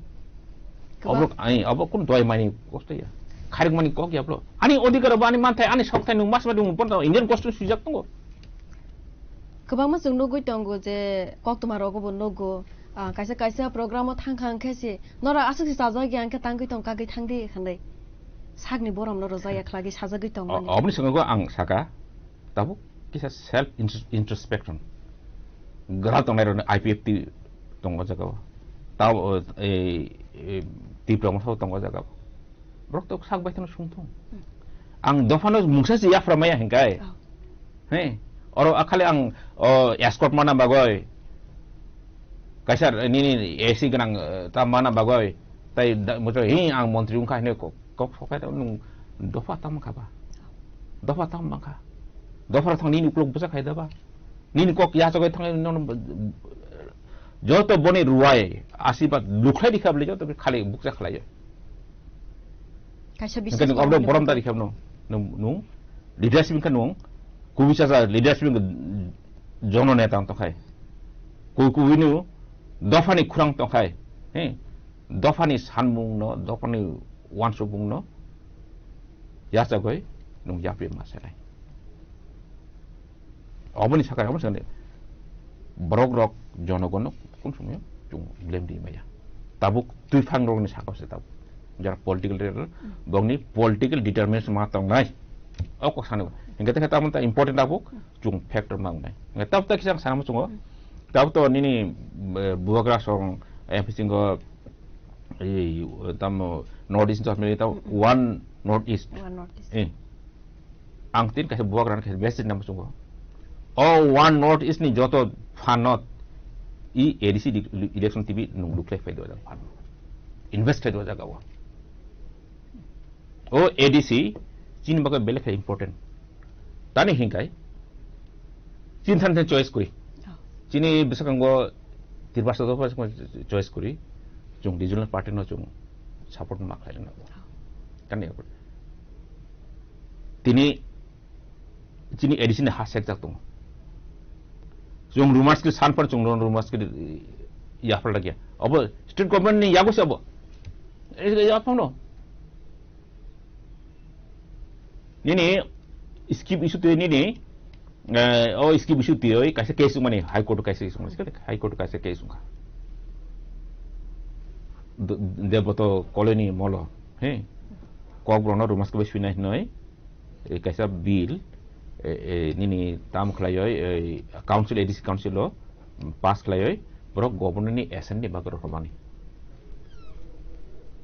Kwbang. Obo, ai, obo kun doi mani kosto ya. Kharik mani kok ya bro. Ani odhikar ba ani manthai ani sokthai nung mas ma dung pon Indian constitution swijak tongo. Kwbangma chwng nugwi tongo je koktwma rogo bo nugo, ah, kaisa kaisa program o thang kha hwnkhe se nora aswk se chajak ya hwnkhe tangwi tong kagwi thang di hwnwi sakni borom no rwjak ya khlagwi sajagwi tong O-, mani. Oboni swngo ang saka. Tabuk kisa self intros-, introspection. Gwdal tongnai rokni I P F T tongo o jaga o. Tabo, eh, eh, Tipra Motha tongo o jaga o. Borok to sak bai kheno sungthung. Hmm. Ang dophano mungsa se yaphra maya hinkai. Oh. He, oro akhali ang, o, escort mana bagoi. Kaisa nini A C gwnang, eh, ta mana bagoi. Tai da, muchung, hi, ang montri wngkha hinwi kok, kok sokai ta nung dopha tam kha ba. Dopha tam kha. Dopha thang nini uklok bwsa khai da ba. Nini kok yachagoi thang nono joto boni ruwai asirwad lukhlai rikha bole joto khali bukcha khlai. Kaisa hingke biswas nung abro tongmani borom tari khabno. Nung, nung leadership kha nung. Kubi chacha leadership kha jono neta tongkhai. Ku, kubinu dophani khurang tongkhai. He. Dophani sanmungno, dophani wansukmungno yachagoi nung yapri ma sanai. Oboni sakha, oboni sakha borok rok jonogon no kun somoi chung blame di maya. Tabuk twi phang rok ni sakha se tabuk. Jara political leader, bokni political determination ma tongnai. O kok sani. Hingke te tamon ta important tabuk chung factor ma wngnai. Hingke tabuk ta kisa sana mo chungo. Tabuk to nini, eh, bubagra song M P singo, eh, tamo North East to tamo one North East. One North East. Eh. Ang tin kaisa bubagrano kaisa message nang muchungo. O one North East ni joto phanno i A D C di-, election T V nung luklai phai do jaga phanno. Invest khai do jaga o. O A D C chini bagwi belai khe important. Tani hinkai chini than than choice kuri. Oh. Chini bwskango Tiprasa dopha choice kuri. Chung regional party no chung support ma khlai rwna. Oh. Tani tini chini A D C ni ha sekjak tongo. Chwng rumors khe san phano chwng rumors khe yaphar lagya. Abo state government ni yago se abo. Yaphar no. Nini skip issue te nini, eh, o skip issue te oi kaisa case mani High Court kaisa issue mani, High Court kaisa case wngkha. D-, Debroto Colony molo, he. Kokborokno rumors khe bai swinai hinoi. Eh, kaisa bill, eh, eh, nini tam khlaioi, eh, council, A D C council o, mm, pass khlaioi, borok governor ni assent ni bagwi rohormani.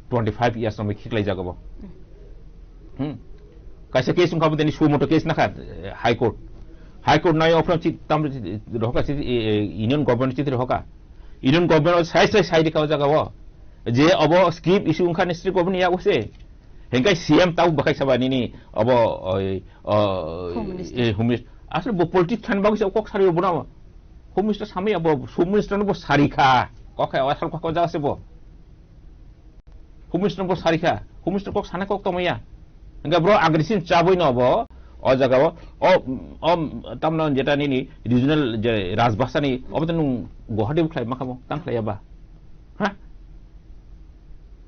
Twenty five years no khiklai jago bo. Hmm. Kaisa case wngkha bo tini suo motu case nakha, eh, High Court. High Court nai ophrang chi tam chi rohoka chi, eh, eh, Union Government chi rohoka. Union Government o sai sai sai dikha o jaga o. Je obo skip issue wngkha ni sri government ya use. Hingkai C M tau bakai saba nini abo, oi, o, Home Minister. Eh, Home Minister. Asle bo politics khan bagwi sa kok sari bo na. Home Minister samai abo Home Minister no bo sari kha. Kok hai asal kok jaga se bo. Home Minister no bo sari kha. Home Minister kok sana kok tongmaya. Hingka bro agresin chabwi no bo o jaga o, o, o, tamno jeta nini regional je Rajbhasha ni obo to nung Guwahati bo khlai makha bo tang khlai ya ba. Ha?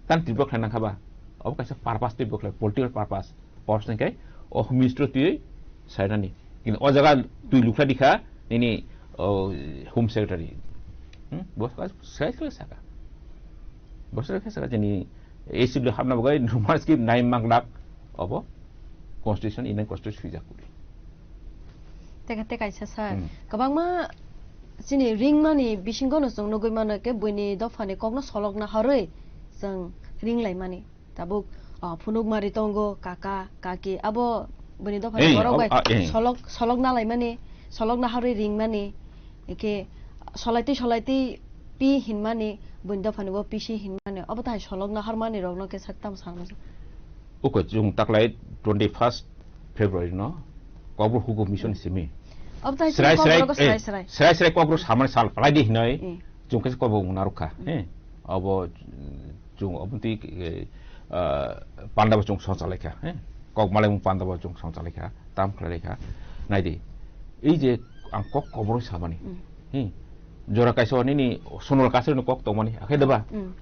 Tan Tripura khlai nang kha ba. Obo kaisa purpose twi bwkhlai, political purpose. Purpose ni khe o ministry twi sainani. Kintu o jaga twi lukha dikha nini, o, Home Secretary. Hmm? Bo sai sai saka. Bo sai sai saka jeni A C W hapna bagwi normal scheme nai mang lak obo constitution, Indian constitution swijak kuli. Teka teka kaisa sir. Hmm. Kwbangma chini ringmani bisingo no chwng nugwi mano khe buini dophani kokno solokna harwi chwng ringlaimani. Tabuk, ah, phunukmari tongo, kaka, kaki, abo bini dophani Ei, borok abo, bai ah, ei. solok, solok nalaimani, solok naharwi ringmani, eke solaitwi, solaitwi pi hinmani, bini dophani bo pisi hinmani, obo tahai solok naharmani rokno khe sak tamo salmani. Uko chwng taklai twenty first February no Kokborok hukum mission simi. Obo tahai Srai chini srai, kokborok eh, srai srai. srai srai kokborok samani sal palai di hinoi. Eh. Chwng khe kokborok narukha. Hmm. Eh. Abo, mm, chwng obo twi, eh, ah, pandabo chwng songchalaikha, eh. Kok malaimung pandabo chwng songchalaikha, tam khlailaikha. Naidi, ei je ang kok koboroi samani, Hmm. eh, jora kaisa nini Sonal Kasari ni kok tongmani, akhe deba? Hmm.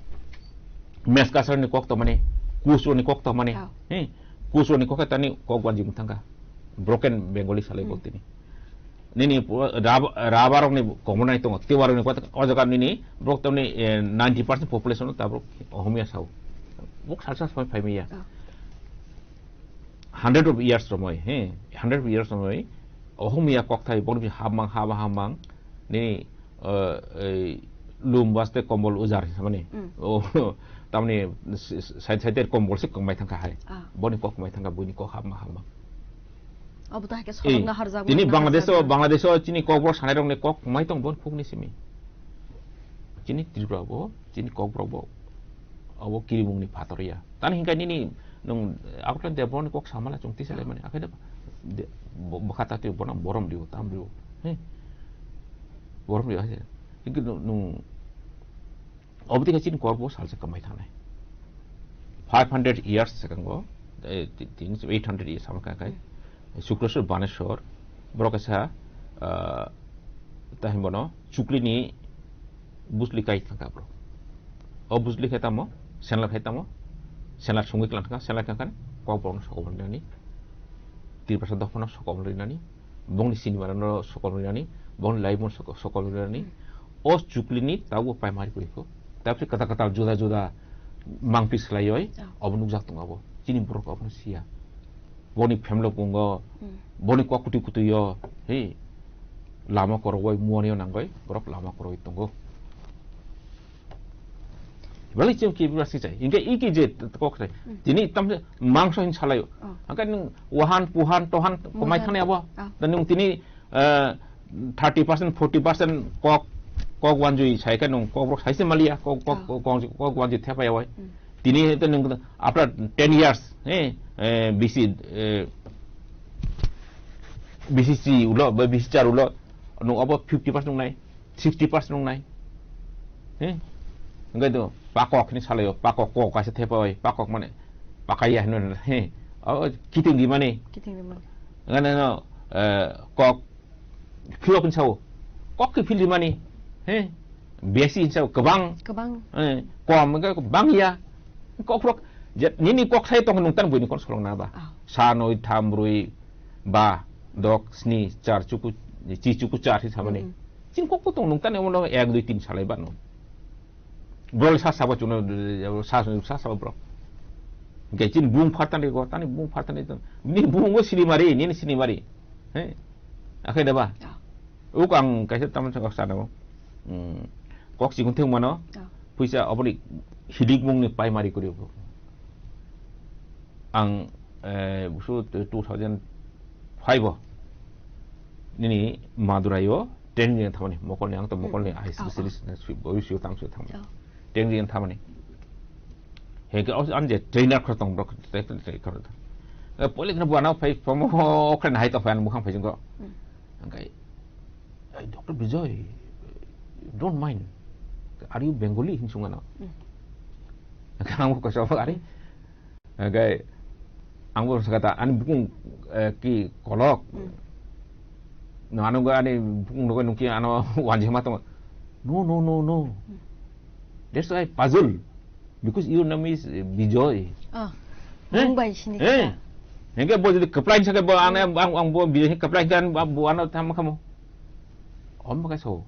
Mes Kasari ni kok tongmani, Kusro ni kok tongmani, Oh. eh, Kusro ni kok tani kok wanji mung thangkha. Broken Bengali salai Hmm. bok tini. Nini pu-, rab-, rabarokni komonai tongo, tewarokni kota, o jaga nini borok tamni, eh, ninety percent population tabok Ohomia sao. Bok salsa soi phaimaya. Oh. Hundred of years romoi, he, hundred of years romoi, Ohomia kokthai, bokni hapmang, haba hapmang, nini, eh, ei, lum baste kombol ujar, mani, Mm. o, tamni s-, s-, side side kombol se kongmai thangkha hai. Ah. Boni kok kongmai thangkha, buini kok hapma hapmang. Obo to hai khe Ei, solokna harjak tini manna Bangladesh o, harjak. Bangladesh o chini kokborok sanai rokni kok mai tong bon khukni simi. Chini Tripura bo, chini kokborok bo, abo kirimungni phator ya. Tani hinkai nini nung Agartala de borokni kok samala chwng tisa lai mani, akhai de, de, bo-, bwkha ta twi bono borom rio, tam rio. He? Borom rio hai. Hinke nung, nung Obo tei chini kok bo salsa kwmai thangnai. Five hundred years sekango, eh, ti-, tin, eight hundred years sama kha khai. Sukraswar Baneswar, borok kaisa, ah, tahim bono chukli ni bujli kai thangkha borok. O bujli khai tamo, senla khai tamo, senla sungwi klang thangkha, senla klang khan, kok borok no sokomor nani, Tiprasa dophano sokomor nani, bongni sinimara no sokomor nani, bongni laibung sok-, sokomor nani, Hmm. O chuklini tabuk primary kwrwi kho. Tabuk khe kwtal kwtal juda juda mangphi swlaiwi Oh. obo nukjak tongo abo. Chini borok obono siya. Boni family bungo, Hmm. boni kok kwtwi kwtwi o, he, lama korogwi muani o nangwi borok lama korogwi tongo. Belai chim ki bwsai chai. Hingke iki je kok chai. Hmm. Tini tam mangso hin salaio. Oh. Hingke nung wahan puhan tohan komai Muhan. Thani abo. Ah. Dan nung tini eh, thirty percent, forty percent kok, kok wanjui sai khe nung kok borok sai se maliya, kok, kok, Ah. kok, kok, kok wanjui thepa yawai. Hmm. Tini hete nung after ten years, eh, eh, B C, eh, B C C ulo, ba B C C R ulo, nung abo fifty percent nung nai, sixty percent nung nai. Eh? Hingke to pakok ni salayo, pakok kok kaisa thepa yawai, pakok mane pakaiya hino, he. O kiting di mani. Kiting di mani. Ngana no, eh, kok philok ni sao. Kok ki phil di mani. He. Besi sao kwbang. Kwbang. Eh, kom ga bang ya. Kok rok je nini kok sai tong nung tan buini kon solong na ba. Ah. Sa noi tham brui ba dok sni char chuku chi chuku char hi sabani. Mm-mm. Chin kok tong nung tan mo ek dui tin salai ba no. Bro sa sabo chuno sa sa sabo bro. Ge chin bung phartan go tani bung phartan ni bung go sini mari ni sini mari. He. Akhai da ba. Ya. Uk ang kaisa taman sa sa no. Hmm. Kok si gunthung mano. Ya. Puisa oboni hidik mung ni pai mari kuri. Ang, eh, busu two thousand five o nini Madurai o training ni thamani, Mokol ni, ang to Mokol ni Hmm. eye Oh, oh. specialist na sui, boi sui tang sui thamani. Oh. Training ni thamani. He ke os an je trainer khor tong bro, trainer khor. Eh, poli kana buana phai promo khre na hai to phai an mukhang phai jingko. Hmm. Angkai, "Hey, Doctor Bijoy, don't mind. Are you Bengali?" hin sungano. Hmm. Angkai ang ko so are. Angkai ang bo sakata ani bukung, eh, ki kolok. Hmm. No ano ga ani bukung no nungki ano wanji ma to. "No, no, no, no. Hmm. That's why puzzle." Because your name is, eh, Bijoy. Oh. Eh? Mumbai sini Eh? kisa. Hingke bo jadi keplain sake bo ane Hmm. ang, ang bo Bijoy keplain kan bo, bo ano tama kamu. Om bagai so.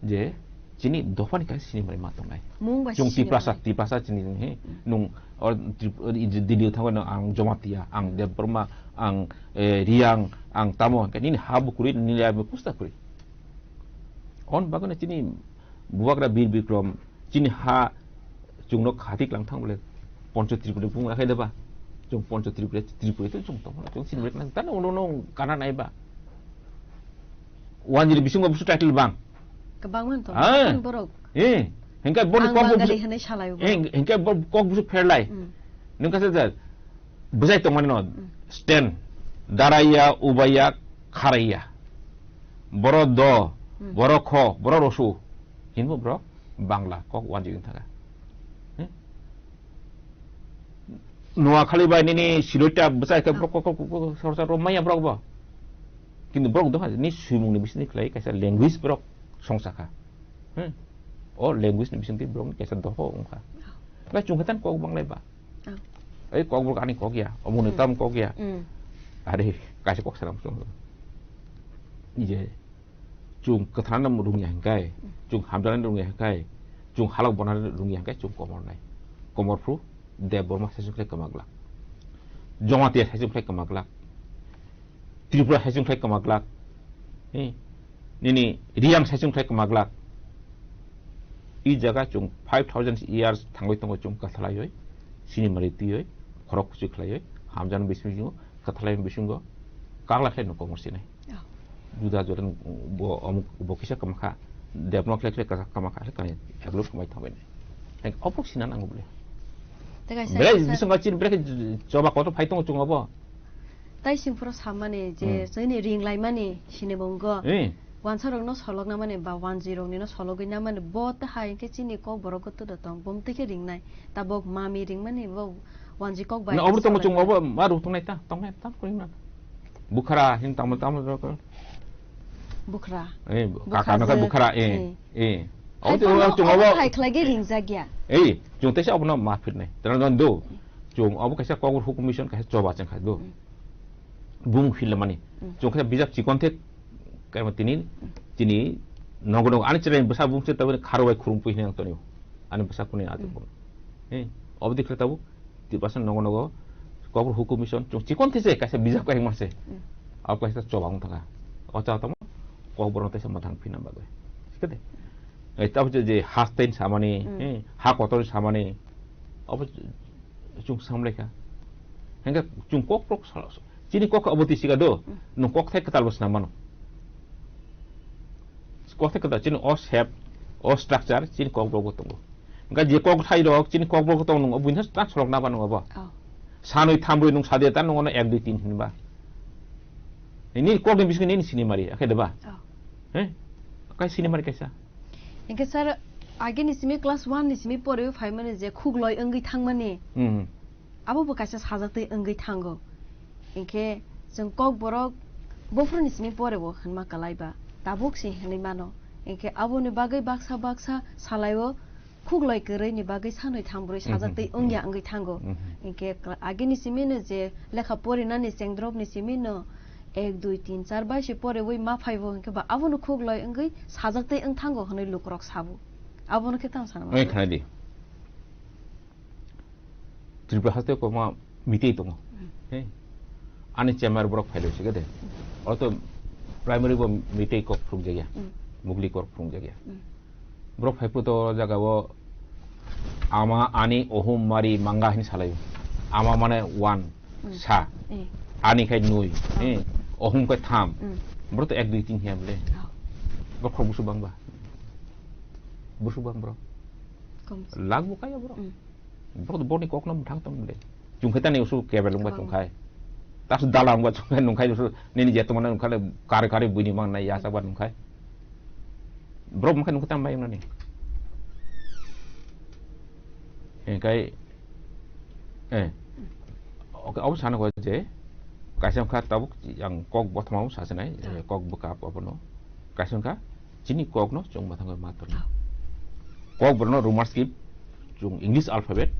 Je, chini dophani kai sini mari ma tongnai. Mumbai Chung sini Tiprasa, mari. Tiprasa chini he. Hmm. Nung or Trip-, or Indi-, Delhi thango no ang Jamatia, ang Hmm. Debbarma, ang, eh, Riang, ang tamo, hingke nini ha bukuri, nini ha kusta kuri. On bagana chini Bubagra Bir Bikrom, chini ha chungno khatik lang thang bole. Poncho Tripura bung lakhai deba. Chung Poncho Tripura, Tripura to chung tong, chung sini bek nang. Tano uno no kana nai ba. Wanjiri bisingo busu title bang. Kebang man to. Ah. Kan borok. Eh, hingke bor Ang kok Bangali busu. Hene salai bo. Eh, hingke bor kok busu pherlai. Hmm. Nung kasa jar. Bujai tong mani no. Hmm. Stand. Daraya, ubaya, kharaya. Boro do, Hmm. boro kho, boro rosu. Hinbo bro, Bangla, kok wanjik wng thaka. Hmm? Noa khali bai nini siloi ta bwchai kha borok kok, kok, kok, kok, sor, sor, maya borok bo. Kintu borok doha ni swimung ni bisini khlai kaisa language borok songsa kha. Hmm? O language ni bising twi borok ni kaisa doho wng kha. Bai chung kha tan kok banglai ba. Oh. Ei kok borok ani kok ya, omo ni Hmm. tam kok ya. Hmm. Are kaisa kok salam song. Ije. Chung kwthana rung ya hingkai, Hmm. chung hamjana rung ya hingkai, chung halak bona rung ya hingkai, chung komor nai. Komor phru Debbarma session khlai kwma glak. Jamatia session khlai kwma glak. Tripura session khlai kwma glak. He. Nini Riang session khlai kwma glak. I jaga chung five thousand years thangwi tongo chung kathalaioi, sinimari twioi, khorok kuchuk khlaioi, hamjana bisingo, kathalai bisingo, kagla khlai no komor sinai. Oh. Juda juda bo, omuk, bo kisa kama kha, Debno khlai khlai kasa kama kha, kani eklo khamai thabai nai. Hai opok sina nango bole. Te kaisa Belai kaisa bisingo chini belai choba kotor phai tongo chungo bo. Tai singphuru samani je Hmm. chini ring laimani sini bongo. Eh. Wansa rokno solok namani ba wanji rokni no sologwi namani bo ta hai khe chini kok borok goto da tong bom te khe ring nai. Tabok mami ring mani bo wanji kok bai Na obro tongo solok chung nai. Obo ma ruk tongnai ta, tongnai ta kring na. Bukhara hin tamo tamo rok. Bukhara. Eh, Bukhara kaka no je. Bukhara, eh, Eh. eh. Hai Obo tongno chung obo obo. Hai khlai ge ring jak ya. Eh, chung tesa obo no ma phir nai. Tara don do. Chung obo kaisa kok hukum mission kaisa choba chang khai do. Hmm. Bung phil mani. Hmm. Chung khe bijap chikon thek, kaibo tini, tini nogo nogo ani chwrai bwsa bung se tabuk kharo bai khurung pui hinang tonio. Ani bwsa kuni ati Hmm. pun. He, obdi khle tabuk, ti basa nogo nogo, kok hukum mission, chung chikon these, kaisa bijap kai mase. Hmm. Abo kaisa choba wng thaka. O cha tamo, kok borok tesa mathang phina bagwi. Sikade. Ei, tabuk je, je hastain samani, Hmm. he, ha kotor samani, abo Chung samlai kha. Hingke chung kok prok sa-, chini kok abo twi sika do. Hmm. Nung kok thai kwtal bo swnam mano. Kok thai kwtal chini o shape, o structure chini kok bo tongo. Hingke je kok thai rok chini kok bo tong nung buino ta solok na ba nung abo. Oh. Sanwi thamrwi nung sade ta nung ono ek dui tin hinba. Nini kok ni bising nini sinimari, akhe deba. Oh. He? Kai sinimari kaisa. Hingke sir, age ni simi class one ni simi pore phaimani je khukloi wngwi thangmani. Hmm. Abo bo kaisa sajaktwi wngwi thango. Hingke chwng kok borok bophru ni simi pore bo hwnma kalai ba. Tabuk se hwnwi mano. Hingke aboni bagwi baksa baksa salai o khukloi kwrwi ni bagwi sanwi thambrwi Mhm. sajaktwi wngya wngwi thango. Mhm. Hingke kla-, age ni simi no je lekha porinani chengdrop ni simi no ek, dui, tin, char bai se pore wi ma phai bo hingke ba abono khukloi wngwi sajaktwi wng thango hwnwi lukurok sabo. Abono khe tamo sana Oi mano. Khna di. Tripura haste ko ma mitei tongo. Hmm. He. Ani chemar borok phai rw sike de. Hmm. Oto primary bo mitei kok phuruk jagya. Hmm. Mugli kok phuruk jagya. Hmm. Borok phai puto jaga o ama ani ohum mari manga hin salai. Ama mane one Hmm. sa. Eh. Ani khai nui. Oh. Eh. Ohum khai tham. Hmm. Borok to ek dui tin hiya bole. Oh. Borok khorok busu bang ba. Busu bang borok. Kom. Lak bo kaya borok. Hmm. Borok to borni kok no muthang tong bole. Chung khai tani usu kebel wngba Kwbang. Chung khai. Tas dalang ba chung khai nung khai usu nini je tomana nung khai kare kare buini mang nai ya sakba nung khai. Borok mung khai nung khai tam bai nani. Hingkai, eh, oke, abo sana ko je, kaisa wngkha tabuk yang kok bothomao sasinai, Ah. eh, kok bwkha abono. Kaisa wngkha chini kokno chwng mwthangwi ma tongo. Ah. Kok borokno rumor skip, Chwng English alphabet,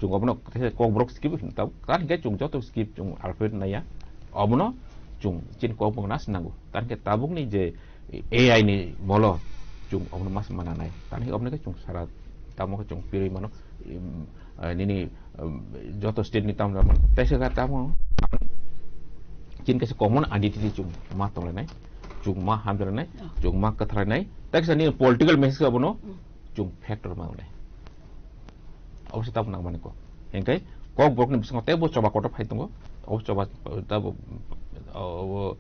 chwng obono kaisa Kokborok script hino tabuk. Tar hwnkhe chwng joto script chwng alphabet naiya, obono chwng chini Kokborok na sinango. Tar hwnkhe tabukni je A I ni molo chwng obono mas mana nai. Tar hwnkhe obono khe chwng sara tamo khe chwng pirwi mano, im, ah, nini, um, joto state ni tamo tamo. Teisa khe tamo chini kaisa common identity chwng ma tonglainai, chwng ma hamjalainai, Oh. chwng ma kwthalainai. Teisa nini political message abono Mm. chwng factor ma wngnai. Obo se tabuk nangmani kok. Hingkhe Kokborokni bisingo teibo choba kotor phai tongo. Obo choba, tabo, obo,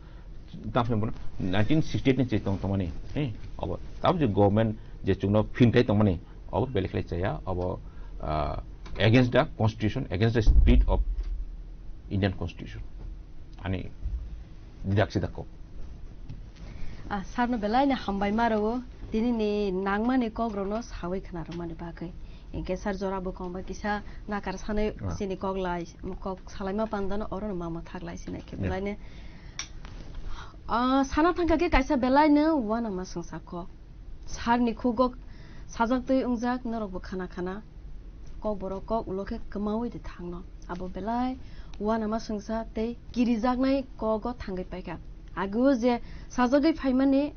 tamo se bono nineteen sixty-eight ni se tong tongmani. He, obo tamo je government je chwngno phin khai tongmani, obo belai khlai chaya, obo, ah, against the constitution, against the spirit of Indian constitution. Ani didak sidak kok. Ah, sarno belai ni hambai ma rwo, tini ni nangmani kok rokno sawi khna rwmani bagwi. Hinkhe sar jora bwkang bai kisa nakar sanwi Ah. chini kok lai, kok salaima pandano orono ma mwthak lai sinai khe Yeah. belai ni. Ah, sana thangkha khe kaisa belai ni uanama swngsa kok. Sarni khugo sajak twi wngjak norok bo khana khana. Kokborok kok ulo khe kwmawi de thangno. Abo belai uanama swngsa tei kirijaknai kogo thangwi paikha. Ageo je sajagwi phaimani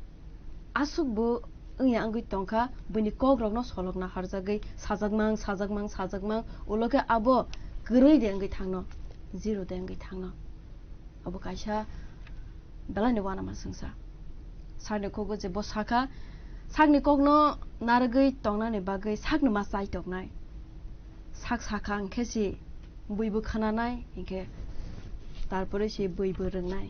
aswk bo wngya wngwi tongkha, buini kokrokno solokna harjagwi sajakmang, sajakmang, sajakmang, ulo khe abo kwrwi de wngwi thangno, zero de wngwi thangno. Abo kaisa belai ni uanama swngsa. Sarni khugo je bo sakha, sakni kokno narwgwi tongnani bagwi sakno ma chaitoknai. Sak sakha hwnkhe se buibo khwnanai, hinkhe tarpore se buibo rwngnai.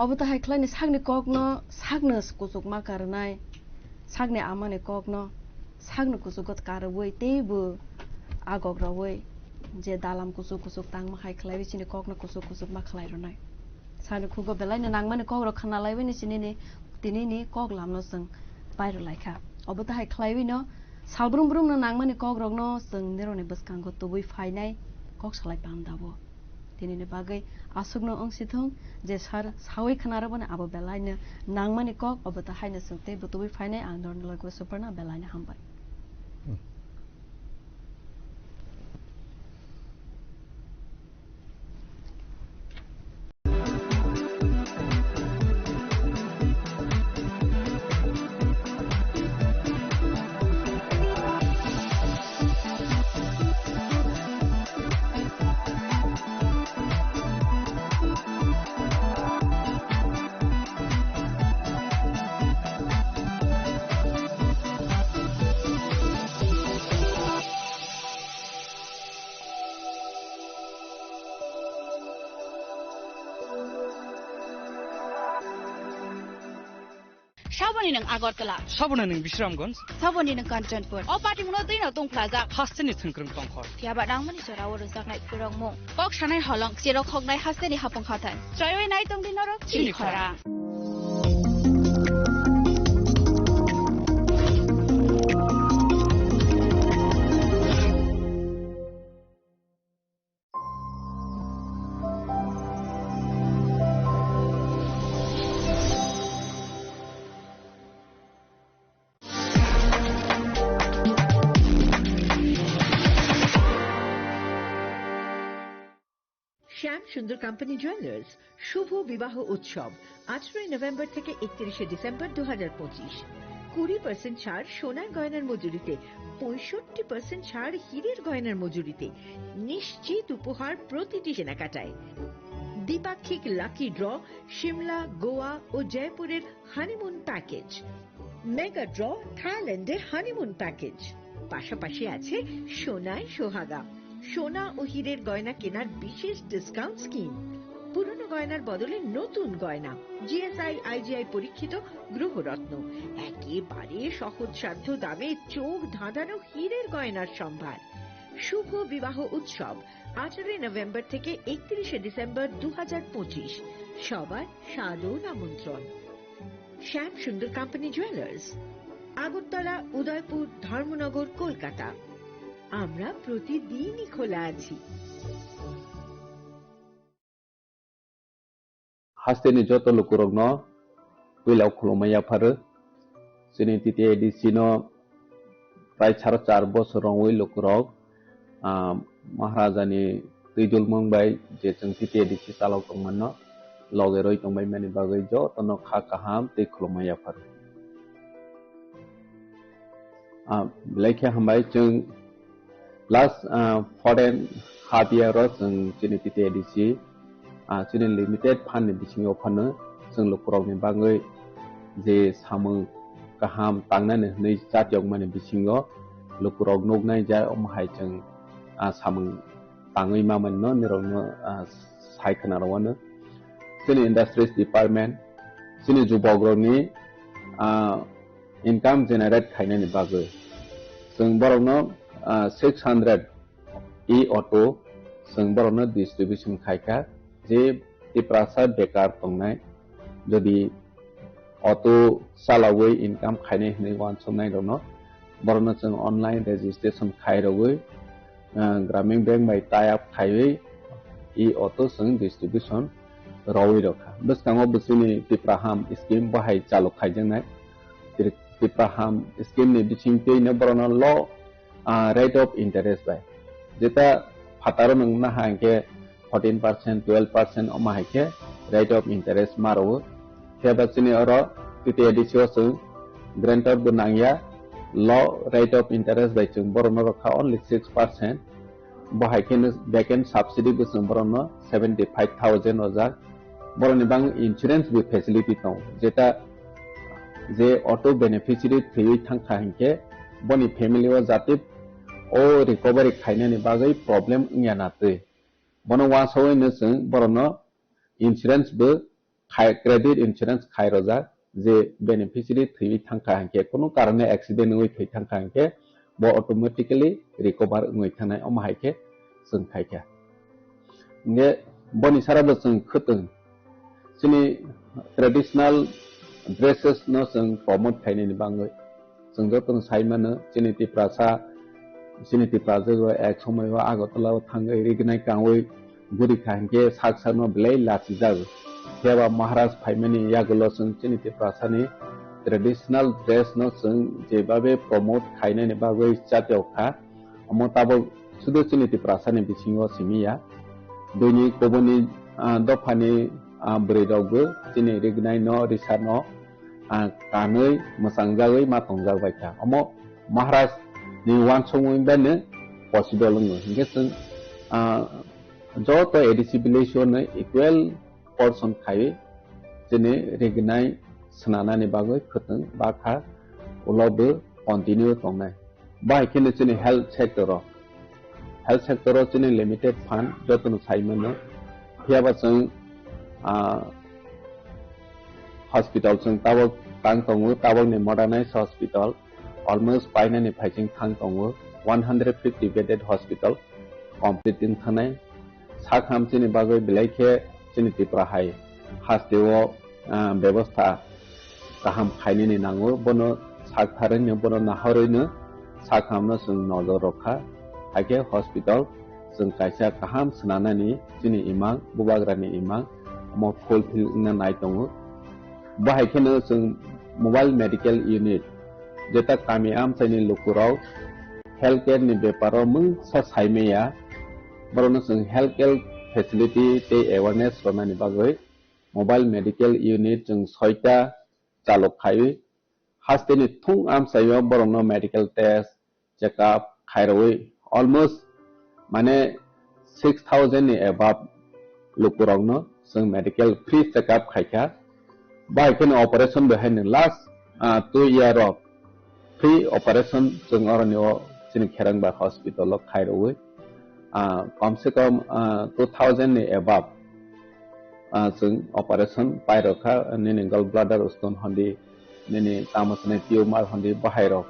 Obo tahai khlaini sakni kokno sakno kuchukma karwnai, sakni amani kokno sakno kuchugo karwi teibo agok rwi je dalam kuchuk kuchuk tangma hai khlaiwi chini kokno kuchuk kuchukma khlai rwnai. Sani khugo belai no nangmani kok rok khna laiwi ni chini ni tini ni kok lam no chwng pai rw lai kha. Obo tahai khlaiwi no sal brum brum no nangmani kok rok no chwng nirok ni bwskango tubui phainai kok salai panda o. Tini ni bagwi aswk no wng si thung je sar sawi khna rw bani abo belai no nangmani kok obo tahai no chwng tei bo tubui phainai ang norok ni logi o Suparna belai no hambai. Saboni nwng Agartala. Saboni nwng Bisramganj. Saboni nwng Kanchanpur. O patimungno twi no tungphlajak. Hasteni thwngkwrwng tongkhor. Phiyaba nangmani jora o rwjaknai kwrwngmung. Kok sanai holong, cherok hoknai hasteni hapung hathai. Choiwi nai tongdi norok chini khorang. Shyam Sundar company jewellers শুভ বিবাহ উৎসব আঠারোই নভেম্বর থেকে একত্রিশে ডিসেম্বর দু হাজার পঁচিশ। কুড়ি পার্সেন্ট ছাড় সোনার গয়নার মজুরিতে, পঁয়ষট্টি পার্সেন্ট ছাড় হীরের গয়নার মজুরিতে, নিশ্চিত উপহার প্রতিটি কেনাকাটায়। দ্বিপাক্ষিক লাকি ড্র, সিমলা, গোয়া ও জয়পুরের হানিমুন প্যাকেজ, মেগা ড্র, থাইল্যান্ডের হানিমুন প্যাকেজ, পাশাপাশি আছে সোনায় সোহাগা, সোনা ও হীরের গয়না কেনার বিশেষ ডিসকাউন্ট স্কিম, পুরনো গয়নার বদলে নতুন গয়না, জিএসআই আইজিআই পরীক্ষিত গ্রহরত্ন, একেবারে সহজসাধ্য দামে চোখ ধাঁধানো হীরের গয়নার সম্ভার। শুভ বিবাহ উৎসব আঠারোই নভেম্বর থেকে একত্রিশে ডিসেম্বর দু হাজার পঁচিশ। সবার সাদর আমন্ত্রণ। শ্যাম সুন্দর কোম্পানি জুয়েলার্স, আগরতলা, উদয়পুর, ধর্মনগর, কলকাতা। আমরা প্রতিদিনই খোলা আছি। Hasteni joto lukurokno puila khulumui yapharo. Chini T T A D C no prai saro char bosor rongwi lukurok, ah, Maharaja ni twi dulmung bai je chwng T T A D C chalok tongmano loge roi tongbai mani bagwi jotono kha kaham tei khulumma yapharo. Ah, belai khe hambai chwng last, ah, four and half year o chwng chini T T A D C, ah, chini limited fund ni bisingo phano chwng lukurokni bagwi je samung kaham tangnani hwnwi chatiyokmani bisingo lukurok nuknai ja omo hai chwng, ah, samung tangwi mamani no nirokno, ah, sai khna rwano. Chini industries department, chini jubokrokni, ah, income generate khainani bagwi chwng borokno, ah, six hundred e-auto chwng borokno distribution khaikha, je Tiprasa bekar tongnai, jodi auto chalogwi income khainai hwnwi uansuknai rokno, borokno chwng online registration khairogwi, ah, Gramin Bank bai tie up khaiwi e-auto chwng distribution rogwi rokha. Bwskango bo chini Tipraham scheme bo hai chalok khaijaknai. Tri-, Tipraham scheme ni bisingtwino borokno low, ah, rate of interest bai. Jeta phataro nwng naha hinkhe fourteen percent, twelve percent omo hai khe rate of interest ma rwo. Phiya ba chini oro T T A D C o chwng guarantor bo nangya, low rate of interest bai chwng borokno rwkha only six percent. Bo hai kheno back end subsidy bo chwng borokno seventy five thousand rwjak. Borokni bang insurance bo facility tongo, jeta je auto beneficiary thwiwi thangkha hinkhe boni family o jate o recovery khainani bagwi problem wngya na twi. Bono uansugwino chwng borokno insurance bo khai, credit insurance khai rojak, je beneficiary thwiwi thangkha hinkhe, kunu karone accident wngwi thwi thangkha hinkhe, bo automatically recover wngwi thangnai, omo hai khe chwng khaikha. Hinkhe boni sara bo chwng khwtwng chini traditional dresses no chwng promote khainani bagwi. Chwng jotono sai mano, chini Tiprasa, chini Tiprasa o ek somoi o Agartala o thangwi rignai kangwi guri kha hinkhe sak sakno belai lachijago. Phiya ba Maharaj phaimani yagulo chwng chini Tiprasani traditional dress no chwng jebabe promote khainani bagwi chatiyok kha. Omo tabuk sudu chini Tiprasani bisingo simi ya. Buini kubuni, ah, dophani, ah, bwrwi rokbo chini rignai no risa no, ah, kanwi mwchangjagwi ma tongjak bai kha. Omo Maharaj ni uansukmung bai no possible wngo. Hinkhe chwng, ah, joto A D C village o no equal portion khaiwi chini rignai swnanani bagwi khwtwng bakha ulo bo continue tongnai. Bahai kheno chini health sector o, health sector o chini limited fund jotono sai mano. Phiya ba chwng, ah, hospital chwng tabuk tang tongo, tabukni modernized hospital almost painani phaiching thang tongo, one hundred fifty bedded hospital complete wng thangnai. Sak ham chini bagwi belai khe chini Tripura hai hasteo, ah, bebostha kaham khainani nango, bono sak tharwino, bono nahorwino sak hamno chwng nojor rwkha. Hakhe hospital chwng kaisa kaham swnanani chini imang, bubagrani imang, omo fulfill wngna nai tongo. Bahai kheno chwng mobile medical unit, jeta kami amchaini lukurok healthcare ni beparo mungsa saimaya, borokno chwng healthcare facility tei awareness rwnani bagwi mobile medical unit chwng soita chalok khaiwi hasteni thung amchaio borokno medical test, check up khairogwi almost mane six thousand ni above lukurokno chwng medical free check up khaikha. Bahai kheno operation bo haino last, ah, two year o free operation chwng oroni o chini Kherangba hospital o khairogwi, ah, kom se kom, ah, two thousand ni above, ah, chwng operation pairokha, nini gallbladder stone hondi, nini tamo swnai tumor hondi, bahairok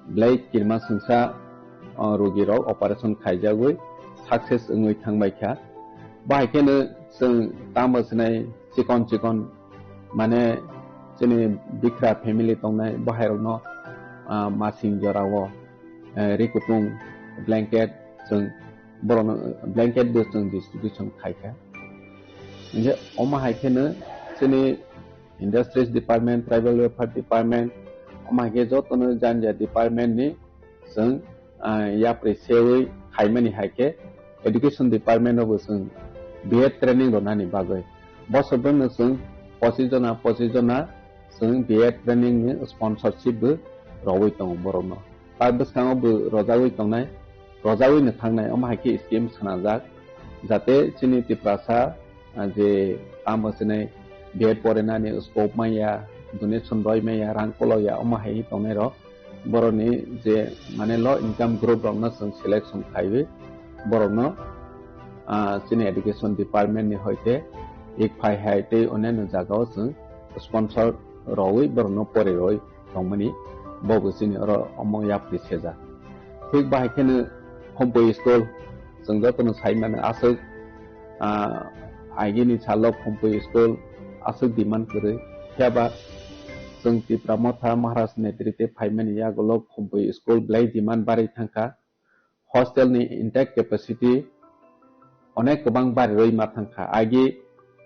belai kirima swngsa, ah, rogirok operation khaijagwi success wngwi thangbaikha. Bahai kheno chwng tamo swnai chikon chikon, mane, chini bikra family tongnai bahairokno, ah, masing jorao, eh, ri kutung blanket chwng borokno, blanket bo chwng distribution khaikha. Hinkhe omo hai kheno chini Industries Department, Tribal Welfare Department, omo hai khe jotono jani jani department ni chwng, ah, yapri sewi khaimani hai khe education department o bo chwng B Ed training rwnani bagwi. Bosor bwrwino chwng pochis jona, pochis jona chwng B Ed training ni sponsorship bo rwwi tongo borokno. Ta bwskango bo rwjagwi tongnai, rwjagwino thangnai, omo hai khe scheme swnamjak, jate chini Tiprasa, ah, je tamo chini B Ed porinani scope manya, donation roi manya, rang kolokya, omo hai tongnai rok. Borokni je mane low income group rokno chwng selection khaiwi borokno, ah, chini education department ni hoite ek phai hai tei onyaino jagao chwng sponsor rwwi borokno pori rwwi tongmani bo bo chini oro omo yapri sejak. Thik bahai kheno Khumpui school chwng jotono sai mano aswk, ah, agini salo Khumpui school aswk demand kwrwi. Phiya ba chwng Tipra Motha Maharaj netrite phaimani yagulo Khumpui school belai demand barwi thangkha. Hostel ni intake capacity onek kwbang barirwi ma thangkha. Agi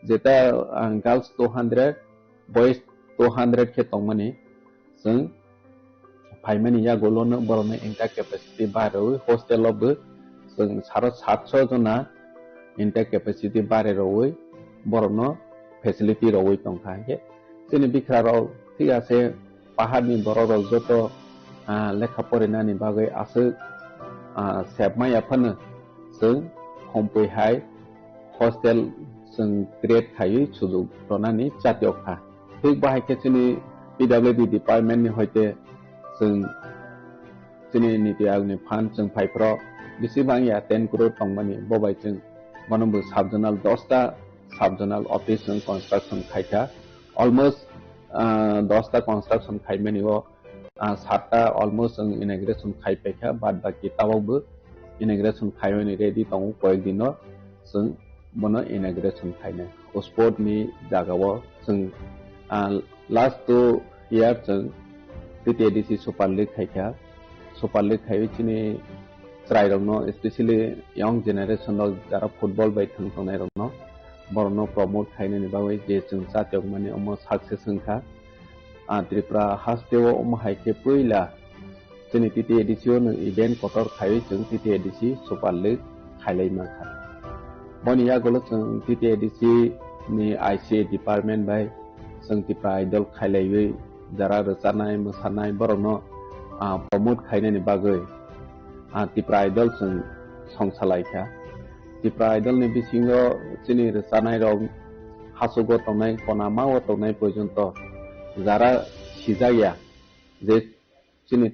jeta, ah, girls two hundred, boys two hundred khe tongmani, chwng phaimani yagulono borokni intake capacity barirwi hostel o bo chwng saro satso jona intake capacity barirwi borokno facility rwwi tongkha. Hinkhe chini bikhrarok thik ase, paharni borok rok joto, ah, lekha porinani bagwi aswk, ah, sebma yaphano chwng Khumpui hai hostel chwng create khaiwi sujuk rwnani chatiok kha. Thik bahai khe chini P W D department ni hoite chwng chini niti ayog ni fund chwng phaiphro bisi bangya ten crore tongmani, bo bai chwng bono bo sub zonal dosta sub zonal office chwng construction khaikha. Almost, ah, dosta construction khaimani o, ah, satta almost ang inauguration khai paikha, bad baki tabok bo inauguration khaimani ready tongo, koyek dino chwng bono inauguration khainai. O sport ni jagao chwng, ah, last two year chwng T T A D C Super League khaikha. Super League khaiwi chini chwrairokno, especially young generation rok jara football bai thwng tongnairokno, borokno promote khainani bagwi je chwng chatiokmani omo success wngkha. Ah, Tripura hasteo omo hai khe puila chini T T A D C o nwng event kotor khaiwi chwng T T A D C Super League khailai mankha. Boni yagulo chwng T T A D C ni I C A department bai chwng Tipra Idol khailaiwi jara rwchanai, mwsanai borokno, ah, promote khainani bagwi, ah, Tipra Idol chwng songsalai kha. Tipra Idol ni bisingo chini rwchanai rok hachugo tongnai, konama o tongnai porjonto jara sijak ya je chini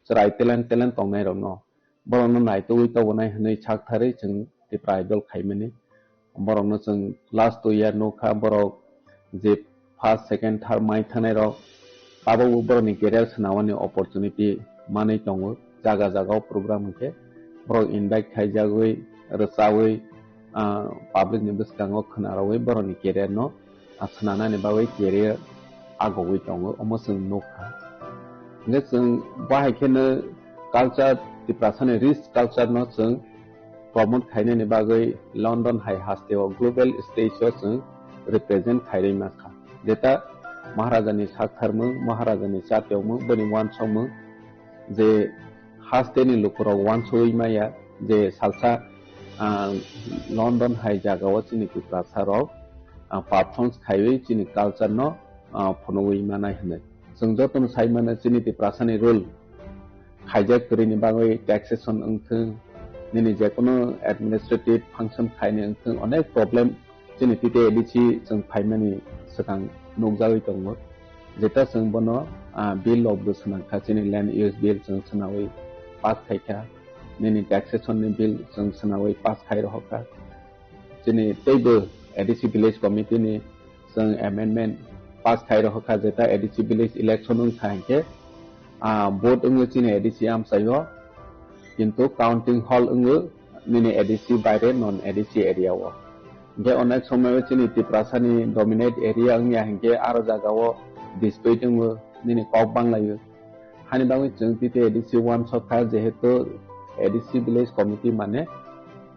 chwrai talent, talent tongnai rokno, borokno naitugwi tobonai hwnwi saktharwi chwng Tipra Idol khaimani. Borokno chwng last two year nukha, borok je first, second, third mai thangnai rok, tabukbo borokni career swnamani opportunity manwi tongo. Jaga jaga o program hwnkhe borok invite khaijagwi, rwchawi, ah, public ni bwskango khwnarogwi borokni career no, ah, swnamnani bagwi career agogwi tongo, omo chwng nukha. Hwnkhe chwng bahai kheno culture, Tiprasani rich culture no chwng promote khainani bagwi London hai hasteo global stage o chwng represent khairwi mankha. Jeta Maharajani saktharmung, Maharajani chatiokmung, boni uansukmung je hasteni lukurok uansugwi maya je salsa, ah, London hai jagao chini Tiprasa rok, ah, performance khaiwi chini culture no, ah, phunugwi manai hwnwi. Chwng jotono sai mano chini Tiprasani rule khaijak kwrwini bagwi taxation wngthwng, nini jekono administrative function khaini wngthwng, onek problem chini T T A D C chwng phaimani swkang nukjagwi tongo. Jeta chwng bono, ah, bill rok bo swnamkha, chini land use bill chwng swnawi pass khaikha, nini taxation ni bill chwng swnawi pass khai rohorkha. Chini teibo A D C village committee ni chwng amendment pass khai rohorkha, jeta A D C village election wngkha hinkhe, ah, vote wngwi chini A D C amchaio, kintu counting hall wngwi nini A D C baire non A D C area o. Hinkhe onek somoio chini Tiprasani dominate area wngya hinkhe aro jagao dispute wngwi nini kok banglaio. Hani bagwi chwng T T A D C uansukha, jehetu A D C village committee mane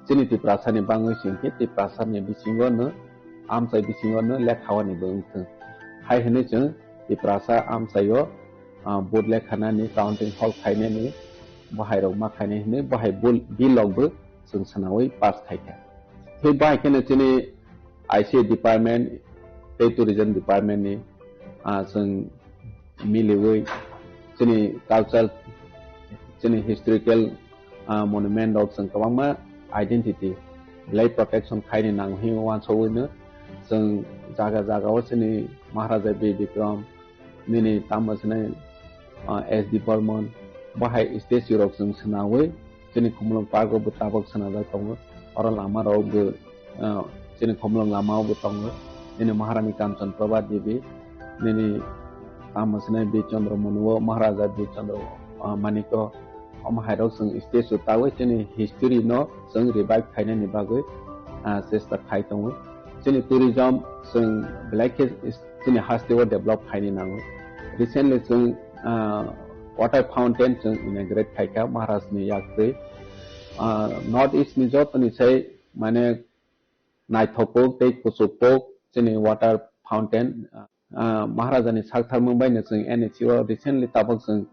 chini Tiprasani bagwi se hinkhe Tiprasani bisingo no, amchai bisingo no lekha wani bo wngthwng. Hai hwnwi chwng Tiprasa amchaio, ah, vote lekhanani, counting hall khainani Bahai rok ma khainai hinwi bahai bul-, bill rok bo chwng swnawi pass khaikha. Tei bahai kheno chini I C A department tei tourism department ni, ah, chwng miliwi chini culture, chini historical, ah, monument rok chwng kwbangma identity belai protection khaini nango hinwi uansukwi no chwng jaga jaga o chini Maharaja Bir Bikram, nini tamo swnai, ah, S D Burman, bahai statue rok chwng swnawi, chini Khumulwng Park o bo tabok swnajak tongo, oro lama rok bo, ah, chini Khumulwng lama o bo tongo, nini Maharani Kanchan Prabha Devi, nini tamo swnai Bir Chandra Manu o, Maharaja Bir Chandra, ah, Manik o, omo hai rok chwng statue tawi chini history no chwng revive khainani bagwi, ah, chesta khai tongo. Chini tourism chwng belai khe chini haste o develop khaini nango. Recently chwng, ah, water fountain chwng inaugurate khaikha Maharaj ni yak twi. Ah, North East ni joto ni sai mane naithok kuk tei kuchuk kuk chini water fountain, ah, Maharaja ni sak tharmung bai no chwng N H C o recently tabok chwng,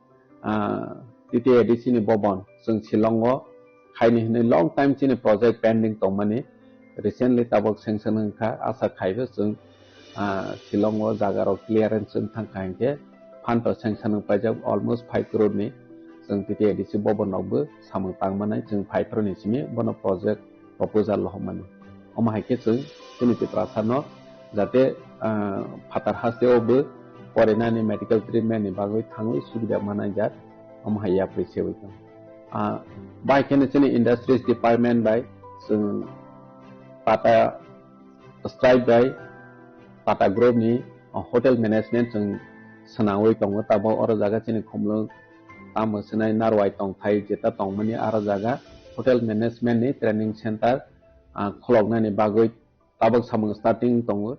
ah, T T A D C ni bobon chwng Shillong o khaini hinwi long time chini project pending tongmani. Recently tabok sanction wngkha, asa khaibo chwng, ah, Shillong o jaga rok clearance wng thangkha hinkhe fund rok sanction wng paijak almost five crore ni. Chwng T T A D C bobon rok bo samung tang manai chwng five crore ni simi bono project proposal lohormani. Omo hai khe chwng chini Tiprasa no jate, ah, phatar haste o bo porinani medical treatment ni bagwi thangwi subida manai jak. Omo hai yapri sewi tong. Ah, bai kheno chini industries department bai chwng Tata Stripe bai Tata Group ni, ah, hotel management chwng swnamwi tongo. Tabok oro jaga chini Khumulwng tamo swnai Narwai tongthai jeta tongmani aro jaga hotel management ni training center, ah, khuloknani bagwi tabok samung starting tongo.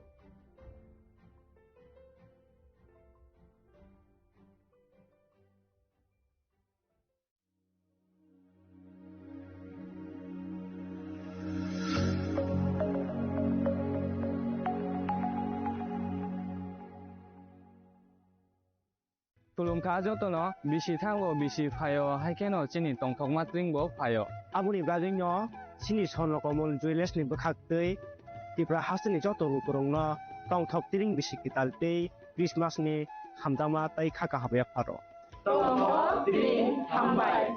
Khulumkha jotono, bisi thango, bisi phaio, hai kheno chini tongthokma tring bo phaio. Aboni bagwino chini Swarna Kamal Jewellers ni bwkhaktwi Tripura hasteni joto lukurokno tongthok tring bisi kwtal tei Christmas ni hamjakma tei kha kaham yapharo. Tongthok tring hambai.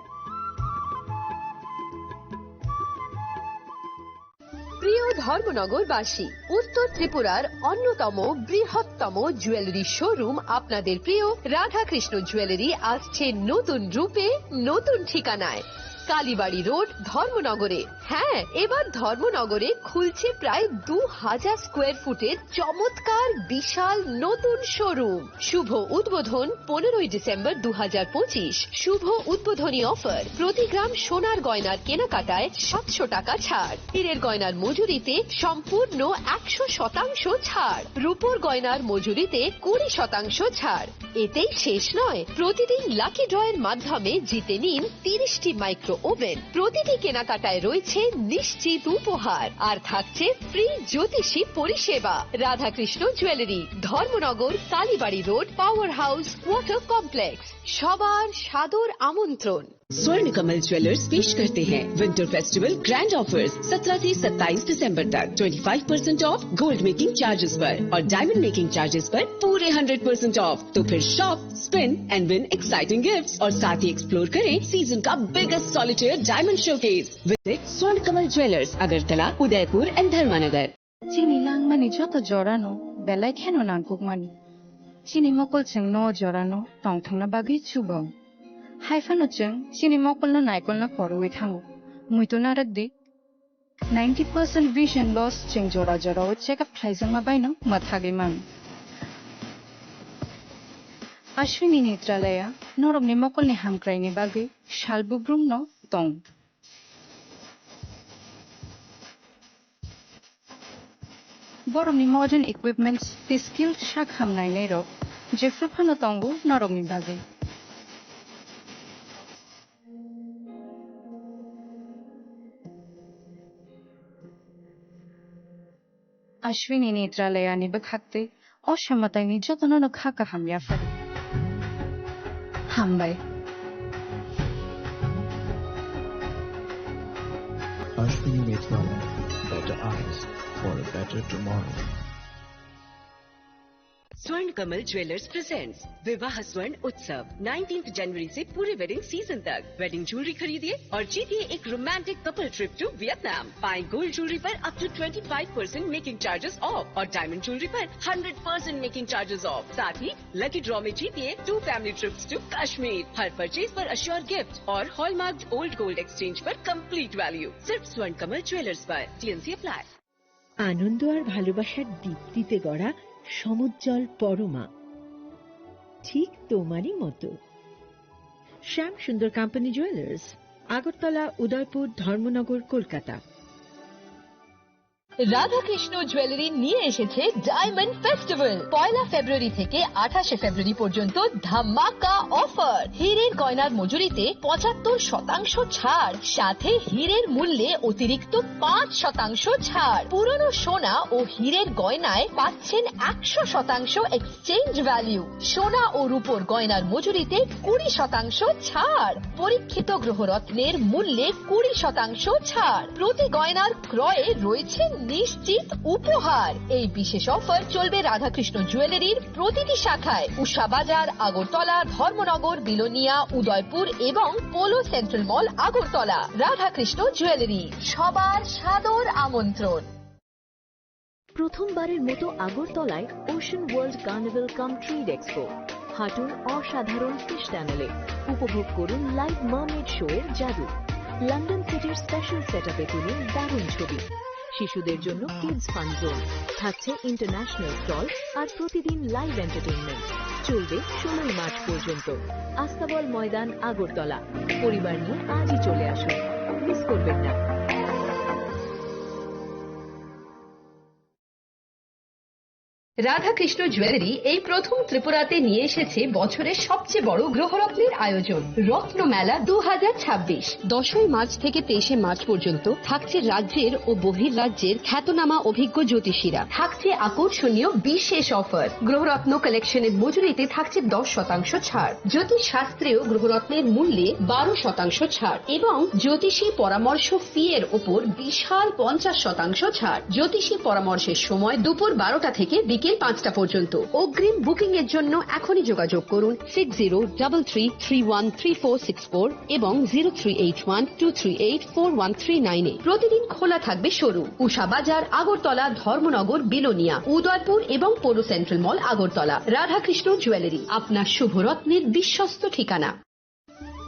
প্রিয় ধর্মনগরবাসী, উত্তর ত্রিপুরার অন্যতম বৃহত্তম jewellery showroom আপনাদের প্রিয় রাধাকৃষ্ণ জুয়েলারি আসছে নতুন রূপে, নতুন ঠিকানায়। কালীবাড়ি রোড, ধর্মনগরে। হ্যাঁ, এবার ধর্মনগরে খুলছে প্রায় দু হাজার স্কোয়ার ফুটের চমৎকার বিশাল নতুন শোরুম। শুভ উদ্বোধন পনেরোই ডিসেম্বর দু হাজার পঁচিশ। শুভ উদ্বোধনী অফার, প্রতি গ্রাম সোনার গয়নার কেনাকাটায় সাতশো টাকা ছাড়, হীরের গয়নার মজুরিতে সম্পূর্ণ একশো শতাংশ ছাড়, রূপোর গয়নার মজুরিতে কুড়ি শতাংশ ছাড়। এতেই শেষ নয়, প্রতিদিন লাকি ড্রয়ের মাধ্যমে জিতে নিন তিরিশটি মাইক্রো ওভেন। প্রতিটি কেনাকাটায় রয়েছে নিশ্চিত উপহার, আর থাকছে ফ্রি জ্যোতিষী পরিষেবা। Radhakrishna jewellery, Dharmanagar, Kalibari road, power house, water complex. সবার সাদর আমন্ত্রণ। स्वर्ण कमल ज्वेलर्स पेश करते हैं विंटर फेस्टिवल ग्रैंड ऑफर्स। सत्रह से सत्ताईस दिसंबर तक twenty five percent of gold making charges पर और डायमंड मेकिंग चार्जेस पर पूरे हंड्रेड परसेंट ऑफ। तो फिर shop, spin and win exciting gifts और साथ ही एक्सप्लोर करें सीजन का biggest solitaire diamond showcase. Visit स्वर्ण कमल ज्वेलर्स, अगरतला, उदयपुर एंड धर्मानगर। Chini nangmani joto jorano belai kheno nangkukmani. Chini mokol chwngno o jorano tongthokna bagwi chubo. Hai phano chwng chini mokolno naikolna phorwi thango. Muitu narwk di. Ninety percent vision loss chwng jora jorao check up khlaijakma baino mwthagwi mano. Ashwini Netralaya norokni mokolni hamkraini bagwi sal bubrumno tong. Borokni modern equipments tei skilled sak hamnai nairok jephru phano tongo norokni bagwi. Ashwini Netralayani bwkhaktwi o samataini jotono no kha kaham yapharo. Hambai. Ashwini Methwala, better eyes for a better tomorrow. Swarn Kamal Jewelers presents Vivah Swarn Utsav, nineteenth January से पूरे wedding season तक। Wedding jewelry खरीदिए और जीतिए एक romantic couple trip to Vietnam। पाएं gold jewelry पर up to twenty five percent making charges off और diamond jewelry पर hundred percent making charges off। साथ ही lucky draw में जीतिए two family trips to Kashmir। हर purchase पर assured gift और hallmarked old gold exchange पर complete value। सिर्फ स्वर्ण कमल ज्वेलर्स पर। TNC apply. আনন্দ আর ভালোবাসার দীপ্তিতে গড়া সমুজ্জ্বল পরমা, ঠিক তোমারই মতো। শ্যাম সুন্দর কোম্পানি জুয়েলার্স, আগরতলা, উদয়পুর, ধর্মনগর, কলকাতা। রাধাকৃষ্ণ জুয়েলারি নিয়ে এসেছে ডায়মন্ড ফেস্টিভ্যাল। পয়লা ফেব্রুয়ারি থেকে আঠাশে ফেব্রুয়ারি পর্যন্ত ধামাকা অফার। হীরের গয়নার মজুরিতে পঁচাত্তর শতাংশ ছাড়, সাথে হীরের মূল্যে অতিরিক্ত পাঁচ শতাংশ ছাড়। পুরনো সোনা ও হীরের গয়নায় পাচ্ছেন একশো শতাংশ এক্সচেঞ্জ ভ্যালু। সোনা ও রূপোর গয়নার মজুরিতে কুড়ি শতাংশ ছাড়। পরীক্ষিত গ্রহরত্নের মূল্যে কুড়ি শতাংশ ছাড়। প্রতি গয়নার ক্রয়ে রয়েছে নিশ্চিত উপহার। এই বিশেষ অফার চলবে রাধাকৃষ্ণ জুয়েলারির প্রতিটি শাখায়, উষা বাজার, আগরতলা, ধর্মনগর, বিলোনিয়া, উদয়পুর এবং পোলো সেন্ট্রাল মল, আগরতলা। রাধাকৃষ্ণ জুয়েলারি, সবার সাদর আমন্ত্রণ। প্রথমবারের মতো আগরতলায় ওশান ওয়ার্ল্ড কার্নিভাল কাম ট্রেড এক্সপো। হাঁটুন অসাধারণ ফিশ টানেলে, উপভোগ করুন লাইভ মার্মেড শো এর জাদু। লন্ডন সিটির স্পেশাল সেটআপে তুলুন দারুণ ছবি। শিশুদের জন্য কিডস ফান জোন, থাকছে ইন্টারন্যাশনাল স্টল আর প্রতিদিন লাইভ এন্টারটেইনমেন্ট। চলবে ষোলোই মার্চ পর্যন্ত। আস্তাবল ময়দান, আগরতলা। পরিবার নিয়ে আজই চলে আসুন, মিস করবেন না। রাধাকৃষ্ণ জুয়েলারি এই প্রথম ত্রিপুরাতে নিয়ে এসেছে বছরের সবচেয়ে বড় গ্রহরত্নের আয়োজন, রত্ন মেলা দু হাজার ছাব্বিশ। দশই মার্চ থেকে তেইশে মার্চ পর্যন্ত থাকছে রাজ্যের ও বহির রাজ্যের খ্যাতনামা অভিজ্ঞ জ্যোতিষীরা। থাকছে আকর্ষণীয় বিশেষ অফার। গ্রহরত্ন কালেকশনের মজুরিতে থাকছে দশ শতাংশ ছাড়। জ্যোতিষ শাস্ত্রেও গ্রহরত্নের মূল্যে বারো শতাংশ ছাড় এবং জ্যোতিষী পরামর্শ ফি এর ওপর বিশাল পঞ্চাশ শতাংশ ছাড়। জ্যোতিষী পরামর্শের সময় দুপুর বারোটা থেকে বিকেল পাঁচটা পর্যন্ত। অগ্রিম বুকিং এর জন্য এখনই যোগাযোগ করুন six zero double three three one three four six four এবং zero three eight one two three eight four one three nine এ। প্রতিদিন খোলা থাকবে শোরুম। উষা বাজার, আগরতলা, ধর্মনগর, বিলোনিয়া, উদয়পুর এবং পৌর সেন্ট্রাল মল, আগরতলা। রাধাকৃষ্ণ জুয়েলারি, আপনার শুভরত্নের বিশ্বস্ত ঠিকানা।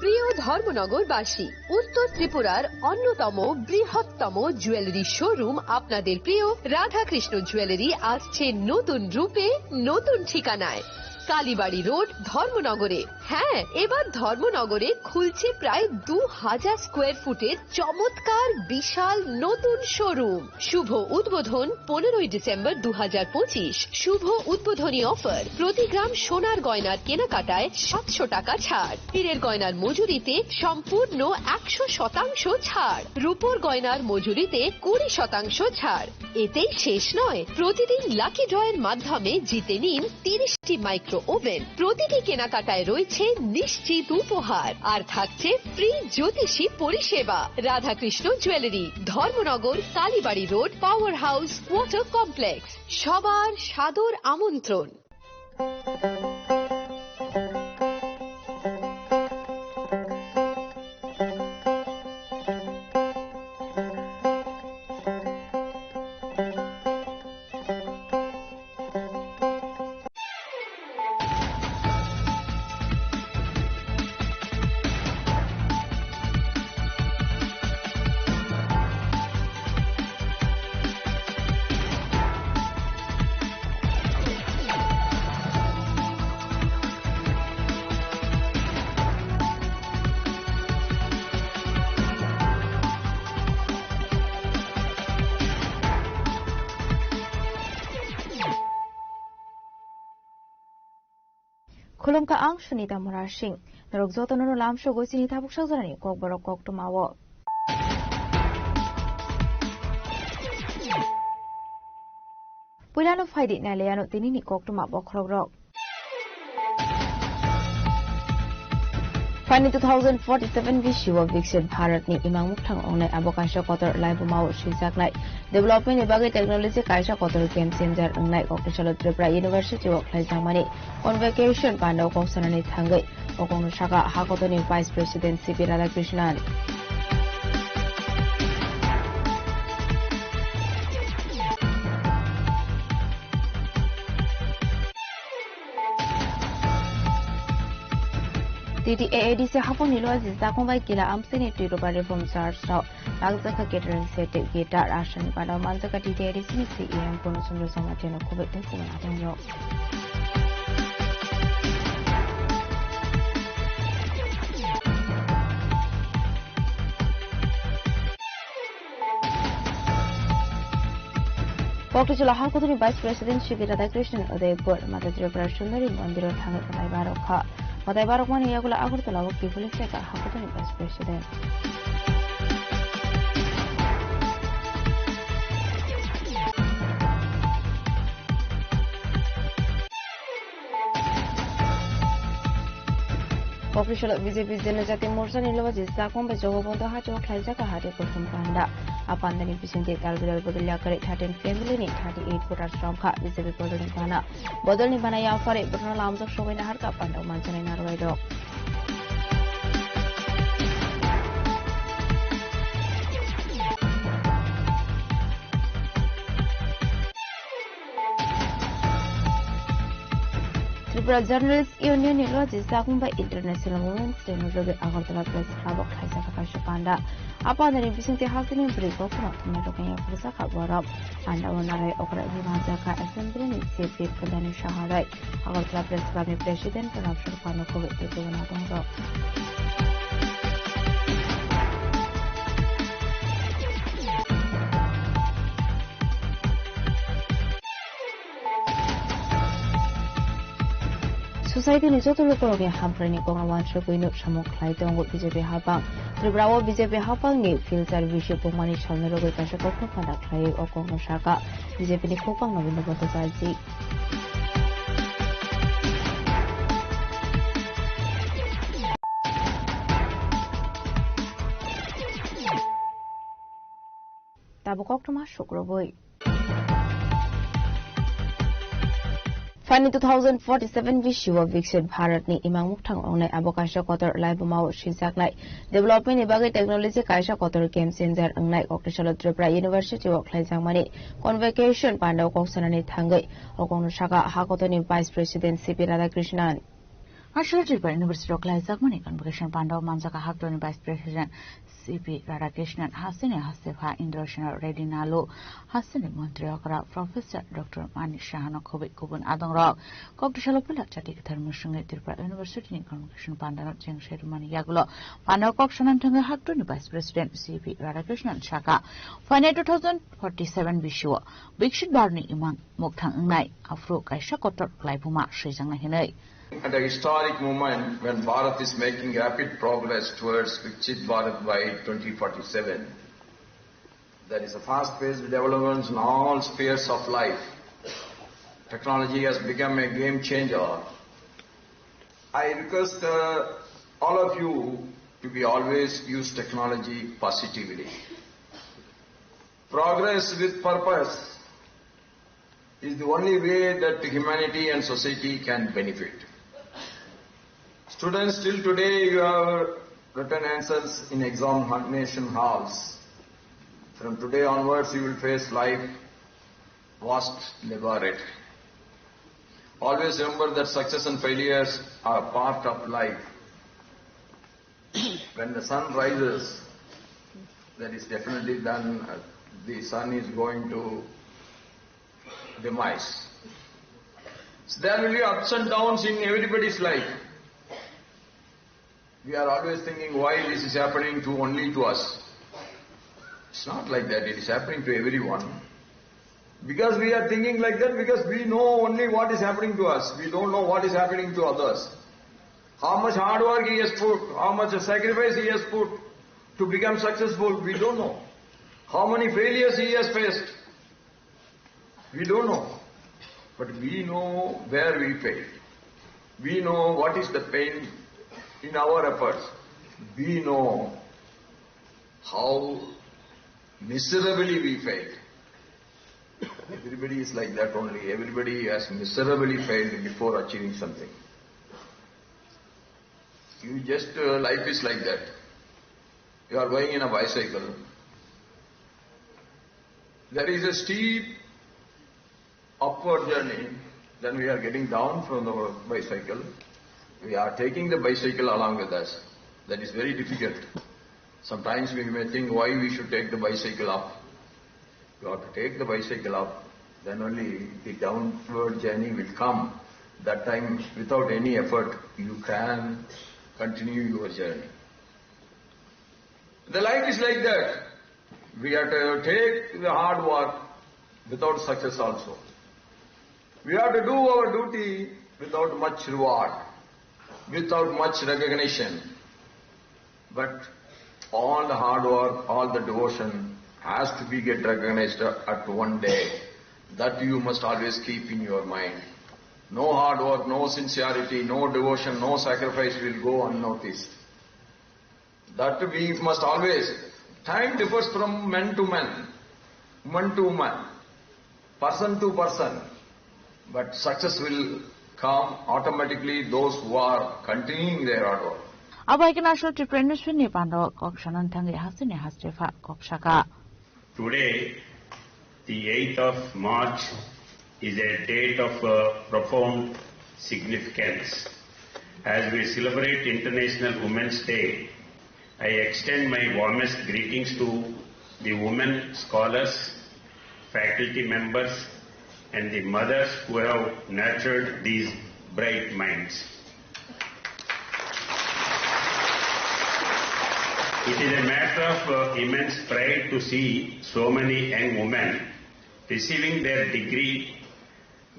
প্রিয় ধর্মনগরবাসী, উত্তর ত্রিপুরার অন্যতম বৃহত্তম জুয়েলারি শোরুম আপনাদের প্রিয় রাধাকৃষ্ণ জুয়েলারি আসছে নতুন রূপে, নতুন ঠিকানায়। কালীবাড়ি রোড, ধর্মনগরে। হ্যাঁ, এবার ধর্মনগরে খুলছে প্রায় দু হাজার স্কোয়ার ফুটের চমৎকার বিশাল নতুন শোরুম। শুভ উদ্বোধন পনেরোই ডিসেম্বর দু হাজার পঁচিশ। শুভ উদ্বোধনী অফার, প্রতি গ্রাম সোনার গয়নার কেনাকাটায় সাতশো টাকা ছাড়, হীরের গয়নার মজুরিতে সম্পূর্ণ একশো শতাংশ ছাড়, রূপোর গয়নার মজুরিতে কুড়ি শতাংশ ছাড়। এতেই শেষ নয়, প্রতিদিন লাকি ড্রয়ের মাধ্যমে জিতে নিন তিরিশটি মাইক্রো ওভেন। প্রতিটি কেনাকাটায় রয়েছে নিশ্চিত উপহার, আর থাকছে ফ্রি জ্যোতিষী পরিষেবা। Radhakrishna jewellery, Dharmanagar, Kalibari road, power house, water complex. সবার সাদর আমন্ত্রণ। Khulumkha, ang Sunita Murasing. Norok jotono no lamsogo chini tabuk sajorani kokborok koktwmao. Puilano phaidi nailaiano tinini koktwma bokhorokrok. Phaini two thousand forty-seven bisio Viksit Bharatni imang mukthang wngnai, abo kaisa kotor laibumao swijaknai. Developmentni bagwi technology kaisa kotor game changer wngnai. Kokthai salo Tripura University-o khlaijakmani convocation pandao kok sanani thangwi o kokno sakha hakotorni Vice President C P Radhakrishnan. T T A A D C hapungni loja Jakong bai Kila Amsini Tirupa Reform Church rok nangjakha catering set, guitar, aswkni bana manjakha T T A A D C ni C E M Purno Chandra Jamatia no khoboi tei khoboi atong rok. Kokthai jila hakotorni Vice President C P Radhakrishnan Udaipur, Mata Tripura Sundari Mondiro thangwi mwtai barok kha. Mwtai barokmani yagulo Agartala o kiphilwi chekha hakotorni Vice President. Kokthai salo B J P Janajati Morcha ni lobaji Jakong bai Jogobondho Hajo khlaijak hati kothom panda. A pandani bisingtwi tal bilal bodol yakarwi thirteen family ni thirty eight voters romkha B J P bodolni bana. Bodolni bana yaphari bothorno lamjak sogwi naharkha panda manjanai narwai rok. Tripura Journalist Union ni loji Jakong bai International Women's Day no rwgwi Agartala Press Club o khlaijak kaisa panda. A pandani bisingtwi hasteni bwrwi kokno thumnai rokni yaphar jakha borok. Panda o narai okra wngwi manjakha Assembly ni Chief Whip Kalyani Saha bai Agartala Press Club ni President Pranab Sarkar no khoboi tei kubun adongrok. Society ni joto lukurokni hamkraini kokno uansukwi nuk samung khlai tongo B J P hapang. Tripura o B J P hapangni filter bisi pungmani salni rogwi kaisa kokno panda khlaiwi o kokno sakha B J P ni khopang Nobindra Bhattacharjee. Tabuk koktwma sukrubwi. Phaini two thousand forty-seven bisio Viksit Bharatni imang mukthang wngnai, abo kaisa kotor laibumao swijaknai. Developmentni bagwi technology kaisa kotor game changer wngnai. Kokthai salo Tripura University-o khlaijakmani convocation pandao kok sanani thangwi o kokno sakha hakotorni Vice President C P Radhakrishnan. Aswk Tripura University o khlaijakmani convocation pandao manjakha hakotorni Vice President C P Radhakrishnan, hasteni hastepha Indrasena Reddy Nalu, hasteni montri okra Professor Doctor Manik Sahano khoboi kubun adongrok. Kokthai salo puila chati kwthar mwswngwi Tripura University ni convocation pandano cheng serumani yagulo pandao kok sanani thangwi hakotorni Vice President C P Radhakrishnan sakha, phainai two thousand forty-seven bisio Viksit Bharatni imang mukthang wngnai, aphuru kaisa kotor klaibuma swijaknai hwnwi. At a historic moment when Bharat is making rapid progress towards Viksit Bharat by twenty forty-seven, there is a fast-paced development in all spheres of life. Technology has become a game changer. I request, uh, all of you to be always use technology positively. Progress with purpose is the only way that humanity and society can benefit. Students, till today you have written answers in examination halls. From today onwards, you will face life vast laboratory. Always remember that success and failures are part of life. When the sun rises, that is definitely done. Uh, the sun is going to demise. So there will be ups and downs in everybody's life. We are always thinking why this is happening to only to us. It's not like that. It is happening to everyone. Because we are thinking like that, because we know only what is happening to us. We don't know what is happening to others. How much hard work he has put, how much sacrifice he has put to become successful, we don't know. How many failures he has faced, we don't know. But we know where we failed. We know what is the pain In our efforts, we know how miserably we failed. Everybody is like that only. Everybody has miserably failed before achieving something. You just, uh, life is like that. You are going in a bicycle. There is a steep upward journey, then we are getting down from the bicycle. We are taking the bicycle along with us. That is very difficult. Sometimes we may think why we should take the bicycle up. You have to take the bicycle up, then only the downward journey will come. That time, without any effort, you can continue your journey. The life is like that. We have to take the hard work without success also. We have to do our duty without much reward, without much recognition. But all the hard work, all the devotion has to be get recognized at one day. That you must always keep in your mind. No hard work, no sincerity, no devotion, no sacrifice will go unnoticed. That we must always. Time differs from man to man, woman to woman, person to person, but success will come automatically those who are continuing their hard work. Abo hai khe National Tripura University ni pando kok sanan thangwi hasteni haste pha kok saka. Today, the eighth of March, is a date of, uh, profound significance. As we celebrate International Women's Day, I extend my warmest greetings to the women scholars, faculty members, and the mothers who have nurtured these bright minds. It is a matter of, uh, immense pride to see so many young women receiving their degree,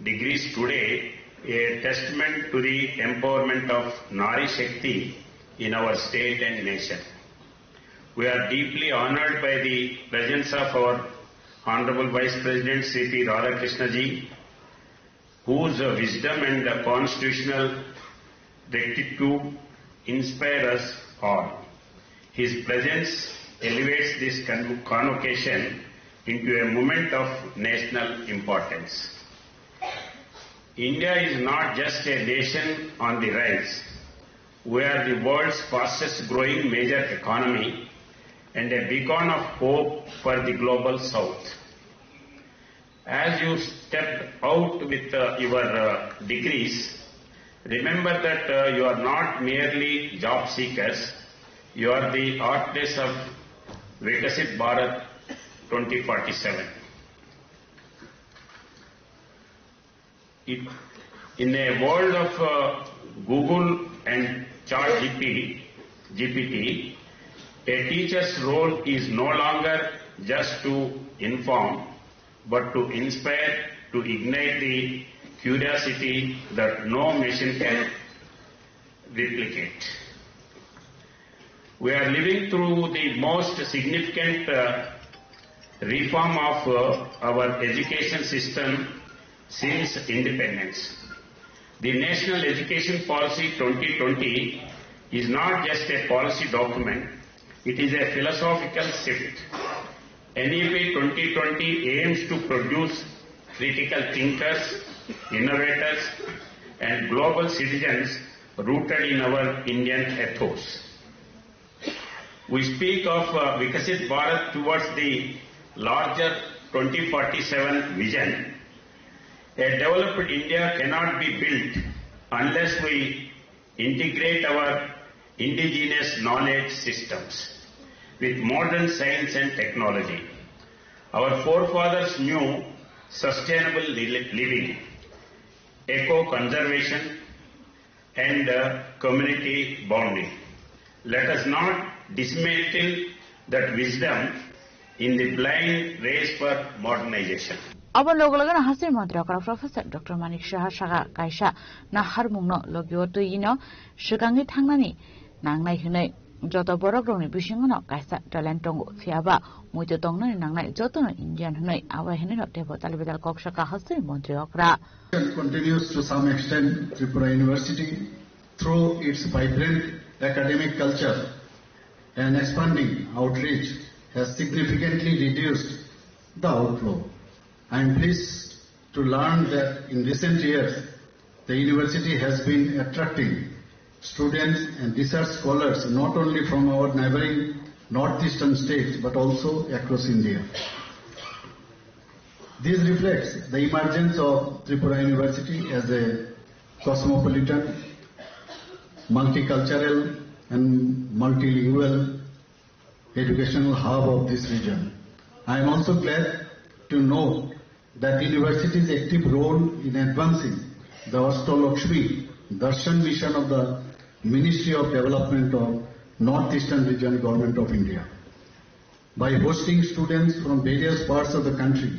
degrees today, a testament to the empowerment of Nari Shakti in our state and nation. We are deeply honored by the presence of our Honorable Vice President Shri P Radhakrishna ji, whose wisdom and constitutional rectitude inspire us all. His presence elevates this con-, convocation into a moment of national importance. India is not just a nation on the rise. We are the world's fastest growing major economy and a beacon of hope for the global south. As you step out with, uh, your, uh, degrees, remember that, uh, you are not merely job seekers, you are the architects of Viksit Bharat twenty forty-seven. It, in a world of, uh, Google and Chat G P T, G P T, a teacher's role is no longer just to inform, but to inspire, to ignite the curiosity that no machine can replicate. We are living through the most significant, uh, reform of, uh, our education system since independence. The National Education Policy twenty twenty is not just a policy document, it is a philosophical shift. N E P twenty twenty aims to produce critical thinkers, innovators, and global citizens rooted in our Indian ethos. We speak of, uh, Viksit Bharat towards the larger twenty forty-seven vision. A developed India cannot be built unless we integrate our indigenous knowledge systems with modern science and technology. Our forefathers knew sustainable li-, living, eco-conservation, and, uh, community bonding. Let us not dismantle that wisdom in the blind race for modernization. Abo logo logo no hasteni montri okra Professor Doctor Manik Saha saka kaisa na harmung no logi o twi no swkangwi thangnani nangnai hwnwi. Joto borok rokni bisingo no kaisa talent tongo, phiya ba muitu tongnani nangnai joto no Indian hwnwi abo hai hwnwi no teibo tal bedal kok saka hasteni montri okra. Continues to some extent Tripura University through its vibrant academic culture and expanding outreach has significantly reduced the outflow. I am pleased to learn that in recent years, the university has been attracting students and research scholars not only from our neighboring northeastern states but also across India. This reflects the emergence of Tripura University as a cosmopolitan, multicultural, and multilingual educational hub of this region. I am also glad to know that the university's active role in advancing the Ashtalakshmi Darshan mission of the Ministry of Development of Northeastern Region, Government of India, by hosting students from various parts of the country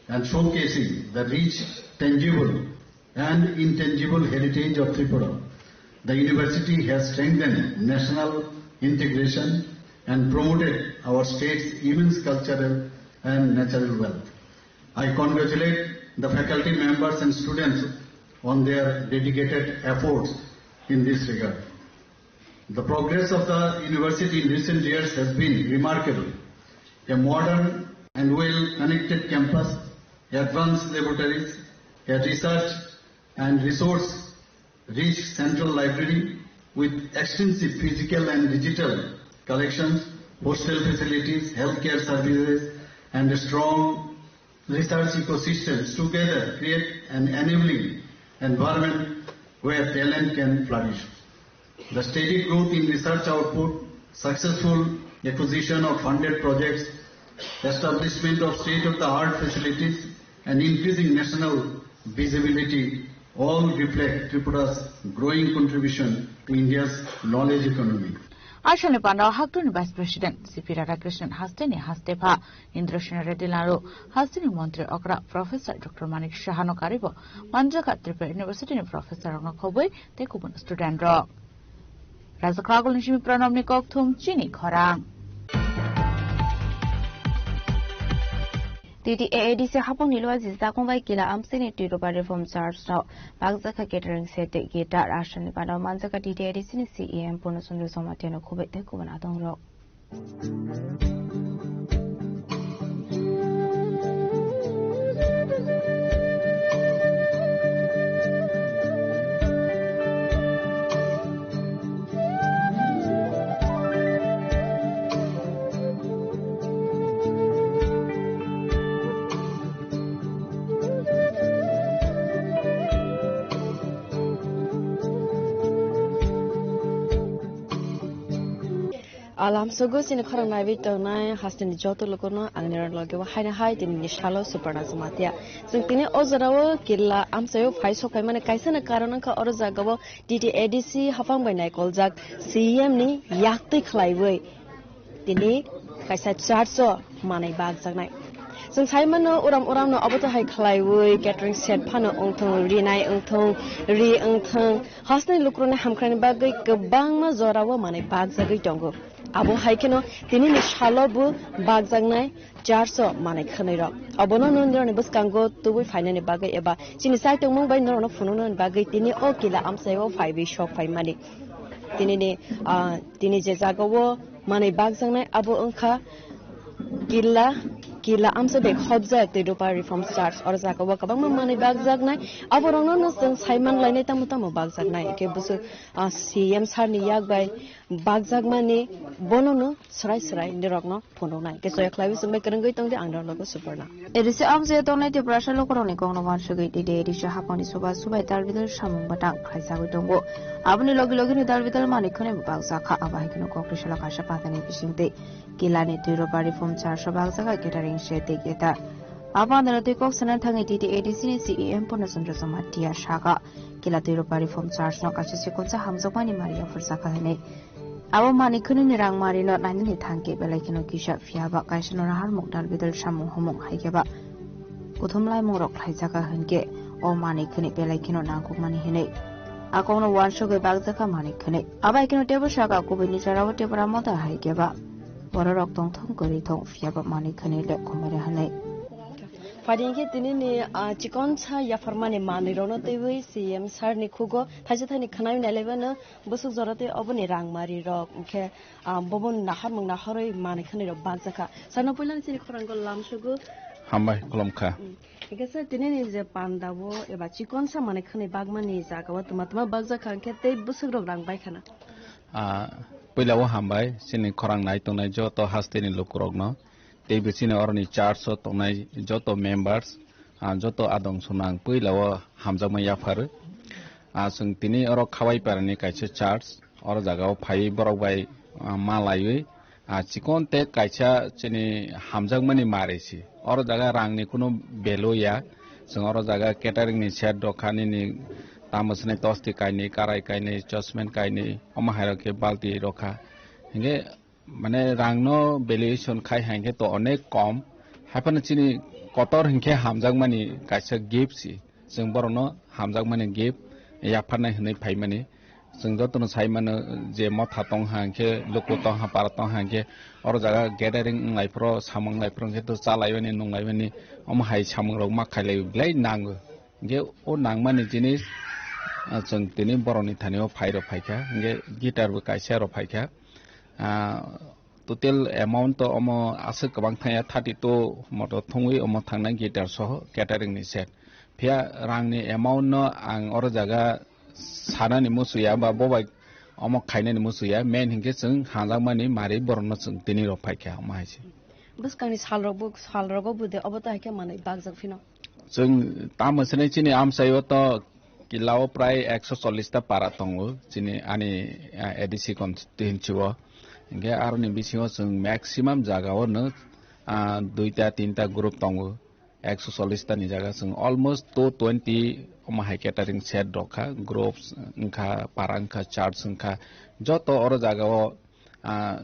and showcasing the rich, tangible and intangible heritage of Tripura. The university has strengthened national integration and promoted our state's immense cultural and natural wealth. I congratulate the faculty members and students on their dedicated efforts in this regard. The progress of the university in recent years has been remarkable. A modern and well-connected campus, advanced laboratories, a research and resource-rich central library with extensive physical and digital collections, hostel facilities, healthcare services, and a strong research ecosystems together create an enabling environment where talent can flourish. The steady growth in research output, successful acquisition of funded projects, establishment of state-of-the-art facilities, and increasing national visibility all reflect Tripura's growing contribution to India's knowledge economy. Asani panao Haktorni Vice President C P Radhakrishnan hasteni hastepha Indrasena Reddy Laru, hasteni Montri Okra Professor Doctor Manik Sahano karibo manjaka Tripura University ni professor rokno khobwi tei kubun student rok. Rajakragul ni simi Pranamni kokthum chini khorang. T T A A D C hapang ni lua jijak bai kila amsini Tirupa Reform Church no bakjaka catering set tei guitar asani panao manjaka T T A A D C ni C E M Purno Chandra Jamatia no khobwi tei kubun adong rok. Alam sogo chini khorang naiwi tongnai hasteni joto lukurno ang nirok loge o haino hai tini ni salo Suparna Jamatia. Chwng tini o jorao killa amchaio phai sok phaimani kaisa ni karon wngkha oro jagao T T A D C hapang bai naikoljak C E M ni yaktwi khlaiwi tini kaisa church o manwi bakjaknai. Chwng sai mano uram uram no obo to hai khlaiwi catering set phano wngthong, rinai wngthong, ri wngthong. Hasteni lukurokni hamkrai ni bagwi kwbangma jorao manwi bakjagwi tongo. Abo hai kheno tini ni salo bo bakjaknai church o manwi khwnwi rok. Obono nondirokni bwskango tubui phainani bagwi eba chini chaitongmung bai norokno phunuknani bagwi tini o kila amchaio phaiwi sok phaimani. Tini ni, ah, tini je jagao manwi bakjaknai abo wngkha killa, killa amsa bai khobjak Tirupa Reform Church. Oro jagao kwbangma manwi bakjaknai. Aborokno no chwng saiman lainai tamo tamo bakjaknai. Hwnkhe busu, ah, C M sir ni yak bai bakjakmani bono no swrai swrai nirokno phunuknai. Hwnkhe soya khlaiwi chwngbai kwrwngwi tongdi ang norok logo Suparna. A D C amchaio tongnai Tiprasa lukurokni kokno uansugwi T T A D C hapangni chubachu bai dalbidal samung bwtang khlaijagwi tongo. Aboni logi logino dalbidal manwi khwnwi bo bakjakha. Abo hai kheno kok twi salo kaisa patani bisingtwi kilani Tirupa Reform Church o bakjakha catering set tei guitar. Abo andro twi kok sanani thangwi T T A D C ni C E M Purno Chandra Jamatia sakha, kila Tirupa Reform Church no kaisa chikonsa hamjakmani mari yapharjakha hwnwi. Abo manwi khwnwini rang marino nainani thangkhe belai kheno kisa, phiya ba kaisa no nahar mukdal bidal samung humung hai khe ba kuthum laimung rok khlaijakha hwnkhe o manwi khwnwi belai kheno nangkukmani hwnwi. A kokno uansugwi bakjakha manwi khwnwi. Abai kheno teibo saka kubuini jorao Tipra Motha hai khe ba bororok tongthong kwrwi thong, phiya ba manwi khwnwi le khumbaire hwnwi. Phaidi hinkhe tinini, ah, chikonsa yapharmani manwirokno twiwi C M sir ni khugo thaisa thaini khwnai nailaibano bwswk jora tei oboni rangmarirok hinkhe, ah, boboni naharmung nahorwi manwi khwnwirok bakjakha. Sir no puilani chini khorango lamsugo. Hambai khulumkha. Mm. Hinkhe sir tinini je pandao eba chikonsa manwi khwnwi bakmani jagao twma twma bakjakha hinkhe tei bwswkrok rang baikhana. Ah, puilao hambai chini khorang nai tongnai joto hasteni lukurokno. Tei bisingo oroni church o tongnai joto members, ah, joto adong swnang puila o hamjakma yapharo. Ah, chwng tini oro Khawaiparani kaisa church, oro jaga o phaiwi borok bai, ah, ma laiwi, ah, chikon te kaisa chini hamjakmani mari si. Oro jaga rangni kunu value ya. Chwng oro jaga catering ni set rokha nini tamo swnai tosti kainwi, karai kainwi, chosmen kainwi, omo hai rok khe balti rokha. Hinkhe mane rangno valuation khai hai khe to onek kom. Haiphano chini kotor hinkhe hamjakmani kaisa gift si. Chwng borokno hamjakmani gift yapharnai hwnwi phaimani. Chwng jotono sai mano je motha tong ha hinkhe luku tong ha para tong ha hinkhe oro jaga gathering wnglai phoro samung wnglai phoro hinkhe to cha laimani nung laimani omo hai samung rok ma khailai belai nango. Hinkhe o nangmani jinis, ah, chwng tini borokni thani o phai rok phaikha, hinkhe guitar bo kaisa rok phaikha. Ah, total amount to omo aswk kwbang thangya, thirty two moto thungwi omo thangnai guitar soho catering ni set. Phiya rangni amount no ang oro jaga sanani musuya ba bobai omo khainani musuya, main hinkhe chwng hanjakmani mari borokno chwng tini rok phaikha omo hai se. Bwskangni salrok bo, salrogo bo de obo to hai khe manwi bakjak phino. Chwng tamo swnwi chini amchaio to kilao prai ekso chollish ta para tongo chini ani, ah, A D C constituency o. Hinkhe aroni bisingo chwng maximum jagao no, ah, duita tinta group tongo. Ekso chollish ta ni jaga chwng almost two twenty omo hai catering set rok kha, groups wngkha, para wngkha, church wngkha, joto oro jagao, ah,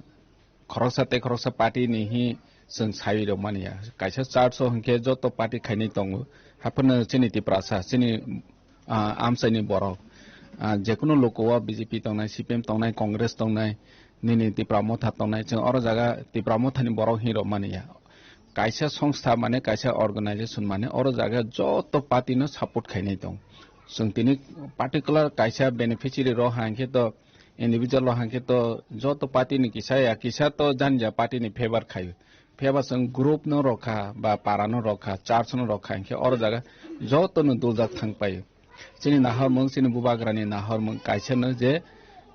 khoroksa tei khoroksa party ni hi chwng sai rok mani ya. Kaisa church o hinkhe joto party khainai tongo. Haphano chini Tiprasa, chini, ah, amchaini borok, ah, jekunu luku o B J P tongnai, C P M tongnai, Congress tongnai, nini Tipra Motha tongnai, chwng oro jaga Tipra Motha ni borok hi rok mani ya. Kaisa songstha mane kaisa organization mane oro jaga joto party no support khainai tong. Chwng tini particular kaisa beneficiary rok hai khe to individual rok hai khe to joto party ni kisa ya kisa to jani ja party ni favor khaio. Phiya ba chwng group no rokha ba para no rokha, church no rokha hinkhe oro jaga joto no duljak thang paio. Chini nahormung, chini bubagrani nahormung kaisa no je,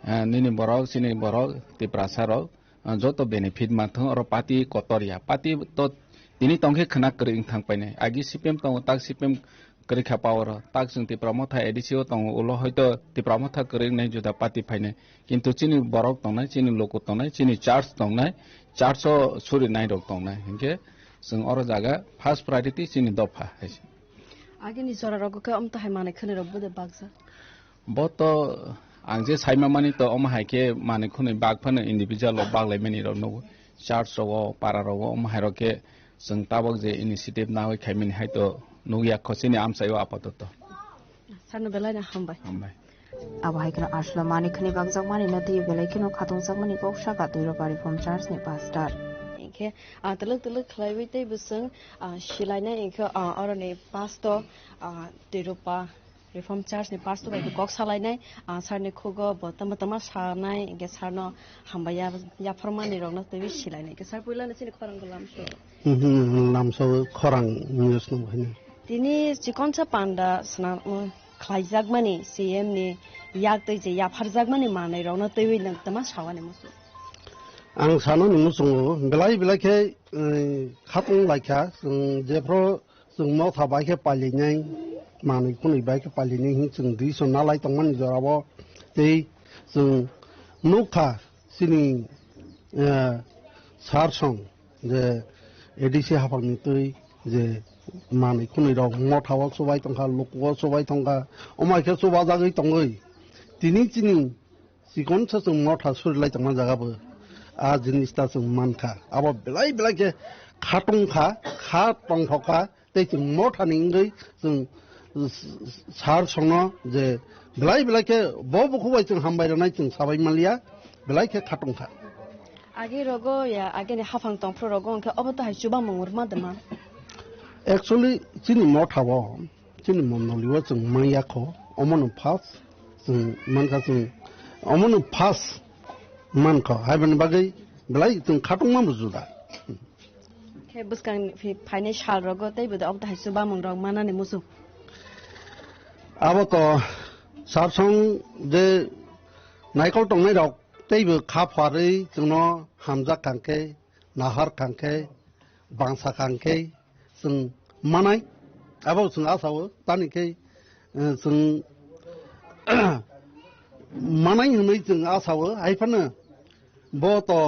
eh, nini borok, chini borok, Tiprasa rok, ah, joto benefit manthung, oro party kotor ya. Party to tini tongkhe khwna kwrwi wng thang painai. Agi C P M tongo, tak C P M kwrwi kha power o. Tak chwng Tipra Motha A D C o tongo, ulo hoito Tipra Motha kwrwi wngnai juda party phainai. Kintu chini borok tongnai, chini luku tongnai, chini church tongnai, church o suri nai rok tongnai. Hinkhe chwng oro jaga first priority chini dopha hai se. Agini jora rogo khe amtahai manwi khwnwi rok bude baksa. Bo to ang je saima mani to omo hai khe manwi khwnwi bak phano individual rok bak lai mani rok nugo. Church rogo, para rogo omo hai rok khe chwng tabok je initiative nawi khai mani hai to nugya kho chini amchai o apatot. Sano belai na hambai. Hambai. Abo hai kheno aswlani khwnwi bakjak mani no twi belai kheno khatungjakmani kok saka Twiropa Reform Church ni pastor. Hinkhe, ah, twlwk twlwk khlaiwi tei bwswng, ah, silainai hinkhe, ah, oroni pastor, ah, Twiropa Reform Church ni pastor bai kok salainai, ah, sir ni khugo bo tama tama sanai, hinkhe sir no hambai ya, yaphormani rokno twiwi silainai. Hinkhe sir puila no chini khorang ko lamso. Mhm, lamso khorang news no bahai. Tini chikonsa panda swnam, um, khlaijakmani C M ni yak tei je yapharjakmani manwi rokno twiwi nwng tama sawani musu. Ang sanani muchungo belai belai khe, eh, khatung laikha, chwng jephru chwng motha bai khe pailinai, manwi khwnwi bai khe pailinai hin chwng dui sonna lai tongmani jorabo tei chwng nukha chini, eh, sir song je A D C haphangni twi je manwi khwnwi rok motha o chubai tongkha, luku o chubai tongkha, omo hai khe chubajagwi tongwi tini chini chikon sa chwng motha suri lai tongma jaga bo a jinis ta chwng mankha. Abo belai belai khe kha tongkha, kha tongthokha, tei chwng motha ni wngwi chwng sar songno je belai belai khe bo bukhuk bai chwng hambai rwnai chwng sabai manliya, belai khe kha tongkha. Age rogo ya, age ni haphang tongphru rogo hwnkhe obo to hai chubamung rwma dwma? Actually, chini motha o, chini mondoli o chwng manya kho, omono first chwng mankha chwng, omono first mankho, haibani bagwi belai chwng khatungma bo juda. Khe bwskang phi-, phainai sal rogo tei bo de ok dahai chubamung rok manani muchung. Abo to sarsong je naikol tongnai rok tei bo kha pharwi chwngno hamjak kangkhe, nahar kangkhe, bangsa kangkhe chwng manai. Abo chwng asao tani khe, eh, chwng manai hwnwi chwng asao, hai phano bo to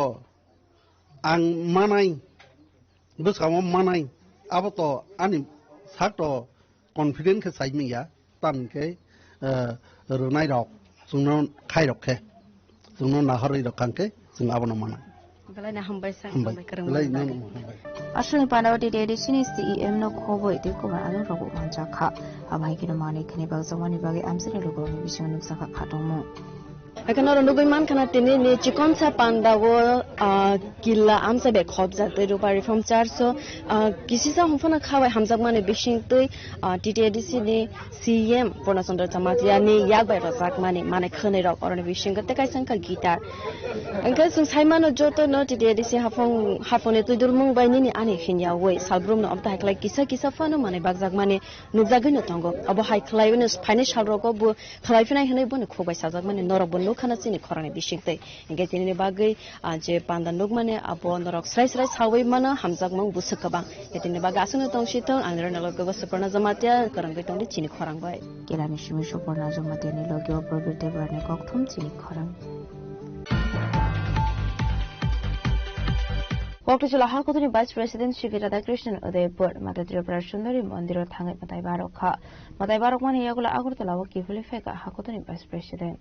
ang manai, bwskango manai, abo to ani sak to confident khe sai manya, tamni khe, eh, rwnai rok, chwngno khai rok khe, chwngno nahorwi rok kang khe, chwng abono manai. Belai no hambai sir, hambai. Hambai kwrwng belai manwi no bagwi. Hambai. Aswkni panda o T T A D C ni C E M no khobwi tei kubun adong rok bo manjak kha. Abo hai kheno manwi khwnwi bakjakmani bagwi amchaini lukurokni bisingo nukjakha khatungmung. Haikhe norok nugwi mankha na tini ni chikonsa panda o, ah, killa amchai bai khopjak tei Rupa Reform Church o, ah, kisisa hwnphano kha bai hamjakmani bisingtwi, ah, T T A D C ni C M Purna Chandra Jamatia ni yak bai rwjakmani manwi khwnwi rok oroni bisingo tei kaisa wngkha guitar. Hwnkhe chwng sai mano joto no T T A D C haphang, haphangni twidulmung bai nini ani hinyawi salbrumno obtha hai khlai kisa kisa phano manwi bakjakmani nukjagwi no tongo. Obo hai khlaiwi no phainai salrogo bo khlai phinai hwnwi bono khuk bai sajakmani norok bo nukha na chini khorangni bisingtwi. Hinkhe tinini bagwi, ah, je panda nukmani abo norok srai srai sawi mano hamjakmung bwswk kwbang. Hinkhe tinini bagwi aswkno tong si thung, ang Rena Logogo Suparna Jamatia, kwrwngwi tongdi chini khorang bai. Kelani simi Suparna Jamatia ni logi o Probir Debbarma ni kokthum chini khorang. Kokthai chwla hakutuni Vice President C P Radhakrishnan Udaipur, Mata Tripura Sundari Mondiro thangwi mwtai barokha. Mwtai barokmani yagulo Agartala o kiphilwi phaikha hakutuni Vice President.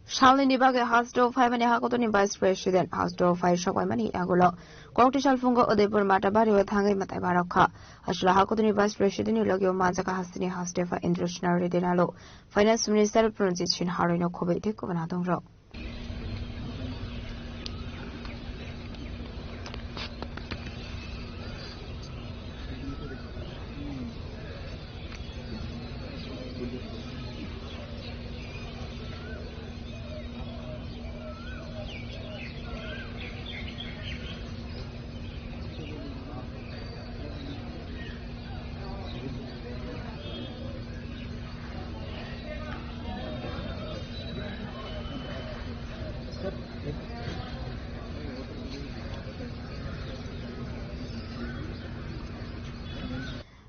Salnini bagwi hasteo phaimani hakutuni Vice President, hasteo phai sokpaimani yagulo Kokthai salphungo Udaipur Mata bario thangwi mwtai barokha. Hasteo hakutuni Vice Presidentni logio manjakha hasteni hastepha Indra Sinha Reddy Lalu, Finance Minister Pranjit Sinha roino khobwi tei kubun adongrok.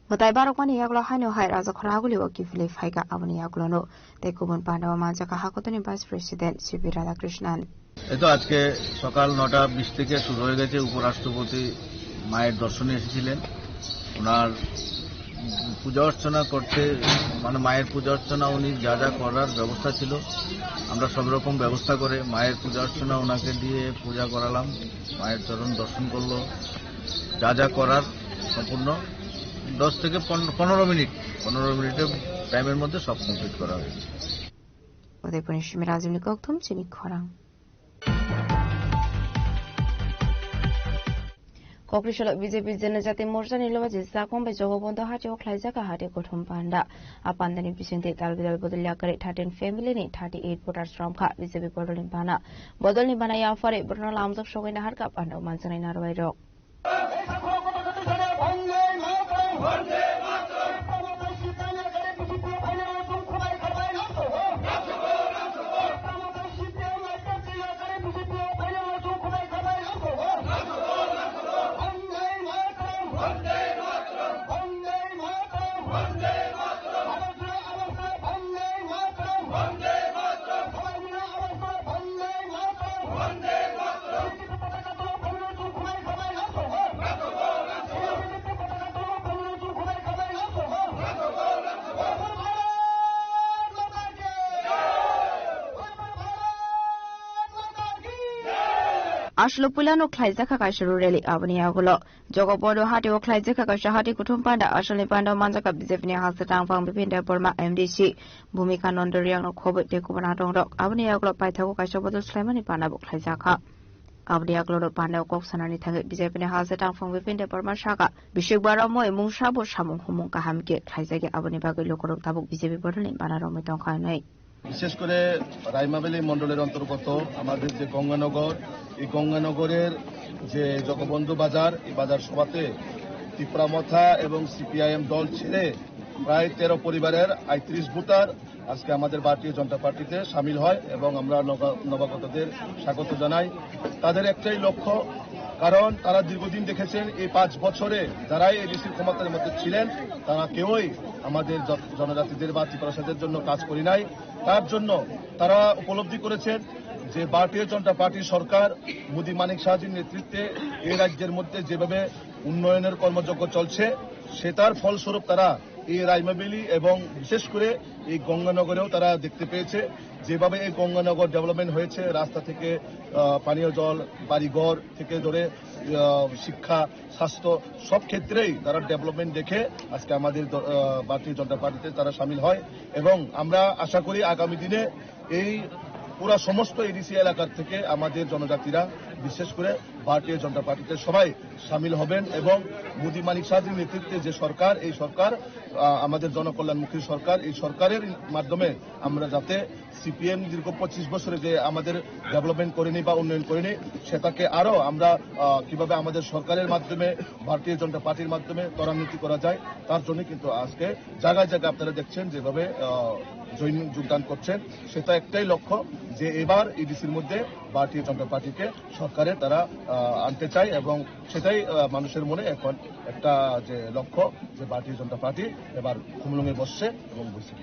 Mwtai barokmani yagulo haino hai Rajakhor agulio kiphilwi phaikha, aboni yagulono tei kubun pandao manjakha hakutuni Vice President C P Radhakrishnan. এই তো আজকে সকাল নটা বিশ থেকে শুরু হয়ে গেছে। উপরাষ্ট্রপতি মায়ের দর্শনে এসেছিলেন। ওনার পূজা অর্চনা করতে, মানে, মায়ের পূজা অর্চনা উনি যা যা করার ব্যবস্থা ছিল, আমরা সব রকম ব্যবস্থা করে মায়ের পূজা অর্চনা ওনাকে দিয়ে পূজা করালাম। মায়ের চরণ দর্শন করলো, যা যা করার সম্পূর্ণ দশ থেকে পনেরো, পনেরো মিনিট, পনেরো মিনিটের টাইমের মধ্যে সব কমপ্লিট করা হয়েছে। Udaipurni simi Rajibni kokthum chini khorang. Kokri salo B J P Janajati Morcha ni lobaji Chakwang bai Jogobondo hati o khlaijak a hati kuthum panda. A panda ni bisingtwi dal bidal bodol yakarwi thirteen family ni thirty eight voters romkha B J P bodol ni bana. Bodol ni bana yaphari borno lamjak sogwi naharkha panda o manjaknai narwai rok. Aswk puilano khlaijak kha kaisa rally, aboni yagulo Jogobondo hati o khlaijak kha kaisa hati kuthum panda, aswkni panda o manjak kha B J P ni hasteo tangphang Bipin Debbarma, M D C Bhumika Nanda Reang no khobwi tei kubun adong rok. Aboni yagulo paithago kaisa bodol swlaimani panda bo khlaijak kha. Aboni yakloro panda o kok sanani thangwi B J P ni Halsa Tangphung Bipin Debbarma sakha, bisik baromwi mungsa bo samung humung kaham khe khlaijagya, aboni bagwi lukurok tabuk B J P bodolni bana romwi tongkha hwnwi. বিশেষ করে রাইমাবেলী মণ্ডলের অন্তর্গত আমাদের যে গঙ্গানগর, এই গঙ্গানগরের যে জগবন্ধু বাজার, এই বাজার সভাতে তিপ্রা মথা এবং সিপিআইএম দল ছেড়ে প্রায় তেরো পরিবারের আটত্রিশ ভোটার আজকে আমাদের ভারতীয় জনতা পার্টিতে সামিল হয় এবং আমরা নবা-, নবাগতদের স্বাগত জানাই। তাদের একটাই লক্ষ্য, কারণ তারা দীর্ঘদিন দেখেছেন এই পাঁচ বছরে যারাই এডিসি ক্ষমতার মধ্যে ছিলেন, তারা কেউই আমাদের জ-, জনজাতিদের বা তিপ্রাসাদের জন্য কাজ করি নাই। তার জন্য তারা উপলব্ধি করেছেন যে ভারতীয় জনতা পার্টি সরকার মোদী মানিক সাহাজির নেতৃত্বে এই রাজ্যের মধ্যে যেভাবে উন্নয়নের কর্মযজ্ঞ চলছে, সেটার ফলস্বরূপ তারা এই রাইমাবেলি এবং বিশেষ করে এই গঙ্গানগরেও তারা দেখতে পেয়েছে যেভাবে এই গঙ্গানগর ডেভেলপমেন্ট হয়েছে, রাস্তা থেকে, আহ, পানীয় জল, বাড়িঘর থেকে ধরে, আহ, শিক্ষা, স্বাস্থ্য, সব ক্ষেত্রেই তারা ডেভেলপমেন্ট দেখে আজকে আমাদের দ-, আহ, ভারতীয় জনতা পার্টিতে তারা সামিল হয়। এবং আমরা আশা করি আগামী দিনে এই পুরা সমস্ত এডিসি এলাকার থেকে আমাদের জনজাতিরা, বিশেষ করে ভারতীয় জনতা পার্টিতে সবাই সামিল হবেন এবং মোদী মানিক সাহাজির নেতৃত্বে যে সরকার, এই সরকার, আহ, আমাদের জনকল্যাণমুখী সরকার, এই সরকারের মাধ্যমে আমরা যাতে সিপিএম দীর্ঘ পঁচিশ বছরে যে আমাদের ডেভেলপমেন্ট করেনি বা উন্নয়ন করেনি, সেটাকে আরো আমরা, আহ, কিভাবে আমাদের সরকারের মাধ্যমে, ভারতীয় জনতা পার্টির মাধ্যমে ত্বরান্বিত করা যায়, তার জন্য কিন্তু আজকে জায়গায় জায়গায় আপনারা দেখছেন যেভাবে, আহ, জয়েন, যোগদান করছেন। সেটা একটাই লক্ষ্য যে এবার এডিসির মধ্যে ভারতীয় জনতা পার্টিকে সরকারে তারা, আহ, আনতে চায় এবং সেটাই, আহ, মানুষের মনে এখন একটা যে লক্ষ্য যে ভারতীয় জনতা পার্টি এবার খুমলুঙে বসছে এবং বসছে।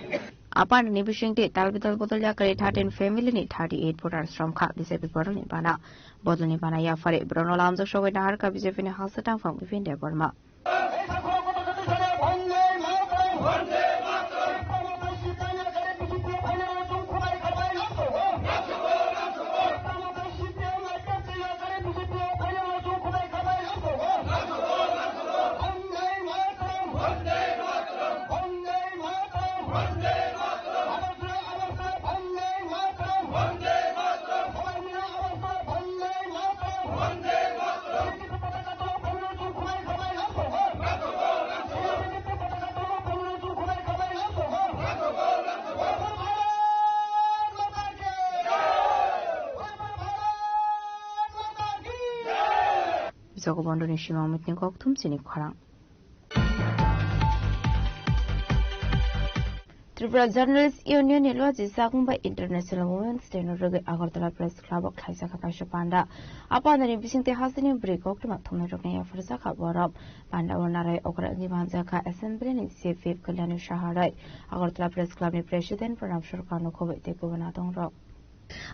Apani ni bisingtwi talbidal bodol yakarwi thirteen family ni thirty eight voter sromkha B J P bodolni bana. Bodolni bana yaphari borokno lamjak sogwi naharkha B J P ni Halsa Tangphung Bipin Debbarma. Jogobondhuni Sima Mitni Kokthum chini khorang. Tripura Journalist Union ni loji chakmung bai International Women's Day no rwgwi Agartala Press Club o khlaijak kaisa panda. A panda ni bisingtwi hasteni bwrwi koktwma thumnai rokni yapharjak kha borok. Panda o narai okra wngwi manjak kha Assembly ni Chief Whip Kalyani Saha roi, Agartala Press Club ni President Pranab Sarkar no khobwi tei kubun adong rok.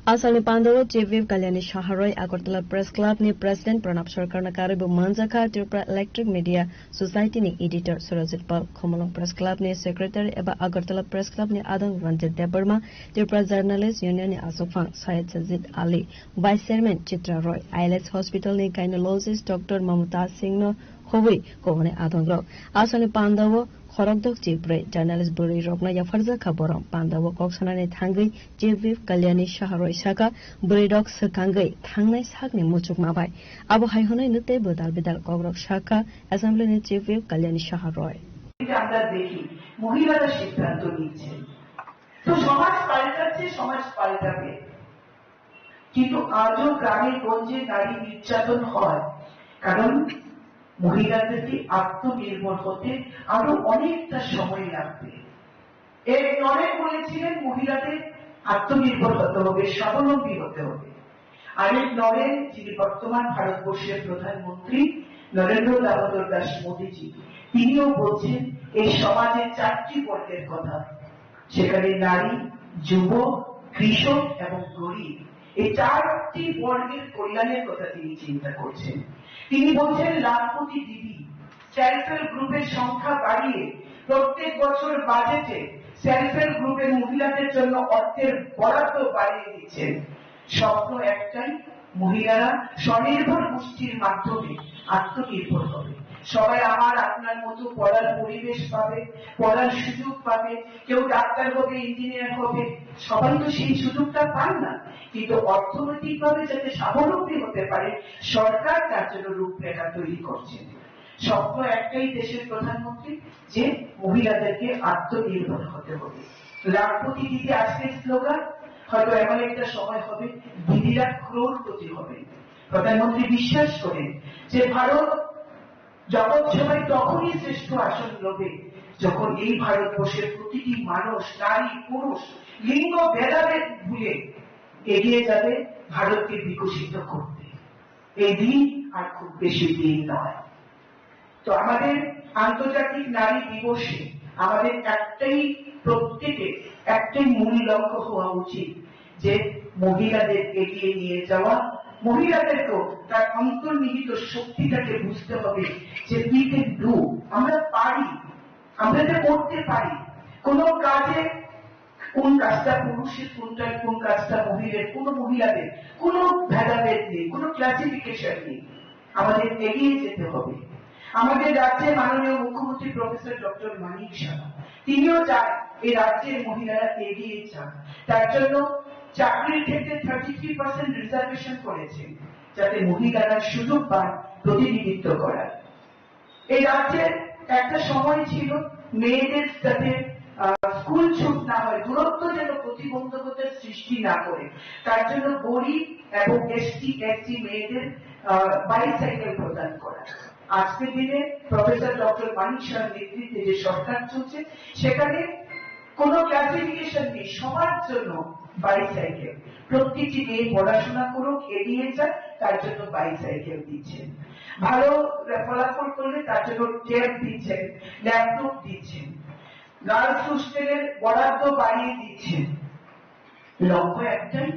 Asalni pandao Chief Whip Kalyani Saha roi Agartala Press Club ni President Pranab Sarkar no karwi bo manjakha Tripura Electric Media Society ni Editor Surajit Pal, Khumulwng Press Club ni Secretary eba Agartala Press Club ni adong Ranjit Debbarma, Tripura Journalist Union ni aswkphang Syed Sajid Ali, Vice Chairman Chitra Roy, I L S Hospital ni Gynecologist Doctor Mamta Singh no khobwi kubuni adongrok. Aswkni pandao khorokdok chibrwi journalist bwrwi rokno yapharjak kha borok. Pandao kok sanani thangwi Chief Whip Kalyani Saha roi sakha, bwrwi rok swkangwi thangnai sakni muchukma bai. Abo hai hwnwi nwtei bwdal bidal kokrok sakha Assembly ni Chief Whip Kalyani Saha roi. এটা আমরা দেখি, মহিলারা সিদ্ধান্ত নিচ্ছেন। তো সমাজ পাল্টাচ্ছে, সমাজ পাল্টাবে। কিন্তু আজও গ্রামে গঞ্জে নারী নির্যাতন হয়, কারণ মহিলাদেরকে আত্মনির্ভর হতে আরো অনেকটা সময় লাগবে। এক নরেন বলেছিলেন, মহিলাদের আত্মনির্ভর হতে হবে, স্বাবলম্বী হতে হবে। আরেক নরেন, যিনি বর্তমান ভারতবর্ষের প্রধানমন্ত্রী নরেন্দ্র দামোদর দাস মোদীজি, তিনিও বলছেন এই সমাজে চারটি বর্গের কথা, সেখানে নারী, যুবক, কৃষক এবং গরিব, এই চারটি বর্গের কল্যাণের কথা তিনি চিন্তা করছেন। তিনি বলছেন, লাখপতি দিদি, সেলফ হেল্প গ্রুপের সংখ্যা বাড়িয়ে প্রত্যেক বছর বাজেটে সেলফ হেল্প গ্রুপের মহিলাদের জন্য অর্থের বরাদ্দ বাড়িয়ে দিচ্ছেন। স্বপ্ন একটাই, মহিলারা স্বনির্ভর গোষ্ঠীর মাধ্যমে আত্মনির্ভর হবে। সবাই আমার আপনার মতো পড়ার পরিবেশ পাবে, পড়ার সুযোগ পাবে, কেউ ডাক্তার হবে, ইঞ্জিনিয়ার হবে, সবাই তো সেই সুযোগটা পান না। কিন্তু অর্থনৈতিকভাবে যাতে স্বাবলম্বী হতে পারে, সরকার তার জন্য রূপরেখা তৈরি করছেন। স্বপ্ন একটাই দেশের প্রধানমন্ত্রী, যে মহিলাদেরকে আত্মনির্ভর হতে হবে। লাখপতি দিদি আজকের স্লোগান, হয়তো এমন একটা সময় হবে দিদিরা ক্রোড়পতি হবেন। প্রধানমন্ত্রী বিশ্বাস করেন যে ভারত জগৎ সভায় তখনই শ্রেষ্ঠ আসন লবে, যখন এই ভারতবর্ষের প্রতিটি মানুষ, নারী, পুরুষ, লিঙ্গ ভেদাভেদ ভুলে এগিয়ে যাবে ভারতকে বিকশিত করতে। এই দিন আর খুব বেশি দিন নয়। তো আমাদের আন্তর্জাতিক নারী দিবসে আমাদের একটাই, প্রত্যেকে একটাই মূল লক্ষ্য হওয়া উচিত যে মহিলাদের এগিয়ে নিয়ে যাওয়া, মহিলাদেরকেও তার অন্তর্নিহিত শক্তিটাকে বুঝতে হবে যে we can do, আমরা পারি, আমরা এটা করতে পারি। কোনো কাজে কোন কাজটা পুরুষের, কোনটা, কোন কাজটা মহিলার, কোনো মহিলাদের কোনো ভেদাভেদ নেই, কোনো ক্লাসিফিকেশন নেই। আমাদের এগিয়ে যেতে হবে। আমাদের রাজ্যের মাননীয় মুখ্যমন্ত্রী প্রফেসর ডক্টর মানিক সাহা, তিনিও চান এই রাজ্যের মহিলারা এগিয়ে যান। তার জন্য চাকরির ক্ষেত্রে থার্টি থ্রি পার্সেন্ট রিজার্ভেশন করেছেন, যাতে মহিলারা সুযোগ পান প্রতিনিধিত্ব করার। এই রাজ্যের একটা সময় ছিল মেয়েদের যাতে, আহ, স্কুল ছুট না হয়, দূরত্ব যেন প্রতিবন্ধকতার সৃষ্টি না করে, তার জন্য গরিব এবং এসটি, এসসি মেয়েদের, আহ, বাইসাইকেল প্রদান করা। আজকের দিনে প্রফেসর ডক্টর মানিক সাহার নেতৃত্বে যে সরকার চলছে, সেখানে কোনো ক্লাসিফিকেশন নেই, সবার জন্য বাইসাইকেল। প্রতিটি মেয়ে পড়াশোনা করুক, এগিয়ে যাক, তার জন্য বাইসাইকেল দিচ্ছেন। ভালো ফলাফল করলে তার জন্য ট্যাব দিচ্ছেন, ল্যাপটপ দিচ্ছেন, গার্লস হোস্টেলের বরাদ্দ বাড়িয়ে দিচ্ছেন। লক্ষ্য একটাই,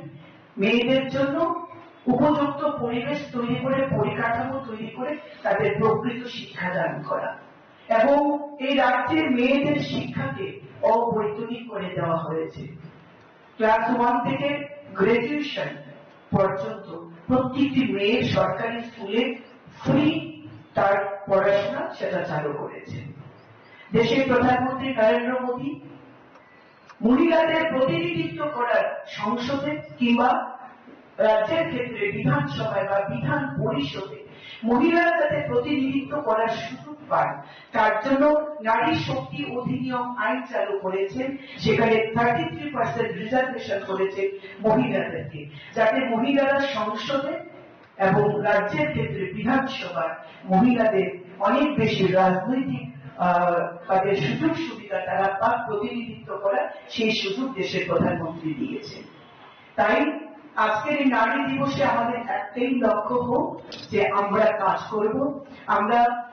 মেয়েদের জন্য উপযুক্ত পরিবেশ তৈরি করে, পরিকাঠামো তৈরি করে তাদের প্রকৃত শিক্ষা দান করা। এবং এই রাজ্যের মেয়েদের শিক্ষাকে অবৈতনিক করে দেওয়া হয়েছে। ক্লাস ওয়ান থেকে গ্র্যাজুয়েশন পর্যন্ত প্রত্যেকটি মেয়ে সরকারি স্কুলে ফ্রি তার পড়াশোনা সেটা চালু করেছে। দেশের প্রধানমন্ত্রী নরেন্দ্র মোদী মহিলাদের প্রতিনিধিত্ব করার সংসদে কিংবা রাজ্যের ক্ষেত্রে বিধানসভায় বা বিধান পরিষদে মহিলারা যাতে প্রতিনিধিত্ব করার সুযোগ পান, তার জন্য নারী শক্তি অধিনিয়ম আইন চালু করেছেন, সেখানে থার্টি থ্রি পার্সেন্ট রিজার্ভেশন করেছেন মহিলাদেরকে, যাতে মহিলারা সংসদে এবং রাজ্যের ক্ষেত্রে বিধানসভায় মহিলাদের অনেক বেশি রাজনৈতিক, আহ, তাদের সুযোগ সুবিধা তারা পাক, প্রতিনিধিত্ব করার সেই সুযোগ দেশের প্রধানমন্ত্রী দিয়েছেন। তাই আজকের এই নারী দিবসে আমাদের একটাই লক্ষ্য হোক যে আমরা কাজ করব, আমরা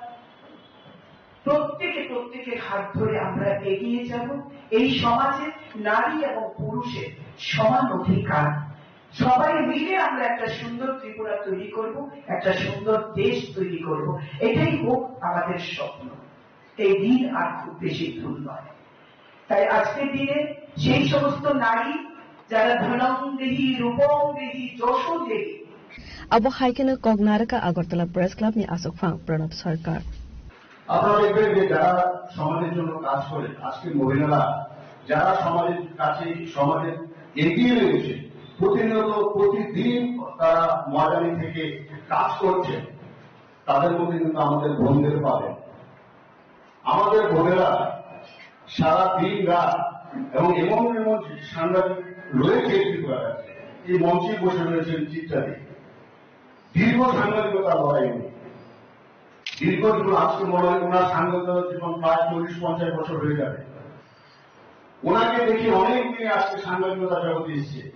প্রত্যেকে প্রত্যেকের হাত ধরে আমরা এগিয়ে যাব। এই সমাজে নারী এবং পুরুষের সমান অধিকার, সবাই মিলে আমরা একটা সুন্দর ত্রিপুরা তৈরি করব, একটা সুন্দর দেশ তৈরি করব, এটাই হোক আমাদের স্বপ্ন। এই দিন আর খুব বেশি দূর নয়। তাই আজকের দিনে সেই সমস্ত নারী যারা ধনং দেহি, রূপং দেহি, যশো দেহি, Abo hai kheno kok narwkha Agartala Press Club ni aswkphang Pranab Sarkar. আপনারা দেখবেন যে যারা সমাজের জন্য কাজ করেন, আজকে মহিলারা যারা সমাজের কাছে, সমাজে এগিয়ে রয়েছে, প্রতিনিয়ত প্রতিদিন তারা ময়দানে থেকে কাজ করছেন, তাদের মধ্যে কিন্তু আমাদের বোনদের পাবেন। আমাদের বোনেরা সারা দিন রাত এবং এমন এমন সাংবাদিক রয়েছে ত্রিপুরা রাজ্যে, এই মঞ্চে বসে রয়েছেন চিত্রা দি। দীর্ঘ সাংবাদিকতা লড়াই উনি। দীর্ঘ জীবন, আজকে মনে হয় ওনার সাংবাদিকতা জীবন প্রায় চল্লিশ পঞ্চাশ বছর হয়ে যাবে। ওনাকে দেখে অনেক মেয়ে আজকে সাংবাদিকতা জগতে এসছে।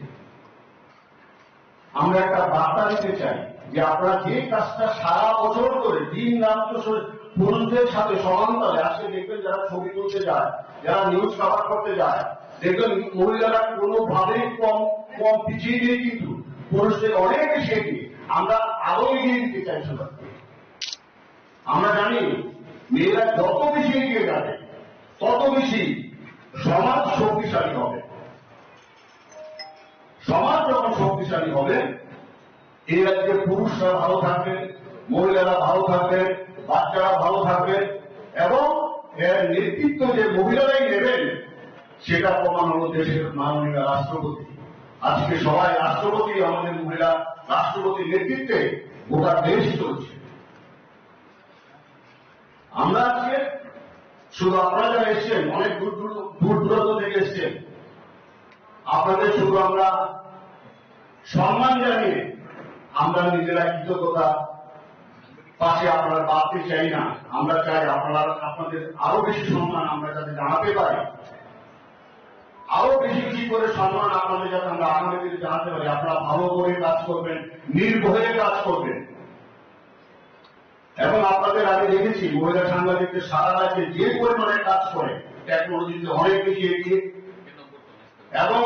আমরা একটা বার্তা দিতে চাই যে আপনারা যে কাজটা সারা বছর করে দিন রাত তো সে-, পুরুষদের সাথে সমান তালে, আজকে দেখবেন যারা ছবি তুলতে যায়, যারা নিউজ কভার করতে যায়, দেখবেন মহিলারা কোনোভাবেই কম, কম পিছিয়ে নেই, কিন্তু পুরুষদের অনেক বেশি এগিয়ে। আমরা আরো এগিয়ে দিতে চাই সবাইকে। আমরা জানি মেয়েরা যত বেশি এগিয়ে যাবে, তত বেশি সমাজ শক্তিশালী হবে। সমাজ যখন শক্তিশালী হবে, এই রাজ্যে পুরুষরা ভালো থাকবেন, মহিলারা ভালো থাকবেন, বাচ্চারা ভালো থাকবে এবং এর নেতৃত্ব যে মহিলারাই নেবেন, সেটা প্রমাণ হলো দেশের মাননীয় রাষ্ট্রপতি। আজকে সবাই রাষ্ট্রপতি, আমাদের মহিলা রাষ্ট্রপতির নেতৃত্বে গোটা দেশ চলছে। আমরা আজকে শুধু আপনারা যারা এসছেন, অনেক দূর দূর, দূর দূরান্ত থেকে এসছেন, আপনাদের শুধু আমরা সম্মান জানিয়ে আমরা নিজেরা কৃতজ্ঞতা পাশে আপনারা বাড়তে চাই না। আমরা চাই আপনারা, আপনাদের আরো বেশি সম্মান আমরা যাতে জানাতে পারি, আরো বেশি বেশি করে সম্মান আপনাদের যাতে আমরা আগামী দিনে জানাতে পারি। আপনারা ভালো করে কাজ করবেন, নির্ভয়ে কাজ করবেন। এবং আপনাদের আগে দেখেছি মহিলা সাংবাদিকদের সারা রাজ্যে যে পরিমাণে কাজ করে, টেকনোলজিতে অনেক বেশি এগিয়ে এবং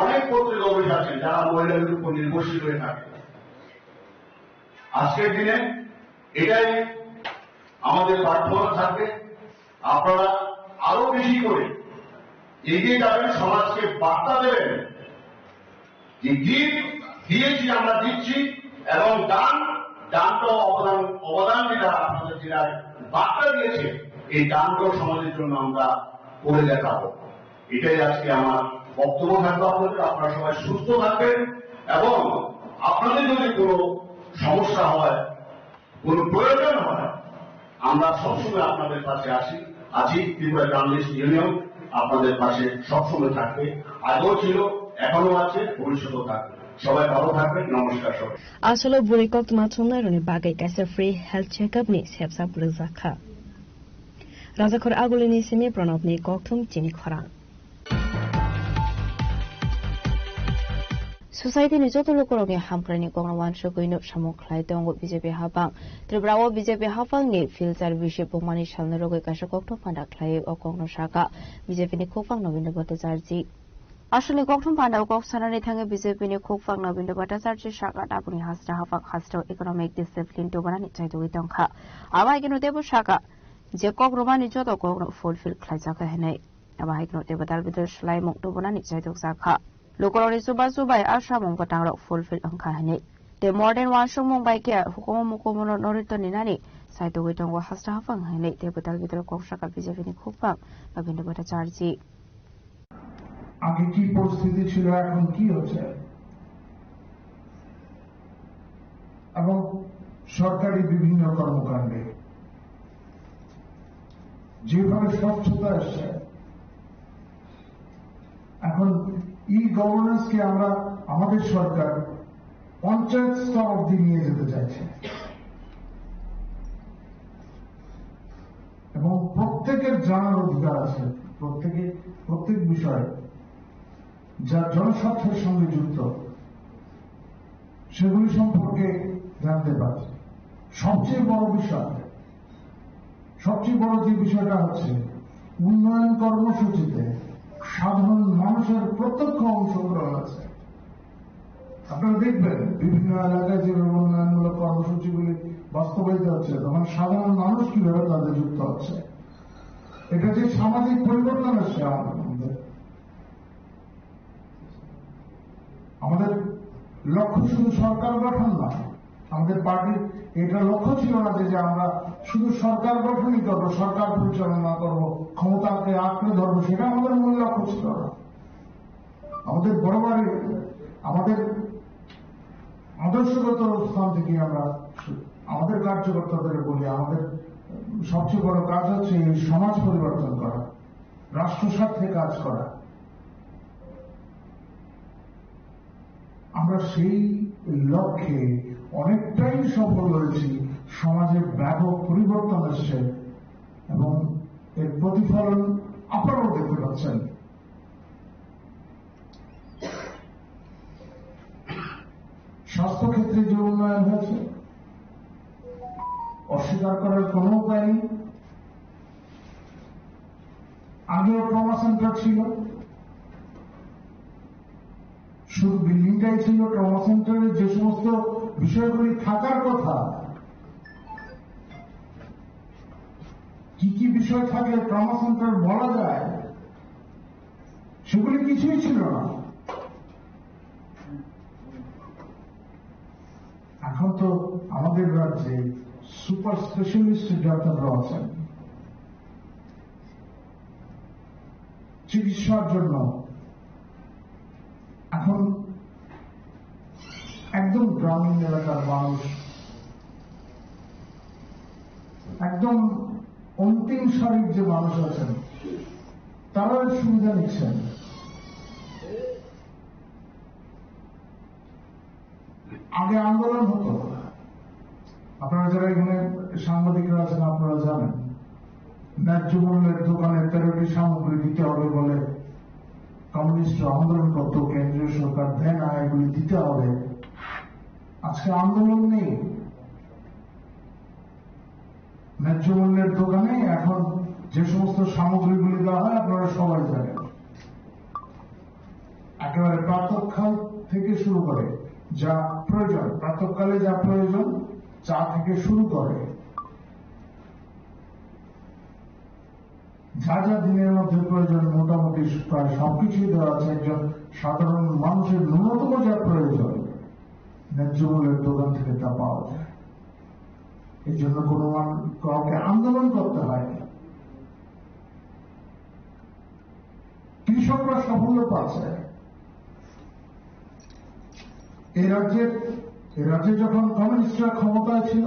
অনেক পত্রিকা অফিস আছেন যারা মহিলাদের উপর নির্ভরশীল হয়ে থাকে। আজকের দিনে এটাই আমাদের প্রার্থনা থাকবে, আপনারা আরো বেশি করে এগিয়ে যাবেন, সমাজকে বার্তা দেবেন যে গিফট দিয়েছি, আমরা দিচ্ছি, এবং দান, দানটাও অবদান, অবদান যেটা আপনাদের জেলায় বার্তা দিয়েছে, এই দানটাও সমাজের জন্য আমরা করে দেখাবো। এটাই আজকে আমার বক্তব্য থাকবে আপনাদের। আপনারা সবাই সুস্থ থাকবেন এবং আপনাদের যদি কোনো সমস্যা হয়, কোনো প্রয়োজন হয়, আমরা সবসময় আপনাদের পাশে আসি, আছি। ত্রিপুরা জার্নালিস্ট ইউনিয়ন আপনাদের পাশে সবসময় থাকবে, আগেও ছিল, এখনো আছে, ভবিষ্যতেও থাকবে। সবাই ভালো থাকবেন। নমস্কার সবাই। Asolo bwrwi koktwma chumnairokni bagwi kaisa free health checkup ni sepsa pwrwngjakha. Rajakhor Agulini simi Pranabni kokthum chini khorang. Society ni joto lukurokni hamkraini kokno uansugwi nuk samung khlai tongo B J P hapang. Tripura o B J P hapangni filter bisi pungmani salni rogwi kaisa kokthum panda khlaiwi o kokno saka B J P ni khukphang Nobindra Bhattacharjee. Aswkni kokthum panda o kok sanani thangwi B J P ni khukphang Nobindra Bhattacharjee saka tabukni hasta hapang hasteo economic discipline tubunani chaitugwi tongkha. Abo hai kheno teibo saka je kok rwmani joto kokno fulfill khlaijak hinwi. Abo hai kheno teibo dal bidal swlaimung tubunani chaitokjakha. Lukurokni chubachu bai a samung bwtangrok fulfill wngkha hinwi. Tei modern uansukmung bai khe hukumu mukumu no norito ninani saitugwi tongo hasta hapang hinwi tei bwtal bidal kok saka B J P ni khukphang Nobindra Bhattacharjee. আগে কি পরিস্থিতি ছিল, এখন কি হচ্ছে, এবং সরকারি বিভিন্ন কর্মকাণ্ডে যেভাবে স্বচ্ছতা এসছে, এখন ই গভর্নেন্সকে আমরা, আমাদের সরকার পঞ্চায়েত স্তর অব্দি নিয়ে যেতে চাইছে। এবং প্রত্যেকের জানার অধিকার আছে, প্রত্যেকে প্রত্যেক বিষয়ে যা জনস্বার্থের সঙ্গে যুক্ত, সেগুলি সম্পর্কে জানতে পারছে। সবচেয়ে বড় বিষয়, সবচেয়ে বড় যে বিষয়টা হচ্ছে, উন্নয়ন কর্মসূচিতে সাধারণ মানুষের প্রত্যক্ষ অংশগ্রহণ আছে। আপনারা দেখবেন, বিভিন্ন এলাকায় যেভাবে উন্নয়নমূলক কর্মসূচিগুলি বাস্তবায়িত হচ্ছে, তখন সাধারণ মানুষ কিভাবে তাতে যুক্ত হচ্ছে। এটা যে সামাজিক পরিবর্তন আসছে আমাদের মধ্যে। আমাদের লক্ষ্য শুধু সরকার গঠন নয়, আমাদের পার্টির এটা লক্ষ্য ছিল না যে, যে আমরা শুধু সরকার গঠনই করবো, সরকার পরিচালনা করব, ক্ষমতাকে আঁকড়ে ধরবো, সেটা আমাদের মূল লক্ষ্য ছিল না। আমাদের বরাবরই আমাদের আদর্শগত স্থান থেকে আমরা আমাদের কার্যকর্তাদের বলি, আমাদের সবচেয়ে বড় কাজ হচ্ছে এই সমাজ পরিবর্তন করা, রাষ্ট্র স্বার্থে কাজ করা। আমরা সেই লক্ষ্যে অনেকটাই সফল হয়েছি। সমাজে ব্যাপক পরিবর্তন এসছে এবং এর প্রতিফলন আপনারাও দেখতে পাচ্ছেন। স্বাস্থ্যক্ষেত্রে যে উন্নয়ন হয়েছে, অস্বীকার করার কোনো উপায় নেই। আগেও ট্রমা সেন্টার ছিল, শুধু বিল্ডিংটাই ছিল ট্রমা সেন্টারে, যে সমস্ত বিষয়গুলি থাকার কথা, কি কি বিষয় থাকলে ট্রমা সেন্টার বলা যায়, সেগুলি কিছুই ছিল না। এখন তো আমাদের রাজ্যে সুপার স্পেশালিস্ট ডাক্তাররা আছেন চিকিৎসার জন্য। এখন একদম গ্রামীণ এলাকার মানুষ, একদম অন্তিম সারির যে মানুষ আছেন, তারাও এর সুবিধা নিচ্ছেন। আগে আন্দোলন হতো, আপনারা যারা এখানে সাংবাদিকরা আছেন, আপনারা জানেন, ন্যায্য মূল্যের দোকানে তেরোটি সামগ্রী দিতে হবে বলে কমিউনিস্টরা আন্দোলন করত, কেন্দ্রীয় সরকার দেয় না, এগুলি দিতে হবে। আজকে আন্দোলন নেই, ন্যায্য মূল্যের দোকানে এখন যে সমস্ত সামগ্রীগুলি দেওয়া হয়, আপনারা সবাই জানেন। একেবারে প্রাতঃকাল থেকে শুরু করে যা প্রয়োজন, প্রাতঃকালে যা প্রয়োজন, চা থেকে শুরু করে যা যা দিনের মধ্যে প্রয়োজন, মোটামুটি প্রায় সবকিছুই দেওয়া আছে। একজন সাধারণ মানুষের ন্যূনতম যা প্রয়োজন, ন্যায্য মূল্যের দোকান থেকে তা পাওয়া যায়। এই জন্য কোনো মান-, কাউকে আন্দোলন করতে হয়নি। কৃষকরা সাফল্য পাচ্ছে। এই রাজ্যে, এই রাজ্যে যখন কমিউনিস্টরা ক্ষমতায় ছিল,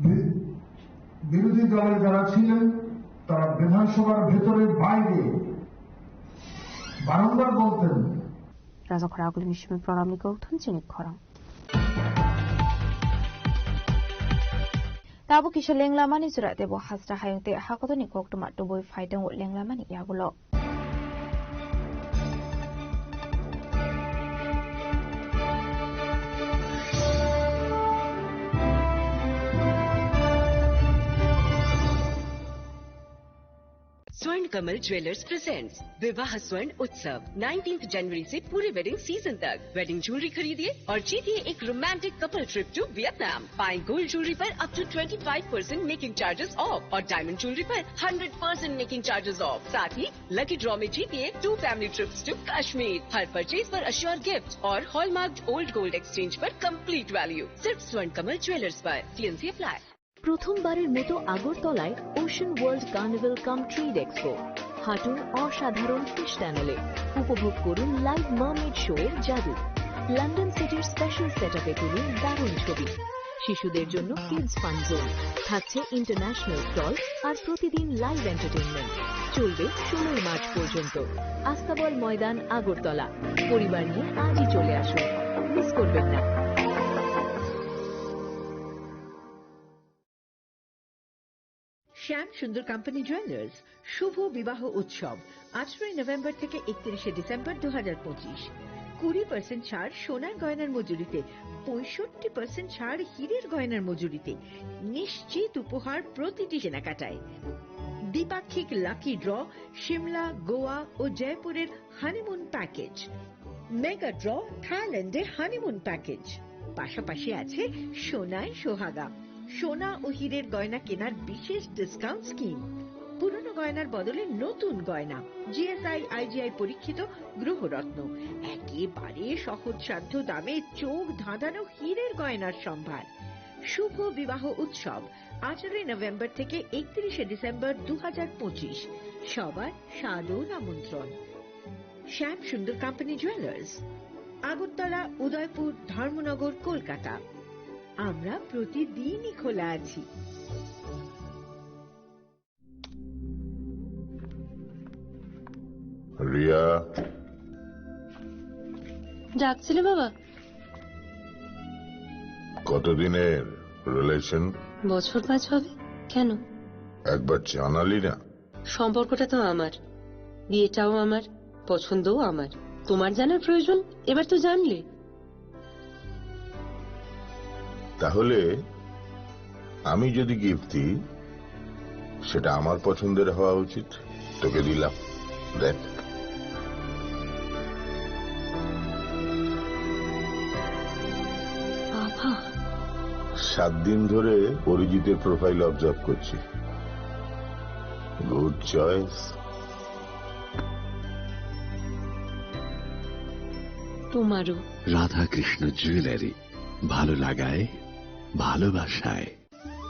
বি-, বিরোধী দলের যারা ছিলেন, তারা বিধানসভার ভেতরে বাইরে বারংবার বলতেন। Rajakhora Agulini simi program ni kok thun chini khorang. Tabuk kisa lenglamani jora tebo hasra hayung tei hakotorni koktwma tubui phai tongo lenglamani yagulo. स्वर्ण कमल ज्वेलर्स प्रेजेंट्स विवाह स्वर्ण उत्सव, नाइनटीन्थ जनवरी से पूरे वेडिंग सीजन तक। वेडिंग ज्वेलरी खरीदिए और जीतिए एक romantic couple trip to Vietnam. पाएं गोल्ड ज्वेलरी पर up to twenty five percent making charges off और डायमंड ज्वेलरी पर hundred percent making charges off. साथ ही लकी ड्रॉ में जीतिए two family trips to Kashmir. हर परचेज पर अश्योर गिफ्ट और हॉलमार्क्ड ओल्ड गोल्ड एक्सचेंज पर कंप्लीट वैल्यू। सिर्फ स्वर्ण कमल ज्वेलर्स पर। TNC apply. প্রথমবারের মতো আগরতলায় ওশান ওয়ার্ল্ড কার্নিভাল কাম ট্রেড এক্সপো। হাঁটুন অসাধারণ ফিশ টানেলে, উপভোগ করুন লাইভ মার্মেড শো এর জাদু। লন্ডন সিটির স্পেশাল সেটআপে তুলুন দারুণ ছবি। শিশুদের জন্য কিডস ফান জোন, থাকছে ইন্টারন্যাশনাল স্টল আর প্রতিদিন লাইভ এন্টারটেইনমেন্ট। চলবে ষোলোই মার্চ পর্যন্ত। আস্তাবল ময়দান, আগরতলা। পরিবার নিয়ে আজই চলে আসুন, মিস করবেন না। শ্যাম সুন্দর কোম্পানি জুয়েলার্স শুভ বিবাহ উৎসব, আঠারোই নভেম্বর থেকে একত্রিশে ডিসেম্বর দু হাজার পঁচিশ। কুড়ি পার্সেন্ট ছাড় সোনার গয়নার মজুরিতে, পঁয়ষট্টি পার্সেন্ট ছাড় হীরের গয়নার মজুরিতে, নিশ্চিত উপহার প্রতিটি কেনাকাটায়। দ্বিপাক্ষিক লাকি ড্র, সিমলা, গোয়া ও জয়পুরের হানিমুন প্যাকেজ। মেগা ড্র, থাইল্যান্ডে হানিমুন প্যাকেজ। পাশাপাশি আছে সোনায় সোহাগা, সোনা ও হীরের গয়না কেনার বিশেষ ডিসকাউন্ট স্কিম। পুরনো গয়নার বদলে নতুন গয়না, জিএসআই আইজিআই পরীক্ষিত গ্রহরত্ন, একেবারে সহজসাধ্য দামে চোখ ধাঁধানো হীরের গয়নার সম্ভার। শুভ বিবাহ উৎসব, আঠারোই নভেম্বর থেকে একত্রিশে ডিসেম্বর দু হাজার পঁচিশ। সবার সাদর আমন্ত্রণ। শ্যাম সুন্দর কোম্পানি জুয়েলার্স, আগরতলা, উদয়পুর, ধর্মনগর, কলকাতা। আমরা প্রতিদিনই খোলা আছি। রিয়া। ডাকছিলে বাবা? কতদিনের রিলেশন? বছর পাঁচ হবে। কেন? একবার জানালি না। সম্পর্কটা তো আমার, বিয়েটাও আমার, পছন্দও আমার। তোমার জানার প্রয়োজন, এবার তো জানলে। তাহলে আমি যদি গিফট দিই, সেটা আমার পছন্দের হওয়া উচিত। তোকে দিলাম, দেখ। বাবা। সাত দিন ধরে অরিজিতের প্রোফাইল অবজার্ভ করছি। Good choice. তোমারও। রাধাকৃষ্ণ জুয়েলারি, ভালো লাগায় ভালোবাসায়।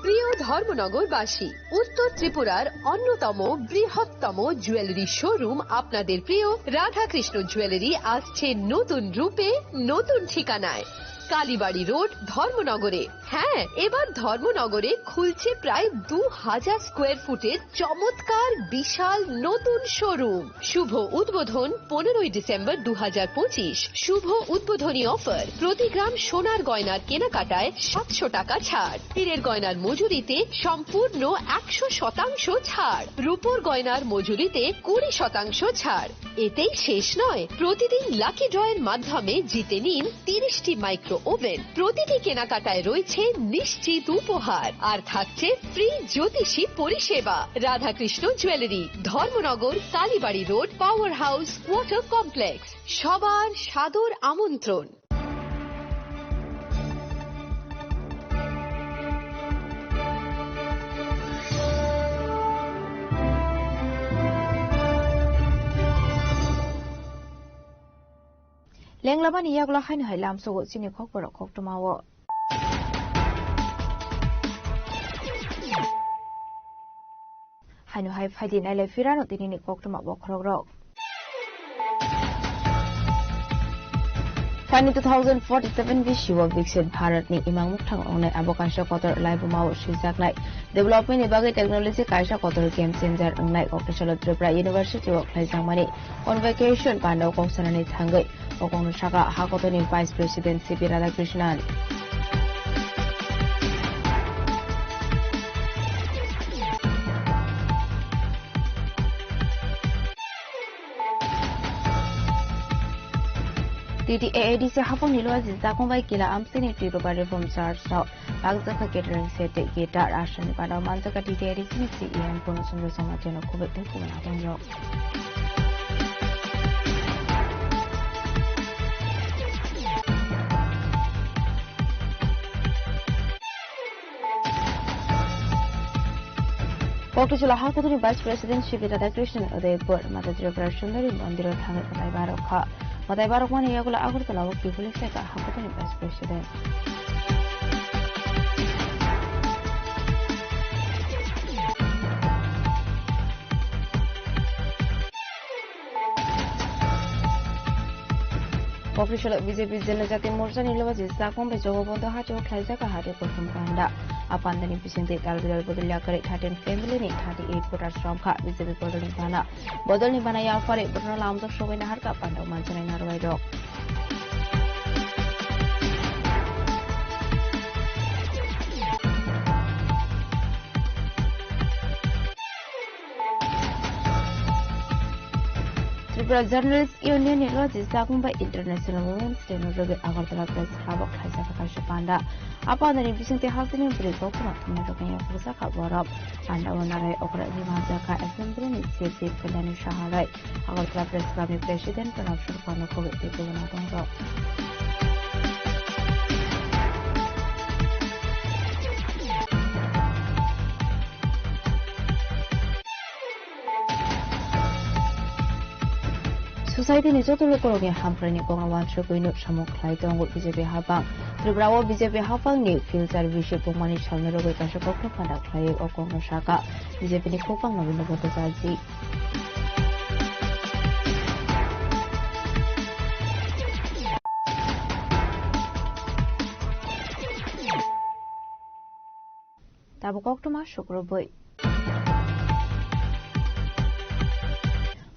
প্রিয় ধর্মনগরবাসী, উত্তর ত্রিপুরার অন্যতম বৃহত্তম জুয়েলারি শোরুম আপনাদের প্রিয় রাধাকৃষ্ণ জুয়েলারি আসছে নতুন রূপে, নতুন ঠিকানায়। কালীবাড়ি রোড, ধর্মনগরে। হ্যাঁ, এবার ধর্মনগরে খুলছে প্রায় দু হাজার স্কোয়ার ফুটের চমৎকার বিশাল নতুন শোরুম। শুভ উদ্বোধন পনেরোই ডিসেম্বর দু হাজার পঁচিশ। শুভ উদ্বোধনী অফার, প্রতি গ্রাম সোনার গয়নার কেনাকাটায় সাতশো টাকা ছাড়, হীরের গয়নার মজুরিতে সম্পূর্ণ একশো শতাংশ ছাড়, রূপোর গয়নার মজুরিতে কুড়ি শতাংশ ছাড়। এতেই শেষ নয়, প্রতিদিন লাকি ড্রয়ের মাধ্যমে জিতে নিন তিরিশটি মাইক্রো ওভেন। প্রতিটি কেনাকাটায় রয়েছে নিশ্চিত উপহার, আর থাকছে ফ্রি জ্যোতিষী পরিষেবা। Radhakrishna jewellery, Dharmanagar, Kalibari road, power house, water complex. সবার সাদর আমন্ত্রণ। Lenglamani yagulo haino hai lamsogo chini khokborok koktwmao. Haino hai phaidi nailai phirano tinini koktwma bokhorokrok. Phaini two thousand forty-seven bisio Viksit Bharatni imang mukthang wngnai, abo kaisa kotor laibumao swijaknai. Development ni bagwi technology kaisa kotor game changer wngnai. Koktwsalo Tripura University o khlaijakmani convocation pandao kok sanani thangwi. O kokno saka hakotoni Vice President C P Radhakrishnan. T T A A D C hapangni loa jijak bai kila amsini Tripura Reform Church rok bakjak kha catering set tei guitar, aswkni bana manjak kha T T A A D C ni C E M Purno Chandra Jamatia no khoboi tei kubun adongrok. Koktwsalo hakotoni Vice President C P Radhakrishnan Udaipur, Mata Tripura Sundari Mondiro thangwi mwtai barok kha. Mwtai barokmani yagulo Agartala o kiphilwi khlai kha hakotoni Vice President. Koktwsalo B J P Janajati Morcha ni loa jijak bai Jogobondhu Hathi o khlaijak kha hari kothom panda. A pandani bisingtwi tal bilal bodol yakarwi thirteen family ni thirty eight voters romkha. B J P bodolni bana, bodolni bana yapharwi bohrokno lamjak sogwi naharkha panda manjaknai narwai rok. Tripura Journalist Union ni loa jijak bai International Women's Day no rwgwi Agartala Press Club o khlaijak kha kaisa panda. A pandani bisingtwi hasteni bwrwi koktwma thumnairokni yaphar jakha borok. Panda o narai okra wngwi manjak kha Assembly ni Chief Whip Kalyani Saha bai Agartala Press Club ni President Pranab Sarkar no khoboi tei kubun adongrok. Society ni joto lukurokni hamkraini kokno uansukwi no samung khlai tongo B J P hapang. Tripura o B J P hapangni future bising pungmani salni rwgwi kaisa kokthai phanda khlaiwi o kokno sakha B J P ni khopang Nobindra Bhattacharjee. Tabuk koktwma sukrubwi.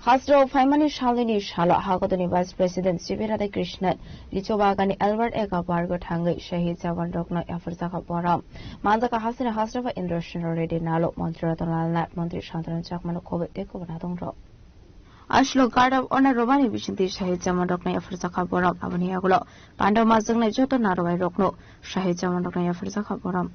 Hasteo phaimani salnini salo Hakotoni Vice President C P Radhakrishnan Lichobagani Albert Eka Park o thangwi Shahid Jawan rokno yapharjakha borom. Manjakha hasteni Hasteo Indrasena Reddy Nalo, Montri Ratan Lal Nath, Montri Santanu Chakmano khoboi tei kubun adongrok. Aslo Guard of Honor romani bisingtwi Shahid Jawan rokno yapharjakha borom. Aboni yagulo panda majwknai joto narwai rokno Shahid Jawan rokno yapharjakha borom.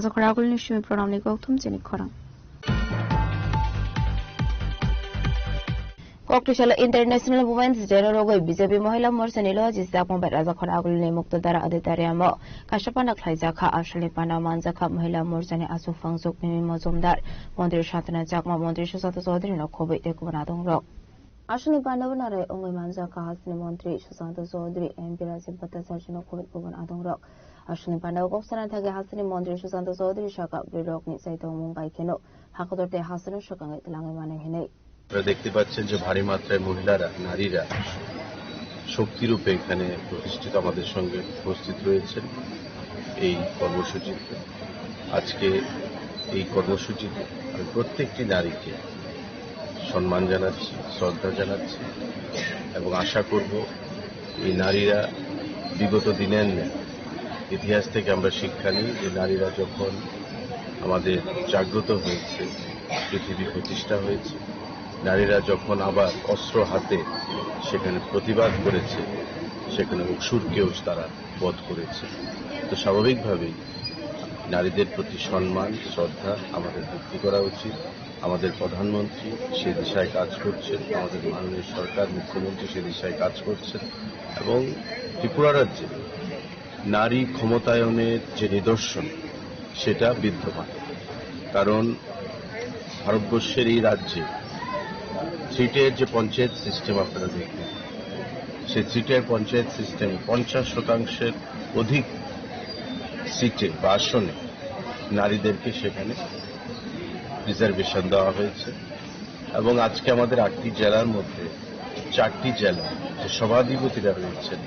Jokhor agulni simi pranamni kokthum chini khorang. Koktwsalo International Women's Day no rogwi B J P Mohila Morcha ni loha jisjakma bai Rajakhor agulni Muktadara Auditorium o kaisa panda khlaijakha. Asalni panda manjakha Mohila Morcha ni achukphang Rukmini Mojumdar, Montri Santana Chakma, Montri Sushanta Chaudhary no khobwi tei kubun adongrok. Asalni panda o narai wngwi manjakha hasteni Montri Sushanta Chaudhary, M P Rajiv Bhattacharya no khobwi kubun adongrok. Asalni panda o kok sana thangwi hasteni Montri Sushanta Chaudhary sakha bwrwirokni chaitokmung bai kheno hakotor tei hasteno swkangwi twlangwi mano hinwi. আপনারা দেখতে পাচ্ছেন যে ভারী মাত্রায় মহিলারা, নারীরা শক্তিরূপে এখানে প্রতিষ্ঠিত আমাদের সঙ্গে উপস্থিত রয়েছেন এই কর্মসূচিতে। আজকে এই কর্মসূচিতে আমি প্রত্যেকটি নারীকে সম্মান জানাচ্ছি, শ্রদ্ধা জানাচ্ছি এবং আশা করব এই নারীরা বিগত দিনের ন্যায় ইতিহাস থেকে আমরা শিক্ষা নিই যে নারীরা যখন আমাদের জাগ্রত হয়েছে, পৃথিবী প্রতিষ্ঠা হয়েছে, নারীরা যখন আবার অস্ত্র হাতে সেখানে প্রতিবাদ করেছে, সেখানে অসুরকেও তারা বধ করেছে। তো স্বাভাবিকভাবেই নারীদের প্রতি সম্মান, শ্রদ্ধা আমাদের বৃদ্ধি করা উচিত। আমাদের প্রধানমন্ত্রী সে দিশায় কাজ করছেন, আমাদের মাননীয় সরকার, মুখ্যমন্ত্রী সে দিশায় কাজ করছেন এবং ত্রিপুরা রাজ্যে নারী ক্ষমতায়নের যে নিদর্শন, সেটা বিদ্যমান। কারণ ভারতবর্ষের এই রাজ্যে সিটের যে পঞ্চায়েত সিস্টেম আপনারা দেখবেন, সেই সিটের পঞ্চায়েত সিস্টেমে পঞ্চাশ শতাংশের অধিক সিটে বা আসনে নারীদেরকে সেখানে রিজার্ভেশন দেওয়া হয়েছে। এবং আজকে আমাদের আটটি জেলার মধ্যে চারটি জেলা যে সভাধিপতিরা রয়েছেন,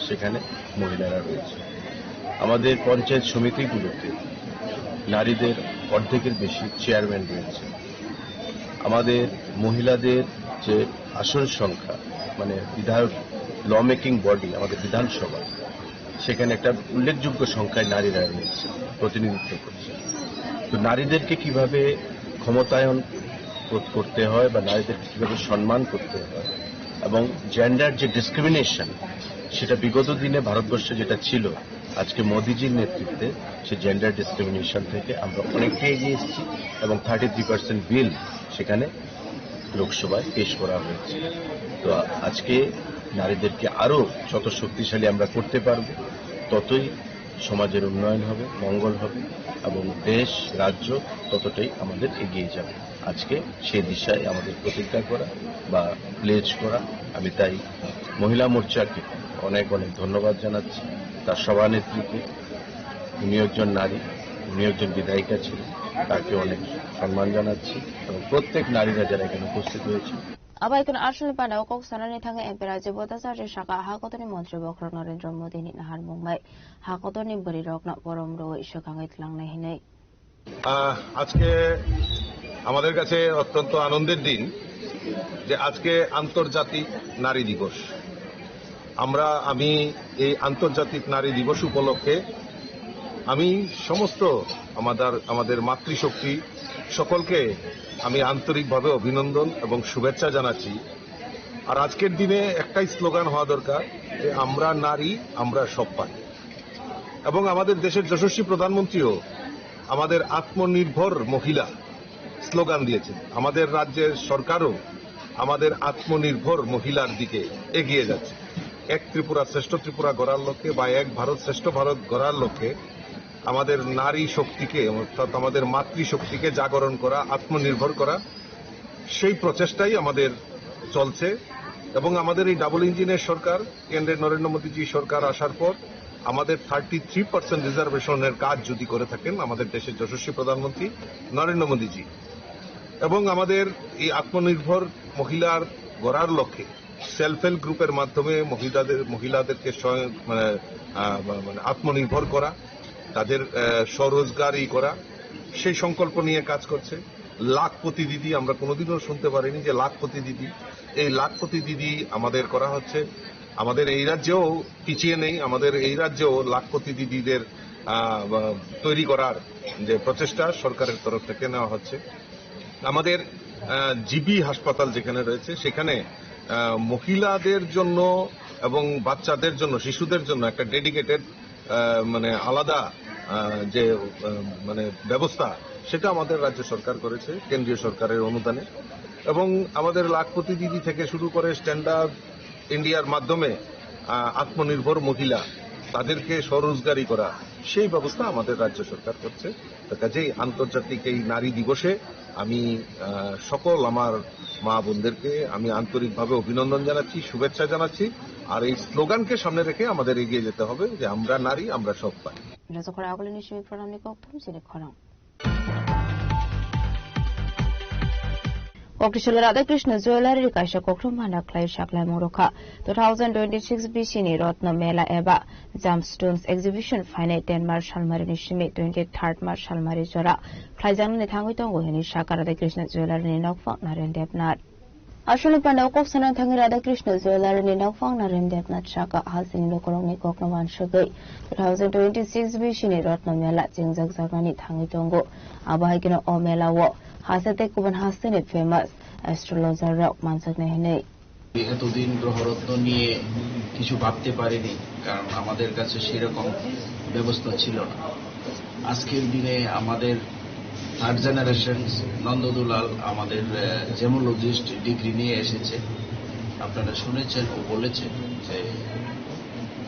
সেখানে মহিলারা রয়েছে। আমাদের পঞ্চায়েত সমিতিগুলোতে নারীদের অর্ধেকের বেশি চেয়ারম্যান রয়েছে। আমাদের মহিলাদের যে আসন সংখ্যা, মানে বিধায়ক, ল মেকিং বডি, আমাদের বিধানসভা, সেখানে একটা উল্লেখযোগ্য সংখ্যায় নারীরা রয়েছে, প্রতিনিধিত্ব করছে। তো নারীদেরকে কিভাবে ক্ষমতায়ন কর-, করতে হয় বা নারীদেরকে কিভাবে সম্মান করতে হয় এবং জেন্ডার যে ডিসক্রিমিনেশন, সেটা বিগত দিনে ভারতবর্ষে যেটা ছিল, আজকে মোদিজির নেতৃত্বে সেই জেন্ডার ডিসক্রিমিনেশন থেকে আমরা অনেকটা এগিয়ে এসেছি এবং থার্টি থ্রি পার্সেন্ট বিল সেখানে লোকসভায় পেশ করা হয়েছে। তো আজকে নারীদেরকে আরো যত শক্তিশালী আমরা করতে পারবো, ততই সমাজের উন্নয়ন হবে, মঙ্গল হবে এবং দেশ, রাজ্য ততটাই আমাদের এগিয়ে যাবে। আজকে সে দিশায় আমাদের প্রতিজ্ঞা করা বা প্লেজ করা, আমি তাই মহিলা মোর্চাকে অনেক অনেক ধন্যবাদ জানাচ্ছি, তার সভানেত্রীকে। উনি একজন নারী, উনি একজন বিধায়িকা ছিলেন, তাকে অনেক সম্মান জানাচ্ছি এবং প্রত্যেক নারীরা যারা এখানে উপস্থিত হয়েছে। Abai kun arshani panda o kok sanani thangwi M P Rajiv Bhattacharya saka ha kotorni montri bokhorok Narendra Modi ni naharmung bai ha kotorni bwrwirokno borom rwui swkangwi tlangnai hinwi. আহ, আজকে আমাদের কাছে অত্যন্ত আনন্দের দিন যে আজকে আন্তর্জাতিক নারী দিবস। আমরা, আমি এই আন্তর্জাতিক নারী দিবস উপলক্ষে আমি সমস্ত আমাদের, আমাদের মাতৃশক্তি সকলকে আমি আন্তরিকভাবে অভিনন্দন এবং শুভেচ্ছা জানাচ্ছি। আর আজকের দিনে একটাই স্লোগান হওয়া দরকার যে আমরা নারী, আমরা সব পারি। এবং আমাদের দেশের যশস্বী প্রধানমন্ত্রীও আমাদের আত্মনির্ভর মহিলা স্লোগান দিয়েছেন। আমাদের রাজ্যের সরকারও আমাদের আত্মনির্ভর মহিলার দিকে এগিয়ে যাচ্ছে। এক ত্রিপুরা শ্রেষ্ঠ ত্রিপুরা গড়ার লক্ষ্যে বা এক ভারত শ্রেষ্ঠ ভারত গড়ার লক্ষ্যে আমাদের নারী শক্তিকে, অর্থাৎ আমাদের মাতৃশক্তিকে জাগরণ করা, আত্মনির্ভর করা, সেই প্রচেষ্টাই আমাদের চলছে। এবং আমাদের এই ডাবল ইঞ্জিনের সরকার, কেন্দ্রে নরেন্দ্র মোদীজি সরকার আসার পর আমাদের থার্টি থ্রি পার্সেন্ট রিজার্ভেশনের কাজ যদি করে থাকেন আমাদের দেশের যশস্বী প্রধানমন্ত্রী নরেন্দ্র মোদীজি, এবং আমাদের এই আত্মনির্ভর মহিলার গড়ার লক্ষ্যে সেলফ হেল্প গ্রুপের মাধ্যমে মহিলাদের, মহিলাদেরকে স্বয়ং, মানে, আহ, মানে, আত্মনির্ভর করা, তাদের, আহ, স্বরোজগারি করা, সেই সংকল্প নিয়ে কাজ করছে। লাখপতি দিদি আমরা কোনোদিনও শুনতে পারিনি যে লাখপতি দিদি। এই লাখপতি দিদি আমাদের করা হচ্ছে। আমাদের এই রাজ্যেও পিছিয়ে নেই, আমাদের এই রাজ্যেও লাখপতি দিদিদের, আহ, বা, তৈরি করার যে প্রচেষ্টা সরকারের তরফ থেকে নেওয়া হচ্ছে। আমাদের, আহ, জিবি হাসপাতাল যেখানে রয়েছে সেখানে, আহ, মহিলাদের জন্য এবং বাচ্চাদের জন্য, শিশুদের জন্য একটা ডেডিকেটেড, আহ, মানে আলাদা আহ, যে আহ, মানে ব্যবস্থা, সেটা আমাদের রাজ্য সরকার করেছে কেন্দ্রীয় সরকারের অনুদানে। এবং আমাদের লাখপতি দিদি থেকে শুরু করে স্ট্যান্ড আপ ইন্ডিয়ার মাধ্যমে আহ, আত্মনির্ভর মহিলা, তাদেরকে স্বরোজগারি করা, সেই ব্যবস্থা আমাদের রাজ্য সরকার করছে। তো কাজেই আন্তর্জাতিক এই নারী দিবসে আমি আহ, সকল আমার মা বোনদেরকে আমি আন্তরিকভাবে অভিনন্দন জানাচ্ছি, শুভেচ্ছা জানাচ্ছি। আর এই স্লোগানকে সামনে রেখে আমাদের এগিয়ে যেতে হবে যে আমরা নারী, আমরা সব পারি। Rajak khorang agulini simi program ni kokthum sini khorang. Kokthum solo Radha Krishna Jewellery kaisa kokthum hana khlai saklaimung rokha. Two thousand twenty-six B C ni Ratna Mela eba Gemstones Exhibition phainai ten March salmari ni simi twenty-third March salmari jora khlaijaknani thangwi tongo hwnwi sakha Radha Krishna Jewellery ni nokphang Naren Debnath. Aswkni pandao kok sana thangwi Radha Krishna Jewellery ni nokphang Naren Debnath sakha, hasteni lukurokni kokno wansugwi two thousand twenty-six B C ni Ratna Mela chingjak jaknani thangwi tongo. Abo hai kheno o mela o haste tei kubun hasteni famous astrologer rok manjaknai hwnwi. এতদিন গ্রহরত্ন নিয়ে কিছু ভাবতে পারিনি, কারণ আমাদের কাছে সেরকম ব্যবস্থা ছিল না। আজকের দিনে আমাদের থার্ড জেনারেশন নন্দদুলাল আমাদের জেমোলজিস্ট ডিগ্রি নিয়ে এসেছে। আপনারা শুনেছেন, ও বলেছে যে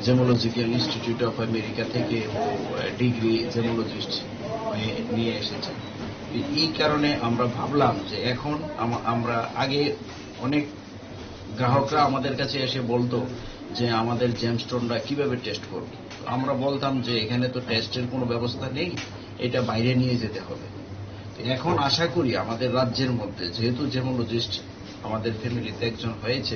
জেমোলজিক্যাল ইনস্টিটিউট অফ আমেরিকা থেকে ও ডিগ্রি জেমোলজিস্ট নিয়ে এসেছে। এই কারণে আমরা ভাবলাম যে এখন আমা- আমরা আগে অনেক গ্রাহকরা আমাদের কাছে এসে বলতো যে আমাদের জেমস্টোনটা কিভাবে টেস্ট করব। তো আমরা বলতাম যে এখানে তো টেস্টের কোনো ব্যবস্থা নেই, এটা বাইরে নিয়ে যেতে হবে। তো এখন আশা করি আমাদের রাজ্যের মধ্যে, যেহেতু জেমোলজিস্ট আমাদের ফ্যামিলিতে একজন হয়েছে,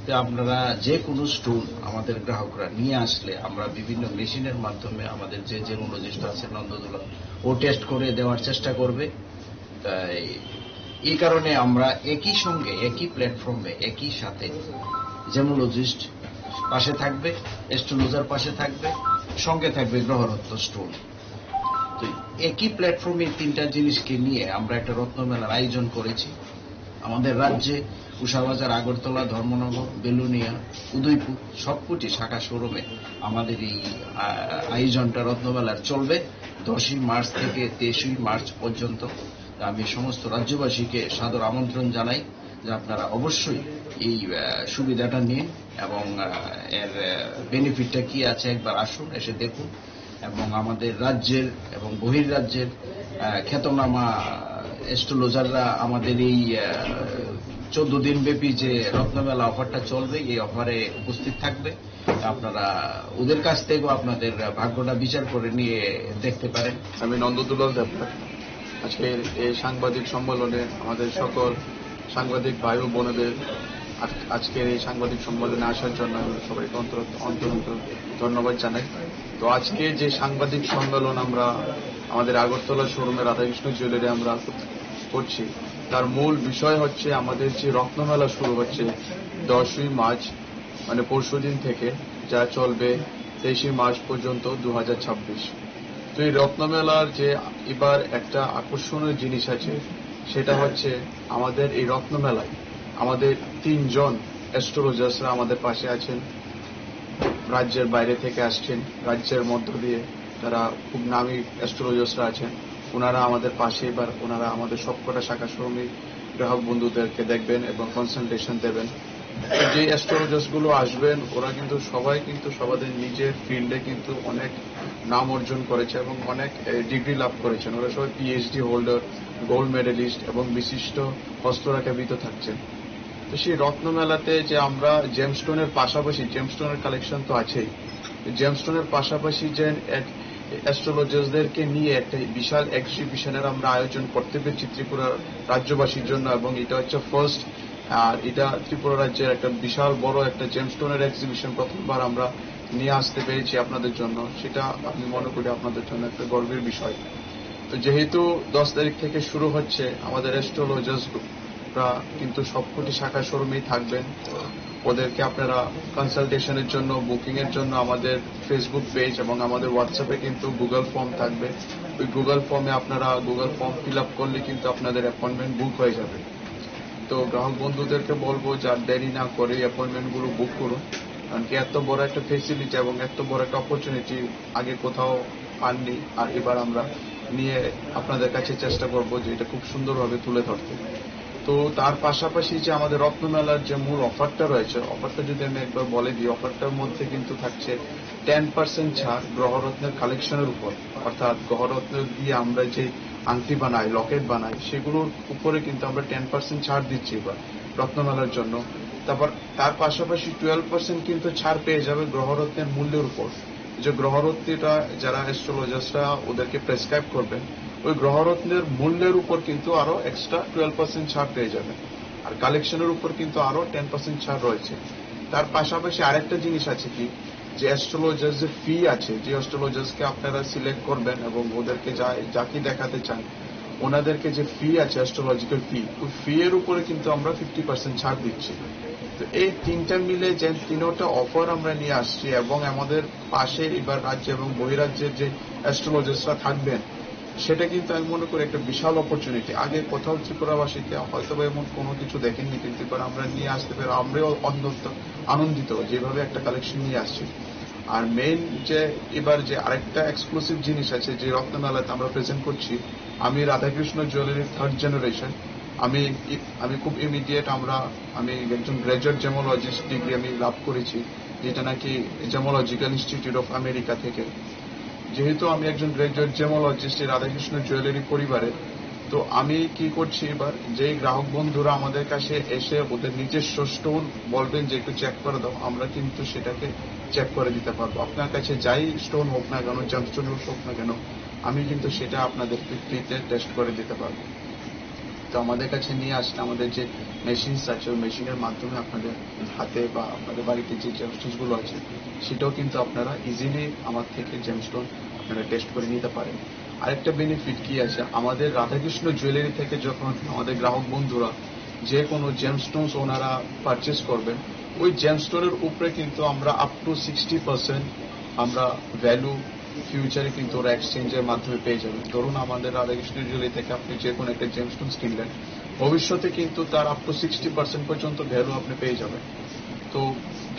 তো আপনারা যে কোনো স্টোন আমাদের গ্রাহকরা নিয়ে আসলে আমরা বিভিন্ন মেশিনের মাধ্যমে আমাদের যে জেমোলজিস্ট আছে নন্দদুলাল, ও টেস্ট করে দেওয়ার চেষ্টা করবে। তাই এই কারণে আমরা একই সঙ্গে, একই প্ল্যাটফর্মে, একই সাথে জেমোলজিস্ট পাশে থাকবে, অ্যাস্ট্রোলজার পাশে থাকবে, সঙ্গে থাকবে গ্রহরত্ন স্টোন। তো একই প্ল্যাটফর্মে তিনটা জিনিসকে নিয়ে আমরা একটা রত্নমেলার আয়োজন করেছি। আমাদের রাজ্যে উষাবাজার, আগরতলা, ধর্মনগর, বেলুনিয়া, উদয়পুর সবকটি শাখা শোরুমে আমাদের এই, আ, আয়োজনটা রত্নমেলার চলবে দশই মার্চ থেকে তেইশই মার্চ পর্যন্ত। আমি সমস্ত রাজ্যবাসীকে সাদর আমন্ত্রণ জানাই যে আপনারা অবশ্যই এই, আহ, সুবিধাটা নিন এবং, আহ, এর, আহ, বেনিফিটটা কি আছে একবার আসুন, এসে দেখুন। এবং আমাদের রাজ্যের এবং বহির রাজ্যের, আহ, খ্যাতনামা অ্যাস্ট্রোলজাররা আমাদের এই, আহ, চোদ্দ দিন ব্যাপী যে রত্নমেলা অফারটা চলবে, এই অফারে উপস্থিত থাকবে। আপনারা ওদের কাছ থেকেও আপনাদের ভাগ্যটা বিচার করে নিয়ে দেখতে পারেন। আমি নন্দদুলাল দেবনাথ। আজকের এই সাংবাদিক সম্মেলনে আমাদের সকল সাংবাদিক ভাই ও বোনেদের আজ-, আজকের এই সাংবাদিক সম্মেলনে আসার জন্য আমি সবাইকে অন্তর, অন্তর, অন্তর ধন্যবাদ জানাই। তো আজকে যে সাংবাদিক সম্মেলন আমরা আমাদের আগরতলা শোরুমে রাধাকৃষ্ণ জুয়েলারি আমরা করছি, তার মূল বিষয় হচ্ছে আমাদের যে রত্নমেলা শুরু হচ্ছে দশই মার্চ, মানে পরশুদিন থেকে, যা চলবে তেইশে মার্চ পর্যন্ত দু হাজার ছাব্বিশ। তো এই রত্নমেলার যে এবার একটা আকর্ষণীয় জিনিস আছে, সেটা হচ্ছে আমাদের এই রত্নমেলায় আমাদের তিনজন অ্যাস্ট্রোলজার্সরা আমাদের পাশে আছেন, রাজ্যের বাইরে থেকে আসছেন, রাজ্যের মধ্য দিয়ে তারা খুব নামী অ্যাস্ট্রোলজার্সরা আছেন, ওনারা আমাদের পাশে। এবার ওনারা আমাদের সবকটা শাখা শোরুমে গ্রাহক বন্ধুদেরকে দেখবেন এবং কনসালটেশন দেবেন। যে অ্যাস্ট্রোলজার্স গুলো আসবেন, ওরা কিন্তু সবাই কিন্তু সবাদের নিজের ফিল্ডে কিন্তু অনেক নাম অর্জন করেছে এবং অনেক ডিগ্রি লাভ করেছেন। ওরা সবাই পিএইচডি হোল্ডার, গোল্ড মেডেলিস্ট এবং বিশিষ্ট হস্তরেখাবিদও থাকছেন। তো সেই রত্নমেলাতে যে আমরা জেমস্টোনের পাশাপাশি, জেমস্টোনের কালেকশন তো আছেই, জেমস্টোনের পাশাপাশি যে অ্যাস্ট্রোলজার্সদেরকে নিয়ে একটা বিশাল এক্সিবিশনের আমরা আয়োজন করতে পেরেছি ত্রিপুরা রাজ্যবাসীর জন্য, এবং এটা হচ্ছে ফার্স্ট। আর এটা ত্রিপুরা রাজ্যের একটা বিশাল বড় একটা জেমস্টোনের এক্সিবিশন প্রথমবার আমরা নিয়ে আসতে পেরেছি আপনাদের জন্য, সেটা আমি মনে করি আপনাদের জন্য একটা গর্বের বিষয়। তো যেহেতু দশ তারিখ থেকে শুরু হচ্ছে, আমাদের অ্যাস্ট্রোলজার্সরা কিন্তু সবকটি শাখা শোরুমেই থাকবেন। ওদেরকে আপনারা কনসালটেশনের জন্য, বুকিং এর জন্য আমাদের ফেসবুক পেজ এবং আমাদের হোয়াটসঅ্যাপে কিন্তু গুগল ফর্ম থাকবে। ওই গুগল ফর্মে আপনারা গুগল ফর্ম ফিল আপ করলে কিন্তু আপনাদের অ্যাপয়েন্টমেন্ট বুক হয়ে যাবে। তো গ্রাহক বন্ধুদেরকে বলবো, যার দেরি না করে অ্যাপয়েন্টমেন্ট গুলো বুক করুন, কারণ কি এত বড় একটা ফেসিলিটি এবং এত বড় একটা অপরচুনিটি আগে কোথাও পাননি। আর এবার আমরা নিয়ে আপনাদের কাছে চেষ্টা করব যে এটা খুব সুন্দরভাবে তুলে ধরতে। তো তার পাশাপাশি যে আমাদের রত্নমেলার যে মূল অফারটা রয়েছে, অফারটা যদি আমি একবার বলে দিই, অফারটার মধ্যে কিন্তু থাকছে টেন পার্সেন্ট ছাড় গ্রহরত্নের কালেকশনের উপর। অর্থাৎ গ্রহরত্ন দিয়ে আমরা যে আংটি বানাই, লকেট বানাই, সেগুলোর উপরে কিন্তু আমরা টেন পার্সেন্ট ছাড় দিচ্ছি এবার রত্নমেলার জন্য। তারপর তার পাশাপাশি টুয়েলভ পার্সেন্ট কিন্তু ছাড় পেয়ে যাবে গ্রহরত্নের মূল্যের উপর। যে গ্রহরত্নটা যারা অ্যাস্ট্রোলজার্সরা ওদেরকে প্রেসক্রাইব করবেন, ওই গ্রহরত্নের মূল্যের উপর কিন্তু আরো এক্সট্রা টুয়েলভ পার্সেন্ট ছাড় পেয়ে যাবেন। আর কালেকশনের উপর কিন্তু আরো টেন পার্সেন্ট ছাড় রয়েছে। তার পাশাপাশি আরেকটা জিনিস আছে কি, যে অ্যাস্ট্রোলজার যে ফি আছে, যে অ্যাস্ট্রোলজার্সকে আপনারা সিলেক্ট করবেন এবং ওদেরকে যা, যাকে দেখাতে চান, ওনাদেরকে যে ফি আছে, অ্যাস্ট্রোলজিক্যাল ফি, ওই ফি এর উপরে কিন্তু আমরা ফিফটি পার্সেন্ট ছাড় দিচ্ছি। তো এই তিনটা মিলে যে তিনোটা অফার আমরা নিয়ে আসছি এবং আমাদের পাশে এবার রাজ্য এবং বহিরাজ্যের যে অ্যাস্ট্রোলজার্সরা থাকবেন, সেটা কিন্তু আমি মনে করি একটা বিশাল অপরচুনিটি। আগে কোথাও ত্রিপুরাবাসীতে হয়তো বা এমন কোনো কিছু দেখেননি, কিন্তু এবার আমরা নিয়ে আসতে পেরে আমরাও অত্যন্ত আনন্দিত, যেভাবে একটা কালেকশন নিয়ে আসছি। আর মেইন যে এবার যে আরেকটা এক্সক্লুসিভ জিনিস আছে, যে রত্নমেলাতে আমরা প্রেজেন্ট করছি, আমি রাধাকৃষ্ণ জুয়েলারি থার্ড জেনারেশন। আমি আমি খুব ইমিডিয়েট আমরা আমি একজন গ্র্যাজুয়েট জেমোলজিস্ট ডিগ্রি আমি লাভ করেছি, যেটা নাকি জেমোলজিক্যাল ইনস্টিটিউট অফ আমেরিকা থেকে। যেহেতু আমি একজন গ্র্যাজুয়েট জেমোলজিস্ট এই রাধাকৃষ্ণ জুয়েলারি পরিবারের, তো আমি কি করছি, এবার যেই গ্রাহক বন্ধুরা আমাদের কাছে এসে ওদের নিজস্ব স্টোন বলবেন যে একটু চেক করে দাও, আমরা কিন্তু সেটাকে চেক করে দিতে পারবো। আপনার কাছে যাই স্টোন হোক না কেন, জেমস্টোন হোক না কেন, আমি কিন্তু সেটা আপনাদেরকে ফ্রিতে টেস্ট করে দিতে পারবো। তো আমাদের কাছে নিয়ে আসলে আমাদের যে মেশিনস আছে, ওই মেশিনের মাধ্যমে আপনাদের হাতে বা আপনাদের বাড়িতে যে জেমস্টোনস গুলো আছে, সেটাও কিন্তু আপনারা ইজিলি আমার থেকে জেমস্টোন আপনারা টেস্ট করে নিতে পারেন। আরেকটা বেনিফিট কি আছে, আমাদের রাধাকৃষ্ণ জুয়েলারি থেকে যখন আমাদের গ্রাহক বন্ধুরা যে কোনো জেমস্টোনস ওনারা পারচেস করবেন, ওই জেমস্টোনের উপরে কিন্তু আমরা আপ টু সিক্সটি পার্সেন্ট আমরা ভ্যালু ফিউচারে কিন্তু ওরা এক্সচেঞ্জের মাধ্যমে পেয়ে যাবেন। ধরুন, আমাদের রাধাকৃষ্ণ জুয়েলারি থেকে আপনি যে কোনো একটা জেমস্টোনস কিনলেন, ভবিষ্যতে কিন্তু তার আপ টু সিক্সটি পার্সেন্ট পর্যন্ত ভ্যালু আপনি পেয়ে যাবেন। তো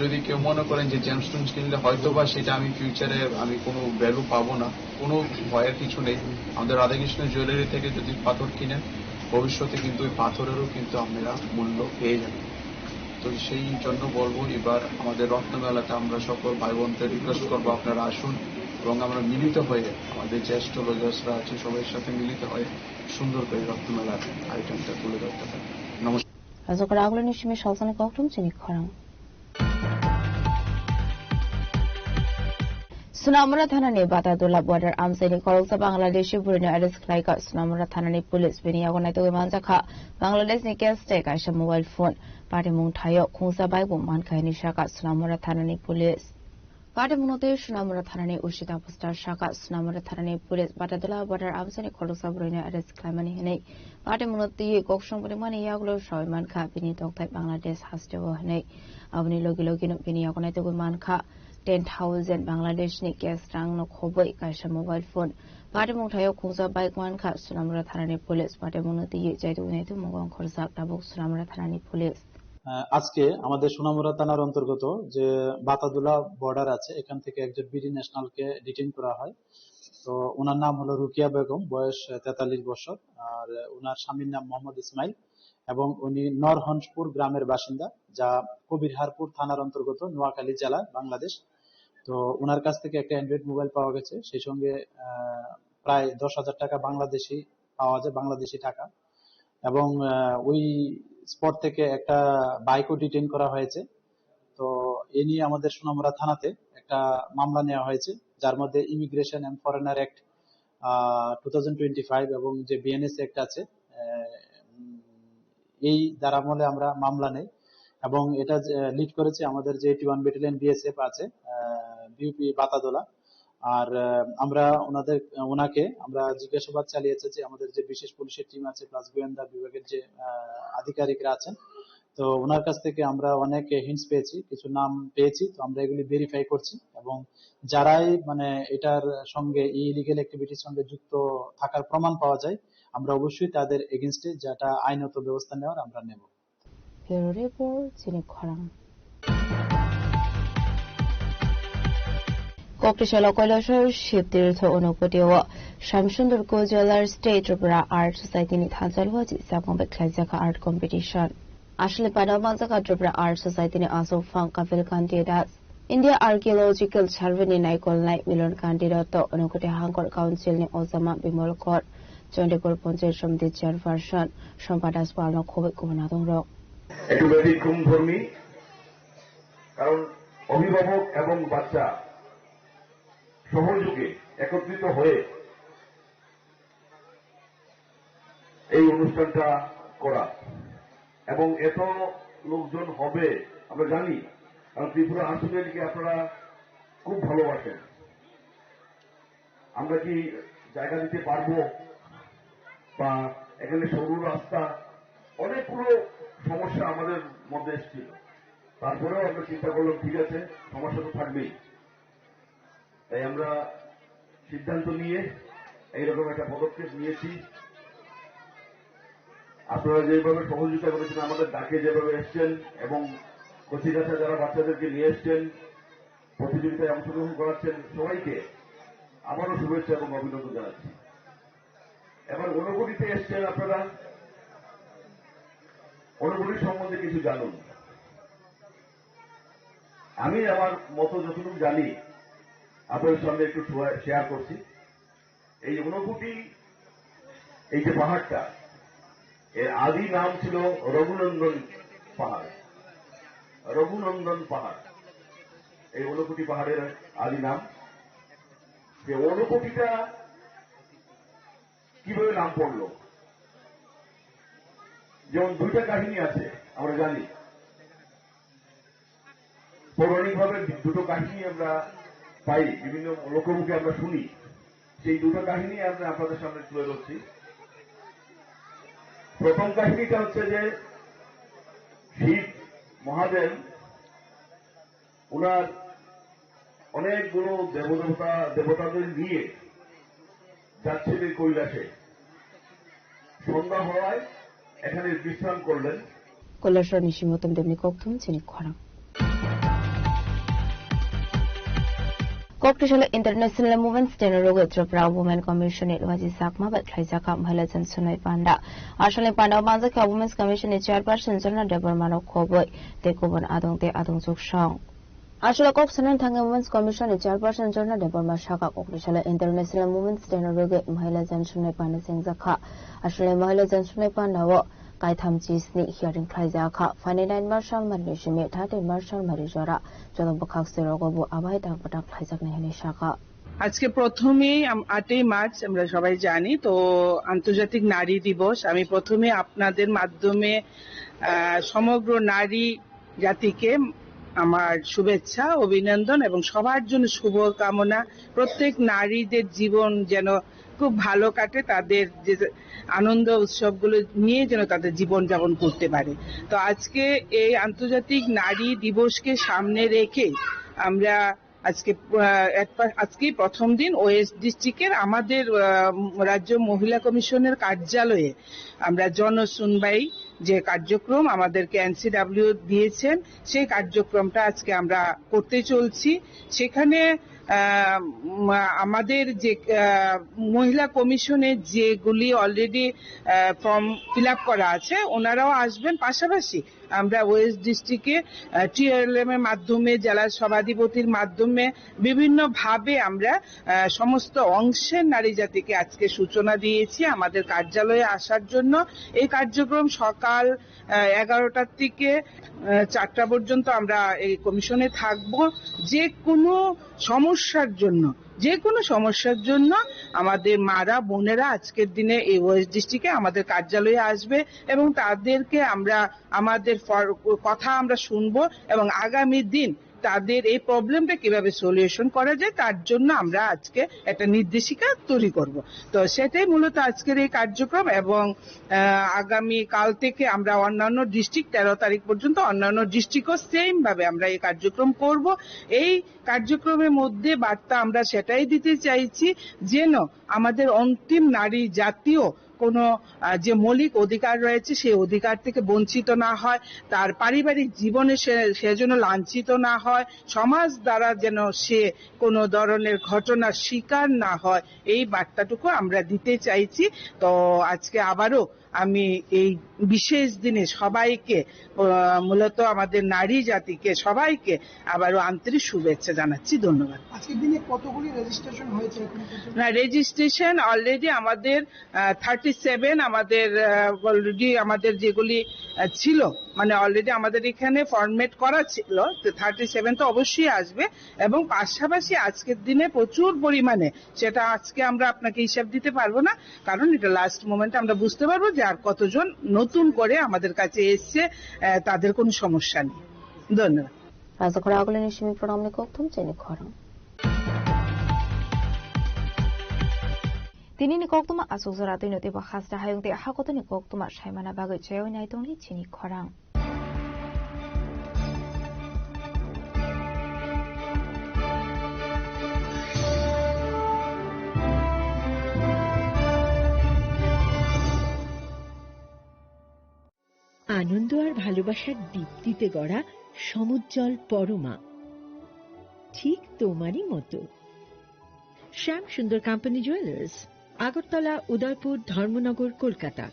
যদি কেউ মনে করেন যে জেমস্টোনস কিনলে হয়তো বা সেটা আমি ফিউচারে আমি কোনো ভ্যালু পাবো না, কোনো ভয়ের কিছু নেই। আমাদের রাধাকৃষ্ণ জুয়েলারি থেকে যদি পাথর কিনেন, ভবিষ্যতে কিন্তু ওই পাথরেরও কিন্তু আপনারা মূল্য পেয়ে যাবেন। তো সেই জন্য বলবো, এবার আমাদের রত্নমেলাতে আমরা সকল ভাই বোনদের রিকোয়েস্ট করবো, আপনারা আসুন এবং আমরা মিলিত হয়ে আমাদের যে অ্যাস্ট্রোলজার্সরা আছে সবার সাথে মিলিত হয়ে সুন্দর করে রত্নমেলার আয়োজনটা তুলে ধরতে পারি। নমস্কার। Asokra aguloni simi salsani kokthum chini khorang. Sunamura thanani Batadula border amchaini khoroksa Bangladeshi burini arrest khlaikha Sunamura thanani police. Bini yago naitugwi manjakha Bangladeshni case tei kaisa mobile phone. Patimung thaio khungsa bike bo mankha hinwi sakha Sunamura thanani police. Patimungno twi Sunamura thanani O C Tapus Dar sakha Sunamura thanani police Batadula border amchaini khoroksa burini arrest khlaimani hinwi. Patimungno twi kok songprimani yagulo sawi mankha bini tongthai Bangladesh hasteo hinwi. Aboni logi logino bini yago naitugwi mankha ten thousand Bangladeshni cash rangno khobwi kaisa mobile phone. Patimung thaio khungsa bike mankha Sunamura thanani police. Patimungno twi chaitugwi naitugwi mungkang khorjak tabuk Sunamura thanani police. আহ, আজকে আমাদের সোনামুড়া থানার অন্তর্গত যে বাতাদুলা বর্ডার আছে, এখান থেকে একজন বিডি ন্যাশনালকে ডিটেইন করা হয়। তো ওনার নাম হলো রুকিয়া বেগম, বয়স তেতাল্লিশ বছর। আর ওনার স্বামীর নাম মোহাম্মদ ইসমাইল এবং উনি নরহংসপুর গ্রামের বাসিন্দা, যা কবিরহারপুর থানার অন্তর্গত, নোয়াখালী জেলা, বাংলাদেশ। তো ওনার কাছ থেকে একটা অ্যান্ড্রয়েড মোবাইল পাওয়া গেছে, সেই সঙ্গে আহ, প্রায় দশ হাজার টাকা বাংলাদেশি পাওয়া যায়, বাংলাদেশি টাকা। এবং আহ, ওই স্পট থেকে একটা বাইকও ডিটেইন করা হয়েছে। তো এ নিয়ে আমাদের সোনামুড়া থানাতে একটা মামলা নেওয়া হয়েছে, যার মধ্যে immigration and foreigner act two thousand twenty five এবং যে বিএনএস অ্যাক্ট আছে, আহ, উম, এই ধারা আমলে আমরা মামলা নেই। এবং এটা লিড করেছে আমাদের যে এইটি ওয়ান ব্যাটালিয়ন বিএসএফ আছে, বিউপি বাতাদোলা। আর আহ, আমরা ওনাদের ওনাকে আমরা জিজ্ঞাসাবাদ চালিয়েছে যে আমাদের যে বিশেষ পুলিশের টিম আছে প্লাস গোয়েন্দা বিভাগের যে আহ, আধিকারিকরা আছেন, তো ওনার কাছ থেকে আমরা অনেক হিন্টস পেয়েছি, কিছু নাম পেয়েছি। তো আমরা এগুলি ভেরিফাই করছি এবং যারাই মানে এটার সঙ্গে, এই ইলিগাল অ্যাক্টিভিটির সঙ্গে যুক্ত থাকার প্রমাণ পাওয়া যায়, আমরা অবশ্যই তাদের এগেইনস্টে যেটা আইনত ব্যবস্থা নেওয়ার আমরা নেব। Bureau Report, Chini Khorang. Koktisalo Kailasor Shiv Tirtho Unakoti o Shamsundur Kojolar State Tripura Art Society ni thansa luachi sakmang bai khlaijak art competition. Aswlani panao manjak Tripura Art Society ni aswk phang Kapil Kanti Das, India Archaeological Survey ni naikolnai Milan Kanti Dotto, Unakoti Hangkor Council ni ojama Bimal Kor, Chandipur Panchayat Samiti Chairperson Sompa Das Pal no khoboi kubun adongrok. একটু ব্যতিক্রম ধর্মী, কারণ অভিভাবক এবং বাচ্চা সহযোগে একত্রিত হয়ে এই অনুষ্ঠানটা করা এবং এত লোকজন হবে আমরা জানি, কারণ ত্রিপুরা আর্ট সোসাইটিকে আপনারা খুব ভালোবাসেন। আমরা কি জায়গা দিতে পারবো বা এখানে সরু রাস্তা, অনেকগুলো সমস্যা আমাদের মধ্যে এসেছিল। তারপরেও আমরা চিন্তা করলাম, ঠিক আছে, সমস্যা তো থাকবেই। তাই আমরা সিদ্ধান্ত নিয়ে এইরকম একটা পদক্ষেপ নিয়েছি। আপনারা যেভাবে সহযোগিতা করেছেন, আমাদের ডাকে যেভাবে এসছেন এবং কচিকাঁচা যারা বাচ্চাদেরকে নিয়ে এসছেন, প্রতিযোগিতায় অংশগ্রহণ করাচ্ছেন, সবাইকে আবারও শুভেচ্ছা এবং অভিনন্দন জানাচ্ছি। এবার ঊনকোটিতে এসছেন আপনারা, ঊনকোটি সম্বন্ধে কিছু জানুন। আমি আমার মতো যতটুকু জানি, আপনাদের সামনে একটু শেয়ার করছি। এই ঊনকোটি, এই যে পাহাড়টা, এর আদি নাম ছিল রঘুনন্দন পাহাড়। রঘুনন্দন পাহাড়, এই ঊনকোটি পাহাড়ের আদি নাম। যে ঊনকোটিটা কিভাবে নাম পড়লো? যেমন দুইটা কাহিনী আছে, আমরা জানি। পৌরাণিকভাবে দুটো কাহিনী আমরা পাই, বিভিন্ন লোকমুখে আমরা শুনি। সেই দুটো কাহিনী আমরা আপনাদের সামনে তুলে ধরছি। প্রথম কাহিনীটা হচ্ছে যে শিব মহাদেব ওনার অনেকগুলো দেবদেবতা, দেবতাদের নিয়ে যাচ্ছিলেন কৈলাসে। সন্ধ্যা হওয়ায় এখানে বিশ্রাম করলেন। Kailasor ni simi Uttam Dev ni kokthum chini khorang. Koktisalo International Women's Day no rwgwi Tripura Women Commission ni luachi sakma bai khlaijak kha Mahila Jansunai Panda. Aswlani panda o manjak kha Women's Commission ni Chairperson Jorna Debbarma no khoboi tei kubun adong tei adong chuksong. Aswlai kok sanani thangwi Women's Commission ni Chairperson Jorna Debbarma sakha, Koktisalo International Women's Day no rwgwi Mahila Jansunai Panda chengjak kha. Aswlai Mahila Jansunai Panda o kaitham chisni hearing khlaijak kha. Phainai nine March salmari ni simi thirteen March salmari jora joto bwkhak swirogo bo abai dang bwdang khlaijaknai hwnwi sakha. আজকে প্রথমেই আম-, আটই মার্চ আমরা সবাই জানি, তো আন্তর্জাতিক নারী দিবস। আমি প্রথমে আপনাদের মাধ্যমে, আহ, সমগ্র নারী জাতিকে আমার শুভেচ্ছা, অভিনন্দন এবং সবার জন্য শুভকামনা। প্রত্যেক নারীদের জীবন যেন খুব ভালো কাটে, তাদের যে আনন্দ উৎসবগুলো নিয়ে যেন তাদের জীবন যাপন করতে পারে। তো আজকে এই আন্তর্জাতিক নারী দিবসকে সামনে রেখে আমরা আজকে, আহ, এক পা-, আজকেই প্রথম দিন ওয়েস্ট ডিস্ট্রিক্টের আমাদের, আহ, রাজ্য মহিলা কমিশনের কার্যালয়ে আমরা জন শুনবাই যে কার্যক্রম আমাদেরকে এনসিডাব্লিউ দিয়েছেন, সেই কার্যক্রমটা আজকে আমরা করতে চলছি। সেখানে, আহ, উম, আমাদের যে, আহ, মহিলা কমিশনের যেগুলি অলরেডি, আহ, ফর্ম ফিল আপ করা আছে, ওনারাও আসবেন। পাশাপাশি আমরা ওয়েস্ট ডিস্ট্রিক্টে, আহ, টিআরএলএম এর মাধ্যমে, জেলা সভাধিপতির মাধ্যমে বিভিন্নভাবে আমরা, আহ, সমস্ত অংশের নারী জাতিকে আজকে সূচনা দিয়েছি আমাদের কার্যালয়ে আসার জন্য। এই কার্যক্রম সকাল, আহ, এগারোটার থেকে, আহ, চারটা পর্যন্ত আমরা এই কমিশনে থাকব। যে কোনো সমস্যার জন্য, যে কোনো সমস্যার জন্য আমাদের মারা বোনেরা আজকের দিনে এই ওয়েস্ট ডিস্ট্রিক্টে আমাদের কার্যালয়ে আসবে এবং তাদেরকে আমরা আমাদের ফর-, কথা আমরা শুনবো এবং আগামী দিন তাদের এই প্রবলেমটা কিভাবে সলিউশন করা যায়, তার জন্য আমরা আজকে একটা নির্দেশিকা তৈরি করব। তো সেটাই মূলত আজকের এই কার্যক্রম এবং, আহ, আগামী কাল থেকে আমরা অন্যান্য ডিস্ট্রিক্ট, তেরো তারিখ পর্যন্ত অন্যান্য ডিস্ট্রিক্টও সেম ভাবে আমরা এই কার্যক্রম করব। এই কার্যক্রমের মধ্যে বার্তা আমরা সেটাই দিতে চাইছি, যেন আমাদের অন্তিম নারী জাতিও কোনো, আহ, যে মৌলিক অধিকার রয়েছে, সেই অধিকার থেকে বঞ্চিত না হয়, তার পারিবারিক জীবনে সে, সে যেন লাঞ্ছিত না হয়, সমাজ দ্বারা যেন সে কোনো ধরনের ঘটনার শিকার না হয়, এই বার্তাটুকু আমরা দিতে চাইছি। তো আজকে আবারও আমি এই বিশেষ দিনে সবাইকে, আহ, মূলত আমাদের নারী জাতিকে সবাইকে আবারও আন্তরিক শুভেচ্ছা জানাচ্ছি। ধন্যবাদ। আজকের দিনে কতগুলি রেজিস্ট্রেশন হয়েছে এখন পর্যন্ত? না, রেজিস্ট্রেশন অলরেডি আমাদের, আহ, থার্টি সেভেন আমাদের, আহ, অলরেডি আমাদের যেগুলি, আহ, ছিল, মানে অলরেডি আমাদের এখানে ফরম্যাট করা ছিল, তো থার্টি সেভেন তো অবশ্যই আসবে। এবং পাশাপাশি আজকের দিনে প্রচুর পরিমাণে, সেটা আজকে আমরা আপনাকে হিসাব দিতে পারবো না, কারণ এটা লাস্ট মোমেন্টে আমরা বুঝতে পারবো যে আর কতজন নতুন করে আমাদের কাছে এসছে, আহ, তাদের কোনো সমস্যা নেই। ধন্যবাদ। Rajakhor agulini simi program ni kokthum chini khorang. Tini ni koktuma asuk jora tini teibo hasta hayung tei hakotoni koktuma saimana bagwi chaywi nai tongni chini khorang. আনন্দ আর ভালোবাসার দীপ্তিতে গড়া সমুজ্জ্বল পরমা, ঠিক তোমারই মতো। শ্যাম সুন্দর কোম্পানি জুয়েলার্স, আগরতলা, উদয়পুর, ধর্মনগর, কলকাতা।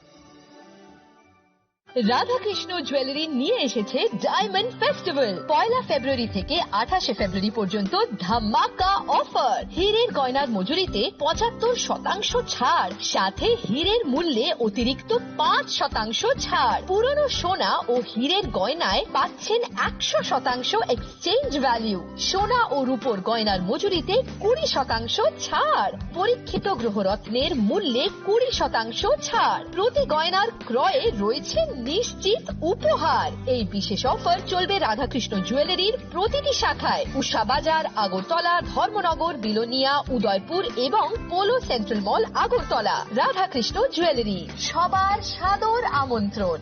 রাধাকৃষ্ণ জুয়েলারি নিয়ে এসেছে ডায়মন্ড ফেস্টিভ্যাল। পয়লা ফেব্রুয়ারি থেকে আঠাশে ফেব্রুয়ারি পর্যন্ত ধামাকা অফার। হীরের গয়নার মজুরিতে পঁচাত্তর শতাংশ ছাড়, সাথে হীরের মূল্যে অতিরিক্ত পাঁচ শতাংশ ছাড়। পুরনো সোনা ও হীরের গয়নায় পাচ্ছেন একশো শতাংশ এক্সচেঞ্জ ভ্যালু। সোনা ও রূপোর গয়নার মজুরিতে কুড়ি শতাংশ ছাড়। পরীক্ষিত গ্রহরত্নের মূল্যে কুড়ি শতাংশ ছাড়। প্রতি গয়নার ক্রয়ে রয়েছে নিশ্চিত উপহার। এই বিশেষ অফার চলবে রাধাকৃষ্ণ জুয়েলারির প্রতিটি শাখায়, উষা বাজার, আগরতলা, ধর্মনগর, বিলোনিয়া, উদয়পুর এবং পোলো সেন্ট্রাল মল, আগরতলা। রাধাকৃষ্ণ জুয়েলারি, সবার সাদর আমন্ত্রণ।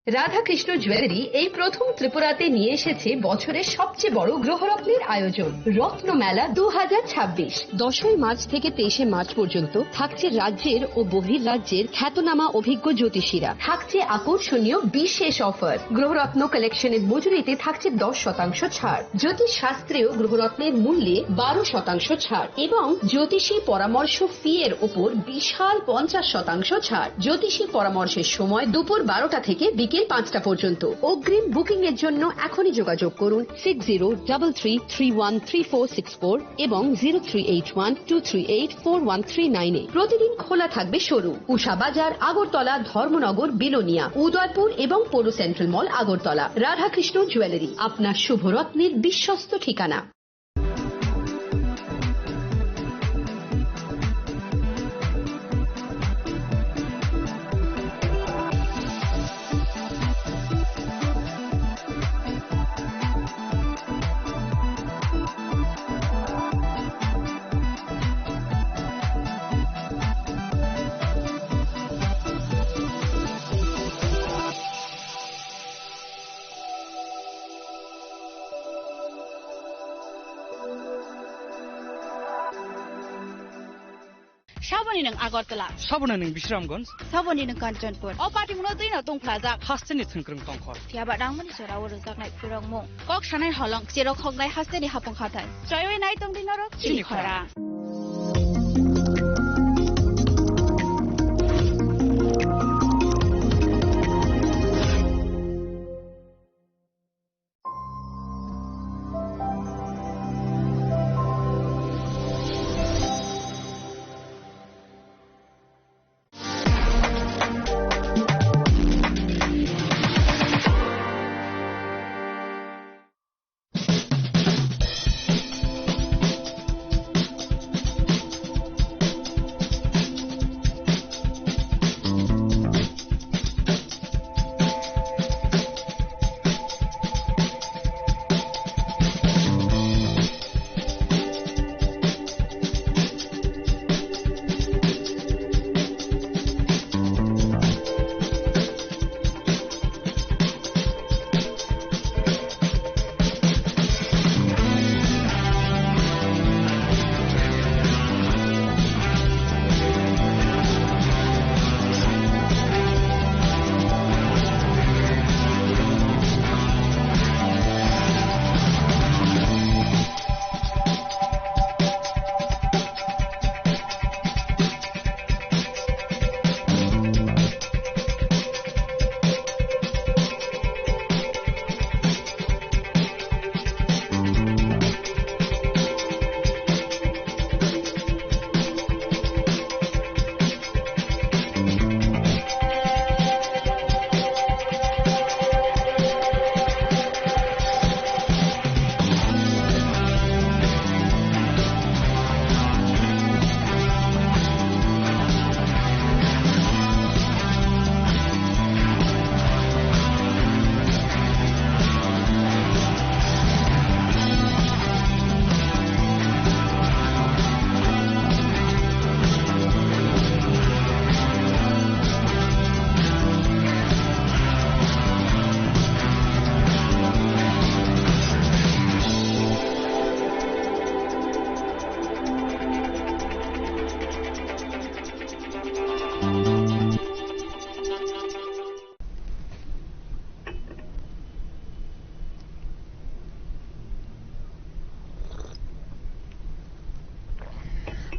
রাধাকৃষ্ণ জুয়েলারি এই প্রথম ত্রিপুরাতে নিয়ে এসেছে বছরের সবচেয়ে বড় গ্রহরত্নের আয়োজন, রত্নমেলা দু হাজার ছাব্বিশ। দশই মার্চ থেকে তেইশে মার্চ পর্যন্ত থাকছে রাজ্যের ও বহির্রাজ্যের খ্যাতনামা অভিজ্ঞ জ্যোতিষীরা। থাকছে আকর্ষণীয় বিশেষ অফার। গ্রহরত্ন কালেকশনের মজুরিতে থাকছে দশ শতাংশ ছাড়। জ্যোতিষ শাস্ত্রেও গ্রহরত্নের মূল্যে বারো শতাংশ ছাড় এবং জ্যোতিষী পরামর্শ ফি এর ওপর বিশাল পঞ্চাশ শতাংশ ছাড়। জ্যোতিষী পরামর্শের সময় দুপুর বারোটা থেকে বিকেল পাঁচটা পর্যন্ত। অগ্রিম বুকিং এর জন্য এখনই যোগাযোগ করুন six zero double three three one three four six four এবং zero three eight one two three eight four one three nine এ। প্রতিদিন খোলা থাকবে শোরুম। উষা বাজার, আগরতলা, ধর্মনগর, বিলোনিয়া, উদয়পুর এবং পৌর সেন্ট্রাল মল, আগরতলা। রাধাকৃষ্ণ জুয়েলারি, আপনার শুভরত্নের বিশ্বস্ত ঠিকানা। Saboni nwng Agartala. Saboni nwng Bisramganj. Saboni nwng Kanchanpur. O patimungno twi no tongphlajak. Hasteni thwngkwrwng tongkhor. Phiya ba nangmani jora o rwjaknai khurokmung. Kok sanai holong, cherok hoknai hasteni hapung hathai. Choiwi nai tongdi norok chini khorang.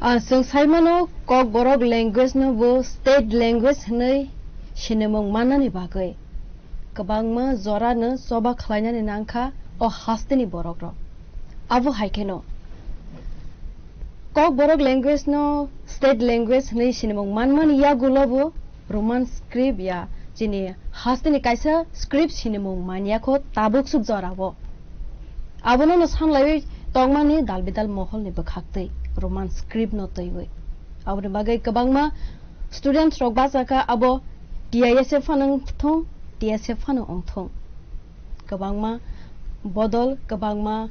Ah, chwng sai mano, Kokborok language no bo state language hwnwi sinimung mannani bagwi kwbangma jora no choba khlainani nangkha o hasteni borok rok. Abo hai kheno Kokborok language no state language hwnwi sinimung manmani yagulo bo Roman script ya chini hasteni kaisa script sinimung manya kho tabuk suk jora o. Abono no sanlaiwi tongmani dal bidal moholni bwkhaktwi Roman script no twiwi. Aboni bagwi kwbangma students rok bachakha abo T I S F phano wngthung, T S F phano wngthung. Kwbangma bodol, kwbangma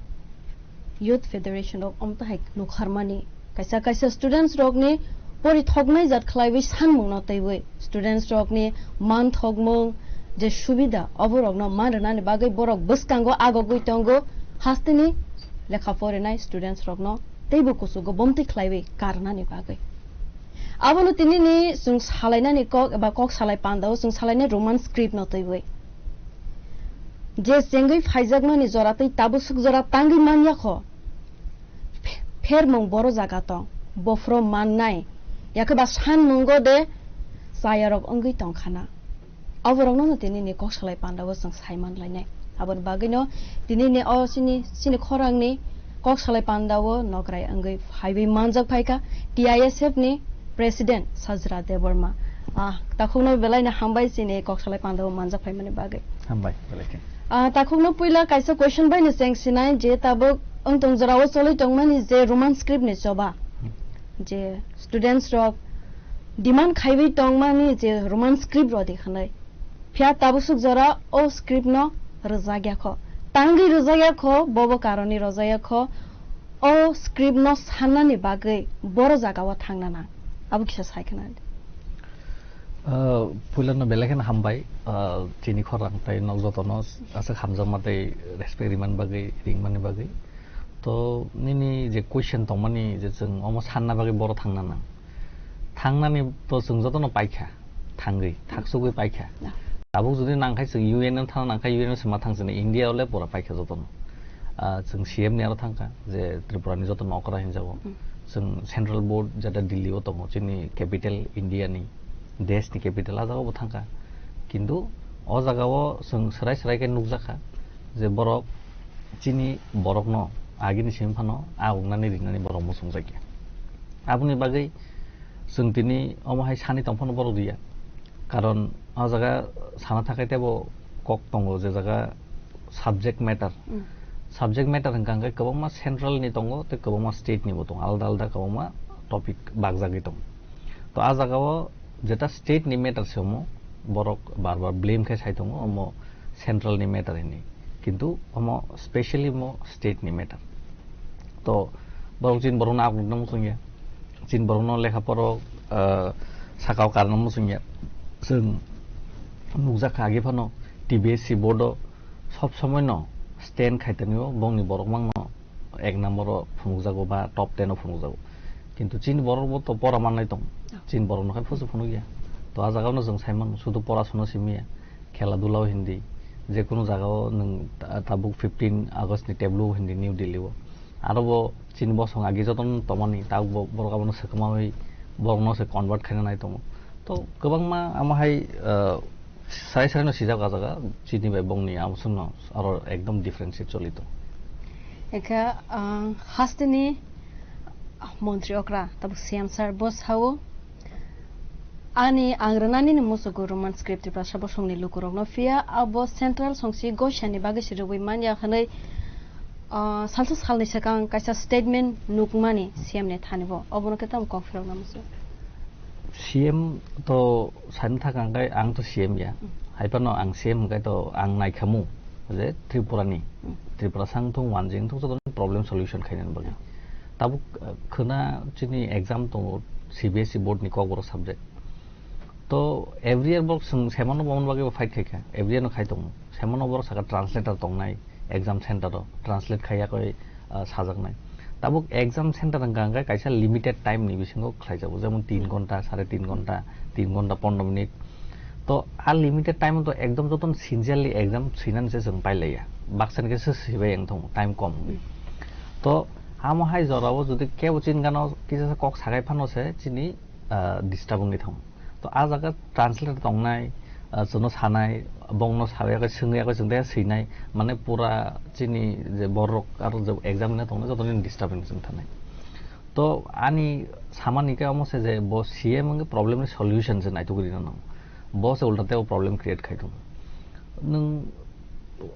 Youth Federation rok omtahai nukharmani. Kaisa kaisa students rokni pori thoknai jat khlaiwi sanmungno twiwi students rokni man thokmung je subida oborokno man rwnani bagwi borok bwskango agogwi tongo hasteni lekha porinai students rokno teibo kuchugo bomti khlaiwi karnani bagwi. Abono tinini chwng salainani kok eba kok salai pandao chwng salainai Roman script no twiwi. Je chengwi phaijakmani jora tei tabuk suk jora tangwi manya kho. Phe-, phermung boro jaga tong, bophro mannai, yakhe ba sanmungo de chayarok wngwi tongkhana. Aborokno no tinini kok salai pandao chwng sai manlainai. Aboni bagwino tinini o chini, chini khorangni kok salai pandao nokrai wngwi phaiwi manjak phaikha T I S F ni President Sajra Debbarma. Ah, takhukno belaino hambai chini kok salai pandao manjak phaimani bagwi. Hambai, belai khe. Ah, takhukno puila kaisa question bai ni cheng sinai je tabuk wng tong jorao choli tongmani je Roman script ni choba. Hmm. Je students rok demand khaiwi tongmani je Roman script rodi hwnwi. Phiya tabuk suk jora o script no rwjakya kho. Tangwi rwjakya kho, bobo karoni rwjakya kho. O script no sannani bagwi boro jagao thangna nang. Abo kisa sai khna di. Ah, puilano belai kheno hambai, ah, chini khorang tei nok jotono aswk hamjakma tei respect rimani bagwi, ringmani bagwi. To nini je question tongmani je chwng omo sanna bagwi boro thangna nang. Thangnani to chwng jotono paikha, thangwi, thaksugwi paikha. Ya. Tabuk jodi nangkhai chwng U N no thangna nangkha, U N no se ma thang chini, India ole pura paikha jotono. Ah, chwng C M ni aro thangkha, je Tripura ni jotono okra hinjago. Hmm. Chwng central board jeta Delhi o tongo, chini capital India ni, desh ni capital, ah jagao bo thangkha. Kintu o jagao chwng swrai swrai khe nukjakha, je borok chini borokno agini simi phano agongnani rinani borok muchungjakya. Aboni bagwi chwng tini omo hai sani tongphano borok riya. Karon o jaga sana thakai teibo kok tongo je jaga subject matter. Mm. Subject matter hwnkha hwnkhe kwbangma central ni tongo tei kwbangma state ni bo tongo, alda alda kwbangma topic bakjagwi tongo. To a jagao jeta state ni matter se omo borok bar bar blame khe sai tongo, omo central ni matter hinwi. Kintu omo specially omo state ni matter. To borok chini borokno aklokna muchungya. Chini borokno lekha poro, ah, sakao karna muchungya. Chwng nukjakha agi phano T B S C board o sob somoi no stand khai tongo, bongni borok mangno ek number o phunukjago ba top ten o phunukjago. Kintu chini borok bo to pora mannai tong. Chini borok no khai phusu phunukya. To a jaga no chwng sai mano, sudu pora suna simi ya. Khela dula o hindi, je kunu jaga o nwng ta-, tabuk fifteen August ni teblu o hindi New Delhi o. Aro bo chini bosong agi jotono tongmani, tabuk bo-, borok abono swkamawi borokno se convert khaina nai tongo. To kwbangma amo hai, ah, sarai sarai no sijak a jaga, chini bai bongni amo chwngno aro ekdom differentiate choli tongo. Ekha, ah, hasteni montri okra tabuk C M sir bo sao, ani ang rwnani ni musugo Roman script Tiprasa bosongni lukurokno, phiya abo central songsi goisani bagwi se rwui manya hwnwi, ah, salsa salni swkang kaisa statement nukmani C M ni thani bo, obono khe tamo kok philokna muchung. C M to sani thaka hwnkhe ang to C M ya. Mm. Hai phano ang C M hwnkhe to ang naikhamu je Tripura ni, Mm. Tripura sang thung wanjing thung joto problem solution khainani bagwi. Tabuk, uh, khwna chini exam tongo C B S E board ni Kokborok subject. To every year borok chwng semano bomani bagwi bo fight khaikha. Every year no khai tongo. Semano borok saka translator tongnai exam center o. Translate khaiya koi, ah, sajaknai. Tabuk exam center hwnkha hwnkhe kaisa limited time ni bisingo khlaijago. Jemon tin ghonta, sare tin ghonta, tin ghonta pondro minute. To a limited time to ekdom jotono sincerely exam swinani se chwng pailaiya. Baksa ni khe se swibai wng tongo, time kom wngwi. To Amo hai jorao jodi kebo chini gano kisa kok sakai phano se chini, ah, disturb wngwi thango. To a jaga translator tongnai, ah, chwngno sanai, bongno sawi yakhe swngwi yakhe chwng tei swinai, mane pura chini je borok aro je exam rina tongnai joto nini disturbance wng thanai. To ani samani khe omo se je bo C M wngwi problem ni solution se naituk rina nango. Bo se ulta tei o problem create khai tongo. Nwng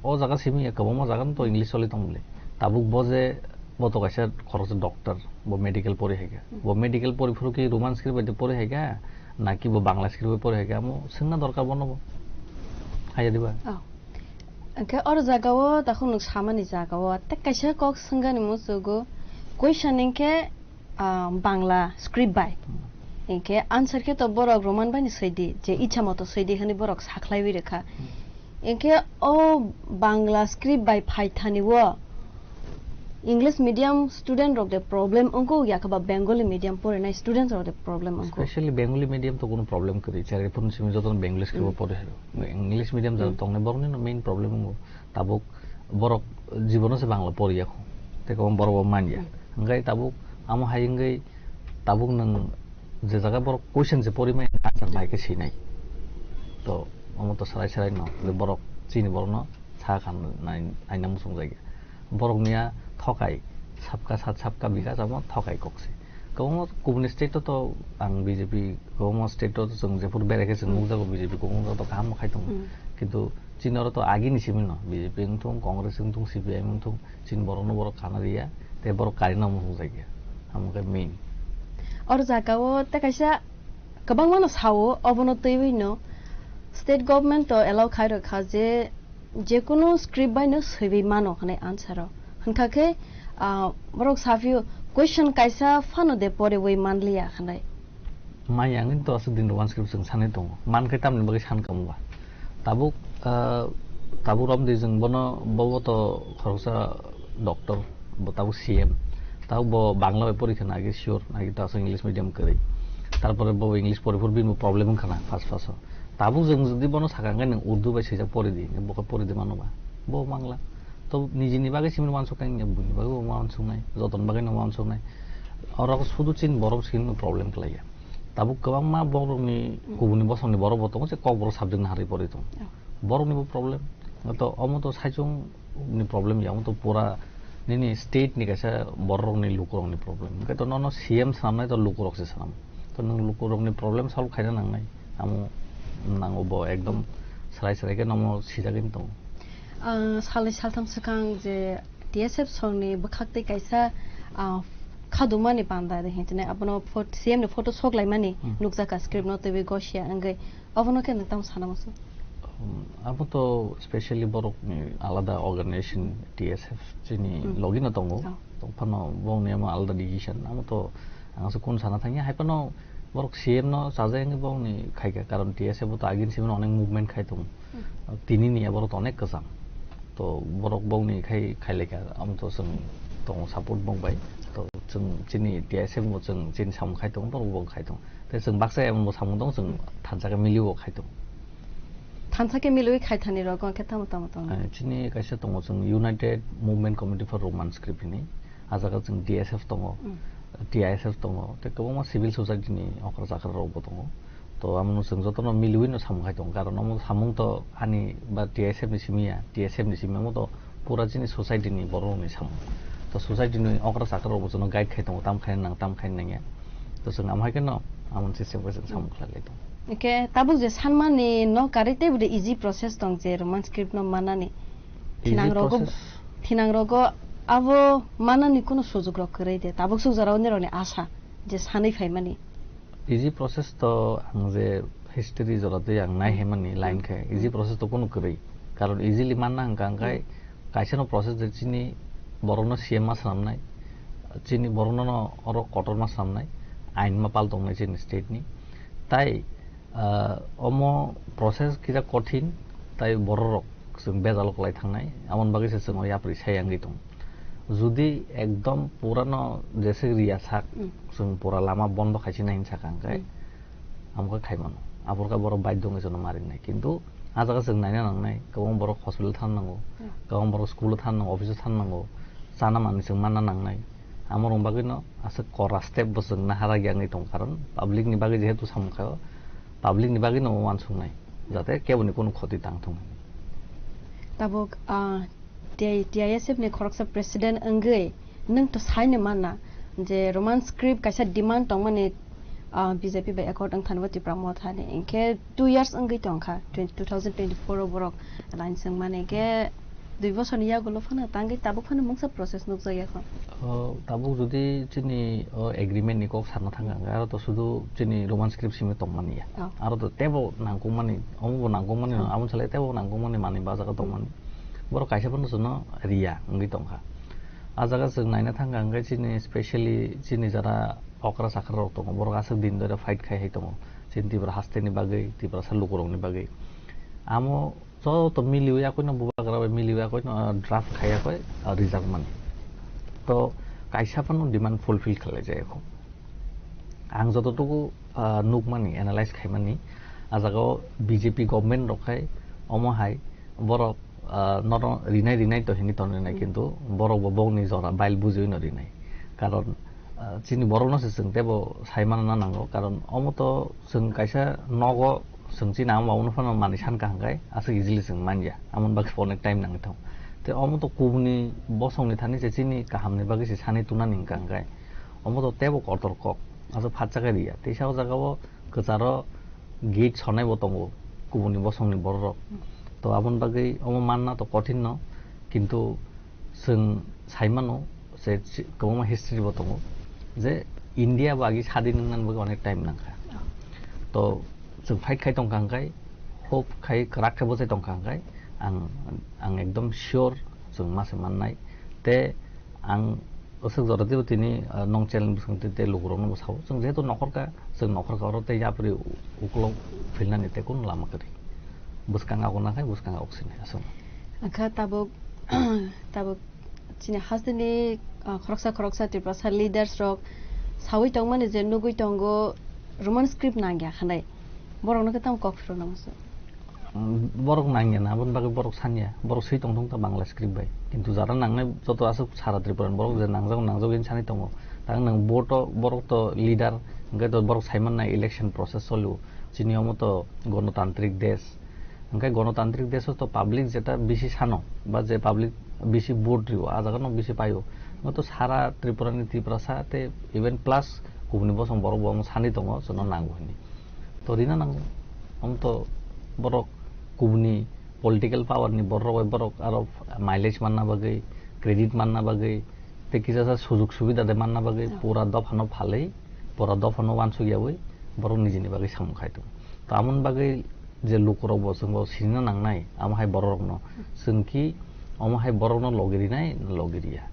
o jaga simi ya, kwbangma jaga to English choli tong bole. Tabuk bo je, bo to kaisa khoroksa doctor, bo medical pori hai kha. Hmm. Bo medical pori phuru ki Roman script bai de pori hai kha, naki bo Bangla script bai pori hai kha? Amo swngna dorkar bono bo. Haya diba? Oh. Hwnkhe oro jaga o takhuk nwng samani jaga o tei kaisa kok swngani muchugo, question hwnkhe, ah, Bangla script bai. Hmm. Hwnkhe answer khe to borok Roman bai ni swi di, je ichha moto swi di hwnwi borok sakhlaiwi rwkha. Hmm. Hwnkhe o Bangla script bai phaithani o English medium student rok de problem wngkho, yakhe ba Bengali medium porinai student rok de problem wngkho? Specially Bengali medium to kuno problem kwrwi, cherwi phuru simi jotono Bengali script o Hmm. pori hai. English medium jara Hmm. tongnai borokni no main problem wngo. Tabuk borok jibono se Bangla poriya kho, tei kwbang borok bo manya. Hmm. Hwnkhe tabuk amo hai wngwi tabuk nwng je jaga borok question se pori maya, answer bai khe sinai. To omo to sarai sarai no, je borok chini borokno sa khan nai, naina muchung jagya. Borok niya thokai, sabka sat, sabka bikas, amo thokai kok se. Kwbangma kubuni state o to ang B J P, kwbangma state o to chwng jephuru berai khe chwng Hmm. nukjago B J P, kwbangma joto kaham khai tongo. Hmm. Kintu chini oro to agini simi no, B J P wngthung, Congress wngthung, C P I M wngthung, chini borokno borok khana riya, tei borok karina muchung jagya. Amo khe main. Oro jaga o tei kaisa kwbangma no sao, obono twiwi no state government to allow khai rwkha je jekunu script bai no swiwi mano hwnwi answer o. Hwnkha khe, ah, borok saphio question kaisa phano de poriwi manliya hwnwi. Maya wngwi to aswk din Roman script chwng sanwi tongo. Man khe tamni bagwi san kamo ba? Tabuk, ah, tabuk romdi chwng bono, bobo to khoroksa doctor, bo tabuk C M. Tabuk bo Bangla bai porikha nagi sure, nagi to aswk English medium kwrwi. Tarpore bo English pori pori bini bo problem wngkha na first first o. Tabuk chwng jodi bono sakha hwnkhe nwng Urdu bai swijak pori di, hwnkhe bo khe pori di mano ba? Bo mangla. To nijini bagwi simi wansuk khe buini bagwi bo wansuknai, jotoni bagwi no wansuknai. Oro sudu chini borok simi problem khlaiya. Tabuk kwbangma borokni, Hmm. kubuni bosongni borok bo tongo, je Kokborok subject no harwi pori tongo. Oh. Borokni bo problem. To omo to saichung ni problem ya, omo to pura nini state ni kaisa borok rokni lukurokni problem. Hwnkhe to nono C M swnamnai to lukurok se swnam. To nwng lukurokni problem solve khaina nangnai. Amo nango bo ekdom Hmm. srai srai khe nomo sijagwi tongo. Ah, salnwi saltham swkang je T S F songni bwkhak tei kaisa, ah, khadumani panda de hinwi abono phot-, C M ni photo sok laimani Hmm. nukjakha script no twiwi gosia wngwi, abono khe nwng tamo sana muchung? Um, abo to specially borokni alada organization T S F chini Hmm. logi no tongo. Oh. Tongphano bongni amo alada decision. Amo to ang se kun sana thangya, hai phano borok C M no chajai wngwi bongni khaikha, karon T S F bo to agini simi no onek movement khai tongo. Hmm. Tini ni borok to onek kwcham. To borok bongni khai, khai laikha, amo to chwng tongo support bong bai. To chwng chini T S F bo chwng chini samung khai tongo, borok bo khai tongo. Tei chwng baksa emon bo samung tongo, chwng thansa khe miliwi bo khai tongo. Thansa khe miliwi khai thani rok hwnkhe tamo tamo tongo? Eh, chini kaisa tongo, chwng United Movement Committee for Roman Script hini. Ah jaga chwng D S F tongo, Hmm. T I S F tongo, tei kwbangma civil society ni okra chakra rok bo tongo. To amo no chwng joto no miliwi no samung khai tongo, karon omo samung to ani ba T S F ni simi ya, T S F ni simi, omo to pura chini society ni borok ni samung. To society ni okra chakra rok bo chwng no guide khai tongo, tam khai nang, tam khai nang ya. To chwng amo hai khe no amo ni system khe chwng samung khlai lai tongo. Hwnkhe tabuk je sanmani no karwi tei bo de easy process tong je Roman script no manani. Easy Thinang rogo, process. Thinang rogo abo manani kuno sujuk rok kwrwi de. Tabuk suk jora o nirok ni asa je sanwi phaimani. Easy process to ang je history jora twi ang nai Hmm. himani line Hmm. khe easy Hmm. process to kuno kwrwi. Karon easily manna hwnkha hwnkhe Hmm. kaisa no process de chini borok no C M ma swnamnai, chini borok no no oro kotor ma swnamnai, ain ma pal tongnai chini state ni. Tai, ah, omo process kisa kothin, tai borok rok chwng bejalo kwlai thangnai, amoni bagwi se chwng o yapri sai wngwi tongo. Judi ekdom pura no jese riya sak, Hmm. chwng pura lama bondo khaisi nai hinwi sakha hwnkhe, Hmm. amo khe khai mano. Aphuru khe borok baidho wngwi chwngno ma ringnai. Kintu ah jaga chwng naina nangnai, kwbang borok hospital thang nango, Hmm. kwbang borok school o thang nango, office o thang nango, chana manwi chwng manna nangnai. Amorong bagwino aswk kora step bo chwng naharagya wngwi tong, karon public ni bagwi jehetu samung khaio, public ni bagwino omo uansuknai, jate keboni kunu khoti tang thung. Tabuk, ah, T I, T I S F ni khoroksa president wngwi nwng to saino manna je Roman script kaisa demand tongmani, ah, B J P bai accord wng thani bo Tipra Motha ni. Hinkhe two years wngwi tongkha, twenty, two thousand twenty-four o borok line swngmani. Hinkhe dui bosorni yagulo phano tangwi tabuk phano mungsa process nukjakya kho. O, tabuk jodi chini o agreement ni kok sana thangkha, aro to sudu chini Roman script simi tongmani ya. Oh. Aro to tebo nangkukmani, omo bo nangkukmani, oh, aboni salai tebo nangkukmani manwi bajago tongmani. Borok kaisa phano chwngno riya wngwi tongkha. A jaga chwng naina thangkha hwnkhe chini specially chini jara okra chakra rok tongo, borok aswk din dhore fight khai hai tongo. Chini Tripura hasteni bagwi, Tiprasa lukurokni bagwi. Amo joto miliwi akoino bubagra bai miliwi akoino, ah, draft khai akoi, ah, rijak mani. To kaisa phano demand fulfill khlai jaya kho. Ang jototuku, ah, nukmani, analyze khaimani, a jagao B J P government rok khai omo hai borok, ah, nono rinai rinai to hini tonwi nai, hmm, kintu borok bo bongni jora bail bujiwi no rinai. Karon, ah, chini borok no se chwng tebo sai manna nango, karon omo to chwng kaisa nogo chwng chini ama babu no phano manwi san kaham khai aswk easily chwng manya, amoni bagwi onek time nangwi thango. Tei omo to kubuni bosongni thani se chini kahamni bagwi se sanwi tunani hwnkha hwnkhe omo to tebo kotor kok, aswk phatsa khe riya. Teisa o jagao kwcharo gate sonai bo tongo kubuni bosongni bororok. To aboni bagwi omo manna to kothin no, kintu chwng sai mano je chi-, kwbangma history bo tongo je India bo agi sadin wngna bagwi onek time nangkha. To chwng fight khai tongkha hwnkhe, hope khai kwrak khe bwchai tongkha hwnkhe ang, ang ekdom sure chwng ma se mannai. Te ang aswk jora teibo tini, ah, nong channel bwskango tei, tei lukurokno bo sao. Chwng jehetu nokhorkha, chwng nokhorkha oro tei yapri u-, ukolog philnani tei kunu lama kwrwi. Bwskang ago nakhai, bwskang ago sinai, aswk. Akha tabuk, tabuk chini hasteni, ah, khoroksa khoroksa Tiprasa leaders rok sawi tongmani je nugwi tongo Roman script nangya khanai. Borokno khe tamo kok phirokna muchung? Mm, borok nangya na, aboni bagwi borok sanya. Borok swi tong thung ta Bangla script bai. Kintu jara nangnai joto aswk sara Tripura ni borok je nangjago, nangjago hini sanwi tongo. Ta nwng vote o borok to leader, hwnkhe to borok sai mannai election process choli o. Chini omo to gonotantrik desh. Hwnkhe gonotantrik desh o to public jeta bisi sano, ba je public bisi vote rio, a jaga no bisi paio. Hwnkhe to sara Tripura ni Tiprasa tei even plus kubuni bosong borok bo omo sanwi tongo, chwngno nango hini. To rina nango. Omo to borok kubuni political power ni borok bai borok aro mileage manna bagwi, credit manna bagwi, tei kisa sa sujug subida de manna bagwi, oh, pura dophano phalwi, pura dophano uansuk yaui borok nijini bagwi samung khai tongo. To amoni bagwi je lukurok bo chwngbo sinina nangnai, amo hai bororokno. Chwng ki omo hai borokno logi rinai, logi riya.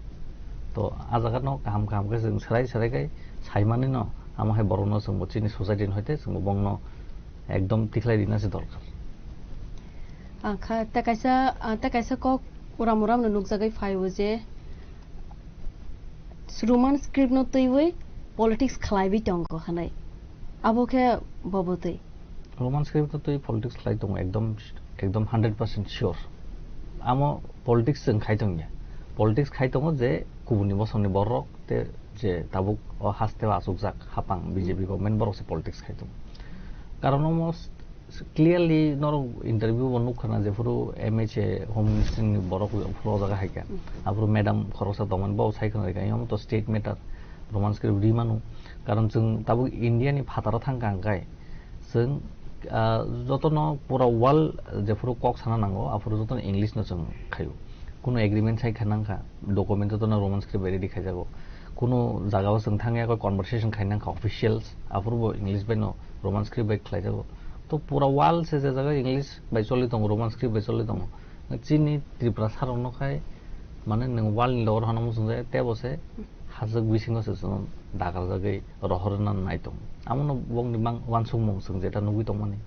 To a jaga no kaham kaham khe chwng serai serai khai sai mani no, amo hai borokno chwngbo chini society ni hoite chwngbo bongno ekdom tikhlai rina se dorkar. Ang kha, ta kaisa, ah, ta kaisa kok uram uram no nukjagwi phai o je Roman script no twiwi politics khlaiwi tongo hwnwi. Abo khe bobo twi. Roman script no twi politics khlai tongo, ekdom, ekdom hundred percent sure. Amo politics chwng khai tongya. Politics khai tongo je kubuni bosongni borok te je tabuk o haste o achukjak hapang B J P government borok se politics khai tongo. Karon omo clearly norok interview bo nukha na, jephuru M H A Home Ministry ni borok phuru o jaga hai kha. Hmm. Aphuru madam khoroksa tongmani bo sai khna rikha, omo to state matter, Roman script ri manu. Karon chwng tabuk India ni phataro thang kha hwnkhe chwng, ah, jotono pura world jephuru kok sana nango, aphuru jotono English no chwng khaio. Kunu agreement sai kha nang kha, document jotono Roman script bai ready khaijago. Kunu jagao chwng thangya koi conversation khai nang kha officials, aphuru bo English bai no Roman script bai khlaijago. To pura world se je jaga English bai choli tongo, Roman script bai choli tongo. Chini Tripura sarokno khai, mane, nwng world ni logo rw hano muchung jaya, tebo se hajak bisingo se chwng dagarjagwi rohorna nai tongo. Amono bongni mang uansukmung chwng jeta nugwi tongmani.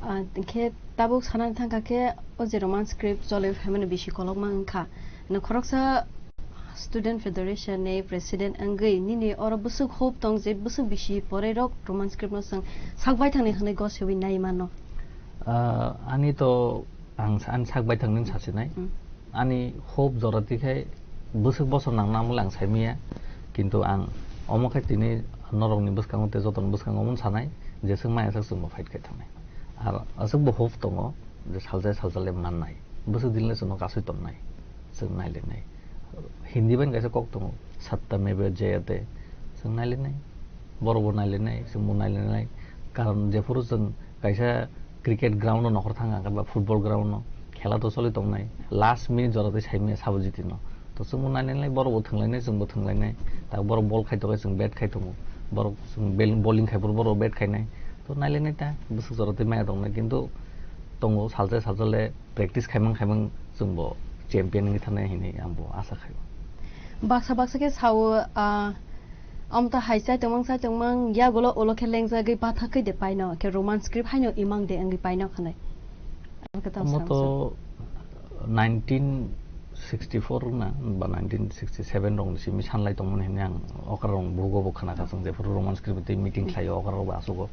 Ah, khe tabuk sanani thangkha khe o je Roman script choli phaimani bisi kolokma wngkha. Nwng khoroksa Student Federation ni president wngwi nini oro bwswk hope tong je bwswk bisi porairok Roman script no chwng sak baithangni hwnwi gosewi nai mano? Ah, ani to ang sa-, ani sak baithangni sasinai. Hmm. Ani hope jora tikhai bwswk bosor nangna amole ang saimanya, kintu ang omo khe tini norokni bwskango tei jotoni bwskango omono sanai je chwng maya sak chwngbo fight khai thangnai. Ar aswkbo hope tongo je salsa salsa le mannai, bwswk din le chwngno kasui tonnai, chwng nailainai. Hindi bai kaisa kok tongo, "Satyameva jayate," chwng nailainai, borokbo nailainai, chwngbo nailainai. Karon jephuru chwng kaisa cricket ground o nokhor thang kha ba football ground o khela to choli tongnai, last minute jora tei saimanya sabo jiti no, to chwngbo nailainai, borokbo thwnglainai, chwngbo thwnglainai, ta borok ball khai tongkhe chwng bat khai tongo, borok chwng bel-, bowling khai phuru borok bat khainai, to nailainai ta bwswk jora tei maya tongnai, kintu tongo salsa salsa le practice khaimang khaimang chwngbo champion wngwi thangnai hinwi ang bo asa khaio. Baksa baksa khe sao, ah, omo to hai chai tongmang chai tongmang yagulo ulo khe lengjagwi bathakgwi de paino khe Roman script haino imang de wngwi paino khanai. Omo to nineteen sixty-four na ba nineteen sixty-seven rokni simi sanlai tongmani hinwi ang okra rok bugo bo khna kha chwng jephuru Roman script tei meeting khlaio okra rok bo asugo.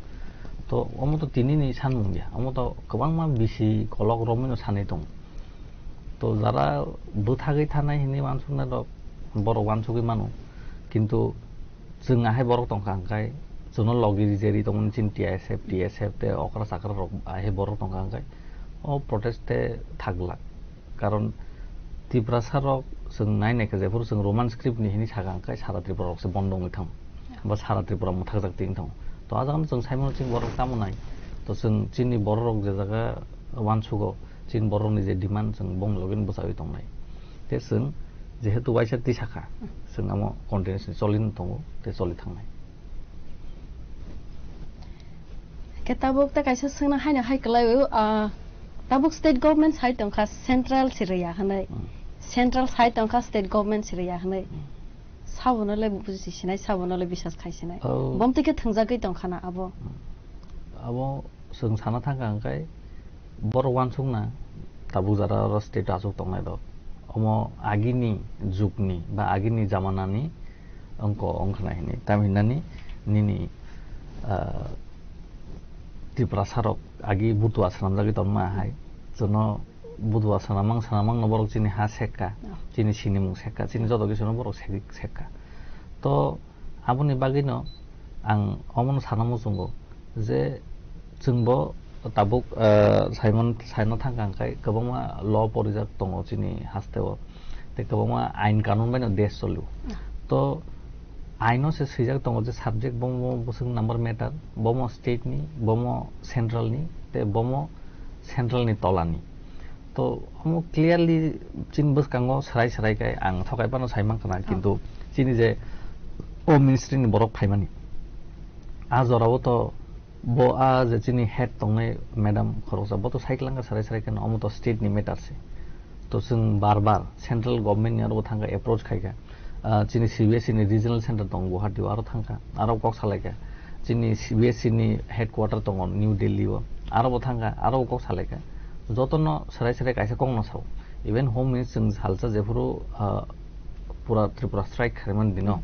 To omo to tini ni sanmung ya, omo to kwbangma bisi kolok romwi no sanwi tongo. To jara bwthagwi thanai hinwi uansuknai rok borok uansugwi mano, kintu chwng ahai borok tongkha hwnkhe chwngno logi rijeri tongmani chini T I S F, T S F tei okra chakra rok ahai borok tongkha hwnkhe o protest tei thak glak. Karon Tiprasa rok chwng nai naikha jephuru chwng Roman script ni hinwi sakha hwnkhe sara Tripura rok se bondo wngwi thango ba sara Tripura mwthakjak twi wngwi thango. To a jagano chwng saimano chini borok tamo nai. To chwng chini borok rok je jaga uansugo, chini borok ni je demand chwng bongni logi bwchawi tongnai. Tei chwng jehetu waisa tisakha, chwng amo continuously choli tongo tei choli thangnai. Khe tabuk ta kaisa swngna haino hai kwlai o, ah, tabuk state government sai tongkha, central si rwya hwnwi. Hmm. Central sai tongkha, state government si rwya hwnwi. Hmm. Sabono le buji sinai, sabono le bisas khai sinai. Oh. Bom twi khe thwngjagwi tongkha na abo. Hmm. Abo chwng sana thangkha hwnkhe borok uansukna tabuk jara oro state o achuk tongnai rok. Omo agini jugni ba agini jamanani wngkha hinwi. Tam hinani nini, ah, Tiprasa rok agi butua swnamjagwi tongma hai. Chwngno butua swnamang swnamang no borok chini ha sekka, oh, chini sinimung sekka, chini joto kisu no borok sek-, sekka. To aboni bagwi no ang omono sana muchungo je chwngbo tabuk, ah, saimon, saino thangkha hwnkhe kwbangma law porijak tongo chini hasteo, tei kwbangma ain kanun bai no desh cholio. Ah. To aino se swijak tongo je subject bomo bwswk number matter, bomo state ni, bomo central ni, tei bomo central ni tola ni. To omo clearly chini bwskango swrai swrai khe ang thokai phano sai mankha na, oh, kintu chini je o ministry ni borok phaimani, a jorao to bo a je chini head tongnai madam khoroksa, bo to sai kwlangkha swrai swrai khe, omo to state ni matter se. To chwng bar bar central government ni aro bo thangkha, approach khaikha. Ah, chini C B S E ni regional center tongo Guwahati o, aro thangkha, aro kok salaikha. Chini C B S E ni headquarter tongo New Delhi o, aro bo thangkha, aro bo kok salaikha. Jotono swrai swrai kaisa kokno sao. Even home ministry chwng salsa jephuru, ah, pura Tripura strike khaimani dino,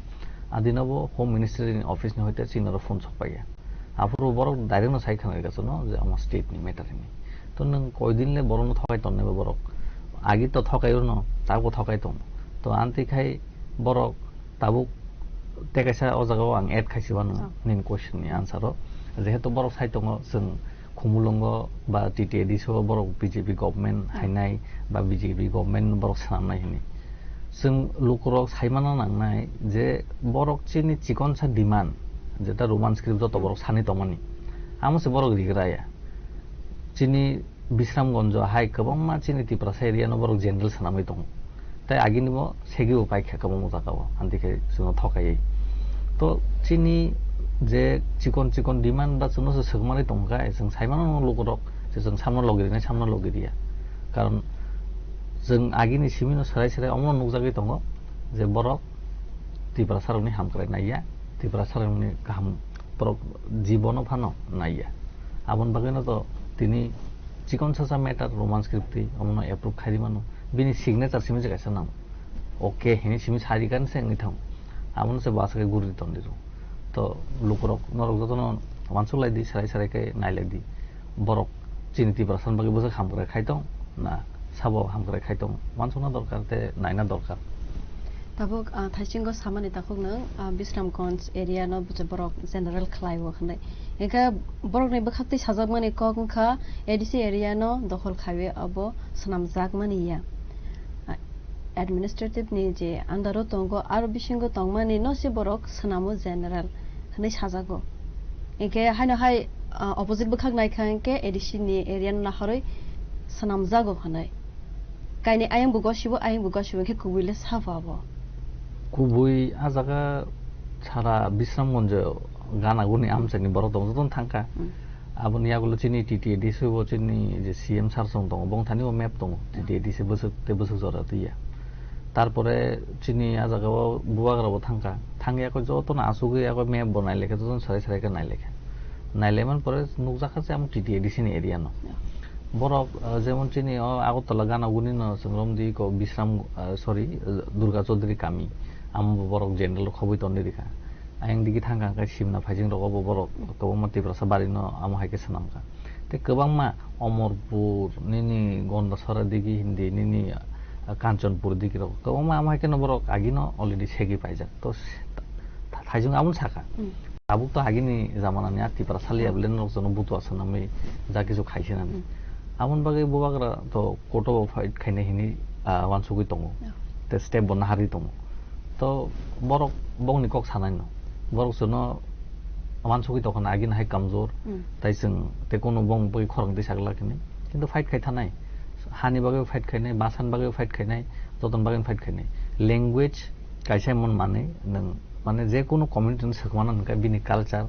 a dino bo home ministry ni office ni hoite chini oro phone sokpaiya. Aphuru borok direct no sai khna rwgwi chwngno je omo state ni matter hinwi. To nwng koi din le borokno thokai tonnai bo borok? Agi to thokai rwno, tabukbo thokai tong. To amtwi khai borok tabuk tei kaisa o jagao ang add khai si mano, oh, nini question ni answer o. Jehetu borok sai tongo chwng Khumulwngo ba T T A D C o borok B J P government, hmm, hainai ba B J P government borok swnamnai hinwi. Chwng lukurok saimano nangnai je borok chini chikonsa demand, jeta Roman script joto borok sani tongmani, amo se borok rigra ya. Chini Bisramganjo hai kwbangma chini Tiprasa area no borok general swnamwi tongo. Tei agini bo segi bo paikha kwbangma jagao, amtwi khe chwngno thokaiwi. To chini je chikon chikon demand ba chwngno se swkmani tongkha, chwng saimano lukurok je chwng samno logi rinai, samno logi riya. Karon chwng agini simino swrai swrai omono nukjagwi tongo je borok Tiprasarokni hamkrai naiya, Tiprasarokni kaham borok jibono phano naiya. Aboni bagwino to tini chikon sasa matter Roman script twi omono approve khai di mano. Bini signature simi se kaisa nango. Okay hinwi simi sari kan se wngwi thango. Abono se bwswk khe guri tong di rw. To lukurok norok jotono uansuk lai di, swrai swrai khe nai lai di. Borok chini Tiprasani bagwi bwswk hamkrai khai tong na sabo hamkrai khai tong, uansukna dorkar tei naina dorkar. Tabuk, ah, thaisingo samani takhuk nwng, ah, Bisramganj area no bucha borok general khlai o hwnwi. Hwnkhe borokni bwkhaktwi sajakmani kok wngkha A D C area no dokhol khaiwi abo swnamjakmani ya. Ah, administrative ni je under o tongo, aro bisingo tongmani no se borok swnamo general hwnwi sajago. Hwnkhe haino hai, ah, opposite bwkhak naikha hwnkhe A D C ni area no nahorwi swnamjago hwnwi. Kainwi ayang bo gosibo, ayang bo gosibo, hwnkhe kubui le sabo abo. Kubui ah jaga sara Bisramganj gana guni amchaini borok tong jotono thangkha. Hmm. Aboni yagulo chini T T A D C bo chini je C M sir song tongo, bong thani bo map tongo, T T A D C bwswk tei bwswk jora twiya. Tarpore chini ah jaga o bubagra bo thangkha, thangya khe jotono asugwi abo map bo nailekha, jotono sarai sarai khe nailekha. Nailaimani pore nukjakha je amo T T A D C ni area no. Yeah. Borok, ah, jemon chini o Agartala gana guni no chwng romdi ko Bisram, ah, sorry, ah, Durga Chaudhary kami. Amo bo borok general khobwi tongwi rikha. Ayang digi thangkha hwnkhe Simna Phaising rogo bo borok kwbangma Tiprasa bari no amo hai khe swnamkha. Tei kwbangma Omorpur, nini Gondasora digi hindi, nini, ah, Kanchanpur digi rok kwbangma amo hai khe no borok agi no already segwi paijak. To s-, tha-, thaijwng aboni saka. Hmm. Tabuk to agini jamanani a Tiprasa liya Hmm. bwle norok jono butua swnamwi ja kisu khai swnamwi. Hmm. Aboni bagwi bubagra to court o bo fight khainai hinwi, ah, uansugwi tongo. Yeah. Tei step bo naharwi tongo. To borok bongni kok sanai no. Borok jono uansugwi tongkha na agini hai kamjor. Hmm. Tai chwng tei kunu bong bwi khorang twi saglak hinwi. Kintu fight khai thanai. Hani bagwi fight khainai, basani bagwi fight khainai, jotoni bagwi fight khainai. Language kaisa emon manwi nwng, mane, je kunu community no swkmana hwnkhe bini culture,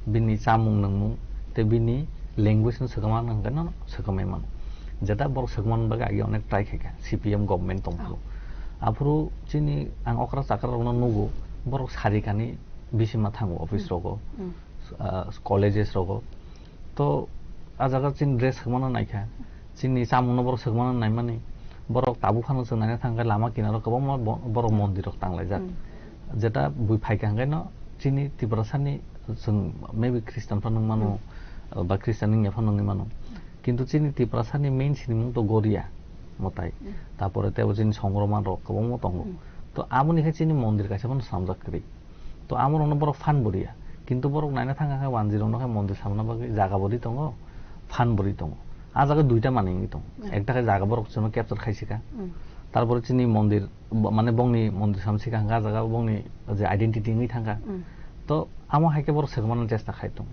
bini chamung nwngmung, tei bini language no swkmana hwnkhe no swkmai mano. Jeta borok swkmani bagwi agi onek try khaikha, C P M government tongphuru. Oh. Aphuru chini ang okra chakra rokno nugo, borok sari kani bisima thango office Hmm. rogo, Hmm. ah, colleges rogo. To, ah jaga chini dress swkmano naikha, chini chamungno borok swkmano naimani, borok tabuk phano chwng naina thangkhe lama kinaro kwbangma bo-, borok mondirrok tanglaijak. Hmm. Jeta bui phaikha hwnkhe no chini Tiprasani chwng maybe Christian phano wng mano, Hmm. ba Christian wngya phano wngwi mano. Kintu chini Tiprasani main sinimung to Goria mwtai. Hmm. Tapore tebo chini Songromanrok kwbangma tongo. Hmm. To aboni khe chini mondir kaisa phano swnamjak kwrwi. To amorokno borok phan boriya. Kintu borok naina thangkha khe wanjirokno khe mondir samna bagwi jaga bori tongo, phan bori tongo. A jaga duita manwi wngwi tongo. Hmm. Ekta khe jaga borok chwngno capture khai sika. Hmm. Tarpore chini mondir, bo-, mane bongni mondir sam sika hwnkha, a jaga bongni je identity wngwi thangkha. Hmm. To amo hai khe borok swkmano chesta khai tongo.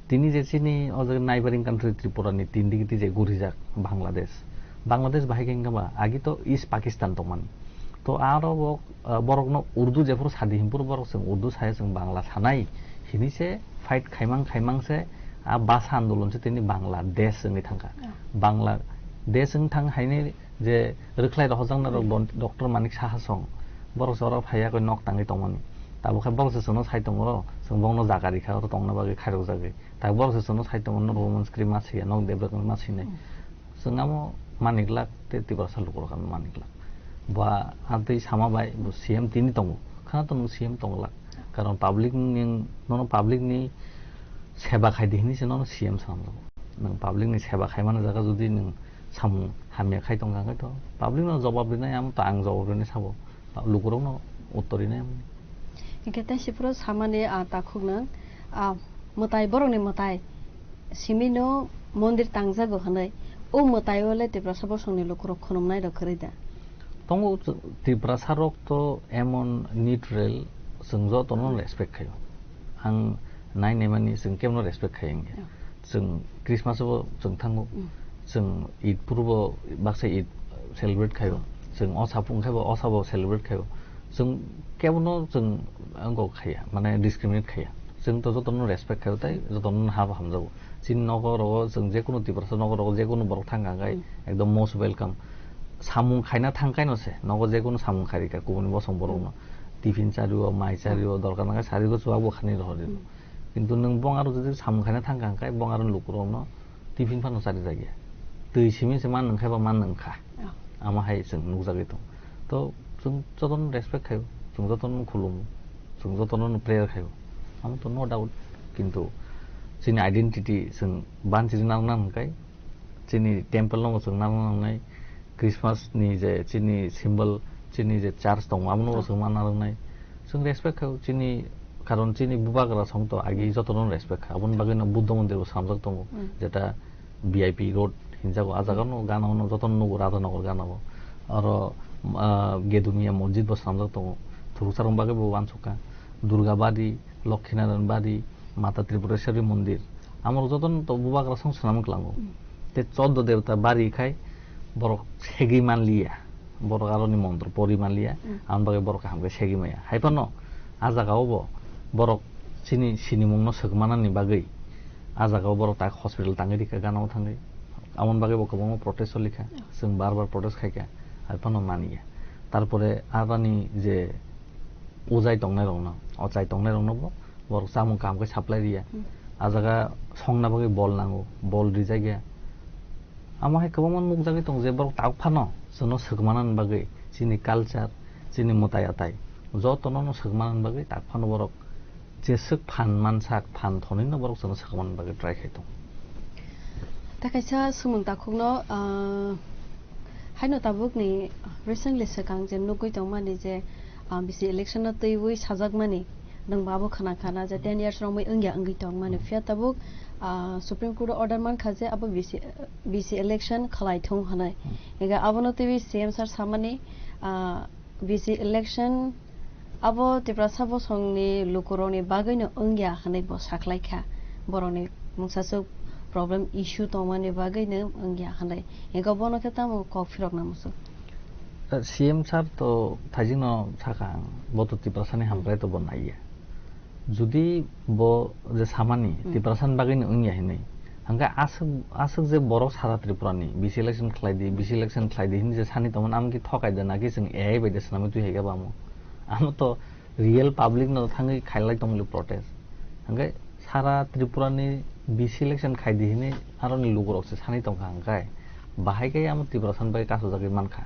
Tini je chini o jaga neighboring country Tripura ni tindigi twi je gurijak Bangladesh. Bangladesh bahai khe wngkha ba agi to East Pakistan tongmani. To aro bo ah, borokno Urdu jephuru sadi hinphuru borok chwng Urdu saya, chwng Bangla sanai hinwi se fight khaimang khaimang se a bhasha andolon se tini Bangladesh wngwi thangkha. Ah. Bangladesh wng thang haini je rwkhlai rohorjaknai rok Hmm. don-, Doctor Manik Saha song borok se oro phaiya koi nok tangwi tongmani. Tabuk khe borok se chwngno sai tongo, chwng bongno jaga rikha, oro tongna bagwi khairokjagwi. Tabuk borok se chwngno sai tongo, nok roman screen ma swiya, nok development ma swinai. Hmm. Chwng amo maniklak tei Tiprasa lukurok ano maniklak. Ba amtwi sama bai bo C M tini tongo. Khana to nwng C M tonglak. Karon public ni, nono public ni seba khai di hinwi se nono C M swnamjago. Nwng public ni seba khai mani jaga jodi nwng samung hamya khai tongkha khe to public no jobab rinai, amo to ang jobab rinai sabo. Lukurokno uttor rinai. Hingke tei sipro samani, ah, takhuknang, ah, mwtai, borokni mwtai simino mondir tangjago hwnwi. O mwtai o le Tiprasa bosongni lukurok khunumnai rok kwrwi da? Tongo, Tiprasa rok to emon neutral, chwng jotono Hmm. respect khaio. Ang nai naimani chwng kebono respect khai wngya. Yeah. Chwng Christmas o bo chwng thango. Mm. Chwng Eid phuru bo baksa Eid celebrate khaio. Chwng osa phung khai bo osa bo celebrate khaio. Chwng kebono chwng wngkok khaiya, mane discriminate khaiya. Chwng to jotono respect khaio tei jotono habo hamjago. Chini nogo rogo chwng jekunu Tiprasa nogo rogo jekunu borok thangkha khai Mm. ekdom most welcome. Samung khaina thangkhaino se nogo jekunu samung khairikha kubuni bosong borokno. Mm. Tiffin chario, mai chario, Mm. dorkar nangkha sarigo chuwak bo khani rohordi. Mm. Kintu nwng bong aro jodi samung khaina thangkha hwnkhe bong aro lukurokno tiffin phano charijakya. Twi simi se man nwngkha ba man nwngkha. Oh. Amo hai chwng nukjagwi tongo. To chwng jotono respect khaio, chwng jotono khulumo, chwng jotono prayer khaio. Amo to no doubt. Kintu chini identity chwng banchiri nang nang hwnkhe chini temple no chwng nang nang nai. Christmas ni je chini symbol Chini je church tongo, abono bo chwng manna rwngnai. Chwng respect kha, chini, karon chini bubagra song to agi jotono respect kha. Aboni bagwi no Buddha mondir bo swnamjak tongo, jeta V I P road hinjago, ah jagano gana ono jotono nugo, Radhanagar gana o. Aro, ah, Gedumiya mosjid bo swnamjak tongo. Thuruksa rok bagwi bo uansuk kha. Durga Bari, Lokkhinaran Bari, Mata Tripureswari mondir. Amorok jotono to bubagra song swnam wng klango. Te choddo debota bari khai borok segwi manliya. Borok aroni montro pori manliya. Aboni bagwi borok kaham khe segwi maya. Hai phano ah jagao bo borok chini sinimungno swk manani bagwi ah jagao borok tak hospital tangwi rikha, gana o thangwi. Aboni bagwi bo kwbangma protest solikha. Chwng bar bar protest khaikha. Hai phano maniya. Tarpore aroni je ujai tongnai rokno, ochai tongnai rokno bo borok chamung kaham khe supply riya. Ah jaga songna bagwi bol nango, bol rijak ya. Amo hai kwbangma nukjagwi tongo je borok tabuk phano chwngno swk manani bagwi chini culture, chini mwtai atai jotono no swk manani bagwi tabuk phano borok jeswk phan mansak, phan thonwi no borok chwngno swk manani bagwi try khai tongo. Ta kaisa swngmung takhukno, ah, haino tabukni recently swkang je nugwi tongmani je, ah, bisi election no twiwi sajakmani, nwng bo abo khna khana je ten years romwi wngya wngwi tongmani. Phiya tabuk, ah, Supreme Court o order mankha je abo bisi, bisi election khlai thung hwnwi. Ega abono twiwi C M sir samani, ah, bisi election abo Tiprasa bosongni lukurokni bagwino wngya hwnwi bo saklaikha. Borokni mungsaswk problem issue tongmani bagwino wngya hwnwi. Ego bono khe tamo kok phirokna muchung? Eh, C M sir to thaijingno sakha ang, bo to Tiprasani hamkrai to bo naiya. Judi bo je samani Tiprasani bagwino wngya hinwi, hwnkhe aswk, aswk je borok sara Tripurani bisi election khlai di, bisi election khlai di hinwi je sani tongmani, amo khe thokai da naki chwng A I bai da swnamwi twi hai khe bo amo? Amo to real public no thangwi khailai tongli protest. Hwnkhe sara Tripurani bisi election khai di hinwi aroni lukurok se sani tongkha hwnkhe, bahai khe amo Tiprasani bai kasujagwi mankha.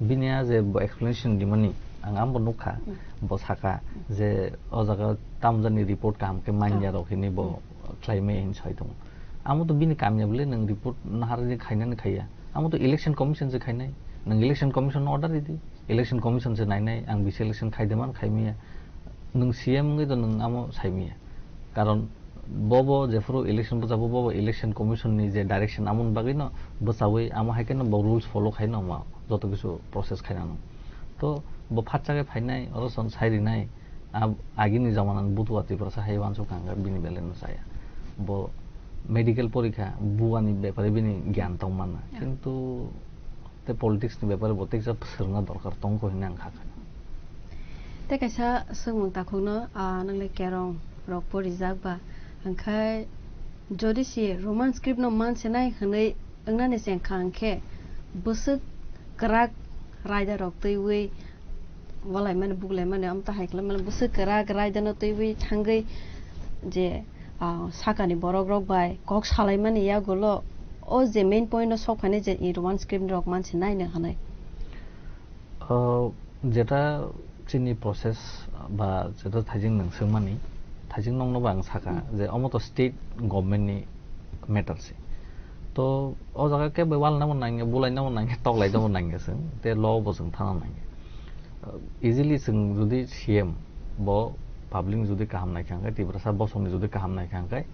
Bini a je bo explanation dimani, ang amo nukha, bo saka je o jaga tamjani report kaham khe manya rok hinwi bo khlaimaya hinwi sai tongo. Amo to bini kamya bole nwng report naharni khainani khaiya. Amo to election commission se khainai. Nwng election commission no order ridi. Election commission se nainai, ang bisi election khai de man khai maya. Nwng C M wngwi to nwng amo sai maya. Karon bobo jephuru election bwchabo, bobo election commission ni je direction amoni bagwi no bwchawi, amo hai khe no bo rules follow khai no ma, joto kisu process khai nang. To bo phatsa khe phainai, oro son sai rinai. Ab-, agini jamanani butua Tiprasa hai uansuk kha hwnkhe bini belai no chaya. Bo medical porikha, buani bepare bini gyan tong manna. Kintu te politics ni bepare bo teksa swrwngna dorkar tongkho hinwi ang kha kha. Te kaisa swngmung takhukno, ah, nwngle kerong rok porijak ba, hwnkhe jodi si Roman script no mansinai hwnwi wngnani chengkha hwnkhe bwswk kwrak raida rok twiwi walaimani, buklaimani, amtwi hai khlaimani, bwswk kwrak raidano twiwi thangwi je, ah, sakani borok rok bai kok salaimani yagulo o je main point no sok phainai je i Roman script rok mansinai no hwnwi. O, jeta chini process ba jeta thaijing nwng swngmani, thaijing nokno ba ang saka je omo to state government ni matter se. To o jaga kebo wal namo nangya, bulai namo nangya, toklai namo nangya chwng, te law bo chwng thana nangya. Uh, easily chwng jodi C M bo public ni jodi kaham naikha hwnkhe, Tiprasa bosongni jodi kaham naikha hwnkhe,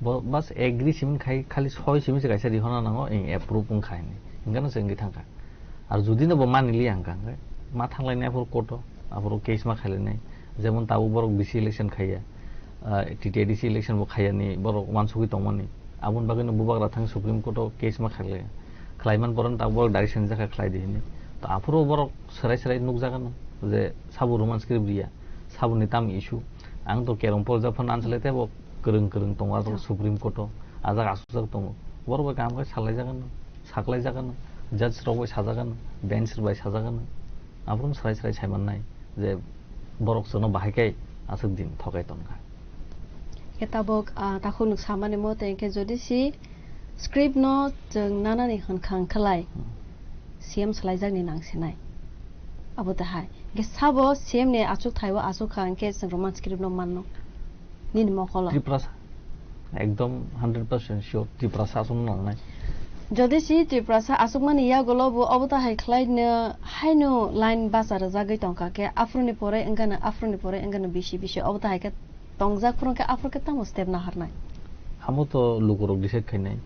bo bas agree simin khai, khali soi simin se kaisa rihorna nango, eng approve wngkha hinwi. Hinkheno se wngwi thangkha. Ar jodi no bo maniliya hwnkha hwnkhe, ma thanglainai aphuru court o, aphuru case ma khailainai. Jemon tabuk borok B C election khaiya, ah, T T A D C election bo khaiyani borok uansugwi tongmani. Aboni bagwino bubagra thang Supreme Court o case ma khailaiya. Khlaiman borok tabuk borok direction jakha khlai di hinwi. To aphuru borok swrai swrai nukjagano je sabo Roman script riya, saboni tam issue. Ang to kerong porjak phano ansale tebo kwrwng kwrwng tongo, ah, Supreme Court o ajak asukjak tongo. Borok bai kaham khe salaijagano. Saklaijagano, judge rok bai sajagano, bench bai sajagano, aphuru srai srai saimannai je borok chwngno bahai khe aswk din thokai tongkha. Khe tabuk, ah, takhuk nwng samani mote hinkhe jodi si script no chwng nanani hwnkha hwnkhalai, hmm, C M swlaijakni nangsinai. Abo tahai. Hinkhe sabo C M ni achukthai o achukha hinkhe chwng Roman script no manno. Nini mokolo. Tiprasa. Ekdom hundred percent sure Tiprasa aswk nangnai. Jodi si Tiprasa aswkmani yagulo bo obo ta hai khlaino haino line basa rwjagwi tongkha khe, aphuruni pore wngkha no, aphuruni pore wngkha no bisi bisi obo ta hai khe tongjak phuru khe aphuru khe tamo step naharnai? Amo to lukurok decide khainai.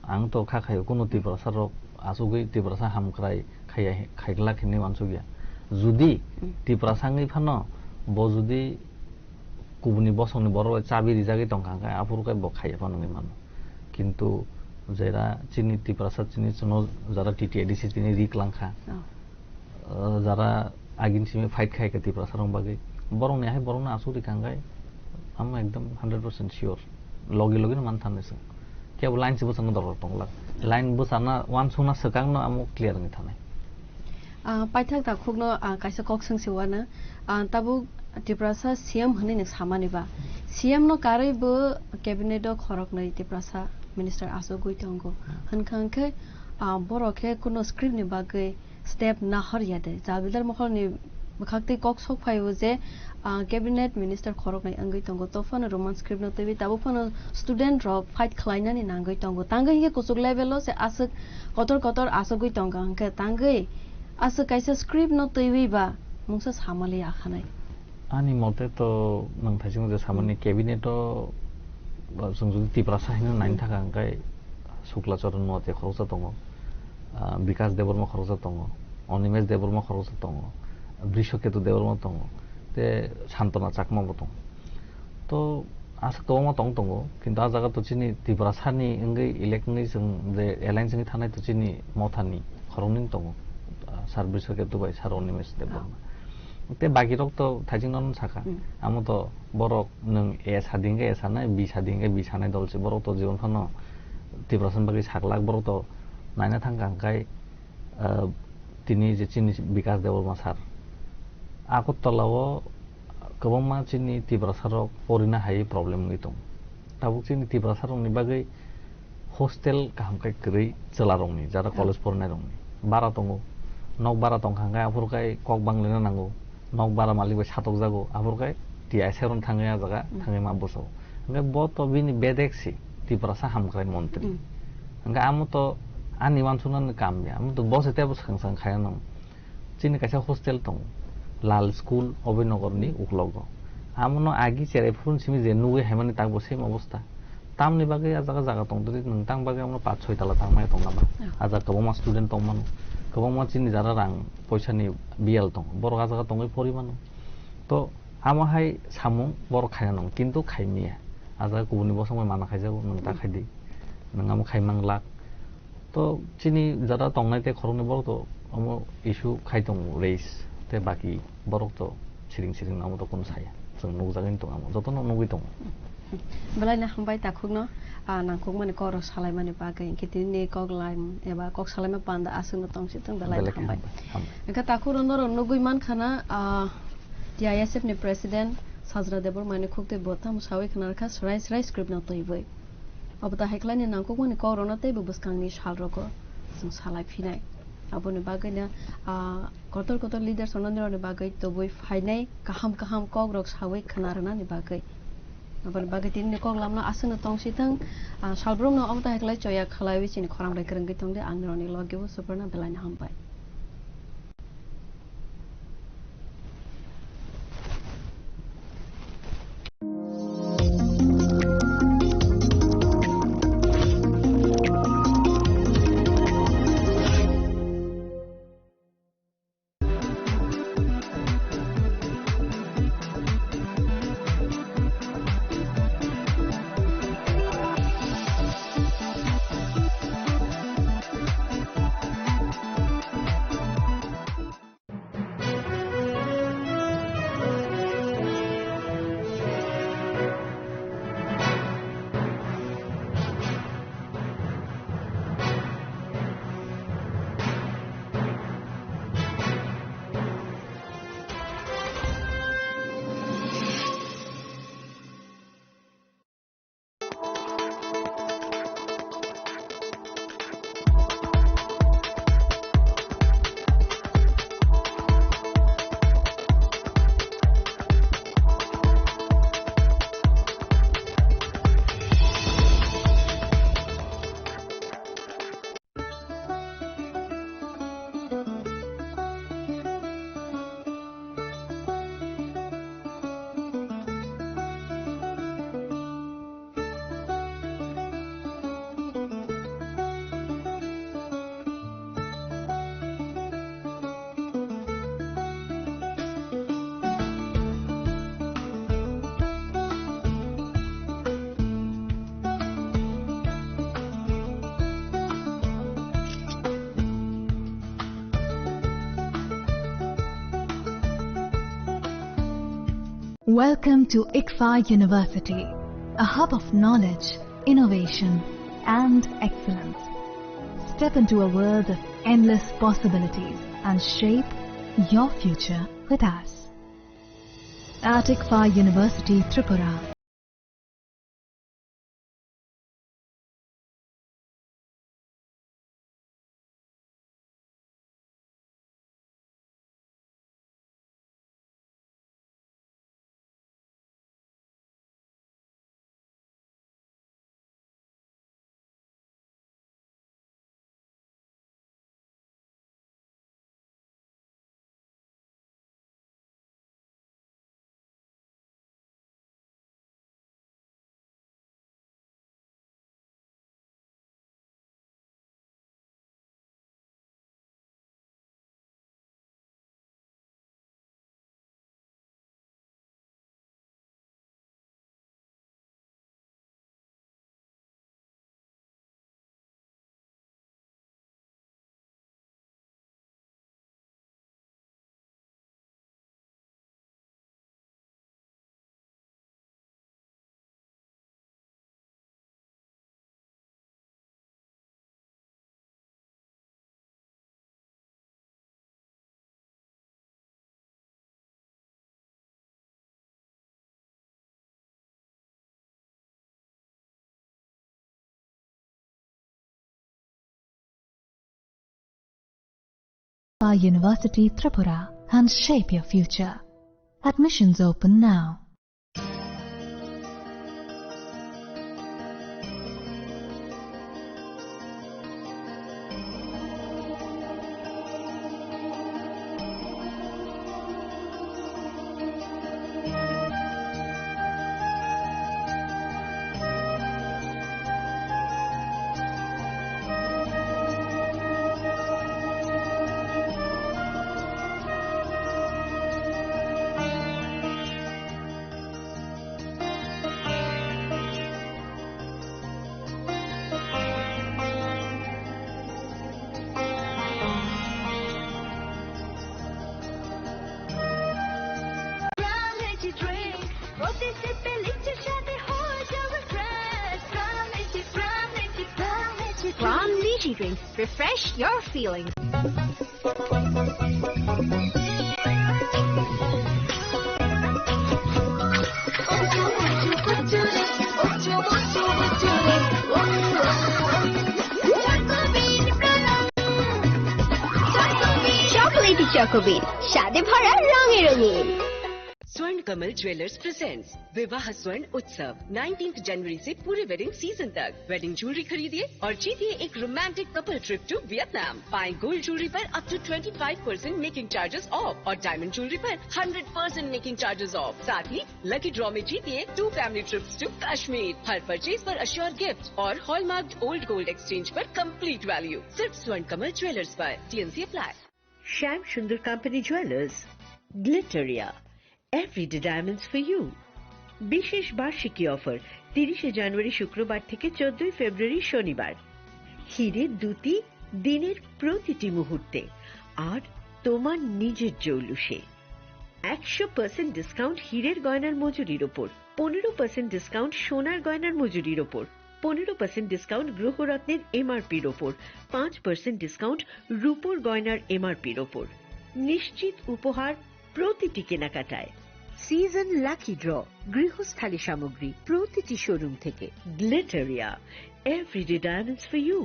Ang to kha khaio, kuno Tiprasa rok asugwi Tiprasa hamkrai khaiya, khaiglak hinwi wansukya. Judi Hmm. Tiprasa wngwi phano bo judi kubuni bosongni borok bai chabi rijagwi tongkha, hwnkhe aphuru khe bo khaiya phano wngwi mano. Kintu jera chini Tiprasa chini chwngno jara T T A D C tini ri klangkha. Oh. Uh, jara agini simi fight khai kha Tiprasa rok bagwi. Borokni hai borokno asuk rikha hwnkhe amo ekdom hundred percent sure. Logi logi no man thanai chwng. Kebo line se bwsakno dorkar tong glak. Line bwsakna wansukna swkang no amo clear wngwi thanai. Ah, paithak takhukno, ah, kaisa kok swngsi uanw. Ah, tabuk Tiprasa C M hwnwi nwng samani ba? C M no karwi bo cabinet o khoroknwi Tiprasa minister asugwi tongo. Hwnkha hwnkhe, ah, borok khe kuno script ni bagwi step nahor ya de. Jabidar mokholni bwkhaktwi kok sok phaio je, ah, cabinet minister khoroknwi wngwi tongo. To phano Roman script no twiwi tabuk phano student rok fight khlainani nangwi tongo. Tangwi hinkhe kuchuk level o se aswk kotor kotor asugwi tongkha, hinkhe tangwi aswk kaisa script no twiwi ba mungsa samali akhanai. Ani mote to nwng thaising je samani Hmm. cabinet o, ba, chwng jodi Tiprasa hino naini Hmm. thaka hwnkhe Shukla Charan Noatia khoroksa tongo, ah, Bikas Debbarma khoroksa tongo, Animesh Debbarma khoroksa tongo, Brishaketu Debbarma tongo, te Santana Chakma bo tongo. To aswk kwbangma tong tongo, kintu ah jaga to chini Tiprasani wngwi elect wngwi chwng je alliance wngwi thanai to chini Mothani khoroknwi tongo, ah, Sir Brishaketu bai Sir Animesh Debbarma. Ah. Te baki rok to thaising nono sakha. Hmm. Amo to borok nwng A sadi hwnkhe A sanai, B sadi hwnkhe B sanai dol se. Borok to jibon phano Tiprasani bagwi saklak, borok to naina thangkha hwnkhe, ah, tini je chini Bikas Debbarma sir. Agartala o kwbangma chini Tiprasa rok porina hai problem wngwi tongo. Tabuk chini Tiprasa rokni bagwi hostel kaham khe kwrwi chwla rokni, jara Hmm. college porinai rokni. Bara tongo. Nok bara tongkha hwnkhe aphuru khe kok bang lina nango. Nok bara malik bai satokjago. Aphuru khe T I S F rok thangwi ah jaga Hmm. thangwi ma bwsao. Hwnkhe bo to bini bedek si Tiprasa hamkrai montri. Hmm. Hwnkhe amo to ani wansuknani kam ya. Amo to bo se tebo swkang swkang khaina nango. Chini kaisa hostel tongo, Lal School, Abhinogor ni Hmm. uklogo. Amono agi cherai phuru simi je nugwi haimani takbo same obostha. Tamni bagwi ah jaga jaga tongtwtwi nwng tang bagwi amono paanch soi tala tangmani tongna ba. Yeah. Ah jaga kwbangma student tongmano, kwbangma chini jara rang poisa ni biyal tongo, borok ah jaga tongwi pori mano. To amo hai samung borok khaina nango, kintu khaimiya. Ah jaga kubuni bosong bai mana khaijago, nwng ta Hmm. khaidi, nwng amo khai manglak. To chini jara tongnai tei khoroknwi borok to omo issue khai tongo, raise, tei baki borok to siring siring amo to kunu saya. Chwng nukjagwi tongo amo, jotono nugwi tongo. Belai no hambai takhukno, ah, nangkukmani kokrok salaimani bagwi, hinkhe tini kok line eba kok salaima panda aswkno tongsi thung, belai no Belai khe hambai. Hambai, hambai. Hinkhe takhukno norok nugwi mankha na, ah, T I S F ni president Sajra Debbarma ni khuktwi bo tamo sawi khna rwkha, srai srai script no twiwi. Obo ta hai khlaini nangkukmani kokrokno teibo bwskangni salrogo chwng salai phinai. Aboni bagwino, ah, kotor kotor leaders rokno nirokni bagwi tubui phainai, kaham kaham kokrok sawi khna rwnani bagwi. Aboni bagwi tinini kok lamno aswkno tongsi thung, ah, salbrumno omo ta hai khlai choya khlaiwi chini khorang bai kwrwngwi tongdi, ang nirokni logi o Suparna, belai no hambai. Welcome to ICFAI University, a hub of knowledge, innovation, and excellence. Step into a world of endless possibilities and shape your future with us. At ICFAI University Tripura. Our University Tripura and shape your future. Admissions open now. Clam Lychee Drinks. Refresh your feelings. Chocolatey Choco Bean, স্বাদে ভরা, রঙে রঙিন। স্বর্ণ কমল jewellers presents विवाह स्वर्ण उत्सव, नाइनटीन्थ जनवरी से पूरे वेडिंग सीजन तक। वेडिंग ज्वेलरी खरीदिए और जीतिए एक romantic couple trip to Vietnam. पाएं गोल्ड ज्वेलरी पर up to twenty five percent making charges off और डायमंड ज्वेलरी पर hundred percent making charges off. साथ ही लकी ड्रॉ में जीतिए two family trips to Kashmir. हर परचेज पर अश्योर गिफ्ट और हॉलमार्क्ड ओल्ड गोल्ड एक्सचेंज पर कंप्लीट वैल्यू। सिर्फ स्वर्ण कमल ज्वेलर्स पर। TNC apply. श्याम सुंदर कंपनी ज्वेलर्स, ग्लिटरिया, Everyday Diamonds for You। বিশেষ বার্ষিকী অফার, তিরিশে জানুয়ারি শুক্রবার থেকে চোদ্দই ফেব্রুয়ারি শনিবার। হীরের দ্যুতি দিনের প্রতিটি মুহূর্তে, আর তোমার নিজের জৌলুসে। একশো পার্সেন্ট ডিসকাউন্ট হীরের গয়নার মজুরির ওপর, পনেরো পার্সেন্ট ডিসকাউন্ট সোনার গয়নার মজুরির ওপর, পনেরো পার্সেন্ট ডিসকাউন্ট গ্রহরত্নের এমআরপির ওপর, পাঁচ পার্সেন্ট ডিসকাউন্ট রূপোর গয়নার এমআরপির ওপর। নিশ্চিত উপহার প্রতিটি কেনাকাটায়। সিজন লাকি ড্র, গৃহস্থালী সামগ্রী প্রতিটি শোরুম থেকে। গ্লিটারিয়া, Everyday Diamonds for You।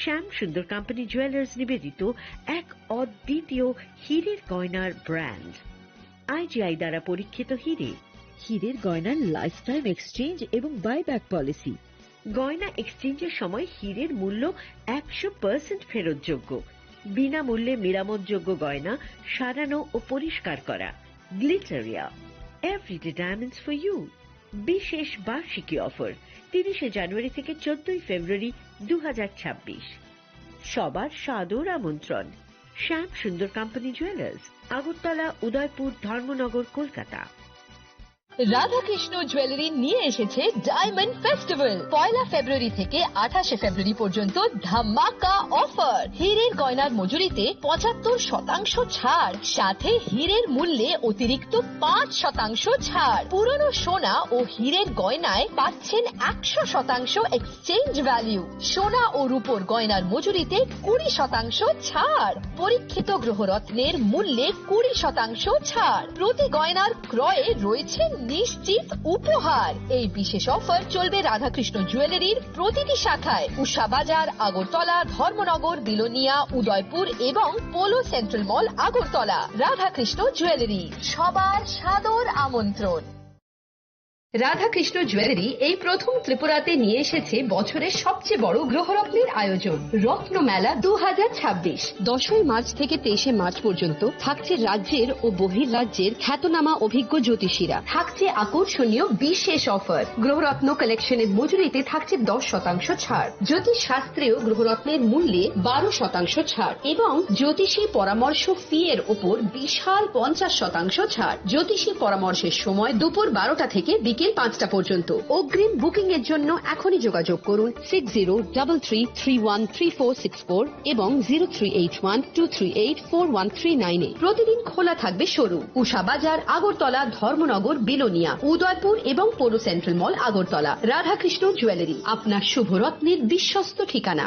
Shyam Sundar company jewellers নিবেদিত এক অদ্বিতীয় হীরের গয়নার ব্র্যান্ড। আইজিআই দ্বারা পরীক্ষিত হীরে। হীরের গয়নার লাইফ টাইম এক্সচেঞ্জ এবং বাইব্যাক পলিসি। গয়না এক্সচেঞ্জের সময় হীরের মূল্য একশো পার্সেন্ট ফেরতযোগ্য। বিনামূল্যে মেরামতযোগ্য গয়না সারানো ও পরিষ্কার করা। গ্লিটারিয়া, Everyday Diamonds for You। বিশেষ বার্ষিকী অফার, তিরিশে জানুয়ারি থেকে চোদ্দই ফেব্রুয়ারি দু হাজার ছাব্বিশ। সবার সাদর আমন্ত্রণ। শ্যাম সুন্দর কোম্পানি জুয়েলার্স, আগরতলা, উদয়পুর, ধর্মনগর, কলকাতা। রাধাকৃষ্ণ জুয়েলারি নিয়ে এসেছে ডায়মন্ড ফেস্টিভ্যাল। পয়লা ফেব্রুয়ারি থেকে আঠাশে ফেব্রুয়ারি পর্যন্ত ধামাকা অফার। হীরের গয়নার মজুরিতে পঁচাত্তর শতাংশ ছাড়, সাথে হীরের মূল্যে অতিরিক্ত পাঁচ শতাংশ ছাড়। পুরনো সোনা ও হীরের গয়নায় পাচ্ছেন একশো শতাংশ এক্সচেঞ্জ ভ্যালু। সোনা ও রূপোর গয়নার মজুরিতে কুড়ি শতাংশ ছাড়। পরীক্ষিত গ্রহরত্নের মূল্যে কুড়ি শতাংশ ছাড়। প্রতি গয়নার ক্রয়ে রয়েছে নিশ্চিত উপহার। এই বিশেষ অফার চলবে রাধাকৃষ্ণ জুয়েলারির প্রতিটি শাখায়, উষা বাজার, আগরতলা, ধর্মনগর, বিলোনিয়া, উদয়পুর এবং পোলো সেন্ট্রাল মল, আগরতলা। রাধাকৃষ্ণ জুয়েলারি, সবার সাদর আমন্ত্রণ। রাধাকৃষ্ণ জুয়েলারি এই প্রথম ত্রিপুরাতে নিয়ে এসেছে বছরের সবচেয়ে বড় গ্রহরত্নের আয়োজন, রত্নমেলা দু হাজার ছাব্বিশ। দশই মার্চ থেকে তেইশে মার্চ পর্যন্ত থাকছে রাজ্যের ও বহির্রাজ্যের খ্যাতনামা অভিজ্ঞ জ্যোতিষীরা। থাকছে আকর্ষণীয় বিশেষ অফার। গ্রহরত্ন কালেকশনের মজুরিতে থাকছে দশ শতাংশ ছাড়। জ্যোতিষ শাস্ত্রীয় গ্রহরত্নের মূল্যে বারো শতাংশ ছাড় এবং জ্যোতিষী পরামর্শ ফি এর ওপর বিশাল পঞ্চাশ শতাংশ ছাড়। জ্যোতিষী পরামর্শের সময় দুপুর বারোটা থেকে বিকেল পাঁচটা পর্যন্ত। অগ্রিম বুকিং এর জন্য এখনই যোগাযোগ করুন six zero double three three one three four six four এবং zero three eight one two three eight four one three nine এ। প্রতিদিন খোলা থাকবে শোরুম। উষা বাজার, আগরতলা, ধর্মনগর, বিলোনিয়া, উদয়পুর এবং পৌর সেন্ট্রাল মল, আগরতলা। রাধাকৃষ্ণ জুয়েলারি, আপনার শুভ রত্নের বিশ্বস্ত ঠিকানা।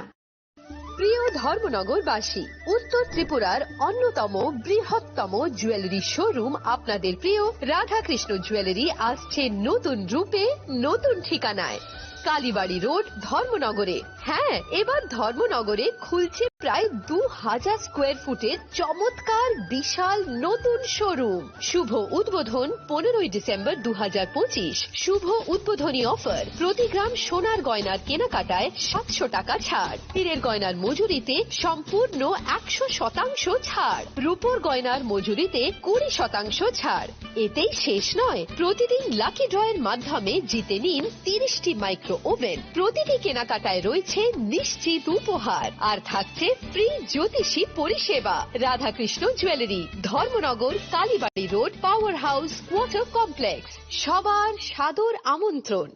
প্রিয় ধর্মনগরবাসী, উত্তর ত্রিপুরার অন্যতম বৃহত্তম জুয়েলারি শোরুম আপনাদের প্রিয় রাধাকৃষ্ণ জুয়েলারি আসছে নতুন রূপে, নতুন ঠিকানায়। কালীবাড়ি রোড, ধর্মনগরে। হ্যাঁ, এবার ধর্মনগরে খুলছে প্রায় দু হাজার স্কোয়ার ফুটের চমৎকার বিশাল নতুন শোরুম। শুভ উদ্বোধন পনেরোই ডিসেম্বর দু হাজার পঁচিশ। শুভ উদ্বোধনী অফার, প্রতি গ্রাম সোনার গয়নার কেনাকাটায় সাতশো টাকা ছাড়, হীরের গয়নার মজুরিতে সম্পূর্ণ একশো শতাংশ ছাড়, রূপোর গয়নার মজুরিতে কুড়ি শতাংশ ছাড়। এতেই শেষ নয়, প্রতিদিন লাকি ড্রয়ের মাধ্যমে জিতে নিন তিরিশটি মাইক্রো ওভেন। প্রতিটি কেনাকাটায় রয়েছে নিশ্চিত উপহার, আর থাকছে ফ্রি জ্যোতিষী পরিষেবা। Radhakrishna jewellery, Dharmanagar, Kalibari road, power house quarter complex. সবার সাদর আমন্ত্রণ।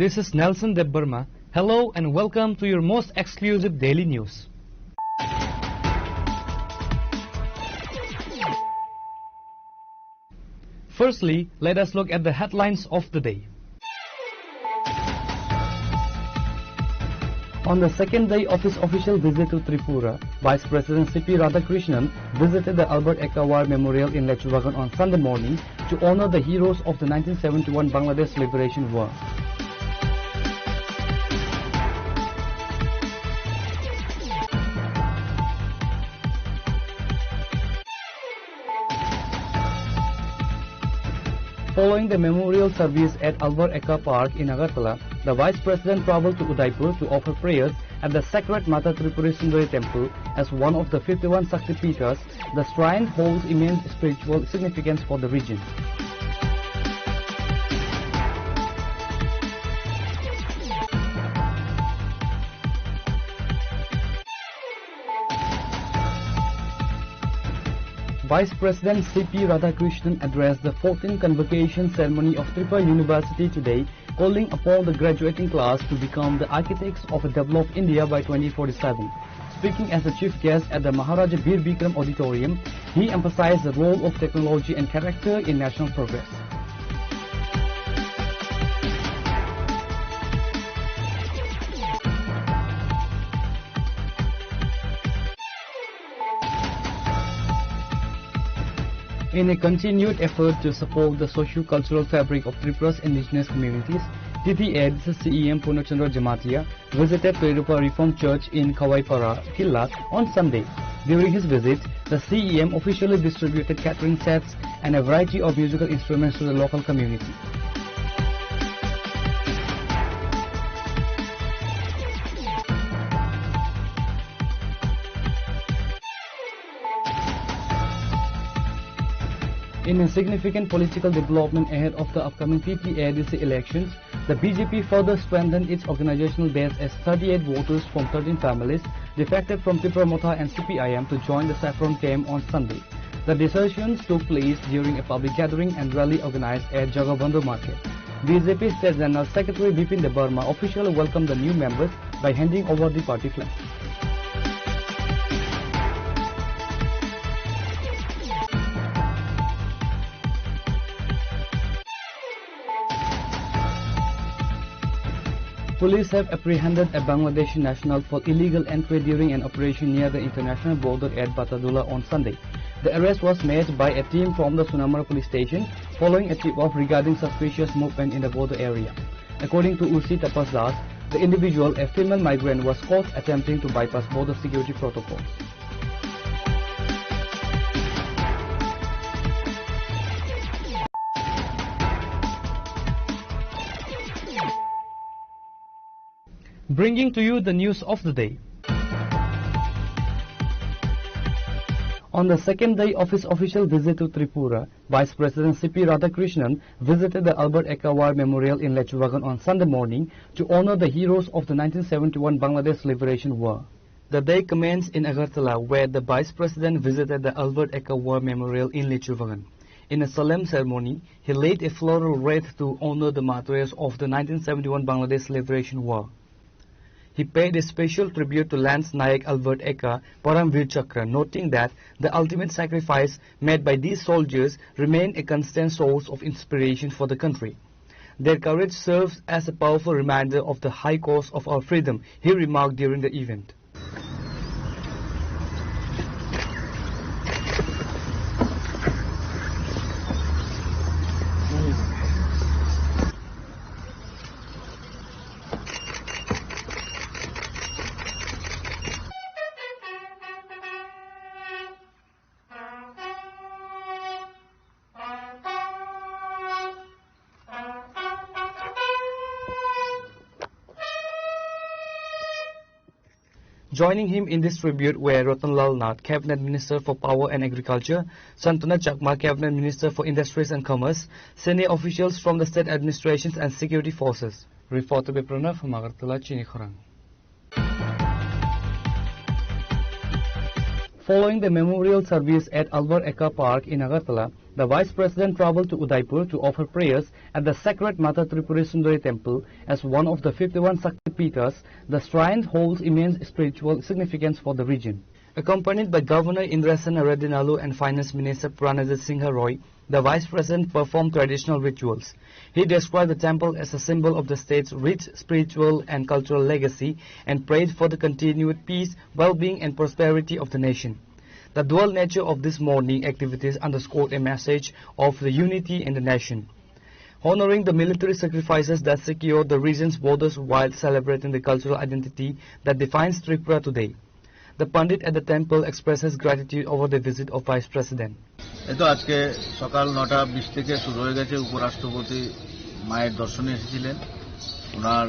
This is Nelson Debbarma. Hello and welcome to your most exclusive daily news. Firstly, let us look at the headlines of the day. On the second day of his official visit to Tripura, Vice President C P Radhakrishnan visited the Albert Ekka War Memorial in Lechubagan on Sunday morning to honor the heroes of the nineteen seventy-one Bangladesh Liberation War. Following the memorial service at Albert Ekka Park in Agartala, the Vice President traveled to Udaipur to offer prayers at the sacred Mata Tripuri Sundari Temple as one of the fifty-one Shakti Peethas. The shrine holds immense spiritual significance for the region. Vice President C P Radhakrishnan addressed the fourteenth convocation ceremony of Tripura University today, calling upon the graduating class to become the architects of a developed India by twenty forty-seven. Speaking as the chief guest at the Maharaja Bir Bikram Auditorium, he emphasized the role of technology and character in national progress. In a continued effort to support the socio-cultural fabric of Tripura's indigenous communities, T T A D C C E M Purna Chandra Jamatia visited Toirupa Reformed Church in Khawaipara, Killat on Sunday. During his visit, the C E M officially distributed catering sets and a variety of musical instruments to the local community. In a significant political development ahead of the upcoming T T A D C elections, the B J P further strengthened its organizational base as thirty-eight voters from thirteen families defected from Tipra Motha and C P I M to join the Saffron camp on Sunday. The decisions took place during a public gathering and rally organized at Jagabandhu Market. B J P State General Secretary Bipin Debbarma officially welcomed the new members by handing over the party flag. Police have apprehended a Bangladeshi national for illegal entry during an operation near the international border at Batadula on Sunday. The arrest was made by a team from the Sunamura police station following a tip-off regarding suspicious movement in the border area. According to O C Tapas Das, the individual, a female migrant, was caught attempting to bypass border security protocols. Bringing to you the news of the day. On the second day of his official visit to Tripura, Vice President C P Radhakrishnan visited the Albert Ekka War Memorial in Lechubagan on Sunday morning to honor the heroes of the nineteen seventy-one Bangladesh Liberation War. The day commenced in Agartala, where the Vice President visited the Albert Ekka War Memorial in Lechubagan. In a solemn ceremony, he laid a floral wreath to honor the martyrs of the nineteen seventy-one Bangladesh Liberation War. He paid a special tribute to Lance Nayak Albert Ekka Paramvir Chakra, noting that the ultimate sacrifice made by these soldiers remain a constant source of inspiration for the country. Their courage serves as a powerful reminder of the high cost of our freedom, he remarked during the event. Joining him in this tribute were Ratan Lal Nath, Cabinet Minister for Power and Agriculture, Santana Chakma, Cabinet Minister for Industries and Commerce, senior officials from the state administrations and security forces. Reporter Bipranav, Agartala, Chini Khorang. Following the memorial service at Albert Ekka Park in Agartala, the Vice President traveled to Udaipur to offer prayers at the sacred Mata Tripura Sundari Temple. As one of the fifty-one Shakti Peethas, the shrine holds immense spiritual significance for the region. Accompanied by Governor Indrasena Reddy Nallu and Finance Minister Pranajit Singha Roy, the Vice President performed traditional rituals. He described the temple as a symbol of the state's rich spiritual and cultural legacy and prayed for the continued peace, well-being and prosperity of the nation. The dual nature of this morning activities underscored a message of the unity in the nation, honoring the military sacrifices that secured the region's borders while celebrating the cultural identity that defines Tripura today. The Pandit at the temple expresses gratitude over the visit of Vice President. এই তো আজকে সকাল নটা বিশ থেকে শুরু হয়ে গেছে। উপরাষ্ট্রপতি মায়ের দর্শনে এসেছিলেন। ওনার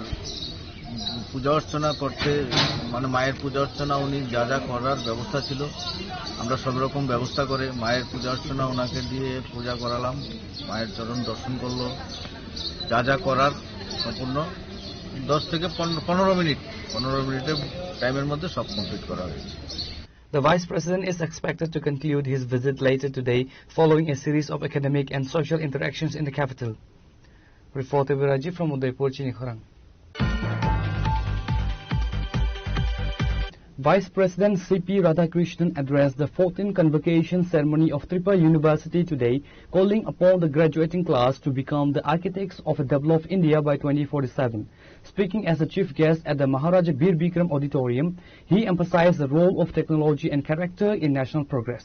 পূজা অর্চনা করতে, মানে, মায়ের পূজা অর্চনা উনি যা যা করার ব্যবস্থা ছিল, আমরা সব রকম ব্যবস্থা করে মায়ের পূজা অর্চনা ওনাকে দিয়ে পূজা করালাম। মায়ের চরণ দর্শন করলো, যা যা করার সম্পূর্ণ দশ থেকে পনেরো, পনেরো মিনিট, পনেরো মিনিটের টাইমের মধ্যে সব কমপ্লিট করা হয়েছে। The Vice President is expected to conclude his visit later today following a series of academic and social interactions in the capital. Reporter Biraji from Udaipur, Chini Khorang. Vice President C P Radhakrishnan addressed the fourteenth convocation ceremony of Tripura University today, calling upon the graduating class to become the architects of a developed India by twenty forty-seven. Speaking as the chief guest at the Maharaja Bir Bikram Auditorium, he emphasized the role of technology and character in national progress.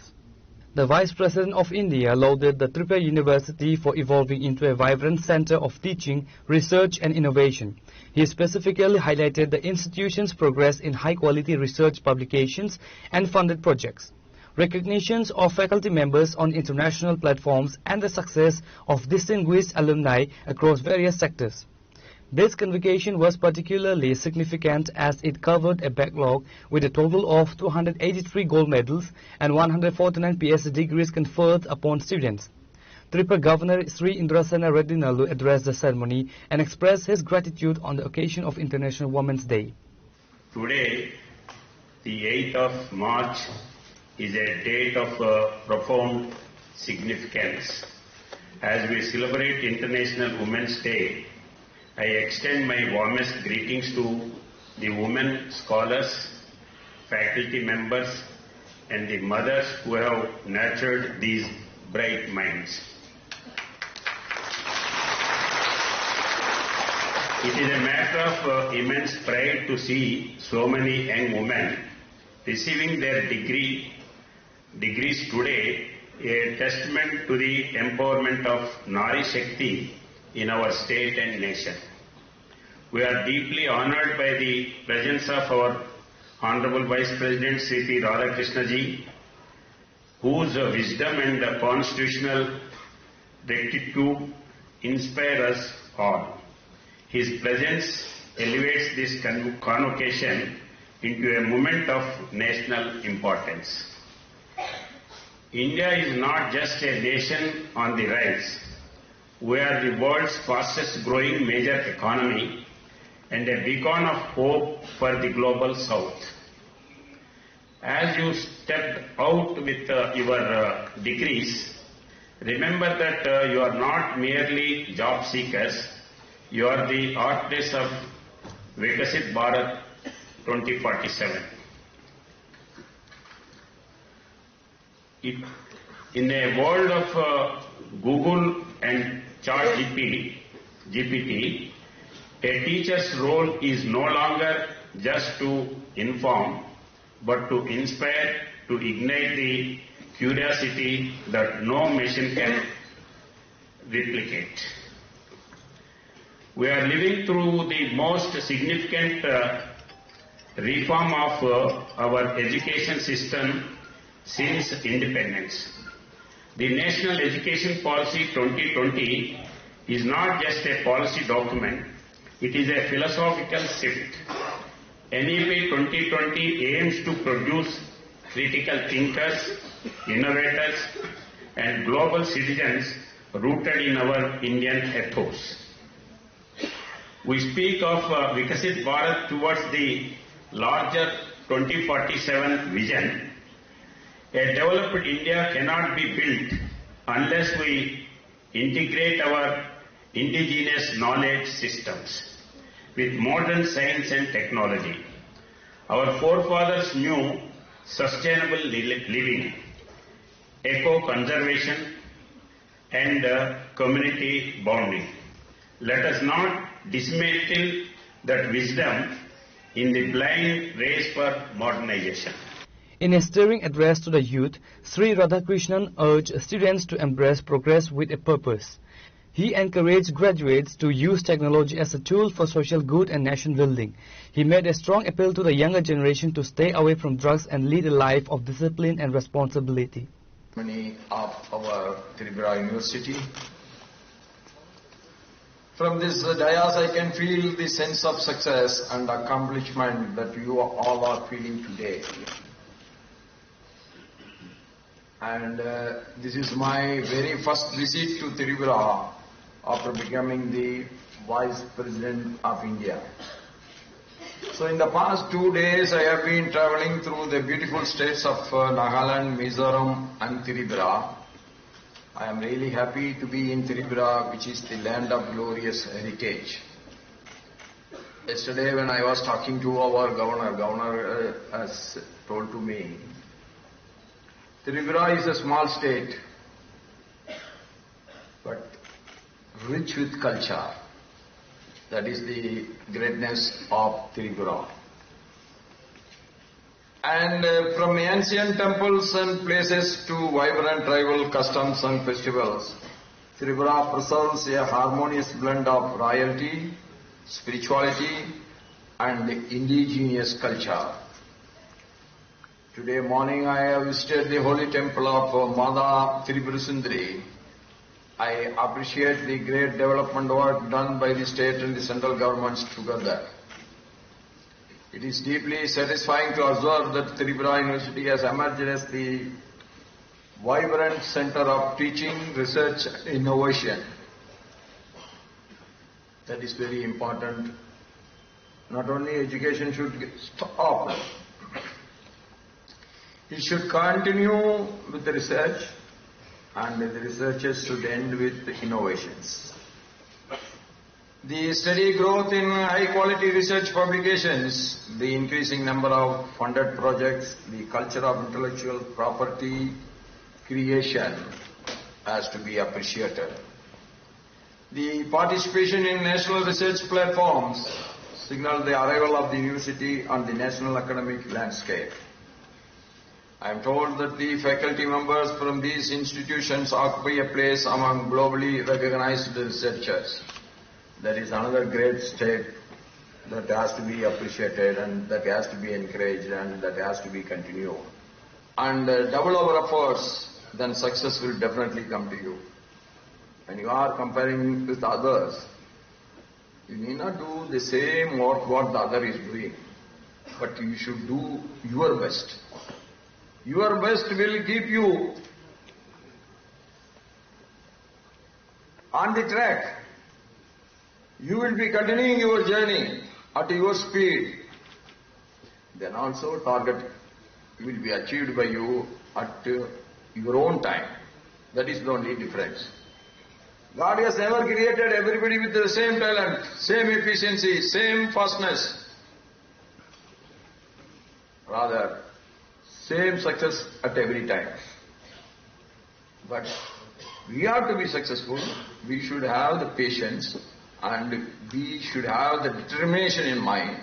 The Vice President of India lauded the Tripura University for evolving into a vibrant center of teaching, research, and innovation. He specifically highlighted the institution's progress in high-quality research publications and funded projects, recognitions of faculty members on international platforms, and the success of distinguished alumni across various sectors. This convocation was particularly significant as it covered a backlog with a total of two hundred eighty-three gold medals and one hundred forty-nine P H D degrees conferred upon students. Tripura Governor Sri Indrasena Reddy Nallu addressed the ceremony and expressed his gratitude on the occasion of International Women's Day. Today, the eighth of March, is a date of uh, profound significance. As we celebrate International Women's Day, I extend my warmest greetings to the women scholars, faculty members, and the mothers who have nurtured these bright minds. It is a matter of uh, immense pride to see so many young women receiving their degree, degrees today, a testament to the empowerment of Nari Shakti in our state and nation. We are deeply honored by the presence of our Honorable Vice President Sri P Radhakrishna ji, whose wisdom and constitutional rectitude inspire us all. His presence elevates this con- convocation into a moment of national importance. India is not just a nation on the rise. We are the world's fastest growing major economy and a beacon of hope for the global south. As you step out with uh, your uh, degrees, remember that uh, you are not merely job seekers, you are the architects of Viksit Bharat twenty forty-seven. It, in a world of uh, Google and ChatGPT, G P T, a teacher's role is no longer just to inform, but to inspire, to ignite the curiosity that no machine can replicate. We are living through the most significant uh, reform of uh, our education system since independence. The National Education Policy twenty twenty is not just a policy document, it is a philosophical shift. N E P twenty twenty aims to produce critical thinkers, innovators, and global citizens rooted in our Indian ethos. We speak of uh, Viksit Bharat towards the larger twenty forty-seven vision. A developed India cannot be built unless we integrate our indigenous knowledge systems with modern science and technology. Our forefathers knew sustainable li- living, eco conservation, and uh, community bonding. Let us not dismantle that wisdom in the blind race for modernization. In a stirring address to the youth, Sri Radhakrishnan urged students to embrace progress with a purpose. He encouraged graduates to use technology as a tool for social good and nation building. He made a strong appeal to the younger generation to stay away from drugs and lead a life of discipline and responsibility. Many of our Tripura University. From this dais, I can feel the sense of success and accomplishment that you all are feeling today. And uh, this is my very first visit to Tripura after becoming the Vice President of India. So in the past two days, I have been traveling through the beautiful states of uh, Nagaland, Mizoram, and Tripura. I am really happy to be in Tripura, which is the land of glorious heritage. Yesterday, when I was talking to our governor, governor uh, has told to me, Tripura is a small state, but rich with culture. That is the greatness of Tripura. And uh, from ancient temples and places to vibrant tribal customs and festivals, Tripura preserves a harmonious blend of royalty, spirituality, and indigenous culture. Today morning I have visited the holy temple of uh, Mata Tripura Sundari. I appreciate the great development work done by the state and the central governments together. It is deeply satisfying to observe that Tripura University has emerged as the vibrant center of teaching, research, and innovation. That is very important. Not only education should stop, it should continue with the research and the researchers should end with the innovations. The steady growth in high quality research publications, the increasing number of funded projects, the culture of intellectual property creation has to be appreciated. The participation in national research platforms signal the arrival of the university on the national academic landscape. I am told that the faculty members from these institutions occupy a place among globally recognized researchers. That is another great step that has to be appreciated and that has to be encouraged and that has to be continued. And uh, double our efforts, then success will definitely come to you. When you are comparing with others, you need not do the same work what the other is doing, but you should do your best. Your best will keep you on the track. You will be continuing your journey at your speed. Then also target will be achieved by you at uh, your own time. That is the only difference. God has never created everybody with the same talent, same efficiency, same fastness. Rather, same success at every time. But we are to be successful, we should have the patience and we should have the determination in mind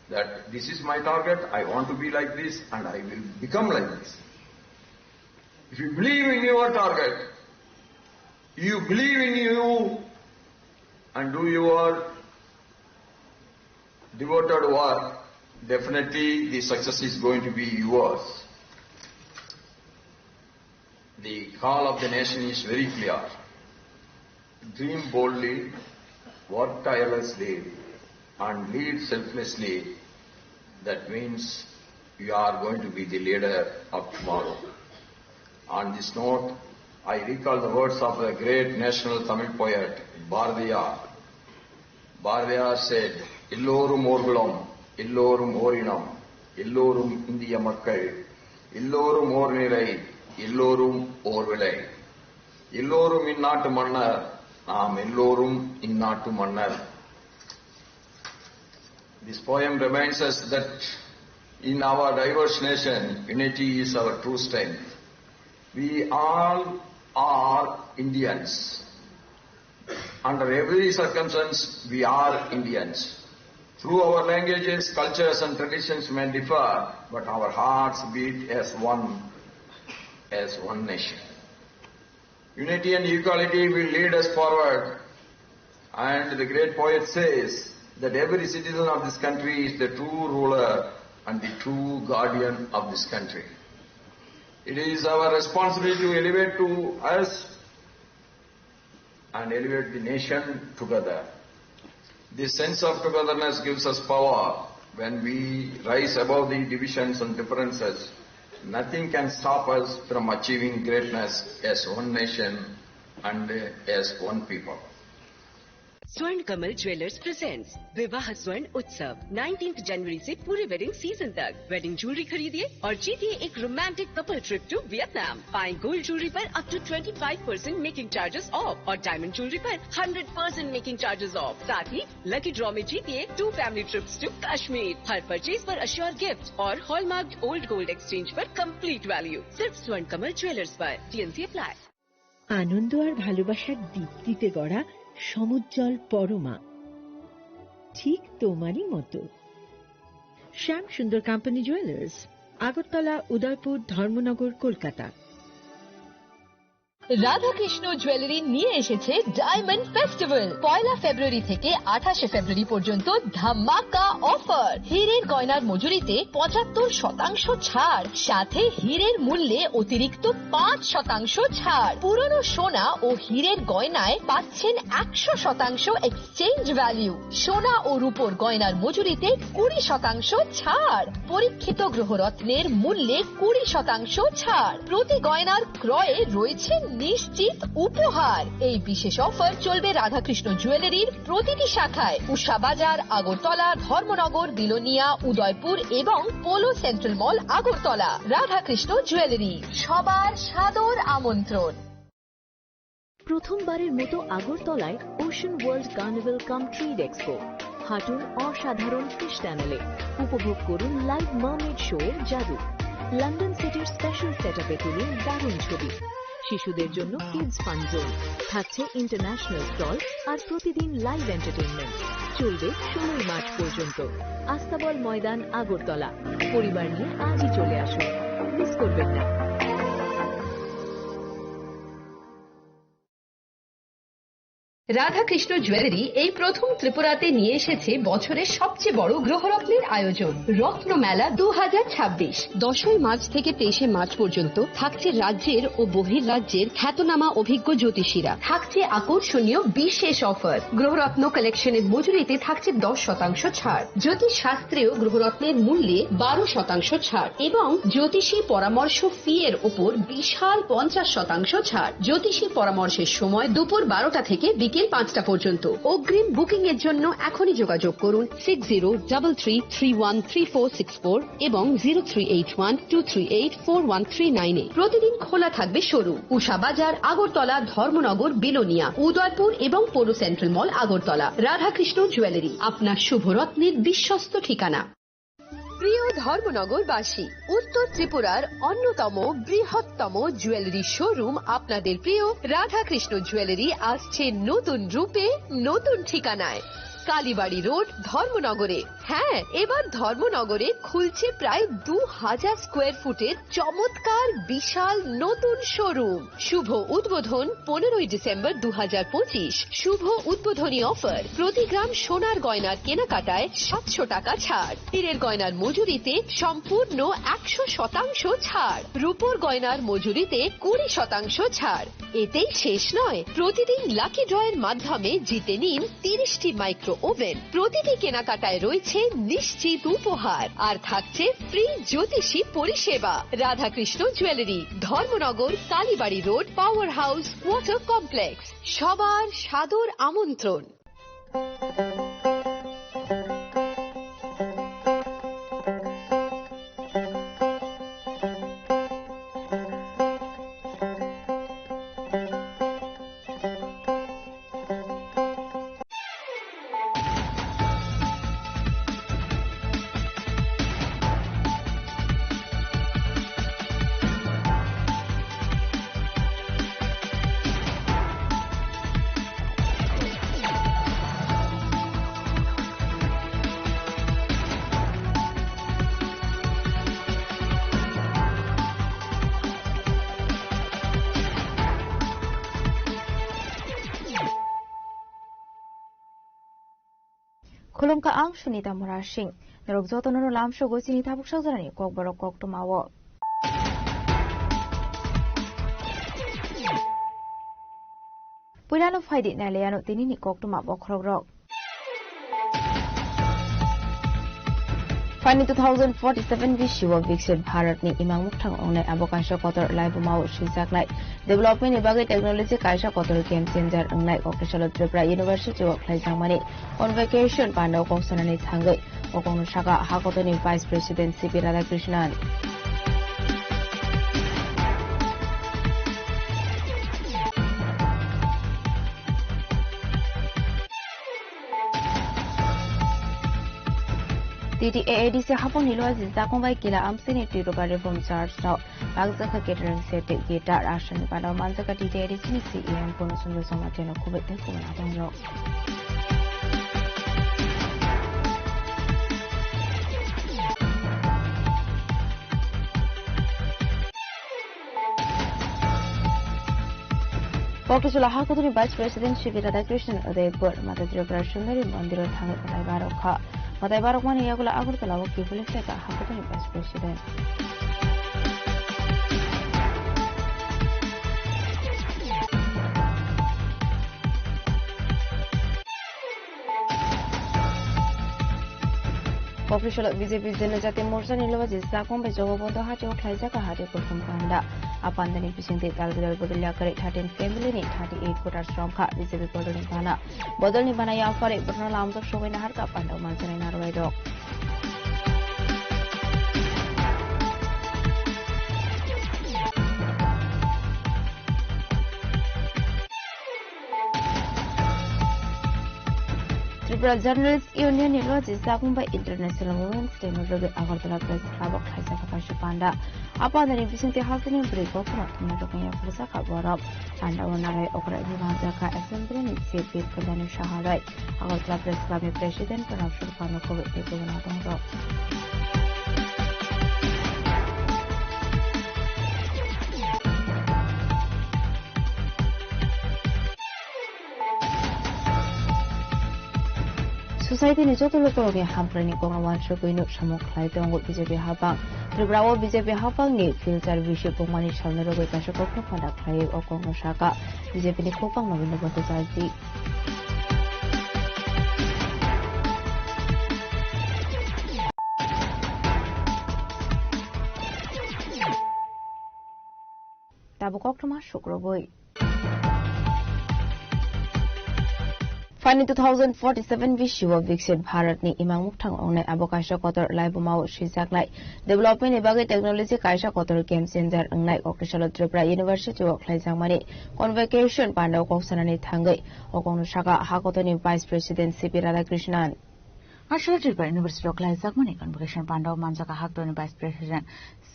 that this is my target, I want to be like this and I will become like this. If you believe in your target, you believe in you and do your devoted work, definitely the success is going to be yours. The call of the nation is very clear. Dream boldly, work tirelessly, and lead selflessly. That means you are going to be the leader of tomorrow. On this note, I recall the words of the great national Tamil poet Bharathiyar. Bharathiyar said, எல்லோரும் ஓர்குளம், எல்லோரும் ஓரினம், எல்லோரும் இந்திய மக்கள், எல்லோரும் ஓர் நிலை, எல்லோரும் ஓர் விலை. எல்லோரும் இந்நாட்டு மன்னர், நாம் எல்லோரும் இந்நாட்டு மன்னர். This poem reminds us that in our diverse nation, unity is our true strength. We all are Indians. Under every circumstance, we are Indians. Through our languages, cultures, and traditions may differ, but our hearts beat as one, as one nation. Unity and equality will lead us forward. And the great poet says that every citizen of this country is the true ruler and the true guardian of this country. It is our responsibility to elevate to us and elevate the nation together. This sense of togetherness gives us power. When we rise above the divisions and differences, nothing can stop us from achieving greatness as one nation and as one people. स्वर्ण Kamal jewellers presents विवाह स्वर्ण उत्सव, नाइनटीन्थ जनवरी से पूरे wedding season तक। Wedding jewellery खरीदिए और जीतिए एक romantic couple trip to Vietnam. पाएं गोल्ड ज्वेलरी पर up to twenty five percent making charges off और डायमंड ज्वेलरी पर hundred percent making charges off. साथ ही लकी ड्रॉ में जीतिए two family trips to Kashmir. हर परचेज पर अश्योर गिफ्ट और हॉलमार्क ओल्ड गोल्ड एक्सचेंज पर कंप्लीट वैल्यू। सिर्फ स्वर्ण कमल ज्वेलर्स पर। TNC apply. আনন্দ আর ভালোবাসার দীপ্তিতে গড়া সমুজ্জ্বল পরমা, ঠিক তোমারই মতো। শ্যাম সুন্দর কোম্পানি জুয়েলার্স। আগরতলা, উদয়পুর, ধর্মনগর, কলকাতা। রাধাকৃষ্ণ জুয়েলারি নিয়ে এসেছে ডায়মন্ড ফেস্টিভ্যাল। পয়লা ফেব্রুয়ারি থেকে আঠাশে ফেব্রুয়ারি পর্যন্ত ধামাকা অফার। হীরের গয়নার মজুরিতে পঁচাত্তর শতাংশ ছাড়, সাথে হীরের মূল্যে অতিরিক্ত পাঁচ শতাংশ ছাড়। পুরনো সোনা ও হীরের গয়নায় পাচ্ছেন একশো শতাংশ এক্সচেঞ্জ ভ্যালু। সোনা ও রূপোর গয়নার মজুরিতে কুড়ি শতাংশ ছাড়। পরীক্ষিত গ্রহরত্নের মূল্যে কুড়ি শতাংশ ছাড়। প্রতি গয়নার ক্রয়ে রয়েছে নিশ্চিত উপহার। এই বিশেষ অফার চলবে রাধাকৃষ্ণ জুয়েলারির প্রতিটি শাখায়, উষা বাজার, আগরতলা, ধর্মনগর, বিলোনিয়া, উদয়পুর এবং পোলো সেন্ট্রাল মল, আগরতলা। রাধাকৃষ্ণ জুয়েলারি, সবার সাদর আমন্ত্রণ। প্রথমবারের মতো আগরতলায় ওশান ওয়ার্ল্ড কার্নিভাল কাম ট্রেড এক্সপো। হাঁটুন অসাধারণ ফিশ টানেলে, উপভোগ করুন লাইভ মার্মেড শো এর জাদু। লন্ডন সিটির স্পেশাল সেটআপে তুলুন দারুণ ছবি। শিশুদের জন্য কিডস ফান জোন, থাকছে ইন্টারন্যাশনাল স্টল আর প্রতিদিন লাইভ এন্টারটেইনমেন্ট। চলবে ষোলোই মার্চ পর্যন্ত। আস্তাবল ময়দান, আগরতলা। পরিবার নিয়ে আজই চলে আসুন, মিস করবেন না। রাধাকৃষ্ণ জুয়েলারি এই প্রথম ত্রিপুরাতে নিয়ে এসেছে বছরের সবচেয়ে বড় গ্রহরত্নের আয়োজন, রত্নমেলা দু হাজার ছাব্বিশ। দশই মার্চ থেকে তেইশে মার্চ পর্যন্ত থাকছে রাজ্যের ও বহির রাজ্যের খ্যাতনামা অভিজ্ঞ জ্যোতিষীরা। থাকছে আকর্ষণীয় বিশেষ অফার। গ্রহরত্ন কালেকশনের মজুরিতে থাকছে দশ শতাংশ ছাড়। জ্যোতিষ শাস্ত্রেও গ্রহরত্নের মূল্যে বারো শতাংশ ছাড় এবং জ্যোতিষী পরামর্শ ফি এর ওপর বিশাল পঞ্চাশ শতাংশ ছাড়। জ্যোতিষী পরামর্শের সময় দুপুর বারোটা থেকে বিকেল পাঁচটা পর্যন্ত। অগ্রিম বুকিং এর জন্য এখনই যোগাযোগ করুন six zero double three three one three four six four এবং zero three eight one two three eight four one three nine এ। প্রতিদিন খোলা থাকবে শোরুম, উষা বাজার, আগরতলা, ধর্মনগর, বিলোনিয়া, উদয়পুর এবং পৌর সেন্ট্রাল মল, আগরতলা। রাধাকৃষ্ণ জুয়েলারি, আপনার শুভ রত্নের বিশ্বস্ত ঠিকানা। প্রিয় ধর্মনগরবাসী, উত্তর ত্রিপুরার অন্যতম বৃহত্তম জুয়েলারি শোরুম আপনাদের প্রিয় রাধাকৃষ্ণ জুয়েলারি আসছে নতুন রূপে, নতুন ঠিকানায়। কালীবাড়ি রোড, ধর্মনগরে। হ্যাঁ, এবার ধর্মনগরে খুলছে প্রায় দু হাজার স্কোয়ার ফুটের চমৎকার বিশাল নতুন শোরুম। শুভ উদ্বোধন পনেরোই ডিসেম্বর দু হাজার পঁচিশ। শুভ উদ্বোধনী অফার, প্রতি গ্রাম সোনার গয়নার কেনাকাটায় সাতশো টাকা ছাড়, হীরের গয়নার মজুরিতে সম্পূর্ণ একশো শতাংশ ছাড়, রূপোর গয়নার মজুরিতে কুড়ি শতাংশ ছাড়। এতেই শেষ নয়, প্রতিদিন লাকি ড্রয়ের মাধ্যমে জিতে নিন তিরিশটি মাইক্রো ওভেন। প্রতিটি কেনাকাটায় রয়েছে নিশ্চিত উপহার, আর থাকছে ফ্রি জ্যোতিষী পরিষেবা। Radhakrishna jewellery, Dharmanagar, Kalibari road, power house, water complex. সবার সাদর আমন্ত্রণ। Khulumkha, ang Sunita Murasing. Norok jotono no lamsogo chini tabuk sajorani kokborok koktwmao. Puilano phaidi nailaiano tinini koktwma bokhorokrok. Phaini two thousand forty-seven bisio Viksit Bharatni imang mukthang wngnai, abo kaisa kotor laibumao swijaknai. Development ni bagwi technology kaisa kotor game changer wngnai, kok tisalo Tripura University o khlaijakmani convocation pandao kok sanani thangwi. O kokno saka hakotorni Vice President C P Radhakrishnan. T T A A D C hapung nilo aji jakong bai kila amsini Tiruba Reform Church no bakjakha catering set guitar aswk ni bana manjakha T T A A D C ni C E M Purno Chandra Jamatia no khubui tei khubui adongrok. Kokthosalo hakutuni Vice President C P Radhakrishnan Udaipur, Mata Tripura Sundari Mondir o thangwi mwtai barok kha. Mwtai barokmani yagulo Agartala o kiphilwi phaikha hakutuni Vice President. Kokthosalo B J P Janajati Morcha ni lobaji Chakma bai Jogobondho hati o khlaijak hati kuthum panda. A panda ni bisingtwi dal bidal bodol yakarwi thirteen family ni thirty eight voters romkha B J P bodol ni bana. Bodol ni bana yapharwi bohrokno lamjak sogwi naharkha panda o manjaknai narwai rok. Tripura Journalist Union ni loji Chakma bai International Women's Day no rwgwi Agartala Press Club o khlaijak kaisa panda. A panda ni bisingtwi hasteni bwrwi koktwma thumna rwknai yaphar sakha borok. Panda o narai okra ni manjakha Assembly ni Chief Whip Kalyani Saha bai Agartala Press Club ni President Pranab Sarkar no khobwi tei kubun adong rok. Society ni joto lukurokni hamkraini kokno uansukwi nuk samung khlai tongo B J P hapang. Tripura o B J P hapangni future bisi bumani salni rogwi kaisa kokno phanda khlaiwi o kokno sakha B J P ni khopang Nobindra Bhattacharjee. Tabuk koktwma sukrubwi. Phaini two thousand forty-seven bisio Viksit Bharat ni imang mukthang wngnai, abo kaisa kotor laibuma o swijaknai. Development ni bagwi technology kaisa kotor game changer wngnai. Kokthosalo Tripura University o khlaijakmani convocation panda o kok sanani thangwi o kokno sakha ha kotorni Vice President C P Radhakrishnan. Aswk Tripura University o khlaijakmani convocation panda o manjakha haktorni Vice President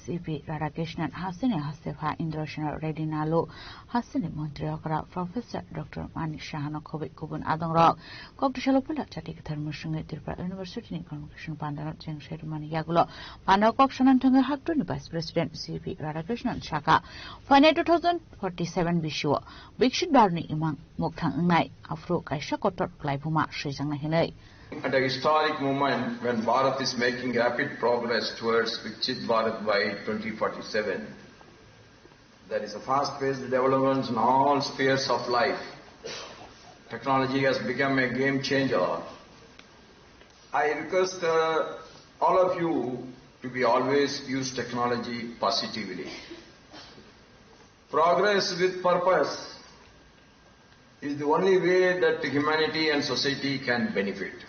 C P Radhakrishnan, hasteni hastepha Indrasena Reddy Nalu, hasteni montri okra Professor Doctor Manik Sahano khobwi kubun adongrok. Kokthosalo puila chati kwthar mwswngwi Tripura University ni convocation pandano cheng sai rwmani yagulo panda o kok sanani thangwi haktorni Vice President C P Radhakrishnan sakha, phainai two thousand forty-seven bisio Viksit Bharat ni imang mukthang wngnai, aphuru kaisa kotor laibuma swijaknai hwnwi. At a historic moment when Bharat is making rapid progress towards Viksit Bharat by twenty forty-seven, there is a fast-paced development in all spheres of life. Technology has become a game changer. I request, uh, all of you to be always use technology positively. Progress with purpose is the only way that humanity and society can benefit.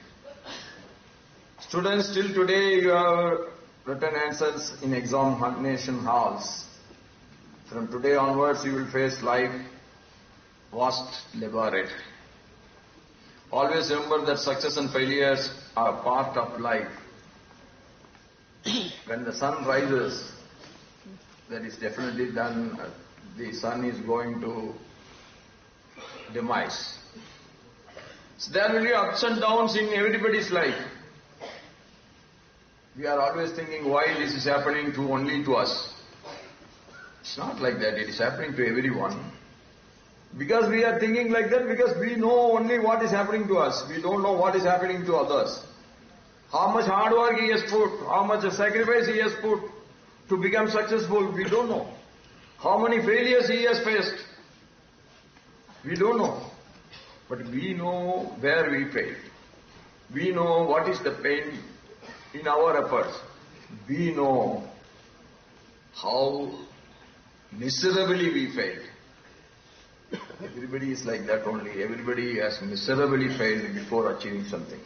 Students, till today you have written answers in examination halls. From today onwards, you will face life vast laboratory. Always remember that success and failures are part of life. When the sun rises, that is definitely done. The sun is going to demise. So there will be ups and downs in everybody's life. We are always thinking why this is happening to only to us. It's not like that. It is happening to everyone. Because we are thinking like that, because we know only what is happening to us. We don't know what is happening to others. How much hard work he has put, how much sacrifice he has put to become successful, we don't know. How many failures he has faced, we don't know. But we know where we failed. We know what is the pain in our efforts. We know how miserably we failed. Everybody is like that only. Everybody has miserably failed before achieving something.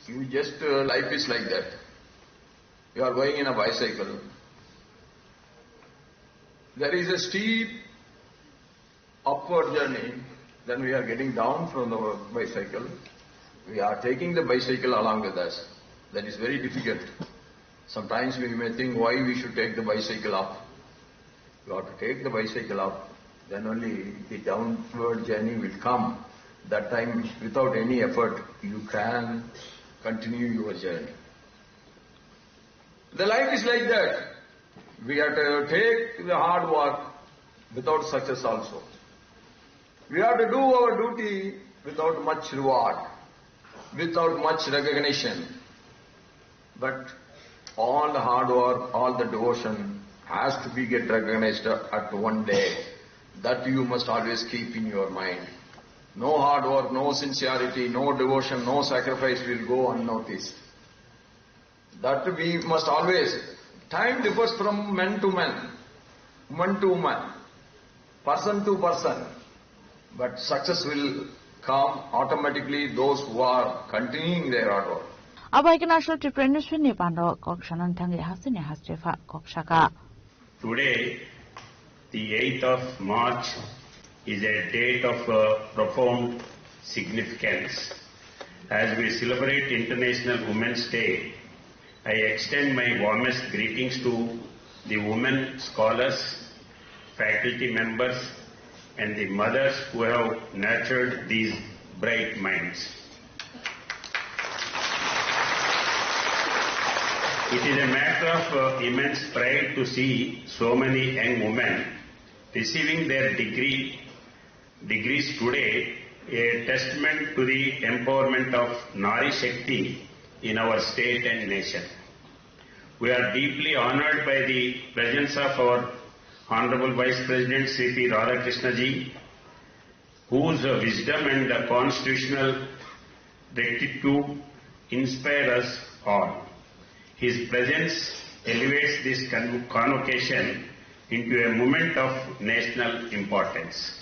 You just, uh, life is like that. You are going in a bicycle. There is a steep upward journey, then we are getting down from the bicycle. We are taking the bicycle along with us. That is very difficult. Sometimes we may think why we should take the bicycle up. You have to take the bicycle up, then only the downward journey will come. That time, without any effort, you can continue your journey. The life is like that. We have to take the hard work, without success also. We have to do our duty without much reward, without much recognition. But all the hard work, all the devotion has to be get recognized at one day. That you must always keep in your mind. No hard work, no sincerity, no devotion, no sacrifice will go unnoticed. That we must always. Time differs from man to man, woman to woman, person to person, but success will come automatically those who are continuing their hard work. Abo hai khe National Tripura University ni pando kok sanani thangwi hasteni haste pha kok saka. Today, the eighth of March, is a date of uh, profound significance. As we celebrate International Women's Day, I extend my warmest greetings to the women scholars, faculty members, and the mothers who have nurtured these bright minds. It is a matter of uh, immense pride to see so many young women receiving their degree, degrees today, a testament to the empowerment of Nari Shakti in our state and nation. We are deeply honored by the presence of our Honorable Vice President Shri P Radhakrishna ji, whose wisdom and constitutional rectitude inspire us all. His presence elevates this con- convocation into a moment of national importance.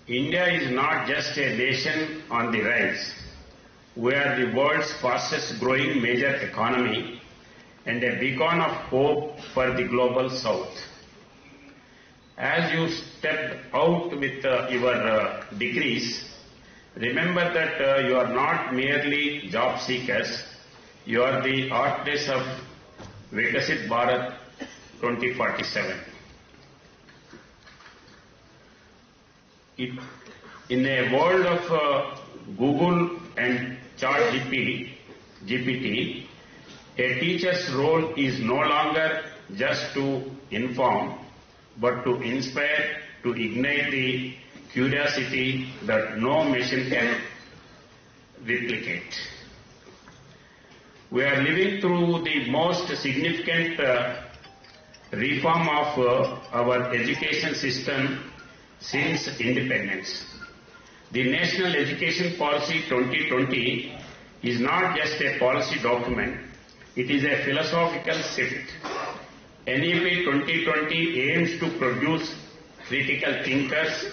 India is not just a nation on the rise. We are the world's fastest growing major economy and a beacon of hope for the global south. As you step out with uh, your uh, degrees, remember that uh, you are not merely job seekers, you are the architects of Viksit Bharat twenty forty-seven. It, in a world of uh, Google and Chat G P T, G P T, a teacher's role is no longer just to inform, but to inspire, to ignite the curiosity that no machine can replicate. We are living through the most significant uh, reform of uh, our education system since independence. The National Education Policy twenty twenty is not just a policy document, it is a philosophical shift. N E P twenty twenty aims to produce critical thinkers,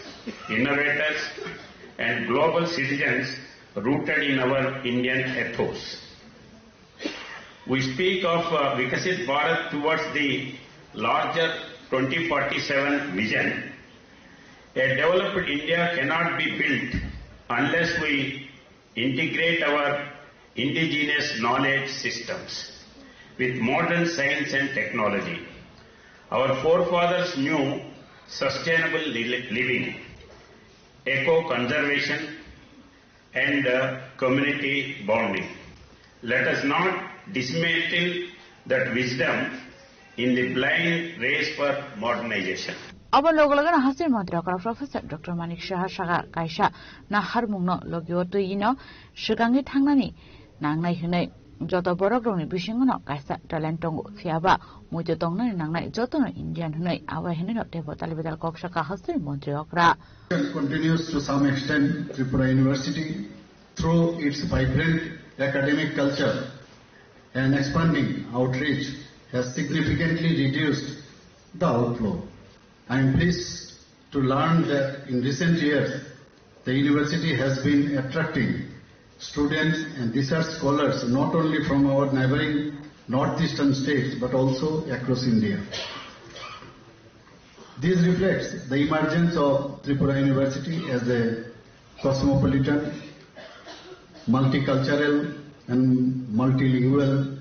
innovators, and global citizens rooted in our Indian ethos. We speak of uh, Viksit Bharat towards the larger twenty forty-seven vision. A developed India cannot be built unless we integrate our indigenous knowledge systems with modern science and technology. Our forefathers knew sustainable li- living, eco conservation, and uh, community bonding. Let us not dismantle that wisdom in the blind race for modernization. Abo logo logo no hasteni montri okra Professor Doctor Manik Saha saka kaisa naharmung no logi o twi no swkangwi thangnani nangnai hwnwi joto borok rokni bisingo no kaisa talent tongo, phiya ba muitu tongnani nangnai joto no Indian hwnwi abo hai hwnwi no teibo tali bedal kok saka hasteni montri okra. Continues to some extent. Tripura University, through its vibrant academic culture and expanding outreach, has significantly reduced the outflow. I am pleased to learn that in recent years, the university has been attracting students and research scholars not only from our neighboring northeastern states but also across India. This reflects the emergence of Tripura University as a cosmopolitan, multicultural, and multilingual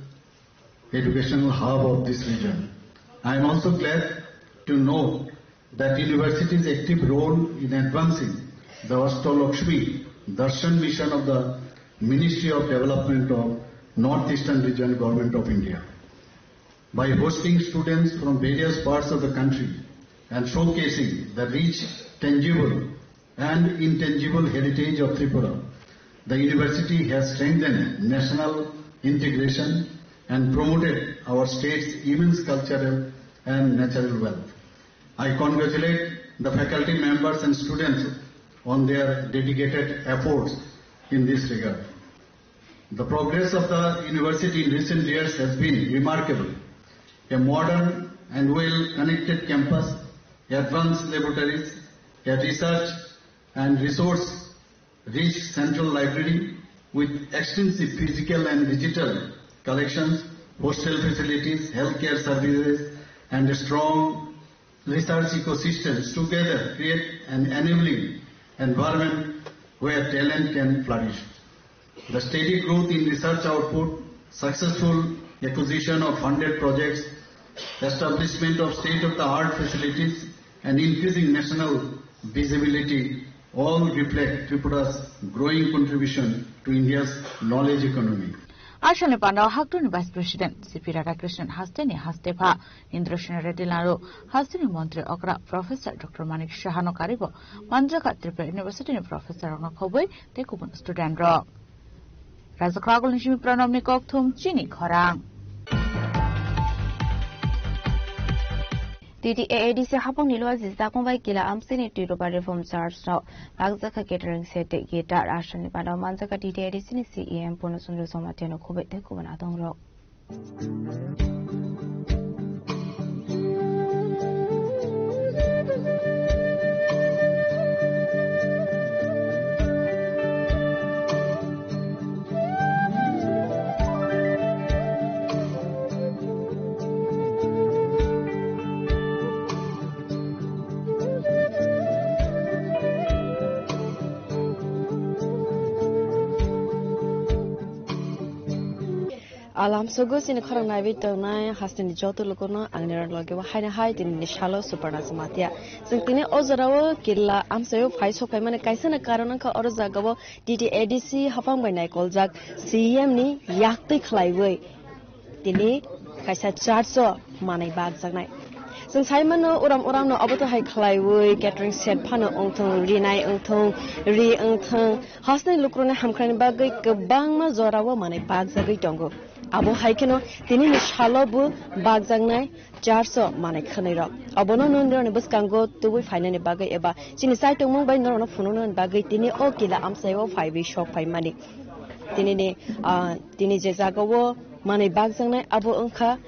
educational hub of this region. I am also glad to note that university's active role in advancing the Ashtalakshmi Darshan mission of the Ministry of Development of Northeastern Region, Government of India, by hosting students from various parts of the country and showcasing the rich, tangible and intangible heritage of Tripura. The university has strengthened national integration and promoted our state's immense cultural and natural wealth. I congratulate the faculty members and students on their dedicated efforts in this regard. The progress of the university in recent years has been remarkable. A modern and well-connected campus, advanced laboratories, a research and resource-rich central library with extensive physical and digital collections, hostel facilities, healthcare services, and a strong research ecosystems together create an enabling environment where talent can flourish. The steady growth in research output, successful acquisition of funded projects, establishment of state-of-the-art facilities, and increasing national visibility all reflect Tripura's growing contribution to India's knowledge economy. Asani panda Haktuni Vice President C P Radhakrishnan hasteni hastepha Indrasena Reddy Laro, hasteni Montri Okra Professor Doctor Manik Sahano karibo manjaka Tripura University ni Professor rokno khobwi tei kubun student rok. Rajakragol ni simi Pranab ni kokthum chini khorang. T T A A D C hapang ni lua jis dakong bai kila amsini Tirupa Reform Church no bakjaka catering set tei guitar asani panda manjaka T T A A D C ni C E M Purno Chandra Jamatia no khobwi tei kubun adong rok. Alam sogo chini khorang naiwi tongnai hasteni joto lukurno angni rang logi o haino hai tini ni salo Suparna Jamatia. Chwng tini o jorao killa amchaio phai sok phaimani kaisa ni karon wngkha oro jagao T T A D C hapang bai naikoljak C E M ni yaktwi khlaiwi tini kaisa church o manwi bakjaknai. Chwng sai mano uram uramno obo to hai khlaiwi catering set phano wngthong, rinai wngthong, ri wngthong, hasteni lukurokni hamkrai ni bagwi kwbangma jorao manwi bakjagwi tongo. Abo hai kheno tini ni salo bo bakjaknai church o manwi khwnwi rok. Obono nondirokni bwskango tubui phainani bagwi eba chini chaitongmung bai norokno phunuknani bagwi tini o kila amchaio phaiwi sok phaimani. Tini ni, ah, tini je jagao manwi bakjaknai abo wngkha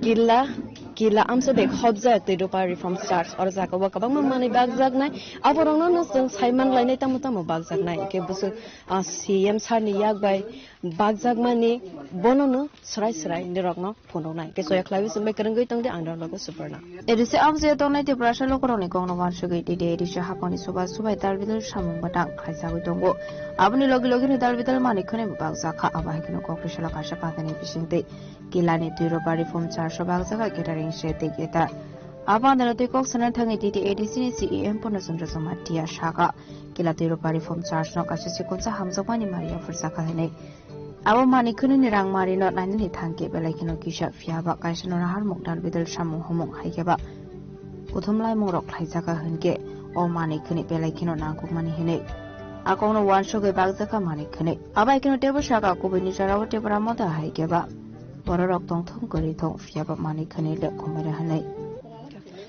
killa, killa amsa bai khobjak tei Rupa Reform Church. Oro jagao kwbangma manwi bakjaknai. Aborokno no chwng saiman lainai tamo tamo bakjaknai. Hwnkhe bwswk, ah, C M sir ni yak bai bakjakmani bonono swrai swrai nirokno phunuknai. Hwnkhe soya khlaiwi chwngbai kwrwngwi tongdi ang norok logo Suparna. A D C amchaio tongnai Tiprasa lukurokni kokno uansugwi T T A A D C hapangni chubachu bai dalbidal samung bwtang khlaijagwi tongo. Aboni logi logino dalbidal manwi khwnwi bo bakjakha. Abo hai kheno kok risalo kaisa patani bisingtwi kilani twi Rupa Reform Church o bakjakha catering set tei guitar. Abo andalo twi kok sana thangwi T T A A D C ni C E M Purno Chandra Jamatia sakha, kila twi Rupa Reform Church no kaisa chikonsa hamjakmani mari yaphar sakha hinwi. Abo manwi khwnwini rang marino nainani thangkhe belai kheno kisa, phiya ba kaisa no nahar mukdal bidal samung humung hai khe ba kuthum laimung rok khlaijakha hinkhe o manwi khwnwi belai kheno nangkukmani hinwi a kokno uansugwi bakjakha manwi khwnwi. Abo hai kheno teibo sakha kubui ni jorao Tipra Motha hai khe ba bororok tongthong kwrwi thung, phiya ba manwi khwnwi le khumui rw hinwi.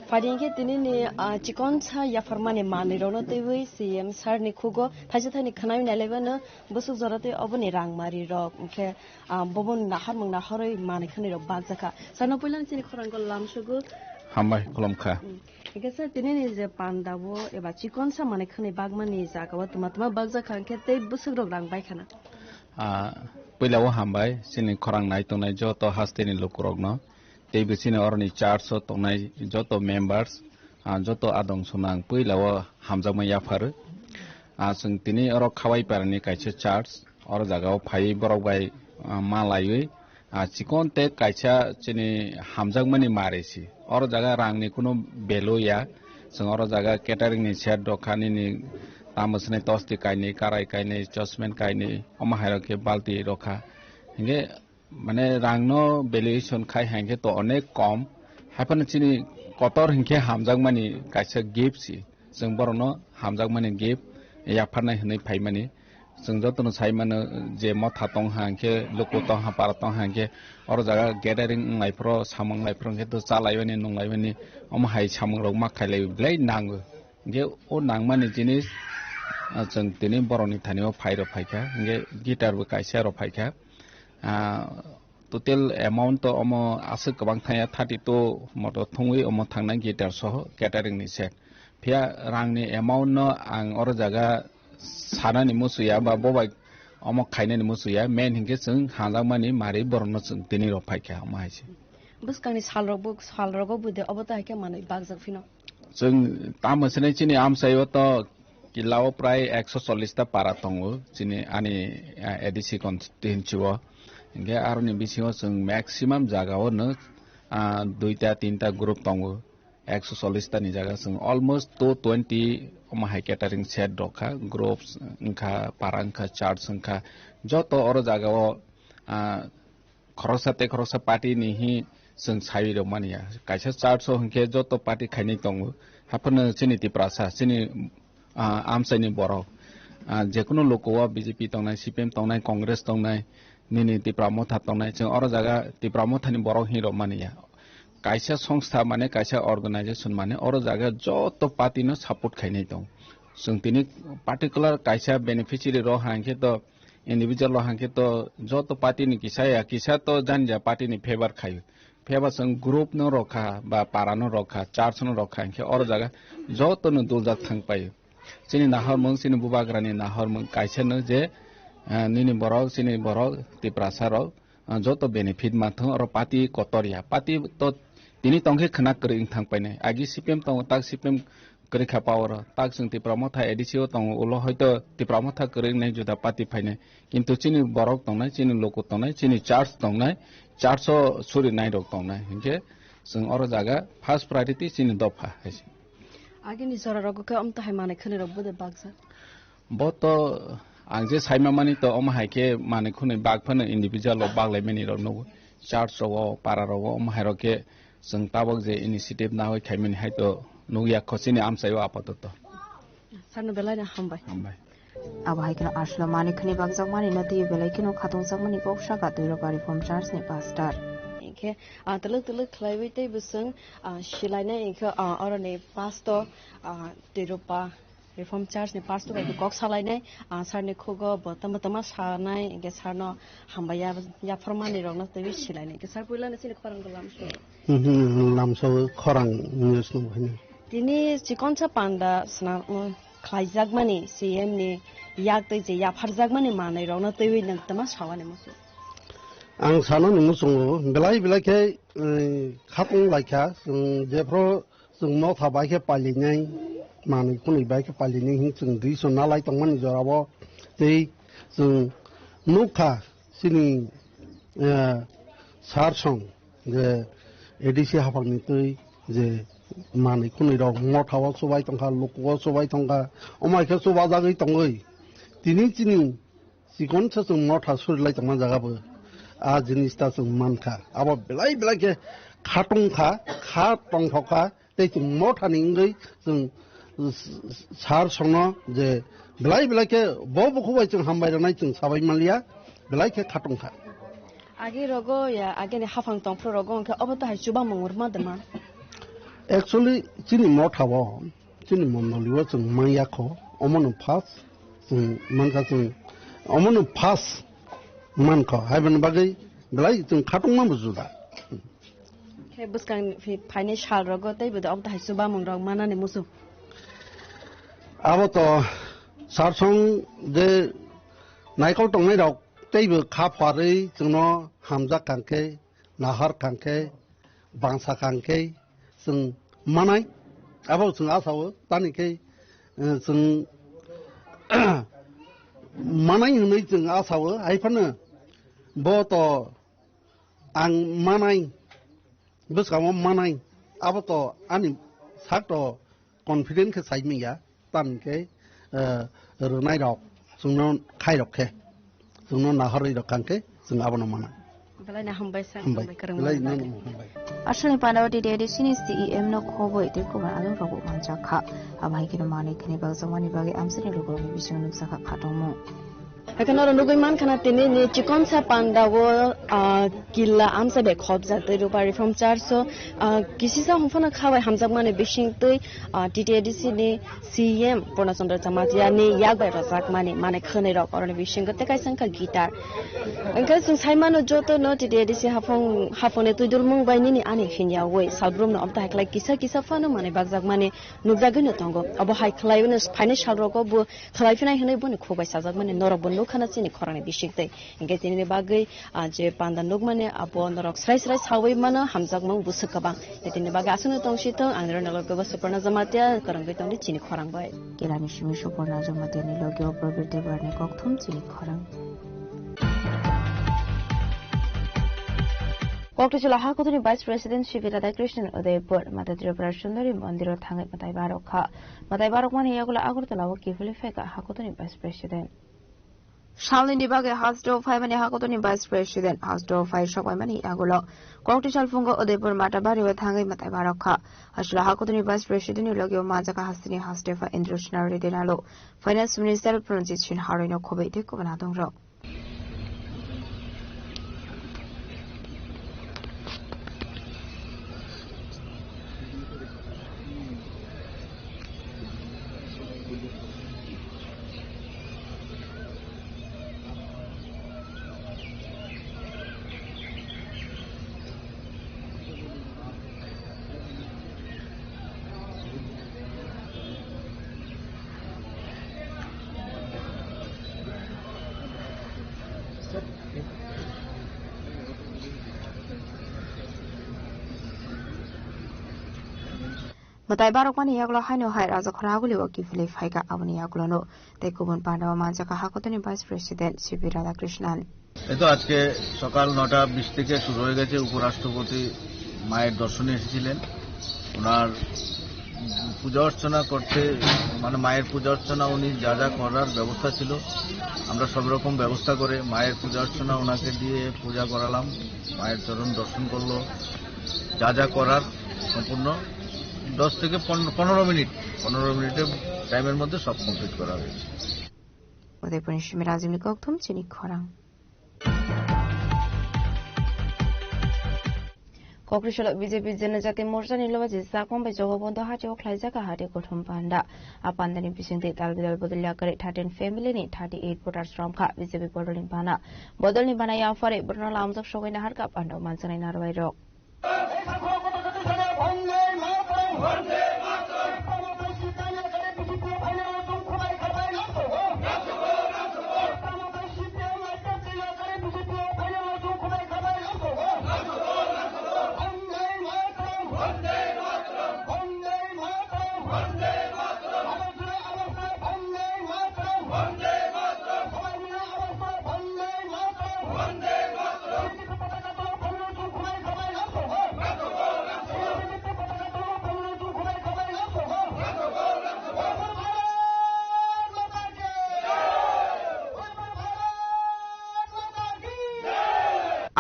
Phadi hinkhe tini ni, ah, chikonsa yapharmani manwi rokno twiwi C M sir ni khugo thaisa thaini khwnai nai laibano bwswk jora tei oboni rang mari rok hinkhe, ah, bobo nahar mung nahorwi manwi khwnwi rok bakjakha. Sano puila chini khorang ko lamsugo. Hambai khulumkha. Mm. Hinkhe sir tini ni je panda o eba chikonsa manwi khwnwi bakmani jaga o tuma tuma bakjakha hinkhe tei bwswk rok rang bai khana. Ah, puila o hambai chini khorang nai tongnai joto hasteni lukurokno. Tei bisini oroni church o tongnai joto members, ah, joto adong sonang puila o hamjakma yapharo. Ah, chwng tini oro Khawai parani kaisa church, oro jaga o phaiwi borok bai, ah, ma laiwi, ah, chikon te kaisa chini hamjakmani mari si. Oro jaga rangni kunu value ya. Chwng oro jaga catering ni set rok kha nini tamo swnai tosti kainwi, karai kainwi, chosmen kainwi, omo hai rok khe balti rok kha. Hinkhe mane rangno valuation khai hai khe to onek kom. Haiphano chini Kotor hinkhe hamjakmani kaisa gift si. Chwng borokno hamjakmani gift yapharnai hwnwi phaimani. Chwng jotono sai mano je motha tong ha hinkhe luku tong ha para tong ha hinkhe oro jaga gathering wnglai phoro samung wnglai phoro hinkhe to cha laiwani nung laiwani omo hai samung rok ma khailai belai nango. Hinkhe o nangmani jinis, ah, chwng tini borokni thani o phai rok phaikha, hinkhe guitar bo kaisa rok phaikha. Ah, total amount to omo aswk kwbang thangya, thirty two moto thungwi omo thangnai guitar soho catering ni set. Phiya rangni amount no ang oro jaga sanani musuya ba bobai omo khainani musuya, main hinkhe chwng hanjakmani mari borokno chwng tini rok phaikha omo hai se. Bwskangni salrok bo, salrogo bo de obo to hai khe manwi bakjak phino. Chwng tamo swnwi chini amchaio to kilao prai ekso chollish ta para tongo chini ani, ah, A D C constituency o. Hinkhe aroni bisingo chwng maximum jagao no, ah, duita tinta group tongo. Ekso chollish ta ni jaga chwng almost two twenty omo hai catering set rok kha, groups wngkha, para wngkha, church wngkha, joto oro jagao, ah, khoroksa tei khoroksa party ni hi chwng sai rok mani ya. Kaisa church o hinkhe joto party khainai tongo. Haphano chini Tiprasa, chini, ah, amchaini borok, ah, jekunu luku o B J P tongnai, C P M tongnai, Congress tongnai, nini Tipra Motha tongnai, chwng oro jaga Tipra Motha ni borok hi rok mani ya. Kaisa songstha mane kaisa organization mane oro jaga joto party no support khainai tong. Chwng tini particular kaisa beneficiary rok ha hinkhe to individual rok hinkhe to joto party ni kisa ya kisa to jani ja party ni favor khaio. Phiya ba chwng group no rok kha ba para no rok kha, church no rok kha hinkhe oro jaga joto no duljak thang paio. Chini nahormung, chini bubagrani nahormung kaisa no je, eh, nini borok, chini borok, Tiprasa rok, ah, joto benefit manthung, oro party kotor ya. Party to tini tongkhe khwna kwrwi wng thang painai. Agi C P M tongo, tak C P M kwrwi kha power o. Tak chwng Tipra Motha A D C o tongo, ulo hoito Tipra Motha kwrwi wngnai juda party phainai. Kintu chini borok tongnai, chini luku tongnai, chini church tongnai, church o suri nai rok tongnai. Hinkhe chwng oro jaga first priority chini dopha hai se. Agini jora rogo khe amtahai manwi khwnwi rok bude bakjak. Bo to ang je saima mani to omo hai khe manwi khwnwi bak phano individual rok baklai mani rok nugo. Church rogo, para rogo omo hai rok khe chwng tabok je initiative nawi khaimani hai to nugya kho chini amchaio apatoto. Sarno belai no hambai. Hambai. Abo hai kheno aswkno manwi khwnwi bakjakmani no twiwi belai kheno khatungjakmani kok sakha Twiropa Reform Church ni pastor. Hinkhe, ah, twlwk twlwk khlaiwi tei bwswng, ah, silainai hinkhe, ah, oroni pastor, ah, Twiropa Reform Church ni pastor bai kok salainai, ah, sir ni khugo bo tama tama sanai, hinkhe sir no hambai ya, yaphormani rokno twiwi silainai. Hinkhe sir puila no chini khorang lamso. Hmm, lamso khorang news no hino. Tini chikonsa panda swnam, um, khlaijakmani C M ni yak tei je yapharjakmani manwi rokno twiwi nwng tama sawani muchung. Ang sanani muchungo belai belai khe, eh, khapung laikha, chwng jephru chwng motha bai khe pailinai, manwi khwnwi bai khe pailinai hin chwng drisho nalai tongmani jorao tei chwng nukha chini, eh, sir song je A D C haphangni twi je manwi khwnwi rok motha o chubai tongkha, luku o chubai tongkha, omo hai khe chubajagwi tongwi tini chini chikon se chwng motha surilai tongma jaga bo a jinis ta chwng mankha. Abo belai belai khe kha tongkha, kha tongthokha, tei chwng motha ni wngwi chwng sar songno je belai belai khe bo bukhuk bai chwng hambai rwnai chwng sabai manliya, belai khe kha tongkha. Agi rogo ya, agi ni haphang tongphru rogo hwnkhe obo to hai chubamung rwma de man. Actually, chini motha o, chini mondoli o chwng manya kho, omono first chwng mankha chwng, omono first mankho, haibani bagwi belai chwng khatungma bo juda. Khe bwskang phi-, phainai sal rogo tei bo de obo to hai chubamung rok manani muchung. Abo to sar song je naikol tongnai rok tei bo kha pharwi chwngno hamjak kangkhe, nahar kangkhe, bangsa kangkhe chwng manai, abo chwng asao, tani khe, eh, chwng manai hwnwi chwng asao, hai phano bo to ang manai, bwskango manai, abo to ani sak to confident khe sai manya, tani khe, eh, rwnai rok, chwngno khai rok khe, chwngno nahorwi rok kangkhe, chwng abono manai. Belai no hambai sir, hambai. Hambai kwrwngma belai no bagwi. Hambai. Aswkni pandao T T A D C ni C E M no khobwi tei kubun adongrokbo manjak kha. Abo hai kheno manwi khwnwi bakjakmani bagwi amchaini lukurokni bisingo nukjakha khatungmung. Haikhe norok nugwi mankha na tini ni chikonsa pandao, ah, killa amsa bai khobjak tei Rupa Reform Church o, ah, kisisa hwnphano khabai hamjakmani bisingtwi, ah, T T A D C ni C M Purna Chandra Jamatia ni yak bai rwjakmani manwi khwnwi rok oroni bisingo tei kaisa wngkha guitar. Hwnkhe chwng sai mano joto no T T A D C hapung, hapungni twidulmung bai nini ani hinyawi salbrum no amta hai khlai kisa kisa phano manwi bakjakmani nukjagwi no tongo. Abo hai khlaiwi no phainai salrogo bo khlai phinai hwnwi boni khuk bai sajakmani norok bo nukha na chini khorangni bisingtwi. Hwnkhe tini bagwi, ah, je panda nukmani abo norok srai srai sawi mano hamjakmung bwswk kwbang. Tei tini bagwi aswkno tongsi thung, ang nirok noklo kebo Suparna Jamatia, kwrwngwi tongdi chini khorang bai. Kelani simi Suparna Jamatia ni logi o Prabir Debbarma ni kokthum chini khorang. Kokthai chwla hakutuni Vice President C P Radhakrishnan Udaipur, Mata Tripura Sundari Mondiro thangwi mwtai barok kha. Mwtai barokmani yagulo Agartala o kiphilwi phaikha hakutuni Vice President. Salnini bagwi hasteo phaimani hakutuni Vice President, hasteo phai sokpaimani yagulo Kokthai salphungo Udaipur Mata Bario thangwi mwtai barok kha. Hasteo hakutuni Vice President ni logi o manjak kha hasteni hastepha Indra Sinha Reddy Nalo, Finance Minister Pranjit Sinha Roy no khobwi tei kubun adongrok. Mwtai barokmani yagulo haino hai Rajakhor agulio kiphilwi phaikha, aboni yagulono tei kubun pandao manjakha hakutuni Vice President C P Radhakrishnan. এই তো আজকে সকাল নটা বিশ থেকে শুরু হয়ে গেছে। উপরাষ্ট্রপতি মায়ের দর্শনে এসেছিলেন। ওনার পূজা অর্চনা করতে, মানে, মায়ের পূজা অর্চনা উনি যা যা করার ব্যবস্থা ছিল, আমরা সব রকম ব্যবস্থা করে মায়ের পূজা অর্চনা ওনাকে দিয়ে পূজা করালাম। মায়ের চরণ দর্শন করলো, যা যা করার সম্পূর্ণ দশ থেকে পনেরো, পনেরো মিনিট, পনেরো মিনিটের টাইমের মধ্যে সব কমপ্লিট করা হয়েছে। Udaipurni simi Rajibni kokthum chini khorang. Kokri salo B J P Janajati Morcha ni loba je Jakom bai Jogobondhu hati o khlaijak hati kuthum panda. A panda ni bisingtwi dal bidal bodol yakari thirteen family ni thirty eight voters romkha B J P bodol ni bana. Bodol ni bana yaphari borno lamjak sogwi naharkha panda manjaknai narwai rok.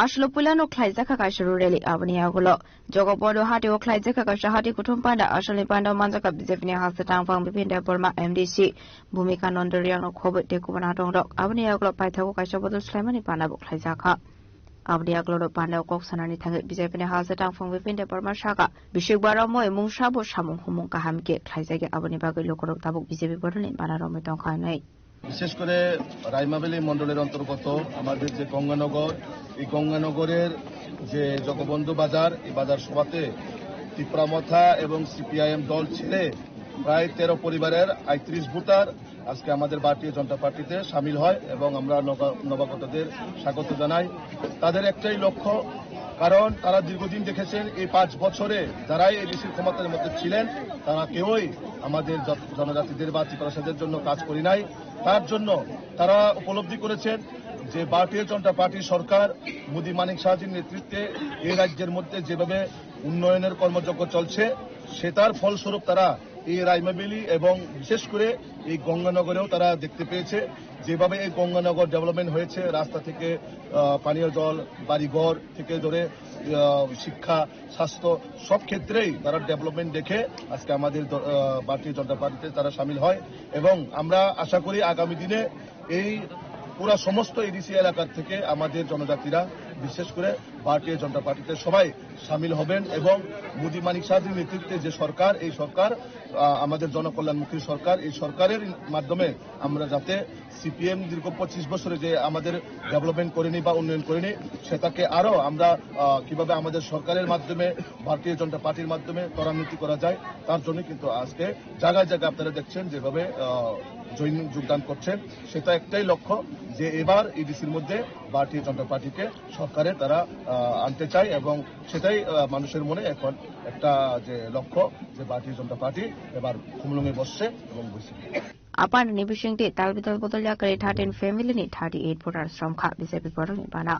Aswk puilano khlaijakha kaisa rally, aboni yagulo Jogobondhu hati o khlaijakha kaisa hati kuthum panda, asalni panda o manjakha B J P ni hasteo tangphang Bipin Debbarma, M D C Bhumika Nanda Reang no khobwi tei kubun adongrok. Aboni yagulo paithago kaisa bodol swlaimani panda bo khlaijakha. Aboni yagulo panda o kok sanani thangwi B J P ni hasteo tangphang Bipin Debbarma sakha, bisik baromwi mungsa bo samung humung kaham khe khlaijagya, aboni bagwi lukurok tabuk B J P bodol ni bana romwi tongkha hinwi. বিশেষ করে রাইমাবেলি মণ্ডলের অন্তর্গত আমাদের যে গঙ্গানগর, এই গঙ্গানগরের যে জগবন্ধু বাজার, এই বাজার সভাতে তিপ্রা মথা এবং সিপিআইএম দল ছেড়ে প্রায় তেরো পরিবারের আটত্রিশ ভোটার আজকে আমাদের ভারতীয় জনতা পার্টিতে সামিল হয় এবং আমরা নবা-, নবাগতদের স্বাগত জানাই। তাদের একটাই লক্ষ্য, কারণ তারা দীর্ঘদিন দেখেছেন এই পাঁচ বছরে যারাই এডিসির ক্ষমতার মধ্যে ছিলেন, তারা কেউই আমাদের জ-, জনজাতিদের বা তিপ্রাসাদের জন্য কাজ করি নাই। তার জন্য তারা উপলব্ধি করেছেন যে ভারতীয় জনতা পার্টি সরকার মোদী মানিক সাহাজির নেতৃত্বে এই রাজ্যের মধ্যে যেভাবে উন্নয়নের কর্মযজ্ঞ চলছে, সেটার ফলস্বরূপ তারা এই রাইমাবেলি এবং বিশেষ করে এই গঙ্গানগরেও তারা দেখতে পেয়েছে, যেভাবে এই গঙ্গানগর ডেভেলপমেন্ট হয়েছে, রাস্তা থেকে, আহ, পানীয় জল, বাড়িঘর থেকে ধরে, আহ, শিক্ষা, স্বাস্থ্য, সব ক্ষেত্রেই তারা ডেভেলপমেন্ট দেখে আজকে আমাদের দ-, আহ, ভারতীয় জনতা পার্টিতে তারা সামিল হয়। এবং আমরা আশা করি আগামী দিনে এই পুরা সমস্ত এডিসি এলাকার থেকে আমাদের জনজাতিরা, বিশেষ করে ভারতীয় জনতা পার্টিতে সবাই সামিল হবেন এবং মোদী মানিক সাহাজির নেতৃত্বে যে সরকার, এই সরকার, আহ, আমাদের জনকল্যাণমুখী সরকার, এই সরকারের মাধ্যমে আমরা যাতে সিপিএম দীর্ঘ পঁচিশ বছরে যে আমাদের ডেভেলপমেন্ট করেনি বা উন্নয়ন করেনি, সেটাকে আরো আমরা, আহ, কিভাবে আমাদের সরকারের মাধ্যমে, ভারতীয় জনতা পার্টির মাধ্যমে ত্বরান্বিত করা যায়, তার জন্য কিন্তু আজকে জায়গায় জায়গায় আপনারা দেখছেন যেভাবে, আহ, জয়েন, যোগদান করছেন। সেটা একটাই লক্ষ্য যে এবার ইডিসির মধ্যে ভারতীয় জনতা পার্টিকে সরকারে তারা, আহ, আনতে চায় এবং সেটাই, আহ, মানুষের মনে এখন একটা যে লক্ষ্য যে ভারতীয় জনতা পার্টি এবার খুমলুঙে বসছে এবং বসে। Apani bisingtwi tal bidal bodol yakari thirteen family ni thirty eight voters romkha B J P borokni bana.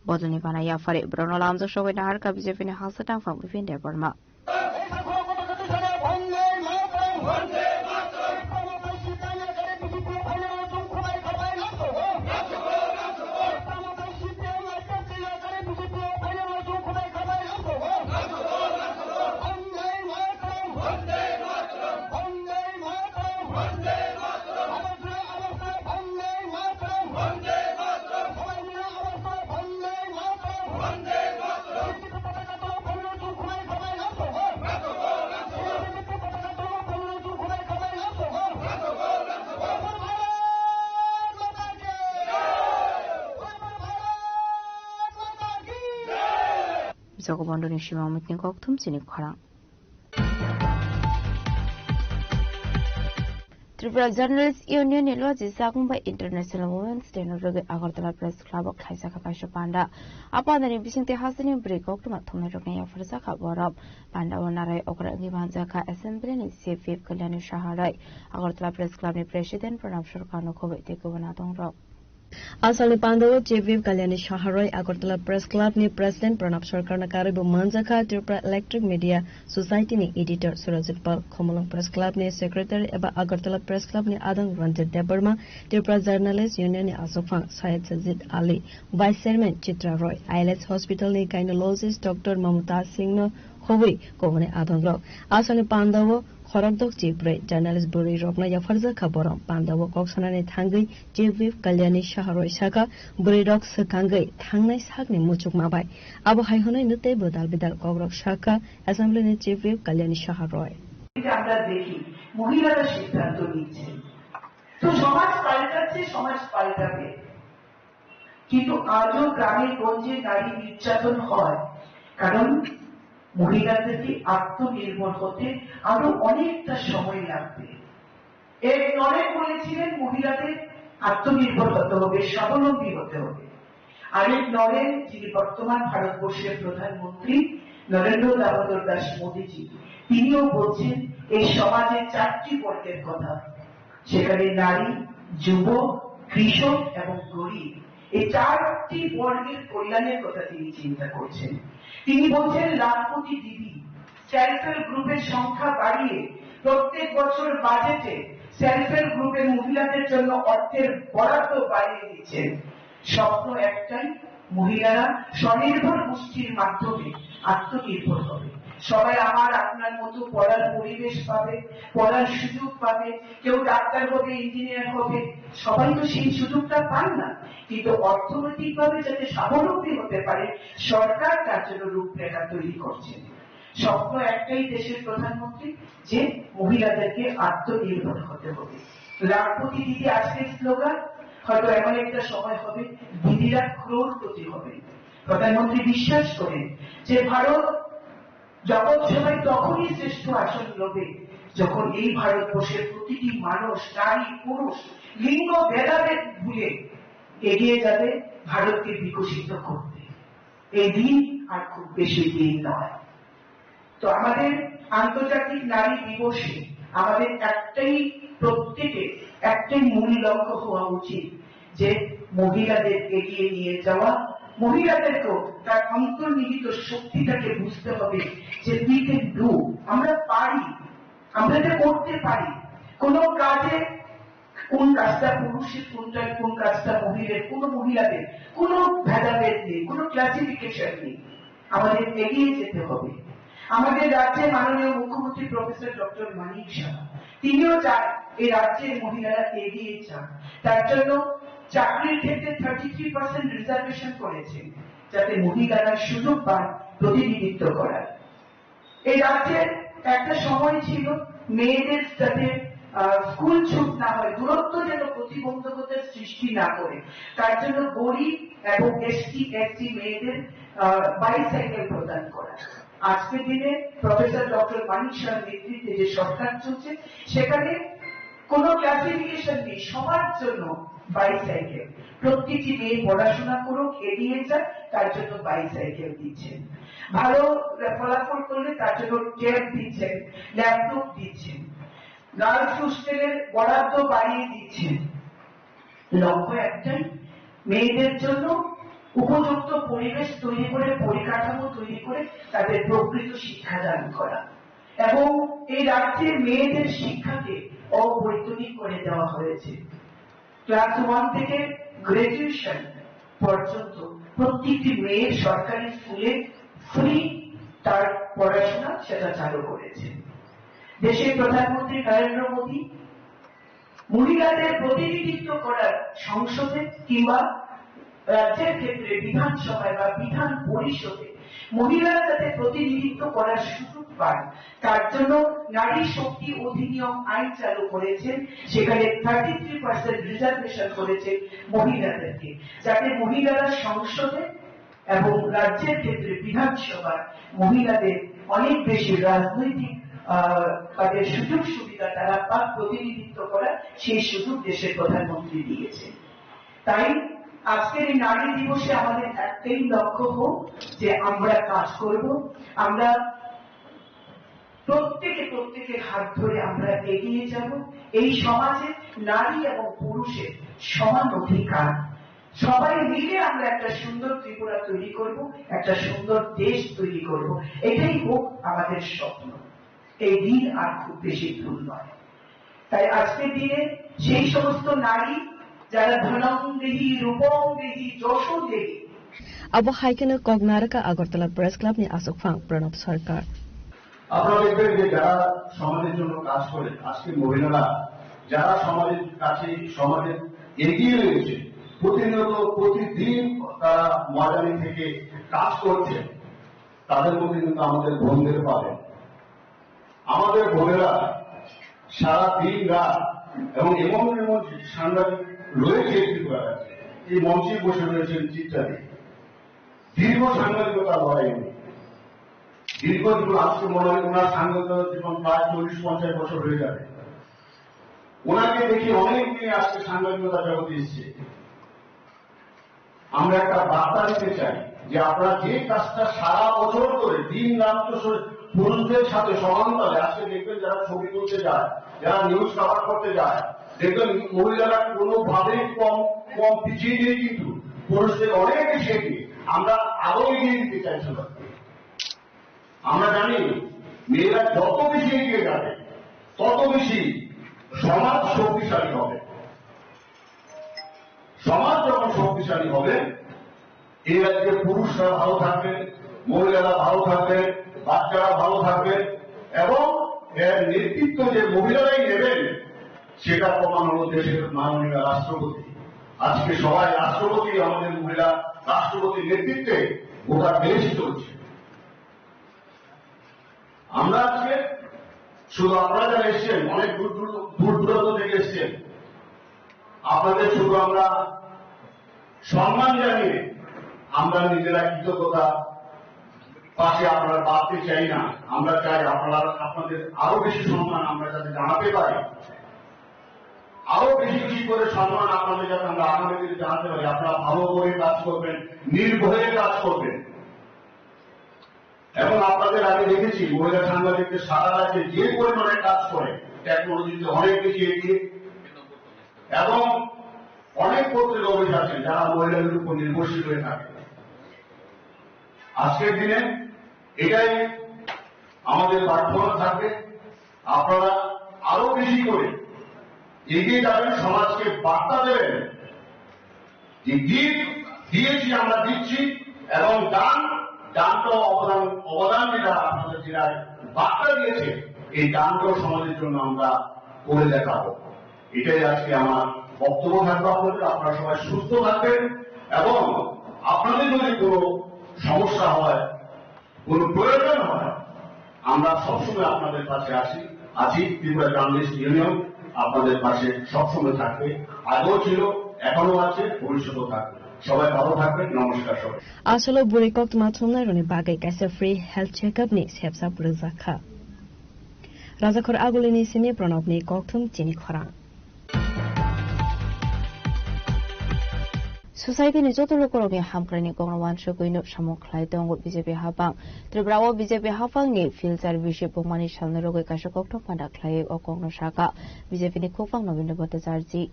Bodolni bana yaphari borokno lamjak sogwi naharkha B J P ni hasteo tangphang Bipin Debbarma. Jogobondhuni sima omitni kokthum chini khorang. Tripura Journalist Union ni loji chakmung bai International Women's Day no rwgwi Agartala Press Club o khlaijak kha kaisa panda. A panda ni bisingtwi hasteni bwrwi koktwma thumnai rokni yapharjak kha borok. Panda o narai okra wngwi manjak kha Assembly ni Chief Whip Kalyani Saha roi, Agartala Press Club ni President Pranab Sarkar no khobwi tei kubun adong rok. Asalni pandao Chief Whip Kalyani Saha roi Agartala Press Club ni President Pranab Sarkar no karwi bo manjakha Tripura Electric Media Society ni Editor Surajit Pal, Khumulwng Press Club ni Secretary eba Agartala Press Club ni adang Ranjit Debbarma, Tripura Journalist Union ni aswkphang Syed Sajid Ali, Vice Chairman Chitra Roy, I L S Hospital ni Gynecologist Doctor Mamta Singh no khobwi kubuni adongrok. Aswkni pandao khorokdok chibrwi journalist bwrwi rokno yapharjak kha borok. Pandao kok sanani thangwi Chief Whip Kalyani Saha Roy sakha, bwrwi rok swkangwi thangnai sakni muchukma bai. Abo hai hwnwi no teibo dal bidal kokrok sakha Assembly ni Chief Whip Kalyani Saha Roy. এটা আমরা দেখি, মহিলারা সিদ্ধান্ত নিচ্ছেন। তো সমাজ পাল্টাচ্ছে, সমাজ পাল্টাবে। কিন্তু আজও গ্রামে গঞ্জে নারী নির্যাতন হয়, কারণ মহিলাদেরকে আত্মনির্ভর হতে আরো অনেকটা সময় লাগবে। এক নরেন বলেছিলেন, মহিলাদের আত্মনির্ভর হতে হবে, স্বাবলম্বী হতে হবে। আরেক নরেন, যিনি বর্তমান ভারতবর্ষের প্রধানমন্ত্রী নরেন্দ্র দামোদর দাস মোদীজি, তিনিও বলছেন এই সমাজে চারটি বর্গের কথা, সেখানে নারী, যুবক, কৃষক এবং গরিব, এই চারটি বর্গের কল্যাণের কথা তিনি চিন্তা করছেন। তিনি বলছেন লাখপতি দিদি, সেলফ হেল্প গ্রুপের সংখ্যা বাড়িয়ে প্রত্যেক বছর বাজেটে সেলফ হেল্প গ্রুপের মহিলাদের জন্য অর্থের বরাদ্দ বাড়িয়ে দিচ্ছেন। স্বপ্ন একটাই, মহিলারা স্বনির্ভর গোষ্ঠীর মাধ্যমে আত্মনির্ভর হবে। সবাই আমার আপনার মতো পড়ার পরিবেশ পাবে, পড়ার সুযোগ পাবে, কেউ ডাক্তার হবে, ইঞ্জিনিয়ার হবে, সবাই তো সেই সুযোগটা পান না। কিন্তু অর্থনৈতিকভাবে যাতে স্বাবলম্বী হতে পারে, সরকার তার জন্য রূপরেখা তৈরি করছে। স্বপ্ন একটাই দেশের প্রধানমন্ত্রী, যে মহিলাদেরকে আত্মনির্ভর হতে হবে। লাখপতি দিদি আজকের স্লোগান হয়তো এমন একটা সময় হবে, দিদিরা ক্রোড়পতি হবে। প্রধানমন্ত্রী বিশ্বাস করেন যে ভারত জগৎ সভায় তখনই শ্রেষ্ঠ আসন লবে, যখন এই ভারতবর্ষের প্রতিটি মানুষ, নারী, পুরুষ, লিঙ্গ ভেদাভেদ ভুলে এগিয়ে যাবে ভারতকে বিকশিত করতে। এই দিন আর খুব বেশি দিন নয়। তো আমাদের আন্তর্জাতিক নারী দিবসে আমাদের একটাই, প্রত্যেকের একটাই মূল লক্ষ্য হওয়া উচিত যে মহিলাদের এগিয়ে নিয়ে যাওয়া, মহিলাদেরকেও তার অন্তর্নিহিত শক্তিটাকে বুঝতে হবে যে we can do, আমরা পারি। আমরা এটা করতে পারি। কোনো কাজে কোন কাজটা পুরুষের, কোনটা, কোন কাজটা মহিলার, কোনো মহিলাদের কোনো ভেদাভেদ নেই, কোনো ক্লাসিফিকেশন নেই। আমাদের এগিয়ে যেতে হবে। আমাদের রাজ্যের মাননীয় মুখ্যমন্ত্রী প্রফেসর ডক্টর মানিক সাহা, তিনিও চান এই রাজ্যের মহিলারা এগিয়ে যান। তার জন্য চাকরির ক্ষেত্রে থার্টি থ্রি পার্সেন্ট রিজার্ভেশন করেছেন, যাতে মহিলারা সুযোগ পান প্রতিনিধিত্ব করার। এই রাজ্যের একটা সময় ছিল মেয়েদের যাতে, আহ, স্কুল ছুট না হয়, দূরত্ব যেন প্রতিবন্ধকতার সৃষ্টি না করে, তার জন্য গরিব এবং এসটি এসসি মেয়েদের, আহ, বাইসাইকেল প্রদান করা। আজকের দিনে প্রফেসর ডক্টর মানিক সাহার নেতৃত্বে যে সরকার চলছে, সেখানে কোনো ক্লাসিফিকেশন নেই, সবার জন্য বাইসাইকেল। প্রত্যেকটি মেয়ে পড়াশোনা করুক, এগিয়ে যাক, তার জন্য বাইসাইকেল দিচ্ছেন। ভালো ফলাফল করলে তার জন্য ট্যাব দিচ্ছেন, ল্যাপটপ দিচ্ছেন, গার্লস হোস্টেলের বরাদ্দ বাড়িয়ে দিচ্ছেন। লক্ষ্য একটাই, মেয়েদের জন্য উপযুক্ত পরিবেশ তৈরি করে, পরিকাঠামো তৈরি করে তাদের প্রকৃত শিক্ষাদান করা। এবং এই রাজ্যের মেয়েদের শিক্ষাকে অবৈতনিক করে দেওয়া হয়েছে। ক্লাস ওয়ান থেকে গ্র্যাজুয়েশন পর্যন্ত প্রত্যেকটি মেয়ের সরকারি স্কুলে ফ্রি তার পড়াশোনা, সেটা চালু করেছে। দেশের প্রধানমন্ত্রী নরেন্দ্র মোদী মহিলাদের প্রতিনিধিত্ব করার সংসদে কিংবা রাজ্যের ক্ষেত্রে বিধানসভায় বা বিধান পরিষদে মহিলারা যাতে প্রতিনিধিত্ব করার সুযোগ পান, তার জন্য নারী শক্তি অধিনিয়ম আইন চালু করেছেন, সেখানে থার্টি থ্রি পার্সেন্ট রিজার্ভেশন করেছেন মহিলাদেরকে, যাতে মহিলারা সংসদে এবং রাজ্যের ক্ষেত্রে বিধানসভায় মহিলাদের অনেক বেশি রাজনৈতিক, আহ, তাদের সুযোগ সুবিধা তারা পাক, প্রতিনিধিত্ব করার সেই সুযোগ দেশের প্রধানমন্ত্রী দিয়েছেন। তাই আজকের এই নারী দিবসে আমাদের একটাই লক্ষ্য হোক যে আমরা কাজ করব, আমরা প্রত্যেকে প্রত্যেকের হাত ধরে আমরা এগিয়ে যাব। এই সমাজে নারী এবং পুরুষের সমান অধিকার, সবাই মিলে আমরা একটা সুন্দর ত্রিপুরা তৈরি করব, একটা সুন্দর দেশ তৈরি করব। এটাই হোক আমাদের স্বপ্ন। এই দিন আর খুব বেশি দূর নয়। তাই আজকের দিনে সেই সমস্ত নারী যারা ধনং দেহি, রূপং দেহি, যশো দেহি, Abo hai kheno kok narwkha Agartala Press Club ni aswkphang Pranab Sarkar. আপনারা দেখবেন যে যারা সমাজের জন্য কাজ করে, আজকে মহিলারা যারা সমাজের কাছে, সমাজে এগিয়ে রয়েছে, প্রতিনিয়ত প্রতিদিন তারা ময়দানে থেকে কাজ করছে, তাদের মধ্যে কিন্তু আমাদের বোনদের পাবেন। আমাদের বোনেরা সারা দিন রাত এবং এমন এমন সাংবাদিক রয়েছে ত্রিপুরা রাজ্যে, এই মঞ্চে বসে রয়েছেন চিত্রাদি, দীর্ঘ সাংবাদিকতা লড়াই উনি, দীর্ঘ জীবন। আজকে মনে হয় ওনার সাংবাদিকতা জীবন প্রায় চল্লিশ পঞ্চাশ বছর হয়ে যাবে। ওনাকে দেখে অনেক মেয়ে আজকে সাংবাদিকতা জগতে এসছে। আমরা একটা বার্তা দিতে চাই যে আপনারা যে কাজটা সারা বছর করে দিন রাত তো সে পুরুষদের সাথে সমান তালে, আজকে দেখবেন যারা ছবি তুলতে যায়, যারা নিউজ কভার করতে যায়, দেখবেন মহিলারা কোনোভাবেই কম, কম পিছিয়ে নেই, কিন্তু পুরুষদের অনেক বেশি এগিয়ে। আমরা আরো এগিয়ে দিতে চাই সবাইকে। আমরা জানি মেয়েরা যত বেশি এগিয়ে যাবে, তত বেশি সমাজ শক্তিশালী হবে। সমাজ যখন শক্তিশালী হবে, এই রাজ্যে পুরুষরা ভালো থাকবেন, মহিলারা ভালো থাকবেন, বাচ্চারা ভালো থাকবেন এবং এর নেতৃত্ব যে মহিলারাই নেবেন, সেটা প্রমাণ হলো দেশের মাননীয় রাষ্ট্রপতি। আজকে সবাই রাষ্ট্রপতি, আমাদের মহিলা রাষ্ট্রপতির নেতৃত্বে গোটা দেশ চলছে। আমরা আজকে শুধু আপনারা যারা এসছেন, অনেক দূর দূর, দূর দূরান্ত থেকে এসছেন, আপনাদের শুধু আমরা সম্মান জানিয়ে আমরা নিজেরা কৃতজ্ঞতা পাশে আপনারা বাড়তে চাই না। আমরা চাই আপনারা, আপনাদের আরো বেশি সম্মান আমরা যাতে জানাতে পারি, আরো বেশি বেশি করে সম্মান আপনাদের যাতে আমরা আগামী দিনে জানাতে পারি। আপনারা ভালো করে কাজ করবেন, নির্ভয়ে কাজ করবেন। এবং আপনাদের আগে দেখেছি মহিলা সাংবাদিকদের সারা রাজ্যে যে পরিমাণে কাজ করে, টেকনোলজিতে অনেক বেশি এগিয়ে এবং অনেক পত্রিকা অফিস আছে যারা মহিলাদের উপর নির্ভরশীল হয়ে থাকে। আজকের দিনে এটাই আমাদের প্রার্থনা থাকবে। আপনারা আরো বেশি করে এগিয়ে যাবেন, সমাজকে বার্তা দেবেন যে গিফট দিয়েছি, আমরা দিচ্ছি, এবং দান, দানটাও অবদান, অবদান যেটা আপনাদের যেটা বার্তা দিয়েছে, এই দানটাও সমাজের জন্য আমরা করে দেখাবো। এটাই আজকে আমার বক্তব্য থাকবে আপনাদের। আপনারা সবাই সুস্থ থাকবেন এবং আপনাদের যদি কোনো সমস্যা হয়, কোনো প্রয়োজন হয়, আমরা সবসময় আপনাদের পাশে আসি, আছি। ত্রিপুরা জার্নালিস্ট ইউনিয়ন আপনাদের পাশে সবসময় থাকবে, আগেও ছিল, এখনো আছে, ভবিষ্যতেও থাকবে। সবাই ভালো থাকবেন। নমস্কার সবাই। Asolo bwrwi koktwma thumnairokni bagwi kaisa free health checkup ni sepsa phwrwngjakha. Rajakhor Agulini simi Pranobni kokthum chini khorang. Society ni joto lukurokni hamkraini kokno uansugwi no samung khlai tongo B J P haphang. Tripura o B J P haphangni filter bisi bungmani salni rogwi kaisa kokthum panda khlaiwi o kokno saka B J P ni khukphang Nobindra Bhattacharjee.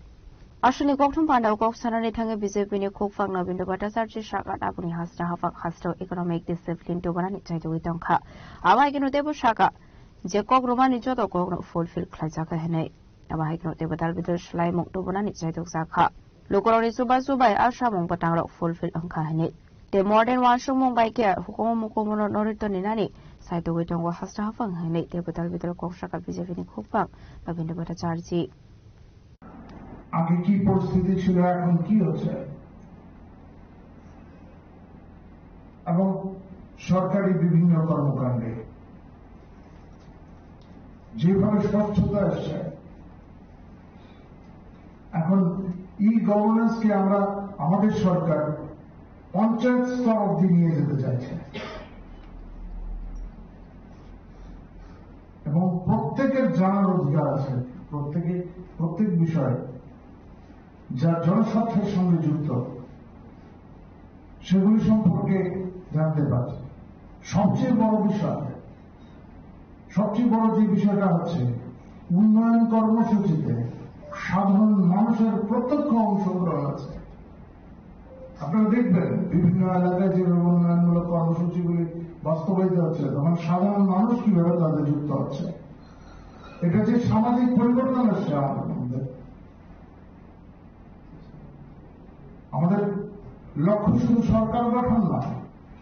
Aswkni kokthum panda o kok sanani thangwi B J P ni khukphang Nobindra Bhattacharjee saka, tabukni hasta haphang hasteo economic discipline tubunani chaitugwi tongkha. Abo hai kheno teibo saka je kok rwmani joto kokno fulfill khlaijakha hinwi. Abo hai kheno teibo dal bidal swlaimung tubunani chaitukjakha. Lukurokni chubachu bai a samung bwtangrok fulfill wngkha hinwi. Tei modern uansukmung bai khe hukumu mukumu no norito ninani saitugwi tongo hasta haphang hinwi teibo dal bidal kok saka B J P ni khukphang Nobindra Bhattacharjee. আগে কি পরিস্থিতি ছিল, এখন কি হচ্ছে, এবং সরকারি বিভিন্ন কর্মকাণ্ডে যেভাবে স্বচ্ছতা এসছে, এখন ই গভর্নেন্সকে আমরা, আমাদের সরকার পঞ্চায়েত স্তর অব্দি নিয়ে যেতে চাইছে। এবং প্রত্যেকের জানার অধিকার আছে, প্রত্যেকে প্রত্যেক বিষয়ে যার জনস্বার্থের সঙ্গে যুক্ত সেগুলি সম্পর্কে জানতে পারছে। সবচেয়ে বড় বিষয়, সবচেয়ে বড় যে বিষয়টা হচ্ছে উন্নয়ন কর্মসূচিতে সাধারণ মানুষের প্রত্যক্ষ অংশগ্রহণ আছে। আপনারা দেখবেন বিভিন্ন এলাকায় যেভাবে উন্নয়নমূলক কর্মসূচিগুলি বাস্তবায়িত হচ্ছে, তখন সাধারণ মানুষ কিভাবে তাতে যুক্ত হচ্ছে। এটা যে সামাজিক পরিবর্তন আসছে আমাদের মধ্যে। আমাদের লক্ষ্য শুধু সরকার গঠন নয়,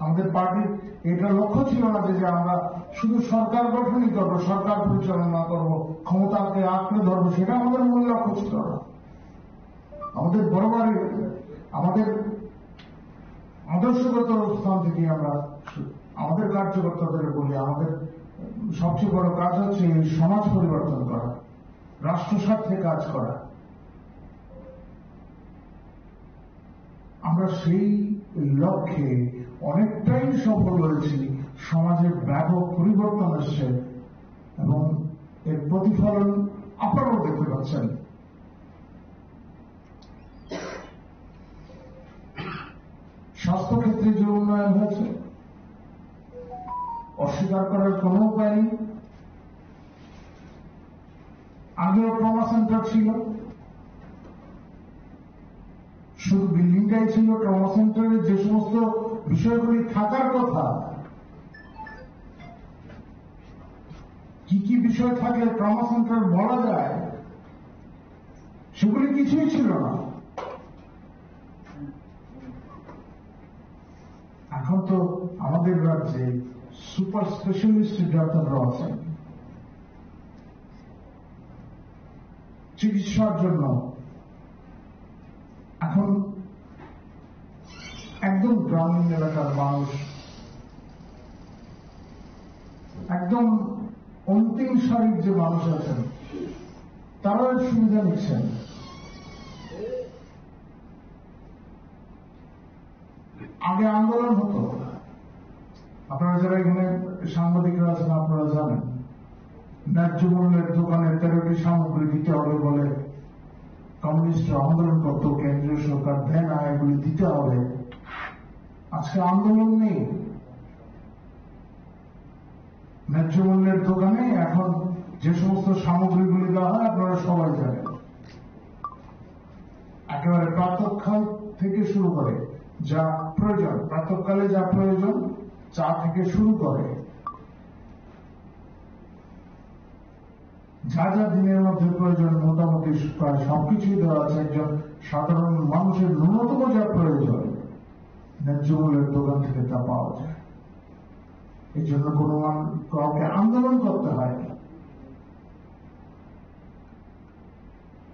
আমাদের পার্টির এটা লক্ষ্য ছিল না যে, যে আমরা শুধু সরকার গঠনই করবো, সরকার পরিচালনা করবো, ক্ষমতাকে আঁকড়ে ধরবো, সেটা আমাদের মূল লক্ষ্য ছিল না। আমাদের বরাবরই আমাদের আদর্শগত অবস্থান থেকে আমরা আমাদের কার্যকর্তাদের বলি, আমাদের সবচেয়ে বড় কাজ হচ্ছে এই সমাজ পরিবর্তন করা, রাষ্ট্র স্বার্থে কাজ করা। আমরা সেই লক্ষ্যে অনেকটাই সফল হয়েছি। সমাজে ব্যাপক পরিবর্তন এসছে এবং এর প্রতিফলন আপনারাও দেখতে পাচ্ছেন। স্বাস্থ্যক্ষেত্রে যে উন্নয়ন হয়েছে, অস্বীকার করার কোনো উপায় নেই। আগেও ট্রমা সেন্টার ছিল, শুধু বিল্ডিংটাই ছিল। ট্রমা সেন্টারে যে সমস্ত বিষয়গুলি থাকার কথা, কি কি বিষয় থাকলে ট্রমা সেন্টার বলা যায়, সেগুলি কিছুই ছিল না। এখন তো আমাদের রাজ্যে সুপার স্পেশালিস্ট ডাক্তাররা আছেন চিকিৎসার জন্য। এখন একদম গ্রামীণ এলাকার মানুষ, একদম অন্তিম সারির যে মানুষ আছেন, তারাও এর সুবিধা নিচ্ছেন। আগে আন্দোলন হতো, আপনারা যারা এখানে সাংবাদিকরা আছেন, আপনারা জানেন, ন্যায্য মূল্যের দোকানে তেরোটি সামগ্রী দিতে হবে বলে কমিউনিস্টরা আন্দোলন করতো, কেন্দ্রীয় সরকার দেয় না, এগুলি দিতে হবে। আজকে আন্দোলন নেই। ন্যায্য মূল্যের দোকানে এখন যে সমস্ত সামগ্রীগুলি দেওয়া হয়, আপনারা সবাই জানেন। একেবারে প্রাতঃকাল থেকে শুরু করে যা প্রয়োজন, প্রাতঃকালে যা প্রয়োজন, চা থেকে শুরু করে হাজার দিনের মধ্যে প্রয়োজন মোটামুটি প্রায় সবকিছুই দেওয়া আছে। একজন সাধারণ মানুষের ন্যূনতম যা প্রয়োজন, ন্যায্য মূল্যের দোকান থেকে তা পাওয়া যায়। এই জন্য কোনো মান-, কাউকে আন্দোলন করতে হয়নি।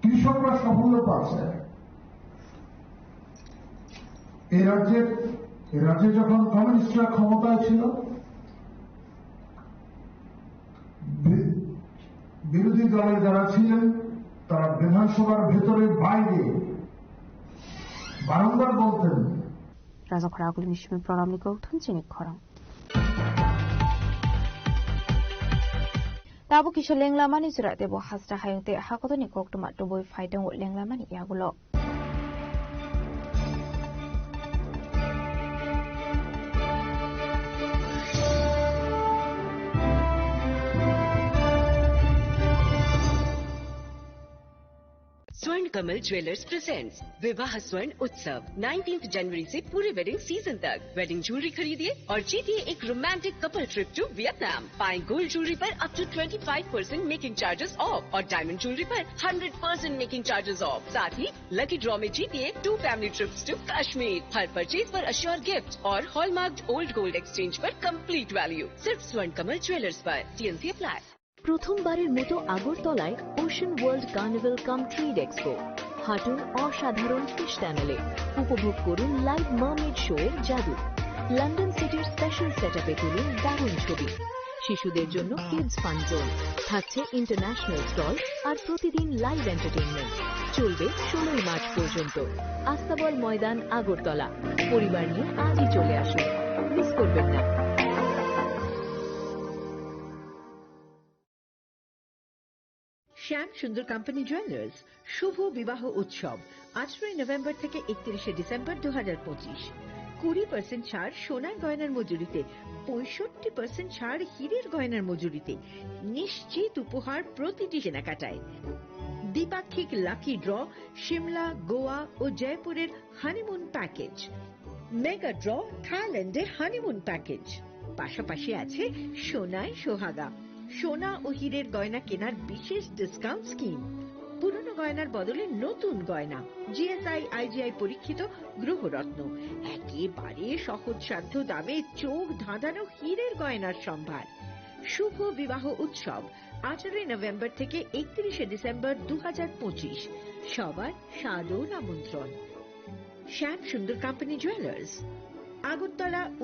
কৃষকরা সাফল্য পাচ্ছে। এই রাজ্যে, এই রাজ্যে যখন কমিউনিস্টরা ক্ষমতায় ছিল, বি-, বিরোধী দলের যারা ছিলেন, তারা বিধানসভার ভেতরে বাইরে বারংবার বলতেন, Raja khorang agulini simi program ni kok thun chini khorang. Tabuk kisa lenglamani jora tebo hasta hayung tei hakotorni koktwma tubui phai tongo lenglamani yagulo. स्वर्ण कमल ज्वेलर्स प्रेजेंट्स विवाह स्वर्ण उत्सव, नाइनटीन्थ जनवरी से पूरे वेडिंग सीजन तक। वेडिंग ज्वेलरी खरीदिए और जीतिए एक romantic couple trip to Vietnam. पाएं गोल्ड ज्वेलरी पर up to twenty five percent making charges off और डायमंड ज्वेलरी पर hundred percent making charges off. साथ ही लकी ड्रॉ में जीतिए two family trips to Kashmir. हर परचेज पर अश्योर गिफ्ट और हॉलमार्क्ड ओल्ड गोल्ड एक्सचेंज पर कंप्लीट वैल्यू। सिर्फ स्वर्ण कमल ज्वेलर्स पर। TNC apply. প্রথমবারের মতো আগরতলায় ওশান ওয়ার্ল্ড কার্নিভাল কাম ট্রেড এক্সপো। হাঁটুন অসাধারণ ফিশ টানেলে, উপভোগ করুন লাইভ মার্মেড শো এর জাদু। লন্ডন সিটির স্পেশাল সেটআপে তুলুন দারুণ ছবি। শিশুদের জন্য কিডস ফান জোন, থাকছে ইন্টারন্যাশনাল স্টল আর প্রতিদিন লাইভ এন্টারটেইনমেন্ট। চলবে ষোলোই মার্চ পর্যন্ত। আস্তাবল ময়দান, আগরতলা। পরিবার নিয়ে আজই চলে আসুন, মিস করবেন না। শ্যাম সুন্দর কোম্পানি জুয়েলার্স শুভ বিবাহ উৎসব, আঠারোই নভেম্বর থেকে একত্রিশে ডিসেম্বর দু হাজার পঁচিশ। কুড়ি পার্সেন্ট ছাড় সোনার গয়নার মজুরিতে, পঁয়ষট্টি পার্সেন্ট ছাড় হীরের গয়নার মজুরিতে। নিশ্চিত উপহার প্রতিটি কেনাকাটায়। দ্বিপাক্ষিক লাকি ড্র, সিমলা, গোয়া ও জয়পুরের হানিমুন প্যাকেজ। মেগা ড্র, থাইল্যান্ডে হানিমুন প্যাকেজ। পাশাপাশি আছে সোনায় সোহাগা, সোনা ও হীরের গয়না কেনার বিশেষ ডিসকাউন্ট স্কিম। পুরনো গয়নার বদলে নতুন গয়না, জিএসআই, আইজিআই পরীক্ষিত গ্রহরত্ন, একেবারে সহজসাধ্য দামে চোখ ধাঁধানো হীরের গয়নার সম্ভার। শুভ বিবাহ উৎসব, আঠারোই নভেম্বর থেকে একত্রিশে ডিসেম্বর দু হাজার পঁচিশ। সবার সাদর আমন্ত্রণ। শ্যাম সুন্দর কোম্পানি জুয়েলার্স, আগরতলা।